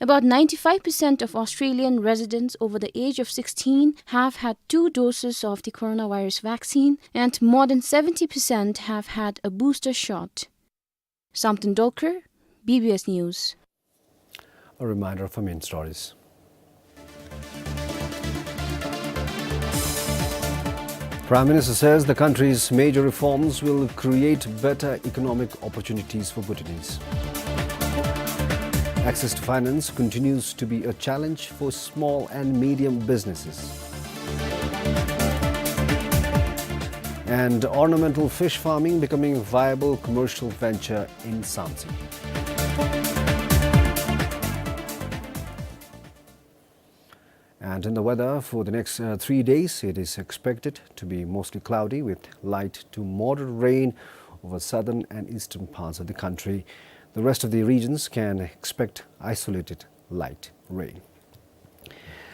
About ninety-five percent of Australian residents over the age of sixteen have had two doses of the coronavirus vaccine, and more than seventy percent have had a booster shot. Samten Dolkar, B B S News. A reminder of our main stories. Prime Minister says the country's major reforms will create better economic opportunities for Bhutanese. Access to finance continues to be a challenge for small and medium businesses. And ornamental fish farming becoming a viable commercial venture in Samtse. And in the weather for the next, uh, three days, it is expected to be mostly cloudy with light to moderate rain over southern and eastern parts of the country. The rest of the regions can expect isolated light rain.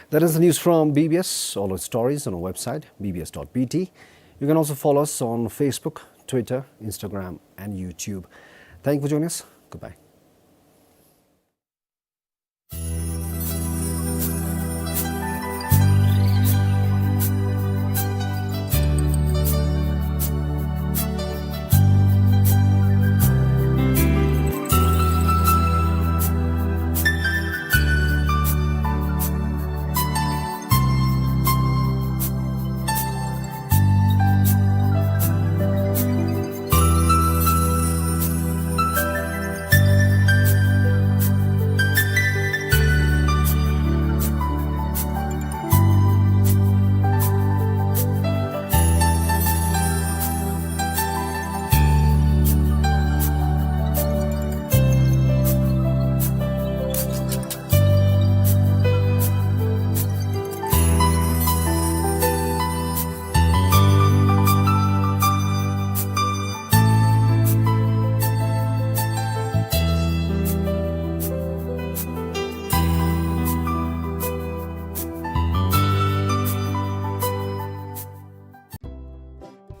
That is the news from B B S. All our stories on our website, B B S dot B T. You can also follow us on Facebook, Twitter, Instagram, and YouTube. Thank you for joining us. Goodbye.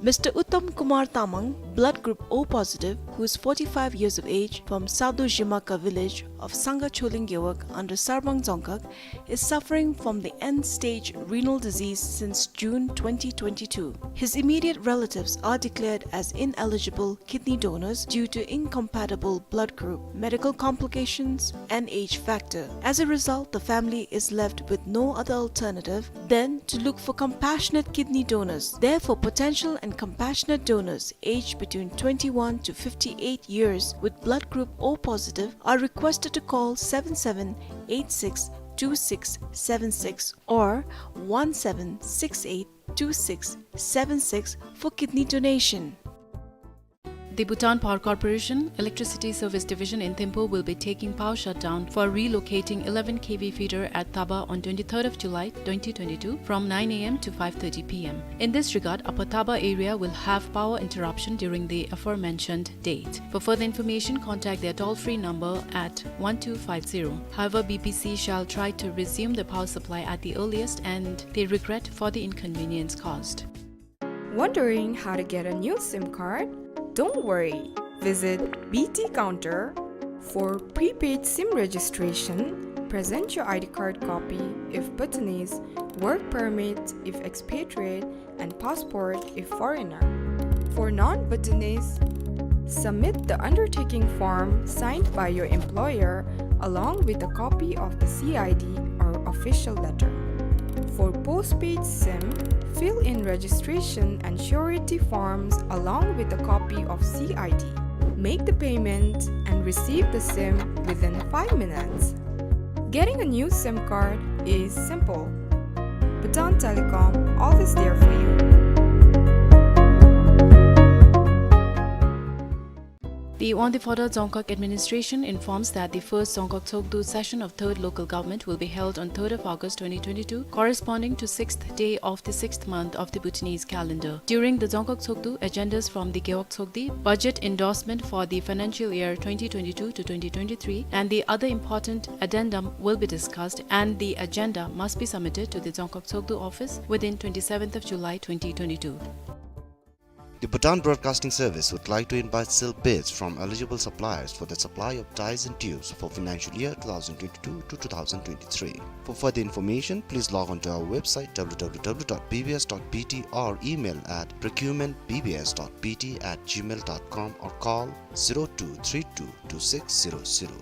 Mister Uttam Kumar Tamang, blood group O positive, who is forty-five years of age, from Sadojimaka village of Sangha Choling Gewog under Sarbang Dzongkhag, is suffering from the end-stage renal disease since June twenty twenty-two. His immediate relatives are declared as ineligible kidney donors due to incompatible blood group, medical complications, and age factor. As a result, the family is left with no other alternative than to look for compassionate kidney donors. Therefore, potential and compassionate donors aged between twenty-one to fifty-eight years with blood group O positive are requested to call seven seven eight six two six seven six or one seven six eight two six seven six for kidney donation. The Bhutan Power Corporation Electricity Service Division in Thimphu will be taking power shutdown for relocating eleven K V feeder at Taba on twenty-third of July twenty twenty-two from nine A M to five thirty P M. In this regard, Upper Taba area will have power interruption during the aforementioned date. For further information, contact their toll-free number at one two five zero. However, B P C shall try to resume the power supply at the earliest and they regret for the inconvenience caused. Wondering how to get a new SIM card? Don't worry. Visit B T Counter for prepaid SIM registration. Present your I D card copy if Bhutanese, work permit if expatriate, and passport if foreigner. For non-Bhutanese, submit the undertaking form signed by your employer along with a copy of the C I D or official letter. For postpaid SIM, fill in registration and surety forms along with a copy of C I D. Make the payment and receive the SIM within five minutes. Getting a new SIM card is simple. Bhutan Telecom, always there for you. The Wangdue Phodrang Dzongkhag Administration informs that the first Dzongkhag Tshogdu session of Third Local Government will be held on third of August twenty twenty-two, corresponding to sixth day of the sixth month of the Bhutanese calendar. During the Dzongkhag Tshogdu, agendas from the Gewog Tshogdi, budget endorsement for the financial year twenty twenty-two to twenty twenty-three, and the other important addendum will be discussed, and the agenda must be submitted to the Dzongkhag Tshogdu office within twenty-seventh of July twenty twenty-two. The Bhutan Broadcasting Service would like to invite sealed bids from eligible suppliers for the supply of ties and tubes for financial year two thousand twenty-two to two thousand twenty-three. For further information, please log on to our website w w w dot b b s dot b t or email at procurement b b s dot b t at gmail dot com or call zero two three two two six zero zero.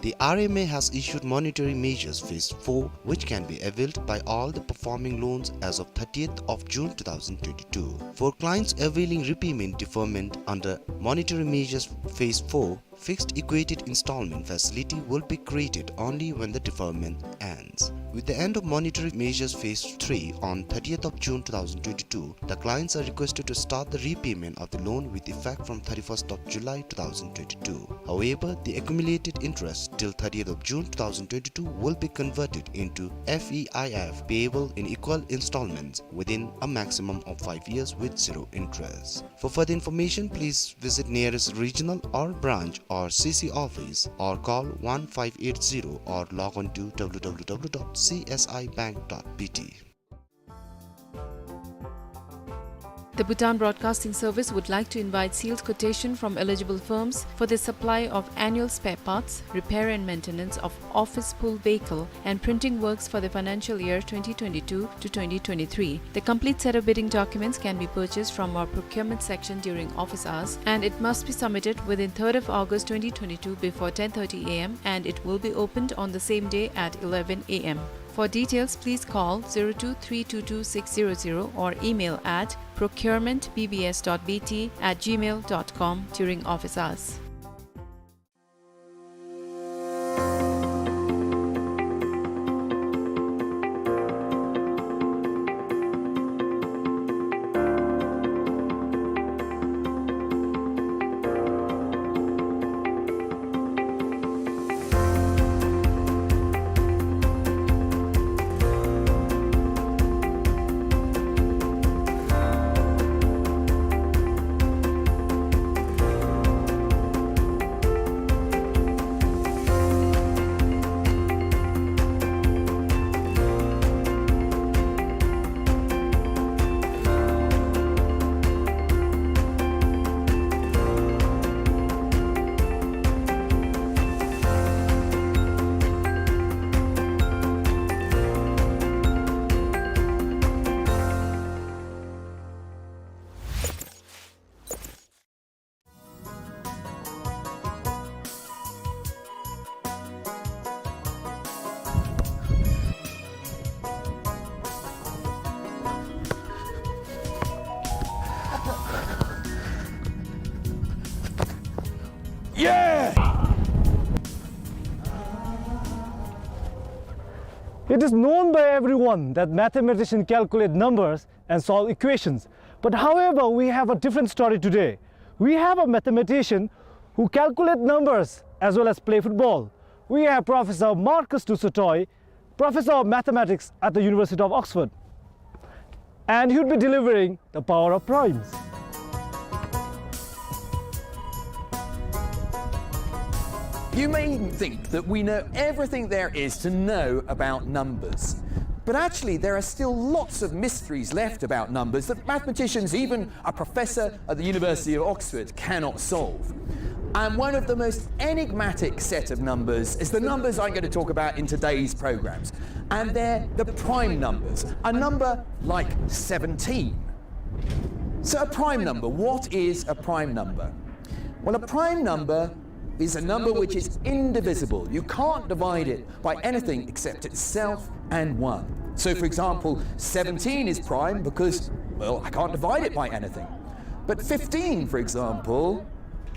The R M A has issued Monetary Measures Phase four, which can be availed by all the performing loans as of thirtieth of June two thousand twenty-two. For clients availing repayment deferment under Monetary Measures Phase four, fixed equated installment facility will be created only when the deferment ends. With the end of Monetary Measures Phase three on thirtieth of June two thousand twenty-two, the clients are requested to start the repayment of the loan with effect from thirty-first of July two thousand twenty-two. However, the accumulated interest till thirtieth of June two thousand twenty-two will be converted into F E I F payable in equal installments within a maximum of five years with zero interest. For further information, please visit nearest regional or branch or C C office or call one five eight zero or log on to w w w dot c s i bank dot b t. The Bhutan Broadcasting Service would like to invite sealed quotation from eligible firms for the supply of annual spare parts, repair and maintenance of office pool vehicle, and printing works for the financial year twenty twenty-two to twenty twenty-three. The complete set of bidding documents can be purchased from our procurement section during office hours, and it must be submitted within third of August twenty twenty-two before ten thirty a m, and it will be opened on the same day at eleven a m. For details, please call zero two three two two six zero zero or email at procurement b b s dot b t at gmail dot com during office hours. Yeah! It is known by everyone that mathematicians calculate numbers and solve equations. But however, we have a different story today. We have a mathematician who calculates numbers as well as play football. We have Professor Marcus du Sautoy, Professor of Mathematics at the University of Oxford. And he would be delivering the power of primes. You may think that we know everything there is to know about numbers. But actually, there are still lots of mysteries left about numbers that mathematicians, even a professor at the University of Oxford, cannot solve. And one of the most enigmatic set of numbers is the numbers I'm going to talk about in today's programs. And they're the prime numbers, a number like seventeen. So a prime number, what is a prime number? Well, a prime number is a number which is indivisible. You can't divide it by anything except itself and one. So, for example, seventeen is prime because, well, I can't divide it by anything. But fifteen, for example,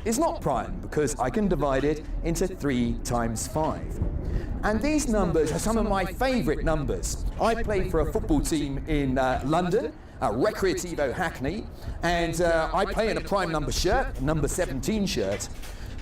is not prime because I can divide it into three times five. And these numbers are some of my favorite numbers. I play for a football team in, uh, London, uh, Recreativo Hackney, and, uh, I play in a prime number shirt, number seventeen shirt.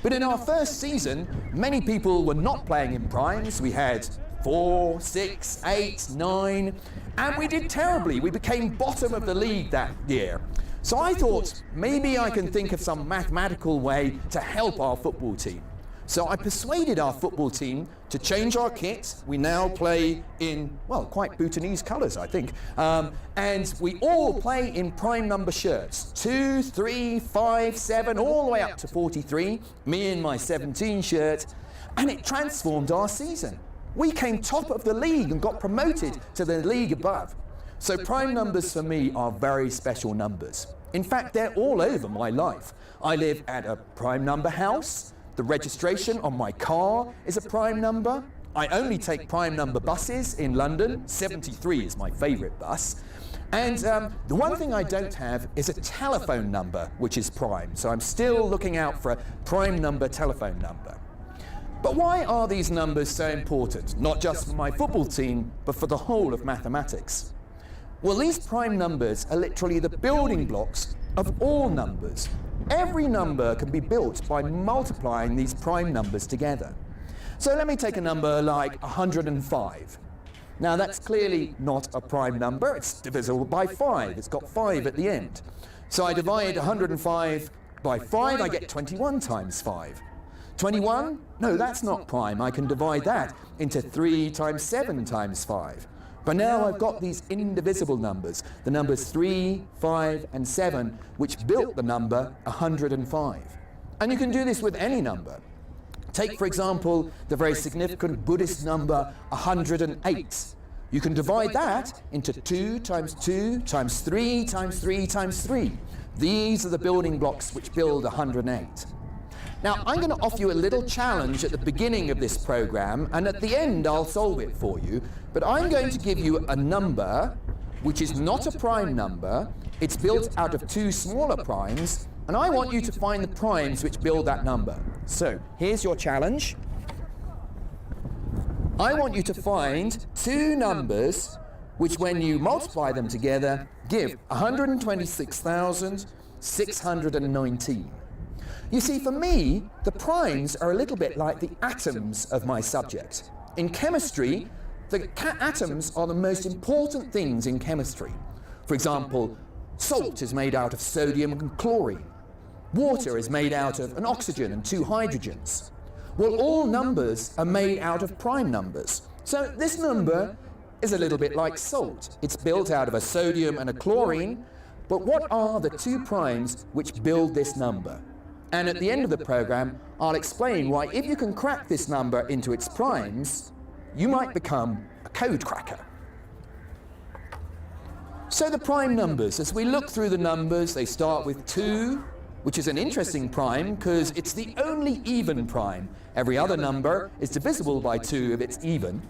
But in our first season, many people were not playing in primes. We had four, six, eight, nine, and we did terribly. We became bottom of the league that year. So I thought, maybe I can think of some mathematical way to help our football team. So I persuaded our football team to change our kit. We now play in, well, quite Bhutanese colours, I think. Um, and we all play in prime number shirts, two, three, five, seven, all the way up to forty-three, me in my seventeen shirt, and it transformed our season. We came top of the league and got promoted to the league above. So prime numbers for me are very special numbers. In fact, they're all over my life. I live at a prime number house. The registration on my car is a prime number. I only take prime number buses in London. Seventy-three is my favourite bus. And, um, the one thing I don't have is a telephone number which is prime. So I'm still looking out for a prime number telephone number. But why are these numbers so important, not just for my football team, but for the whole of mathematics? Well, these prime numbers are literally the building blocks of all numbers. Every number can be built by multiplying these prime numbers together. So let me take a number like a hundred and five. Now, that's clearly not a prime number. It's divisible by five. It's got five at the end. So I divide a hundred and five by five, I get twenty-one times five. Twenty-one? No, that's not prime. I can divide that into three times seven times five. But now I've got these indivisible numbers, the numbers three, five, and seven, which built the number a hundred and five. And you can do this with any number. Take, for example, the very significant Buddhist number a hundred and eight. You can divide that into two times two times three times three times three. These are the building blocks which build a hundred and eight. Now, I'm gonna offer you a little challenge at the beginning of this program, and at the end I'll solve it for you. But I'm going to give you a number which is not a prime number. It's built out of two smaller primes, and I want you to find the primes which build that number. So, here's your challenge. I want you to find two numbers which, when you multiply them together, give a hundred and twenty-six thousand six hundred and nineteen. You see, for me, the primes are a little bit like the atoms of my subject. In chemistry, the ca-, atoms are the most important things in chemistry. For example, salt is made out of sodium and chlorine. Water is made out of an oxygen and two hydrogens. Well, all numbers are made out of prime numbers. So this number is a little bit like salt. It's built out of a sodium and a chlorine, but what are the two primes which build this number? And at the end of the program, I'll explain why, if you can crack this number into its primes, you might become a code cracker. So the prime numbers, as we look through the numbers, they start with two, which is an interesting prime 'cause it's the only even prime. Every other number is divisible by two if it's even.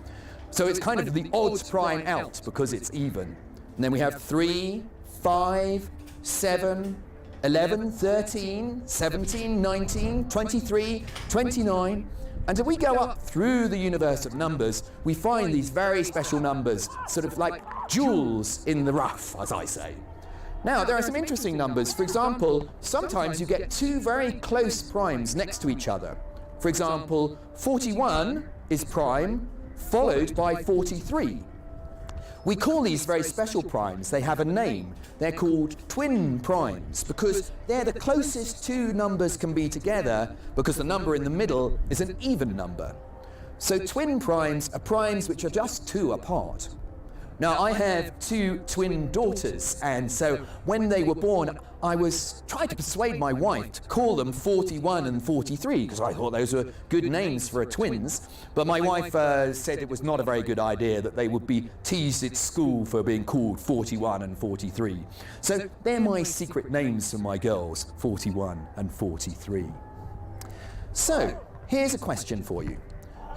So it's kind of the odd prime out because it's even. And then we have three, five, seven, eleven, thirteen, seventeen, nineteen, twenty-three, twenty-nine. And if we go up through the universe of numbers, we find these very special numbers, sort of like jewels in the rough, as I say. Now, there are some interesting numbers. For example, sometimes you get two very close primes next to each other. For example, forty-one is prime, followed by forty-three. We call these very special primes. They have a name. They're called twin primes because they're the closest two numbers can be together, because the number in the middle is an even number. So twin primes are primes which are just two apart. Now, I have two twin daughters, and so when they were born, I was trying to persuade my wife to call them forty-one and forty-three, because I thought those were good names for a twins. But my wife, uh, said it was not a very good idea, that they would be teased at school for being called forty-one and forty-three. So they're my secret names for my girls, forty-one and forty-three. So, here's a question for you.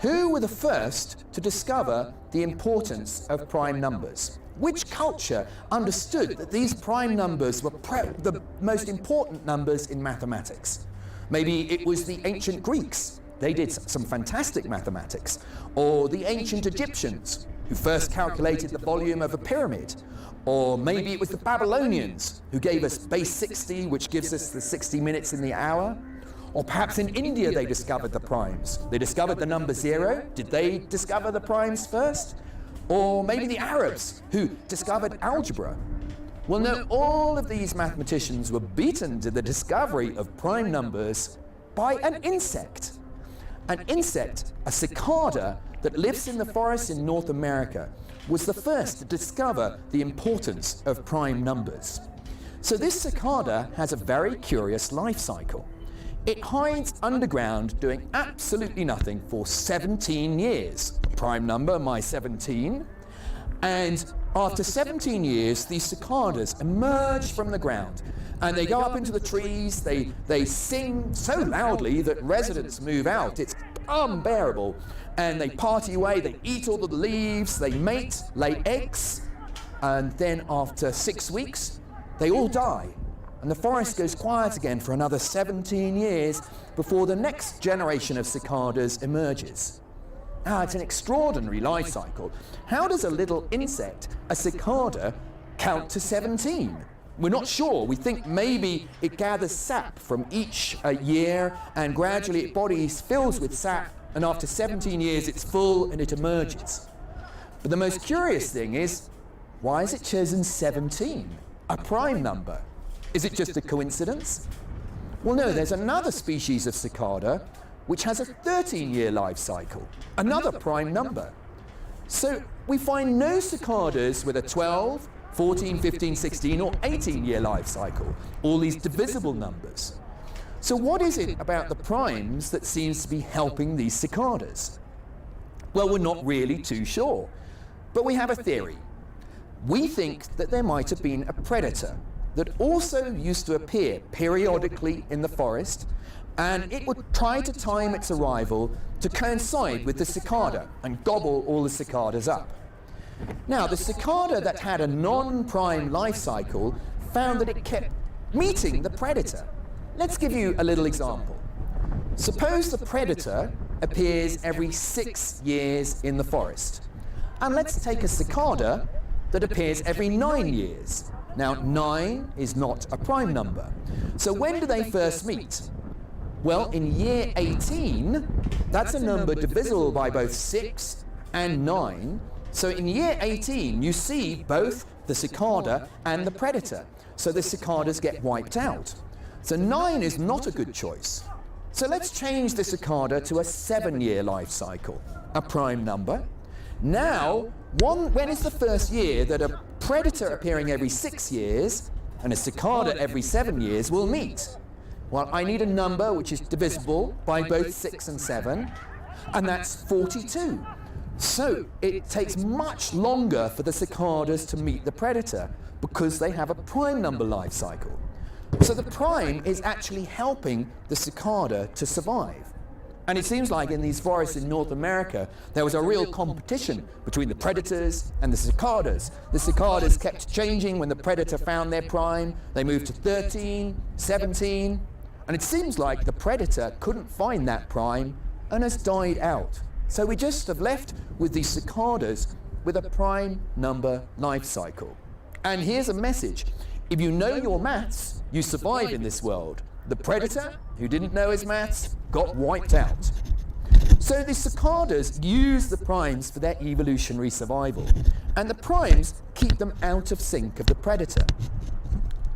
Who were the first to discover the importance of prime numbers? Which culture understood that these prime numbers were pre-, the most important numbers in mathematics? Maybe it was the ancient Greeks. They did s-, some fantastic mathematics. Or the ancient Egyptians, who first calculated the volume of a pyramid. Or maybe it was the Babylonians, who gave us base sixty, which gives us the sixty minutes in the hour. Or perhaps in India they discovered the primes. They discovered the number zero. Did they discover the primes first? Or maybe the Arabs, who discovered algebra. Well, no, all of these mathematicians were beaten to the discovery of prime numbers by an insect. An insect, a cicada that lives in the forests in North America, was the first to discover the importance of prime numbers. So this cicada has a very curious life cycle. It hides underground doing absolutely nothing for seventeen years. Prime number, my seventeen. And after seventeen years, these cicadas emerge from the ground, and they go up into the trees. They, they sing so loudly that residents move out. It's unbearable. And they party away. They eat all the leaves. They mate, lay eggs. And then after six weeks, they all die. And the forest goes quiet again for another seventeen years before the next generation of cicadas emerges. Ah, it's an extraordinary life cycle. How does a little insect, a cicada, count to seventeen? We're not sure. We think maybe it gathers sap from each, uh, year, and gradually its body fills with sap, and after seventeen years it's full and it emerges. But the most curious thing is, why is it chosen seventeen, a prime number? Is it just a coincidence? Well, no, there's another species of cicada which has a thirteen-year life cycle, another prime number. So we find no cicadas with a twelve, fourteen, fifteen, sixteen, or eighteen-year life cycle, all these divisible numbers. So what is it about the primes that seems to be helping these cicadas? Well, we're not really too sure, but we have a theory. We think that there might have been a predator that also used to appear periodically in the forest, and it would try to time its arrival to coincide with the cicada and gobble all the cicadas up. Now, the cicada that had a non-prime life cycle found that it kept meeting the predator. Let's give you a little example. Suppose the predator appears every six years in the forest. And let's take a cicada that appears every nine years. Now, nine is not a prime number. So when do they first meet? Well, in year eighteen, that's a number divisible by both six and nine. So in year eighteen, you see both the cicada and the predator. So the cicadas get wiped out. So nine is not a good choice. So let's change the cicada to a seven-year life cycle, a prime number. Now, one, when is the first year that a predator appearing every six years and a cicada every seven years will meet? Well, I need a number which is divisible by both six and seven, and that's forty-two. So it takes much longer for the cicadas to meet the predator because they have a prime number life cycle. So the prime is actually helping the cicada to survive. And it seems like in these forests in North America, there was a real competition between the predators and the cicadas. The cicadas kept changing. When the predator found their prime, they moved to thirteen, seventeen, and it seems like the predator couldn't find that prime and has died out. So we just have left with the cicadas with a prime number life cycle. And here's a message. If you know your maths, you survive in this world. The predator, who didn't know his maths, got wiped out. So the cicadas use the primes for their evolutionary survival, and the primes keep them out of sync of the predator.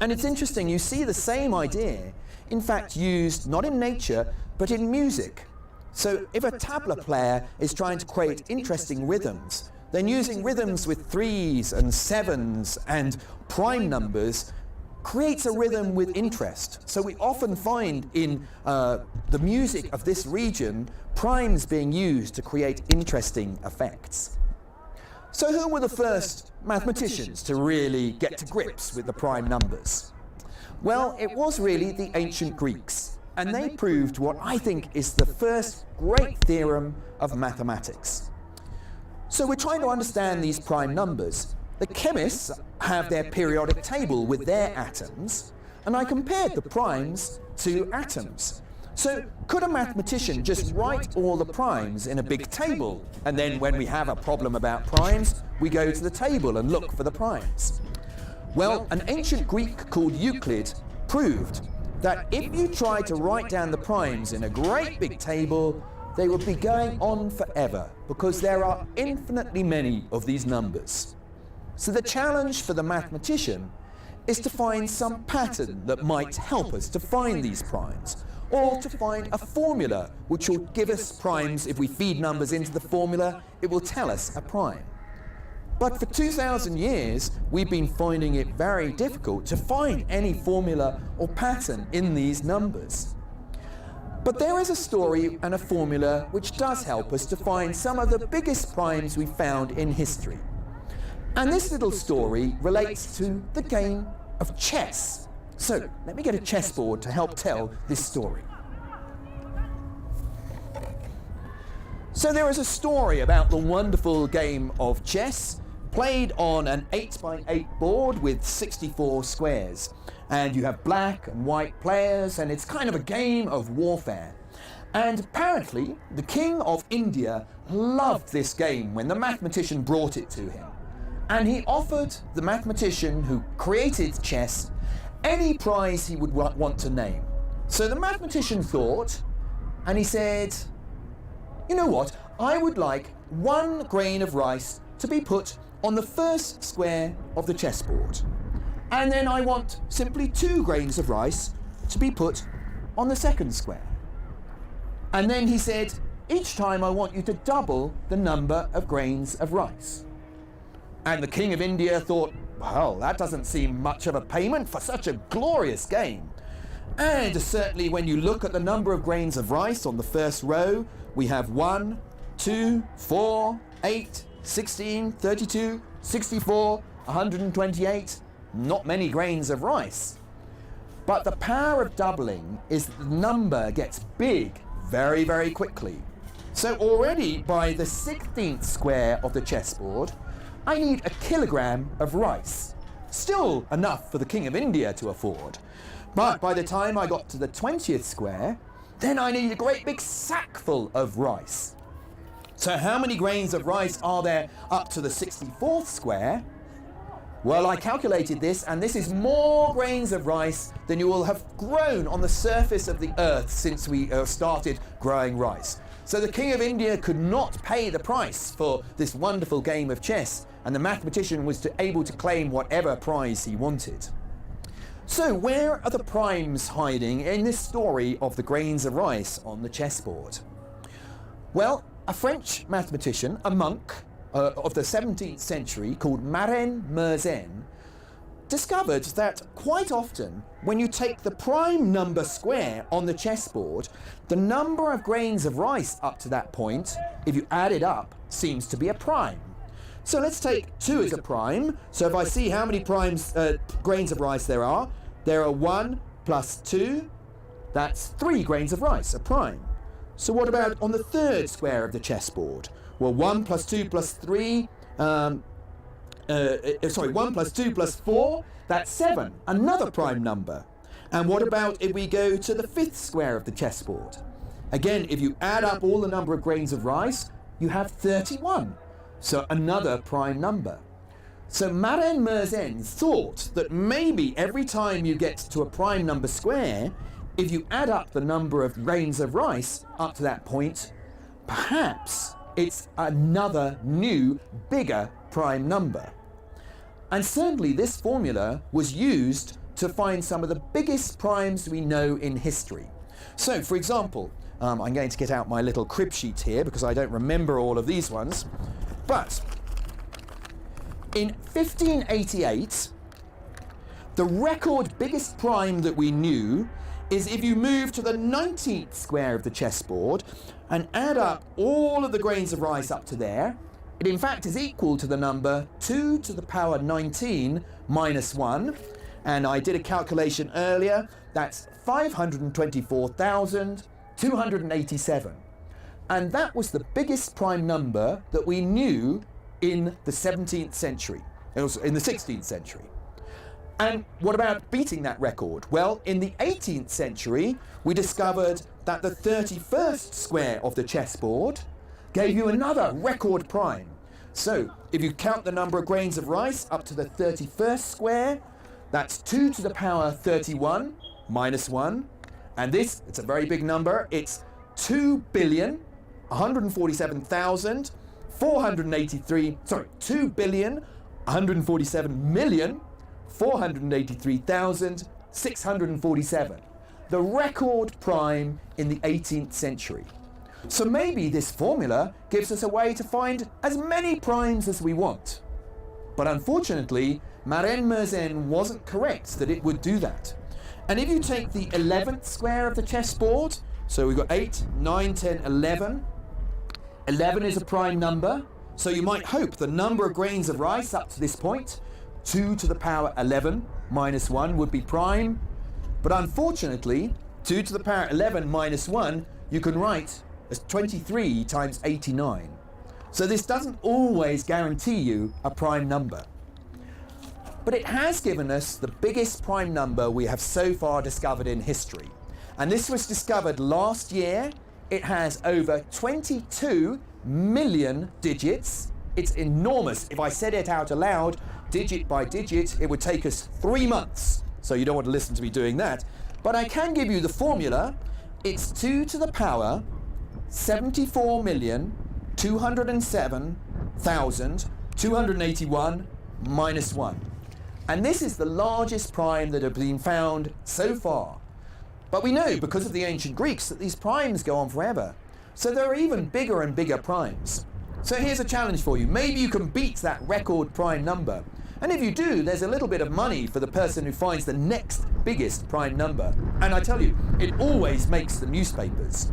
And it's interesting, you see the same idea, in fact, used not in nature, but in music. So if a tabla player is trying to create interesting rhythms, then using rhythms with threes and sevens and prime numbers creates a rhythm with interest. So we often find in, uh, the music of this region, primes being used to create interesting effects. So who were the first mathematicians to really get to grips with the prime numbers? Well, it was really the ancient Greeks, and they proved what I think is the first great theorem of mathematics. So we're trying to understand these prime numbers. The chemists have their periodic table with their atoms, and I compared the primes to atoms. So could a mathematician just write all the primes in a big table, and then when we have a problem about primes, we go to the table and look for the primes? Well, an ancient Greek called Euclid proved that if you try to write down the primes in a great big table, they would be going on forever, because there are infinitely many of these numbers. So the challenge for the mathematician is to find some pattern that might help us to find these primes, or to find a formula which will give us primes. If we feed numbers into the formula, it will tell us a prime. But for two thousand years, we've been finding it very difficult to find any formula or pattern in these numbers. But there is a story and a formula which does help us to find some of the biggest primes we found in history. And this little story relates to the game of chess. So let me get a chessboard to help tell this story. So there is a story about the wonderful game of chess, played on an eight by eight board with sixty-four squares. And you have black and white players, and it's kind of a game of warfare. And apparently, the king of India loved this game when the mathematician brought it to him. And he offered the mathematician who created chess any prize he would wa-, want to name. So the mathematician thought, and he said, "You know what? I would like one grain of rice to be put on the first square of the chessboard. And then I want simply two grains of rice to be put on the second square." And then he said, "Each time I want you to double the number of grains of rice." And the king of India thought, "Well, that doesn't seem much of a payment for such a glorious game." And certainly when you look at the number of grains of rice on the first row, we have one, two, four, eight, sixteen, thirty-two, sixty-four, a hundred and twenty-eight, not many grains of rice. But the power of doubling is that the number gets big very, very quickly. So already by the sixteenth square of the chessboard, I need a kilogram of rice. Still enough for the King of India to afford. But by the time I got to the twentieth square, then I need a great big sackful of rice. So how many grains of rice are there up to the sixty-fourth square? Well, I calculated this, and this is more grains of rice than you will have grown on the surface of the earth since we, uh, started growing rice. So the King of India could not pay the price for this wonderful game of chess, and the mathematician was to, able to claim whatever prize he wanted. So where are the primes hiding in this story of the grains of rice on the chessboard? Well, a French mathematician, a monk, uh, of the seventeenth century called Marin Mersenne, discovered that quite often when you take the prime number square on the chessboard, the number of grains of rice up to that point, if you add it up, seems to be a prime. So let's take two as a prime. So if I see how many primes, uh, grains of rice there are, there are one plus two, that's three grains of rice, a prime. So what about on the third square of the chessboard? Well, one plus two plus three, um, uh, uh, sorry, one plus two plus four, that's seven, another prime number. And what about if we go to the fifth square of the chessboard? Again, if you add up all the number of grains of rice, you have thirty-one. So another prime number. So Maren Mersenne thought that maybe every time you get to a prime number square, if you add up the number of grains of rice up to that point, perhaps it's another new, bigger prime number. And certainly this formula was used to find some of the biggest primes we know in history. So, for example, um, I'm going to get out my little crib sheet here because I don't remember all of these ones. But in fifteen eighty-eight, the record biggest prime that we knew is if you move to the nineteenth square of the chessboard and add up all of the grains of rice up to there, it in fact is equal to the number two to the power nineteen minus one. And I did a calculation earlier, that's five hundred twenty-four thousand two hundred eighty-seven. And that was the biggest prime number that we knew in the seventeenth century. It was in the sixteenth century. And what about beating that record? Well, in the eighteenth century, we discovered that the thirty-first square of the chessboard gave you another record prime. So, if you count the number of grains of rice up to the thirty-first square, that's two to the power thirty-one minus one. And this, it's a very big number, it's two billion, one hundred forty-seven thousand, four hundred eighty-three, sorry, two billion, one hundred forty-seven million, four hundred eighty-three thousand, six hundred forty-seven. The record prime in the eighteenth century. So maybe this formula gives us a way to find as many primes as we want. But unfortunately, Maren Mersenne wasn't correct that it would do that. And if you take the eleventh square of the chessboard, so we've got eight, nine, ten, eleven. Eleven is a prime number, so you might hope the number of grains of rice up to this point, two to the power eleven minus one, would be prime. But unfortunately, two to the power eleven minus one, you can write as twenty-three times eighty-nine. So this doesn't always guarantee you a prime number. But it has given us the biggest prime number we have so far discovered in history. And this was discovered last year. It has over twenty-two million digits. It's enormous. If I said it out aloud, digit by digit, it would take us three months. So you don't want to listen to me doing that. But I can give you the formula. It's two to the power seventy-four million two hundred seven thousand two hundred eighty-one minus one. And this is the largest prime that have been found so far. But we know, because of the ancient Greeks, that these primes go on forever. So there are even bigger and bigger primes. So here's a challenge for you. Maybe you can beat that record prime number. And if you do, there's a little bit of money for the person who finds the next biggest prime number. And I tell you, it always makes the newspapers.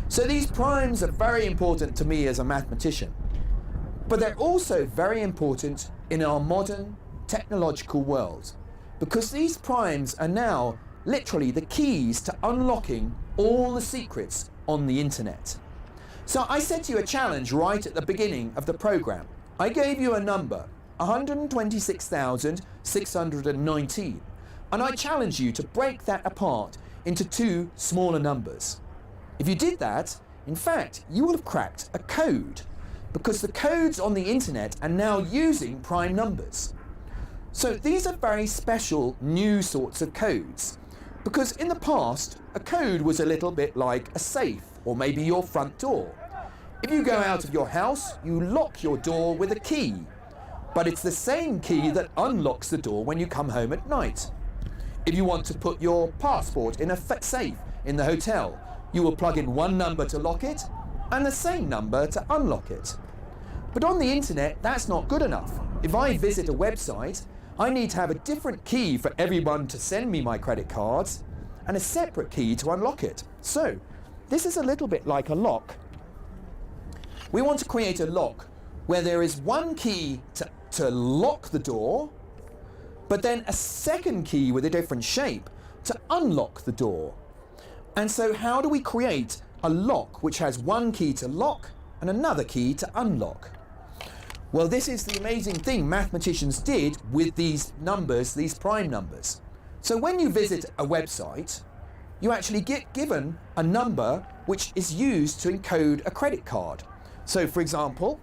So these primes are very important to me as a mathematician. But they're also very important in our modern technological world, because these primes are now literally the keys to unlocking all the secrets on the internet. So I set you a challenge right at the beginning of the program. I gave you a number, one hundred twenty-six thousand six hundred nineteen, and I challenge you to break that apart into two smaller numbers. If you did that, in fact, you will have cracked a code, because the codes on the internet are now using prime numbers. So these are very special new sorts of codes, because in the past, a code was a little bit like a safe or maybe your front door. If you go out of your house, you lock your door with a key, but it's the same key that unlocks the door when you come home at night. If you want to put your passport in a fa-, safe in the hotel, you will plug in one number to lock it and the same number to unlock it. But on the internet, that's not good enough. If I visit a website, I need to have a different key for everyone to send me my credit cards and a separate key to unlock it. So, this is a little bit like a lock. We want to create a lock where there is one key to, to lock the door, but then a second key with a different shape to unlock the door. And so how do we create a lock which has one key to lock and another key to unlock. Well, this is the amazing thing mathematicians did with these numbers, these prime numbers. So when you visit a website, you actually get given a number which is used to encode a credit card. So, for example,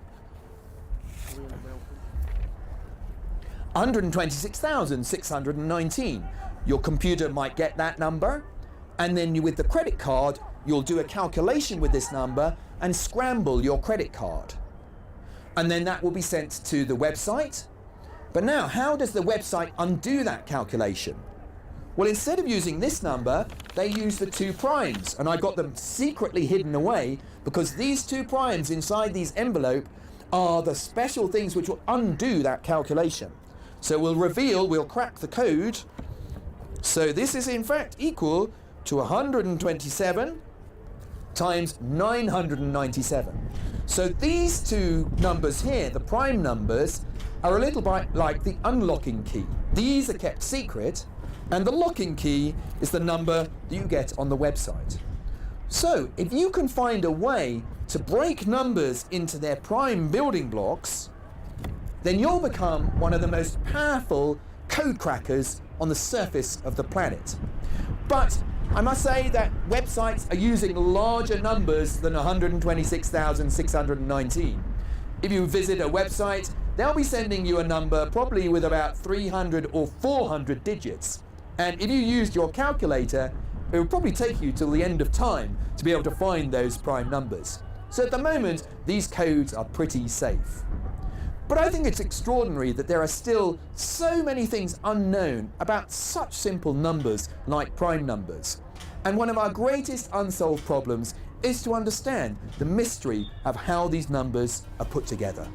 hundred twenty-six thousand six hundred nineteen. Your computer might get that number, and then you, with the credit card, you'll do a calculation with this number and scramble your credit card. And then that will be sent to the website. But now, how does the website undo that calculation? Well, instead of using this number, they use the two primes, and I got them secretly hidden away because these two primes inside these envelope are the special things which will undo that calculation. So we'll reveal, we'll crack the code. So this is in fact equal to a hundred and twenty-seven times nine hundred and ninety-seven. So these two numbers here, the prime numbers, are a little bit like the unlocking key. These are kept secret, and the locking key is the number that you get on the website. So if you can find a way to break numbers into their prime building blocks, then you'll become one of the most powerful code crackers on the surface of the planet. But I must say that websites are using larger numbers than a hundred and twenty-six thousand six hundred and nineteen. If you visit a website, they'll be sending you a number probably with about three hundred or four hundred digits. And if you used your calculator, it would probably take you till the end of time to be able to find those prime numbers. So at the moment, these codes are pretty safe. But I think it's extraordinary that there are still so many things unknown about such simple numbers like prime numbers. And one of our greatest unsolved problems is to understand the mystery of how these numbers are put together.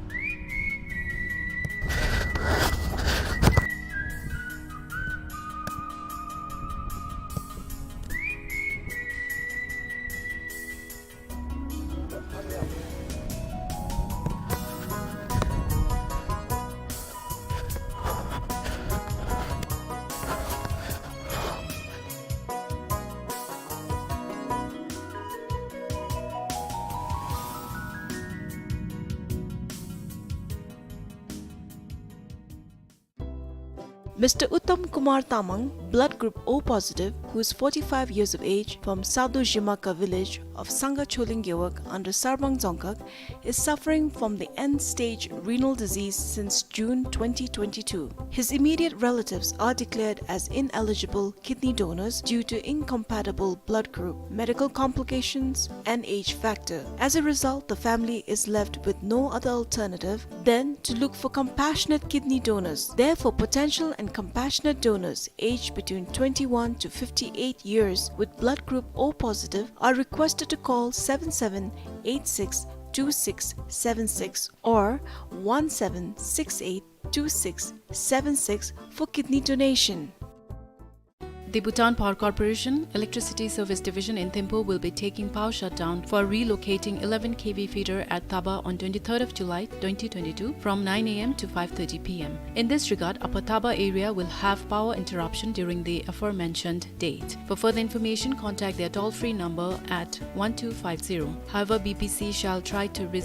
Mister Uttam Kumar Tamang, blood group O positive, who is forty-five years of age, from Sado Jimaka village of Sanga Choling Gewog under Sarbang Dzongkhag, is suffering from the end-stage renal disease since June twenty twenty-two. His immediate relatives are declared as ineligible kidney donors due to incompatible blood group, medical complications, and age factor. As a result, the family is left with no other alternative than to look for compassionate kidney donors. Therefore, potential and compassionate donors aged between twenty-one to fifty-eight years with blood group O positive are requested to call seven seven eight six two six seven six or one seven six eight two six seven six for kidney donation. The Bhutan Power Corporation Electricity Service Division in Thimphu will be taking power shutdown for relocating eleven K V feeder at Taba on twenty-third of July twenty twenty-two from nine A M to five thirty P M. In this regard, Upper Taba area will have power interruption during the aforementioned date. For further information, contact their toll-free number at one two five zero. However, B P C shall try to resume